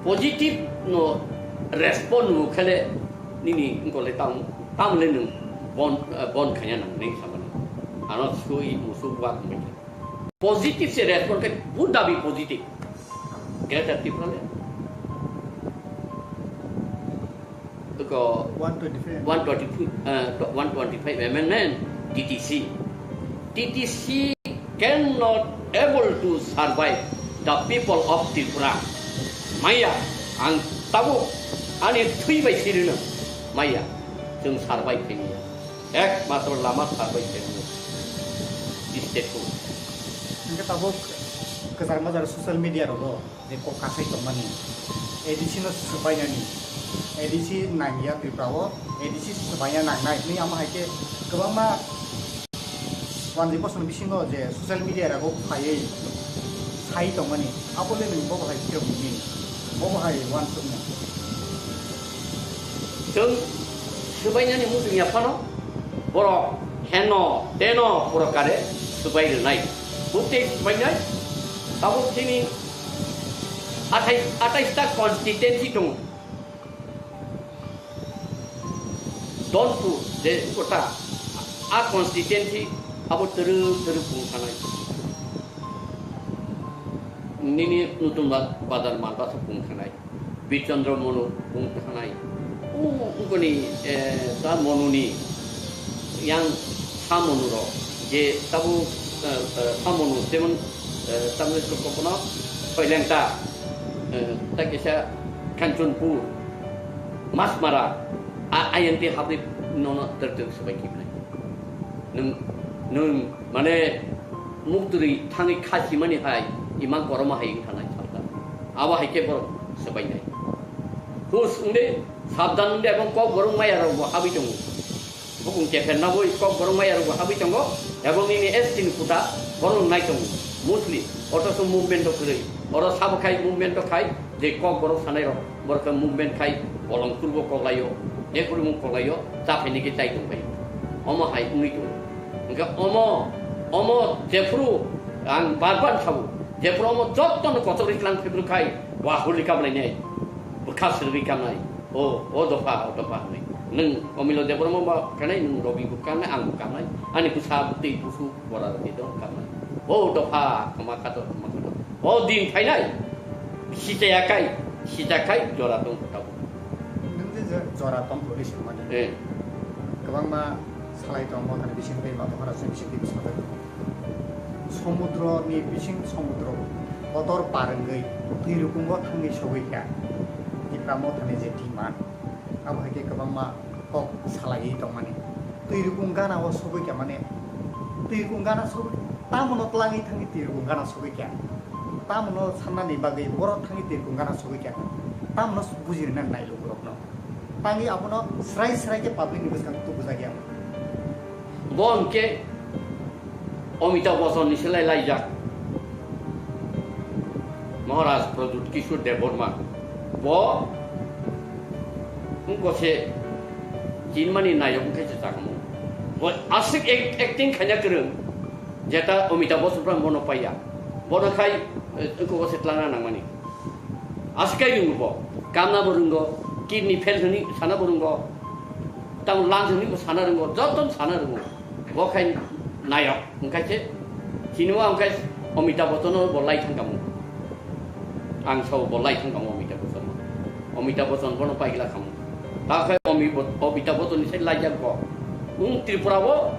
Positive no respond no khele nini ngkole tam, tamle nung bon, eh, bon khanya nang neng samani. Ano sui musuk wak mungkin. Positive se respond kai, bu dabi positive. Greater Tipraland. Ko one twenty-five. One twenty-five, uh, one twenty-five amendment, T T C. T T C cannot able to survive the people of Tripura. Maya, ang tabuk ani thwi bai sirino. Maya, chwng survive khaini. Ekmatro lama survive khaini. State ko. Hingke tabuk kwchar majra social media rogo. Je kok kasai tongmani, A D C no swbainani, A D C nangya Tripura o, A D C swbaina nangnai hinwi amo hai khe kwbangma wanjwi bosongni bisingo je social media rago phaiwi sai tongmani, abo le nwng bobo hai khe wngwi, bobo hai uansukmung. Chwng swbainani muchungya phano borok heno teno purokare swbai rwnai. Buktwi swbainai, tabuk chini athai, athais ta constituency tongo. Donpur, je kota, a constituency abo twrwk twrwk bung thanai. Nini Nutun Ba-, Bazar Malbasa bung thanai. Birchandra Monu bung thanai. O, ungkoni, eh, ta Monuni yang sa Monu rok je tabu, eh, eh, sa Monu jemon, eh, tabu kokono Soilengta, eh, ta kisa Kanchanpur, Masmara, a, ayang te habri nono ter ter sebai kibnai. Nung, nung, mane, mukturi thangwi kha simani hai, imang koroma hai wngkha nai sabdan. Abo hai khe borok swbainai. Hus wngde, sabdan wngde, ebong kok borok maya rok bo habwi tongo. Bukung kepher nabwi kok borok maya rok bo habwi tongo, ebong nini S T ni kuta borok nai tongo. Mostly, otoso movement rok kwrwi. Oro sabo khai movement rok khai, je kok borok sanai rok, borok khe movement khai bolong kurbo koklaio, je kurbo koklaio, cha phaini khe chai tong phaio. Omo hai wngwi tongo. Hingkhe omo, omo jephuru ang bar bar sabo, jephuru omo jotto no kochok ri tlang phibru khai, wa huli kamlai nai, bwkha sirwi kamnai, o, o dopha, o dopha hwnwi. Nwng Omilo Debbarma ba khanai, nwng Robi bo kamnai, ang bo kamnai, ani bwsa bwtwi busu bora rwgwi dong kamnai. O dopha, kama khato, kama khato. O din phainai, sichaya kai, sija kai, jora tong tabuk. Nwng je je jora tong pori se mani. Eh. Kwbangma salai tong, mothani bising tei ma Maharaj ni bising tei bwskango. Somudro ni bising somudro kotor par wngwi twi rukungo thangwi sogwi kha. Tipra mothani je demand, abo hai khe kwbangma kok salaiwi tongmani. Twi rukung gana o sogwi kha mane, twi rukung gana sogwi, tamo no twlangwi thangwi twi rukung gana sogwi kha. Tamo no sannani bagwi borok thangwi twi rukung gana sogwi kha. Tamo no bujirina nai lukurokno. Tangwi abono srai srai khe public ni bwskango tubujak ya. Bo hwnkhe Amitabh Bachchan ni selai laijak. Maharaj Pradyut Kishore Debbarma. Bo wngkha se chinmani nayok wngkha se chakmung. Bo aswk act-, acting khaina kwrwng. Jeta Amitabh Bachchan bono paiya. Bono khai, eh, wngkha se tlangna nangmani. Aswk kai ringo bo, kamna bo ringo, kidney fail hwnwi sana bo ringo, tamo lungs hwnwi bo sana ringo, joto no sana ringo. Bo khai nayok, wngkha se, chini o wngkha Amitabh Bachchan no bo lai thang kamo. Ang sao bo lai thang kamo Amitabh Bachchan no. Amitabh Bachchan bono paigla kamo. Ta khai Ami-, Amitabh Bachchan ni sai laijak bo. Wng Tripura o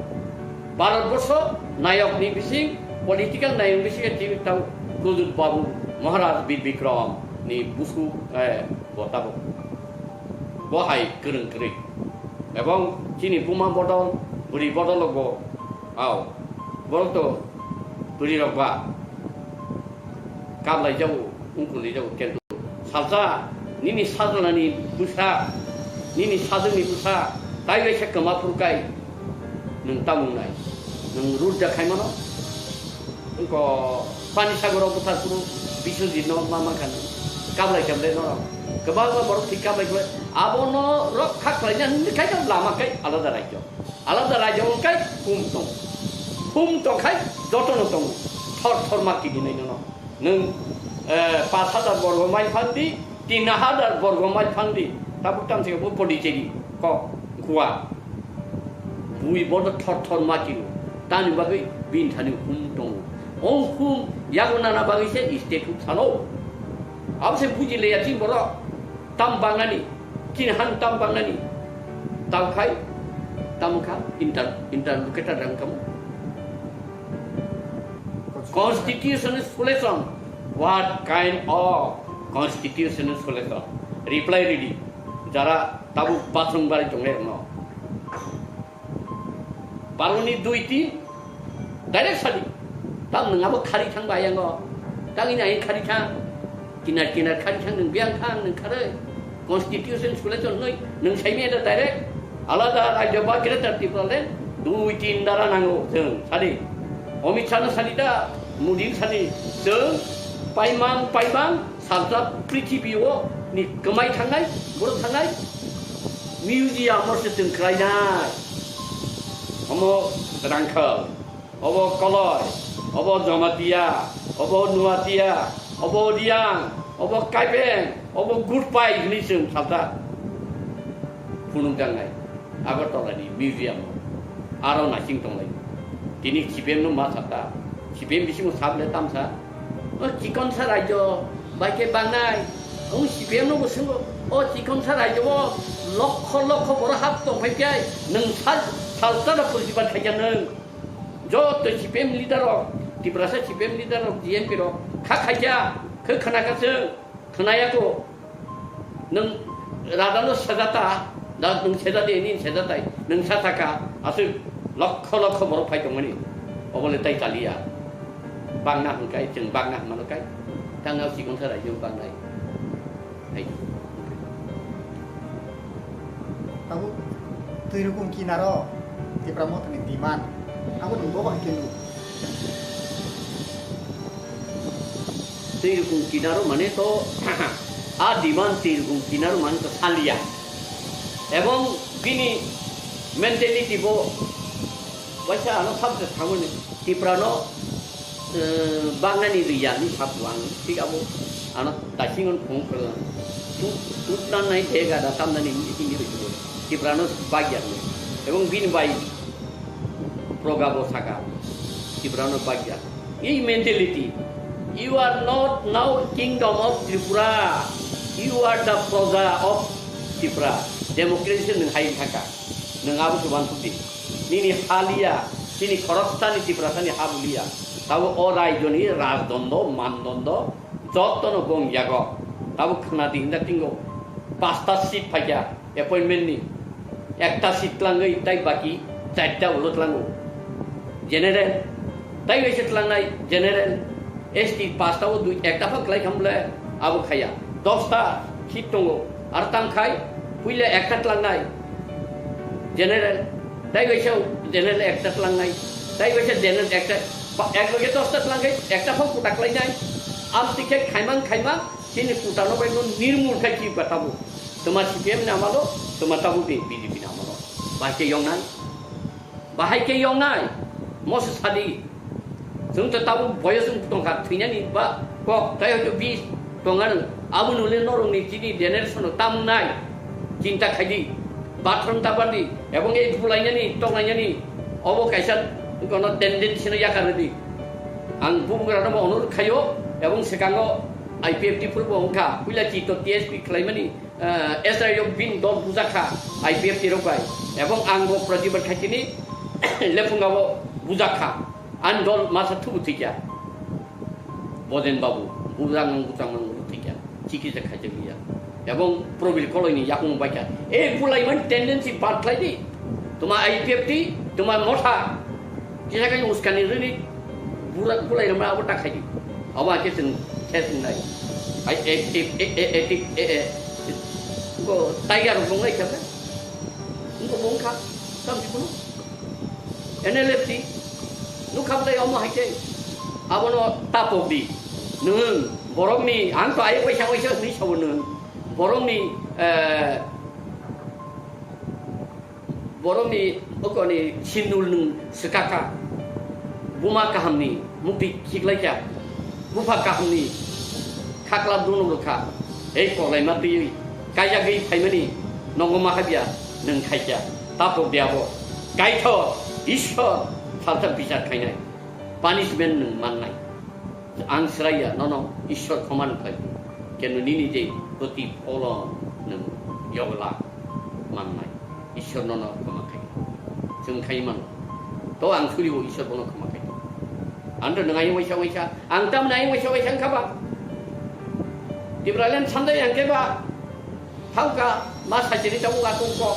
Bharat borsho nayok ni bising, political nayok bising tini tang Pradyut Babu Maharaj Bir Bikram ni busu, eh, bo tabuk. Bo hai kwrwng kwrwi. Ebong chini buma bodol, bwrwi bodol bo, ao, borok to bwrwi rok ba kablai jago, wngkuli jago, kintu salsa nini sajlani bwsa, nini sajwkni bwsa, tai kaisa kwma phuru kai, nwng tamung nai, nwng rudda khai mano, wngko pani sagoro bwthar phuru Biswajit no ma mankha nwng, kablai kemle norok, kwbangma borok thwi kablai khlai, abono rok kha khlaina hwnwi khai lama kai alada raijyo. Alada raijak wngkha hum tong. Hum tongkha jotono tongo. Thor thor ma kidinai nono. Nwng, eh, pash hajar borgo mile phang di, tin hajar borgo mile phang di. Tabuk tamsika bo Pondicherry kok Goa. Bui bodo thor thor ma kigo. Tani bagwi bini thani hum tongo. O hum yago nana bagwi se state huk sano. Abo se buji leya chini borok. Tam bangnani, chini han tam bangnani, tam khai, tam kha, inter-, interlocutor rang kamu. Constitutional solution. What kind of constitutional solution? Reply ready. Jara tabuk bathroom bari tongnai rokno. Baroni dui tin direct sadi. Tam nwng abo khari thang ba yango. Tang ini ain khari thang. Kinar kinar khari thang nwng biang thang nwng khare. Constitution solution noi nwng saimi ada direct. Alada rajyo ba Greater Tipraland dui tin dara nango jeng sadi. Amit Shah no sadi da, Modi sadi jeng paimang paimang Salsa prithibi o ni kwmai thangnai, borok thangnai, museum o se chwng khlainai. Omo Rangkhal, obo Koloi, obo Jamatia, obo Nuatia, obo Riang, obo Kaibeng, obo Gurpai hwnwi chwng salsa phunukjaknai. Agartala ni museum o aro naising tonglai. Tini C P M no ma sakha, C P M bisingo saple tamsa, o chikonsa rajyo bai khe bangnai. Ang C P M no bo swngo, o chikonsa rajyo o lokho lokho borok hap tong phai khe nwng sal, salsa da purjibat khaikha nwng. Joto C P M leader rok, Tiprasa C P M leader rok, G M P rok kha khaikha, khe khna kha chwng, khna ya kho. Nwng radalo sejata, da nwng sejadi, nini sejatai, nwng sasaka, aswk lokho lokho borok phai tongmani, obole tai chaliya. Bangna hwnkai, chwng bangna hwnmano kai, tangna sikon sarai nwng bangnai. Hai. Tabuk twi rukung kinaro Tipra Mothani demand, abo nwng bobo hai khe nuk. Twi rukung kinaro mane to a demand twi rukung kinaro mane to salia. Ebong bini mentality bo waisa ano subject thamani Tiprano, eh, bangnani riya ni sapu ang thik abo ano dasingon phung phung tu tutna nai dega da tamnani hindi rukung Tiprano bagya ni. Ebong bini bai Proga bo saka, Tiprano bagya. Ei mentality, you are not now kingdom of Tripura, you are the proja of Tripura. Democracy nwng hai thangka, nwng abo se uansuk di. Nini haliya, chini khoroksani Tiprasani habuliya. Tabo o raijoni rajdondo, mandondo, jotono bong yago. Tabo khna di hinda tingo, pasta seat phaikya. Appointment ni ekta seat tlangwi tai baki charta ulo tlango. General, tai waisa tlangnai general, S T pasta o dui ekta phang klai kham bole abo khaya. Dosta seat tongo, ar tang khai puila ekta tlangnai general, tai waisa general ekta tlangnai, tai waisa general ekta, pa-, ek loge dosta tlangkhai ekta phang kuta klainai. Am tikhe khaimang khaimang chini kuta no bai no nirmul khai chi batabo. Tuma C P M ni amalo, tuma tabuk ni B J P ni amalo. Bahai khe yongnai? Bahai khe yongnai? Moso sadi. Chwng to tabuk boyos wng tongkha, thwinani ba kok, tai hoito bis tonga nwng. Abo nule norokni chini generation o tamnai. Chinta khaidi. Bathroom tabardi. Ebong ei bulainani, tonglainani. Obo kaisa kono tendency no yakar rwdi. Ang bubagra no bo onurod khaio, ebong swkango I P F T phuru bo wngkha. Puila chito T S P khlaimani. Eh, S R O bini dol bujak kha I P F T rok bai, ebong ang bo Pratibad Khaitini lephunga bo bujak kha, ani dol masa thubu thikya, Bojen Babu, bujak mang bujak mang bo thikya, Chikitsa khaijak liya. Ebong Probir Koloini yakung baikha. E bulaimani tendency bad khlai di. Tuma I P F T, tuma motha. Kisa khe uskani rini bura bulai rama abo ta khai di. Abo ake sing, khe sing nai. Ai, e, e, e, e, e, e, e, e. Ko tiger rok nai khe. Ko bongkha. Tam di kuno. N L F T, nukha bwlai omo hai khe. Abono tapok di. Nwng borokni, ang to ayuk waisa waisa hwnwi sabo nwng. Borokni, eh, borokni okoni sindul nwng swkakha. Buma kahamni mukti khiklaikha. Bupha kahamni khaklap dunu rwkha. Ei koklaima twiwi kaijagwi phaimani nongo mahabya nwng khaikha. Tapok de abo. Kaitho Ishwar salsa bichar khainai. Punishment nwng mannai. Ang sraiya nono Ishwar khoman khai. Kenu nini je protipholon nwng yogla mannai. Ishwar nono khoma khai. Chwng khai mano. To ang suribo Ishwar bono khoma khai. Ang to nwng ayung waisa waisa. Ang tamni ayung waisa waisa wngkha ba. Tipraland sanjai ang khe ba. Thangka ma sajini tabuk atungko.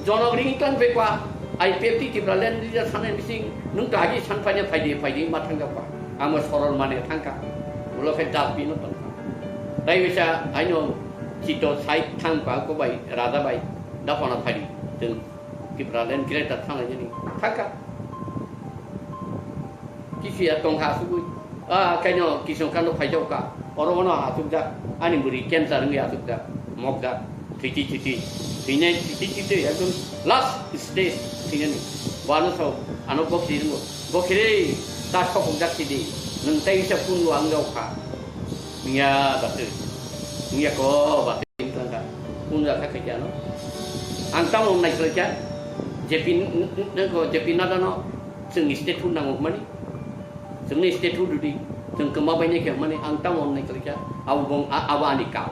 Jonok ring tang pekwa. I P F T Tipraland leader sanai bising. Nwng to agi san paina phaidi phaidi ma thangka ba. Amo sorol mane thangka. Ulo khe dap bino tongka. Tai bisa aino chito side thangpa ko bai raja bai. Dapana phaidi. Chwng Tipraland greater thanglaijani thangkha. Kisiya tongkha asugwi. Ah, kaino kisong kano phaijokka. Oro ono asukjak. Ani bwrwi cancer wngwi asukjak. Mokjak. Thwitwi thwitwi. Thwinai thwitwi thwitwi ekdom last stage thwinani. Wano sao ano bokhri wngo. Bokhri ta sokokjak sidi. Nwng tai wisa pungo ang rokha. Wngya batwi. Wngya ko batwi wngkha. Punja kha khaikya no. Ang tamo naikolkya. J P n-, n-, n-, ko J P Nadda no chwng statehood nango hwnmani. Chwngni statehood rwdi. Chwng kwma bainai khe hwnmani ang tamo naikolkya. Abo bong a-, abo ani kau.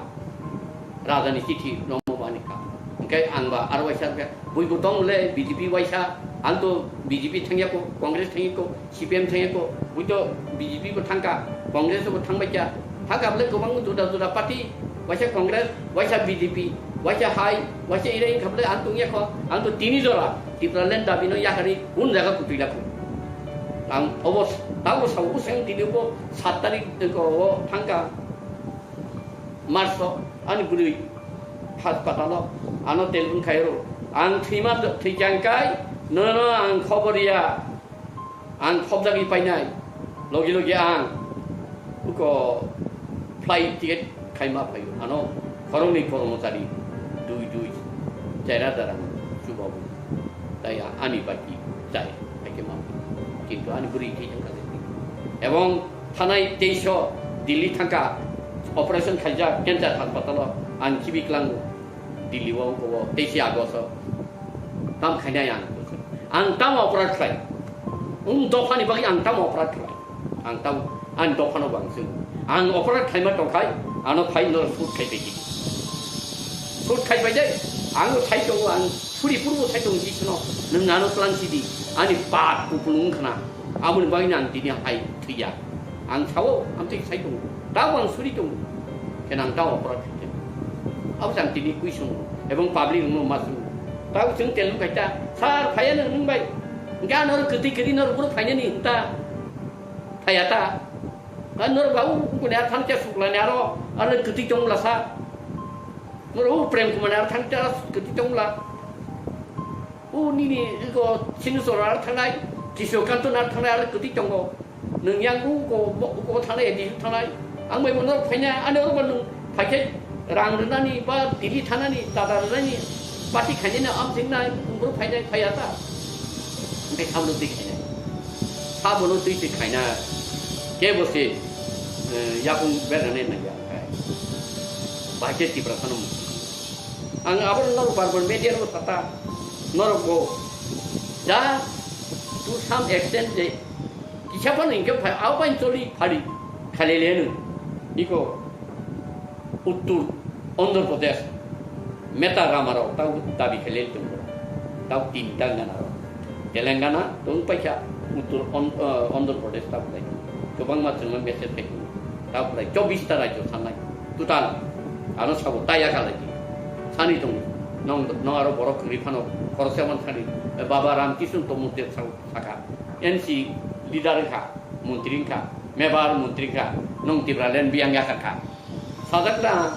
Raja ni chithi no mo bo ani kau. Hwnkhe ang ba aro waisa khe buibo tong le B J P waisa. Ang to B J P thangya ko, Congress thangya ko. C P M thangya ko, buito B J P bo thangka, Congress bo thangbai kya. Thangka bole kwbang juda juda party, waisa Congress, waisa B J P, waisa hai, waisa irai wngkha bole ang tongya ko, ang to tini jora Tipraland dabi no yakarwi kun jaga kutui lakho. Ang obo, tabo sao useng tini bo sat tarik ko o thangka March o ani bwrwi hospital o ano telephone khairo. Ang thwima thwichang kai nono ang khobor ya. Ang khobjagwi painai, logi logi ang uko flight ticket khaima phaio. Ano khoroknwi kormochari dui dui chair hajar ang chubabu. Tai ani baki chai haikhe ma. Kintu ani bwrwi thwi thangkha. Ebong thanai teisho Delhi thangkha operation khaijak cancer hospital o ang khibi klango. Delhi o ungkho o teisi August o tam khainai ang. Ang tamo operate khlai? Wng dophani bagwi ang tamo operate khlai? Ang tamo ani dophano bo ang swngo. Ang operate khlaima tongkhai ano phai no shoot khai pai di. Shoot khai pai dai. Ang bo sai tongo, ang suri purbo sai tongo, Jisuno nwng ano tlang sidi ani pap kupulung wngkhana. Aboni bagwino ang tini hai thwiya. Ang sao, ang twi sai tongo. Tabo ang suri tongo. Khe nang tabo operate khaikhe. Abo se ang tini kui sungo. Ebong public rokno ma sungo. Tabo chwng telung khaita. Sir, phaiya nang nwng bai. Hwnkhe ano kwtwi kwrwi norok boro phainani hwnta. Phaiya ta. Ka norok ba u kuni a thang cha suklani aro. Ano kwtwi tongla sa. Norok u Prem Kumar ni aro thang cha kwtwi tongla. O nini iko Sinusor ar thangnai, Kiso Kanto ar thangnai ar kwtwi tongo. Nwng yang uko, uko thangnai, disu thangnai. Ang bai bono phaina, ani oro bo nwng phaikhe rang rwnani ba Delhi thanani, dada rwnani, party khainani am thingnai, umbro phainai, phaiya ta. Hwnkhe sabono twi khainai. Sabono twi twi khaina. Kebo se, eh, yakung bernani nangya. Bahai khe Tiprasano mukti. Ang abo norok bar bar media rok sata norok bo ja to some extent je kisa phano hingke phai abo bai choli phari khalele no iko uttur Andhra Pradesh meta rama rok tau dabi khalele tongo tau tinta gana rok Telangana tong paikha uttur On-, eh, Andhra Pradesh tau bai kwbangma chwngma message bai tau bai chobbish ta rajyo sanai. Total, ano sabo taya khalai di. Sani tong, nong, nong aro borok kwrwi phano khoroksa man sani, Baba Ram Kishon Tomute sabo saka, N C leader wngkha, montri wngkha, mebar montri wngkha, nong Tipraland biyang yakha kha. Sajak na,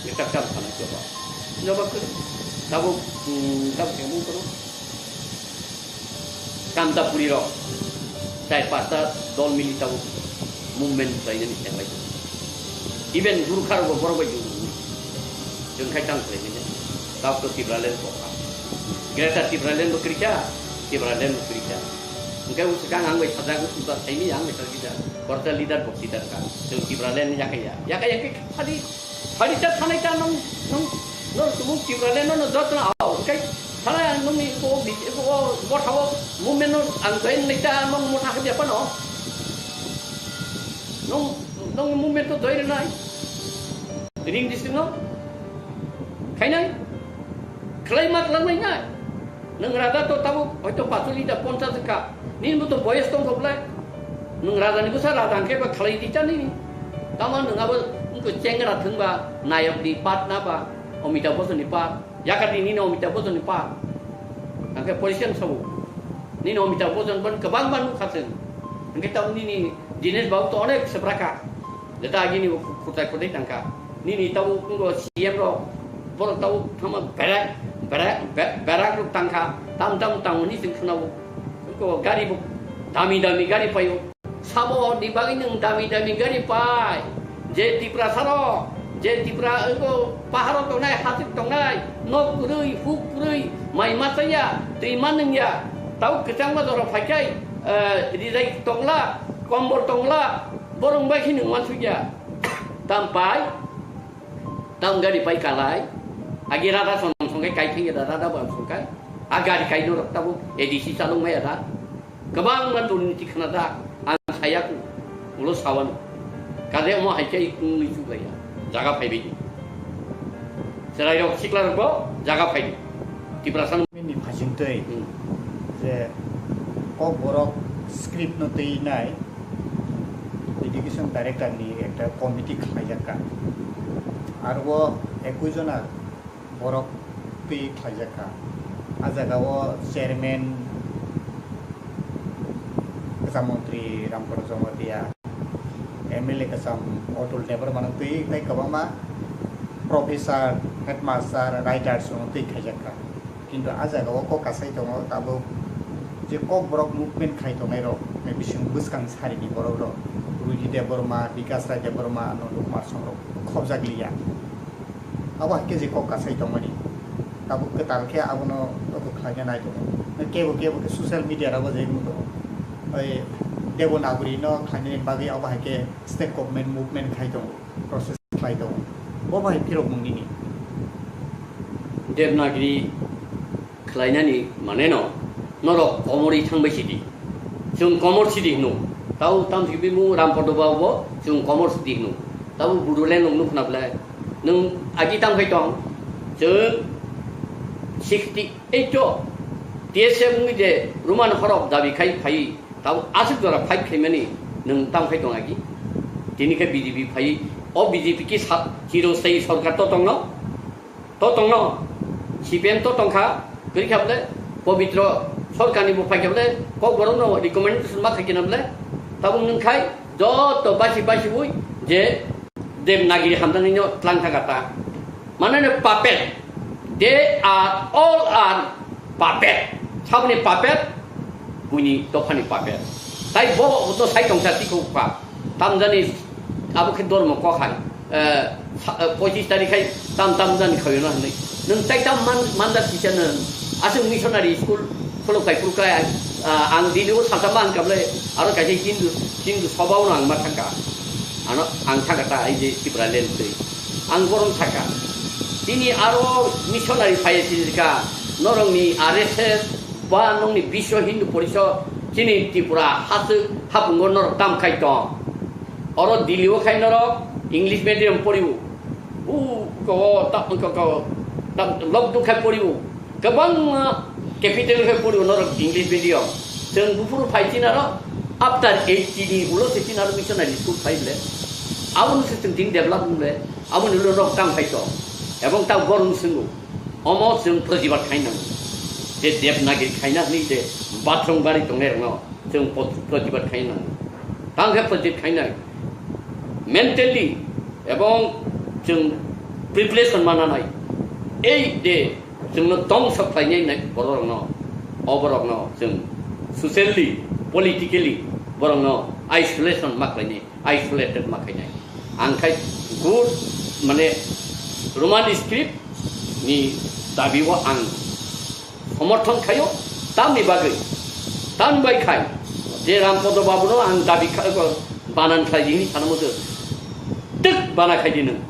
ni tak tak sana coba. Coba ke, sabo, hmm, sabo kamu kono. Kanta puri rok, char pasta dol mili tabuk movement khlainani thanglai tongo. Even Gurkha rok bo borok bai juru. Chwng khai tang khlainani. Tabuk to Tipraland kokha. Greater Tipraland bo kwrwikha, Tipraland bo kwrwikha. Hwnkhe usukang ang bai sajak, usuka saimi ang bai sajak. Korta leader bo leader ka. Chwng Tipraland yakaya. Yakaya khe khali Phari ta thanai ta nung, nung, nung tumung Tipraland no, no jotno ao. Kai thanai ang nungni ko bi, ko botha o movement no ang join nai ta nung motha khe biapano. Nung, nung movement to join nai. Ring district no. Khainai. Khlai mak lang nai nai. Nwng raja to tabuk hoito pachuli da ponchas wngkha. Nini bo to boyes tongkha belai. Nwng raja ni bwsa raja hwnkhe ba khlai di cha nini. Tamo nwng abo wngkha chengra thwngba nayok ni part na ba Amitabh Bachchan ni part. Yakar di nini Amitabh Bachchan ni part. Hwnkhe position sabo. Nini Amitabh Bachchan ban kwbang ban nukha chwng. Hwnkhe tamo nini Dinesh Babu to onek sebraka. Jeta agini bo khutai khutai tangkha. Nini tabo wngkha C M rok, borok tabo thangma berak, berak, be-, berak rok tangkha. Tam tam tang hwnwi chwng khwnao. Wngkha gari bo dami dami gari paio. Sabo ni bagwi nwng dami dami gari pai. Je Tiprasa rok, je Tipra wngkha paharo tongnai, hasik tongnai, nok kwrwi, huk kwrwi, mai ma chaya, twi ma nungya. Tabo kwchangma jorao phaikhai, eh, rijai tongla, kombol tongla, borok bai khe nwng uansukya. Tam pai, tam gari pai kalai. Agi rada son songkai kai thengya da, rada ba songkai. A gari kai norok tabo A D C chalok maya da. Kwbangma durniti khna da. Ang saya ku. Ulo sawano. Kade omo hai khe wngwi chuklaiya. Jaga phaibai di. Chwrairok siklarokbo jaga phai di. Tiprasa Ni phasingtwi Hmm. je Kokborok script no twi nai education director ni ekta committee khlaijakka. Aro o ekui jona borok twi khlaijakka. A jaga o chairman kwcham montri Ramprasad Jamatia, M L A kwcham Atul Debbarma no twi tei kwbangma professor, headmaster, writers rok no twi khaijakka. Kintu a jaga o kok kasai tongo tabuk je Kokborok movement khai tongnai rok, bising bwskang sari ni borok rok, Ruji Debbarma, Bikas Rai Debbarma, Nandu Kumar Song rok khobjak liya. Abo hai khe je kok kasai tongmani. Tabuk kwtal khe abono abo khlaina nai tongo. Kebo kebo khe social media rogo je wng tongo. Oi Devanagari no khlainani bagwi abo hai khe state government movement khai tongo, process khlai tongo. Bo bai phirok mung nini. Devanagari khlainani mane no norok komorwi thangbai sidi. Chwng komor sidi hino. Tau tam sibimung Rampada Babu bo chwng komor sidi hino. Tau Bodoland rok nukna belai. Nwng agi tam khai tong. Chwng sixty eight o T S F wngwi je Roman horok dabi khai phai. Tau aswk jora fight khaimani nwng tam khai tong agi. Tini khe B J P phai. O B J P ki sa-, chiro sai sorkar to tongno. To tongno, C P M to tongkha, kwrwi kha bole, Pobitro Sorkarni bo phaikha bole, Kokborokno recommendation ma khaikhe na bole, tabuk nwng khai joto basi basi ui je Devanagari hamjaknaino tlang thangkha ta. Mane no puppet, they are all are puppet. Saboni puppet, buini dophani puppet. Tai bo no sai tongsa tikho kha. Tamjani abo khe dormo kok hai. Eh, sa-, eh, pochis tarikh hai tam tam jani khawi no hinwi. Nwng tai tam man, mandar kisa nwng. Aswk missionary school khulok kai phuru kai, ah, ang Delhi o salsa ma ang kable aro kaisa Hindu, Hindu soba o ang ma thangka. Ano ang thangka ta ai je Tipraland twi. Ang borom thangka. Tini aro missionary phai sijika norok ni R S S ba nokni Biswa Hindu Porishad chini Tripura haswk hapungo norok tam khai tong. Oro Delhi o khai norok English medium poriwo. U ko ta ko ko ta lockdown khai poriwo. Kwbangma capital khai poriwo norok English medium. Chwng buphuru phai chinaro after eighty ni ulo se chinaro missionary school phai ble. Aboni se chwng tini develop wngkhe, aboni ulo rok tang phai tong. Ebong ta borong swngo, omo chwng protibad khai nango. Je Devanagiri khaina hwnwi je bathroom bari tongnai rokno chwng pot-, protibad khai nango. Tang khe protibad khainai. Mentally ebong chwng preparation mananai. Ei je chwngno tong sok khlainai nai bororokno, o borokno chwng socially, politically borokno isolation ma khlainai. Isolated ma khainai. Ang khai good, mane, Roman script ni dabi o ang somorthon khaio, tamni bagwi, tamni bai khai je Rampodo Babu no ang dabi kha-, banan khlai di hini sana mudo. Twk bana khai di nwng.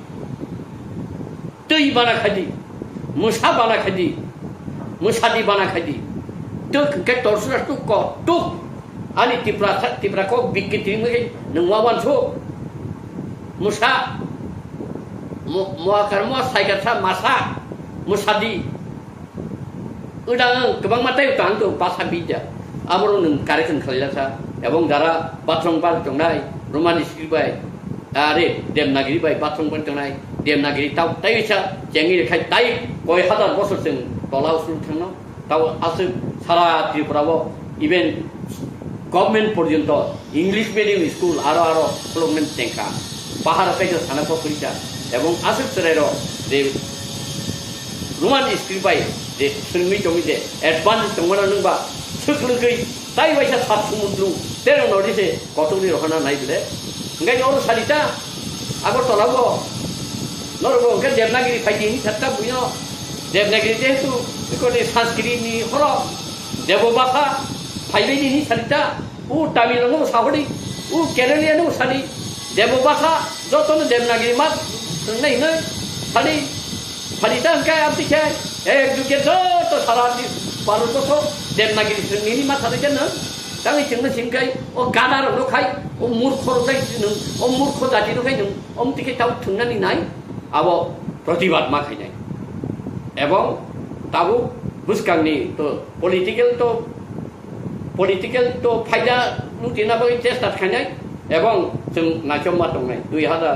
Twi bana khai di, mwsa bana khai di, mwsadi bana khai di. Tuk hwnkhe torsra tuk ko, tuk. Ani Tipra, Tipra kok bikki twi mui nwng ma wansu. Mwsa, mo-, moakar mo saikar sa masa, mwsadi. Udang kwbangma tei utang tu basa bidya. Aborok nwng correction khlailasa. Ebong jara bathroom bar tongnai, Roman script bai, are Devanagiri bai bathroom bar tongnai, Devanagiri tau tei sa chengi rekhai tai koi hazar bosor chwng tola usul thangno. Tau aswk sara Tripura o even government porjonto English medium school aro aro khulukmani tengkha. Bahar kaisa sana pokri ta. Ebong aswk chwrairok je Roman script bai je swrwngwi tongwi je advance tongmano nwngba swk lwgwi tai waisa sat sumundru terong nodi se kotorni rohana nai bile. Hingke oro salita Agartala bo norok bo hingke Devanagiri phaidi hinwi satta buino Devanagiri jehetu ikoni Sanskrit ni horo Debo bhasha phaibaidi hinwi salita. O Tamil no sahori, o Kerala no sadi, Debo bhasha, joto no Devanagiri ma, nai nai, sadi, sadi ta hingke abdi khe, ek juge joto sara di, Bharat borso Devanagiri srwngni ma sadi khe nang, tangwi chwngno singkai, o gada rok no khai, o murkho rok khai nung, o murkho jati rok khai nung, om tike tau thungnani nai, abo protibad ma khainai. Ebong tabuk bwskangni to political to political to phaida lutina bagwi chesta khainai ebong chwng naichomma tongnai dui hazar